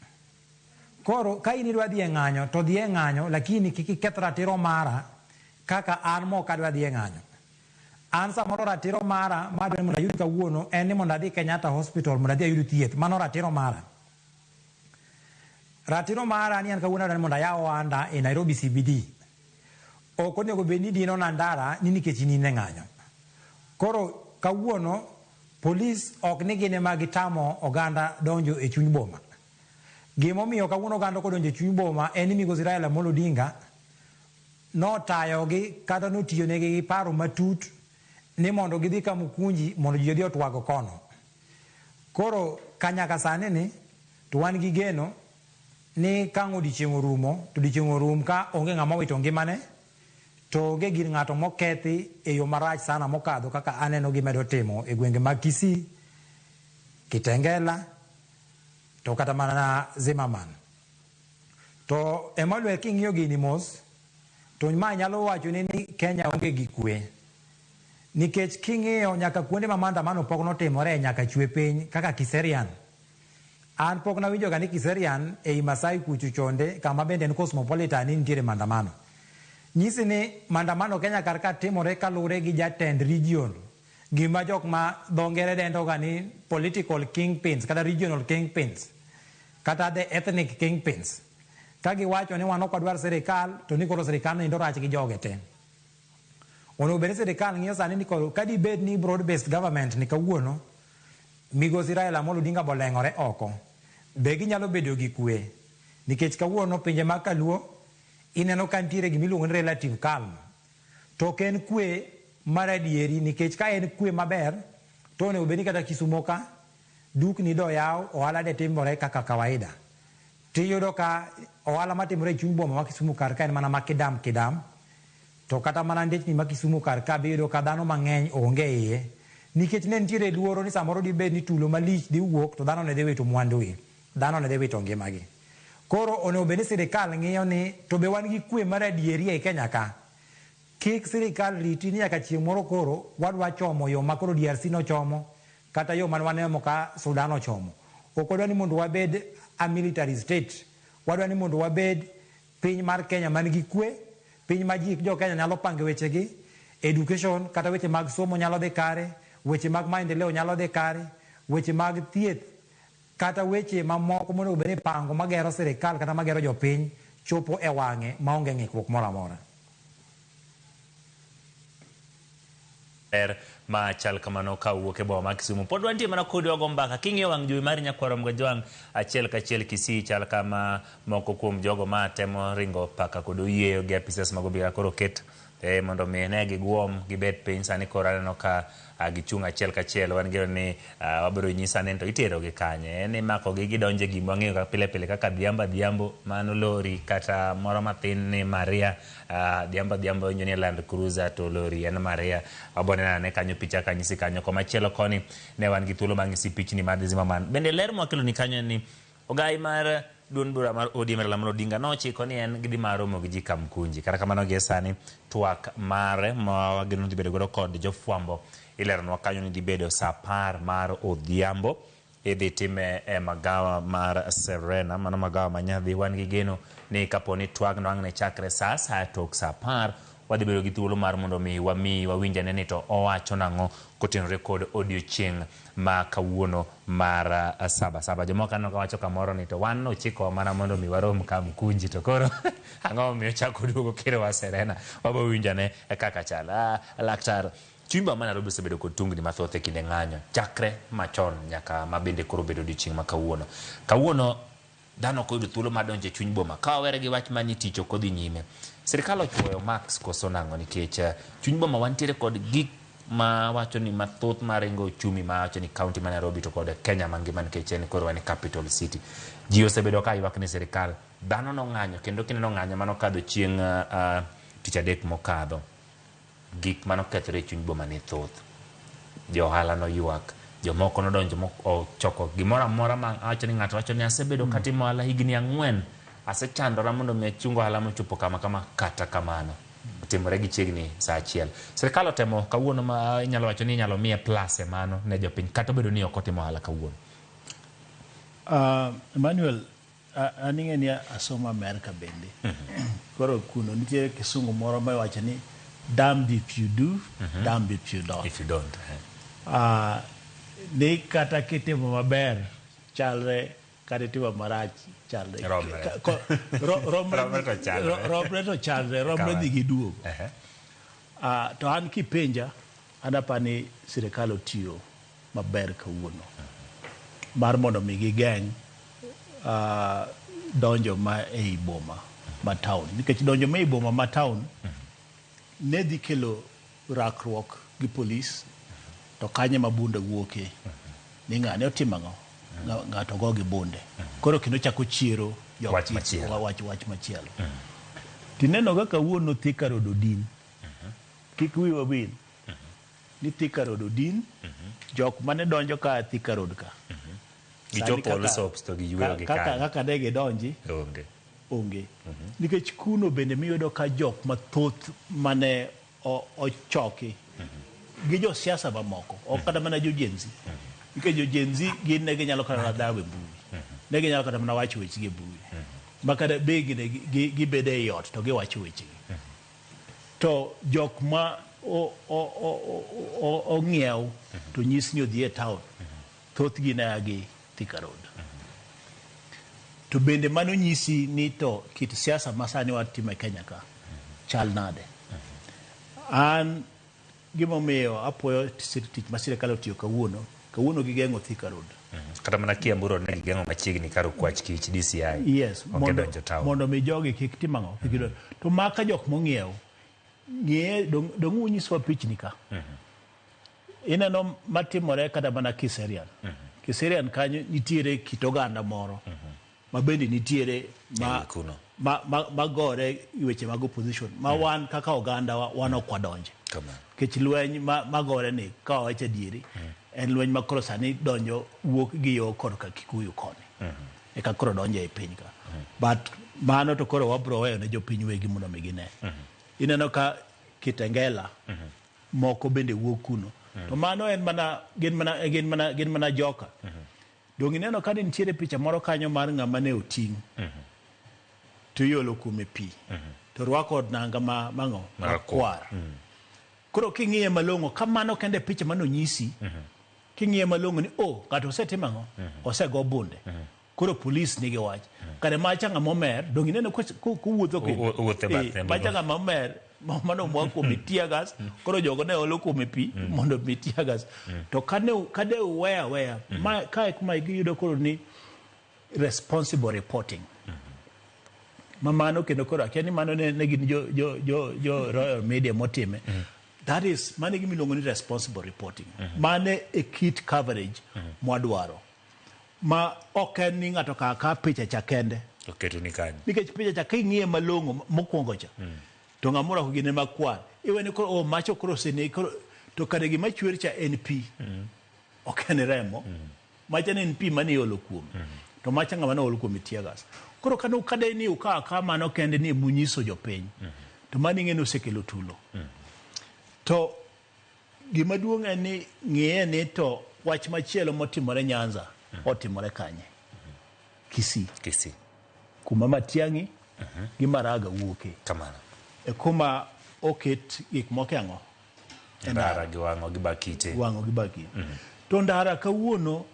S7: Koro ka in idwa dhi e ng'anyo, to dhi e ng'anyo, lakini kik iketh ratiro mara kaka an ma ok adwa dhi e ng'anyo. An samoro ratiro mara madwa ni mondo ayud kawuono en ni mondo adhi Kenyatta Hospital mondo adhi ayud thieth. Mano ratiro mara. Ratiro mara ni an kawuono adwa ni mondo ayaw ohanda e Nairobi CBD. Ok onego bed ni dino na ndara ni nikech in e ng'anyo. Koro kawuono polis ok ni gin ema gitamo oganda donjo e chuny boma. Gimomiyo kawuono oganda ok odonjo e chuny boma en ni migosi Raila Amolo Odinga notayogi kata notiyonegi gi paro matut ni mondo gidhi Kamukunji mondo ji odhi otwag kono. Koro ka nyaka sani ni to wan gi geno ni ka ang' odiochieng' orumo to odiochieng' orum ka onge ng'ama owito ngimane to onge gir ng'ato mokethi e yo marach sana mokadho kaka aneno gimedo timo e gwenge mag Kisii, Kitengela to kata mana Zimmerman. To Emmanuel king'iyo gini mos to ma nyalo wachoni ni Kenya onge gi kwe. Nikech king'iyo nyaka kuonde ma maandamano pok notimore nyaka chwe piny kaka Kiserian. An pok nawinjo ga ni Kiserian ei Masai kucho chonde kama bende en cosmopolitan ni nitiere maandamano. Nyisi ni maandamano Kenya kar ka timore kaluwore gi jatend region. Gima jok ma dho ngere dendo ga ni political kingpins kata regional kingpins kata the ethnic kingpins. Ka giwacho ni wan ok wadwar sirikal to ni koro sirikal nindo rach gi joge te. Onego bed ni sirikal ng'iyo sani ni koro ka dibed ni broad based government ni kawuono migosi Raila Amolo Odinga boleng'ore oko, be ginyalo bedo gi kwe? Nikech kawuono pinje mag kaluo ineno ka nitiere gimiluongo ni relative calm. To ok en kwe mar adieri nikech ka en kwe maber to onego bed ni kata Kisumo ka dukni do yaw, ohala de timore kaka kawaida. Tiyudo ka ohala matimore e chuny boma ma Kisumu kar ka en mana ma kidam kidam, to kata mana ndechni ma Kisumu kar ka be iyudo ka dhano mang'eny onge iye nikech ne nitiere luoro ni samoro dibed ni tulo malich dhi wuok to dhano ne dhi wito mwandugi, dhano ne dhi wito ngimagi. Koro onego bed ni sirikal ng'iyo ni to be wan gi kwe mar adieri ei Kenya ka. Kik sirikal riti ni nyaka chieng' moro koro wadwa chomo yo ma koro DRC nochomo kata yo mane waneno ka Sudan ochomo. Ok wadwa ni mondo wabed a military state. Wadwa ni mondo wabed piny mar Kenya man gi kwe, piny ma ji jo Kenya nyalo pango wechegi, education kata weche mag somo nyalo dhi kare, weche mag maendeleo nyalo dhi kare, weche mag thieth kata weche mamoko monego bed ni ipango magero sirikal kata magero jopiny chopo e wang'e maonge ng'ikruok moro amora.
S8: Ber ma chal kamano ka wuok e boma ma Kisumu. Pod wantie mana kodi wago mbaka. King'iyo wang' jowi mari nyakwaro Mgajwang' achiel kachiel Kisii chal kama moko kuom jogo ma temo ringo paka kod oyieyo gi apisas mag obila koro ket mondo mi ne giguom gibet piny. Sani koro aneno ka gichung' achiel kachiel. Wan geno ni wabiro nyisa ni to itero gi kanye. En imako gi gidonje gima wang'eyo ka pile pile kaka Adhiambo Adhiambo mano lori kata moro mathin ni Maria. Adhiambo Adhiambo winjo ni Land Cruiser to lori en Maria. Wabo neno ane kanyo picha kanyisi kanyo. Komachielo koni ne wan gi thuolo mar ng'isi pichni mar Zimmerman. Bende ler mwakelo ni kanyo en ni ogai mar duond bura mar ODM Raila Amolo Odinga nochiko ni en gidhi mar romo gi ji Kamkunji. Kata kamano gie sani twak mare ma wageno dhi bedo godo kod jofwambo ileronwa kanyo ni dhi bedo saa 10 mar odhiambo. Idhi time e magawa mar Serena, mano magawa ma Nyadhi. Wan gi geno ni kapo ni twagno ang' ne chakre saa asaya tok saa 10, wadhi bedo gi thuolo mar mondo mi wamiyi wawinj ane ni to owacho nang'o kotenore kod odiochieng' ma kawuono mar saba saba. Jomoko aneno kawacho kamoro ni to wan nochikowa mana mondo mi warom Kamkunji, to koro ang'o momiyo ochako oduogo kerowa Serena. Wabo winjo ane kaka chal. Laktar, chuny boma ma Nairobi osebedo kod tungni mathoth e kinde ng'anyo chakre machon nyaka ma bende koro obedo odiochieng' ma kawuono. Kawuono dhano ok oyudo thuolo mar donjo e chuny boma ka wawere gi wach mar ni tich ok odhi nyime. Sirikal ochuoyo max koso nang'o nikech chuny boma wantiere kod gik ma wacho ni mathoth maringo uchumi ma wacho ni county ma Nairobi to kod Kenya mangima nikech en koro wan e capital city. Ji osebedo ka ywak ni sirikal dhano nong'anyo kendo kineno ng'anyo manokadho chieng' tich adek mokadho. Gik manokethore e chuny boma ne thoth. Jo ohala noywak, jomoko nodonjo ochoko gimoro amora ma wacho ni ng'ato wacho ni asebedo katimo ohala higni 4, asechandora mondo mi achung ohala mochopo kama kama, kata kamano otimore gi chiegni saa 1. Sirikal otemo kawuono ma inyalo wacho ni inyalo miye plus e mano ne jopiny kata obedo ni ok otimo ohala kawuono.
S6: Emmanuel, an ing'e ni asomo Amerka bende. Koro kuno nitie kisungu moro ma iwacho ni Damned if you do, damned if you don't.
S8: If you don't. Eh.
S6: Ni kata kitimo maber chalre kata itimo marach chalre.
S8: Romre.
S6: Romre
S8: Romre to chalre.
S6: Romre to chalre, romre
S8: Kamano.
S6: dhi gi duogo.
S8: Ehe.
S6: To an kipenja, an apani sirikal otiyo maber kawuono mar mondo mi gigeng' donjo ma ei boma ma town, nikech donjo ma ei boma ma town ne dhi kelo rakruok gi polis, to kanye ma bunde wuoke ni ng'ane otimo ang'o, ng'ato go gi bunde, koro kendo chako chiero jok
S8: Wach machielo.
S6: Wach machielo. Tineno ka kawuono Thika Road odin, kik wiwa wil ni Thika Road odin, jok mane donjo ka Thika Road ka
S8: Gichopo
S6: Sani kaka-
S8: Allsops to giyweyo gi
S6: kaka
S8: kanyo.
S6: Kaka ne gidonji
S8: Onge.
S6: Onge, nikech kuno bende miyudo ka jok mathoth mane ochoki gi josiasa mamoko, ok kata mana jo Gen Z, nikech jo Gen Z gin ne ginyalo kata mana dhawo e mbui, ne ginyalo kata mana wacho wechegi e mbui, ma kata be gibedo ei ot to giwacho wechegi. To jok ma ong'iew to nyis ni odhi e town, thothgi ne a gi Thika Road. To bende mano nyisi ni to kit siasa ma sani watimo e Kenya ka chal nade. An gimomiyo apuoyo tich ma sirikal otiyo kawuono, kawuono gigeng'o Thika Road.
S8: Kata mana Kiambu Road ne gigeng'o machiegni kar Okwach Kich DCI.
S6: Yes,
S8: Onge donjo town.
S6: Mondo mi jogi kik tim ang'o, kik gidonj. To maka jok mong'iew, ng'iye, dong unyiswa pichni ka. Ineno matimore kata mana Kiserian. Kiserian kanyo nitiere kit oganda moro ma bende nitiere
S8: Ei, kuno.
S6: ma gore e weche mag opposition ma wan kaka oganda wan ok wadonje.
S8: Kamano.
S6: Nikech lweny ma gore ni ka wawacho adieri, en lweny ma koro sani donjo wuok gi yo korka Kikuyu koni. Eka koro donjo e piny ka. But mano to koro wabro weyo ne jopiny wegi mondo mi gine. Ineno ka Kitengela moko bende wuok kuno. To mano en mana, gin mana, gin mana, gin mana joka. Dong ineno ka nitiere picha moro kanyo mar ng'ama ne oting'. To iolo kuome pi. To rwako nanga mang'o?
S8: Marakwar.
S6: Makwar. Koro king'iye malong'o, kamano kende picha mane onyisi, king'iye malong'o ni, oh, ng'ato osetimo ang'o? Osego bunde. Koro polis nigi wach. Kare macha ng'ama omer, dong ineno kowuotho kendo.
S8: Owuotho e bathe
S6: Macha ng'ama omer, mano omwa kuome tear gas, koro jogo ne olo kuome pi mondo mi tear gas. To kane uweyo aweya, kae kuma giyudo koro ni responsible reporting. Ma mano kendo koro akia ni mano ne gin jo Royal Media motime. That is, mano e gima iluongo ni responsible reporting. Mano e kit coverage mwadwaro. Ma ok en ni ng'ato kawo akawa picha cha kende.
S8: Oketo ni kanyo.
S6: Nikech picha cha king'iye malong'o mokwongo cha, to ng'ama orwako gine makwar. Iwe ni koro, oh, macho koro osenegi, koro, to kare gima chwer cha en pi. Ok en remo. Macha ne en pi mane iolo kuome. To macha ng'ama ne ool kuome tear gas. Koro kane ukade ni ukawo akawa mano kende ni emunyiso jopiny, to mano ing'e ni osekelo tulo. To gima duong' en ni ng'iye ni to wach machielo motimore Nyanza otimore kanye? Kisii.
S8: Kisii.
S6: Kuma Matiang'i gi Maraga wuoke.
S8: Kamano.
S6: E kuma oket gik moko e ang'o? E
S8: ndara gi wang'o gi bakite.
S6: Wang'o gi bakite. To ndara kawuono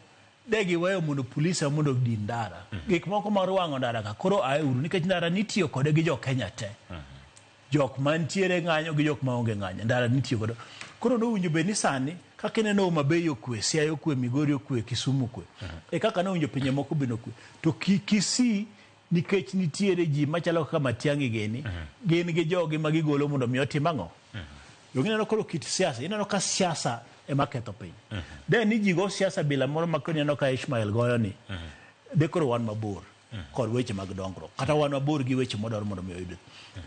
S6: de giweyo mondo polise mondo odin ndara. Gik moko mar wang'o ndara ka koro ae uru nikech ndara nitiyo kode gi jo Kenya te. Jok mantiere ng'anyo gi jok maonge ng'anyo, ndara nitiyo godo. Koro nowinjo bed ni sani kaka ineno Homa Bay okwe, Siaya okwe, Migori okwe, Kisumu okwe. E kaka nowinjo pinje moko bende okwe. To Kisii nikech nitiere ji machalo kaka Matiang'i gini, gin gi jogi ma gigolo mondo mi otim ang'o? Donge ineno koro kit siasa, ineno ka siasa ema ketho piny. De ni ji go siasa bila moro ma koro ineno ka Ishmael goyo ni, de koro wan mabor kod weche mag dongruok, kata wan mabor gi weche mwadwaro mondo mi oyud.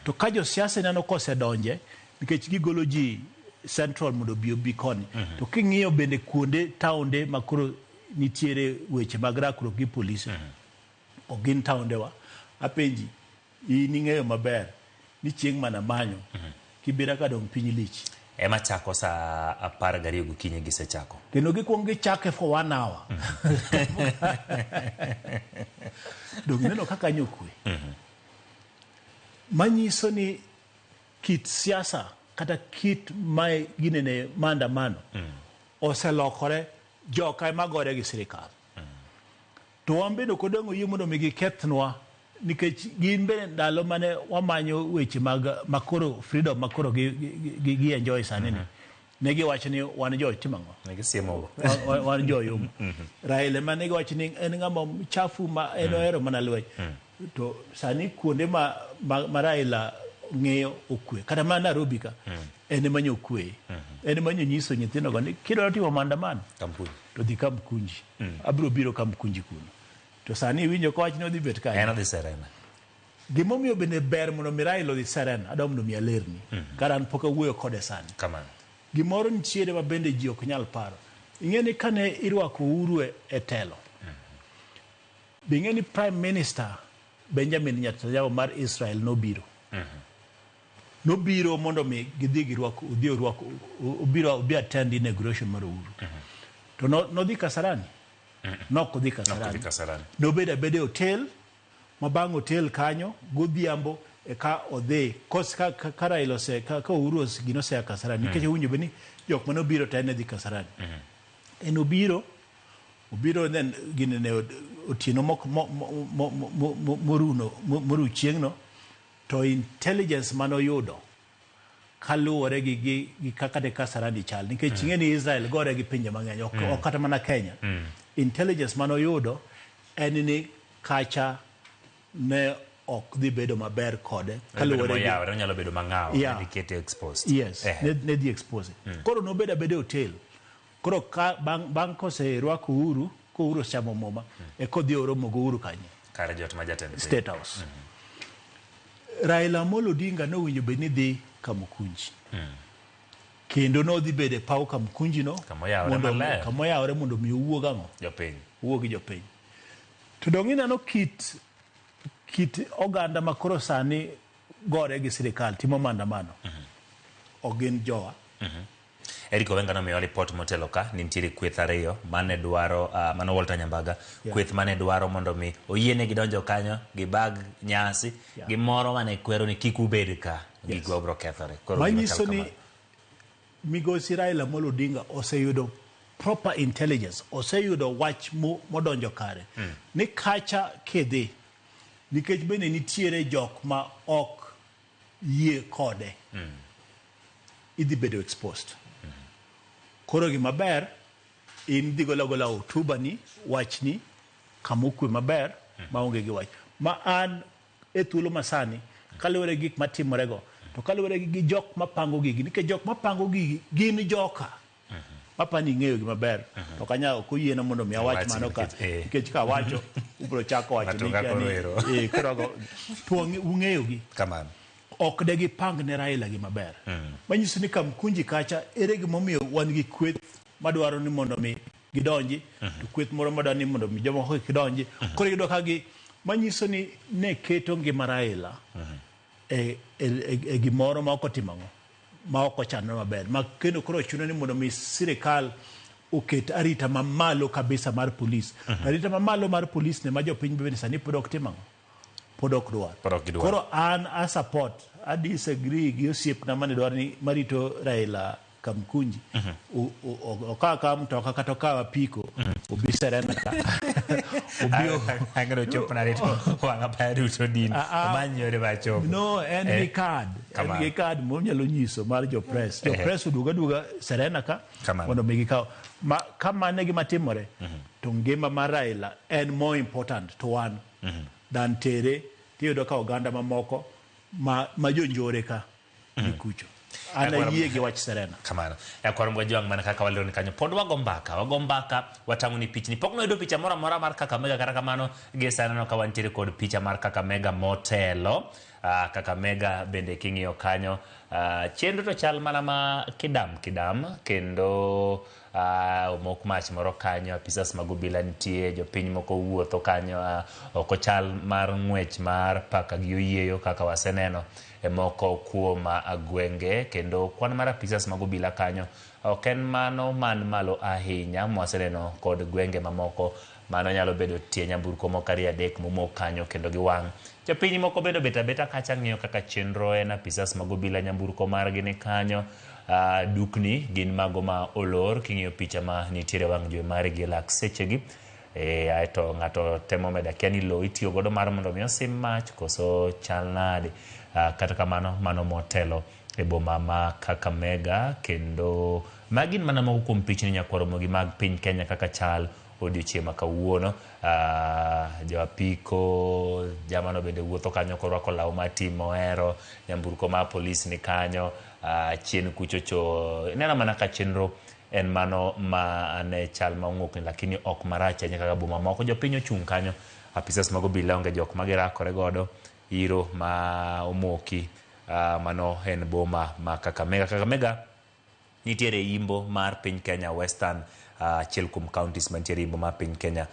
S6: To ka josiasa ineno kosedonje, nikech gigolo ji central mondo obi obi koni, to king'iyo bende kuonde taonde ma koro nitiere weche mag rakruok gi polise, ok gin taondewa. Apenji, in ing'eyo maber ni chieng' mana manyo, Kibera ka dong' piny lich.
S8: Ema chako saa 12 gokinyi gisechako.
S6: Kendo gikuong gichake for 1 hour. Dong' ineno kaka kanyo okwe. Manyiso ni kit siasa kata kit mae ginene maandamano oselokore joka ema gore gi sirikal. To wan bende ok odong' oyie mondo mi gikethnwa nikech gin bende ndalo mane wamanyo weche mag makoro freedom makoro gi, gi, gi, gi enjoy sani ni ne giwacho ni wan jo timo ang'o?
S8: Ne gisiemo.
S6: Wan jo yom. Raila ema ne giwacho ni en ng'ama chafu ma en ohero mana lweny. To sani kuonde ma Raila ng'iyo okwe kata mana Nairobi ka en ema nyo okwe. En ema nyo nyiso nyithindo go ni kidwaro timo maandamano
S8: Kamkunji.
S6: to dhi Kamkunji. Abiro biro Kamkunji kuno. To sani iwinjo kowach ni odhi bet kanyo.
S8: En odhi Serena.
S6: Gimomiyo bende ber mondo mi Raila odhi Serena, adwa mondo mi alerni. Kara an pok awuoyo kode sani.
S8: Kamano.
S6: Gimoro nitiere ma bende ji ok nyal paro. Ing'e ni kane irwako Uhuru e telo, be ing'e ni Prime Minister Benjamin Netanyahu mar Israel nobiro. Nobiro mondo mi gidhi girwak, odhi orwak, obiro obi attend inauguration mar Uhuru. To nodhi Kasarani? Nok odhi Kasarani.
S8: Kasarani.
S6: Nobedo abeda e hotel, ma bang' hotel kanyo godhiambo eka odhi kos ka Raila ose ka Uhuru ose gino osea Kasarani nikech owinjo bed ni jok mane obiro to en ne dhi Kasarani. En obiro obiro then gine ne otieno mok mo mo mo mo mo moruno moru chieng'no to intelligence mane oyudo kaluwore gi kaka ne Kasarani chal nikech ing'e ni Israel gore gi pinje mang'eny ok ok kata mana Kenya. Intelligence mane oyudo en ni kacha ne ok dhi bedo maber kode
S8: kaluwore gi moyawore onyalo bedo mang'aw ne kete exposed.
S6: Yes, ne dhi expose. Koro nobedo abeda e hotel. Koro ka bang' koserwako Uhuru, ko Uhuru osechamo muma, eka odhi oromo gi Uhuru kanye?
S8: Kar jot ma jatend piny.
S6: State House. Raila Amolo Odinga nowinjo bed ni dhi Kamukunji. Kendo nodhi bedo e paw Kamukunji no
S8: kamoyawore
S6: mondo mi owuo gang'o?
S8: Jopiny.
S6: Owuo gi jopiny. To dong' ineno kit oganda ma koro sani gore gi sirikal timo maandamano. Ok gin jowa.
S8: Eric Owenga nomiyowa ripot motelo ka ni nitiere kweth ariyo mane dwaro mano Walter Nyambaga kweth mane dwaro mondo mi oyienegi donjo kanyo gibag nyasi gi moro mane kwero ni kik ubed ka gikwa biro kethore.
S6: Koro manyiso ni Migosi Raila Amolo Odinga oseyudo proper intelligence, oseyudo wach modonjo kare ni kacha kidhi nikech bende nitiere jok ma ok yie kode idhi bedo exposed. Koro gima ber in dhi gola gola hotuba ni wachni kama okwe maber maonge gi wach ma an e thuolo masani kaluwore gi gik matimore go to kaluwore gi jok mapango gigi nikech jok mapango gigi gin joka mapani ing'eyo gi maber to kanya ok oyiena mondo mi awach mano ka nikech ka awacho ubiro chako wacho ni koro to ung'eyo gi
S8: kamano
S6: ok de gipang ne Raila gi maber. Manyiso ni Kamkunji kacha ere gimomiyo wan gi kweth madwaro ni mondo mi gidonji to kweth moro madwaro ni mondo mi jomoko kik donji. Koro iyudo ka gi manyiso ni ne keto ngima Raila e gimoro ma ok otimo ang'o ma ok ochanore maber ma kendo koro chuno ni mondo mi sirikal oket arita mamalo kabisa mar polis. Arita mamalo mar polis ne ma jopiny bende sani pod ok tim ang'o pod ok dwar. Koro an a support, a disagree gi osiepna mane dwaro ni marito Raila Kamkunji. Okaw akawa mtoka kata okaw apiko obi Serena ka.
S8: Obi ang'o chopo nade to wang' apaya duto din omany yore mar chopo.
S6: No, en gi card. En gi card monyalo nyiso mar jo press. Jo press oduoga aduoga Serena ka mondo mi gikaw. Ma kamano e gima timore to ngima mar Raila en more important to wan than tere tiyudo ka oganda mamoko ma jonjore ka ni kucho. An ayie gi wach Serena.
S8: Kamano. Nyakwar Mgwajwang' mana kaka walero ni kanyo pod wago mbaka watang'o ni pichni. Pok noyudo picha moro amora mar Kakamega kata kamano gie sani aneno ka wantiere kod picha mar Kakamega motelo. Kakamega bende king'iyo kanyo chenro to chal mana ma kidam kidam kendo omok mach moro kanyo, apisas mag obila nitie, jopiny moko wuotho kanyo, ok ochal mar ng'wech mar paka gi oyieyo kaka waseneno e moko kuom gwenge kendo kwan mar apisas mag obila kanyo ok en mano man malo ahinya mwaseneno kod gwenge mamoko. Mano nyalo bedo tie nyamburko moko 2-3 momok kanyo kendo giwang' Jopiny moko bende obet abeta kacha ng'iyo kaka chenro en apisas mag obila nyamburko margi ni kanyo. Dukni gin mago ma olor king'iyo picha ma nitiere wang' jowi mari gi lak sechegi. Aeto ng'ato temo medo akia ni lowo itiyo godo mar mondo mi osim mach koso chal nade. Kata kamano mano motelo e boma ma Kakamega kendo magi gin mana moko kuom pichni nyakwar Ramogi mag piny Kenya kaka chal odiochieng' ma kawuono. Jo apiko jamano bende wuotho kanyo korwako law mar tim mohero, nyamburko mar polis ni kanyo, chien kuchocho ineno mana ka chenro en mano ma ne chal ma ong'okni lakini ok marach ahinya kaka boma moko. Jopiny ochung' kanyo, apisas mag obila onge jok ma girakore godo, iro ma omoki mano en boma ma Kakamega. Kakamega nitiere imbo mar piny Kenya Western, achiel kuom counties mantiere imbo mar piny Kenya,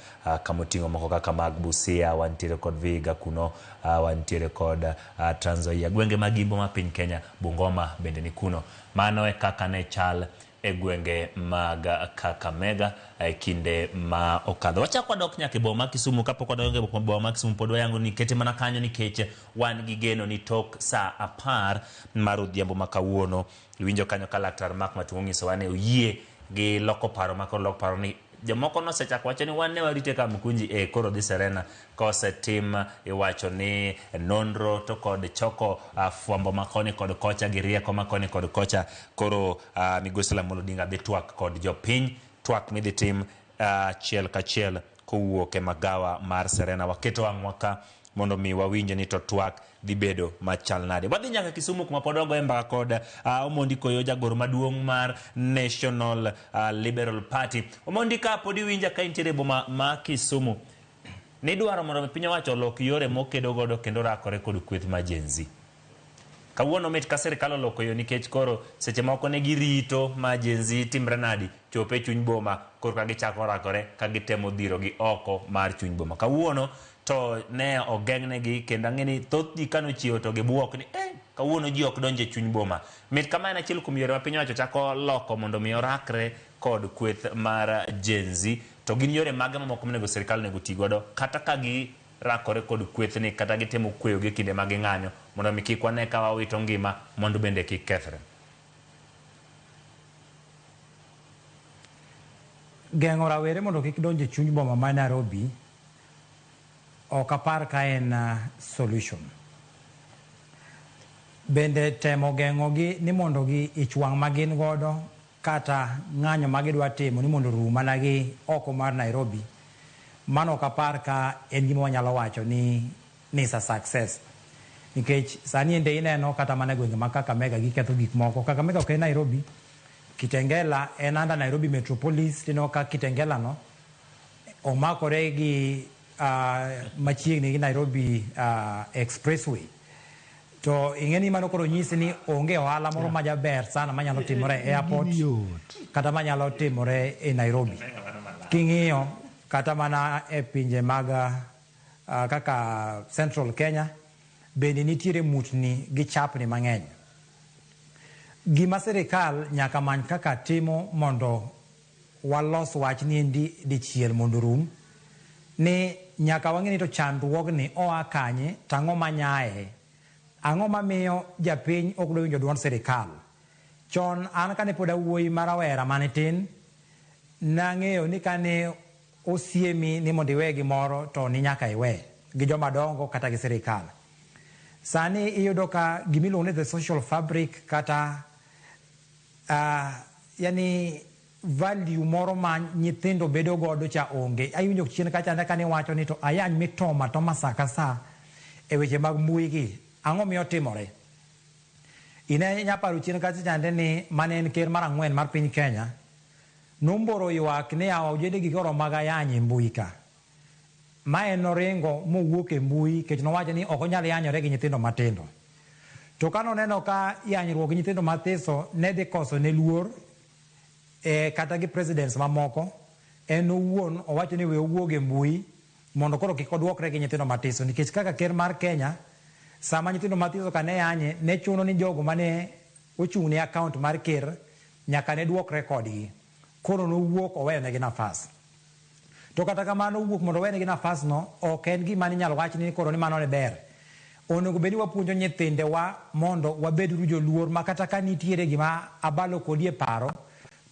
S8: kamoting'o moko kaka mag Busia, wantiere kod Vihiga kuno, wantiere kod Trans Nzoia, gwenge mag imbo mar piny Kenya, Bungoma bende ni kuno. Mano e kaka ne chal e gwenge mag Kakamega e kinde ma okadho. Wachak wadok nyaka e boma ma Kisumu. Kapok wadonjo e boma ma Kisumu pod wayango ni kete mana kanyo nikech wan gi geno ni tok saa 10 mar odhiambo ma kawuono. Iwinjo kanyo ka Laktar Mark Matungo onyisowa ni oyie gi loko paro ma koro loko paro ni jomoko nosechako wacho ni wan ne warite ka Mkunji koro dhi Serena kosetim iwacho ni nonro to kod choko fwambo makoni kod kocha gi rieko makoni kod kocha koro Migosi Raila Odinga dhi twak kod jopiny, twak midhi tim achiel kachiel kowuok e magawa mar Serena. Waketo wang'wa ka mondo mi wawinj ni to twak dhi bedo machal nade. Wadhi nyaka Kisumu kuma pod wagoye mbaka kod Omondi Koyo, jagoro maduong' mar National Liberal Party. Omondi, ka pod iwinja ka intiere e boma ma Kisumu, nidwaro mondo mi piny owacho olok yore mokedo godo kendo rakore kod kweth ma Gen Z. Kawuono mit ka sirikal oloko yo nikech koro seche moko ne girito ma Gen Z timre nadi chope e chuny boma korka gichako rakore ka gitemo dhirogi oko mar chuny boma. Kawuono to ne ogeng'negi kendo ang'e ni thoth ji kanochiewo to gibuok ni kawuono ji ok donj e chuny boma. Mit kama en achiel kuom yore ma piny owacho chako loko mondo mi orakre kod kweth mar Gen Z. To gin yore mage mamoko monego sirikal onego ti godo kata ka girakore kod kwethni kata gitemo kweyogi e kinde ma ging'anyo mondo mi kik wane ka wawito ngima mondo bende kik kethre.
S7: Geng'o rawere mondo kik donj e chuny boma ma Nairobi ok apar ka en solution. Bende temo geng'ogi ni mondo gi ich wang' ma gin godo kata ng'anyo ma gidwa timo ni mondo orum mana gi oko mar Nairobi, mano ok apar ka en gima wanyalo wacho ni is a success. Nikech sani ende ineno kata mana e gwenge ma Kakamega giketho gik moko. Kakamega ok en Nairobi, Kitengela en under Nairobi Metropolis. Tineno ka Kitengela no omakore gi machiegni gi Nairobi Expressway. To ing'e ni mano koro nyisi ni onge ohala moro majaber sana manyalo timore e airport kata manyalo timore e Nairobi. King'iyo kata mana e pinje mag kaka Central Kenya bende nitiere mutni gi chapni mang'eny. Gima sirikal nyaka many kaka timo mondo walos wach ni endi dichiel mondo rum, ni nyaka wang'e ni to chandruogni oa kanye to ang'o manyaye. Ang'o mamiyo japiny ok dwa winjo duond sirikal. Chon an kane pod awuoyi marawera mane tin, nang'eyo ni kane osiemi ni mondo iwe gimoro to ni nyaka iwe gi joma dongo kata gi sirikal. Sani iyudo ka gimiluongo ni the social fabric kata yani value moro ma nyithindo bedo godo cha onge. Awinjo chien kacha kane iwacho ni to ayany mitoma toma sa ka sa e weche mag mbui gi. Ang'o miyo timore? Ine nyaparo chien kacha chande ni mane en ker mar 4 mar piny Kenya nomboro ywak ni yawa ojende gi koro mag ayany e mbui ka. Mae noringo mowuok e mbui nikech nowacho ni ok onyal yanyore gi nyithindo matindo. To ka noneno ka yanyruok gi nyithindo mathiso ne dhi koso ne luor kata gi presidents mamoko, en owuon owacho ni we owuog e mbui mondo koro kik oduokre gi nyithindo matiso, nikech kaka ker mar Kenya sama nyithindo mathiso ka ne yanye ne chuno ni jogo mane ochung' ne account mar ker nyaka ne duokre kodgi. Koro nowuok oweyo negi nafas. To kata kamano wuok mondo owenegi nafas no ok en gima ninyalo wach ni koro ni mano ne ber. Onego bed ni wapuonjo nyithindewa mondo wabed joluor ma kata ka nitiere gima abalo kodi e paro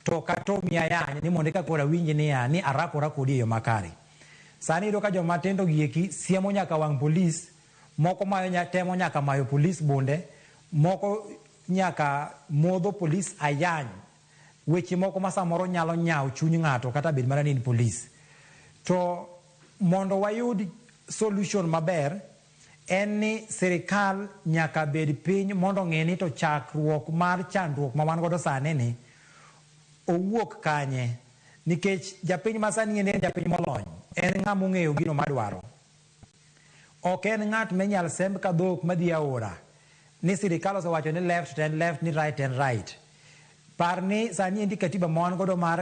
S7: to kata omiya ayany ni mondo eka koro awinj niya ni arakora kodi e yo makare. Sani iyudo ka joma tindo gi eki siemo nyaka wang' polis, moko mayo temo nyaka mayo polis bunde, moko nyaka modho polis ayany. Weche moko ma samoro nyalo nyawo chuny ng'ato kata bed mana ni in polis. To mondo wayud solution maber en ni sirikal nyaka bed piny mondo ong'e ni to chakruok mar chandruok ma wan godo sani ni owuok kanye. Nikech japiny ma sani en japiny molony, en ng'ama ong'eyo gino madwaro. Ok en ng'at minyal semb ka dhok madhi aora ni sirikal osewacho ni left to en left, ni right en right. Par ni sani endi katiba ma wan godo mar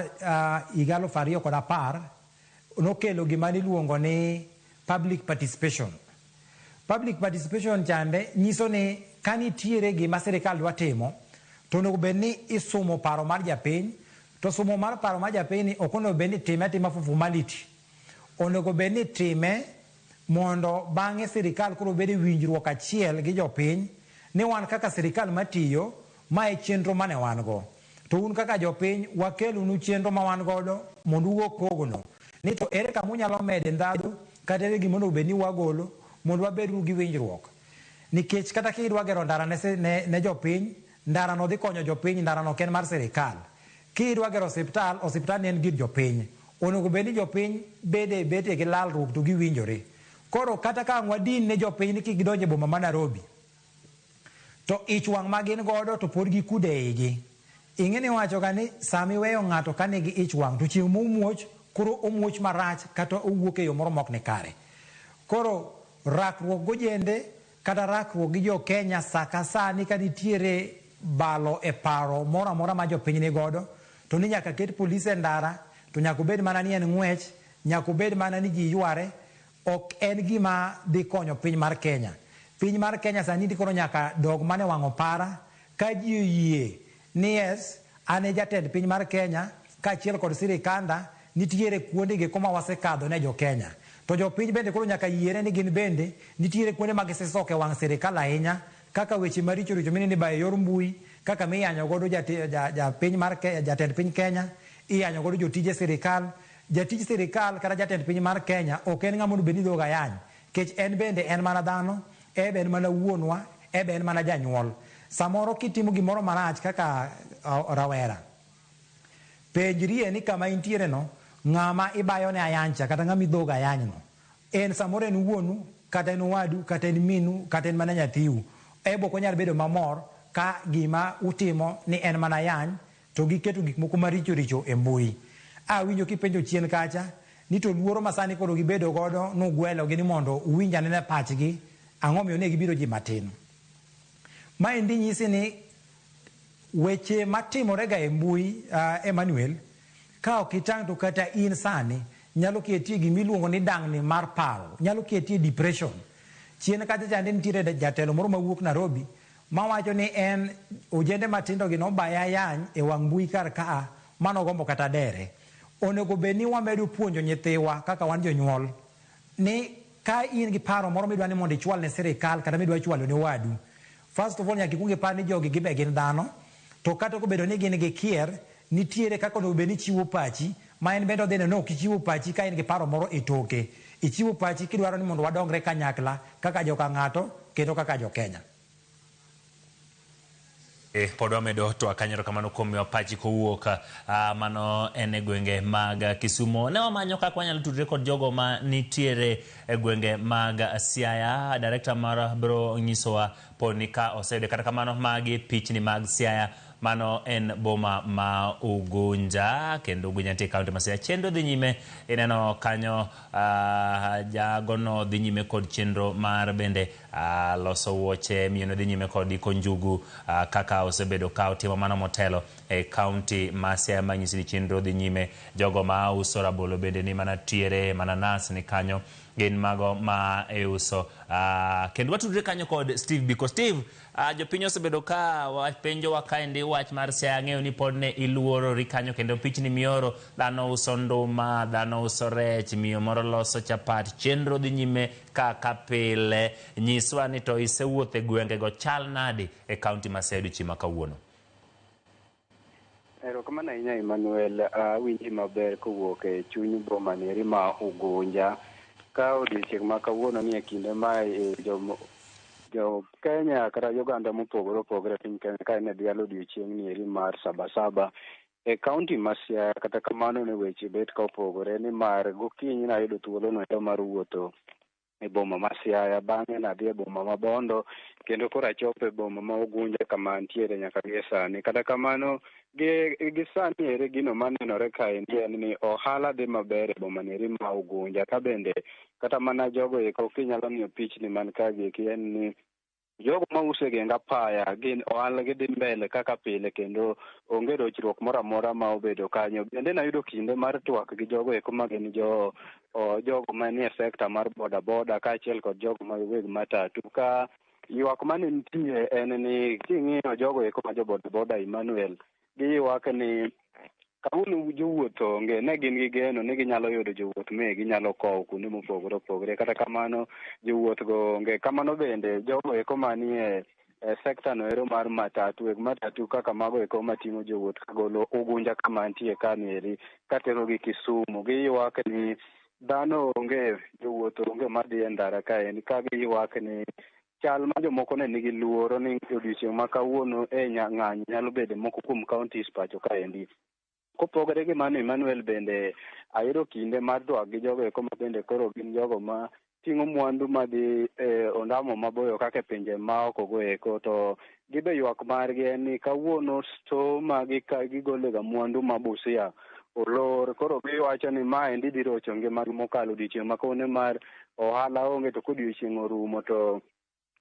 S7: higa 2010 nokelo gima niluongo ni public participation. Public participation chande nyiso ni ka nitiere gima sirikal dwa timo to onego bed ni isumo paro mar japiny, to sumo mar paro mar japiny ni ok onego bed ni time atima for formality. Onego bed ni time mondo bang'e sirikal koro bed e winjruok achiel gi jopiny ni wan kaka sirikal matiyo ma e chenro mane wan go. To un kaka jopiny wakelonu chenro ma wan godo mondo ugo kogno ni to ere kama unyalo mede ndhadhu kata ere gima onego bed ni wagolo mondo wabed gi winjruok. Nikech kata kidwa gero ndara ne jopiny, ndara no dhi konyo jopiny, ndara no ok en mar sirikal. Kidwa gero osiptal, osiptal ni en gir jopiny. Onego bed ni jopiny bede gi lalruok to giwinjore. Koro kata ka ang' wadin ne jopiny ni kik gidonj e boma ma Nairobi, to ich wang' ma gin godo to pod gikudo e igi. Ing'e ni iwacho ga ni sama iweyo ng'ato ka nigi ich wang' to chieng' momuoch koro omuoch marach kata owuok e yo moro mok ni kare. Koro rakruok gojende kata rakruok gi jo Kenya sa ka sa ni ka nitiere balo e paro moro amora ma jopiny ni godo to ni nyaka ket polis e ndara, to nyaka obed mana ni en ng'wech, nyaka obed mana ni ji yware, ok en gima dhi konyo piny mar Kenya. Piny mar Kenya sani koro nyaka dog mana e wang' opara ka ji oyie ni yes, an e jatend piny mar Kenya kaachiel kod sirikanda nitiere kuonde gi kuma wasekadho ne jo Kenya. To jopiny bende koro nyaka yiere ni gin bende nitiere kuonde ma gisesoke wang' sirikal ahinya kaka weche maricho richo mineno ibayo e yor mbui, kaka miyanyo godo jatend piny Kenya, iyanyo godo jotije sirikal. Jatij sirikal kata jatend piny mar Kenya ok en ng'ama onego bed ni dhoge ayany, nikech en bende en mana dhano, en be en mana wuonwa, en be en mana janyuol. Samoro kitimo gimoro marach kaka rawera, penjrie ni kama intiere no, ng'ama ibayo ne ayancha kata ng'ama idhogo ayany no, en samoro en wuonu, kata en owadu, kata en minu, kata en mana nyathiu. Ebo ok onyal bedo mamor ka gima utimo ni en mana ayany to giketo gik moko maricho richo e mbui. Awinjo kipenjo chien kacha ni to luoro ma sani koro gibedo godo nugwelo gi ni mondo uwinj anena pachgi, ang'o miyo ne gibiro ji matin. Maendi nyisi ni weche matimore ga e mbui, Emmanuel, ka ok itang' to kata in sani nyalo ketie gimiluongo ni dang'ni mar paro, nyalo ketie depression. Chien kacha chande nitiere jatelo moro mawuok Nairobi mawacho ni en ojende matindo gi nobaye ayany e wang' mbui kar kaa manogombo kata dere. Onego bed ni wamedo puonjo nyithiwa kaka wan jonyuol ni ka in gi paro moro midwa ni mondo ichwal ne sirikal kata midwa chwalo ne wadu, first of all nyaka ikuong ipar ni jogi gibe gin dhano, to kata kobedo ni gin gi kier, nitiere kaka onego bed ni ichiwo pachi ma en bende odhi neno ni ok ichiwo pachi ka in gi paro moro e toke. Ichiwo pachi kidwaro ni mondo wadongre kanyakla kaka joka ng'ato kendo kaka jo Kenya.
S8: Pod wamedo twak kanyo erokamano kuom miwa pachi kowuok mano en e gwenge mag Kisumo. Ne wamanyo kaka wanyalo tudre kod jogo ma nitiere e gwenge mag Siaya. Director mar biro nyisowa poni ka oseyude. Kata kamano magi pichni mag Siaya, mano en boma ma Ugunja kendo Ugunja nitie e kaunti ma Siaya. Chenro dhi nyime, ineno kanyo jagono dhi nyime kod chenro mar bende loso wuoche, miyono dhi nyime kod iko njugu kaka osebedo ka otimo mano motelo e kaunti ma Siaya, manyisi ni chenro dhi nyime. Jogo ma uso rabolo bende ni mana tiere, mananas ni kanyo. gin mago ma iuso. Kendo watudre kanyo kod Steve Biko. Steve, jopiny osebedo ka penjowa kaendi wach mar Siaya. Ang'eyo ni pod ne iluorori kanyo kendo pichni mioro, dhano uso nduma, dhano uso rech, miyo moro loso chapat, chenro dhi nyime kaka pile. Nyiswa ni to isewuotho e gwengego chal nadi e kaunti ma Siaya odiochieng' ma kawuono?
S10: Erokamano ahinya Emmanuel, awinji maber kowuok e chuny boma nieri ma Ugunja. Ka odiochieng' ma kawuono ni e kinde ma jo Kenya kata joganda mopogore opogore e piny Kenya ka ne dhialo odiochieng' nieri mar Sabasaba e kaunti ma Siaya. Kata kamano ne weche bet ka opogore nimar gokinyi nayudo thuolo noendo mar wuotho e boma ma Siaya, bang'e nadhi e boma ma Bondo kendo koro achopo e boma ma Ugunja kama antiere nyaka gie sani. Kata kamano gi sani ere gino manenore kaendi en ni ohala dhi maber e boma nieri ma Ugunja, ka bende kata mana jogo eko kinyalo ng'iyo pichni man ka gieki en ni jogo mauso e geng apaya gin ohala gi dhi mbele kaka pile kendo onge rochruok moro amora ma obedo kanyo. Bende nayudo kinde mar twak gi jogo eko ma gin jogo manie sekta mar boda boda kaachiel kod jogo ma weg matatu, ka ywak mane nitie en ni king'iyo jogo eko ma jo boda boda Emmanuel, giywak ni kawuono jowuoth onge, ne gin gi geno ni ginyalo yudo jowuoth me ginyalo kowo kuonde mopogore opogore. Kata kamano jowuoth go onge. Kamano bende jogo eko manie e sekta no ero mar matatu, weg matatu kaka mago eko mating'o jowuoth kagolo Ugunja kama antie kanieri katerogi Kisumu, giywak ni dhano onge, jowuoth onge madhi e ndara kaendi, ka giywak ni chal ma jomoko ne nigi luoro ni odiochieng' ma kawuono e ng'anyo nyalo bedo moko kuom counties pacho kaendi. Kopogore gi mano Emmanuel, bende ayudo kinde mar twak gi jogo eko ma bende koro gin jogo ma ting'o mwandu madhi e ondamo maboyo kaka e pinje ma oko go eko, to gibe ywak margi en ni kawuono store ma gigolega mwandu ma Busia olor. Koro giwacho ni maendi dhi rocho ngimagi mokalo odiochieng' ma kawuono mar ohala onge, to kodiochieng' orumo to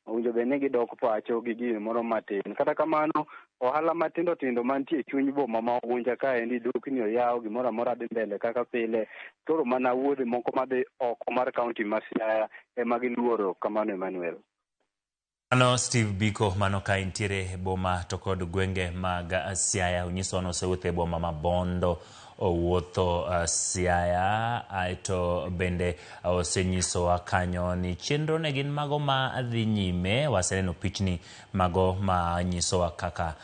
S10: owinjo bed ni gidok pacho gi gimoro matin. Kata kamano ohala matindo tindo mantie e chuny boma ma Ugunja kaendi, dukni oyaw, gimoro amora dhi mbele kaka pile. Koro mana wuodhe moko madhi oko mar kaunti ma Siaya ema giluoro. Kamano Emmanuel.
S8: Mano Steve Biko, mano ka intiere boma to kod gwenge mag Siaya. Onyisowa ni osewuotho e boma ma Bondo, owuotho Siaya, aeto bende osenyisowa kanyo ni chenro ne gin mago ma dhi nyime. Waseneno pichni mago ma nyisowa kaka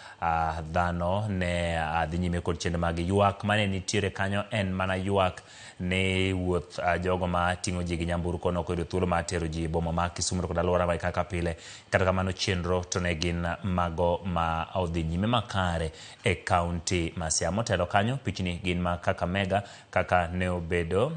S8: dhano ne dhi nyime kod chenro mag ywak mane nitiere kanyo. En mana ywak ni wuoth jogo ma ting'o ji gi nyamburko nok oyudo thuolo mar tero ji e boma ma Kisumu kod alwora ma kaka pile. Kata kamano chenro to ne gin mago ma odhi nyime makare e kaunti ma Siaya. Motelo kanyo pichni gin ma Kakamega kaka ne obedo,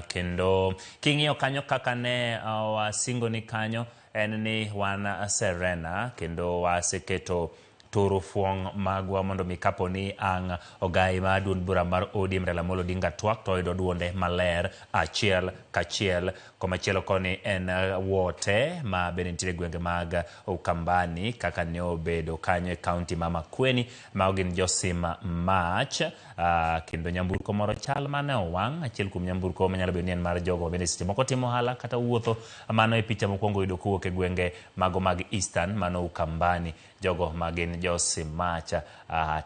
S8: kendo king'iyo kanyo kaka ne wasingo ni kanyo en ni wan Serena kendo waseketo turufuong' magwa mondo mi kapo ni ang' ogai mar duond bura mar ODM Raila Amolo Odinga twak to oyudo duonde maler achiel kachiel. Komachielo koni en Wote ma bende nitiere gwenge mag Ukambani kaka ne obedo kanyo e kaunti ma Makueni. Mago gin josim mach, kendo nyamburko moro chal mane owang', achiel kuom nyamburko manyalo bedo ni en mar jogo bende seche moko timo ohala kata wuotho. Mano e picha mokwongo yudo kowuok e gwenge mago mag Eastern, mano Ukambani, jogo ma gin josim mach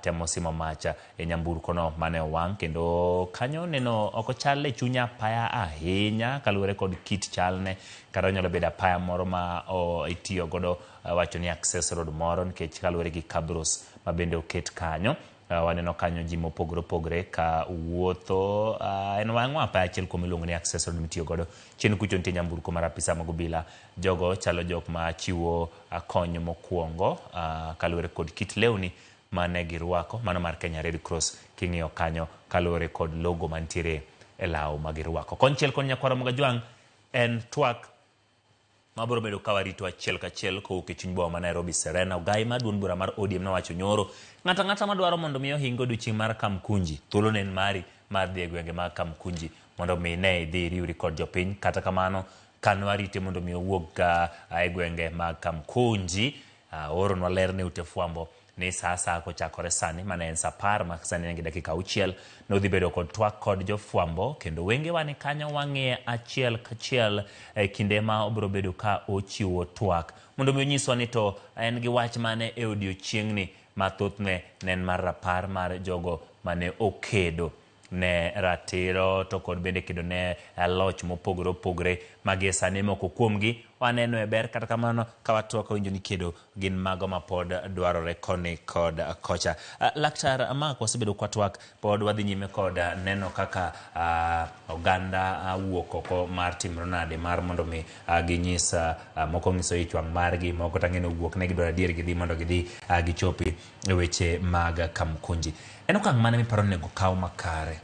S8: temo simo mach e nyamburko no mane owang', kendo kanyo neno ok ochal e chuny apaya ahinya kaluwore kod kit chalne, kata onyalo bedo apaya moro ma itiyo godo wacho ni access road moro, nikech kaluwore gi cabros ma bende oket kanyo. Waneno kanyo ji mopogore opogore ka wuotho. En wang'o apaya achiel kuom iluongo ni access road mitiyo godo. Chien kucho nitie nyamburko mar apisa mag obila. Jogo chalo jok ma chiwo kony mokwongo kaluwore kod kit lewni mane girwako, mano mar Kenya Red Cross king'iyo kanyo kaluwore kod logo mantiere e law ma girwako. Konchiel koni nyakwara Mogajwang' en twak mabiro bedo ka warito achiel kachiel kowuok e chuny boma ma Nairobi. Serena Ogai mar duond bura mar ODM nowacho nyoro, ng'ato ang'ata madwaro mondo mi ohing odiochieng' mar Kamkunji, thuolo ne en mari mar dhi e gwenge mag Kamkunji mondo mi ne idhi iriwri kod jopiny. Kata kamano kane warite mondo mi owuog e gwenge mag Kamkunji, ooronwa ler ne ute fwambo ni sa asaya kochakore sani mane en sa 10 ma sani en gi dakika 6 nodhi bedo kod twak kod jofwambo kendo wengewa ni kanyo wang'iye achiel kachiel e kinde ma obiro bedo ka ochiwo twak mondo mi onyiswa ni to en gi wach mane e odiochieng'ni ma thothne ne en mar rapar mar jogo mane okedo ne ratiro to kod bende kedo ne loch mopogore opogore ma gie sani moko kuomgi waneno e ber kata kamano ka watwak wawinjo ni kedo gin mago ma pod dwarore koni kod kocha. Laktar Mark, wasebedo kwatwak pod wadhi nyime kod neno kaka oganda wuok oko mar timre nade mar mondo mi ginyis moko nyiso ich wang' margi moko to ang'e ni owuok ne gidwaro adier gidhi mondo gidhi gichopi e weche mag Kamkunji. En okang' mane miparo ni onego kaw makare?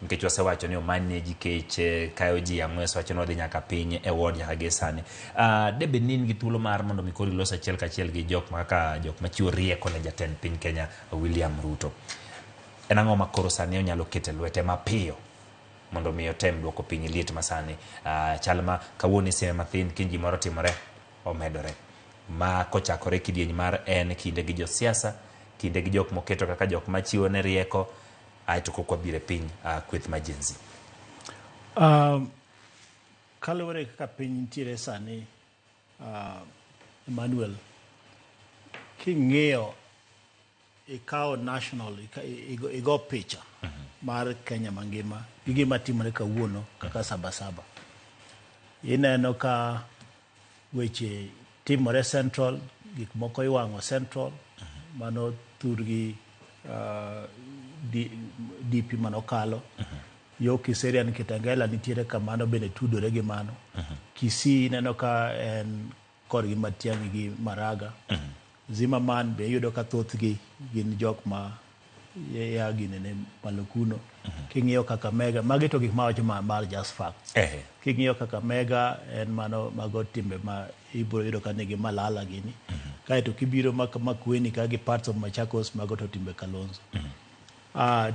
S8: Nikech wasewacho ni omany ne ji kech, kayo ji ang'we, wasewacho ni wadhi nyaka piny e ward nyaka gi sani. Debed ni in gi thuolo mar mondo mi koro ilos achiel kachiel gi jok ma kaka jok machiwo rieko ne jatend piny Kenya William Ruto. En ang'o ma koro sani onyalo keto e lwete mapiyo mondo mi otem duoko piny liet ma sani chal ma kawuono iseme mathin kiny gimoro timore omedore. Ma kochakore kidieny mar en kinde gi josiasa, kinde gi jok moketo kaka jok machiwo ne rieko, aeto kok wabiro e piny kweth ma Gen Z.
S6: Kaluwore kaka piny nitiere sani, Emmanuel, king'iyo ikawo national, igo picha mar Kenya mangima gi gima timore kawuono kaka Sabasaba. Ineno ka weche timore Central, gik moko iwang'o Central, mano thurgi DP manokalo. Yo Kiserian Kitengela nitiere kamano bende tudore gi mano. Kisii ineno ka en korgi Matiang'i gi Maraga. Zimmerman be iyudo ka thothgi gin jok ma ya ginene malo kuno. King'iyo Kakamega, magi to gik mawacho mar just facts. King'iyo Kakamega en mano mago timbe ma ibiro yudo ka nigi Malala gini. Kaeto kibiro Makueni ka gi parts of Machakos mago to timbe Kalonzo.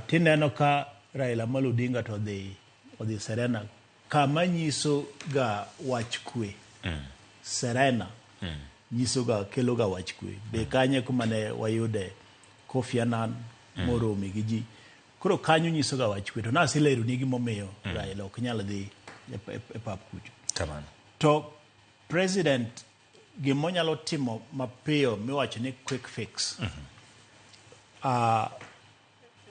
S6: Tineno ka Raila Amolo Odinga to odhi Serena kama nyiso ga wach kwe. Serena nyiso ga kelo ga wach kwe. Be kanye kuma ne wayude Kofi Annan moromi gi ji. Koro kanyo nyiso ga wach kwe. To naselero ni gimomiyo Raila ok nyal dhi e pap kucho.
S8: Kamano.
S6: To president gimonyalo timo mapiyo miwacho ni quick fix.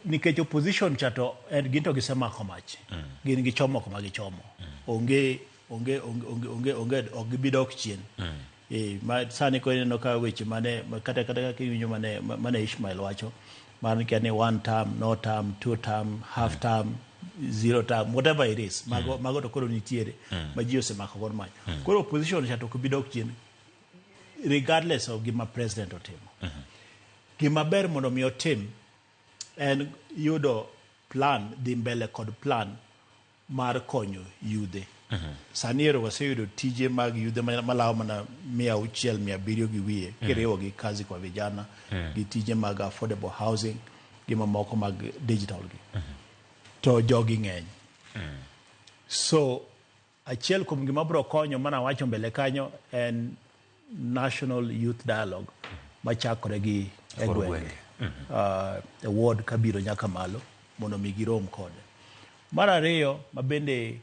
S6: Nikech opposition cha to en gin to gisemako mach. Gin gichomo kuma gichomo. Onge onge onge onge onge onge ok gibi dok chien. Ma sani koro ineno ka weche mane kata kaka iwinjo mane Ishmael wacho mar kia ni one term, no term, two term, half term, zero term, whatever it is. Mago to koro nitiere ma ji osemako godo mach. Koro opposition cha to ok bi dok chien regardless of gima president otimo. Gima ber mondo mi otim en yudo plan, dhi mbele kod plan mar konyo yudhe. Sani ero waseyudo tije mag yudhe malawo mana 600, 700 gi wiye, kiriwo gi kazi kwa vijana, gi tije mag affordable housing, gi mamoko mag digital gi. To jogi ng'eny. So, achiel kuom gima biro konyo mana wacho mbele kanyo en National Youth Dialogue machakore gi e gwenge. E ward kabiro nyaka malo mondo mi girom kode. Mar ariyo ma bende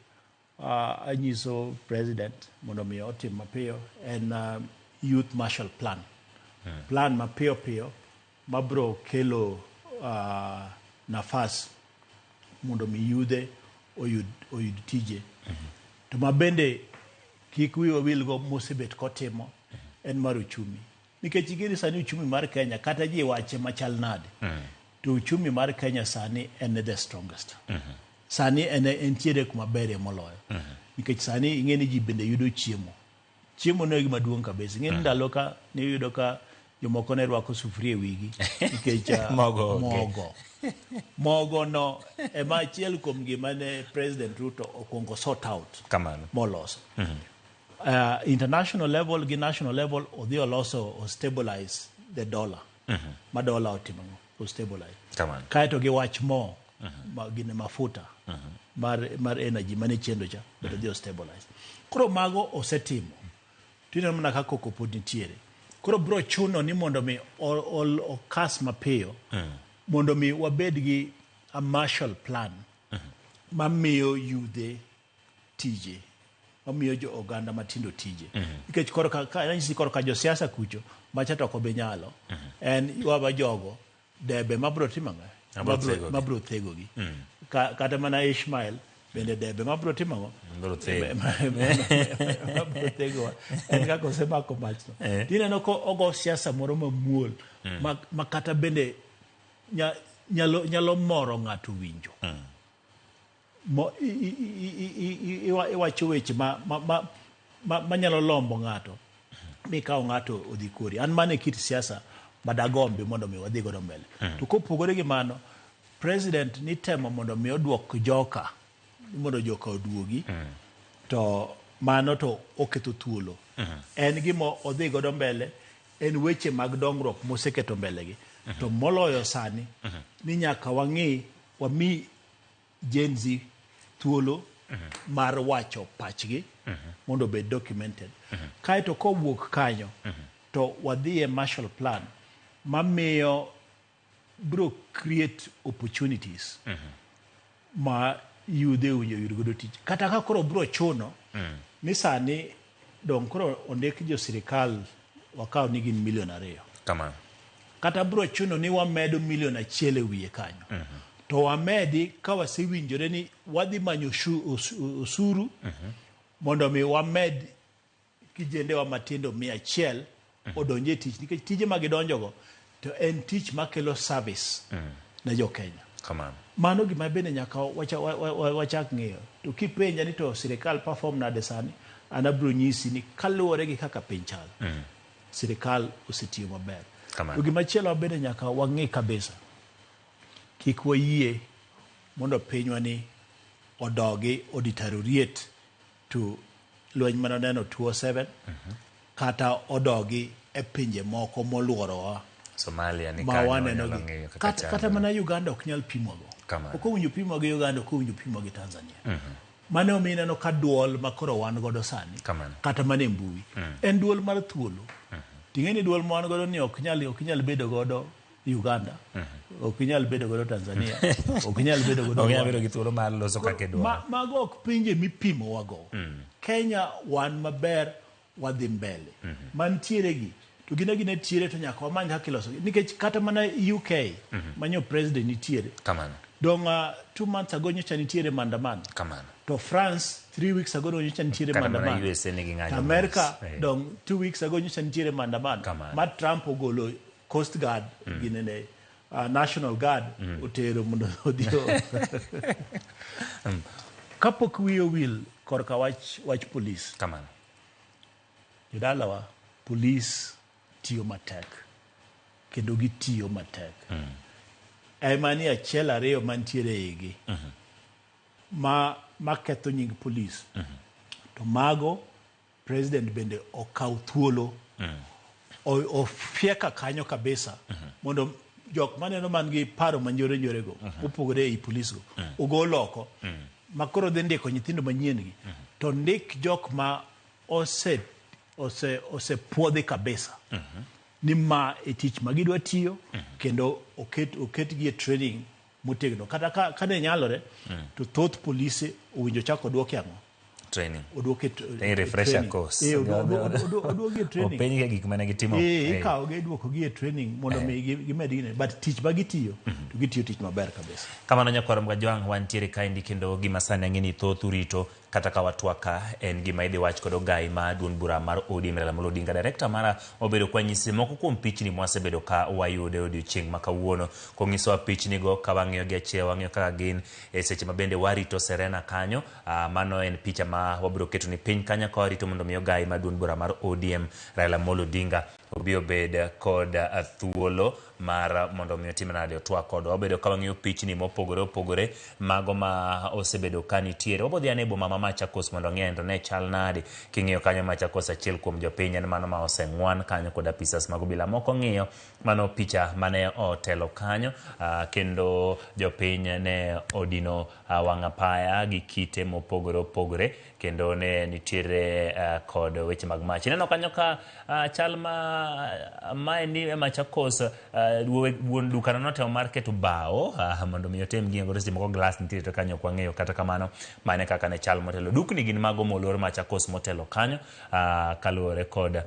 S6: anyiso president mondo mi otim mapiyo en Youth Marshall Plan. Plan mapiyo piyo mabiro kelo nafas mondo mi yudhe oyud tije. To ma bende kik wiwa wilgo mosebet kotimo en mar uchumi. Nikech ing'e sani uchumi mar Kenya kata ji wache machal nade, to uchumi mar Kenya sani en the strongest. Sani en entiere kuma berie moloyo. Nikech sani ing'e ni ji bende yudo chiemo. Chiemo no e gima duong' kabisa. Ing'e ni ndalo ka niyudo ka jomoko ne rwako sufuria e wigi nikech
S8: mogo onge.
S6: Mogo. Mogo no ema achiel kuom gima ne President Ruto okwongo sort out.
S8: Kamano.
S6: Moloso. International level gi national level odhi oloso o stabilize the dollar. Ma dollar otimo o stabilize.
S8: Kamano.
S6: Kaeto gi wach mo ma gine mafuta mar energy mane chendo cha but odhi o stabilize. Koro mago osetimo. Tineno mana ka koko pod nitiere. Koro bro chuno ni mondo mi okas mapiyo mondo mi wabed gi a Marshall Plan mamiyo yudhe tije, mamiyo jo oganda matindo tije. Nikech korka ka ranyisi korka josiasa kucho macha to ok obi nyalo. En waba jogo debe mabro timo ang'o?
S8: Mabro thegogi.
S6: Mabro thegogi. Kata mana Ishmael bende debe mabro timo ang'o?
S8: Mabro thego.
S6: Mabro thegowa. En kaka osemako machno. Tineno ko ogo siasa moro mamuol ma kata bende nyalo moro ng'ato winjo. Iwacho weche ma nyalo lombo ng'ato mikawo ng'ato odhi kori. An mano e kit siasa madagombi mondo mi wadhi godo mbele. To kopogore gi mano, president nitemo mondo mi oduok joka, mondo joka oduogi, to mano to oketho thuolo. En gima odhi godo mbele, en weche mag dongruok moseketo mbele gi. To moloyo sani, ni nyaka wang'i, wami Gen Z thuolo mar wacho pachgi mondo obed documented. Kaeto kowuok kanyo, to wadhi e Marshall Plan mamiyo bro create opportunities ma yudhe owinjo yud godo tich. Kata ka koro bro chuno ni sani dong koro ondik jo sirikal wakaw ni gin 2 million.
S8: Kamano.
S6: Kata bro chuno ni wamedo 1 million e wiye kanyo. To wamedi ka wasewinjore ni wadhi manyo osuru mondo mi wamed kijendewa matindo 100 odonje e tich, nikech tije ma gidonjogo to en tich makelo service ne jo Kenya.
S8: Kamano.
S6: Mano gima bende nyaka wachak ng'iyo. To kipenja ni to sirikal perform nade sani, an abiro nyisi ni kaluwore gi kaka piny chal, sirikal osetiyo maber.
S8: Kamano.
S6: To gimachielo bende nyaka wang'i kabisa, kik wayie mondo pinywa ni odogi o deteriorate to lweny mane waneno 2007 kata odogi e pinje moko moluorowa.
S8: Somalia ni
S6: ma
S8: kanyo
S6: waneno
S8: wanyalo
S6: gi.
S8: ng'eyo kaka
S6: Kata
S8: chalo.
S6: mana Uganda ok nyal pimogo.
S8: Kamano.
S6: Ok owinjo pimo gi Uganda, ok owinjo pimo gi Tanzania. Mano omiyo ineno ka duol ma koro wan godo sani,
S8: Kamano.
S6: kata mana e mbui, en duol mar thuolo. Ting'e ni duol ma wan godo ni ok nyal bedo godo Uganda, ok inyal bedo godo Tanzania, ok inyal bedo godo
S8: Ok inyal
S6: Rwanda.
S8: bedo gi thuolo mar loso kaka idwaro.
S6: Mago ok pinje mipimowago. Kenya wan maber, wadhi mbele. Mantiere gi, to gin agina tiere to nyaka wamany kaka ilosogi. Nikech kata mana UK, manyo president nitiere.
S8: Kamano.
S6: Dong' 2 months ago nyocha nitiere maandamano.
S8: Kamano.
S6: To France 3 weeks ago nyocha nitiere
S8: Kata mana
S6: maandamano.
S8: USA nigi ng'anyo
S6: America
S8: mos.
S6: dong' 2 weeks ago nyocha nitiere maandamano.
S8: Kamano.
S6: Ma Trump ogolo Coast Guard, ginene, National Guard otero mondo odhi. Kapok wiye owil korka wach polis.
S8: Kamano.
S6: Jodalawa, polis tiyo matek kendo gitiyo matek. Ema ni achiel ariyo mantiere e igi ma ketho nying polis. To mago president bende okaw thuolo ofieka kanyo kabisa mondo jok maneno man gi paro manjore njore go mopogore ei polis go ogol oko ma koro dhi ndiko nyithindo manyien gi to ndik jok ma osepuodhi kabisa ni ma e tich ma gidwa tiyo kendo oketgi e training motegno. Kata ka ne nyalore to thoth polise owinjo chak oduoke ang'o?
S8: Training.
S6: Oduoke
S8: refresher
S6: training.
S8: course.
S6: Oduoki e training.
S8: Openj gi gik mane gitimo.
S6: Ikawogi iduokogi e training mondo mi gimed gine. But tich ma gitiyo, to gitiyo tich maber kabisa.
S8: Kamano nyakwar Mgajwang', wantiere kaendi kendo gima sani ang'e ni thoth urito kata ka watwaka en gima idhi wach kod ogai ma duond bura mar ODM Raila Amolo Odinga. Director mara obedo kwa nyisi moko kuom pichni mwasebedo ka wayudo e odiochieng' ma kawuono. Kong'isowa pichni go ka wang'iyo gi achiel, wang'iyo kaka gin e seche ma bende warito Serena kanyo. Mano en picha ma wabiro keto ni piny kanyo ka warito mondo mi ogai ma duond bura mar ODM Raila Amolo Odinga obi obed kod thuolo mar mondo mi otim nade otwak kodwa. Wabedo ka wang'iyo pichni mopogore opogore mago ma osebedo ka nitiere. Wabiro dhi ane e boma ma Machakos mondo wang'e to ne chal nade. King'iyo kanyo Machakos, achiel kuom jopiny en mano ma oseng'wan kanyo kod apisas mag obila moko ng'iyo mano picha mane otelo kanyo, kendo jopiny ne odino wang' apaya gi kite mopogore opogore kendo ne nitiere kod weche mag mach. Ineno kanyo ka chal ma Mae ni e Machakos, wuon dukano notemo mar keto bao mondo mi otem ging'e godo seche moko glass nitiere to kanyo ok wang'eyo kata kamano mane kaka ne chal motelo. Dukni gin mago molor Machakos motelo kanyo kaluwore kod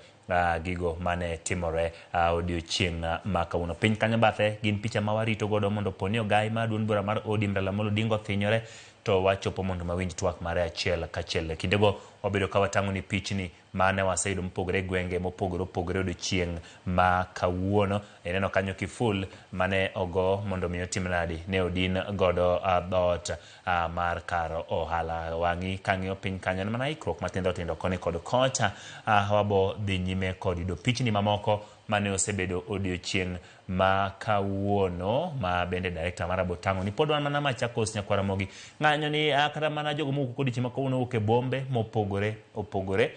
S8: gigo mane timore odiochieng' ma kawuono. Piny kanyo bathe gin picha ma warito godo mondo poni ogai mar duond bura mar ODM Raila Amolo Odinga othinyore to wachopo mondo mawinj twak mare achiel kachiel. Kindego wabedo ka watang'o ni pichni mane waseyudo mopogore e gwenge mopogore opogore odiochieng' ma kawuono. Ineno kanyo kiful mane ogo mondo mi otim nadi ne odin godo dhoot mar kar ohala. Wang'i kang'iyo piny kanyo en mana ikruok matindo tindo koni kod kocha. Wabo dhi nyime kod yudo pichni mamoko mane osebedo odiochieng' ma kawuono ma bende director mara botang'o ni pod wan mana Machakos nyakwar Ramogi. Ng'anyo ni kata mana jogo mowuok odiochieng' ma kawuono wuok e bombe mopogore opogore.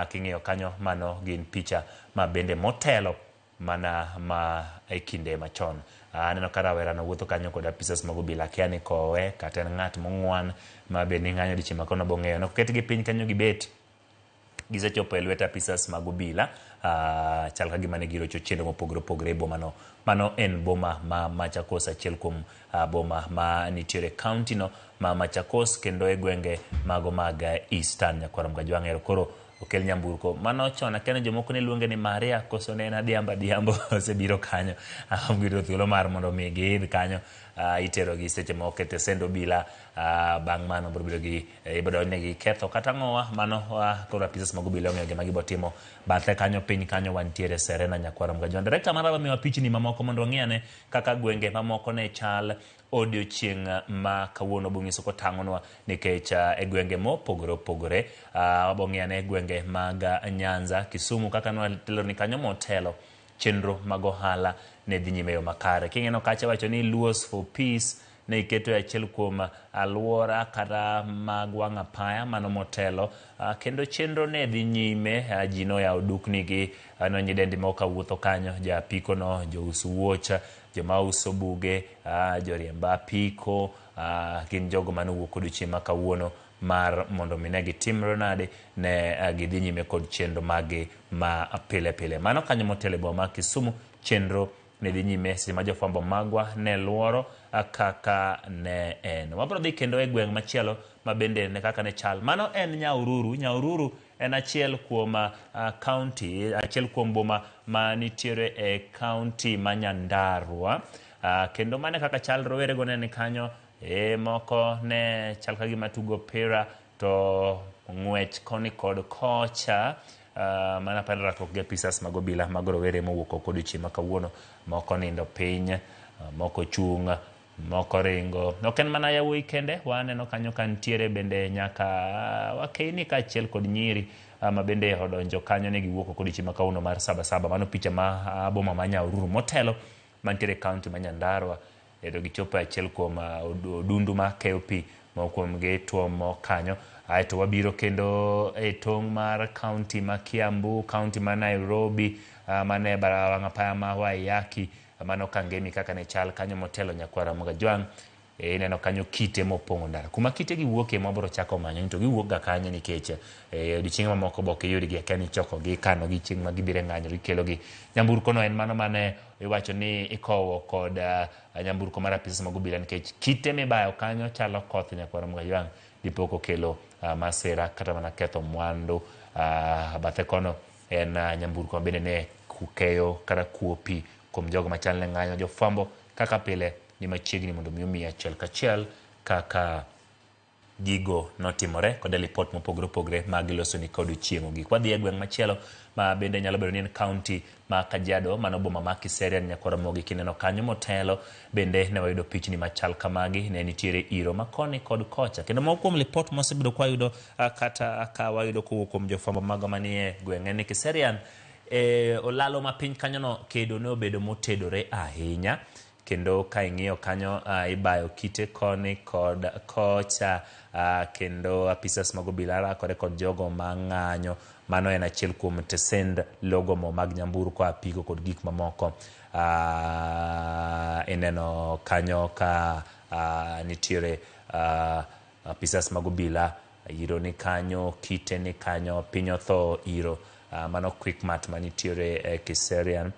S8: King'iyo kanyo mano gin picha ma bende motelo mana ma e kinde machon. Aneno ka rawerano wuotho kanyo kod apisas mag obila, akia ni kowe kata en ng'at mong'wan ma be ni ng'anyo odiochieng' ma kawuono bong'eyo. Noketgi piny kanyo gibet, gisechopo e lwet apisas mag obila. Chal ka gima ne girocho chenro mopogore opogore e boma no. Mano en boma ma Machakos, achiel kuom boma ma nitiere e county no ma Machakos kendo e gwenge mago mag Eastern nyakwar Mgajwang' ero koro okel nyamburko. Mano chon akia ni jomoko ne luonge ni Maria koso ne en Adhiambo Adhiambo osebiro kanyo. Giyudo thuolo mar mondo mi giidh kanyo. Iterogi seche moko e tesend obila. Bang' mano biro bedo gi ibiro donjnegi ketho kata ang'owa. Mano koro apisas mag obila ong'eyo gima gibo timo. Bathe kanyo piny kanyo wantiere Serena nyakwar Mgajwang'. Director marwa miwa pichni mamoko mondo wang'i ane kaka gwenge mamoko ne chal odiochieng' ma kawuono bong'iso kotang'onwa nikech e gwenge mopogore opogore. Wabo ng'iyo ane gwenge mag Nyanza, Kisumu kaka nwatelo ni kanyo motelo chenro mag ohala ne dhi nyime e yo makare. King'eno kacha wacho ni Luos for Peace ne iketo e achiel kuom alwora kata mag wang' apaya mano motelo, kendo chenro ne dhi nyime. Ji noyawo duknigi, aneno nyidendi moko kawuotho kanyo, ja apiko no, jous wuoch, joma uso buge, joriemb apiko, gin jogo mane owuok odiochieng' ma kawuono mar mondo mi ne gitimre nade ne gidhi nyime kod chenro maggi ma pile pile. Mano kanyo motelo e boma ma Kisumu, chenro ne dhi nyime seche ma jofwambo magwa ne luoro kaka ne en. Wabro dhi kendo e gweng' machielo ma bende ne kaka ne chal. Mano en Nyahururu. Nyahururu en achiel kuom county, achiel kuom boma ma nitiere e county ma Nyandarua. Kendo mane kaka chal rowerego ne ni kanyo. Moko ne chal ka gima tugo opira to ng'wech koni kod kocha. Mana paro rakruok gi apisas mag obila mag rowere mowuok oko odiochieng' ma kawuono. Moko nindo piny, moko chung', moko ringo. Ok en mana yawuoyi kende, waneno kanyo ka nitiere bende nyaka wakeyni kaachiel kod nyiri ma bende odonjo kanyo ne giwuok oko odiochieng' ma kawuono mar saba saba. Mano picha ma boma ma Nyahururu motelo mantiere e county ma Nyandarua. Ero gichopo e achiel kuom odundu ma keyo pi moko kuomgi tuomo kanyo. Aeto wabiro kendo e tong' mar county ma Kiambu, county ma Nairobi, mane wang' apaya ma Waiyaki, mano Kangemi kaka ne chal kanyo motelo nyakwar Ramogi Ajwang'. Ineno kanyo kite mopong'o ndara. Kuma kite gi wuokie mabiro chako manyo ni to giwuok ga kanye nikech odiochienge mamoko be ok iyudgi, akia ni ichokogi, ikanogi chieng' ma gibiro e ng'anyo gikelogi. Nyamburko no en mano mane iwacho ni ikowo kod nyamburko mar apisas mag obila nikech kite mibayo kanyo chalo koth nyakwar Ramogi Ajwang' dipo kokelo masira kata mana ketho mwandu. Bathe kono en nyamburko ma bende ne keyo kata kuo pi kuom jogo machal ne ng'anyo. Jofwambo kaka pile ni machiegni mondo mi omiyi achiel kachiel kaka gigo notimore kod lipot mopogore opogore ma giloso ni kod odiochieng' ogik. Wadhi e gweng' machielo ma bende nyalo bedo ni en county ma Kajiado, mano boma ma Kiserian nyakwar Ramogi kineno kanyo motelo bende ne wayudo pichni machal kamagi, ne nitiere iro ma koni kod kocha. Kendo moko kuom lipot mosebedo kwa yudo kata ka wayudo kowuok kuom jofwambo mago manie gweng' en ni Kiserian olalo ma piny kanyono kedo ne obedo motedore ahinya. Kendo ka ing'iyo kanyo ibayo kite koni kod kocha, kendo apisas mag obila rakore kod jogo ma ng'anyo. Mano en achiel kuom tesend logo mo mag nyamburko, apiko kod gik mamoko. Ineno kanyo ka nitiere apisas mag obila, iro ni kanyo, kite ni kanyo, piny otho iro. Mano Quickmart manitiere e Kiserian.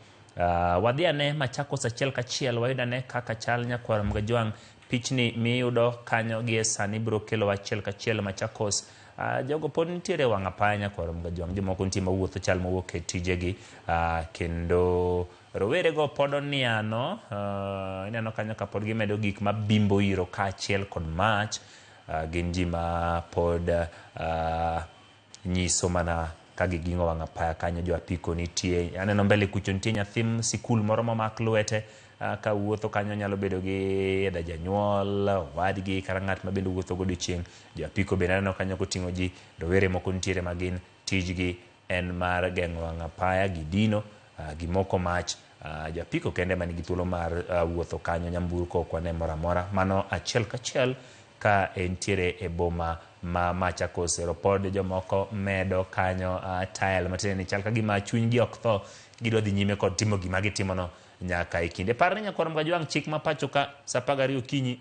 S8: Wadhi ane Machakos achiel kachiel, wayud ane kaka chal nyakwar Mgajwang'. Pichni miyudo kanyo gie sani biro kelowa achiel kachiel Machakos. Jogo pod nitiere e wang' apaya nyakwar Mgajwang'. Jomoko nitie mawuotho chal mowuok e tijegi, kendo rowerego pod oniano. Ineno kanyo ka pod gimedo gik mabimbo iro kaachiel kod mach. Gin ji ma pod nyiso mana ka giging'o wang' apaya kanyo. Jo apiko nitie, aneno mbele kucho nitie nyathi sikul moro momak lwete ka wuotho kanyo, nyalo bedo gi either janyuol, owadgi kata ng'at ma bende wuotho godiochieng'. Jo apiko bende aneno kanyo koting'o ji. Rowere moko nitiere ma gin tijgi en mar geng'o wang' apaya, gidino, gimoko mach. Jo apiko kende manigi thuolo mar wuotho kanyo, nyamburko ok wane moro amora. Mano achiel kachiel ka entiere e boma ma Machakos. Ero pod jomoko medo kanyo tile, matiende ni chal ka gima chunygi ok tho, gidwa dhi nyime kod timo gima gitimono nyaka e kinde. Par ni nyakwar Mgajwang', chik ma pacho ka sa 12 okinyi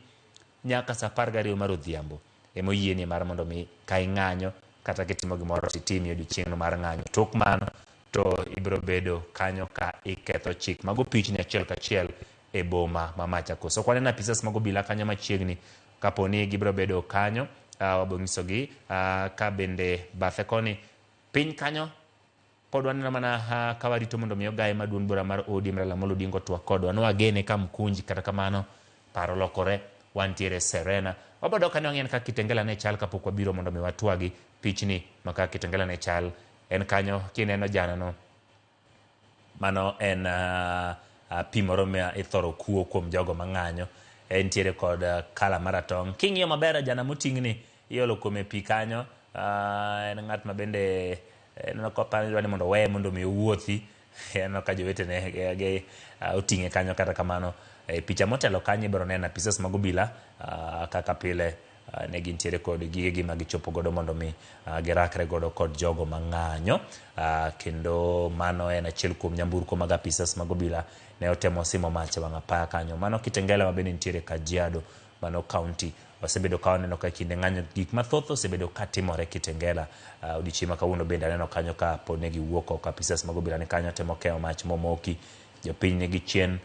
S8: nyaka sa 12 mar odhiambo ema oyieni mar mondo mi ka ing'anyo kata kitimo gimoro titimi odiochieng'no mar ng'anyo. Tok mano to ibiro bedo kanyo ka iketho chik. Mago pichni achiel kachiel e boma ma Machakos. Ok waneno apisas mag obila kanyo machiegni. Kapo ni gibiro bedo kanyo, wabiro nyisogi ka bende bathe koni piny kanyo pod waneno mana ka warito mondo mi ogaye maduong' bura mar ODM Raila Amolo Odinga otwak kodwa. Nwagene ka mkunji, kata kamano paro lokore, wantiere Serena. Wabiro dok ane wang'e kaka Kitengela ne chal kapok wabiro mondo mi watwagi pichni ma kaka Kitengela ne chal. En kanyo kineno janano, mano en pi moro ma ithoro kuo kuom jogo mang'anyo. Entiere kod kala maratong'. King'iyo maber jana moting'ni iolo kuome pi kanyo. En ng'at ma bende ineno ka oparo ni mondo oweye mondo mi owuothi. Aneno ka jowetene gi oting'e kanyo. Kata kamano e picha motelo kanyo ibiro neno apisas mag obila kaka pile ne gintiere kod gigegi ma gichopo godo mondo mi girakre godo kod jogo mang'anyo. Kendo mano en achiel kuom nyamburko mag apisas mag obila ne otemo simo mach e wang' apaya kanyo. Mano Kitengela ma bende nitiere Kajiado, mano county. Wasebedo ka waneno ka kinde ng'anyo gik mathoth osebedo ka timore Kitengela. Odiochieng' ma kawuono bende aneno kanyo ka pod ne giwuok oko, apisas mag obila ni kanyo temo keyo mach momoki. Jopiny nigi chien,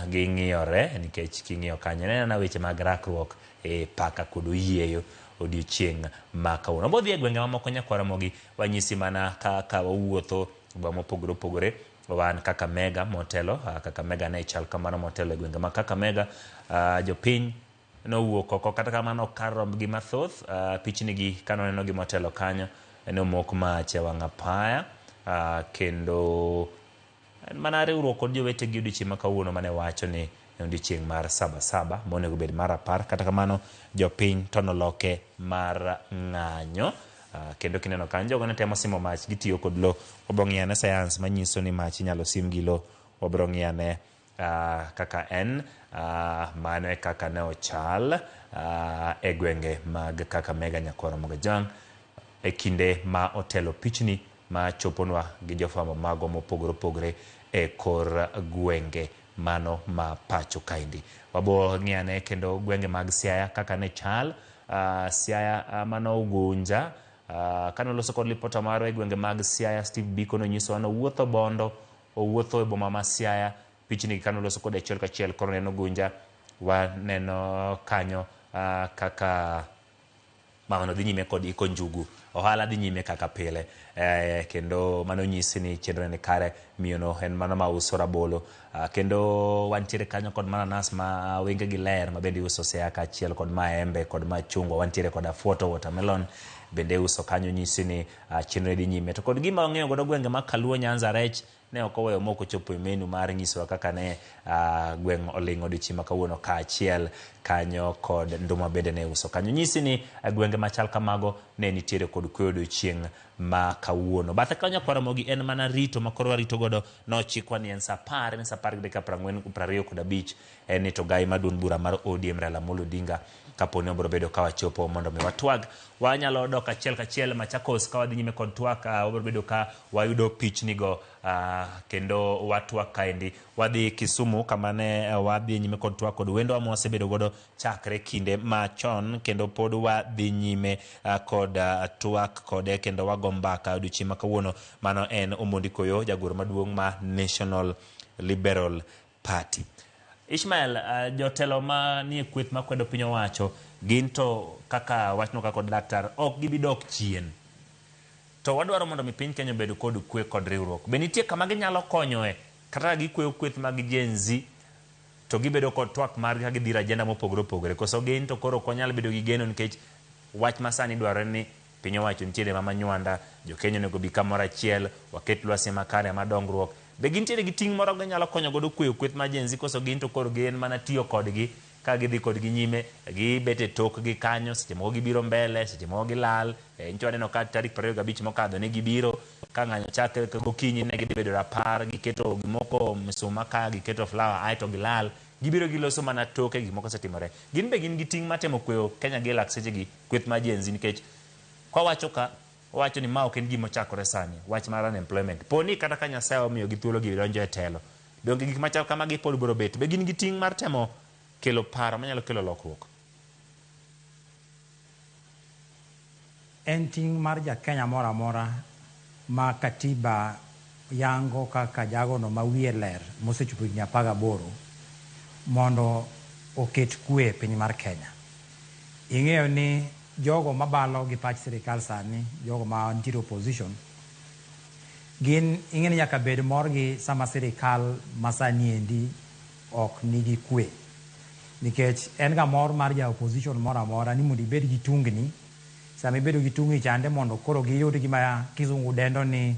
S8: ging'iyore nikech king'iyo kanyo ineno weche mag rakruok e paka kod oyieyo odiochieng' ma kawuono. Wabiro dhi e gwenge mamoko nyakwar Ramogi, wanyisi mana kaka wawuotho gwenge mopogore opogore. Wan Kakamega motelo, Kakamega ne chal kamano motelo e gwenge ma Kakamega. Jopiny nowuok oko, kata kamano kar rombgi mathoth. Pichni gi kanoneno gi motelo kanyo nomok mach e wang' apaya, kendo en mana riwruok kod jowetegi odiochieng' ma kawuono mane wacho ni en odiochieng' mar 7 7 monego bed mar 10. Kata kamano jopiny to noloke mar ng'anyo. Kendo kineno kanyo jogo ne temo simo mach gitiyo kod lo. Wabiro ng'iyo ane sayans manyiso ni mach inyalo sim gi lo. Wabiro ng'iyo ane kaka en mano e kaka ne ochal e gwenge mag Kakamega nyakwar Ramogi Ojwang' e kinde ma otelo pichni ma choponwa gi jofwambo magwa mopogore opogore e kor gwenge mano ma pacho kaendi. Wabo ng'iyo ane kendo gwenge mag Siaya kaka ne chal. Siaya mano Ugunja. Kane oloso kod lipota marwa e gwenge mag Siaya, Steve Biko nonyisowa ni owuotho Bondo, owuotho e boma ma Siaya. Pichni kane oloso kode achiel kachiel koro neno Ugunja, waneno kanyo kaka mamano dhi nyime kod iko njugu. Ohala dhi nyime kaka pile, kendo mano nyisi ni chenro ni kare. Miyono en mano mauso rabolo, kendo wantiere kanyo kod mananas ma wengegi ler ma bende iuso Siaya, kaachiel kod maembe kod machungwa. Wantiere kod afuoto, watermelon bende iuso kanyo. Nyisi ni chenro dhi nyime. To kod gima wang'eyo godo gwenge mag Kaluo Nyanza, rech ne ok oweyo mok ochopo e menu mar nyisowa kaka ne gweng' oling' odiochieng' ma kawuono, kaachiel kanyo kod nduma bende ne iuso kanyo. Nyisi ni gwenge machal kamago ne nitiere kod kwe odiochieng' ma kawuono. Bathe kanyo kwa Ramogi en mana rito ma koro warito godo. Nochikwa ni en sa 10, en sa 10:45, en ni to gai maduong' bura mar ODM Raila Amolo Odinga kapo ni obiro bedo ka wachopo mondo mi watwag. Wanyalo dok achiel kachiel Machakos ka wadhi nyime kod twak. Wabiro bedo ka wayudo pichni go. Kendo watwak kaendi wadhi Kisumu kama ne wadhi nyime kod twak kod wendwa ma wasebedo godo chakre kinde machon, kendo pod wadhi nyime kod twak kode kendo wago mbaka odiochieng' ma kawuono. Mano en Omondi Koyo, jagoro maduong' ma National Liberal Party. Ishmael, jotelo manie kweth makwedo piny owacho gin to kaka wachno kaka kod laktar ok gibi dok chien. To wadwaro mondo mi piny Kenya obed kod kwe kod riwruok. Be nitie kama ginyalo konyoe kata ka gikweyo kweth mag Gen Z to gibedo kod twak margi ka gidhiro agenda mopogore opogore? Koso gin to koro ok wanyal bedo gi geno nikech wach masani dwarore ni piny owacho nitiere mama nywanda, jo Kenya onego bi kamoro achiel, waket lwasi makare mar dongruok. Be gintiere gi ting' moro ginyalo konyo godo kweyo kweth mar Gen Z, koso gin to koro gin mana tiyo kodgi ka gidhi kodgi nyime, gibet e tokgi kanyo, seche moko gibiro mbele, seche moko gilal. Nyocha waneno ka tarik 25 mokadho ne gibiro ka ng'anyo chakre gokinyi, ne gidhi bedo rapar, giketo gimoko msuma ka, giketo flower, aeto gilal. Gibiro giloso mana toke gik moko osetimore. Gin be gin gi ting' mar temo kweyo Kenya gi lak sechegi kweth mar Gen Z, nikech kwawacho ka wawacho ni ma ok en gima ochakore sani, wach mar unemployment. Po ni kata ka Nyasaye omiyo gi thuolo gidonjo e telo, donge gik machal kamagi pod biro bet? Be gin gi ting' mar temo kelo paro manyalo kelo lokruok?
S7: En ting' mar ja Kenya moro amora ma katiba yango kaka jagono ma wiye ler mosechopo higni 18 mondo oket kwe e piny mar Kenya. Ing'eyo ni jogo mabalo gi pach sirikal sani, jogo ma nitiere opposition, gin ing'e ni nyaka bed morgi sama sirikal masani endi ok nigi kwe. Nikech en ga mor mar ja opposition moro amora ni mondo ibed gi tungni. Sama ibedo gi tungni chande mondo koro giyud gima kizungu dendo ni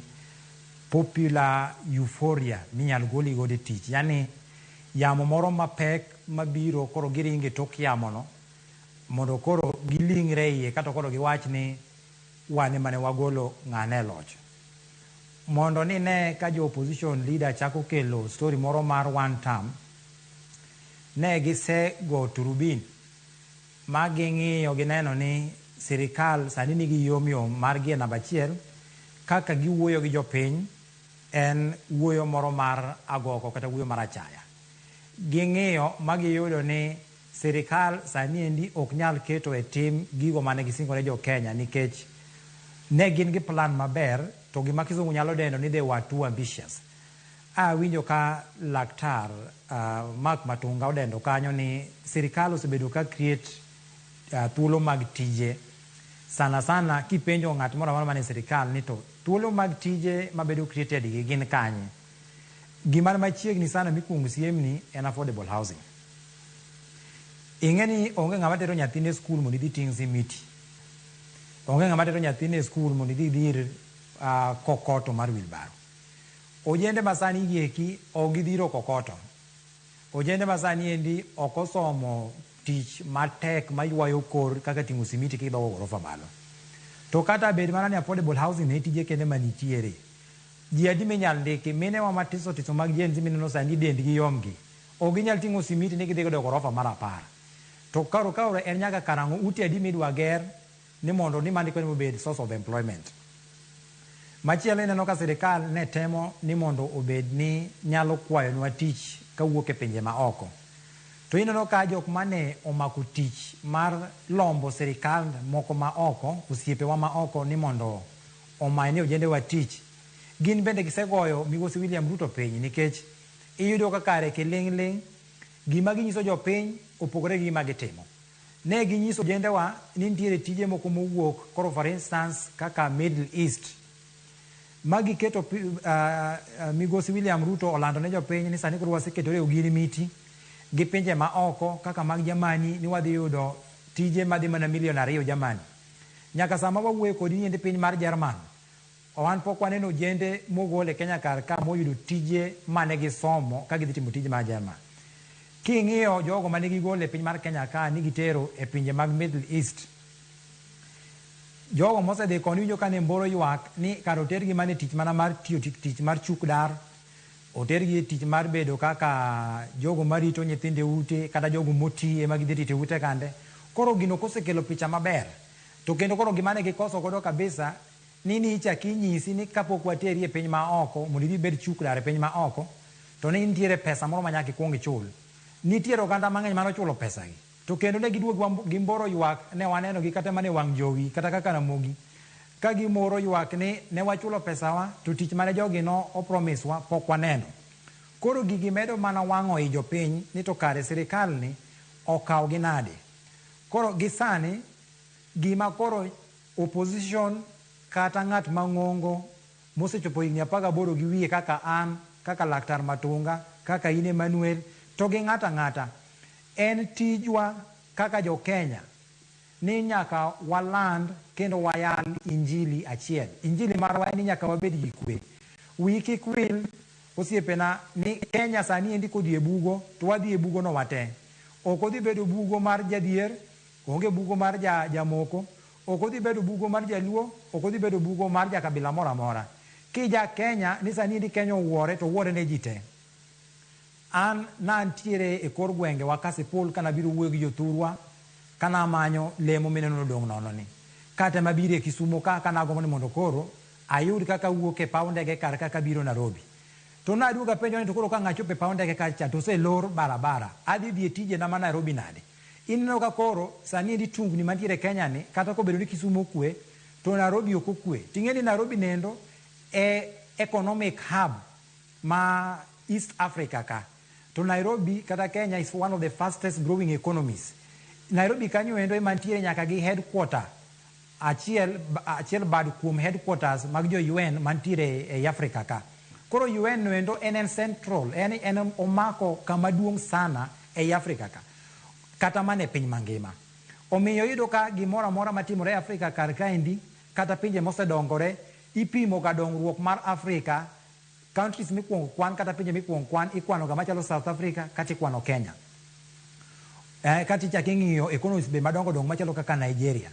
S7: popular euphoria minyal goli godo e tich. Yani yamo moro mapek mabiro koro giringo e tok yamono mondo koro giling're iye kata koro giwach ni wan ema ne wagolo ng'ane e loch. Mondo ni ne ka jo opposition leader chako kelo story moro mar one term, ne gisego turubin ma ging'iyo gineno ni sirikal sani nigi yom yom margi e namba achiel. Kaka giwuoyo gi jopiny en wuoyo moro mar agoko kata wuoyo mar achaya. Ging'iyo ma giyudo ni sirikal sani endi ok nyal keto e tim gigo mane gisingore jo Kenya, nikech ne gin gi plan maber to gima kizungu nyalo dendo ni they were too ambitious. Awinjo ka laktar Mark Matunga odendo kanyo ni sirikal osebedo ka create thuolo mag tije. Sana sana kipenjo ng'at moro amora mane sirikal ni to thuolo mag tije mabedo created gi gin kanye, gima machiegni sana mikuongo siemni en affordable housing. Ing'e ni onge ng'ama tero nyathine e skul mondo idhi ting' simiti, onge ng'ama tero nyathine e skul mondo idhi dhir kokoto mar wheelbarrow. Ojende masani gieki ok gidhiro kokoto. Ojende masani endi ok osomo tich matek maywayo kor kaka ting'o simiti kidhogo gorofa malo. To kata bed mana ni affordable housing ne tije kende manitiere, ji adi minyal ndiki? Minewa matiso tiso mag Gen Z mineno sani dendgi yomgi ok ginyal ting'o simiti ni gidhi godo e gorofa mar 10. To koro kaoro en nyaka karang'o ute adi midwa ger ni mondo ni mandiko ni obed source of employment? Machielo, ineno ka sirikal ne temo ni mondo obed ni nyalo kwayonwa tich kawuok e pinje ma oko, to ineno ka jok mane omako tich mar lombo sirikal moko ma oko, osiepewa ma oko, ni mondo omany ne ojendewa tich, gin bende gisegoyo migosi William Ruto piny, nikech iyudo ka kare kiling'ling' gima ginyiso jopiny opogore gi gima gitimo. Ne ginyiso ojendewa ni nitiere tije moko mowuok koro, for instance, kaka Middle East, ma giketo migosi William Ruto olando ne jopiny ni sani koro waseketore ogiri miti gi pinje ma oko kaka mag Germany, ni wadhi yudo tije madhi mana milion 2 Germany. Nyaka sama wawuoyo kodi ni endi piny mar German, wan pok waneno ojende mogol e Kenya kar ka moyudo tije mane gisomo ka gidhi timo tije mar German. King'iyo jogo mane gigolo e piny mar Kenya ka ni gitero e pinje mag Middle East, jogo mosedhi koni winjo ka ne mboro ywak ni kar otergi mana e tich mana mar tiyo tich mar chuk dar, otergi e tich mar bedo kaka jogo marito nyithindo e ute kata jogo moti ema gidhi rito e ute kande. Koro gino kosekelo picha maber to kendo koro gima ne gikoso godo kabisa Ni nichak inyisi ni kapok wateri e piny ma oko mondo idhi ibed chuk dar e piny ma oko to ni nitiere pesa moro ma nyaka ikuong ichul. Nitiere oganda mang'eny mane ochulo pesa gi. To kendo ne giduogo gi mboro ywak ne waneno gi kata mana e wang' jowi kata kaka Ramogi ka gimoro ywak ni ne wachulo pesawa to tich mane jogi no o-promise wa pok waneno. Koro gigi medo mana wang'o i jopiny ni to kare sirikal ni okaw gi nade. Koro gi sani gima koro opposition kata ng'at mang'ongo mosechopo higni 18 gi wiye kaka an, kaka Laktar Matunga, kaka in Emmanuel, to gi ng'ato ang'ata, en tijwa kaka jo Kenya ni nyaka waland kendo wayal injili achiel. Injili marwa en ni nyaka wabed gi kwe. Wiyi kik wil osiepena ni Kenya sani endi kodhi e bugo to wadhi e bugo no wate. Ok odhi bedo bugo mar jadier, onge bugo mar jamoko, ok odhi bedo bugo mar jaluo, ok odhi bedo bugo mar jakabila moro amora. Kija Kenya ni sani endi Kenya owuore to owuore ne ji te. An nantiere e kor gwenge wa Kasipul kana biro wuoyo gi jothurwa kana manyo lemo mineno nodong' nono ni. Kata mabiro e Kisumo ka kanagombo ni mondo koro ayud kaka awuok e paw ndege kar kaka biro Nairobi. To naduogo apenjo ni to koro ka ang' achopo e paw ndege kacha to oselor barabara, adhi dhi e tijena ma Nairobi nade? Ineno ka koro sani endi tungni mantiere Kenya ni kata kobedo ni Kisumu okwe to Nairobi ok okwe. Ting'e ni Nairobi nendo e economic hub ma East Africa ka. To Nairobi kata Kenya is one of the fastest growing economies. Nairobi kanyo endo ema nitiere nyaka gi headquarter achiel, achiel bad kuom headquarters mag jo UN mantiere ei Africa ka. Koro UN no endo en central, en omako kama duong' sana ei Africa ka. Kata mana e piny mangima. Omiyo iyudo ka gimoro amora matimore e Africa kar kaendi, kata pinje mosedongore, ipimo ga dongruok mar Africa, countries mikuongo kwan kata pinje mikuongo kwan ikwano ga machalo South Africa kata ikwano Kenya. Kata ichak ing'iyo economies be madongo dongo machalo kaka Nigeria.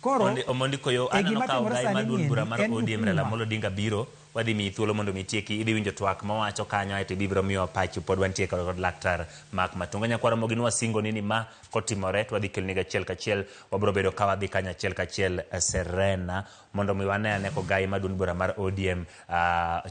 S7: Koro
S8: Omondi koyo
S7: e
S8: aneno
S7: gima
S8: ka
S7: timore
S8: ogai
S7: sani
S8: maduond bura mar
S7: en
S8: ODM Raila
S7: hukuma.
S8: Amolo Odinga biro wadhi miyi thuolo mondo mi itieki idhi winjo twak mawacho kanyo aeto ibiro miyo pachi pod wantie kod laktar Mark Matunga. Nyakwara Ramogi nwasingo ni ma kotimore to wadhi keloni achiel kachiel wabiro bedo ka wadhi kanyo achiel kachiel Serena mondo mi wane ane kogai maduond bura mar ODM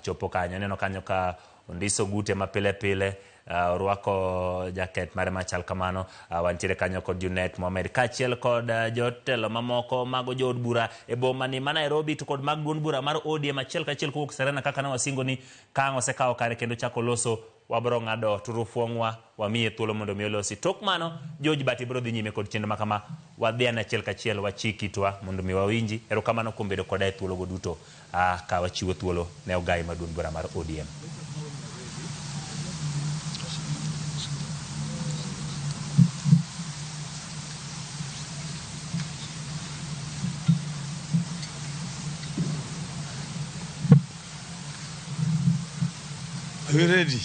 S8: chopo kanyo. Ineno kanyo ka ondiso gute ma pile pile orwako jaket mare machal kamano. Wantiere kanyo kod Junet Mohamed kaachiel kod jotelo mamoko mago jood bura e boma ni ma Nairobi to kod mag duond bura mar ODM achiel kachiel kowuok Serena kaka ne wasingo ni ka ang' osekawo kare kendo chako loso wabro ng'ado turufuong'wa wamiye thuolo mondo mi olosi. Tok mano George Bati biro dhi nyime kod chenro ma kama wadhi ane achiel kachiel wachik itwa mondo mi wawinji. Erokamano kuom bedo koda e thuologo duto ka wachiwo thuolo ne ogai mar duond bura mar ODM.
S11: Are we ready?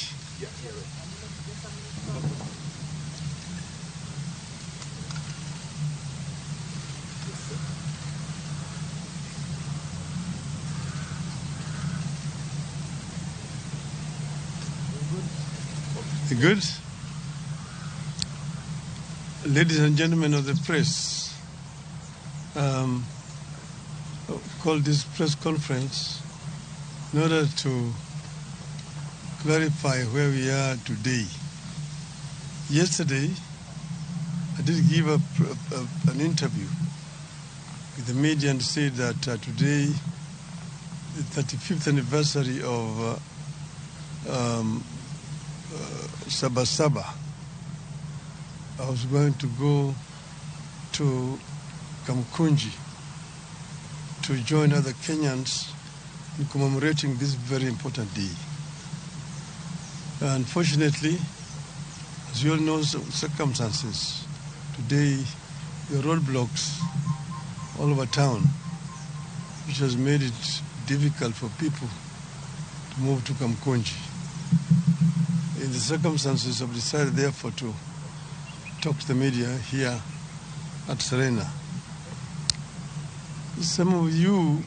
S11: Good. Ladies and gentlemen of the press, called this press conference in order to clarify where we are today. Yesterday, I did give an interview with the media and said that today, the 35th anniversary of Saba Saba, I was going to go to Kamkunji to join other Kenyans in commemorating this very important day. Unfortunately, as you all know, circumstances, today there are roadblocks all over town, which has made it difficult for people to move to Kamkunji. In the circumstances, I've decided therefore to talk to the media here at Serena. Some of you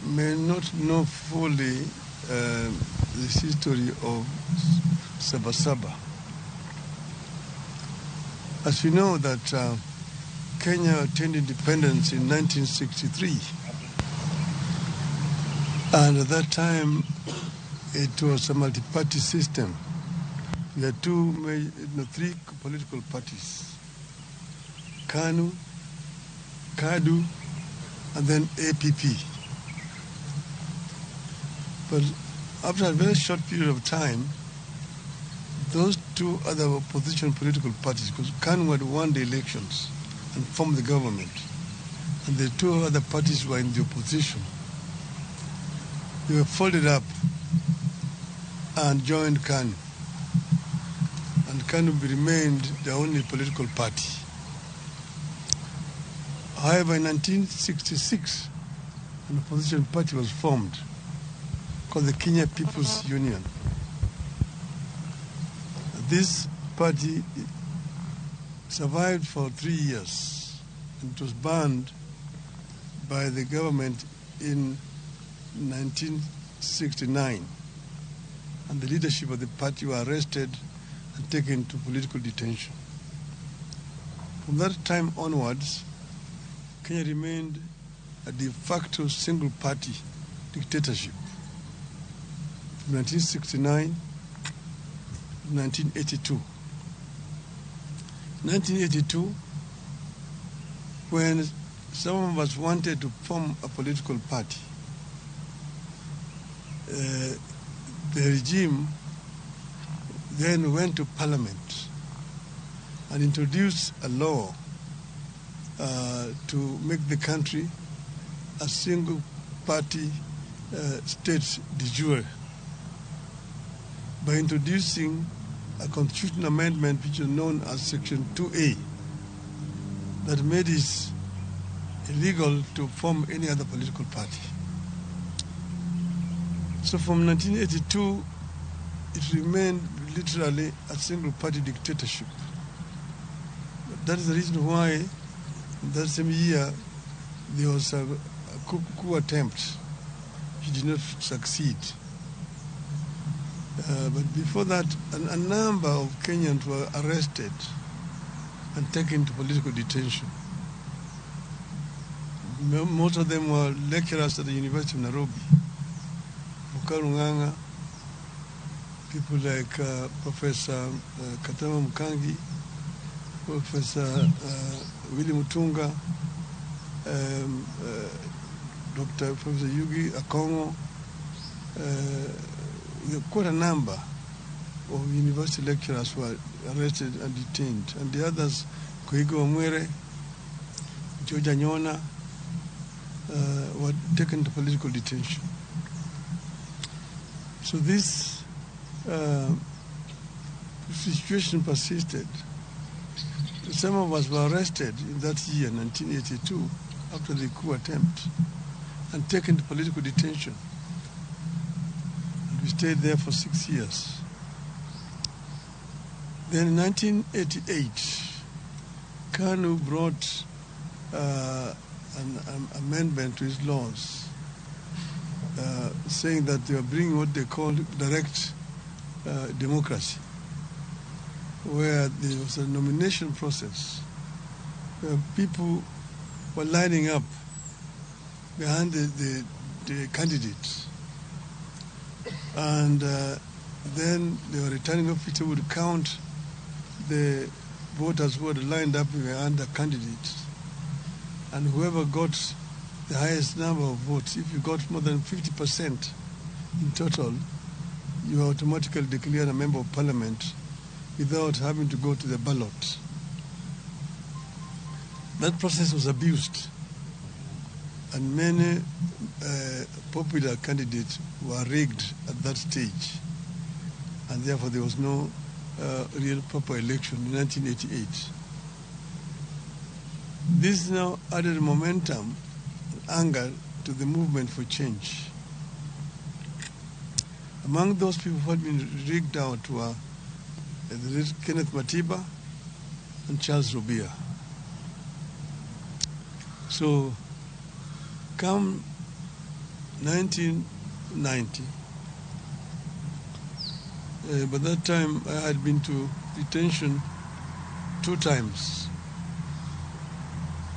S11: may not know fully the history of Saba Saba. As you know that Kenya attained independence in 1963. And at that time, it was a multi-party system. We had three political parties: KANU, KADU, and then APP. But after a very short period of time, those two other opposition political parties, because KANU had won the elections and formed the government, and the two other parties were in the opposition, they were folded up and joined KANU. And KANU remained the only political party. However, in 1966, an opposition party was formed called the Kenya People's Union. This party survived for 3 years and it was banned by the government in 1969. And the leadership of the party were arrested and taken to political detention. From that time onwards, Kenya remained a de facto single-party dictatorship. From 1969 to 1982. 1982, when some of us wanted to form a political party, the regime then went to parliament and introduced a law to make the country a single party state de jure by introducing a constitutional amendment which is known as Section 2A that made it illegal to form any other political party. So from 1982, it remained literally a single-party dictatorship. That is the reason why in that same year there was a coup attempt which did not succeed. But before that, a number of Kenyans were arrested and taken to political detention. Most of them were lecturers at the University of Nairobi. Mukaru Ng'ang'a, people like Professor Katama Mkangi, Professor Willy Mutunga, Dr. Professor Yugi Akongo, quite a number of university lecturers were arrested and detained. And the others, Koigo Wamwere, George Anyona, were taken to political detention. So this situation persisted. Some of us were arrested in that year, 1982, after the coup attempt, and taken to political detention. And we stayed there for 6 years. Then in 1988, KANU brought an amendment to his laws, saying that they were bringing what they called direct democracy, where there was a nomination process where people were lining up behind the candidates. And then the returning officer would count the voters who had lined up behind the candidates. And whoever got the highest number of votes, if you got more than 50% in total, you automatically declared a member of parliament without having to go to the ballot. That process was abused, and many popular candidates were rigged at that stage, and therefore there was no real proper election in 1988. This now added momentum and anger to the movement for change. Among those people who had been rigged out were the late Kenneth Matiba and Charles Rubia. So, come 1990, by that time I had been to detention 2 times.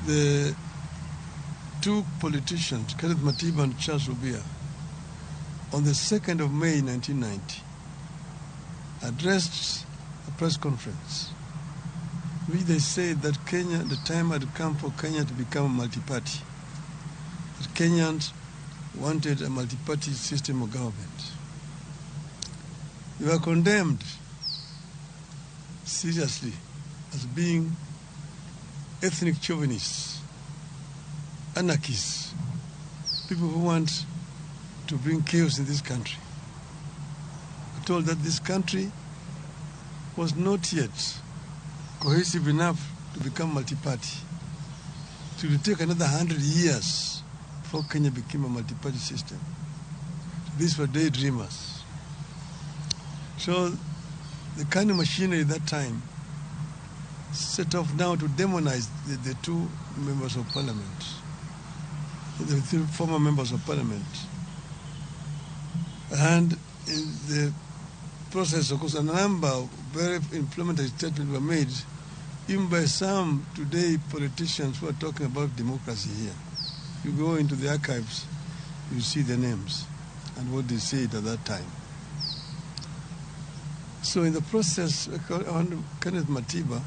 S11: The 2 politicians, Kenneth Matiba and Charles Rubia, on the 2nd of May 1990, addressed a press conference which they said that Kenya, the time had come for Kenya to become a multi-party. That Kenyans wanted a multi-party system of government. They were condemned seriously as being ethnic chauvinists, anarchists, people who want to bring chaos in this country. We're told that this country was not yet cohesive enough to become multi-party. It would take another 100 years before Kenya became a multi-party system. These were daydreamers. So the kind of machinery at that time set off now to demonize the two members of parliament, the three former members of parliament. And in the process, of course, a number of very inflammatory statements were made, even by some today politicians who are talking about democracy here. You go into the archives, you see the names and what they said at that time. So in the process, Kenneth Matiba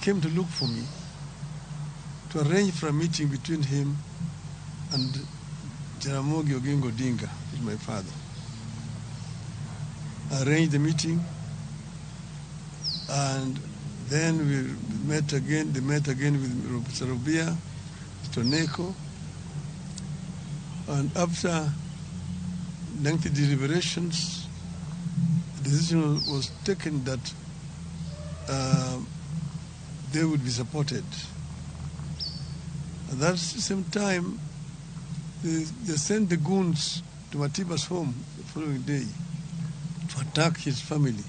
S11: came to look for me to arrange for a meeting between him and Jaramogi Oginga Odinga, who is my father. I arranged the meeting, and then we met again. They met again with Mr. Rubia, Mr. Neko, and after lengthy deliberations, the decision was taken that they would be supported. At that same time, they sent the goons to Matiba's home the following day to attack his family.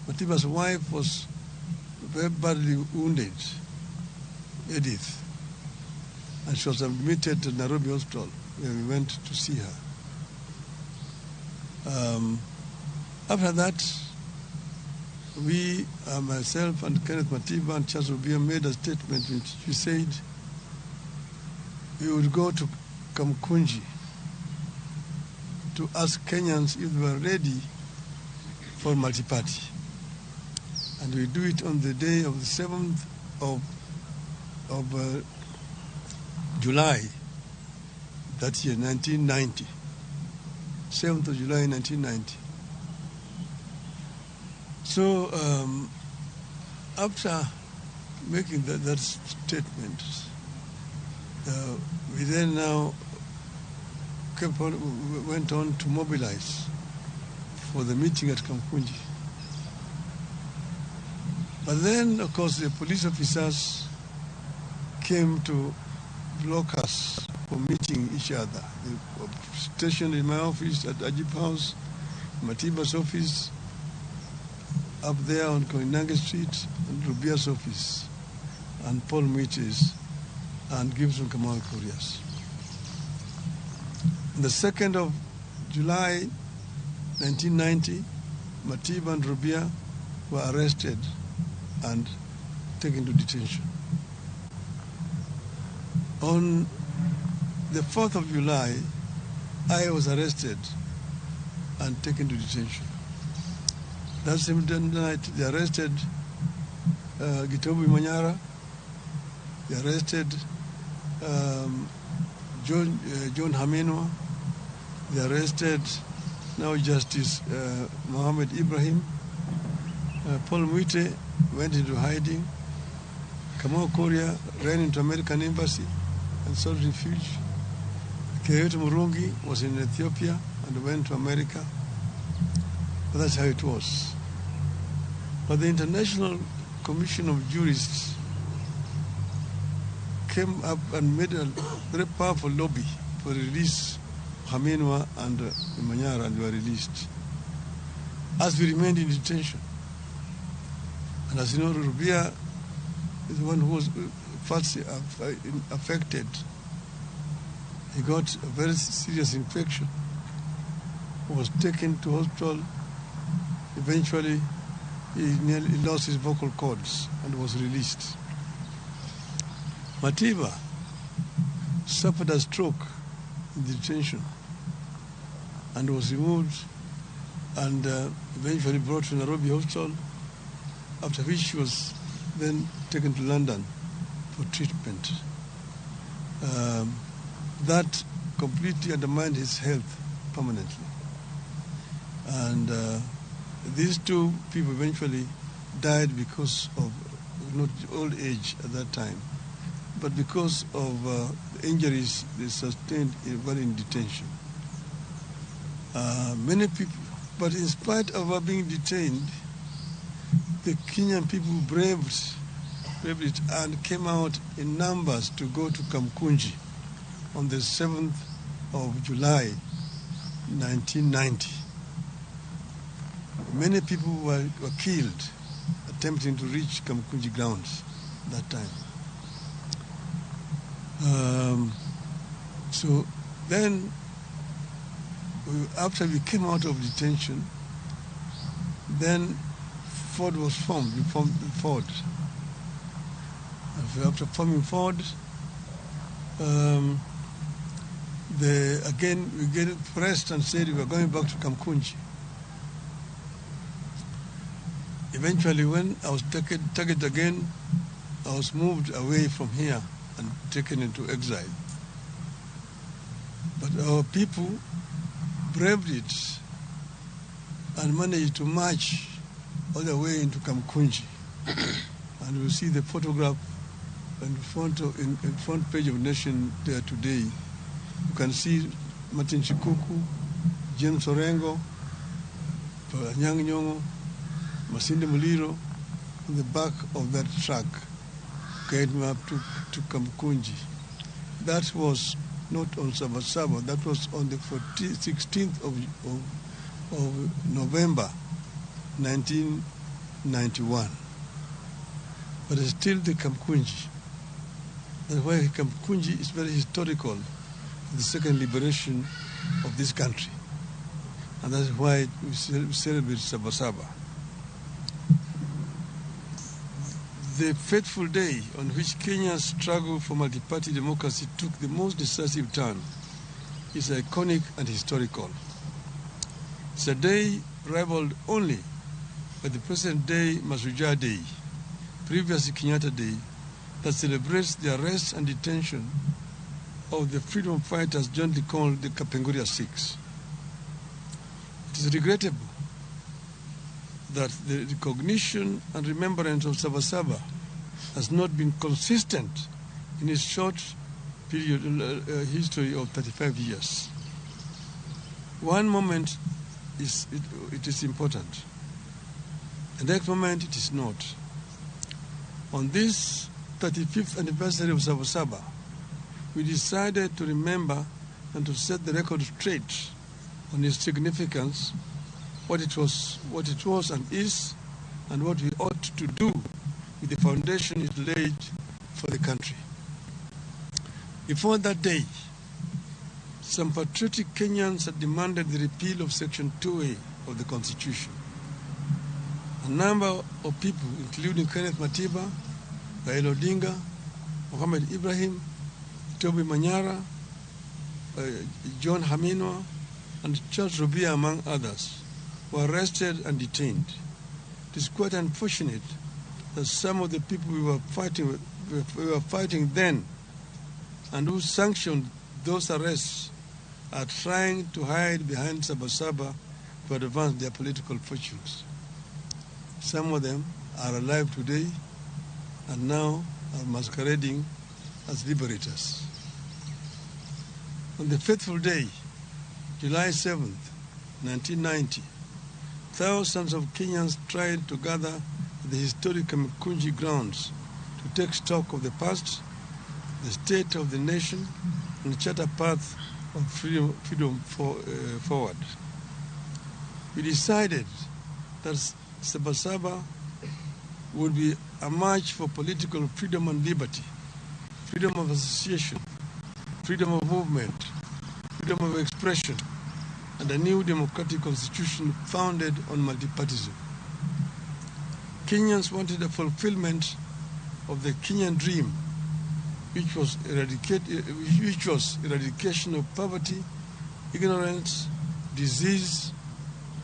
S11: Matiba's wife was very badly wounded, Edith, and she was admitted to Nairobi Hospital, where we went to see her. After that, we, myself and Kenneth Matiba and Charles Rubia, made a statement which we said we would go to Kamkunji to ask Kenyans if they were ready for multi-party. And we do it on the day of the 7th of July that year, 1990. 7th of July, 1990. So after making that statement, we then now went on to mobilize for the meeting at Kamkunji. But then, of course, the police officers came to block us from meeting each other. They were stationed in my office at Ajib House, Matiba's office, up there on Koinange Street, and Rubia's office, and Paul Muite's, and Gibson Kamau Kuria's. On the 2nd of July, 1990, Matiba and Rubia were arrested and taken to detention. On the 4th of July, I was arrested and taken to detention. That same night, they arrested Gitobu Imanyara, they arrested John Khaminwa, they arrested now Justice Mohammed Ibrahim. Paul Muite went into hiding. Kamau Kuria ran into American embassy and sought refuge. Cheruiyot Murungi was in Ethiopia and went to America. But that's how it was. But the International Commission of Jurists came up and made a very powerful lobby for the release of Khaminwa and Imanyara, and were released, as we remained in detention. And as you know, Rubia is the one who was first affected. He got a very serious infection, was taken to hospital. Eventually, he nearly lost his vocal cords and was released. Matiba suffered a stroke in detention and was removed and eventually brought to Nairobi Hospital, after which she was then taken to London for treatment. That completely undermined his health permanently. And these two people eventually died because of not old age at that time, but because of the injuries they sustained while in detention. Many people, but in spite of our being detained, the Kenyan people braved it and came out in numbers to go to Kamkunji on the 7th of July, 1990. Many people were killed attempting to reach Kamkunji grounds that time. So then, after we came out of detention, then Ford was formed. We formed Ford. After forming Ford, again we get pressed and said we were going back to Kamkunji. Eventually, when I was taken again, I was moved away from here and taken into exile. But our people braved it and managed to march all the way into Kamkunji. And we see the photograph in front page of Nation there today. You can see Martin Shikuku, James Orengo, Anyang' Nyong'o, Masinde Muliro on the back of that truck going up to Kamkunji. That was not on Sabasaba, that was on the 16th of November 1991. But it's still the Kamkunji. That's why Kamkunji is very historical for the second liberation of this country. And that's why we celebrate Sabasaba. The fateful day on which Kenya's struggle for multi-party democracy took the most decisive turn is iconic and historical. It's a day rivaled only by the present-day Mashujaa Day, previously Kenyatta Day, that celebrates the arrest and detention of the freedom fighters jointly called the Kapenguria Six. It is regrettable that the recognition and remembrance of Sabasaba has not been consistent in its short period history of 35 years. One moment it is important. The next moment it is not. On this 35th anniversary of Sabasaba, we decided to remember and to set the record straight on its significance, what it was and is, and what we ought to do with the foundation it laid for the country. Before that day, some patriotic Kenyans had demanded the repeal of Section 2A of the Constitution. A number of people, including Kenneth Matiba, Raila Odinga, Mohamed Ibrahim, Toby Manyara, John Haminwa, and Charles Rubia, among others, were arrested and detained. It is quite unfortunate that some of the people we were fighting then and who sanctioned those arrests are trying to hide behind Sabasaba to advance their political fortunes. Some of them are alive today and now are masquerading as liberators. On the fateful day, July 7th, 1990, thousands of Kenyans tried to gather at the historic Kamkunji grounds to take stock of the past, the state of the nation, and chart a path of freedom forward. We decided that Sabasaba would be a march for political freedom and liberty, freedom of association, freedom of movement, freedom of expression, and a new democratic constitution founded on multipartism. Kenyans wanted a fulfillment of the Kenyan dream, which was eradication of poverty, ignorance, disease,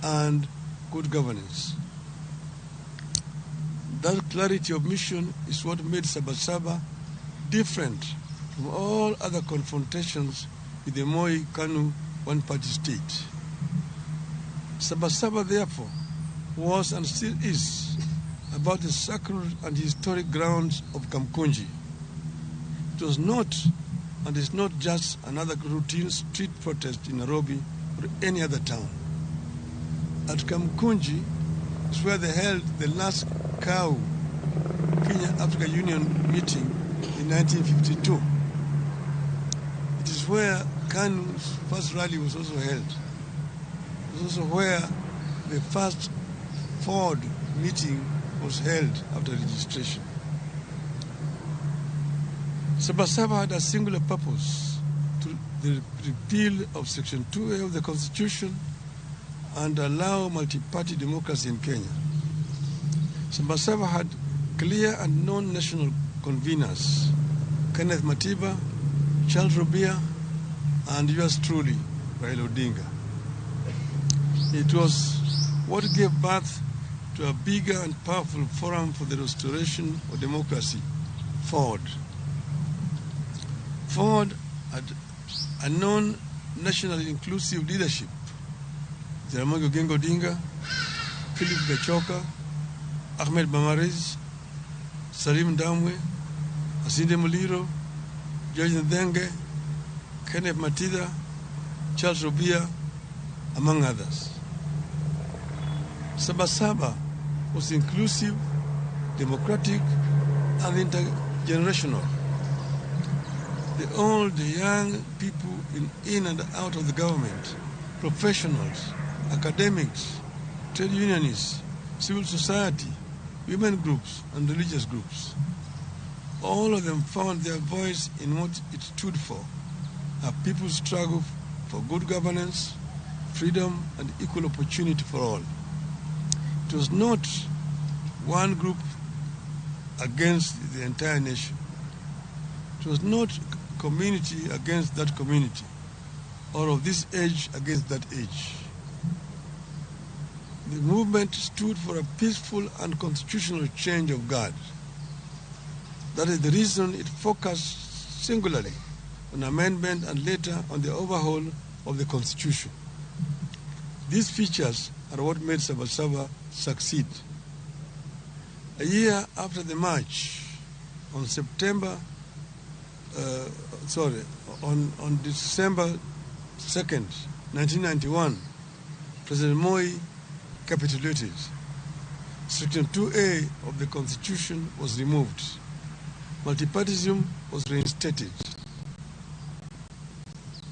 S11: and good governance. That clarity of mission is what made Sabasaba different from all other confrontations with the Moi Kanu one-party state. Sabasaba, therefore, was and still is about the sacred and historic grounds of Kamkunji. It was not and is not just another routine street protest in Nairobi or any other town. At Kamkunji is where they held the last KAU, Kenya Africa Union meeting in 1952. It is where KANU's first rally was also held. It was also where the first Ford meeting was held after registration. Sabasaba had a singular purpose: to the repeal of Section 2A of the Constitution and allow multi-party democracy in Kenya. Sabasaba had clear and known national conveners: Kenneth Matiba, Charles Rubia, and yours truly, Raila Odinga. It was what gave birth to a bigger and powerful forum for the restoration of democracy, Ford. Ford had a known nationally inclusive leadership: Jaramogi Oginga Odinga, Philip Gachoka, Ahmed Bamariz, Salim Ndamwe, Asinde Muliro, George Nthenge, Kenneth Matiba, Charles Rubia, among others. Sabasaba was inclusive, democratic, and intergenerational. The old, the young people in and out of the government, professionals, academics, trade unionists, civil society, women groups, and religious groups. All of them found their voice in what it stood for: a people's struggle for good governance, freedom, and equal opportunity for all. It was not one group against the entire nation. It was not community against that community, or of this age against that age. The movement stood for a peaceful and constitutional change of guard. That is the reason it focused singularly on amendment and later on the overhaul of the Constitution. These features are what made Sabasaba succeed. A year after the march, on on December 2nd, 1991, President Moi capitulated. Section 2A of the Constitution was removed. Multipartyism was reinstated.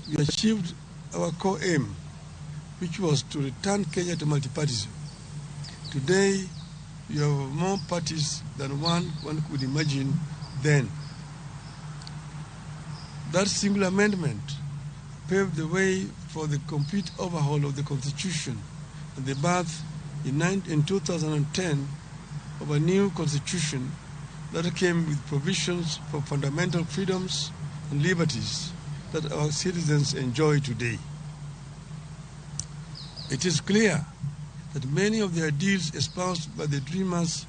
S11: We achieved our core aim, which was to return Kenya to multipartyism. Today, we have more parties than one could imagine then. That single amendment paved the way for the complete overhaul of the Constitution and the birth in 2010 of a new constitution that came with provisions for fundamental freedoms and liberties that our citizens enjoy today. It is clear that many of the ideals espoused by the dreamers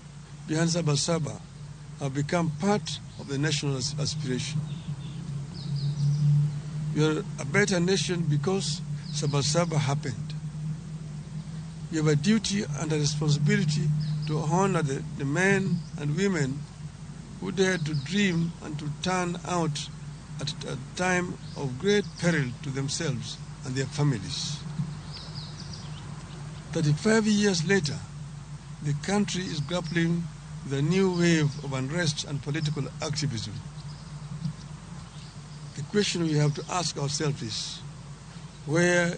S11: behind Sabasaba have become part of the national aspiration. We are a better nation because Sabasaba happened. We have a duty and a responsibility to honor the men and women who dared to dream and to turn out at a time of great peril to themselves and their families. 35 years later, the country is grappling with a new wave of unrest and political activism. The question we have to ask ourselves is, where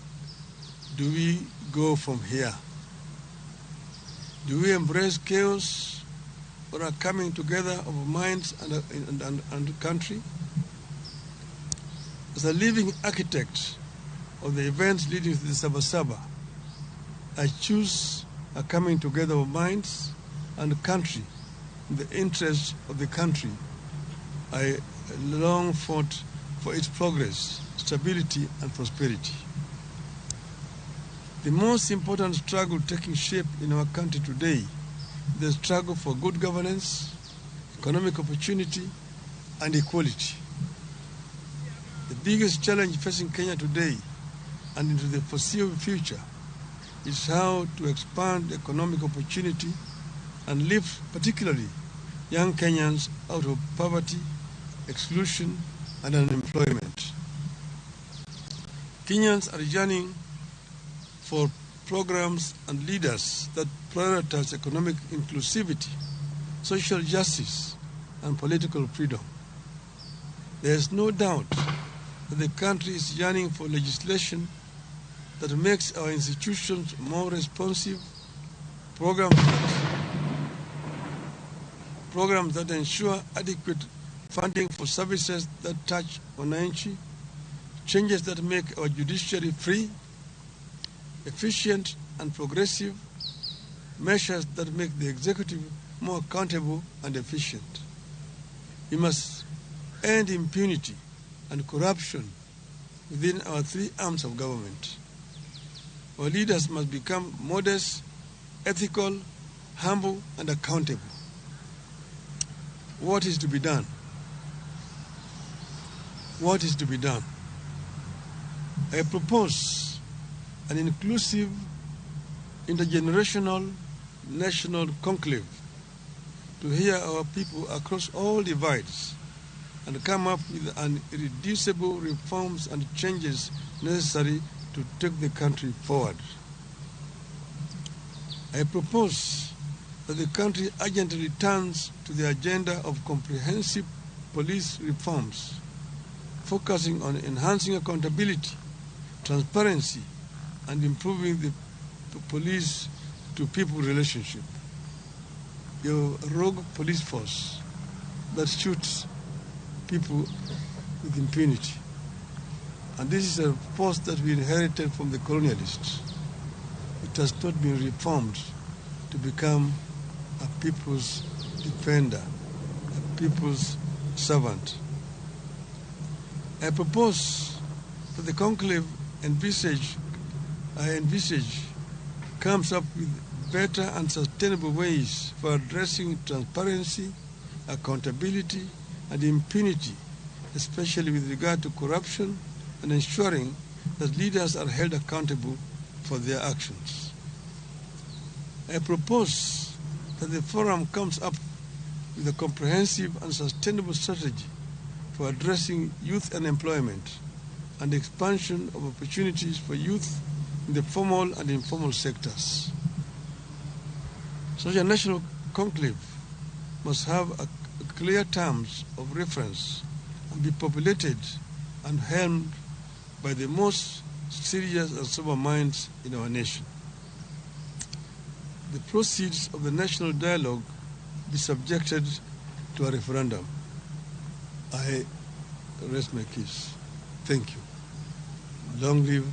S11: do we go from here? Do we embrace chaos or a coming together of minds and country? As a living architect of the events leading to the Sabasaba, I choose a coming together of minds and country in the interest of the country. I long fought for its progress, stability, and prosperity. The most important struggle taking shape in our country today is the struggle for good governance, economic opportunity, and equality. The biggest challenge facing Kenya today and into the foreseeable future is how to expand economic opportunity and lift particularly young Kenyans out of poverty, exclusion, and unemployment. Kenyans are yearning for programs and leaders that prioritize economic inclusivity, social justice, and political freedom. There is no doubt that the country is yearning for legislation that makes our institutions more responsive, programs that ensure adequate funding for services that touch wananchi, changes that make our judiciary free, efficient and progressive, measures that make the executive more accountable and efficient. We must end impunity and corruption within our three arms of government. Our leaders must become modest, ethical, humble, and accountable. What is to be done? What is to be done? I propose an inclusive, intergenerational, national conclave to hear our people across all divides and come up with an irreducible reforms and changes necessary to take the country forward. I propose that the country urgently returns to the agenda of comprehensive police reforms, focusing on enhancing accountability, transparency, and improving the police to people relationship. Your rogue police force that shoots people with impunity. And this is a force that we inherited from the colonialists. It has not been reformed to become a people's defender, a people's servant. I propose that the conclave I envisage comes up with better and sustainable ways for addressing transparency, accountability, and impunity, especially with regard to corruption and ensuring that leaders are held accountable for their actions. I propose that the forum comes up with a comprehensive and sustainable strategy for addressing youth unemployment and expansion of opportunities for youth in the formal and informal sectors. Such a national conclave must have a clear terms of reference and be populated and helmed by the most serious and sober minds in our nation. The proceeds of the national dialogue be subjected to a referendum. I rest my case. Thank you. Long live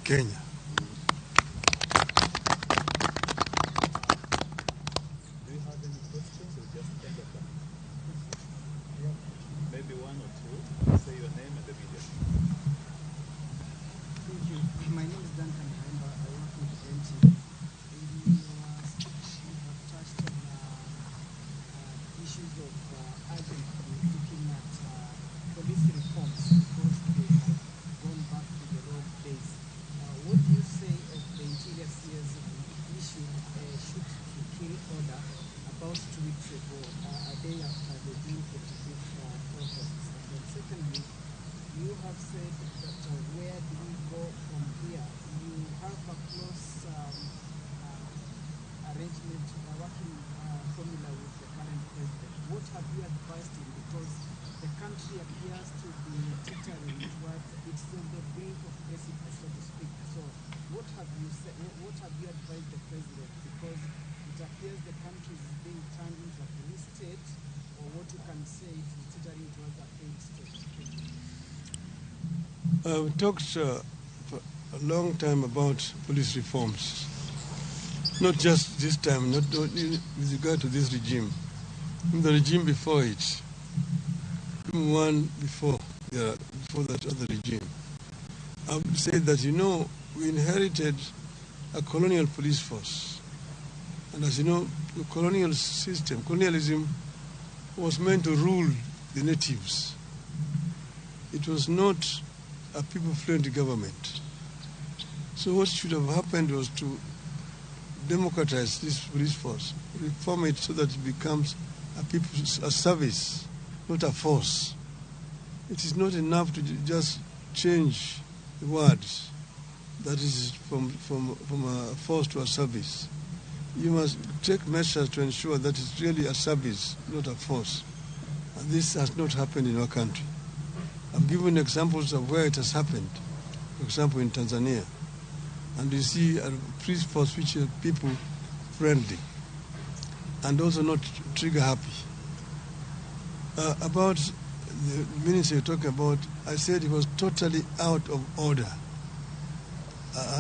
S11: Kenya.
S12: Do you have any questions or just end up that? Maybe one or two. Say your name and the media.
S13: Thank you. My name is Duncan Haimba. I work with NTV. In your speech, you have touched on issues of urgently looking at police reforms because they have gone back to the wrong days. What do you say of the Interior CS issued a shoot to kill order about 2 weeks ago, a day after the June 25th protests? And then secondly, you have said that where do we go from here? You have a close arrangement, a working formula with the current president. What have you advised him? Because the country appears to be teetering towards, it's on the brink of precipice, so to speak. So what have you said, what have you advised the president? Because it appears the country is being turned into a police state, or what you can say it is teetering towards a failed state.
S11: We talked for a long time about police reforms. Not just this time, not with regard to this regime, in the regime before it, even one before, before that other regime. I would say that, you know, We inherited a colonial police force. And as you know, the colonial system, colonialism was meant to rule the natives. It was not a people-friendly government. So what should have happened was to democratize this police force, reform it so that it becomes a people's a service, not a force. It is not enough to just change the words, that is from a force to a service. You must take measures to ensure that it's really a service, not a force. And this has not happened in our country. I've given examples of where it has happened, for example, in Tanzania. And you see a police force which is people friendly and also not trigger happy. About the minister you're talking about, I said he was totally out of order.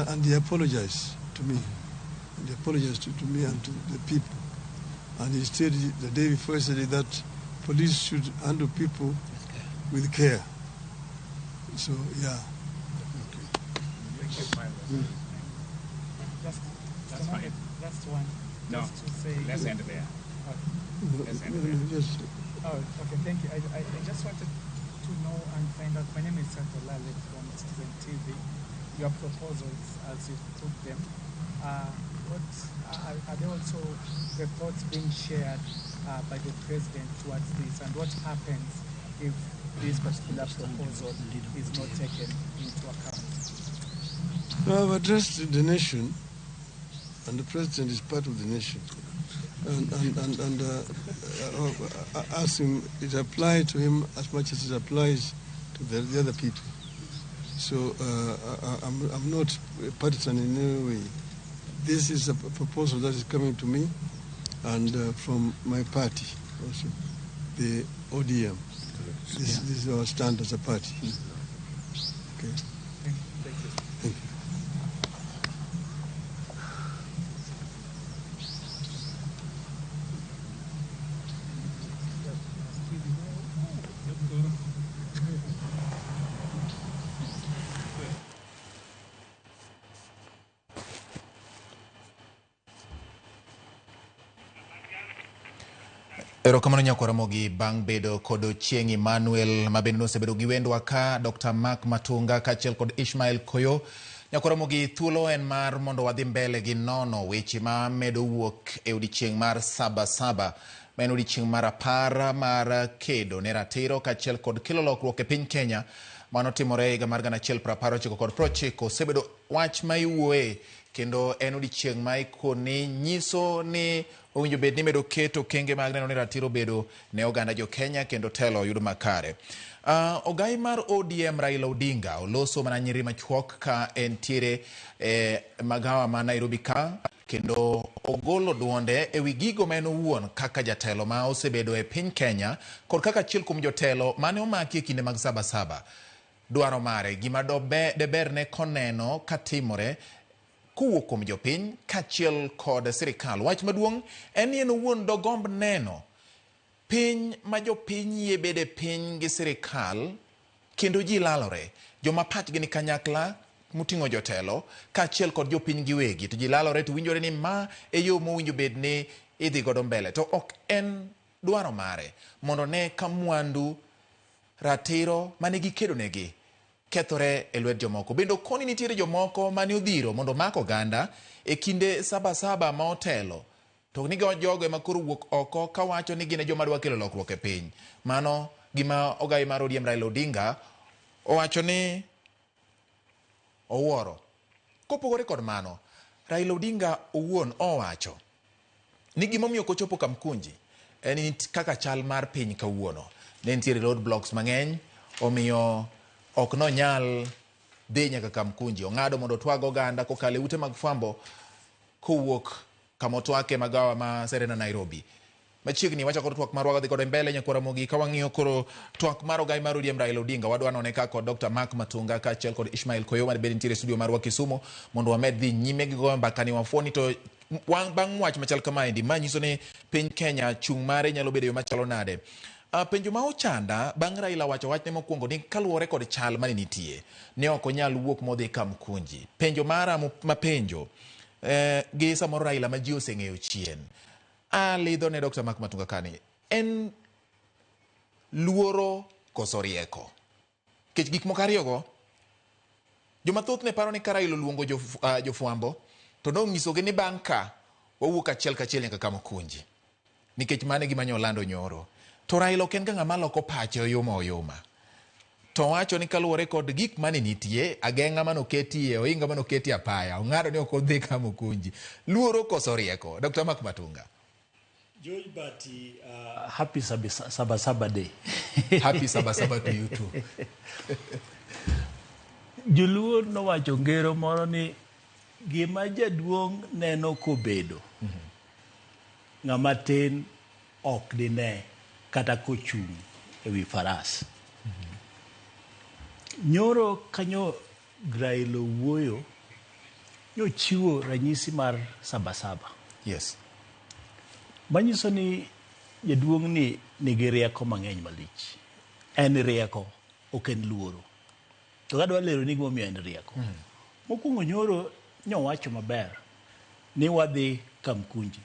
S11: And he apologized to me. And he apologized to me and to the people. And he said the day before yesterday that police should handle people with care. So, yeah.
S12: Okay. Thank you.
S13: That's fine. Last one.
S5: No,
S13: just to say,
S5: let's end there.
S13: Okay.
S5: Let's end there.
S11: Yes.
S13: Oh, okay, thank you. I just wanted to know and find out. My name is Seth Olale from Citizen TV. Your proposals, as you put them, what are they also the thoughts being shared by the president towards this, and what happens if this particular proposal is not taken into account?
S11: No, I've addressed the nation, and the president is part of the nation. And I asked him, it applies to him as much as it applies to the other people. So I'm not partisan in any way. This is a proposal that is coming to me and from my party also, the ODM. This is our stand as a party. Okay.
S13: Thank you.
S11: Thank you.
S14: Erokamano nyako Ramogi bang' bedo kod Ochieng' Emmanuel ma bende nosebedo gi wendwa ka Dr. Mark Matunga kaachiel kod Ishmael Koyo. Nyako Ramogi, thuolo en mar mondo wadhi mbele gi nono weche ma medo wuok e odiechieng' mar Saba Saba, ma en odiechieng' mar 10 mar kedo ne ratiro kaachiel kod kelo lokruok e piny Kenya manotimore higa mar 1990. Osebedo wach ma iwuoye kendo en odiechieng' ma ikoni nyiso ni owinjo bed ni medo keto okenge mag neno ni ratiro bedo ne oganda jo Kenya kendo telo yudo makare. Ogai mar ODM Raila Odinga oloso mana nyiri machuok ka entiere magawa ma Nairobi ka kendo ogolo duonde ewi gigo ma en owuon kaka jatelo ma osebedo e piny Kenya kod kaka achiel kuom jotelo mane omaki e kinde mag Saba Saba. Dwaro mare gima deberne koneno katimore kowuok kuom jopiny kaachiel kod sirikal. Wach maduong' en ni en owuon dogomb neno piny ma jopiny yie bede piny gi sirikal kendo ji lalore. Joma pachgi ni kanyakla moting'o jotelo kaachiel kod jopiny giwegi to ji lalore to winjore ni ma e yo mowinjo bed ni idhi godo mbele. To ok en dwaro mare mondo ne ka mwandu ratiro mane gikedo negi kethore e lwet jomoko. Bende koni nitiere jomoko mane odhiro mondo omak oganda e kinde Saba Saba ma otelo to ni jogo ema koro wuok oko kawacho ni gin e joma dwa kelo lokruok e piny. Mano gima ogai mar ODM Raila Odinga owacho ni owuoro. Kopogore kod mano, Raila Odinga owuon owacho ni gimomiyo ok ochopo Kamkunji en kaka chal mar piny kawuono. Ne nitiere roadblocks mang'eny, omiyo ok nonyal dhi nyaka Kamkunji. Ong'ado mondo otwag oganda kokalo e ute mag fwambo kowuok kama otwake magawa ma Serena Nairobi. Machiegni wachako twak marwa wadhi kode mbele nyakwa Ramogi ka wang'iyo koro twak mar ogai mar ODM Raila Odinga. Wadwa none ka kod Dr. Mark Matunga kaachiel kod Ishmael Koyo ma bende nitiere e studio marwa Kisumu mondo wamed dhi nyime gi goyo mbaka ni wafuoni to bang' wach machal kamaendi ma nyiso ni piny Kenya chung' mare nyalo bedo yo machalo nade. Penjo ma ochanda bang' Raila wacho wachne mokwongo ni kaluwore kod chal mane nitie, ne ok onyal wuok modhi Kamkunji. Penjo mara mapenjo gi samoro Raila ma ji oseng'eyo chien. Alidho ne Dr. Mark Matunga kani, en luoro koso rieko? Nikech gik moko ariyogo, joma thoth ne paro ni ka Raila oluongo jofwambo, to nonyisogi ni bang' ka wawuok achiel kachiel nyaka Kamukunji. Nikech mano e gima nyolando nyoro. To Raila ok en ga ng'ama loko pache oyuma oyuma. To owacho ni kaluwore kod gik mane nitie, ageng'a manoketie, ohinga manoketie apaya, ong'ado ni ok odhi Kamukunji. Luoro koso rieko? Dr. Mark Matunga.
S6: George Bati, happy Saba Saba Day.
S14: Happy Saba Saba to you too.
S6: Joluo nowacho ngero moro ni gima jaduong' neno kobedo, ng'ama tin ok dine kata kochung' ewi faras. Nyoro kanyo Raila owuoyo, nyochiwo ranyisi mar Saba Saba. Manyiso ni jaduong' ni nigi rieko mang'eny malich. En rieko, ok en luoro. To adwa lero ni gimomiyo en rieko. Mokwongo nyoro nyowacho maber ni wadhi Kamkunji.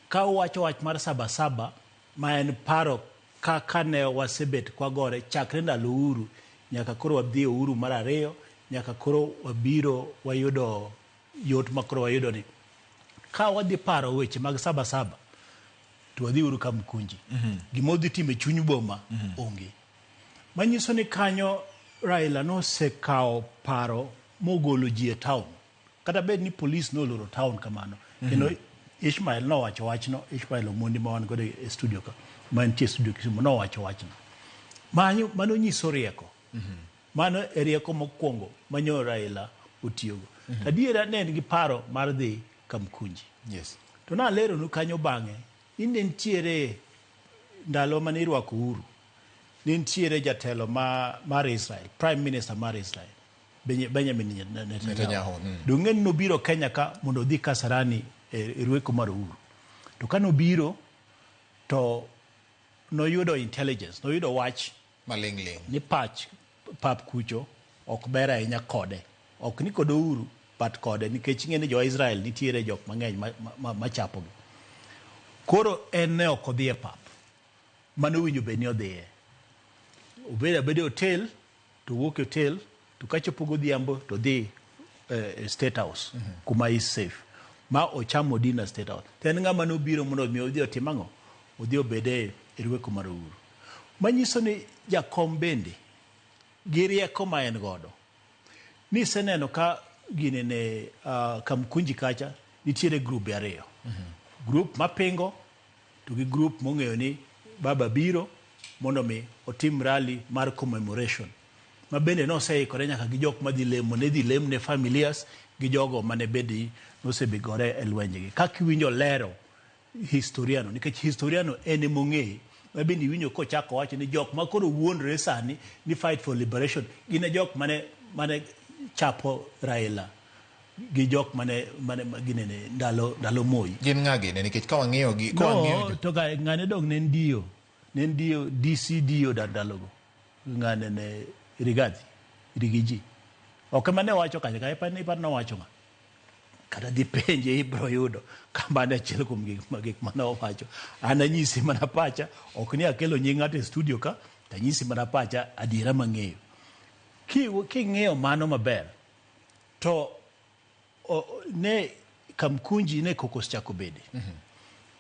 S6: Ka uwacho wach mar Saba Saba, ma en paro kaka ne wasebet kwagore chakre ndalo Uhuru nyaka koro wadhi Uhuru mar ariyo, nyaka koro wabiro wayudo yot ma koro wayudo ni. Ka wadhi paro weche mag Saba Saba, to wadhi uru Kamkunji. Gima odhi timo e chuny boma onge. Manyiso ni kanyo Raila nosekawo paro mogolo ji e town. Kata bed ni polis noloro town kamano. Kendo Ishmael nowacho wachno, Ishmael Omondi ma wan godo e studio ka, ma nitie e studio Kisumu nowacho wachno. Mano nyiso rieko. Mano e rieko mokwongo manyo Raila otiyogo. Adiera ne en gi paro mar dhi Kamkunji. To naleronu kanyo bang'e ni ne nitiere ndalo mane irwako Uhuru, ne nitiere jatelo mar Israel, Prime Minister mar Israel, Benjamin Netanyahu.
S14: Netanyahu.
S6: Dong'e ni nobiro Kenya ka mondo odhi Kasarani e rweko mar Uhuru. To ka nobiro to noyudo intelligence, noyudo wach
S14: maling'ling'
S6: ni pap kucho ok ber ahinya kode. Ok ni kod Uhuru, but kode, nikech ing'e ni jo Israel nitiere jok mang'eny machapogi. Koro en ne ok odhi e pap. Mano owinjo bed ni odhiye. Obedo abeda e hotel, to owuok e hotel, to kachopo godhiambo to odhi e State House, kuma is safe. Ma ochamo dinner State House. To en ng'ama nobiro mondo mi odhi otim ang'o? Odhi obed e rweko mar Uhuru. Manyiso ni jakom bende gi rieko ma en godo. Ni iseneno ka gine ne Kamkunji kacha nitiere grube ariyo. Group mapingo to gi group mong'eyo ni baba biro mondo mi otim rally mar commemoration. Ma bende noseikore nyaka gi jok madhi lemo, ne dhi lem ne familias gi jogo mane bedi nosebigore e lwenjgi. Kaka iwinjo lero historia no, nikech historia no en emong'eye. Ma bende iwinjo kochako wacho ni jok ma koro wuondore sani ni fight for liberation gin e jok mane chapo Raila gi jok mane ginene ndalo Moi.
S14: Gin ng'a gini? Nikech ka wang'iyo gi, ka
S6: No,
S14: wang'iyo
S6: to ka ng'ane dong ne en Dio. Ne en Dio, DC Dio ndalogo. Ng'ane ne Rigathi, Rigiji. Ok ema ne wacho kacha, ka ipar nowacho ng'a? Kata dhi penje ibro yudo kamano achiel kuom gik mane owacho. An anyisi mana pacha, ok ni akelo nying ng'ato e studio ka, to anyisi mana pacha adiera mang'eyo. King'iyo mano maber, to ne Kamkunji ne koko osechako bede.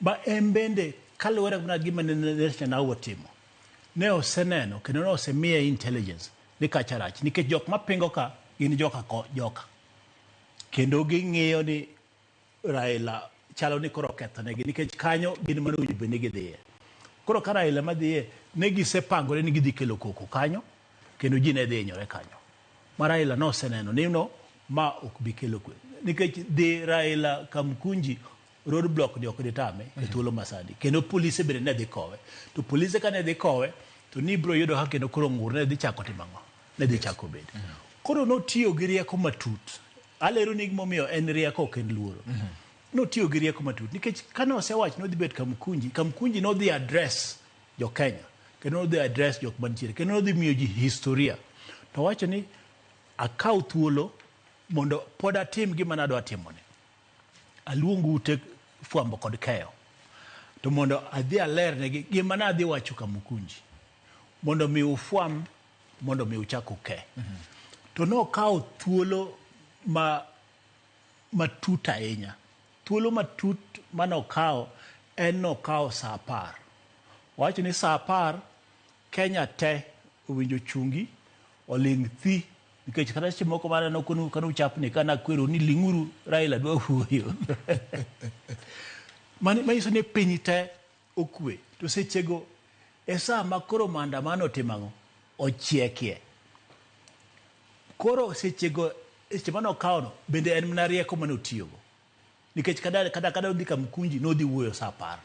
S6: Ma en bende kaluwore mana gima ne Netanyahu otimo, ne oseneno kendo ne osemiye intelligence ni kacha rach, nikech jok mapingo ka gin joka ko joka. Kendo ging'iyo ni Raila chalo ni koro okethonegi, nikech kanyo gin mane owinjo bed ni gidhiye. Koro ka Raila madhiye, ne gisepangore ni gidhi kelo koko kanyo, kendo ji ne dhi hinyore kanyo. Ma Raila noseneno ni no, ma ok bi kelo kwe. Nikech dhi Raila Kamkunji, roadblock ni ok ditame e thuolo masani. Kendo polise bende ne dhi kowe. To polise ka ne dhi kowe, to ni ibiro yudo ka kendo koro ng'ur ne dhi chako timo ang'o? Ne dhi chako bedo. Koro notiyo gi rieko matut. Alero ni gimomiyo en rieko ok en luoro. Notiyo gi rieko matut. Nikech kane osewacho ni odhi bet Kamkunji, Kamkunji nodhi address jo Kenya. Kendo nodhi address jok mantiere. Kendo nodhi miyo ji historia. To wacho ni akaw thuolo mondo pod atim gima nadwa timone. Aluong ute fwambo kod keyo. To mondo adhi alernegi gima nadhi wacho Kamukunji. Mondo mi ufwamb, mondo mi uchak uke. To nokawo thuolo ma matut ahinya. Thuolo matut manokawo en nokawo saa 10. Owacho ni saa 10 Kenya te owinjo chungi oling' thi nikech kata seche moko maneno kanu uchapni kana kwero ni ling'uru Raila dwa wuoyo. Mano manyiso ni piny te okwe. To sechego e saa ma koro maandamano otimo ang'o? Ochiekie. Koro sechego seche mane okawono bende en mana rieko mane otiyogo. Nikech kata odhi Kamkunji nodhi wuoyo saa 10.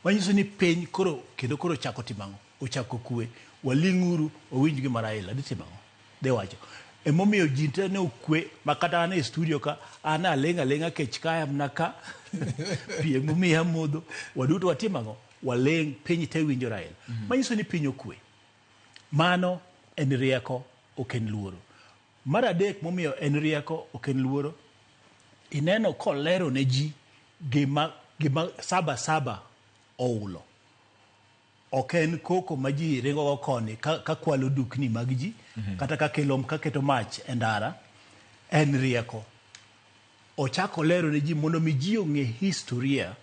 S6: Manyiso ni piny koro kendo koro ochako timo ang'o? Ochako kwe. Waling'uru wawinj gima Raila dhi timo ang'o? Dhi wacho. Emomiyo ji te ne okwe ma kata an e studio ka an aling' aling'a kech kaya mana ka pi emomiya amodho waduto watimo ang'o? Waling' piny te winjo Raila. Manyiso ni piny okwe. Mano en rieko ok en luoro. Mar adek momiyo en rieko ok en luoro, ineno kolero ne ji gima saba saba oulo. Ok en koko ma ji ringo go koni ka kwalo dukni mag ji, kata ka kelo ka keto mach e ndara, en rieko. Ochako lero ne ji mondo mi ji ong'e historia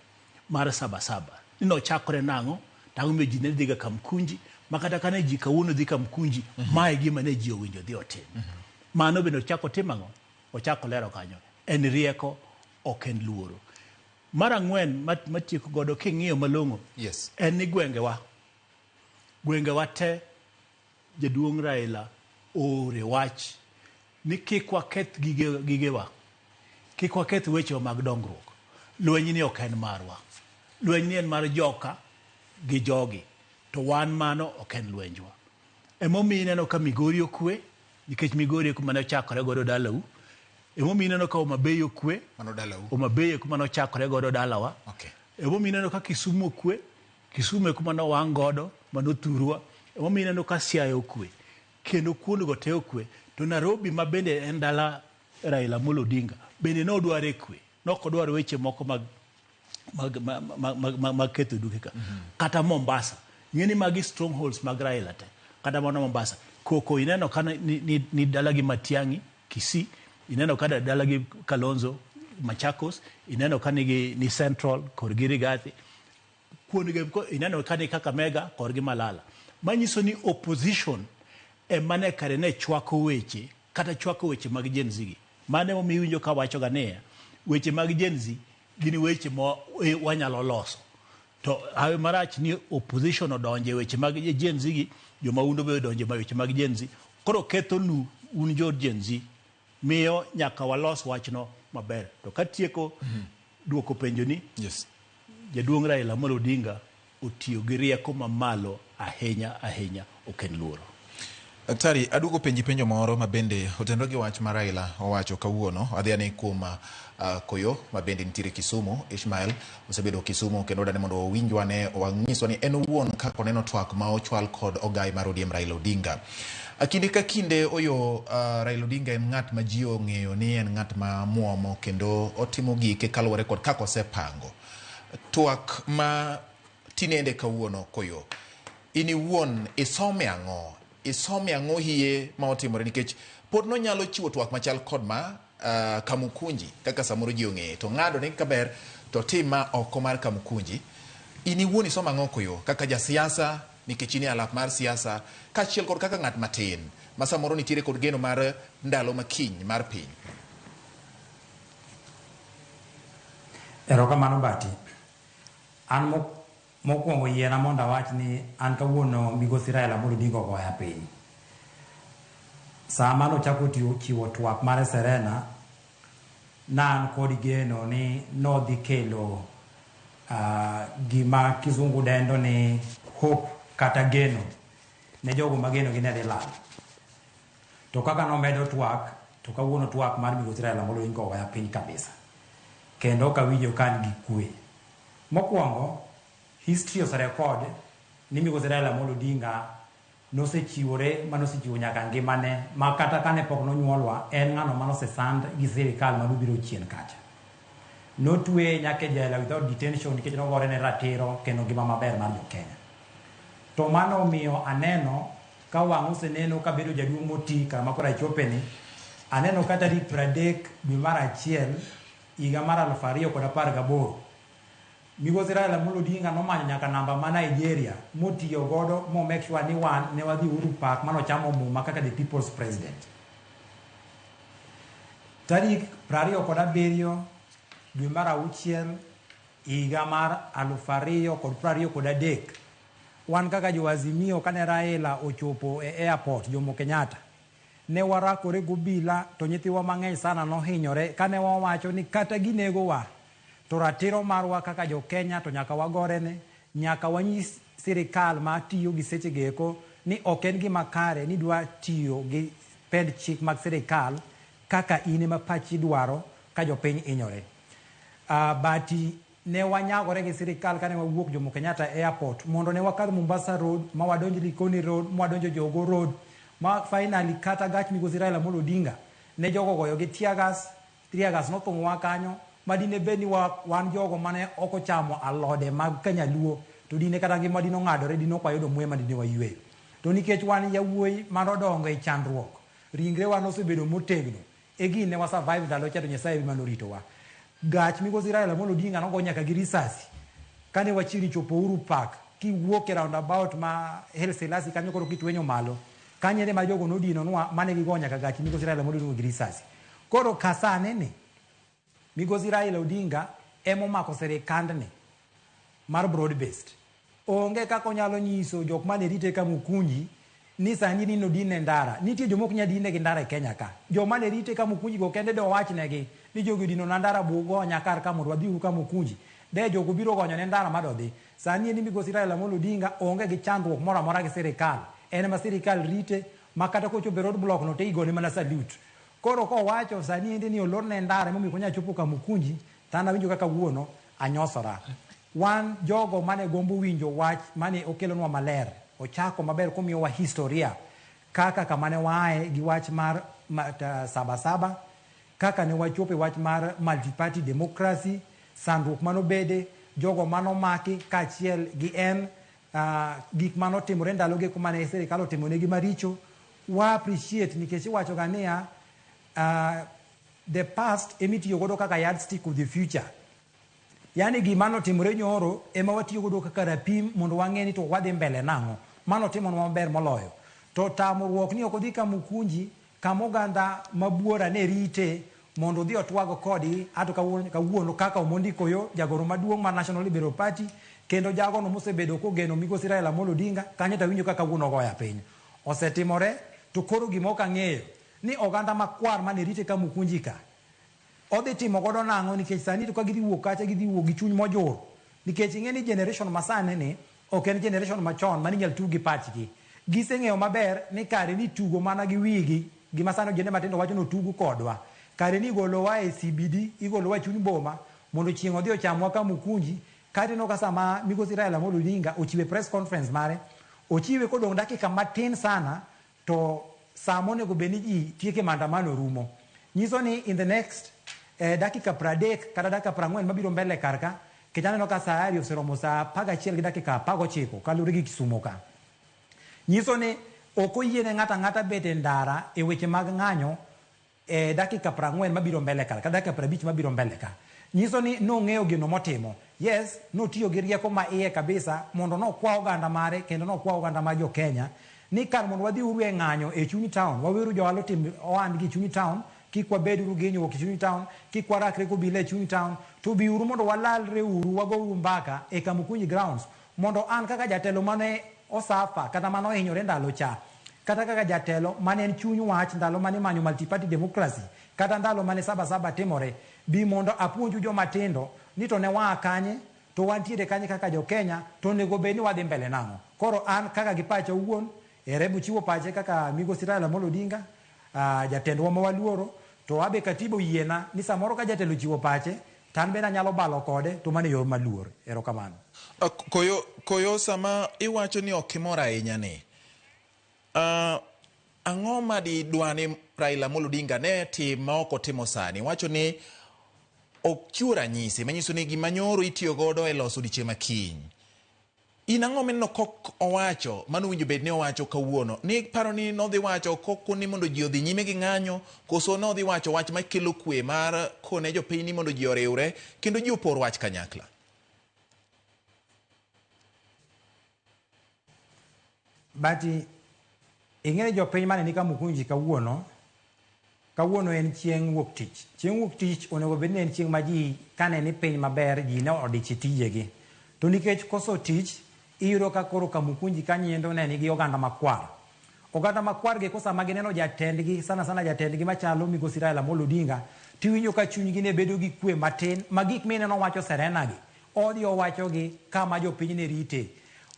S6: mar saba saba. Ni nochakore nang'o, to ang'o momiyo ji ne dhiga Kamkunji, ma kata kane ji kawuono dhi Kamkunji, mae gima ne ji owinjo dhi otim. Mano bende ochako timo ang'o? Ochako lero kanyo. En rieko, ok en luoro. Mar ang'wen matieko godo king'iyo malong'o, en ni gwengewa. Gwengewa te jaduong' Raila oore wach ni kik waketh gigewa. Kik waketh wechewa mag dongruok. Lweny ni ok en marwa. Lweny ni en mar joka gi jogi. To wan mano ok en lwenjwa. Emomiyo ineno ka Migori okwe, nikech Migori e kuma ne ochakore godo dalau. Emomiyo ineno ka Homa Bay okwe.
S14: Mano dalau.
S6: Homa Bay e kuma ne ochakore godo dalawa. Emomiyo ineno ka Kisumu okwe. Kisumu e kuma nowang' godo, manothurwa. Emomiyo ineno ka Siaya okwe. Kendo kuondgo te okwe. To Nairobi ma bende en dala Raila Amolo Odinga, bende nodware kwe. Nok odwar weche moko mag ketho duke ka. Kata Mombasa. Ng'e ni magi strongholds mag Raila te. Kata mana Mombasa. Koko ineno ka ni dala gi Matiang'i, Kisii, ineno ka dala gi Kalonzo, Machakos, ineno ka nigi ni Central kod gi Rigathi. Kuondgo ineno ka ni Kakamega kod gi Malala. Manyiso ni opposition ema ne kare ne chwako weche kata chwako weche mag Gen Z gi. Mano emomiyo iwinjo ka wacho ga niya, weche mag Gen Z gin weche ma wanyalo loso. To hawi marach ni opposition odonje weche mag Gen Z gi, jomaundo be odonje weche mag Gen Z. Koro ketho nu un jo Gen Z miyo nyaka walos wachno maber. To katieko duoko penjo ni, Jaduong' Raila Amolo Odinga otiyo gi rieko mamalo ahinya ahinya, ok en luoro.
S14: Daktari, aduogo penji penjo moro ma bende otenore gi wach ma Raila owacho kawuono. Adhi ane kuom Koyo ma bende nitiere Kisumu. Ishmael osebedo Kisumu kendo dani mondo owinjwa ne wanyiswa ni en owuon kaka oneno twak ma ochwal kod ogai mar ODM Raila Odinga. Kinde ka kinde oyo Raila Odinga en ng'at ma ji ong'eyo ni en ng'at ma muomo kendo otimo gike kaluwore kod kaka osepango. Twak ma tinende kawuono Koyo, in iwuon isome ang'o? Isome ang'o hie ma otimore nikech pod nonyalo chiwo twak machal kod ma Kamukunji kaka samoro ji ong'eye to ng'ado ni kaber to tim ma oko mar Kamukunji. In iwuon isomo ang'o Koyo kaka jasiasa nikech in e alap mar siasa kaachiel kod kaka ng'at matin ma samoro nitiere kod geno mar ndalo makiny mar piny?
S7: Erokamano Bati. An mokwongo yiena mondo awach ni an kawuono migosi Raila Amolo Odinga ogoya piny. Sama nochako chiwo twak mare Serena, na an kod geno ni nodhi kelo gima kizungu dendo ni hope kata geno ne jogo ma geno gi ne dhi lal. To kaka nomedo twak, to kawuono twak mar migosi Raila Amolo Odinga ogoya piny kabisa. Kendo ok awinjo ka an gi kwe. Mokwongo, history oserekod ni Migosi Raila Amolo Odinga nosechiwore manosechiwo nyaka ngimane ma kata kane pok nonyuolwa en ng'ano manosesand gi sirikal manobiro chien kacha. Notweye nyaka e jela without detention nikech nogore ne ratiro kendo ngima maber mar jo-Kenya. To mano omiyo aneno ka wang' oseneno kabedo jaduong' moti kama koro achopeni, aneno ka tarik 30 dwe mar achiel higa mar 2018 Migosi Raila Amolo Odinga nomanyo nyaka namba ma Nigeria motiyo godo mo make sure ni wan ne wadhi Uhuru Park manochamo muma kaka the people's president. Tarik 27 dwe mar auchiel higa mar 2023 wan kaka jo Azimio kane Raila ochopo e airport Jomo Kenyatta ne warakore gobila to nyithiwa mang'eny sana nohinyore kane wawacho ni kata ginegowa to ratiro marwa kaka jo Kenya to nyaka wagorene, nyaka wanyis sirikal ma tiyo gi seche geko ni ok en gima kare ni dwa tiyo gi pend chik mag sirikal kaka in ema pachi dwaro ka jopiny hinyore. Bati ne wanyagore gi sirikal kane wawuok Jomo Kenyatta Airport mondo ne wakadh Mombasa Road ma wadonj Likoni Road ma wadonjo Jogoo Road ma finally kata gach Migosi Raila Amolo Odinga ne jogo ogoyo gi tear gas, tear gas nothung'owa kanyo ma dine bed ni wan jogo mane ok ochamo alode mag kanyaluo to dine kata ngima dine ong'adore dine ok wayudo muya ma dine wayweyo. To nikech wan yawuoyi manodongo e chandruok, ringrewa nosebedo motegno, e gini ne wa survive ndalo cha to Nyasaye ema noritowa. Gach Migosi Raila Amolo Odinga nogo nyaka gi risasi kane wachiegni chopo Uhuru Park kiwuok e roundabout ma Haile Selassie kanyo koro kitwenyo malo kanyo ema jogo nodinonwa mane gigo nyaka gach Migosi Raila Amolo Odinga gi risasi. Koro kasane ni Migosi Raila Odinga emomako sirikandni mar broad based. Onge kaka onyalo nyiso jok mane rite Kamukunji ni sani ni nodine ndara. Nitie joma ok nyal dine gi ndara e Kenya ka. Joma ne rite Kamukunji go kende do wachnegi ni jogi odino na ndara bugonya kar ka mondo wadhi uru Kamukunji. De jogo biro gonyo ne ndara madodhi. Sani ni Migosi Raila Amolo Odinga onge gi chandruok moro amora gi sirikal. En ema sirikal rite ma kata kochopo e road block no to igone mana salute. Koro kowacho sani endi ni olorne ndara emomiyo ok onyal chopo Kamukunji, to an awinjo kaka wuono anyosora. Wan jogo mane gombo winjo wach mane okelonwa maler, ochako maber komiyowa historia kaka kama ne waaye gi wach mar Saba kaka ne wachopo e wach mar multi-party democracy, sandruok manobede, jogo manomaki kaachiel gi en gik manotimore ndalogo eko mane sirikal otimonegi maricho. Wa appreciate nikech iwacho ga niya the past emitiyo godo kaka yardstick of the future. Yani gima notimore nyoro ema watiyo godo kaka rapim mondo wang'e ni to wadhi mbele nang'o. Mano timonwa maber moloyo. To tamruok ni ok odhi Kamukunji kama oganda mabuora ne rite mondo odhi otwag kodgi ato kawuono kaka Omondi Koyo jagoro maduong' mar National Liberal Party kendo jagono mosebedo kogeno Migosi Raila Amolo Odinga kanyo to awinjo kaka kawuono ogoya piny. Osetimore to koro gima ok ang'eyo ni oganda makwar mane rite Kamukunji ka odhi timo godo nang'o nikech sani to ka gidhi wuok kacha gidhi wuok gi chuny mojur nikech ing'e ni generation masani ni ok en generation machon mane inyal tug gi pachgi. Giseng'eyo maber ni kare ni tugo mana gi wigi gima sani ojende matindo wacho ni otugu kodwa. Kare ni igolowa e CBD, igolowa e chuny boma mondo chieng' odhi ochamwa Kamukunji. Kata ineno ka sama Migosi Raila Amolo Odinga ochiwe press conference mare, ochiwe kodong' dakika matin sana to saa monego bed ni ji tieke maandamano rumo. Nyiso ni in the next dakika 30 kata dakika 40 mabiro mbele kar ka, nikech aneno ka saa 2 oseromo saa 11 gi dakika 19 kaluwore gi Kisumo ka. Nyiso ni ok oyiene ng'ato ang'ata bet e ndara e weche mag ng'anyo e dakika 40 mabiro mbele kar ka, dakika 50 mabiro mbele ka. Nyiso ni nong'eyo gino motimo. Yes, notiyo gi rieko ma iye kabisa mondo nokwa oganda mare kendo nokwa oganda mar jo Kenya ni kar mondo wadhi uru e ng'anyo e chuny town, waweuru johala otim ohandgi e chuny town, kik wabed uru gi hinyruok e chuny town, kik warakre gobila e chuny town, to biuru mondo walalre uru, wagouru mbaka e Kamukunji grounds mondo an kaka jatelo mane osafa kata mane ohinyore ndalo cha, kata kaka jatelo mane en chuny wach ndalo mane imanyo multi-party democracy, kata ndalo mane Saba timore, bi mondo apuonju joma tindo ni to ne waa kanye, to wantiere kanye kaka jo Kenya, to onego bed ni wadhi mbele nang'o. Koro an kaka gi pacha owuon, Erebu chiwo pache kaka Migosi Raila Amolo Odinga, jatendwa ma waluoro, to abe katiba oyiena ni samoro ka jatelo ochiwo pache, To an bende anyalo balo kode to mano e yor maluor. Erokamano.
S14: Koyo, koyo sama iwacho ni ok imor ahinya ni, ang'o ma didwa ni Raila Amolo Odinga ne tim ma ok otimo sani? Iwacho ni ok chiwo ranyisi manyiso ni gima nyoro itiyo godo e loso odiochieng' ma kiny. In ang'o mineno kok owacho mano winjo bed ni owacho kawuono? Ni paro ni nodhi wacho koko ni mondo ji odhi nyime gi ng'anyo, koso nodhi wacho wach makelo kwe mar kone jopiny ni mondo ji oriwre kendo ji opor wach kanyakla?
S7: But ing'e ni jopiny mane ni Kamukunji kawuono, kawuono en chieng' wuok tich. Chieng' wuok tich onego bed ni en chieng' ma ji kane ni piny maber ji ne odich e tijegi. To nikech koso tich, iyudo ka koro Kamukunji kanyiendo ne nigi oganda makwar. Oganda makwar gi ko sama gineno jatendgi, sana sana jatendgi machalo Migosi Raila Amolo Odinga, tiwinjo ka chunygi ne bedo gi kwe matin, ma gik mineno wacho Serena gi, odhi owachogi kama jopiny ne rite.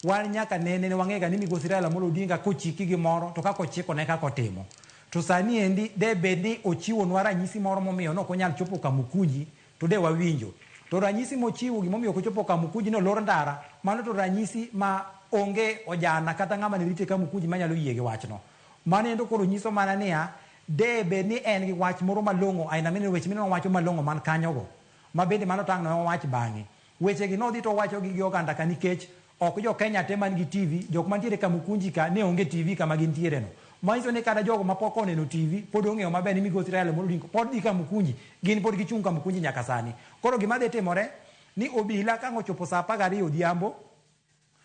S7: Wan nyaka nene ne wang'ega ni Migosi Raila Amolo Odinga kochiki gimoro to kaka ochiko ne kaka otimo. To sani endi de bed ni ochiwonwa ranyisi moro momiyo nok onyal chopo Kamukunji to de wawinjo. To ranyisi mochiwo gimomiyo ok ochopo Kamukunji ni olor ndara, mano to ranyisi ma onge ojana kata ng'ama ne rite Kamukunji manyalo yie gi wachno. Mano endo koro nyiso mana niya, de bed ni en gi wach moro malong'o aina mineno weche mineno wacho malong'o man kanyogo, ma bende mano tang' ne wawach bang'e. Wechegi nodhi to owachogi gi oganda ka nikech ok jo Kenya te man gi TV, jok mantiere Kamukunji ka ne onge TV kama gintiere no. Manyiso ni kata jogo mapok oneno TV pod ong'eyo maber ni Migosi Raila Amolo Odinga pod dhi Kamukunji, gin pod gichung' Kamukunji nyaka sani. Koro gima dhi timore ni obila ka ang' ochopo saa 12 odhiambo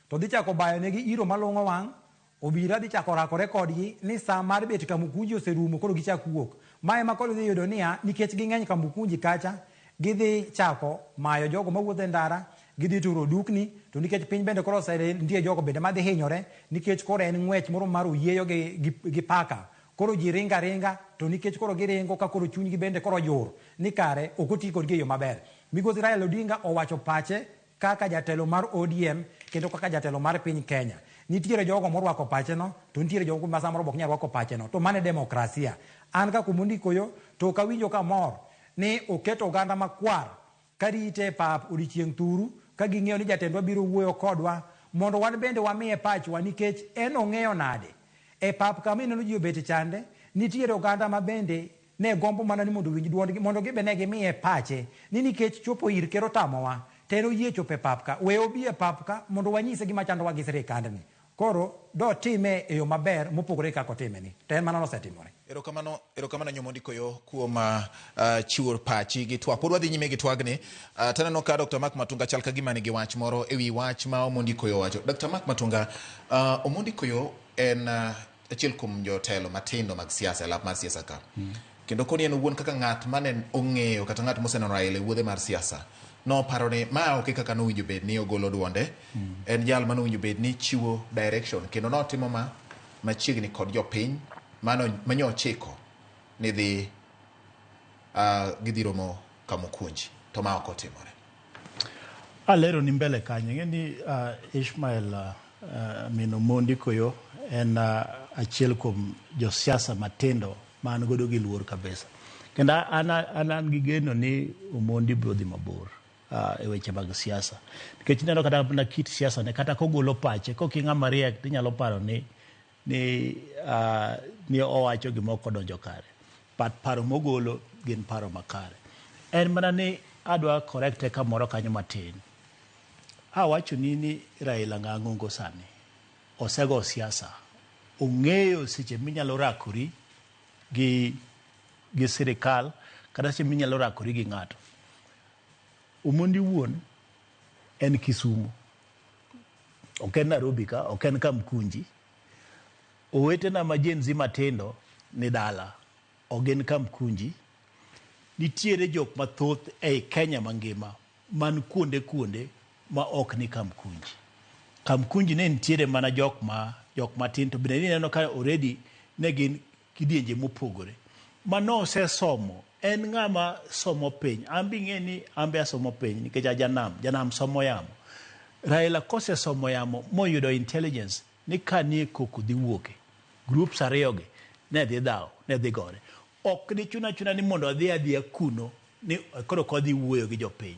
S7: to dhi chako bayo negi iro malung'o wang', obila dhi chako rakore kodgi ni saa mar bet Kamukunji oserumo koro gichak wuok. Ma ema koro idhi yudo niya, nikech ging'eny Kamukunji kacha, gidhi chako mayo jogo mawuotho e ndara, gidhi turo dukni, to nikech piny bende koro ose nitie jogo bende madhi hinyore, nikech koro en ng'wech moro mar oyieyo gi paka. Koro ji ringo aringa, to nikech koro giringo ka koro chunygi bende koro ojur, ni kare ok oti kodgi e yo maber. Migosi Raila Odinga owacho pache kaka jatelo mar ODM kendo kaka jatelo mar piny Kenya. Nitiere jogo morwako pache no, to nitiere jogo ma samoro ok nyal rwako pache no. To mano e demokrasia. An kaka Omondi Koyo, to ok awinjo kamor ni oketo oganda makwar ka rite e pap odiochieng' thuru, ka ging'eyo ni jatendwa biro wuoyo kodwa mondo wan bende wamiye pachwa, nikech en ong'eyo nade. E pap kama ineno ji obet chande, nitiere oganda ma bende ne gombo mana ni mondo owinj duondgi, mondo gibe ne gimiye pache, ni nikech chopo ir ker otamowa, to en oyie chopo e pap ka, we obi e pap ka mondo wanyise gima chandowa gi sirikandni. Koro dotime e yo maber mopogore gi kaka otime ni, to en mano nosetimore.
S14: Erokamano, erokamano Nyomondi Koyo kuom chiwo pachi gi twak. Pod wadhi nyime gi twagni. Taneno ka Dr. Mark Matunga chal ka gima nigi wach moro e wi wach ma Omondi Koyo owacho. Dr. Mark Matunga, Omondi Koyo en achiel kuom jotelo matindo mag siasa e lap mar siasa ka. Kendo koni en owuon kaka ng'at mane ong'eyo kata ng'at moseneno Raila e wuodhe mar siasa, noparo ni ma ok e kaka nowinjo bed ni ogolo duonde. En jal mane owinjo bed ni chiwo direction, kendo notimo ma machiegni kod jopiny mano manyo ochiko ni dhi gidhi romo Kamukunji, to ma ok otimore.
S6: Alero ni mbele kanyo, ing'e ni Ishmael min Omondi Koyo en achiel kuom josiasa matindo ma an godo gi luor kabisa. Kendo an gi geno ni Omondi biro dhi mabor e weche mag siasa. Nikech ineno kata mana kit siasa ne, kata kogolo pache, kok ing'ama riek tinyalo paro ni owacho gima ok odonjo kare. But paro mogolo gin paro makare. En mana ni adwa correct e kamoro kanyo matin. Awacho ni Raila ng'ang'ongo sani. Osego siasa. Ong'eyo seche minyalo rakori gi sirikal kata seche minyalo rakori gi ng'ato. Omondi wuon en Kisumu. Ok en Nairobi ka, ok en Kamkunji. Owetena ma Gen Z matindo ni dala, ok gin Kamkunji. Nitiere jok mathoth ei Kenya mangima man kuonde kuonde ma ok ni Kamkunji. Kamkunji ne nitiere mana jok matin, to bende ineno ka already ne gin kidienje mopogore. Mano osesomo, en ng'ama somo piny. An be ing'e ni an be asomo piny nikech a janam, janam somo yamo. Raila kosesomo yamo moyudo intelligence ni ka nie koko dhi wuoke, groups ariyogi ne dhi dhawo, ne dhi gore. Ok dichuna chuna ni mondo adhi adhiya kuno ni koro kodhi wuoyo gi jopiny.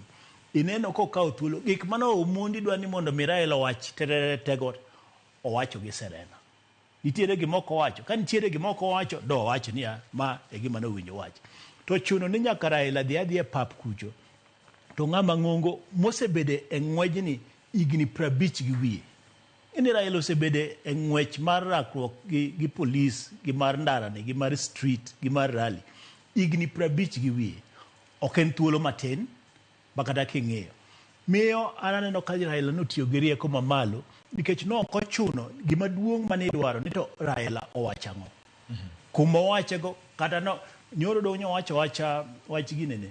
S6: Ineno kokawo thuolo gik mane Omondi dwa ni mondo mi Raila owach tereretego owacho gi Serena. Nitiere gima ok owacho. Ka nitiere gima ok owacho, do owacho niya, ma e gima nowinjo owach. To chuno ni nyaka Raila dhi adhiya e pap kucho, to ng'ama ng'ongo mosebedo e ng'wejni higni 50 gi wiye. Ni Raila osebedo e ng'wech mar rakruok gi, gi polis, gi mar ndarani, gi mar street, gi mar rally higni 50 gi wiye. Ok en thuolo matin ma kata king'iyo. Miyo an aneno ka Raila notiyo gi rieko mamalo nikech ne ok ochuno gima duong' mane idwaro ni to Raila owach ang'o. Kuma owachego kata no nyoro dong' nyowacho wacha wach ginene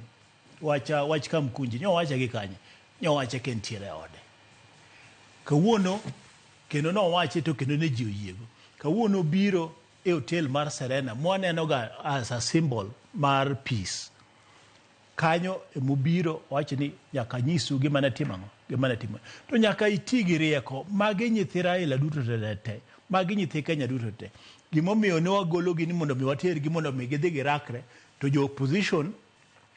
S6: wacha wach Kamkunji nyowache gi kanye nyowache ka entiere e ode. Kawuono kendo nowache to kendo ne ji oyiego. Kawuono obiro e hotel mar Serena mwaneno ga as a symbol mar peace. Kanyo emobiro owacho ni nyaka anyisu gima ne timo ang'o, gima ne timo. To nyaka iti gi rieko. Magi nyithi Raila duto te te te. Magi nyithi Kenya duto te. Gimomiyo ne wagologi ni mondo mi watergi mondo mi gidhi girakre to jo opposition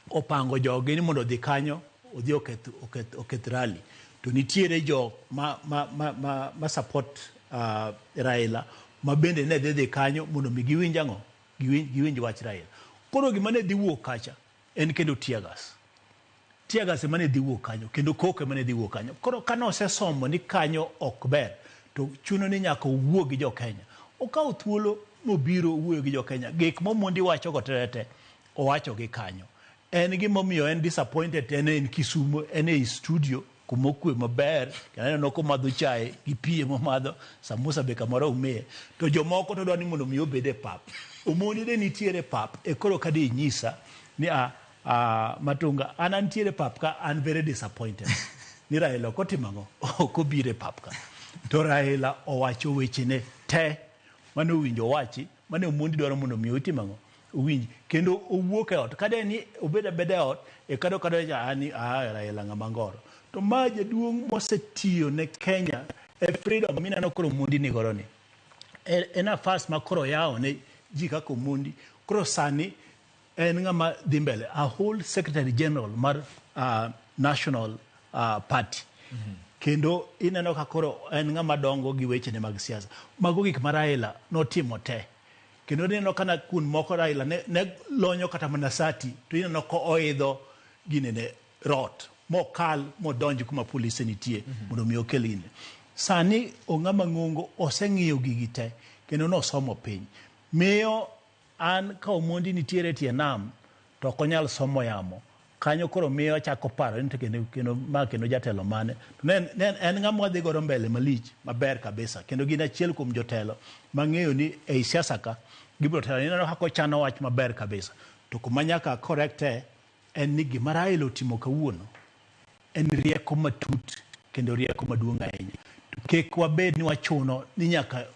S6: opango jogi ni mondo odhi kanyo odhi oketh, oketh, oketh rally. To nitiere jo ma, ma, ma, ma, ma support Raila ma bende ne dhi dhi kanyo mondo mi giwinj ang'o? Giwinj, giwinj wach Raila. Koro gima ne dhi wuok kacha en kendo tear gas. Tear gas ema ne dhi wuok kanyo kendo koko ema ne dhi wuok kanyo. Koro kane osesomo ni kanyo ok ber to chuno ni nyaka owuo gi jo Kenya. Okawo thuolo mobiro owuoyo gi jo Kenya. Gik ma Omondi wacho go te te owacho gi kanyo. En gimomiyo en disappointed en en Kisumo, en ei studio kuma okwe maber, kendo aneno komadho chae gi pi emomadho, samosa be kamoro umiye. To jomoko to dwa ni mondo mi obed e pap. Omondi de nitiere e pap, e koro ka de inyisa ni a, a Matunga, an antiere e pap ka, an very disappointed. Ni Raila ok otimo ang'o? Ok obiro e pap ka. To Raila owacho wechene te mane owinjo owachi, mane Omondi dwaro mondo mi otim ang'o? Owinj. Kendo owuok e ot. Kade ni obed abeda e ot, e kado kado ja ani a Raila ng'ama ngoro. To ma jaduong' mosetiyo ne Kenya e freedom mineno koro Omondi ni godo ni. E nafas ma koro oyawo ne ji kaka Omondi. Koro sani en ng'ama dhi mbele. A whole secretary general mar national party. Kendo ineno ka koro en ng'ama dongo gi wechene mag siasa. Mago gik ma Raila notimo te. Kendo ineno kana kuond moko Raila ne, ne lonyo kata mana sati to ineno ko oidho ginene rot mokal modonj kuma polise nitie mondo mi okel gine. Sani ong'ama ng'ongo oseng'iyo gigi te kendo nosomo piny. Miyo an ka Omondi nitiere e tie nam to ok onyal somo yamo. Kanyo koro miyo achako paro ni to kendo, kendo ma kendo jatelo mane. To ne, ne en ng'ama wadhi godo mbele malich maber kabisa kendo gin achiel kuom jotelo mang'eyo ni ei siasa ka gibiro telo. Ineno kaka ochano wach maber kabisa. To kuma nyaka correct e en ni gima Raila otimo kawuono en rieko matut kendo rieko maduong' ahinya. To kik wabed ni wachuno ni nyaka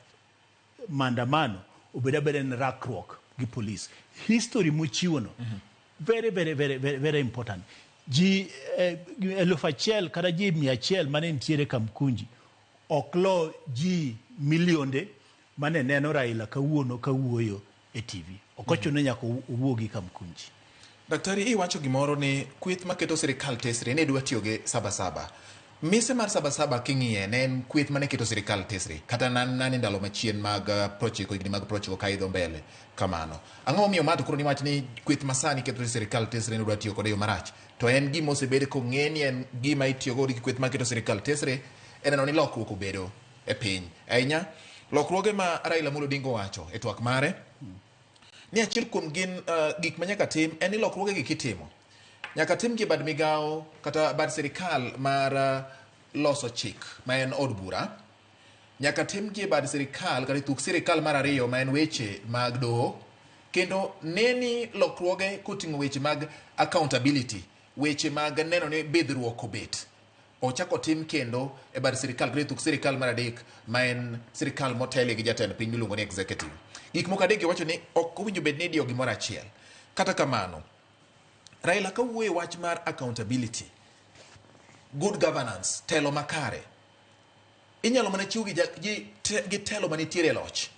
S6: maandamano obed abeda en rakruok gi polis. History mochiwo no very, very, very, very, very important. Ji 1000 kata ji 100 mane nitiere Kamkunji ok lo ji milionde mane neno Raila kawuono kawuoyo e TV. Ok ochuno ni nyaka owuogi Kamkunji.
S14: Daktari, iwacho gimoro ni kweth maketo sirikal tesre ne dwa tiyo gi Sabasaba. Mise mar Sabasaba king'iye ne en kweth mane keto sirikal tesre kata nane ndalo machien mag 90, higni mag 90 ka idho mbele kamano. Ang'o momiyo ma to koro niwach ni kweth masani keto sirikal tesre ne dwa tiyo kode e yo marach? To en gima osebed kong'e ni en gima itiyogo gi kweth maketo sirikal tesre e neno ni lokruok obedo e piny. Ahinya lokruoge ma Raila Amolo Odinga owacho e twak mare ni achiel kuom gin gik ma nyaka tim en ni lokruoge gi kitimo nyaka tim gi e bad migawo kata bad sirikal mar loso chik ma en od bura, nyaka tim gi e bad sirikal kata e tuk sirikal mar ariyo ma en weche mag doho, kendo ne ni lokruoge koting'o weche mag accountability, weche mag neno ni bidhruok obet ochak otim kendo e bad sirikal kata e tuk sirikal mar adek ma en sirikal motelie gi jatend piny miluongo ni executive. Gik moko adek gi wacho ni ok owinjo bed ni idiyo gimoro achiel. Kata kamano, Raila ka wuoyo e wach mar accountability, good governance, telo makare, inyalo mana chiw gi telo manitiere e loch.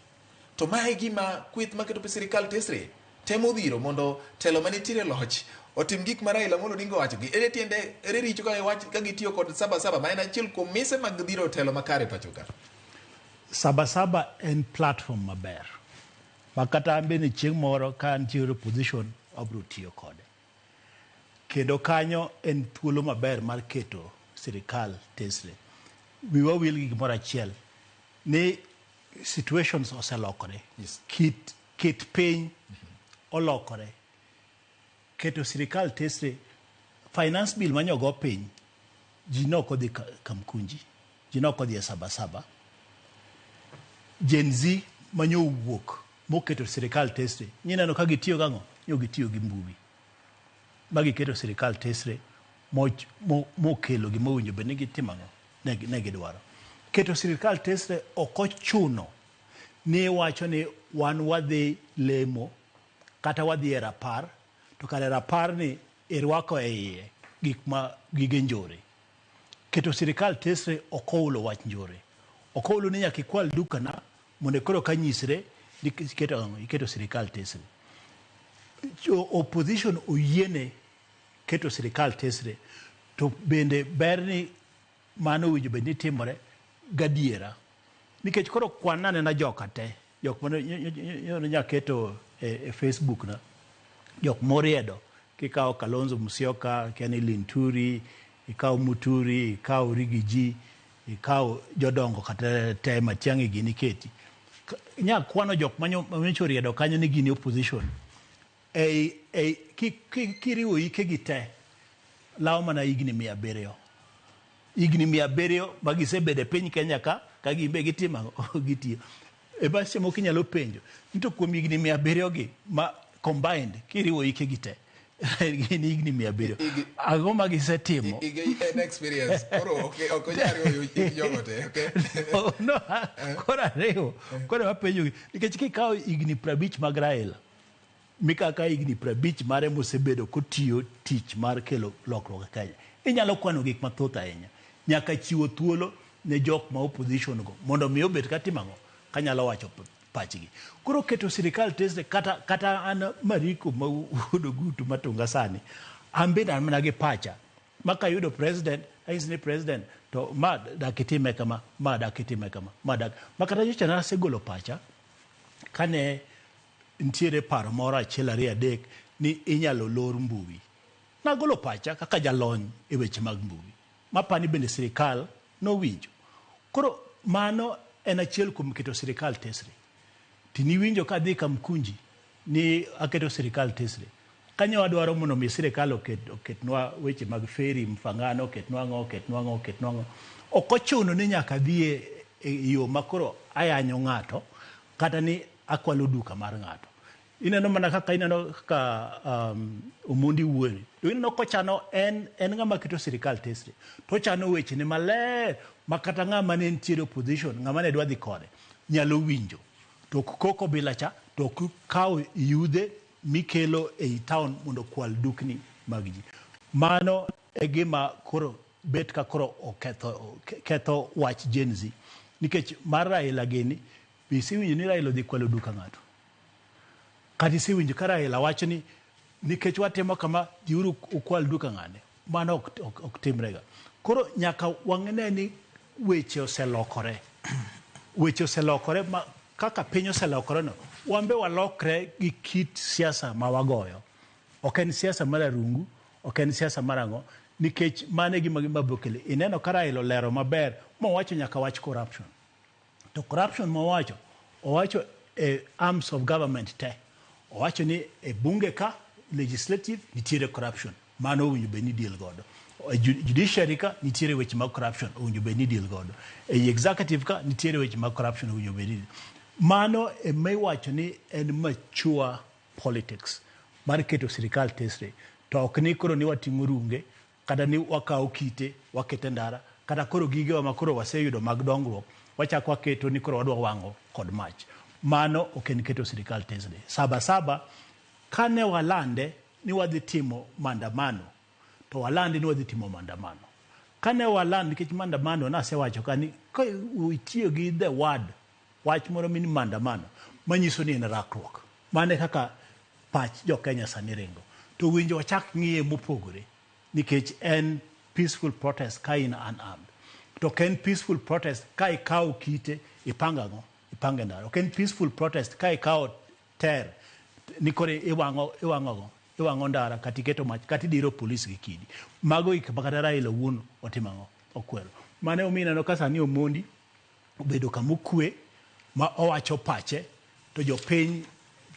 S14: To mae gima kweth maketo sirikal tesre temo dhiro mondo telo manitiere loch otim gik ma Raila Amolo Odinga owacho gi. Ere tiende, ere richo ka wach ka gitiyo kod Saba Saba ma en achiel kuom mise mag dhiro telo makare e pacho ka?
S6: Saba Saba en platform maber ma kata an bende chieng' moro ka antiere opposition abiro tiyo kode. Kendo kanyo en thuolo maber mar keto sirikal tesre. Wiwa wil gi gimoro achiel ni situations oselokore. Yes. Kit, kit piny olokore. Keto sirikal tesre, finance bill manyogo piny, ji ne ok odhi Kamkunji, ji ne ok odhi e Sabasaba. Gen Z manyo owuok moketo sirikal tesre, nyineno ka gitiyo gang'o? Nyo gitiyo gi mbui. Ma giketo sirikal tesre mokelo gima owinjo bed ni gitimo ang'o? Ne gidwaro. Keto sirikal tesre ok ochuno ni iwacho ni wan wadhi lemo kata wadhi e rapar to kare rapar ni irwako e iye gik ma gige njore. Keto sirikal tesre ok ohulo wach njore. Ok ohulo ni nyaka ikwal dukana mondo koro ka nyisre ni iketo ang'o? Iketo sirikal tesre. Opposition oyiene keto sirikal tesre to bende ber ni mano owinjo bed ni timore gadiera. Nikech koro kwan anena joka te, jok mane nyaketo e Facebook na, jok moriedo, kikawo Kalonzo Musyoka, kia ni Linturi, ikawo Muturi, ikawo Rigiji, ikawo jodongo kata te Matiang'i gini keti. Inya kwano jok manyocha oriedo kanyo ni gin opposition. Kiriwo ike gi te, lawo mana higni 700. Higni 700 ma gisebedo e piny Kenya ka, ka gin be gitimo ang'o? Gitiyo. Ema seche moko inyalo penjo ni to kuom higni 700 gi ma combined kiriwo ike gi te gin higni 700. Ang'o ma gisetimo?
S14: En experience. Koro ok onyal riwo hik jogo te, okay?
S6: No, koro ariwo. Koro apenjo gi nikech kikawo higni 50 mag Raila mikaka higni 50 mare mosebedo kotiyo tich mar kelo lokruok e Kenya. Inyalo kwano gik mathoth ahinya. Nyaka chiwo thuolo ne jok ma opposition go mondo mi obed katimo ang'o? Kanyalo wacho pachgi. Koro keto sirikal tesre kata an Mariko ma wuod Ogutu Matunga sani, an bende an mana gi pacha ma kayudo president, anyisi ni president to ma dak itime kama, ma dak itime kama, ma dak. Ma kata nyocha nasegolo pacha kane nitiere paro moro achiel ariyo adek ni inyalo lor mbui. Nagolo pacha kaka jalony e weche mag mbui. Mapani bende sirikal nowinjo. Koro mano en achiel kuom keto sirikal tesre. Tiniwinjo ka adhi Kamkunji ni aketo sirikal tesre. Kanyo wadwaro mondo mi sirikal oketnwa weche mag feri, Mfangano, oketnwa ang'o, oketnwa ang'o, oketnwa ang'o. Ok ochuno ni nyaka adhi e yo ma koro ayanyo ng'ato kata ni akwalo duka mar ng'ato. Ineno mana kaka ineno kaka Omondi wuoyo. To ineno kochano en ng'ama keto sirikal tesre. To ochano wechene maler ma kata ng'ama ne nitiere opposition, ng'ama ne dwa dhi kode nyalo winjo. To ok koko bila cha, to ok kawo yudhe mikelo ei town mondo okwal dukni mag ji. Mano e gima koro bet ka koro oketho ketho wach Gen Z. Nikech mar Raila gini, be isewinjo ni Raila odhi kwalo duka ng'ato? Kata isewinjo ka Raila wacho ni nikech watimo kama, dhiuru ukwal duka ng'ane. Mano ok timrega. Koro nyaka wang'e ni weche oselokore. Weche oselokore ma kaka piny oselokore no, wan be walokre gi kit siasa ma wagoyo. Ok en siasa mar arungu, ok en siasa mar ang'o, nikech mano e gima biro kelo. Ineno ka Raila olero maber mowacho nyaka wach corruption. To corruption mowacho, owacho e arms of government te. Owacho ni e bunge ka, legislative, nitiere corruption. Mano owinjo bed ni deal godo. E judiciary ka, nitiere weche mag corruption, owinjo bed ni deal godo. E executive ka, nitiere weche mag corruption, owinjo bed ni. Mano ema iwacho ni en mature politics mar keto sirikal tesre. To ok ni koro ni wating'o runge, kata ni wakawo kite, waketo e ndara, kata koro gigewa ma koro waseyudo mag dongruok, wachako waketo ni koro wadwa wang'o kod mach. Mano ok en keto sirikal tesre. Saba Saba, kane walande ni wadhi timo maandamano, to walandi ni wadhi timo maandamano. Kane waland, nikech maandamano nasewacho ka ni ka itiyo gi the word, wach moro mini maandamano, manyiso ni en rakruok. Mano e kaka pach jo Kenya sani ringo. To winjo wachak ng'iye mopogore nikech en peaceful protest ka in unarmed. To ok en peaceful protest ka ikawo kite ipango ang'o? Ipango e ndara. Ok en peaceful protest ka ikawo ter ni koro iwang'o iwang'o ang'o? Iwang'o ndara kata iketo mach kata idiro polis gi kidi. Mago gik ma kata Raila owuon otimo ang'o? Okwero. Mano emomiyo ineno ka sani Omondi obedo kama okwe ma owacho pache to jopiny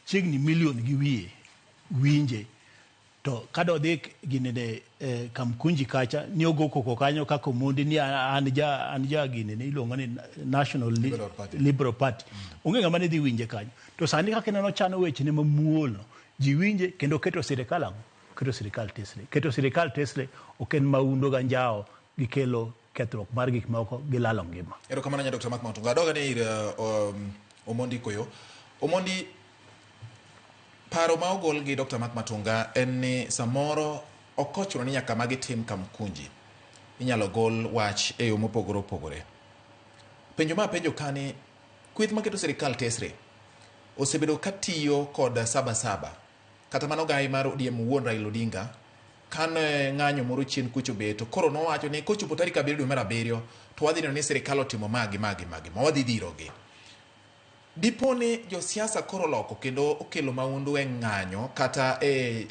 S6: chiegni milion gi wiye winje. To ka dodhi ginene eh, Kamkunji kacha ni ogo koko kanyo kaka Omondi ni an ja an ja ginene iluongo ni National Liberal Party. Liberal Party. Onge ng'ama ne dhi winje kanyo. To sani kaka ineno ochano wechene mamuol no, ji winje kendo keto sirikal ang'o? Keto sirikal tesre. Keto sirikal tesre ok en maundo ga njawo gi kelo kethruok mar gik moko gi lalo ngima.
S14: Erokamano nya Dr. Mark Matunga. Adoga ni ir Omondi Koyo. Omondi, paro ma ogol gi Dr. Mark Matunga en ni samoro ok ochuno ni nyaka magi tim Kamkunji. Inyalo gol wach e yo mopogore opogore. Penjo ma apenjo ka ni kweth maketo sirikal tesre osebedo ka tiyo kod saba saba kata mano gai mar ODM wuon Raila Odinga kane ng'anyo moro chien kucho be to koro nowacho ni kochopo tarik 7 dwe mar 7 to wadhi neno ni sirikal otimo ma gi ma gi ma gi ma wadhi dhirogi. Dipo ni josiasa koro oloko kendo okelo maundu e ng'anyo kata e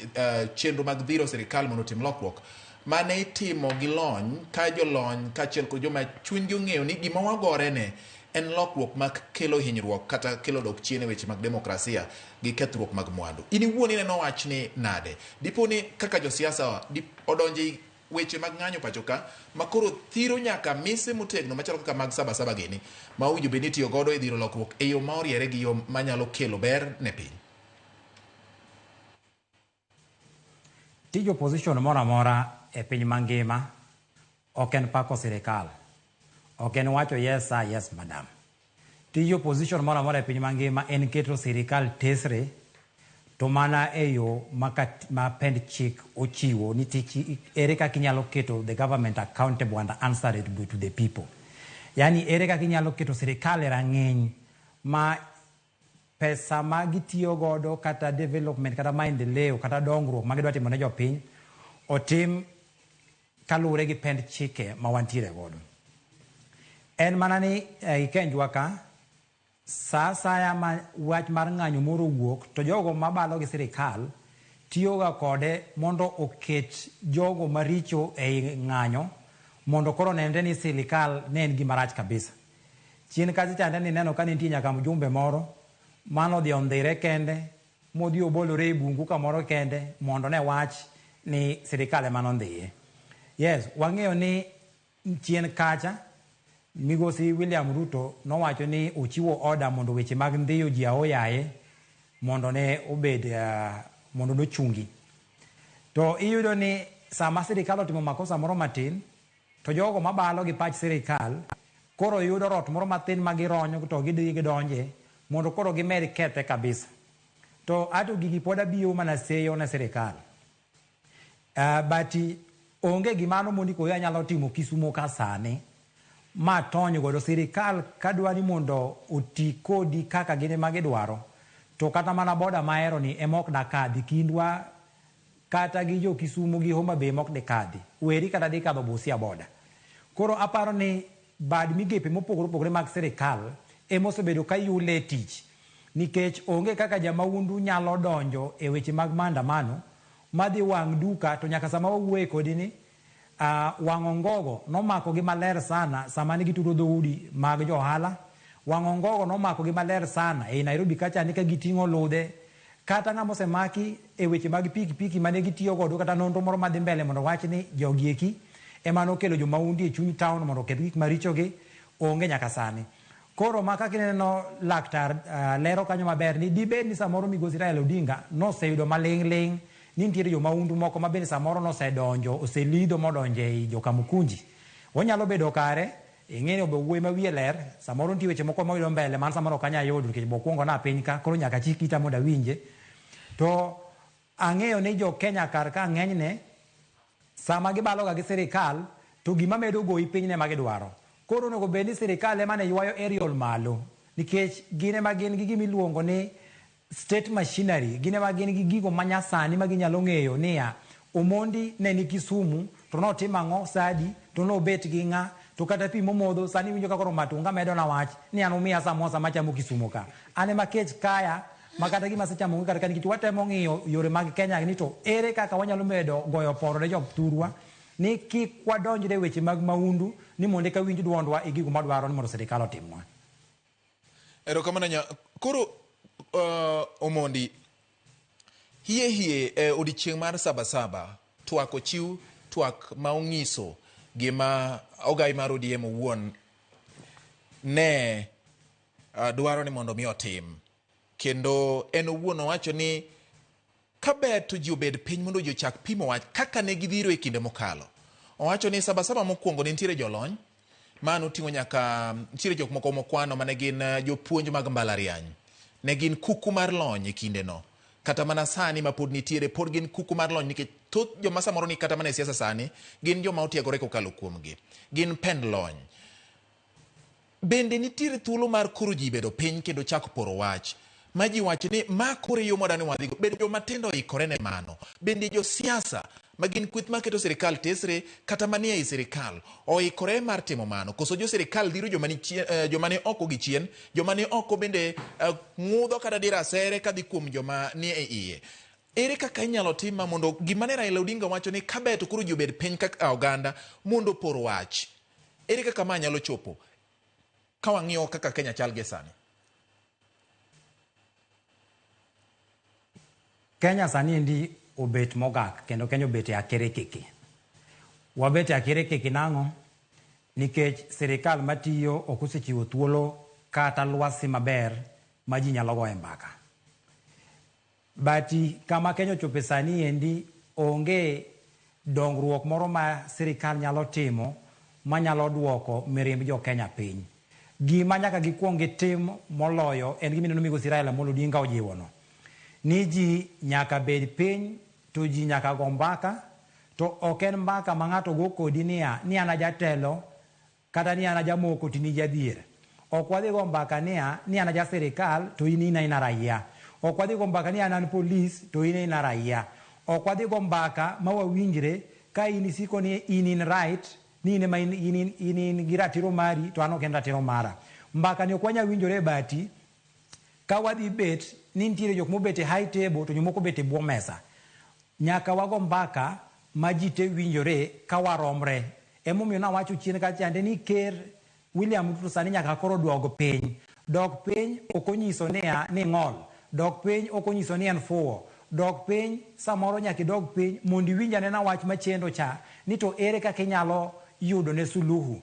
S14: chenro mag dhiro sirikal mondo otim lokruok mane itimo gi lony ka jolony kaachiel kod joma chunygi ong'eyo ni gima wagorene en lokruok mag kelo hinyruok kata kelo dok chien e weche mag demokrasia gi kethruok mag mwandu. In iwuon ineno wachni nade? Dipo ni kaka josiasa odonjo e weche mag ng'anyo pacho ka ma koro thiro nyaka mise motegno machalo kaka mag saba saba gini ma owinjo bed ni itiyo godo e dhiro lokruok e yo ma oriere gi yo manyalo kelo ber ne piny.
S7: Tij opposition moro amora e piny mangima ok en pako sirikal. Ok en wacho yes sir, yes madam. Tij opposition moro amora e piny mangima en keto sirikal tesre to mana e yo ma, ma pend chik ochiwo ni tich ere kaka inyalo keto the government accountable and answerable to the people. Yani ere kaka inyalo keto sirikal e rang'iny ma pesa ma gitiyo godo kata development kata maendeleo kata dongruok ma gidwa timo ne jopiny otim kaluwore gi pend chike ma wantiere godo. En mana ni ei Kenjwa ka, sa asaya ma wach mar ng'anyo moro owuok to jogo mabalo gi sirikal tiyoga kode mondo oket jogo maricho ei ng'anyo mondo koro onenre ni sirikal ne en gima rach kabisa. Chien kacha chande nineno ka nitie nyaka mjumbe moro manodhi ondhire kende modhi obolore e bungu kamoro kende mondo ne wach ni sirikal ema nondhiye. Yes, wang'eyo ni chien kacha migosi William Ruto nowacho ni ochiwo order mondo weche mag ndhiyo ji aoyaye mondo ne obed mondo nochungi. To iyudo ni sama sirikal otimo makosa moro matin to jogo mabalo gi pach sirikal koro yudo rot moro mathin ma gironyo to gidhi gidonje mondo koro gimed kethe kabisa. To ato gigi pod abiro mana seyo ne sirikal. But onge gima an Omondi Koyo anyalo timo Kisumo ka sani ma tony godo sirikal kadwa ni mondo oti kodi kaka gin ema gidwaro to kata mana boda mahero ni ema ok dakadhi kindwa kata gi jo Kisumo gi Homa Bay mok dikadhi weri kata dhi kadho Busia boda. Koro aparo ni bad migepe mopogore opogore mag sirikal ema osebedo ka yule e tich nikech onge kaka jamaundu nyalo donjo e weche mag maandamano madhi wang' duka to nyaka sama wawuoye kodi ni wang' ongogo nomako gi maler sana sama ne gituro dhoudi mag jo ohala. Wang' ongogo nomako gi maler sana ei Nairobi kacha ni ka giting'o ludhe kata ng'ama osemaki e weche mag pikipiki mane gitiyo godo kata nonro moro madhi mbele mondo wach ni jogi eki ema nokelo jomaundi e chuny town mondo oketh gik marichogi onge nyaka sani. Koro ma kaka ineno laktar lero kanyo maber ni dibed ni samoro migosi Raila Odinga noseyudo maling' ling' ni nitiere jomaundu moko ma bende samoro nosedonjo oselidho modonjo ei jokamukunji. Onyalo bedo kare ing'e ni wuoyi ma wiye ler samoro nitie weche moko moyudo mbele man samoro ok anyal yudo nikech bokwongo na piny ka koro nyaka achik ita mondo awinje. To ang'eyo ni jo Kenya kar ka ng'enyne sama gibaloga gi sirikal to gima medo goyi piny ne ema gidwaro. Koro onego bed ni sirikal ema ne ywayo aerial malo nikech gin ema gin gi gima iluongo ni state machinery, gin ema gin gi gigo manyasani ma ginyalo ng'eyo niya, Omondi ne ni Kisumu to notimo ang'o sadi to nobet gi ng'a to kata pi momodho sani iwinjo ka koro Matunga medona wach ni an umiya samosa machamo Kisumu ka. An ema kech kaya ma kata gima asechamo onge kar ka nikech watemo ng'iyo yore mag Kenya ni to ere kaka wanyalo medo goyo poro ne jothurwa ni kik wadonjre e weche mag maundu ni mondo eka winj duondwa e gigo madwaro ni mondo sirikal otimnwa.
S14: Erokamano nya. Koro Omondi, hie hie e odiechieng' mar Sabasaba, twak ochiw twak ma ong'iso gima ogai mar ODM owuon ne dwaro ni mondo mi otim. Kendo en owuon owacho ni Ka ber to ji obed piny mondo ji ochak pimo wach kaka ne gidhiro e kinde mokalo. Owacho ni Sabasaba mokwongo ne nitiere jolony ma noting'o nyaka nitiere jok moko mokwano mane gin jopuonj mag mbalariany. Ne gin kuku mar lony e kindeno. Kata mana sani ma pod nitiere pod gin kuku mar lony nikech thoth joma samoro ni kata mana e siasa sani gin joma otiegore kokalo kuomgi. Gin pend lony. Bende nitiere thuolo mar koro ji bedo piny kendo chako poro wach ma ji wach ni ma koro e yo mwadwa ni wadhigo. Bende joma tindo oikore ne mano? Bende josiasa ma gin kweth maketo sirikal tesre kata manie ei sirikal oikore mar timo mano? Koso jo sirikal dhiro joma ni chien, joma ni oko gi chien, joma ni oko bende ng'udho kata diro asere kadhi kuom joma ni e iye? Ere kaka inyalo tim ma mondo gima ne Raila Odinga wacho ni kaber to koro ji obed piny kaka oganda mondo opor wach? Ere kaka ma nyalo chopo ka wang'iyo kaka Kenya chal gie sani?
S7: Kenya sani endi obet mogak kendo Kenya obet e akerkeke. Wabet e akerkeke nang'o? Nikech sirikal matiyo ok osechiwo thuolo kata lwasi maber ma ji nyalo goye mbaka. But kama Kenya ochope sani endi onge dongruok moro ma sirikal nyalo timo manyalo duoko mirimb jo Kenya piny. Gima nyaka gikuong gitim moloyo en gima ineno migosi Raila Amolo Odinga ojiwono. Ni ji nyaka bed piny to ji nyaka go mbaka to ok en mbaka ma ng'ato go kodi niya ni an a jatelo Kata ni an a jamoko to in ijadhier. Ok wadhi go mbaka niya, ni an a ja sirikal to in in aina raia. Ok wadhi go mbaka ni an an polis to in in a raia. Ok wadhi go mbaka ma wawinjre ka in isiko ni in in right, ni in ema in, in, in, in, in gi ratiro mari to an ok en ratiro mara. Mbaka ni ok wanyal winjore e bati ka wadhi bet ni nitiere jok mobet e high table to jomoko obet e bwo mesa. Nyaka wago mbaka ma ji te winjore ka waromre. Emomiyo nawacho chien kacha chande ni Ker William Ruto sani nyaka koro dog piny. Dok piny ok onyiso niya ni ing'ol. Dok piny ok onyiso ni en fuwo. Dok piny samoro nyaka idog piny mondo iwinj anena wach machendo cha ni to ere kaka inyalo yudo ne suluhu.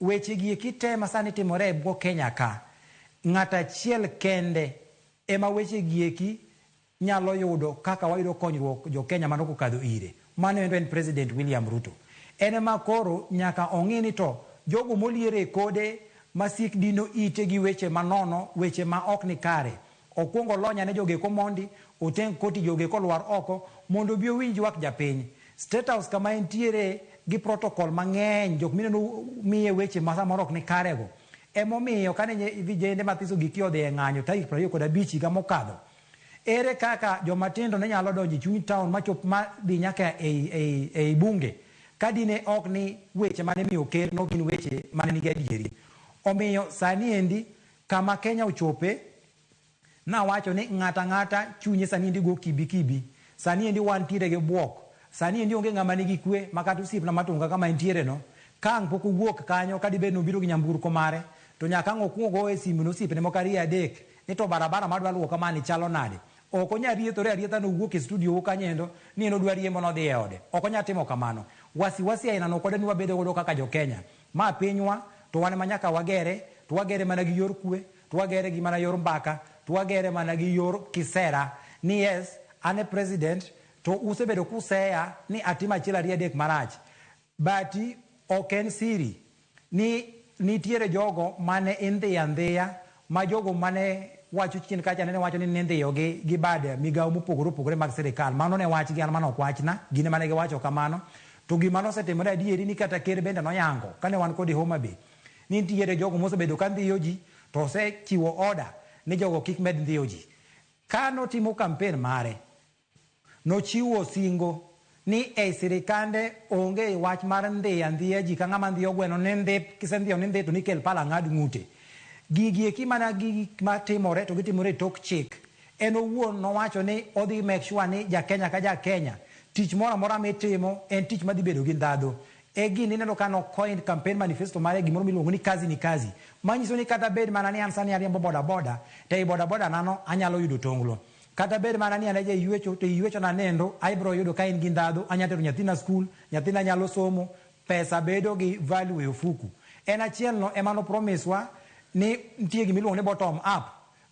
S7: Weche gi eki te ma sani timore e bwo Kenya ka, ng'ato achiel kende ema weche gi eki nyalo yudo kaka wayudo konyruok jo Kenya mano kokadho ire. Mano endo en President William Ruto. En ema koro nyaka ong'i ni to jogo moliere e kode masik dino ite gi weche manono, weche ma ok ni kare. Okuongo olony ane jogo eko mondi, oteng' koti jogo eko olwar oko mondo obi owinj ywak japiny. State House kama entiere gi protocol mang'eny, jok mineno miye weche ma samoro ok ni kare go. Emomiyo kane vijende mathiso gi ki odhi e ng'anyo tarik 25 higa mokadho, ere kaka jomatindo ne nyalo donjo e chuny town machop ma dhi nyaka ei bunge ka dine ok ni weche mane imiyo ker no gin weche mane nigi adieri. Omiyo sani endi kama Kenya ochope, nawacho ni ng'ato ang'ata chunye sani endi go kibi kibi. Sani endi wantiere gi buok. Sani endi onge ng'ama nigi kwe ma kata osiepna Matunga kama entiere no, ka ang' pok owuok kanyo ka dibed ni obiro gi nyamburko mare, to nyaka ang' okuong ogoye simu ne osiepne moko ariyo adek ni to barabara madwa luwo kamani chalo nade. Ok onyal riethore arietha ni owuok e studio u kanyo endo ni en odwa riembo nodhi e ode. Ok onyal timo kamano. Wasiwasi ainano ok wadwa ni wabedo godo kaka jo Kenya. Ma pinywa to wan ema nyaka wagere, to wagere mana gi yor kwe, to wagere gi mana yor mbaka, to wagere mana gi yor kisera ni yes, an e president to usebedo kuseya ni atimo achiel ariyo adek marach. But ok en siri ni nitiere jogo mane indhiyo andhiya ma jogo mane wacho chien kacha nene wacho ni nindhiyo gi gi bad migawo mopogore opogore mag sirikal. Mano ne wachgi an mano ok wachna, gin ema ne giwacho kamano. To gima nosetimore adieri ni kata ker bende noyango kane wan kode Homa Bay ni nitiere jogo mosebedo ka ndhiyo ji to osechiwo order ni jogo kik med ndhiyo ji. Ka notimo campaign mare, nochiwo singo ni ei sirikande onge wach mar ndhiyo andhiya ji ka ng'ama ndhiyo gweno ni ndhi, kisendhiyo ni ndhi to nikel pala ng'ad ng'ute. Gigi eki mana gik matimore to gitimore e tok chik. En owuon nowacho ni odhi make sure ni ja Kenya ka ja Kenya tich moro amora mitimo en tich madhi bedo gi ndhadhu. E gini ineno ka no coin campaign manifesto mare gimoro miluongo ni kazi ni kazi. Manyiso ni kata bed mana ni an sani ariembo boda boda, to ei boda boda nano anyalo yudo tonglo. Kata bed mana ni an aja ywecho, to ei ywecho na nendo ibro yudo ka in gi ndhadhu, anya tero nyathina skul, nyathina nyalo somo, pesa bedo gi value e ofuku. En achiel no ema no promise wa ni nitie gima iluongo ni bottom up,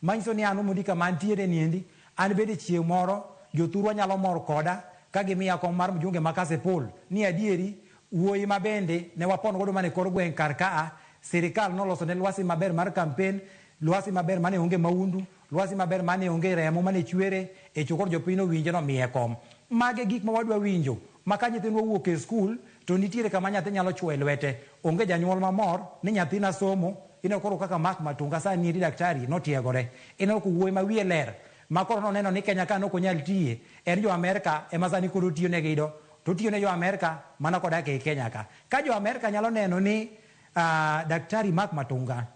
S7: manyiso ni an Omondi kama antiere niendi, an bende chieng' moro jothurwa nyalo mor koda ka gimiya kom mar mjumbe ma Kasipul ni adieri wuoyi ma bende ne wapon godo mana e kor gweng' kar kaa, sirikal noloso ne lwasi maber mar campaign, lwasi maber mane onge maundu, lwasi maber mane onge remo mane chwere e chokor jopiny owinje nomiye kom. Mage gik ma wadwa winjo ma ka nyithindwa owuok e skul to nitiere kama nyathi nyalo chuoye lwete. Onge janyuol mamor ni nyathina somo, ineno koro kaka Mark Matunga sani eri daktari notiegore. Ineno ko wuoyi ma wiye ler ma koro noneno ni Kenya ka nok onyal tiye, en jo Amerka ema sani koro tiyo ne gido, to otiyo ne jo Amerka mana kodak ei Kenya ka. Ka jo Amerka nyalo neno ni daktari Mark Matunga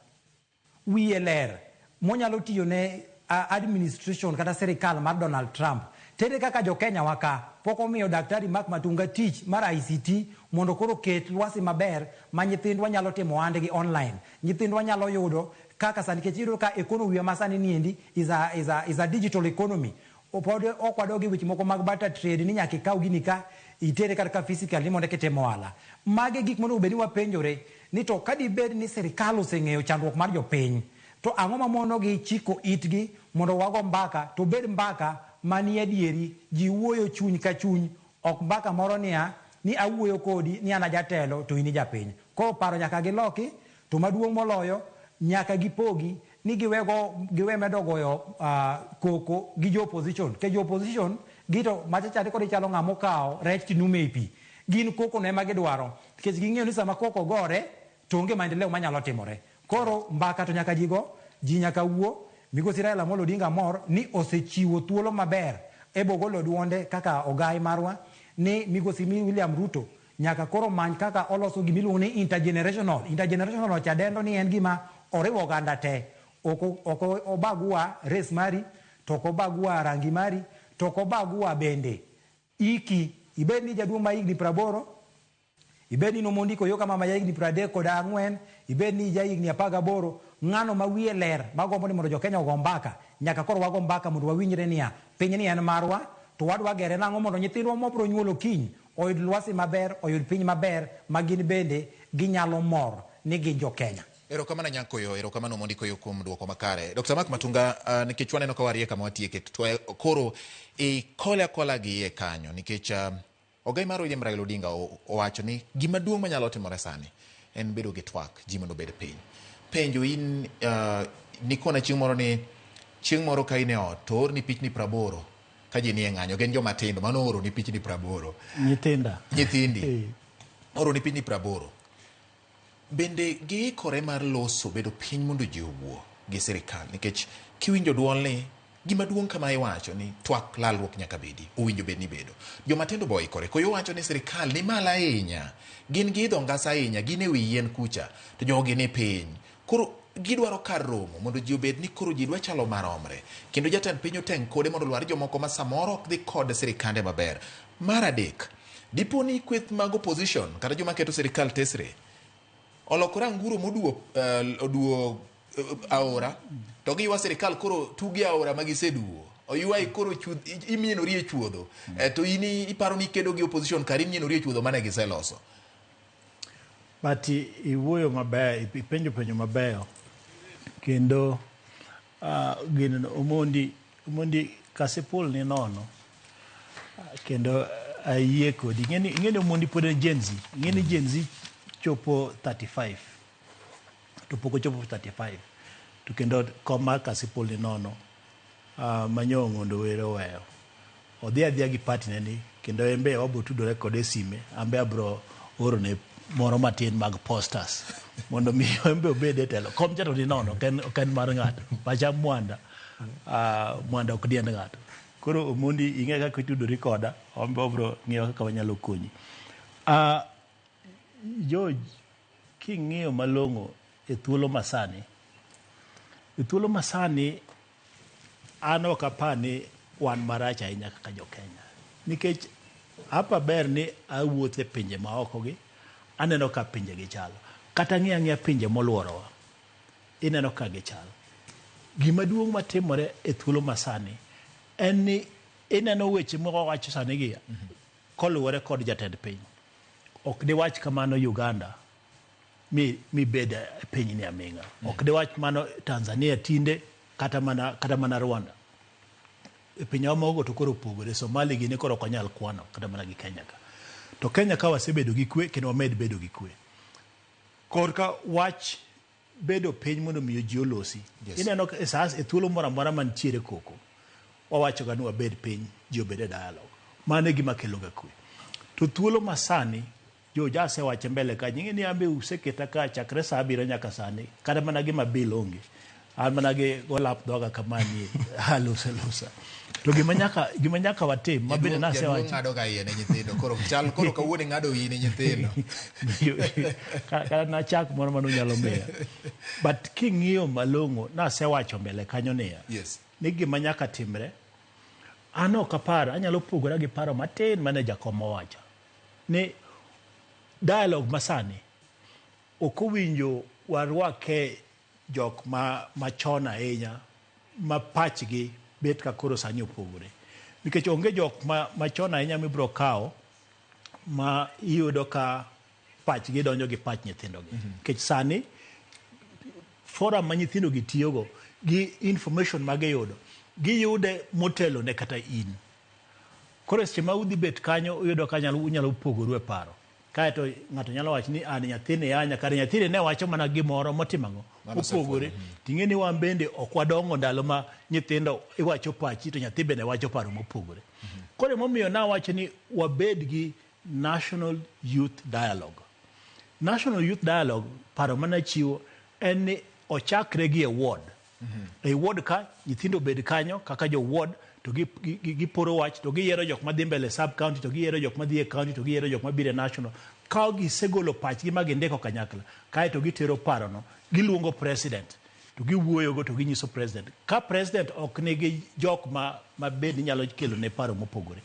S7: wiye ler monyalo tiyo ne administration kata sirikal mar Donald Trump, tere kaka jo Kenya wa ka pok omiyo daktari Mark Matunga tich mar ICT mondo koro ket lwasi maber ma nyithindwa nyalo timo ohandgi online. Nyithindwa nyalo yudo kaka sani, nikech iyudo ka economy ma sani niendi is a digital economy. Pod ok wadog e weche moko mag barter trade ni nyaka ikaw gini ka itere kata ka physically mondo eka itim ohala. Magi e gik monego bed ni wapenjore ni to ka dibed ni sirikal oseng'eyo chandruok mar jopiny, to ang'o ma monogi chiko itgi mondo wago mbaka, to bed mbaka manie adieri, ji wuoyo chuny ka chuny, ok mbaka moro niya ni awuoyo kodi ni an ajatelo to in ijapiny. Koro paro nyaka giloki, to maduong' moloyo nyaka gipogi ni giwe medo goyo koko gi jo opposition. Ke jo opposition gito macha chande kod ichalo ng'ama okawo rech tinume e pi. Gin koko no ema gidwaro, nikech ging'eyo ni sama koko gore to onge maendeleo manyalo timore. Koro mbaka to nyaka ji go, ji nyaka wuo. Migosi Raila Amolo Odinga mor ni osechiwo thuolo maber e bogolo duonde kaka ogai marwa ni Migosi William Ruto nyaka koro many kaka oloso gima iluongo ni intergenerational. Intergenerational ochadendo ni en gima oriwo oganda te. Ok obagua race mari, to ok obagua rangi mari, to ok obagua bende iki. Ibed ni jaduong' ma higni 80, ibed ni nomondi koyo kama ma higni 34, ibed ni ja higni 18, ng'ano ma wiye ler magombo ni mondo jo Kenya ogo mbaka, nyaka koro wago mbaka mondo wawinjre niya, piny ni en marwa, to wadwa gere nang'o mondo nyithindwa mabiro nyuolo kiny oyud lwasi maber, oyud piny maber ma gin bende ginyalo mor ni gin jo Kenya.
S14: Erokamano Nyankoyo, erokamano Omondi Koyo kuom duoko makare. Dr. Mark Matunga, nikech waneno ka warie kama watieke, to koro ikole akola gi iye kanyo, nikech ogai mar William Raila Odinga owacho ni gima duong' manyalo timore sani en bedo gi twak, ji mondo obed piny. Penjo in, nikona chieng' moro ni chieng' moro ka in e ot to oorni pichni 80 ka ji nie ng'anyo, gin joma tindo mano ooroni pichni 80.
S6: Nyithinda.
S14: Nyithindi. Ooroni pichni 80. Bende giikore mar loso bedo piny mondo ji owuo gi sirikal, nikech kiwinjo duol ni gima duong' kama iwacho ni twak lalruok nyaka bedi, owinjo bed ni bedo. Joma tindo bo oikore. Koyo wacho ni sirikal ni malo ahinya, gin giidho ngas ahinya, gin e wi yien kucha, to jogi ni piny. Koro gidwaro kar romo mondo ji obed ni koro ji dwa chalo maromre. Kendo jatend piny oteng' kode mondo olwar jomoko ma samoro ok dhi kod sirikande maber. Mar adek, dipo ni kweth mag opposition kata joma keto sirikal tesre olokore anguro moduo oduo aora to giywa sirikal koro tugi aora ma giseduo oywayi koro imienori e chuodho, to in iparo ni ikedo gi opposition kar imienori e chuodho mane giseloso.
S6: But iwuoyo maber, ipenjo penjo mabeyo kendo gin Omondi Kasipul ni nono kendo ayie kodi. Ing'eni Omondi pod en Gen Z. Ing'eni Gen Z chopo 35 to pok ochopo 35 to kendo kom mar Kasipul ni nono manyo Ong'ondo Were oweyo. Odhi adhiya gi party ne ni kendo en be wabiro tudore kode e sime, an be abiro orone moro matin mag posters mondo mi en be obed e telo. Kom cha to ni nono, ok en mar ng'ato. Pacha Mwanda. Mwanda ok diend ng'ato. Koro Omondi ing'e kaka itudori koda, wan be wabiro ng'iyo kaka wanyalo konyi. George, king'iyo malong'o e thuolo masani, e thuolo masani an ok apar ni wan marach ahinya kaka jo Kenya. Nikech apa ber ni awuotho e pinje maoko gi, aneno ka pinje gi chalo. Kata ng'iyo ang'iya pinje moluorowa, ineno ka gichal. Gima duong' matimore e thuolo masani en ni ineno weche ma wawacho sani gi koluwore kod jatend piny. Ok diwach kamano Uganda mi mibed e pinyni aming'a. Ok diwach mano Tanzania tinde kata mana Rwanda. E pinje maoko to koro opogore. Somali gini koro ok wanyal kwano kata mana gi Kenya ka. To Kenya ka wasebedo gi kwe kendo wamed bedo gi kwe. Korka wach bedo piny mondo miyo ji olosi.
S14: Yes.
S6: Ineno e sa e thuolo moro amora mantiere koko, wawacho ga ni wabed piny, ji obed e dialogue. Mano e gima kelo ga kwe. To thuolo masani, jo asewache mbele ka, ing'e ni an be useketa ka chakre sa abiriyo nyaka sani, kata mana gima bill onge. An mana gi golap dhoga kamani, alosa losa. To gima nyaka watim, ma bende nasewacho.
S14: Jaduong' ng'ado ga iye ne nyithindo. Koro chal koro kawuono ing'ado iyi ne nyithindo.
S6: Kata nachak moro mane unyalo miya. But king'iyo malong'o, nasewacho mbele kanyo niya.
S14: Yes.
S6: Ni gima nyaka timre, an ok apar, anyalo pogora gi paro matin mane jakom owacho. Ni dialogue masani, ok owinjo warwake jok machon ahinya, ma pachgi bet ka koro sani opogore. Nikech onge jok machon ahinya mibiro kawo, ma iyudo ka pachgi donjo gi pach nyithindogi. Nikech sani, forum ma nyithindogi tiyogo, gi information ma giyudo, giyude motelo ne kata in. Koro seche ma udhi bet kanyo, uyudo ka unyalo pogoru e paro. Kaeto ng'ato nyalo wacho ni an nyathini yanya, kare nyathini ne wacho mana gimoro motimo ang'o? Opogore. Ting'e ni wan bende ok wadongo ndalo ma nyithindo iwacho pachi to nyathi bende wacho paro mopogore. Koro emomiyo nawacho ni wabed gi National Youth Dialogue. National Youth Dialogue, paro manachiwo en ni ochakre gi e ward. E ward ka, nyithindo obed kanyo kaka jo ward, to giporo wach, to giyiero jok madhi mbele sub county, to giyiero jok madhi e county, to giyiero jok mabiro e national. Ka gisegolo pachgi ma gindiko kanyakla, kaeto gitero parono, giluongo president, to giwuoyogo to ginyiso president. Ka president ok nigi jok ma bed ni nyalo kelo ne paro mopogore,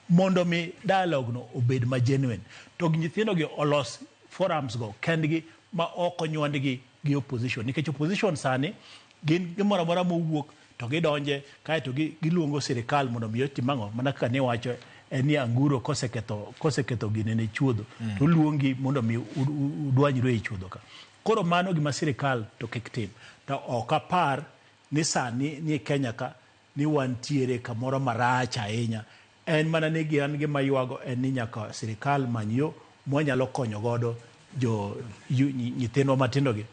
S6: mondo mi dialogue no obed ma genuine, to nyithindogi olos forums go kendgi ma ok onywandgi gi opposition. Nikech opposition sani gin gimoro amora mowuok to gidonje, kaeto giluongo sirikal mondo mi otim ang'o, mana kaka niwacho en ni anguro koseketho gine ne chuodho, to oluongi mondo mi udwanyru ei chuodho ka. Koro mano gima sirikal to kik tim. To ok apar ni sani ni e Kenya ka ni wantiere kamoro marach ahinya. En mana ni an gima ywago en ni nyaka sirikal many yo mwanyalo konyo godo jo nyithindwa matindo gi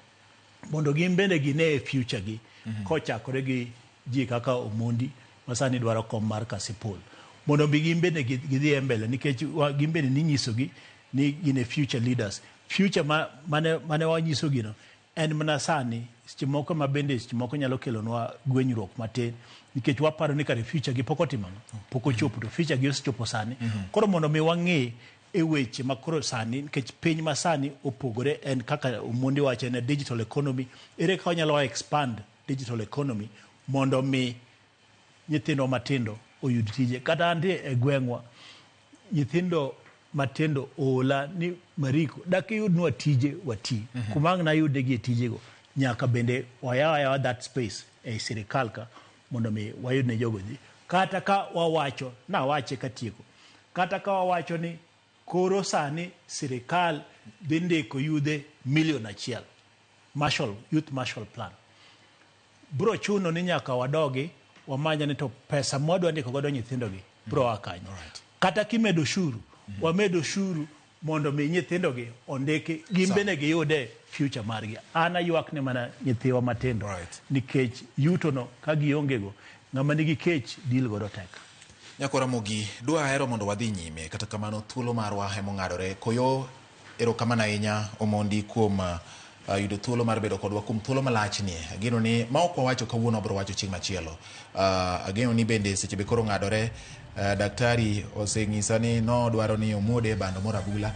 S6: mondo gin bende gine future gi kochakore gi ji kaka Omondi ma sani dwaro kom mar Kasipul, mondo mi gin bende gidhi e mbele, nikech gin bende ninyisogi ni gin e future leaders. Future mane wanyisogi no en mana sani, seche moko ma bende seche moko nyalo kelonwa gwenyruok matin, nikech waparo ni kare future gi pok otimo ang'o, pok ochopo, to future gi osechopo sani. Koro mondo mi wang'i e weche ma koro sani, nikech piny ma sani opogore, en kaka Omondi wacho, en digital economy. Ere kaka wanyalo expand digital economy mondo mi nyithindo matindo oyud tije? Kata antie e gweng'wa, nyithindo matindo oola ni Mariko, dak iyudnwa tije wati. Kuma ang' nayudne gi e tijego, nyaka bende wayaw ayawa that space ei sirikal ka mondo mi wayudne jogo dhi. Kata ka wawacho, nawache katieko, kata ka wawacho ni koro sani sirikal dhi ndiko yudhe 1,000,000, Marshall, Youth Marshall Plan. Bro chuno ni nyaka wadogi, wamanya ni to pesa mwadwa ndiko godo nyithindogi bro a kanyo. Kata kimedo ushuru, wamedo ushuru mondo mi nyithindogi ondiki, gin bende giyude future margi. An aywak ne mana nyithiwa matindo, nikech yuto no ka giongego, ng'ama nigi kech deal godo tek.
S14: Nyakora Mogi, dwa ahero mondo wadhi nyime, kata kamano thuolo marwa emong'adore. Koyo erokamano ahinya Omondi kuom yudo thuolo mar bedo kodwa kuom thuolo malach ni. Ageno ni ma ok wawacho kawuono wabiro wacho chieng' machielo. Ageno ni bende seche be koro ng'adore. Daktari oseng'isa ni nodwaro ni omuode e bando moro abula.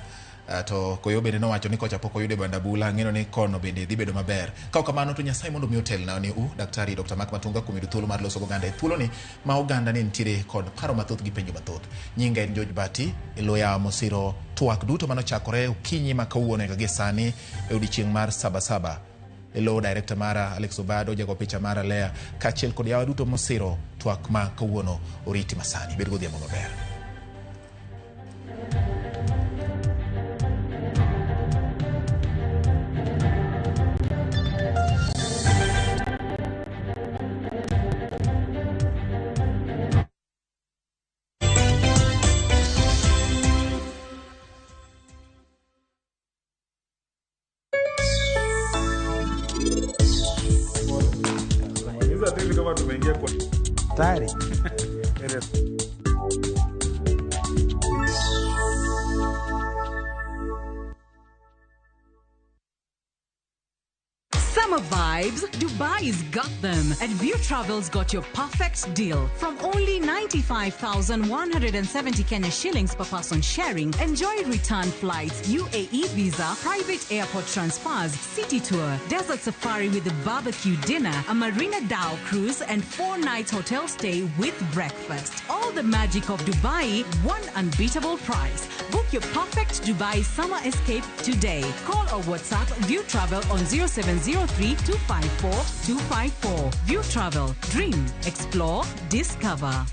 S14: To Koyo bende nowacho ni kocha pok oyude band abula, ang'eno ni kono bende dhi bedo maber. Ka ok kamano to Nyasaye mondo mi otelna ni u, Daktari Dr. Mark Matunga kuom yudo thuolo mar loso goganda e thuoloni ma oganda ne nitiere kod paro mathoth gi penjo mathoth. Nyinga en George Bati, e lo yawa mosiro twak duto manochakore okinyi ma kawuono nyaka gie sani e odiechieng' mar Sabasaba. E lo director mara Alex Obado, jago picha mara Lea, kaachiel kod yawa duto mosiro twak ma kawuono oriti masani. Bed godhiambo maber.
S5: Kama tumeingia kwa
S15: tayari.
S23: Summer vibes, Dubai's got them. And View Travel's got your perfect deal. From only 95,170 Kenya shillings per person sharing, enjoy return flights, UAE visa, private airport transfers, city tour, desert safari with a barbecue dinner, a Marina Dhow cruise, and 4 nights hotel stay with breakfast. All the magic of Dubai, one unbeatable price. Book your perfect Dubai summer escape today. Call or WhatsApp View Travel on 0703 254 254. View Travel. Dream, explore, discover.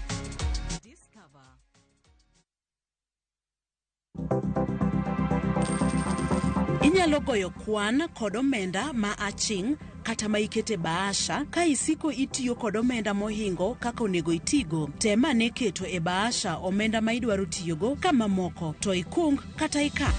S24: Inyalo goyo kwan kod omenda ma aching' kata ma ikete bahasha ka isiko itiyo kod omenda mohingo kaka onego itigo. Tem ane keto e bahasha omenda ma idwaro tiyogo ka mamoko to ikung kata ika.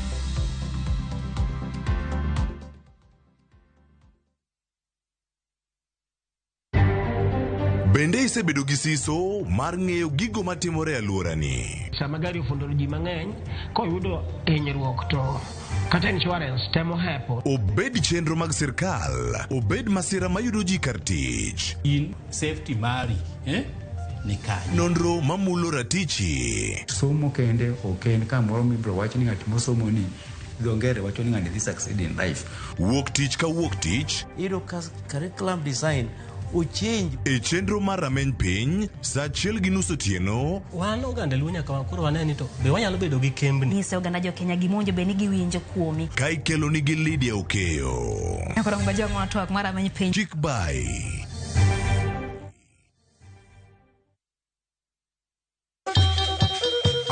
S25: Bende isebedo gi siso mar ng'eyo gigo matimore e alworani?
S26: Sama gari ofundo ji mang'eny, koyudo hinyruok to kata insurance temo hepo.
S25: Obed chenro mag sirkal, obed masira mayudo ji kar tich.
S27: In safety mari, ni kanye.
S25: Nonro mamulo ratichi.
S28: Somo kende ok en kamoro mibiro wach ni ng'at mosomo ni dho ngere wacho ni ng'ani dhi succeed in life.
S25: Wuok tich ka wuok tich.
S29: Iyudo ka curriculum design ochange.
S25: E chenro mar rameny piny, saa 1:30 otieno.
S30: Wan oganda Luo nyaka koro wane ni to be wanyalo bedo gi kembni.
S31: Nyise oganda jo Kenya gima bed ni giwinjo kuomi.
S25: Ka ikelo nigi Lydia Okeyo.
S31: Koro ng'ajo twak mar rameny piny.
S25: Chik bai.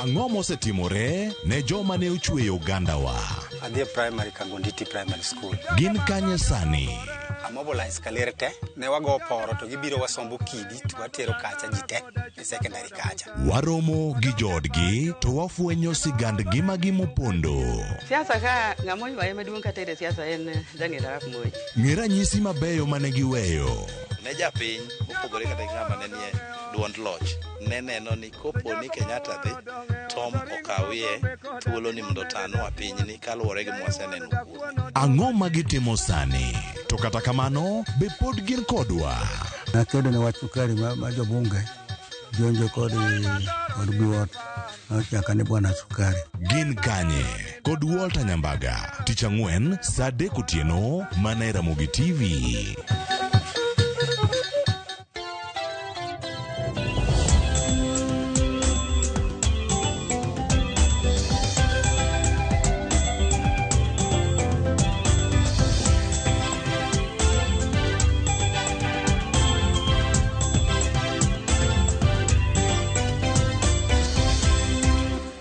S25: Ang'o mosetimore ne joma ne ochweyo ogandawa?
S32: Adhi e primary Kagonditi Primary School.
S25: Gin kanye sani?
S32: Amobilize kaler te, ne wago poro to gibiro wasombo kidi to watero kacha ji te e secondary kacha.
S25: Waromo gi joodgi to wafwenyo sigand ngimagi mopondo.
S33: Siasa ka ng'ama oywaye maduong' kata e siasa en Daniel Arap Moi.
S25: Ng'e ranyisi mabeyo mane giweyo.
S34: Ne japiny mopogore kata gi ng'ama ne nie duond loch ne neno ni kopo ni Kenyatta dhi Tom okawie thuolo ni mondo otanwa pinyni kaluwore gi mwaseneno kuome.
S25: Ang'o ma gitimo sani? To kata kamano, be pod gin kodwa?
S35: Nakedo ne wach sukari ma jobunge jonjo kod Biwott nochaka ni bwana sukari.
S25: Gin kanye? Kod Walter Nyambaga, tich ang'wen saa 3 otieno mana e Ramogi TV.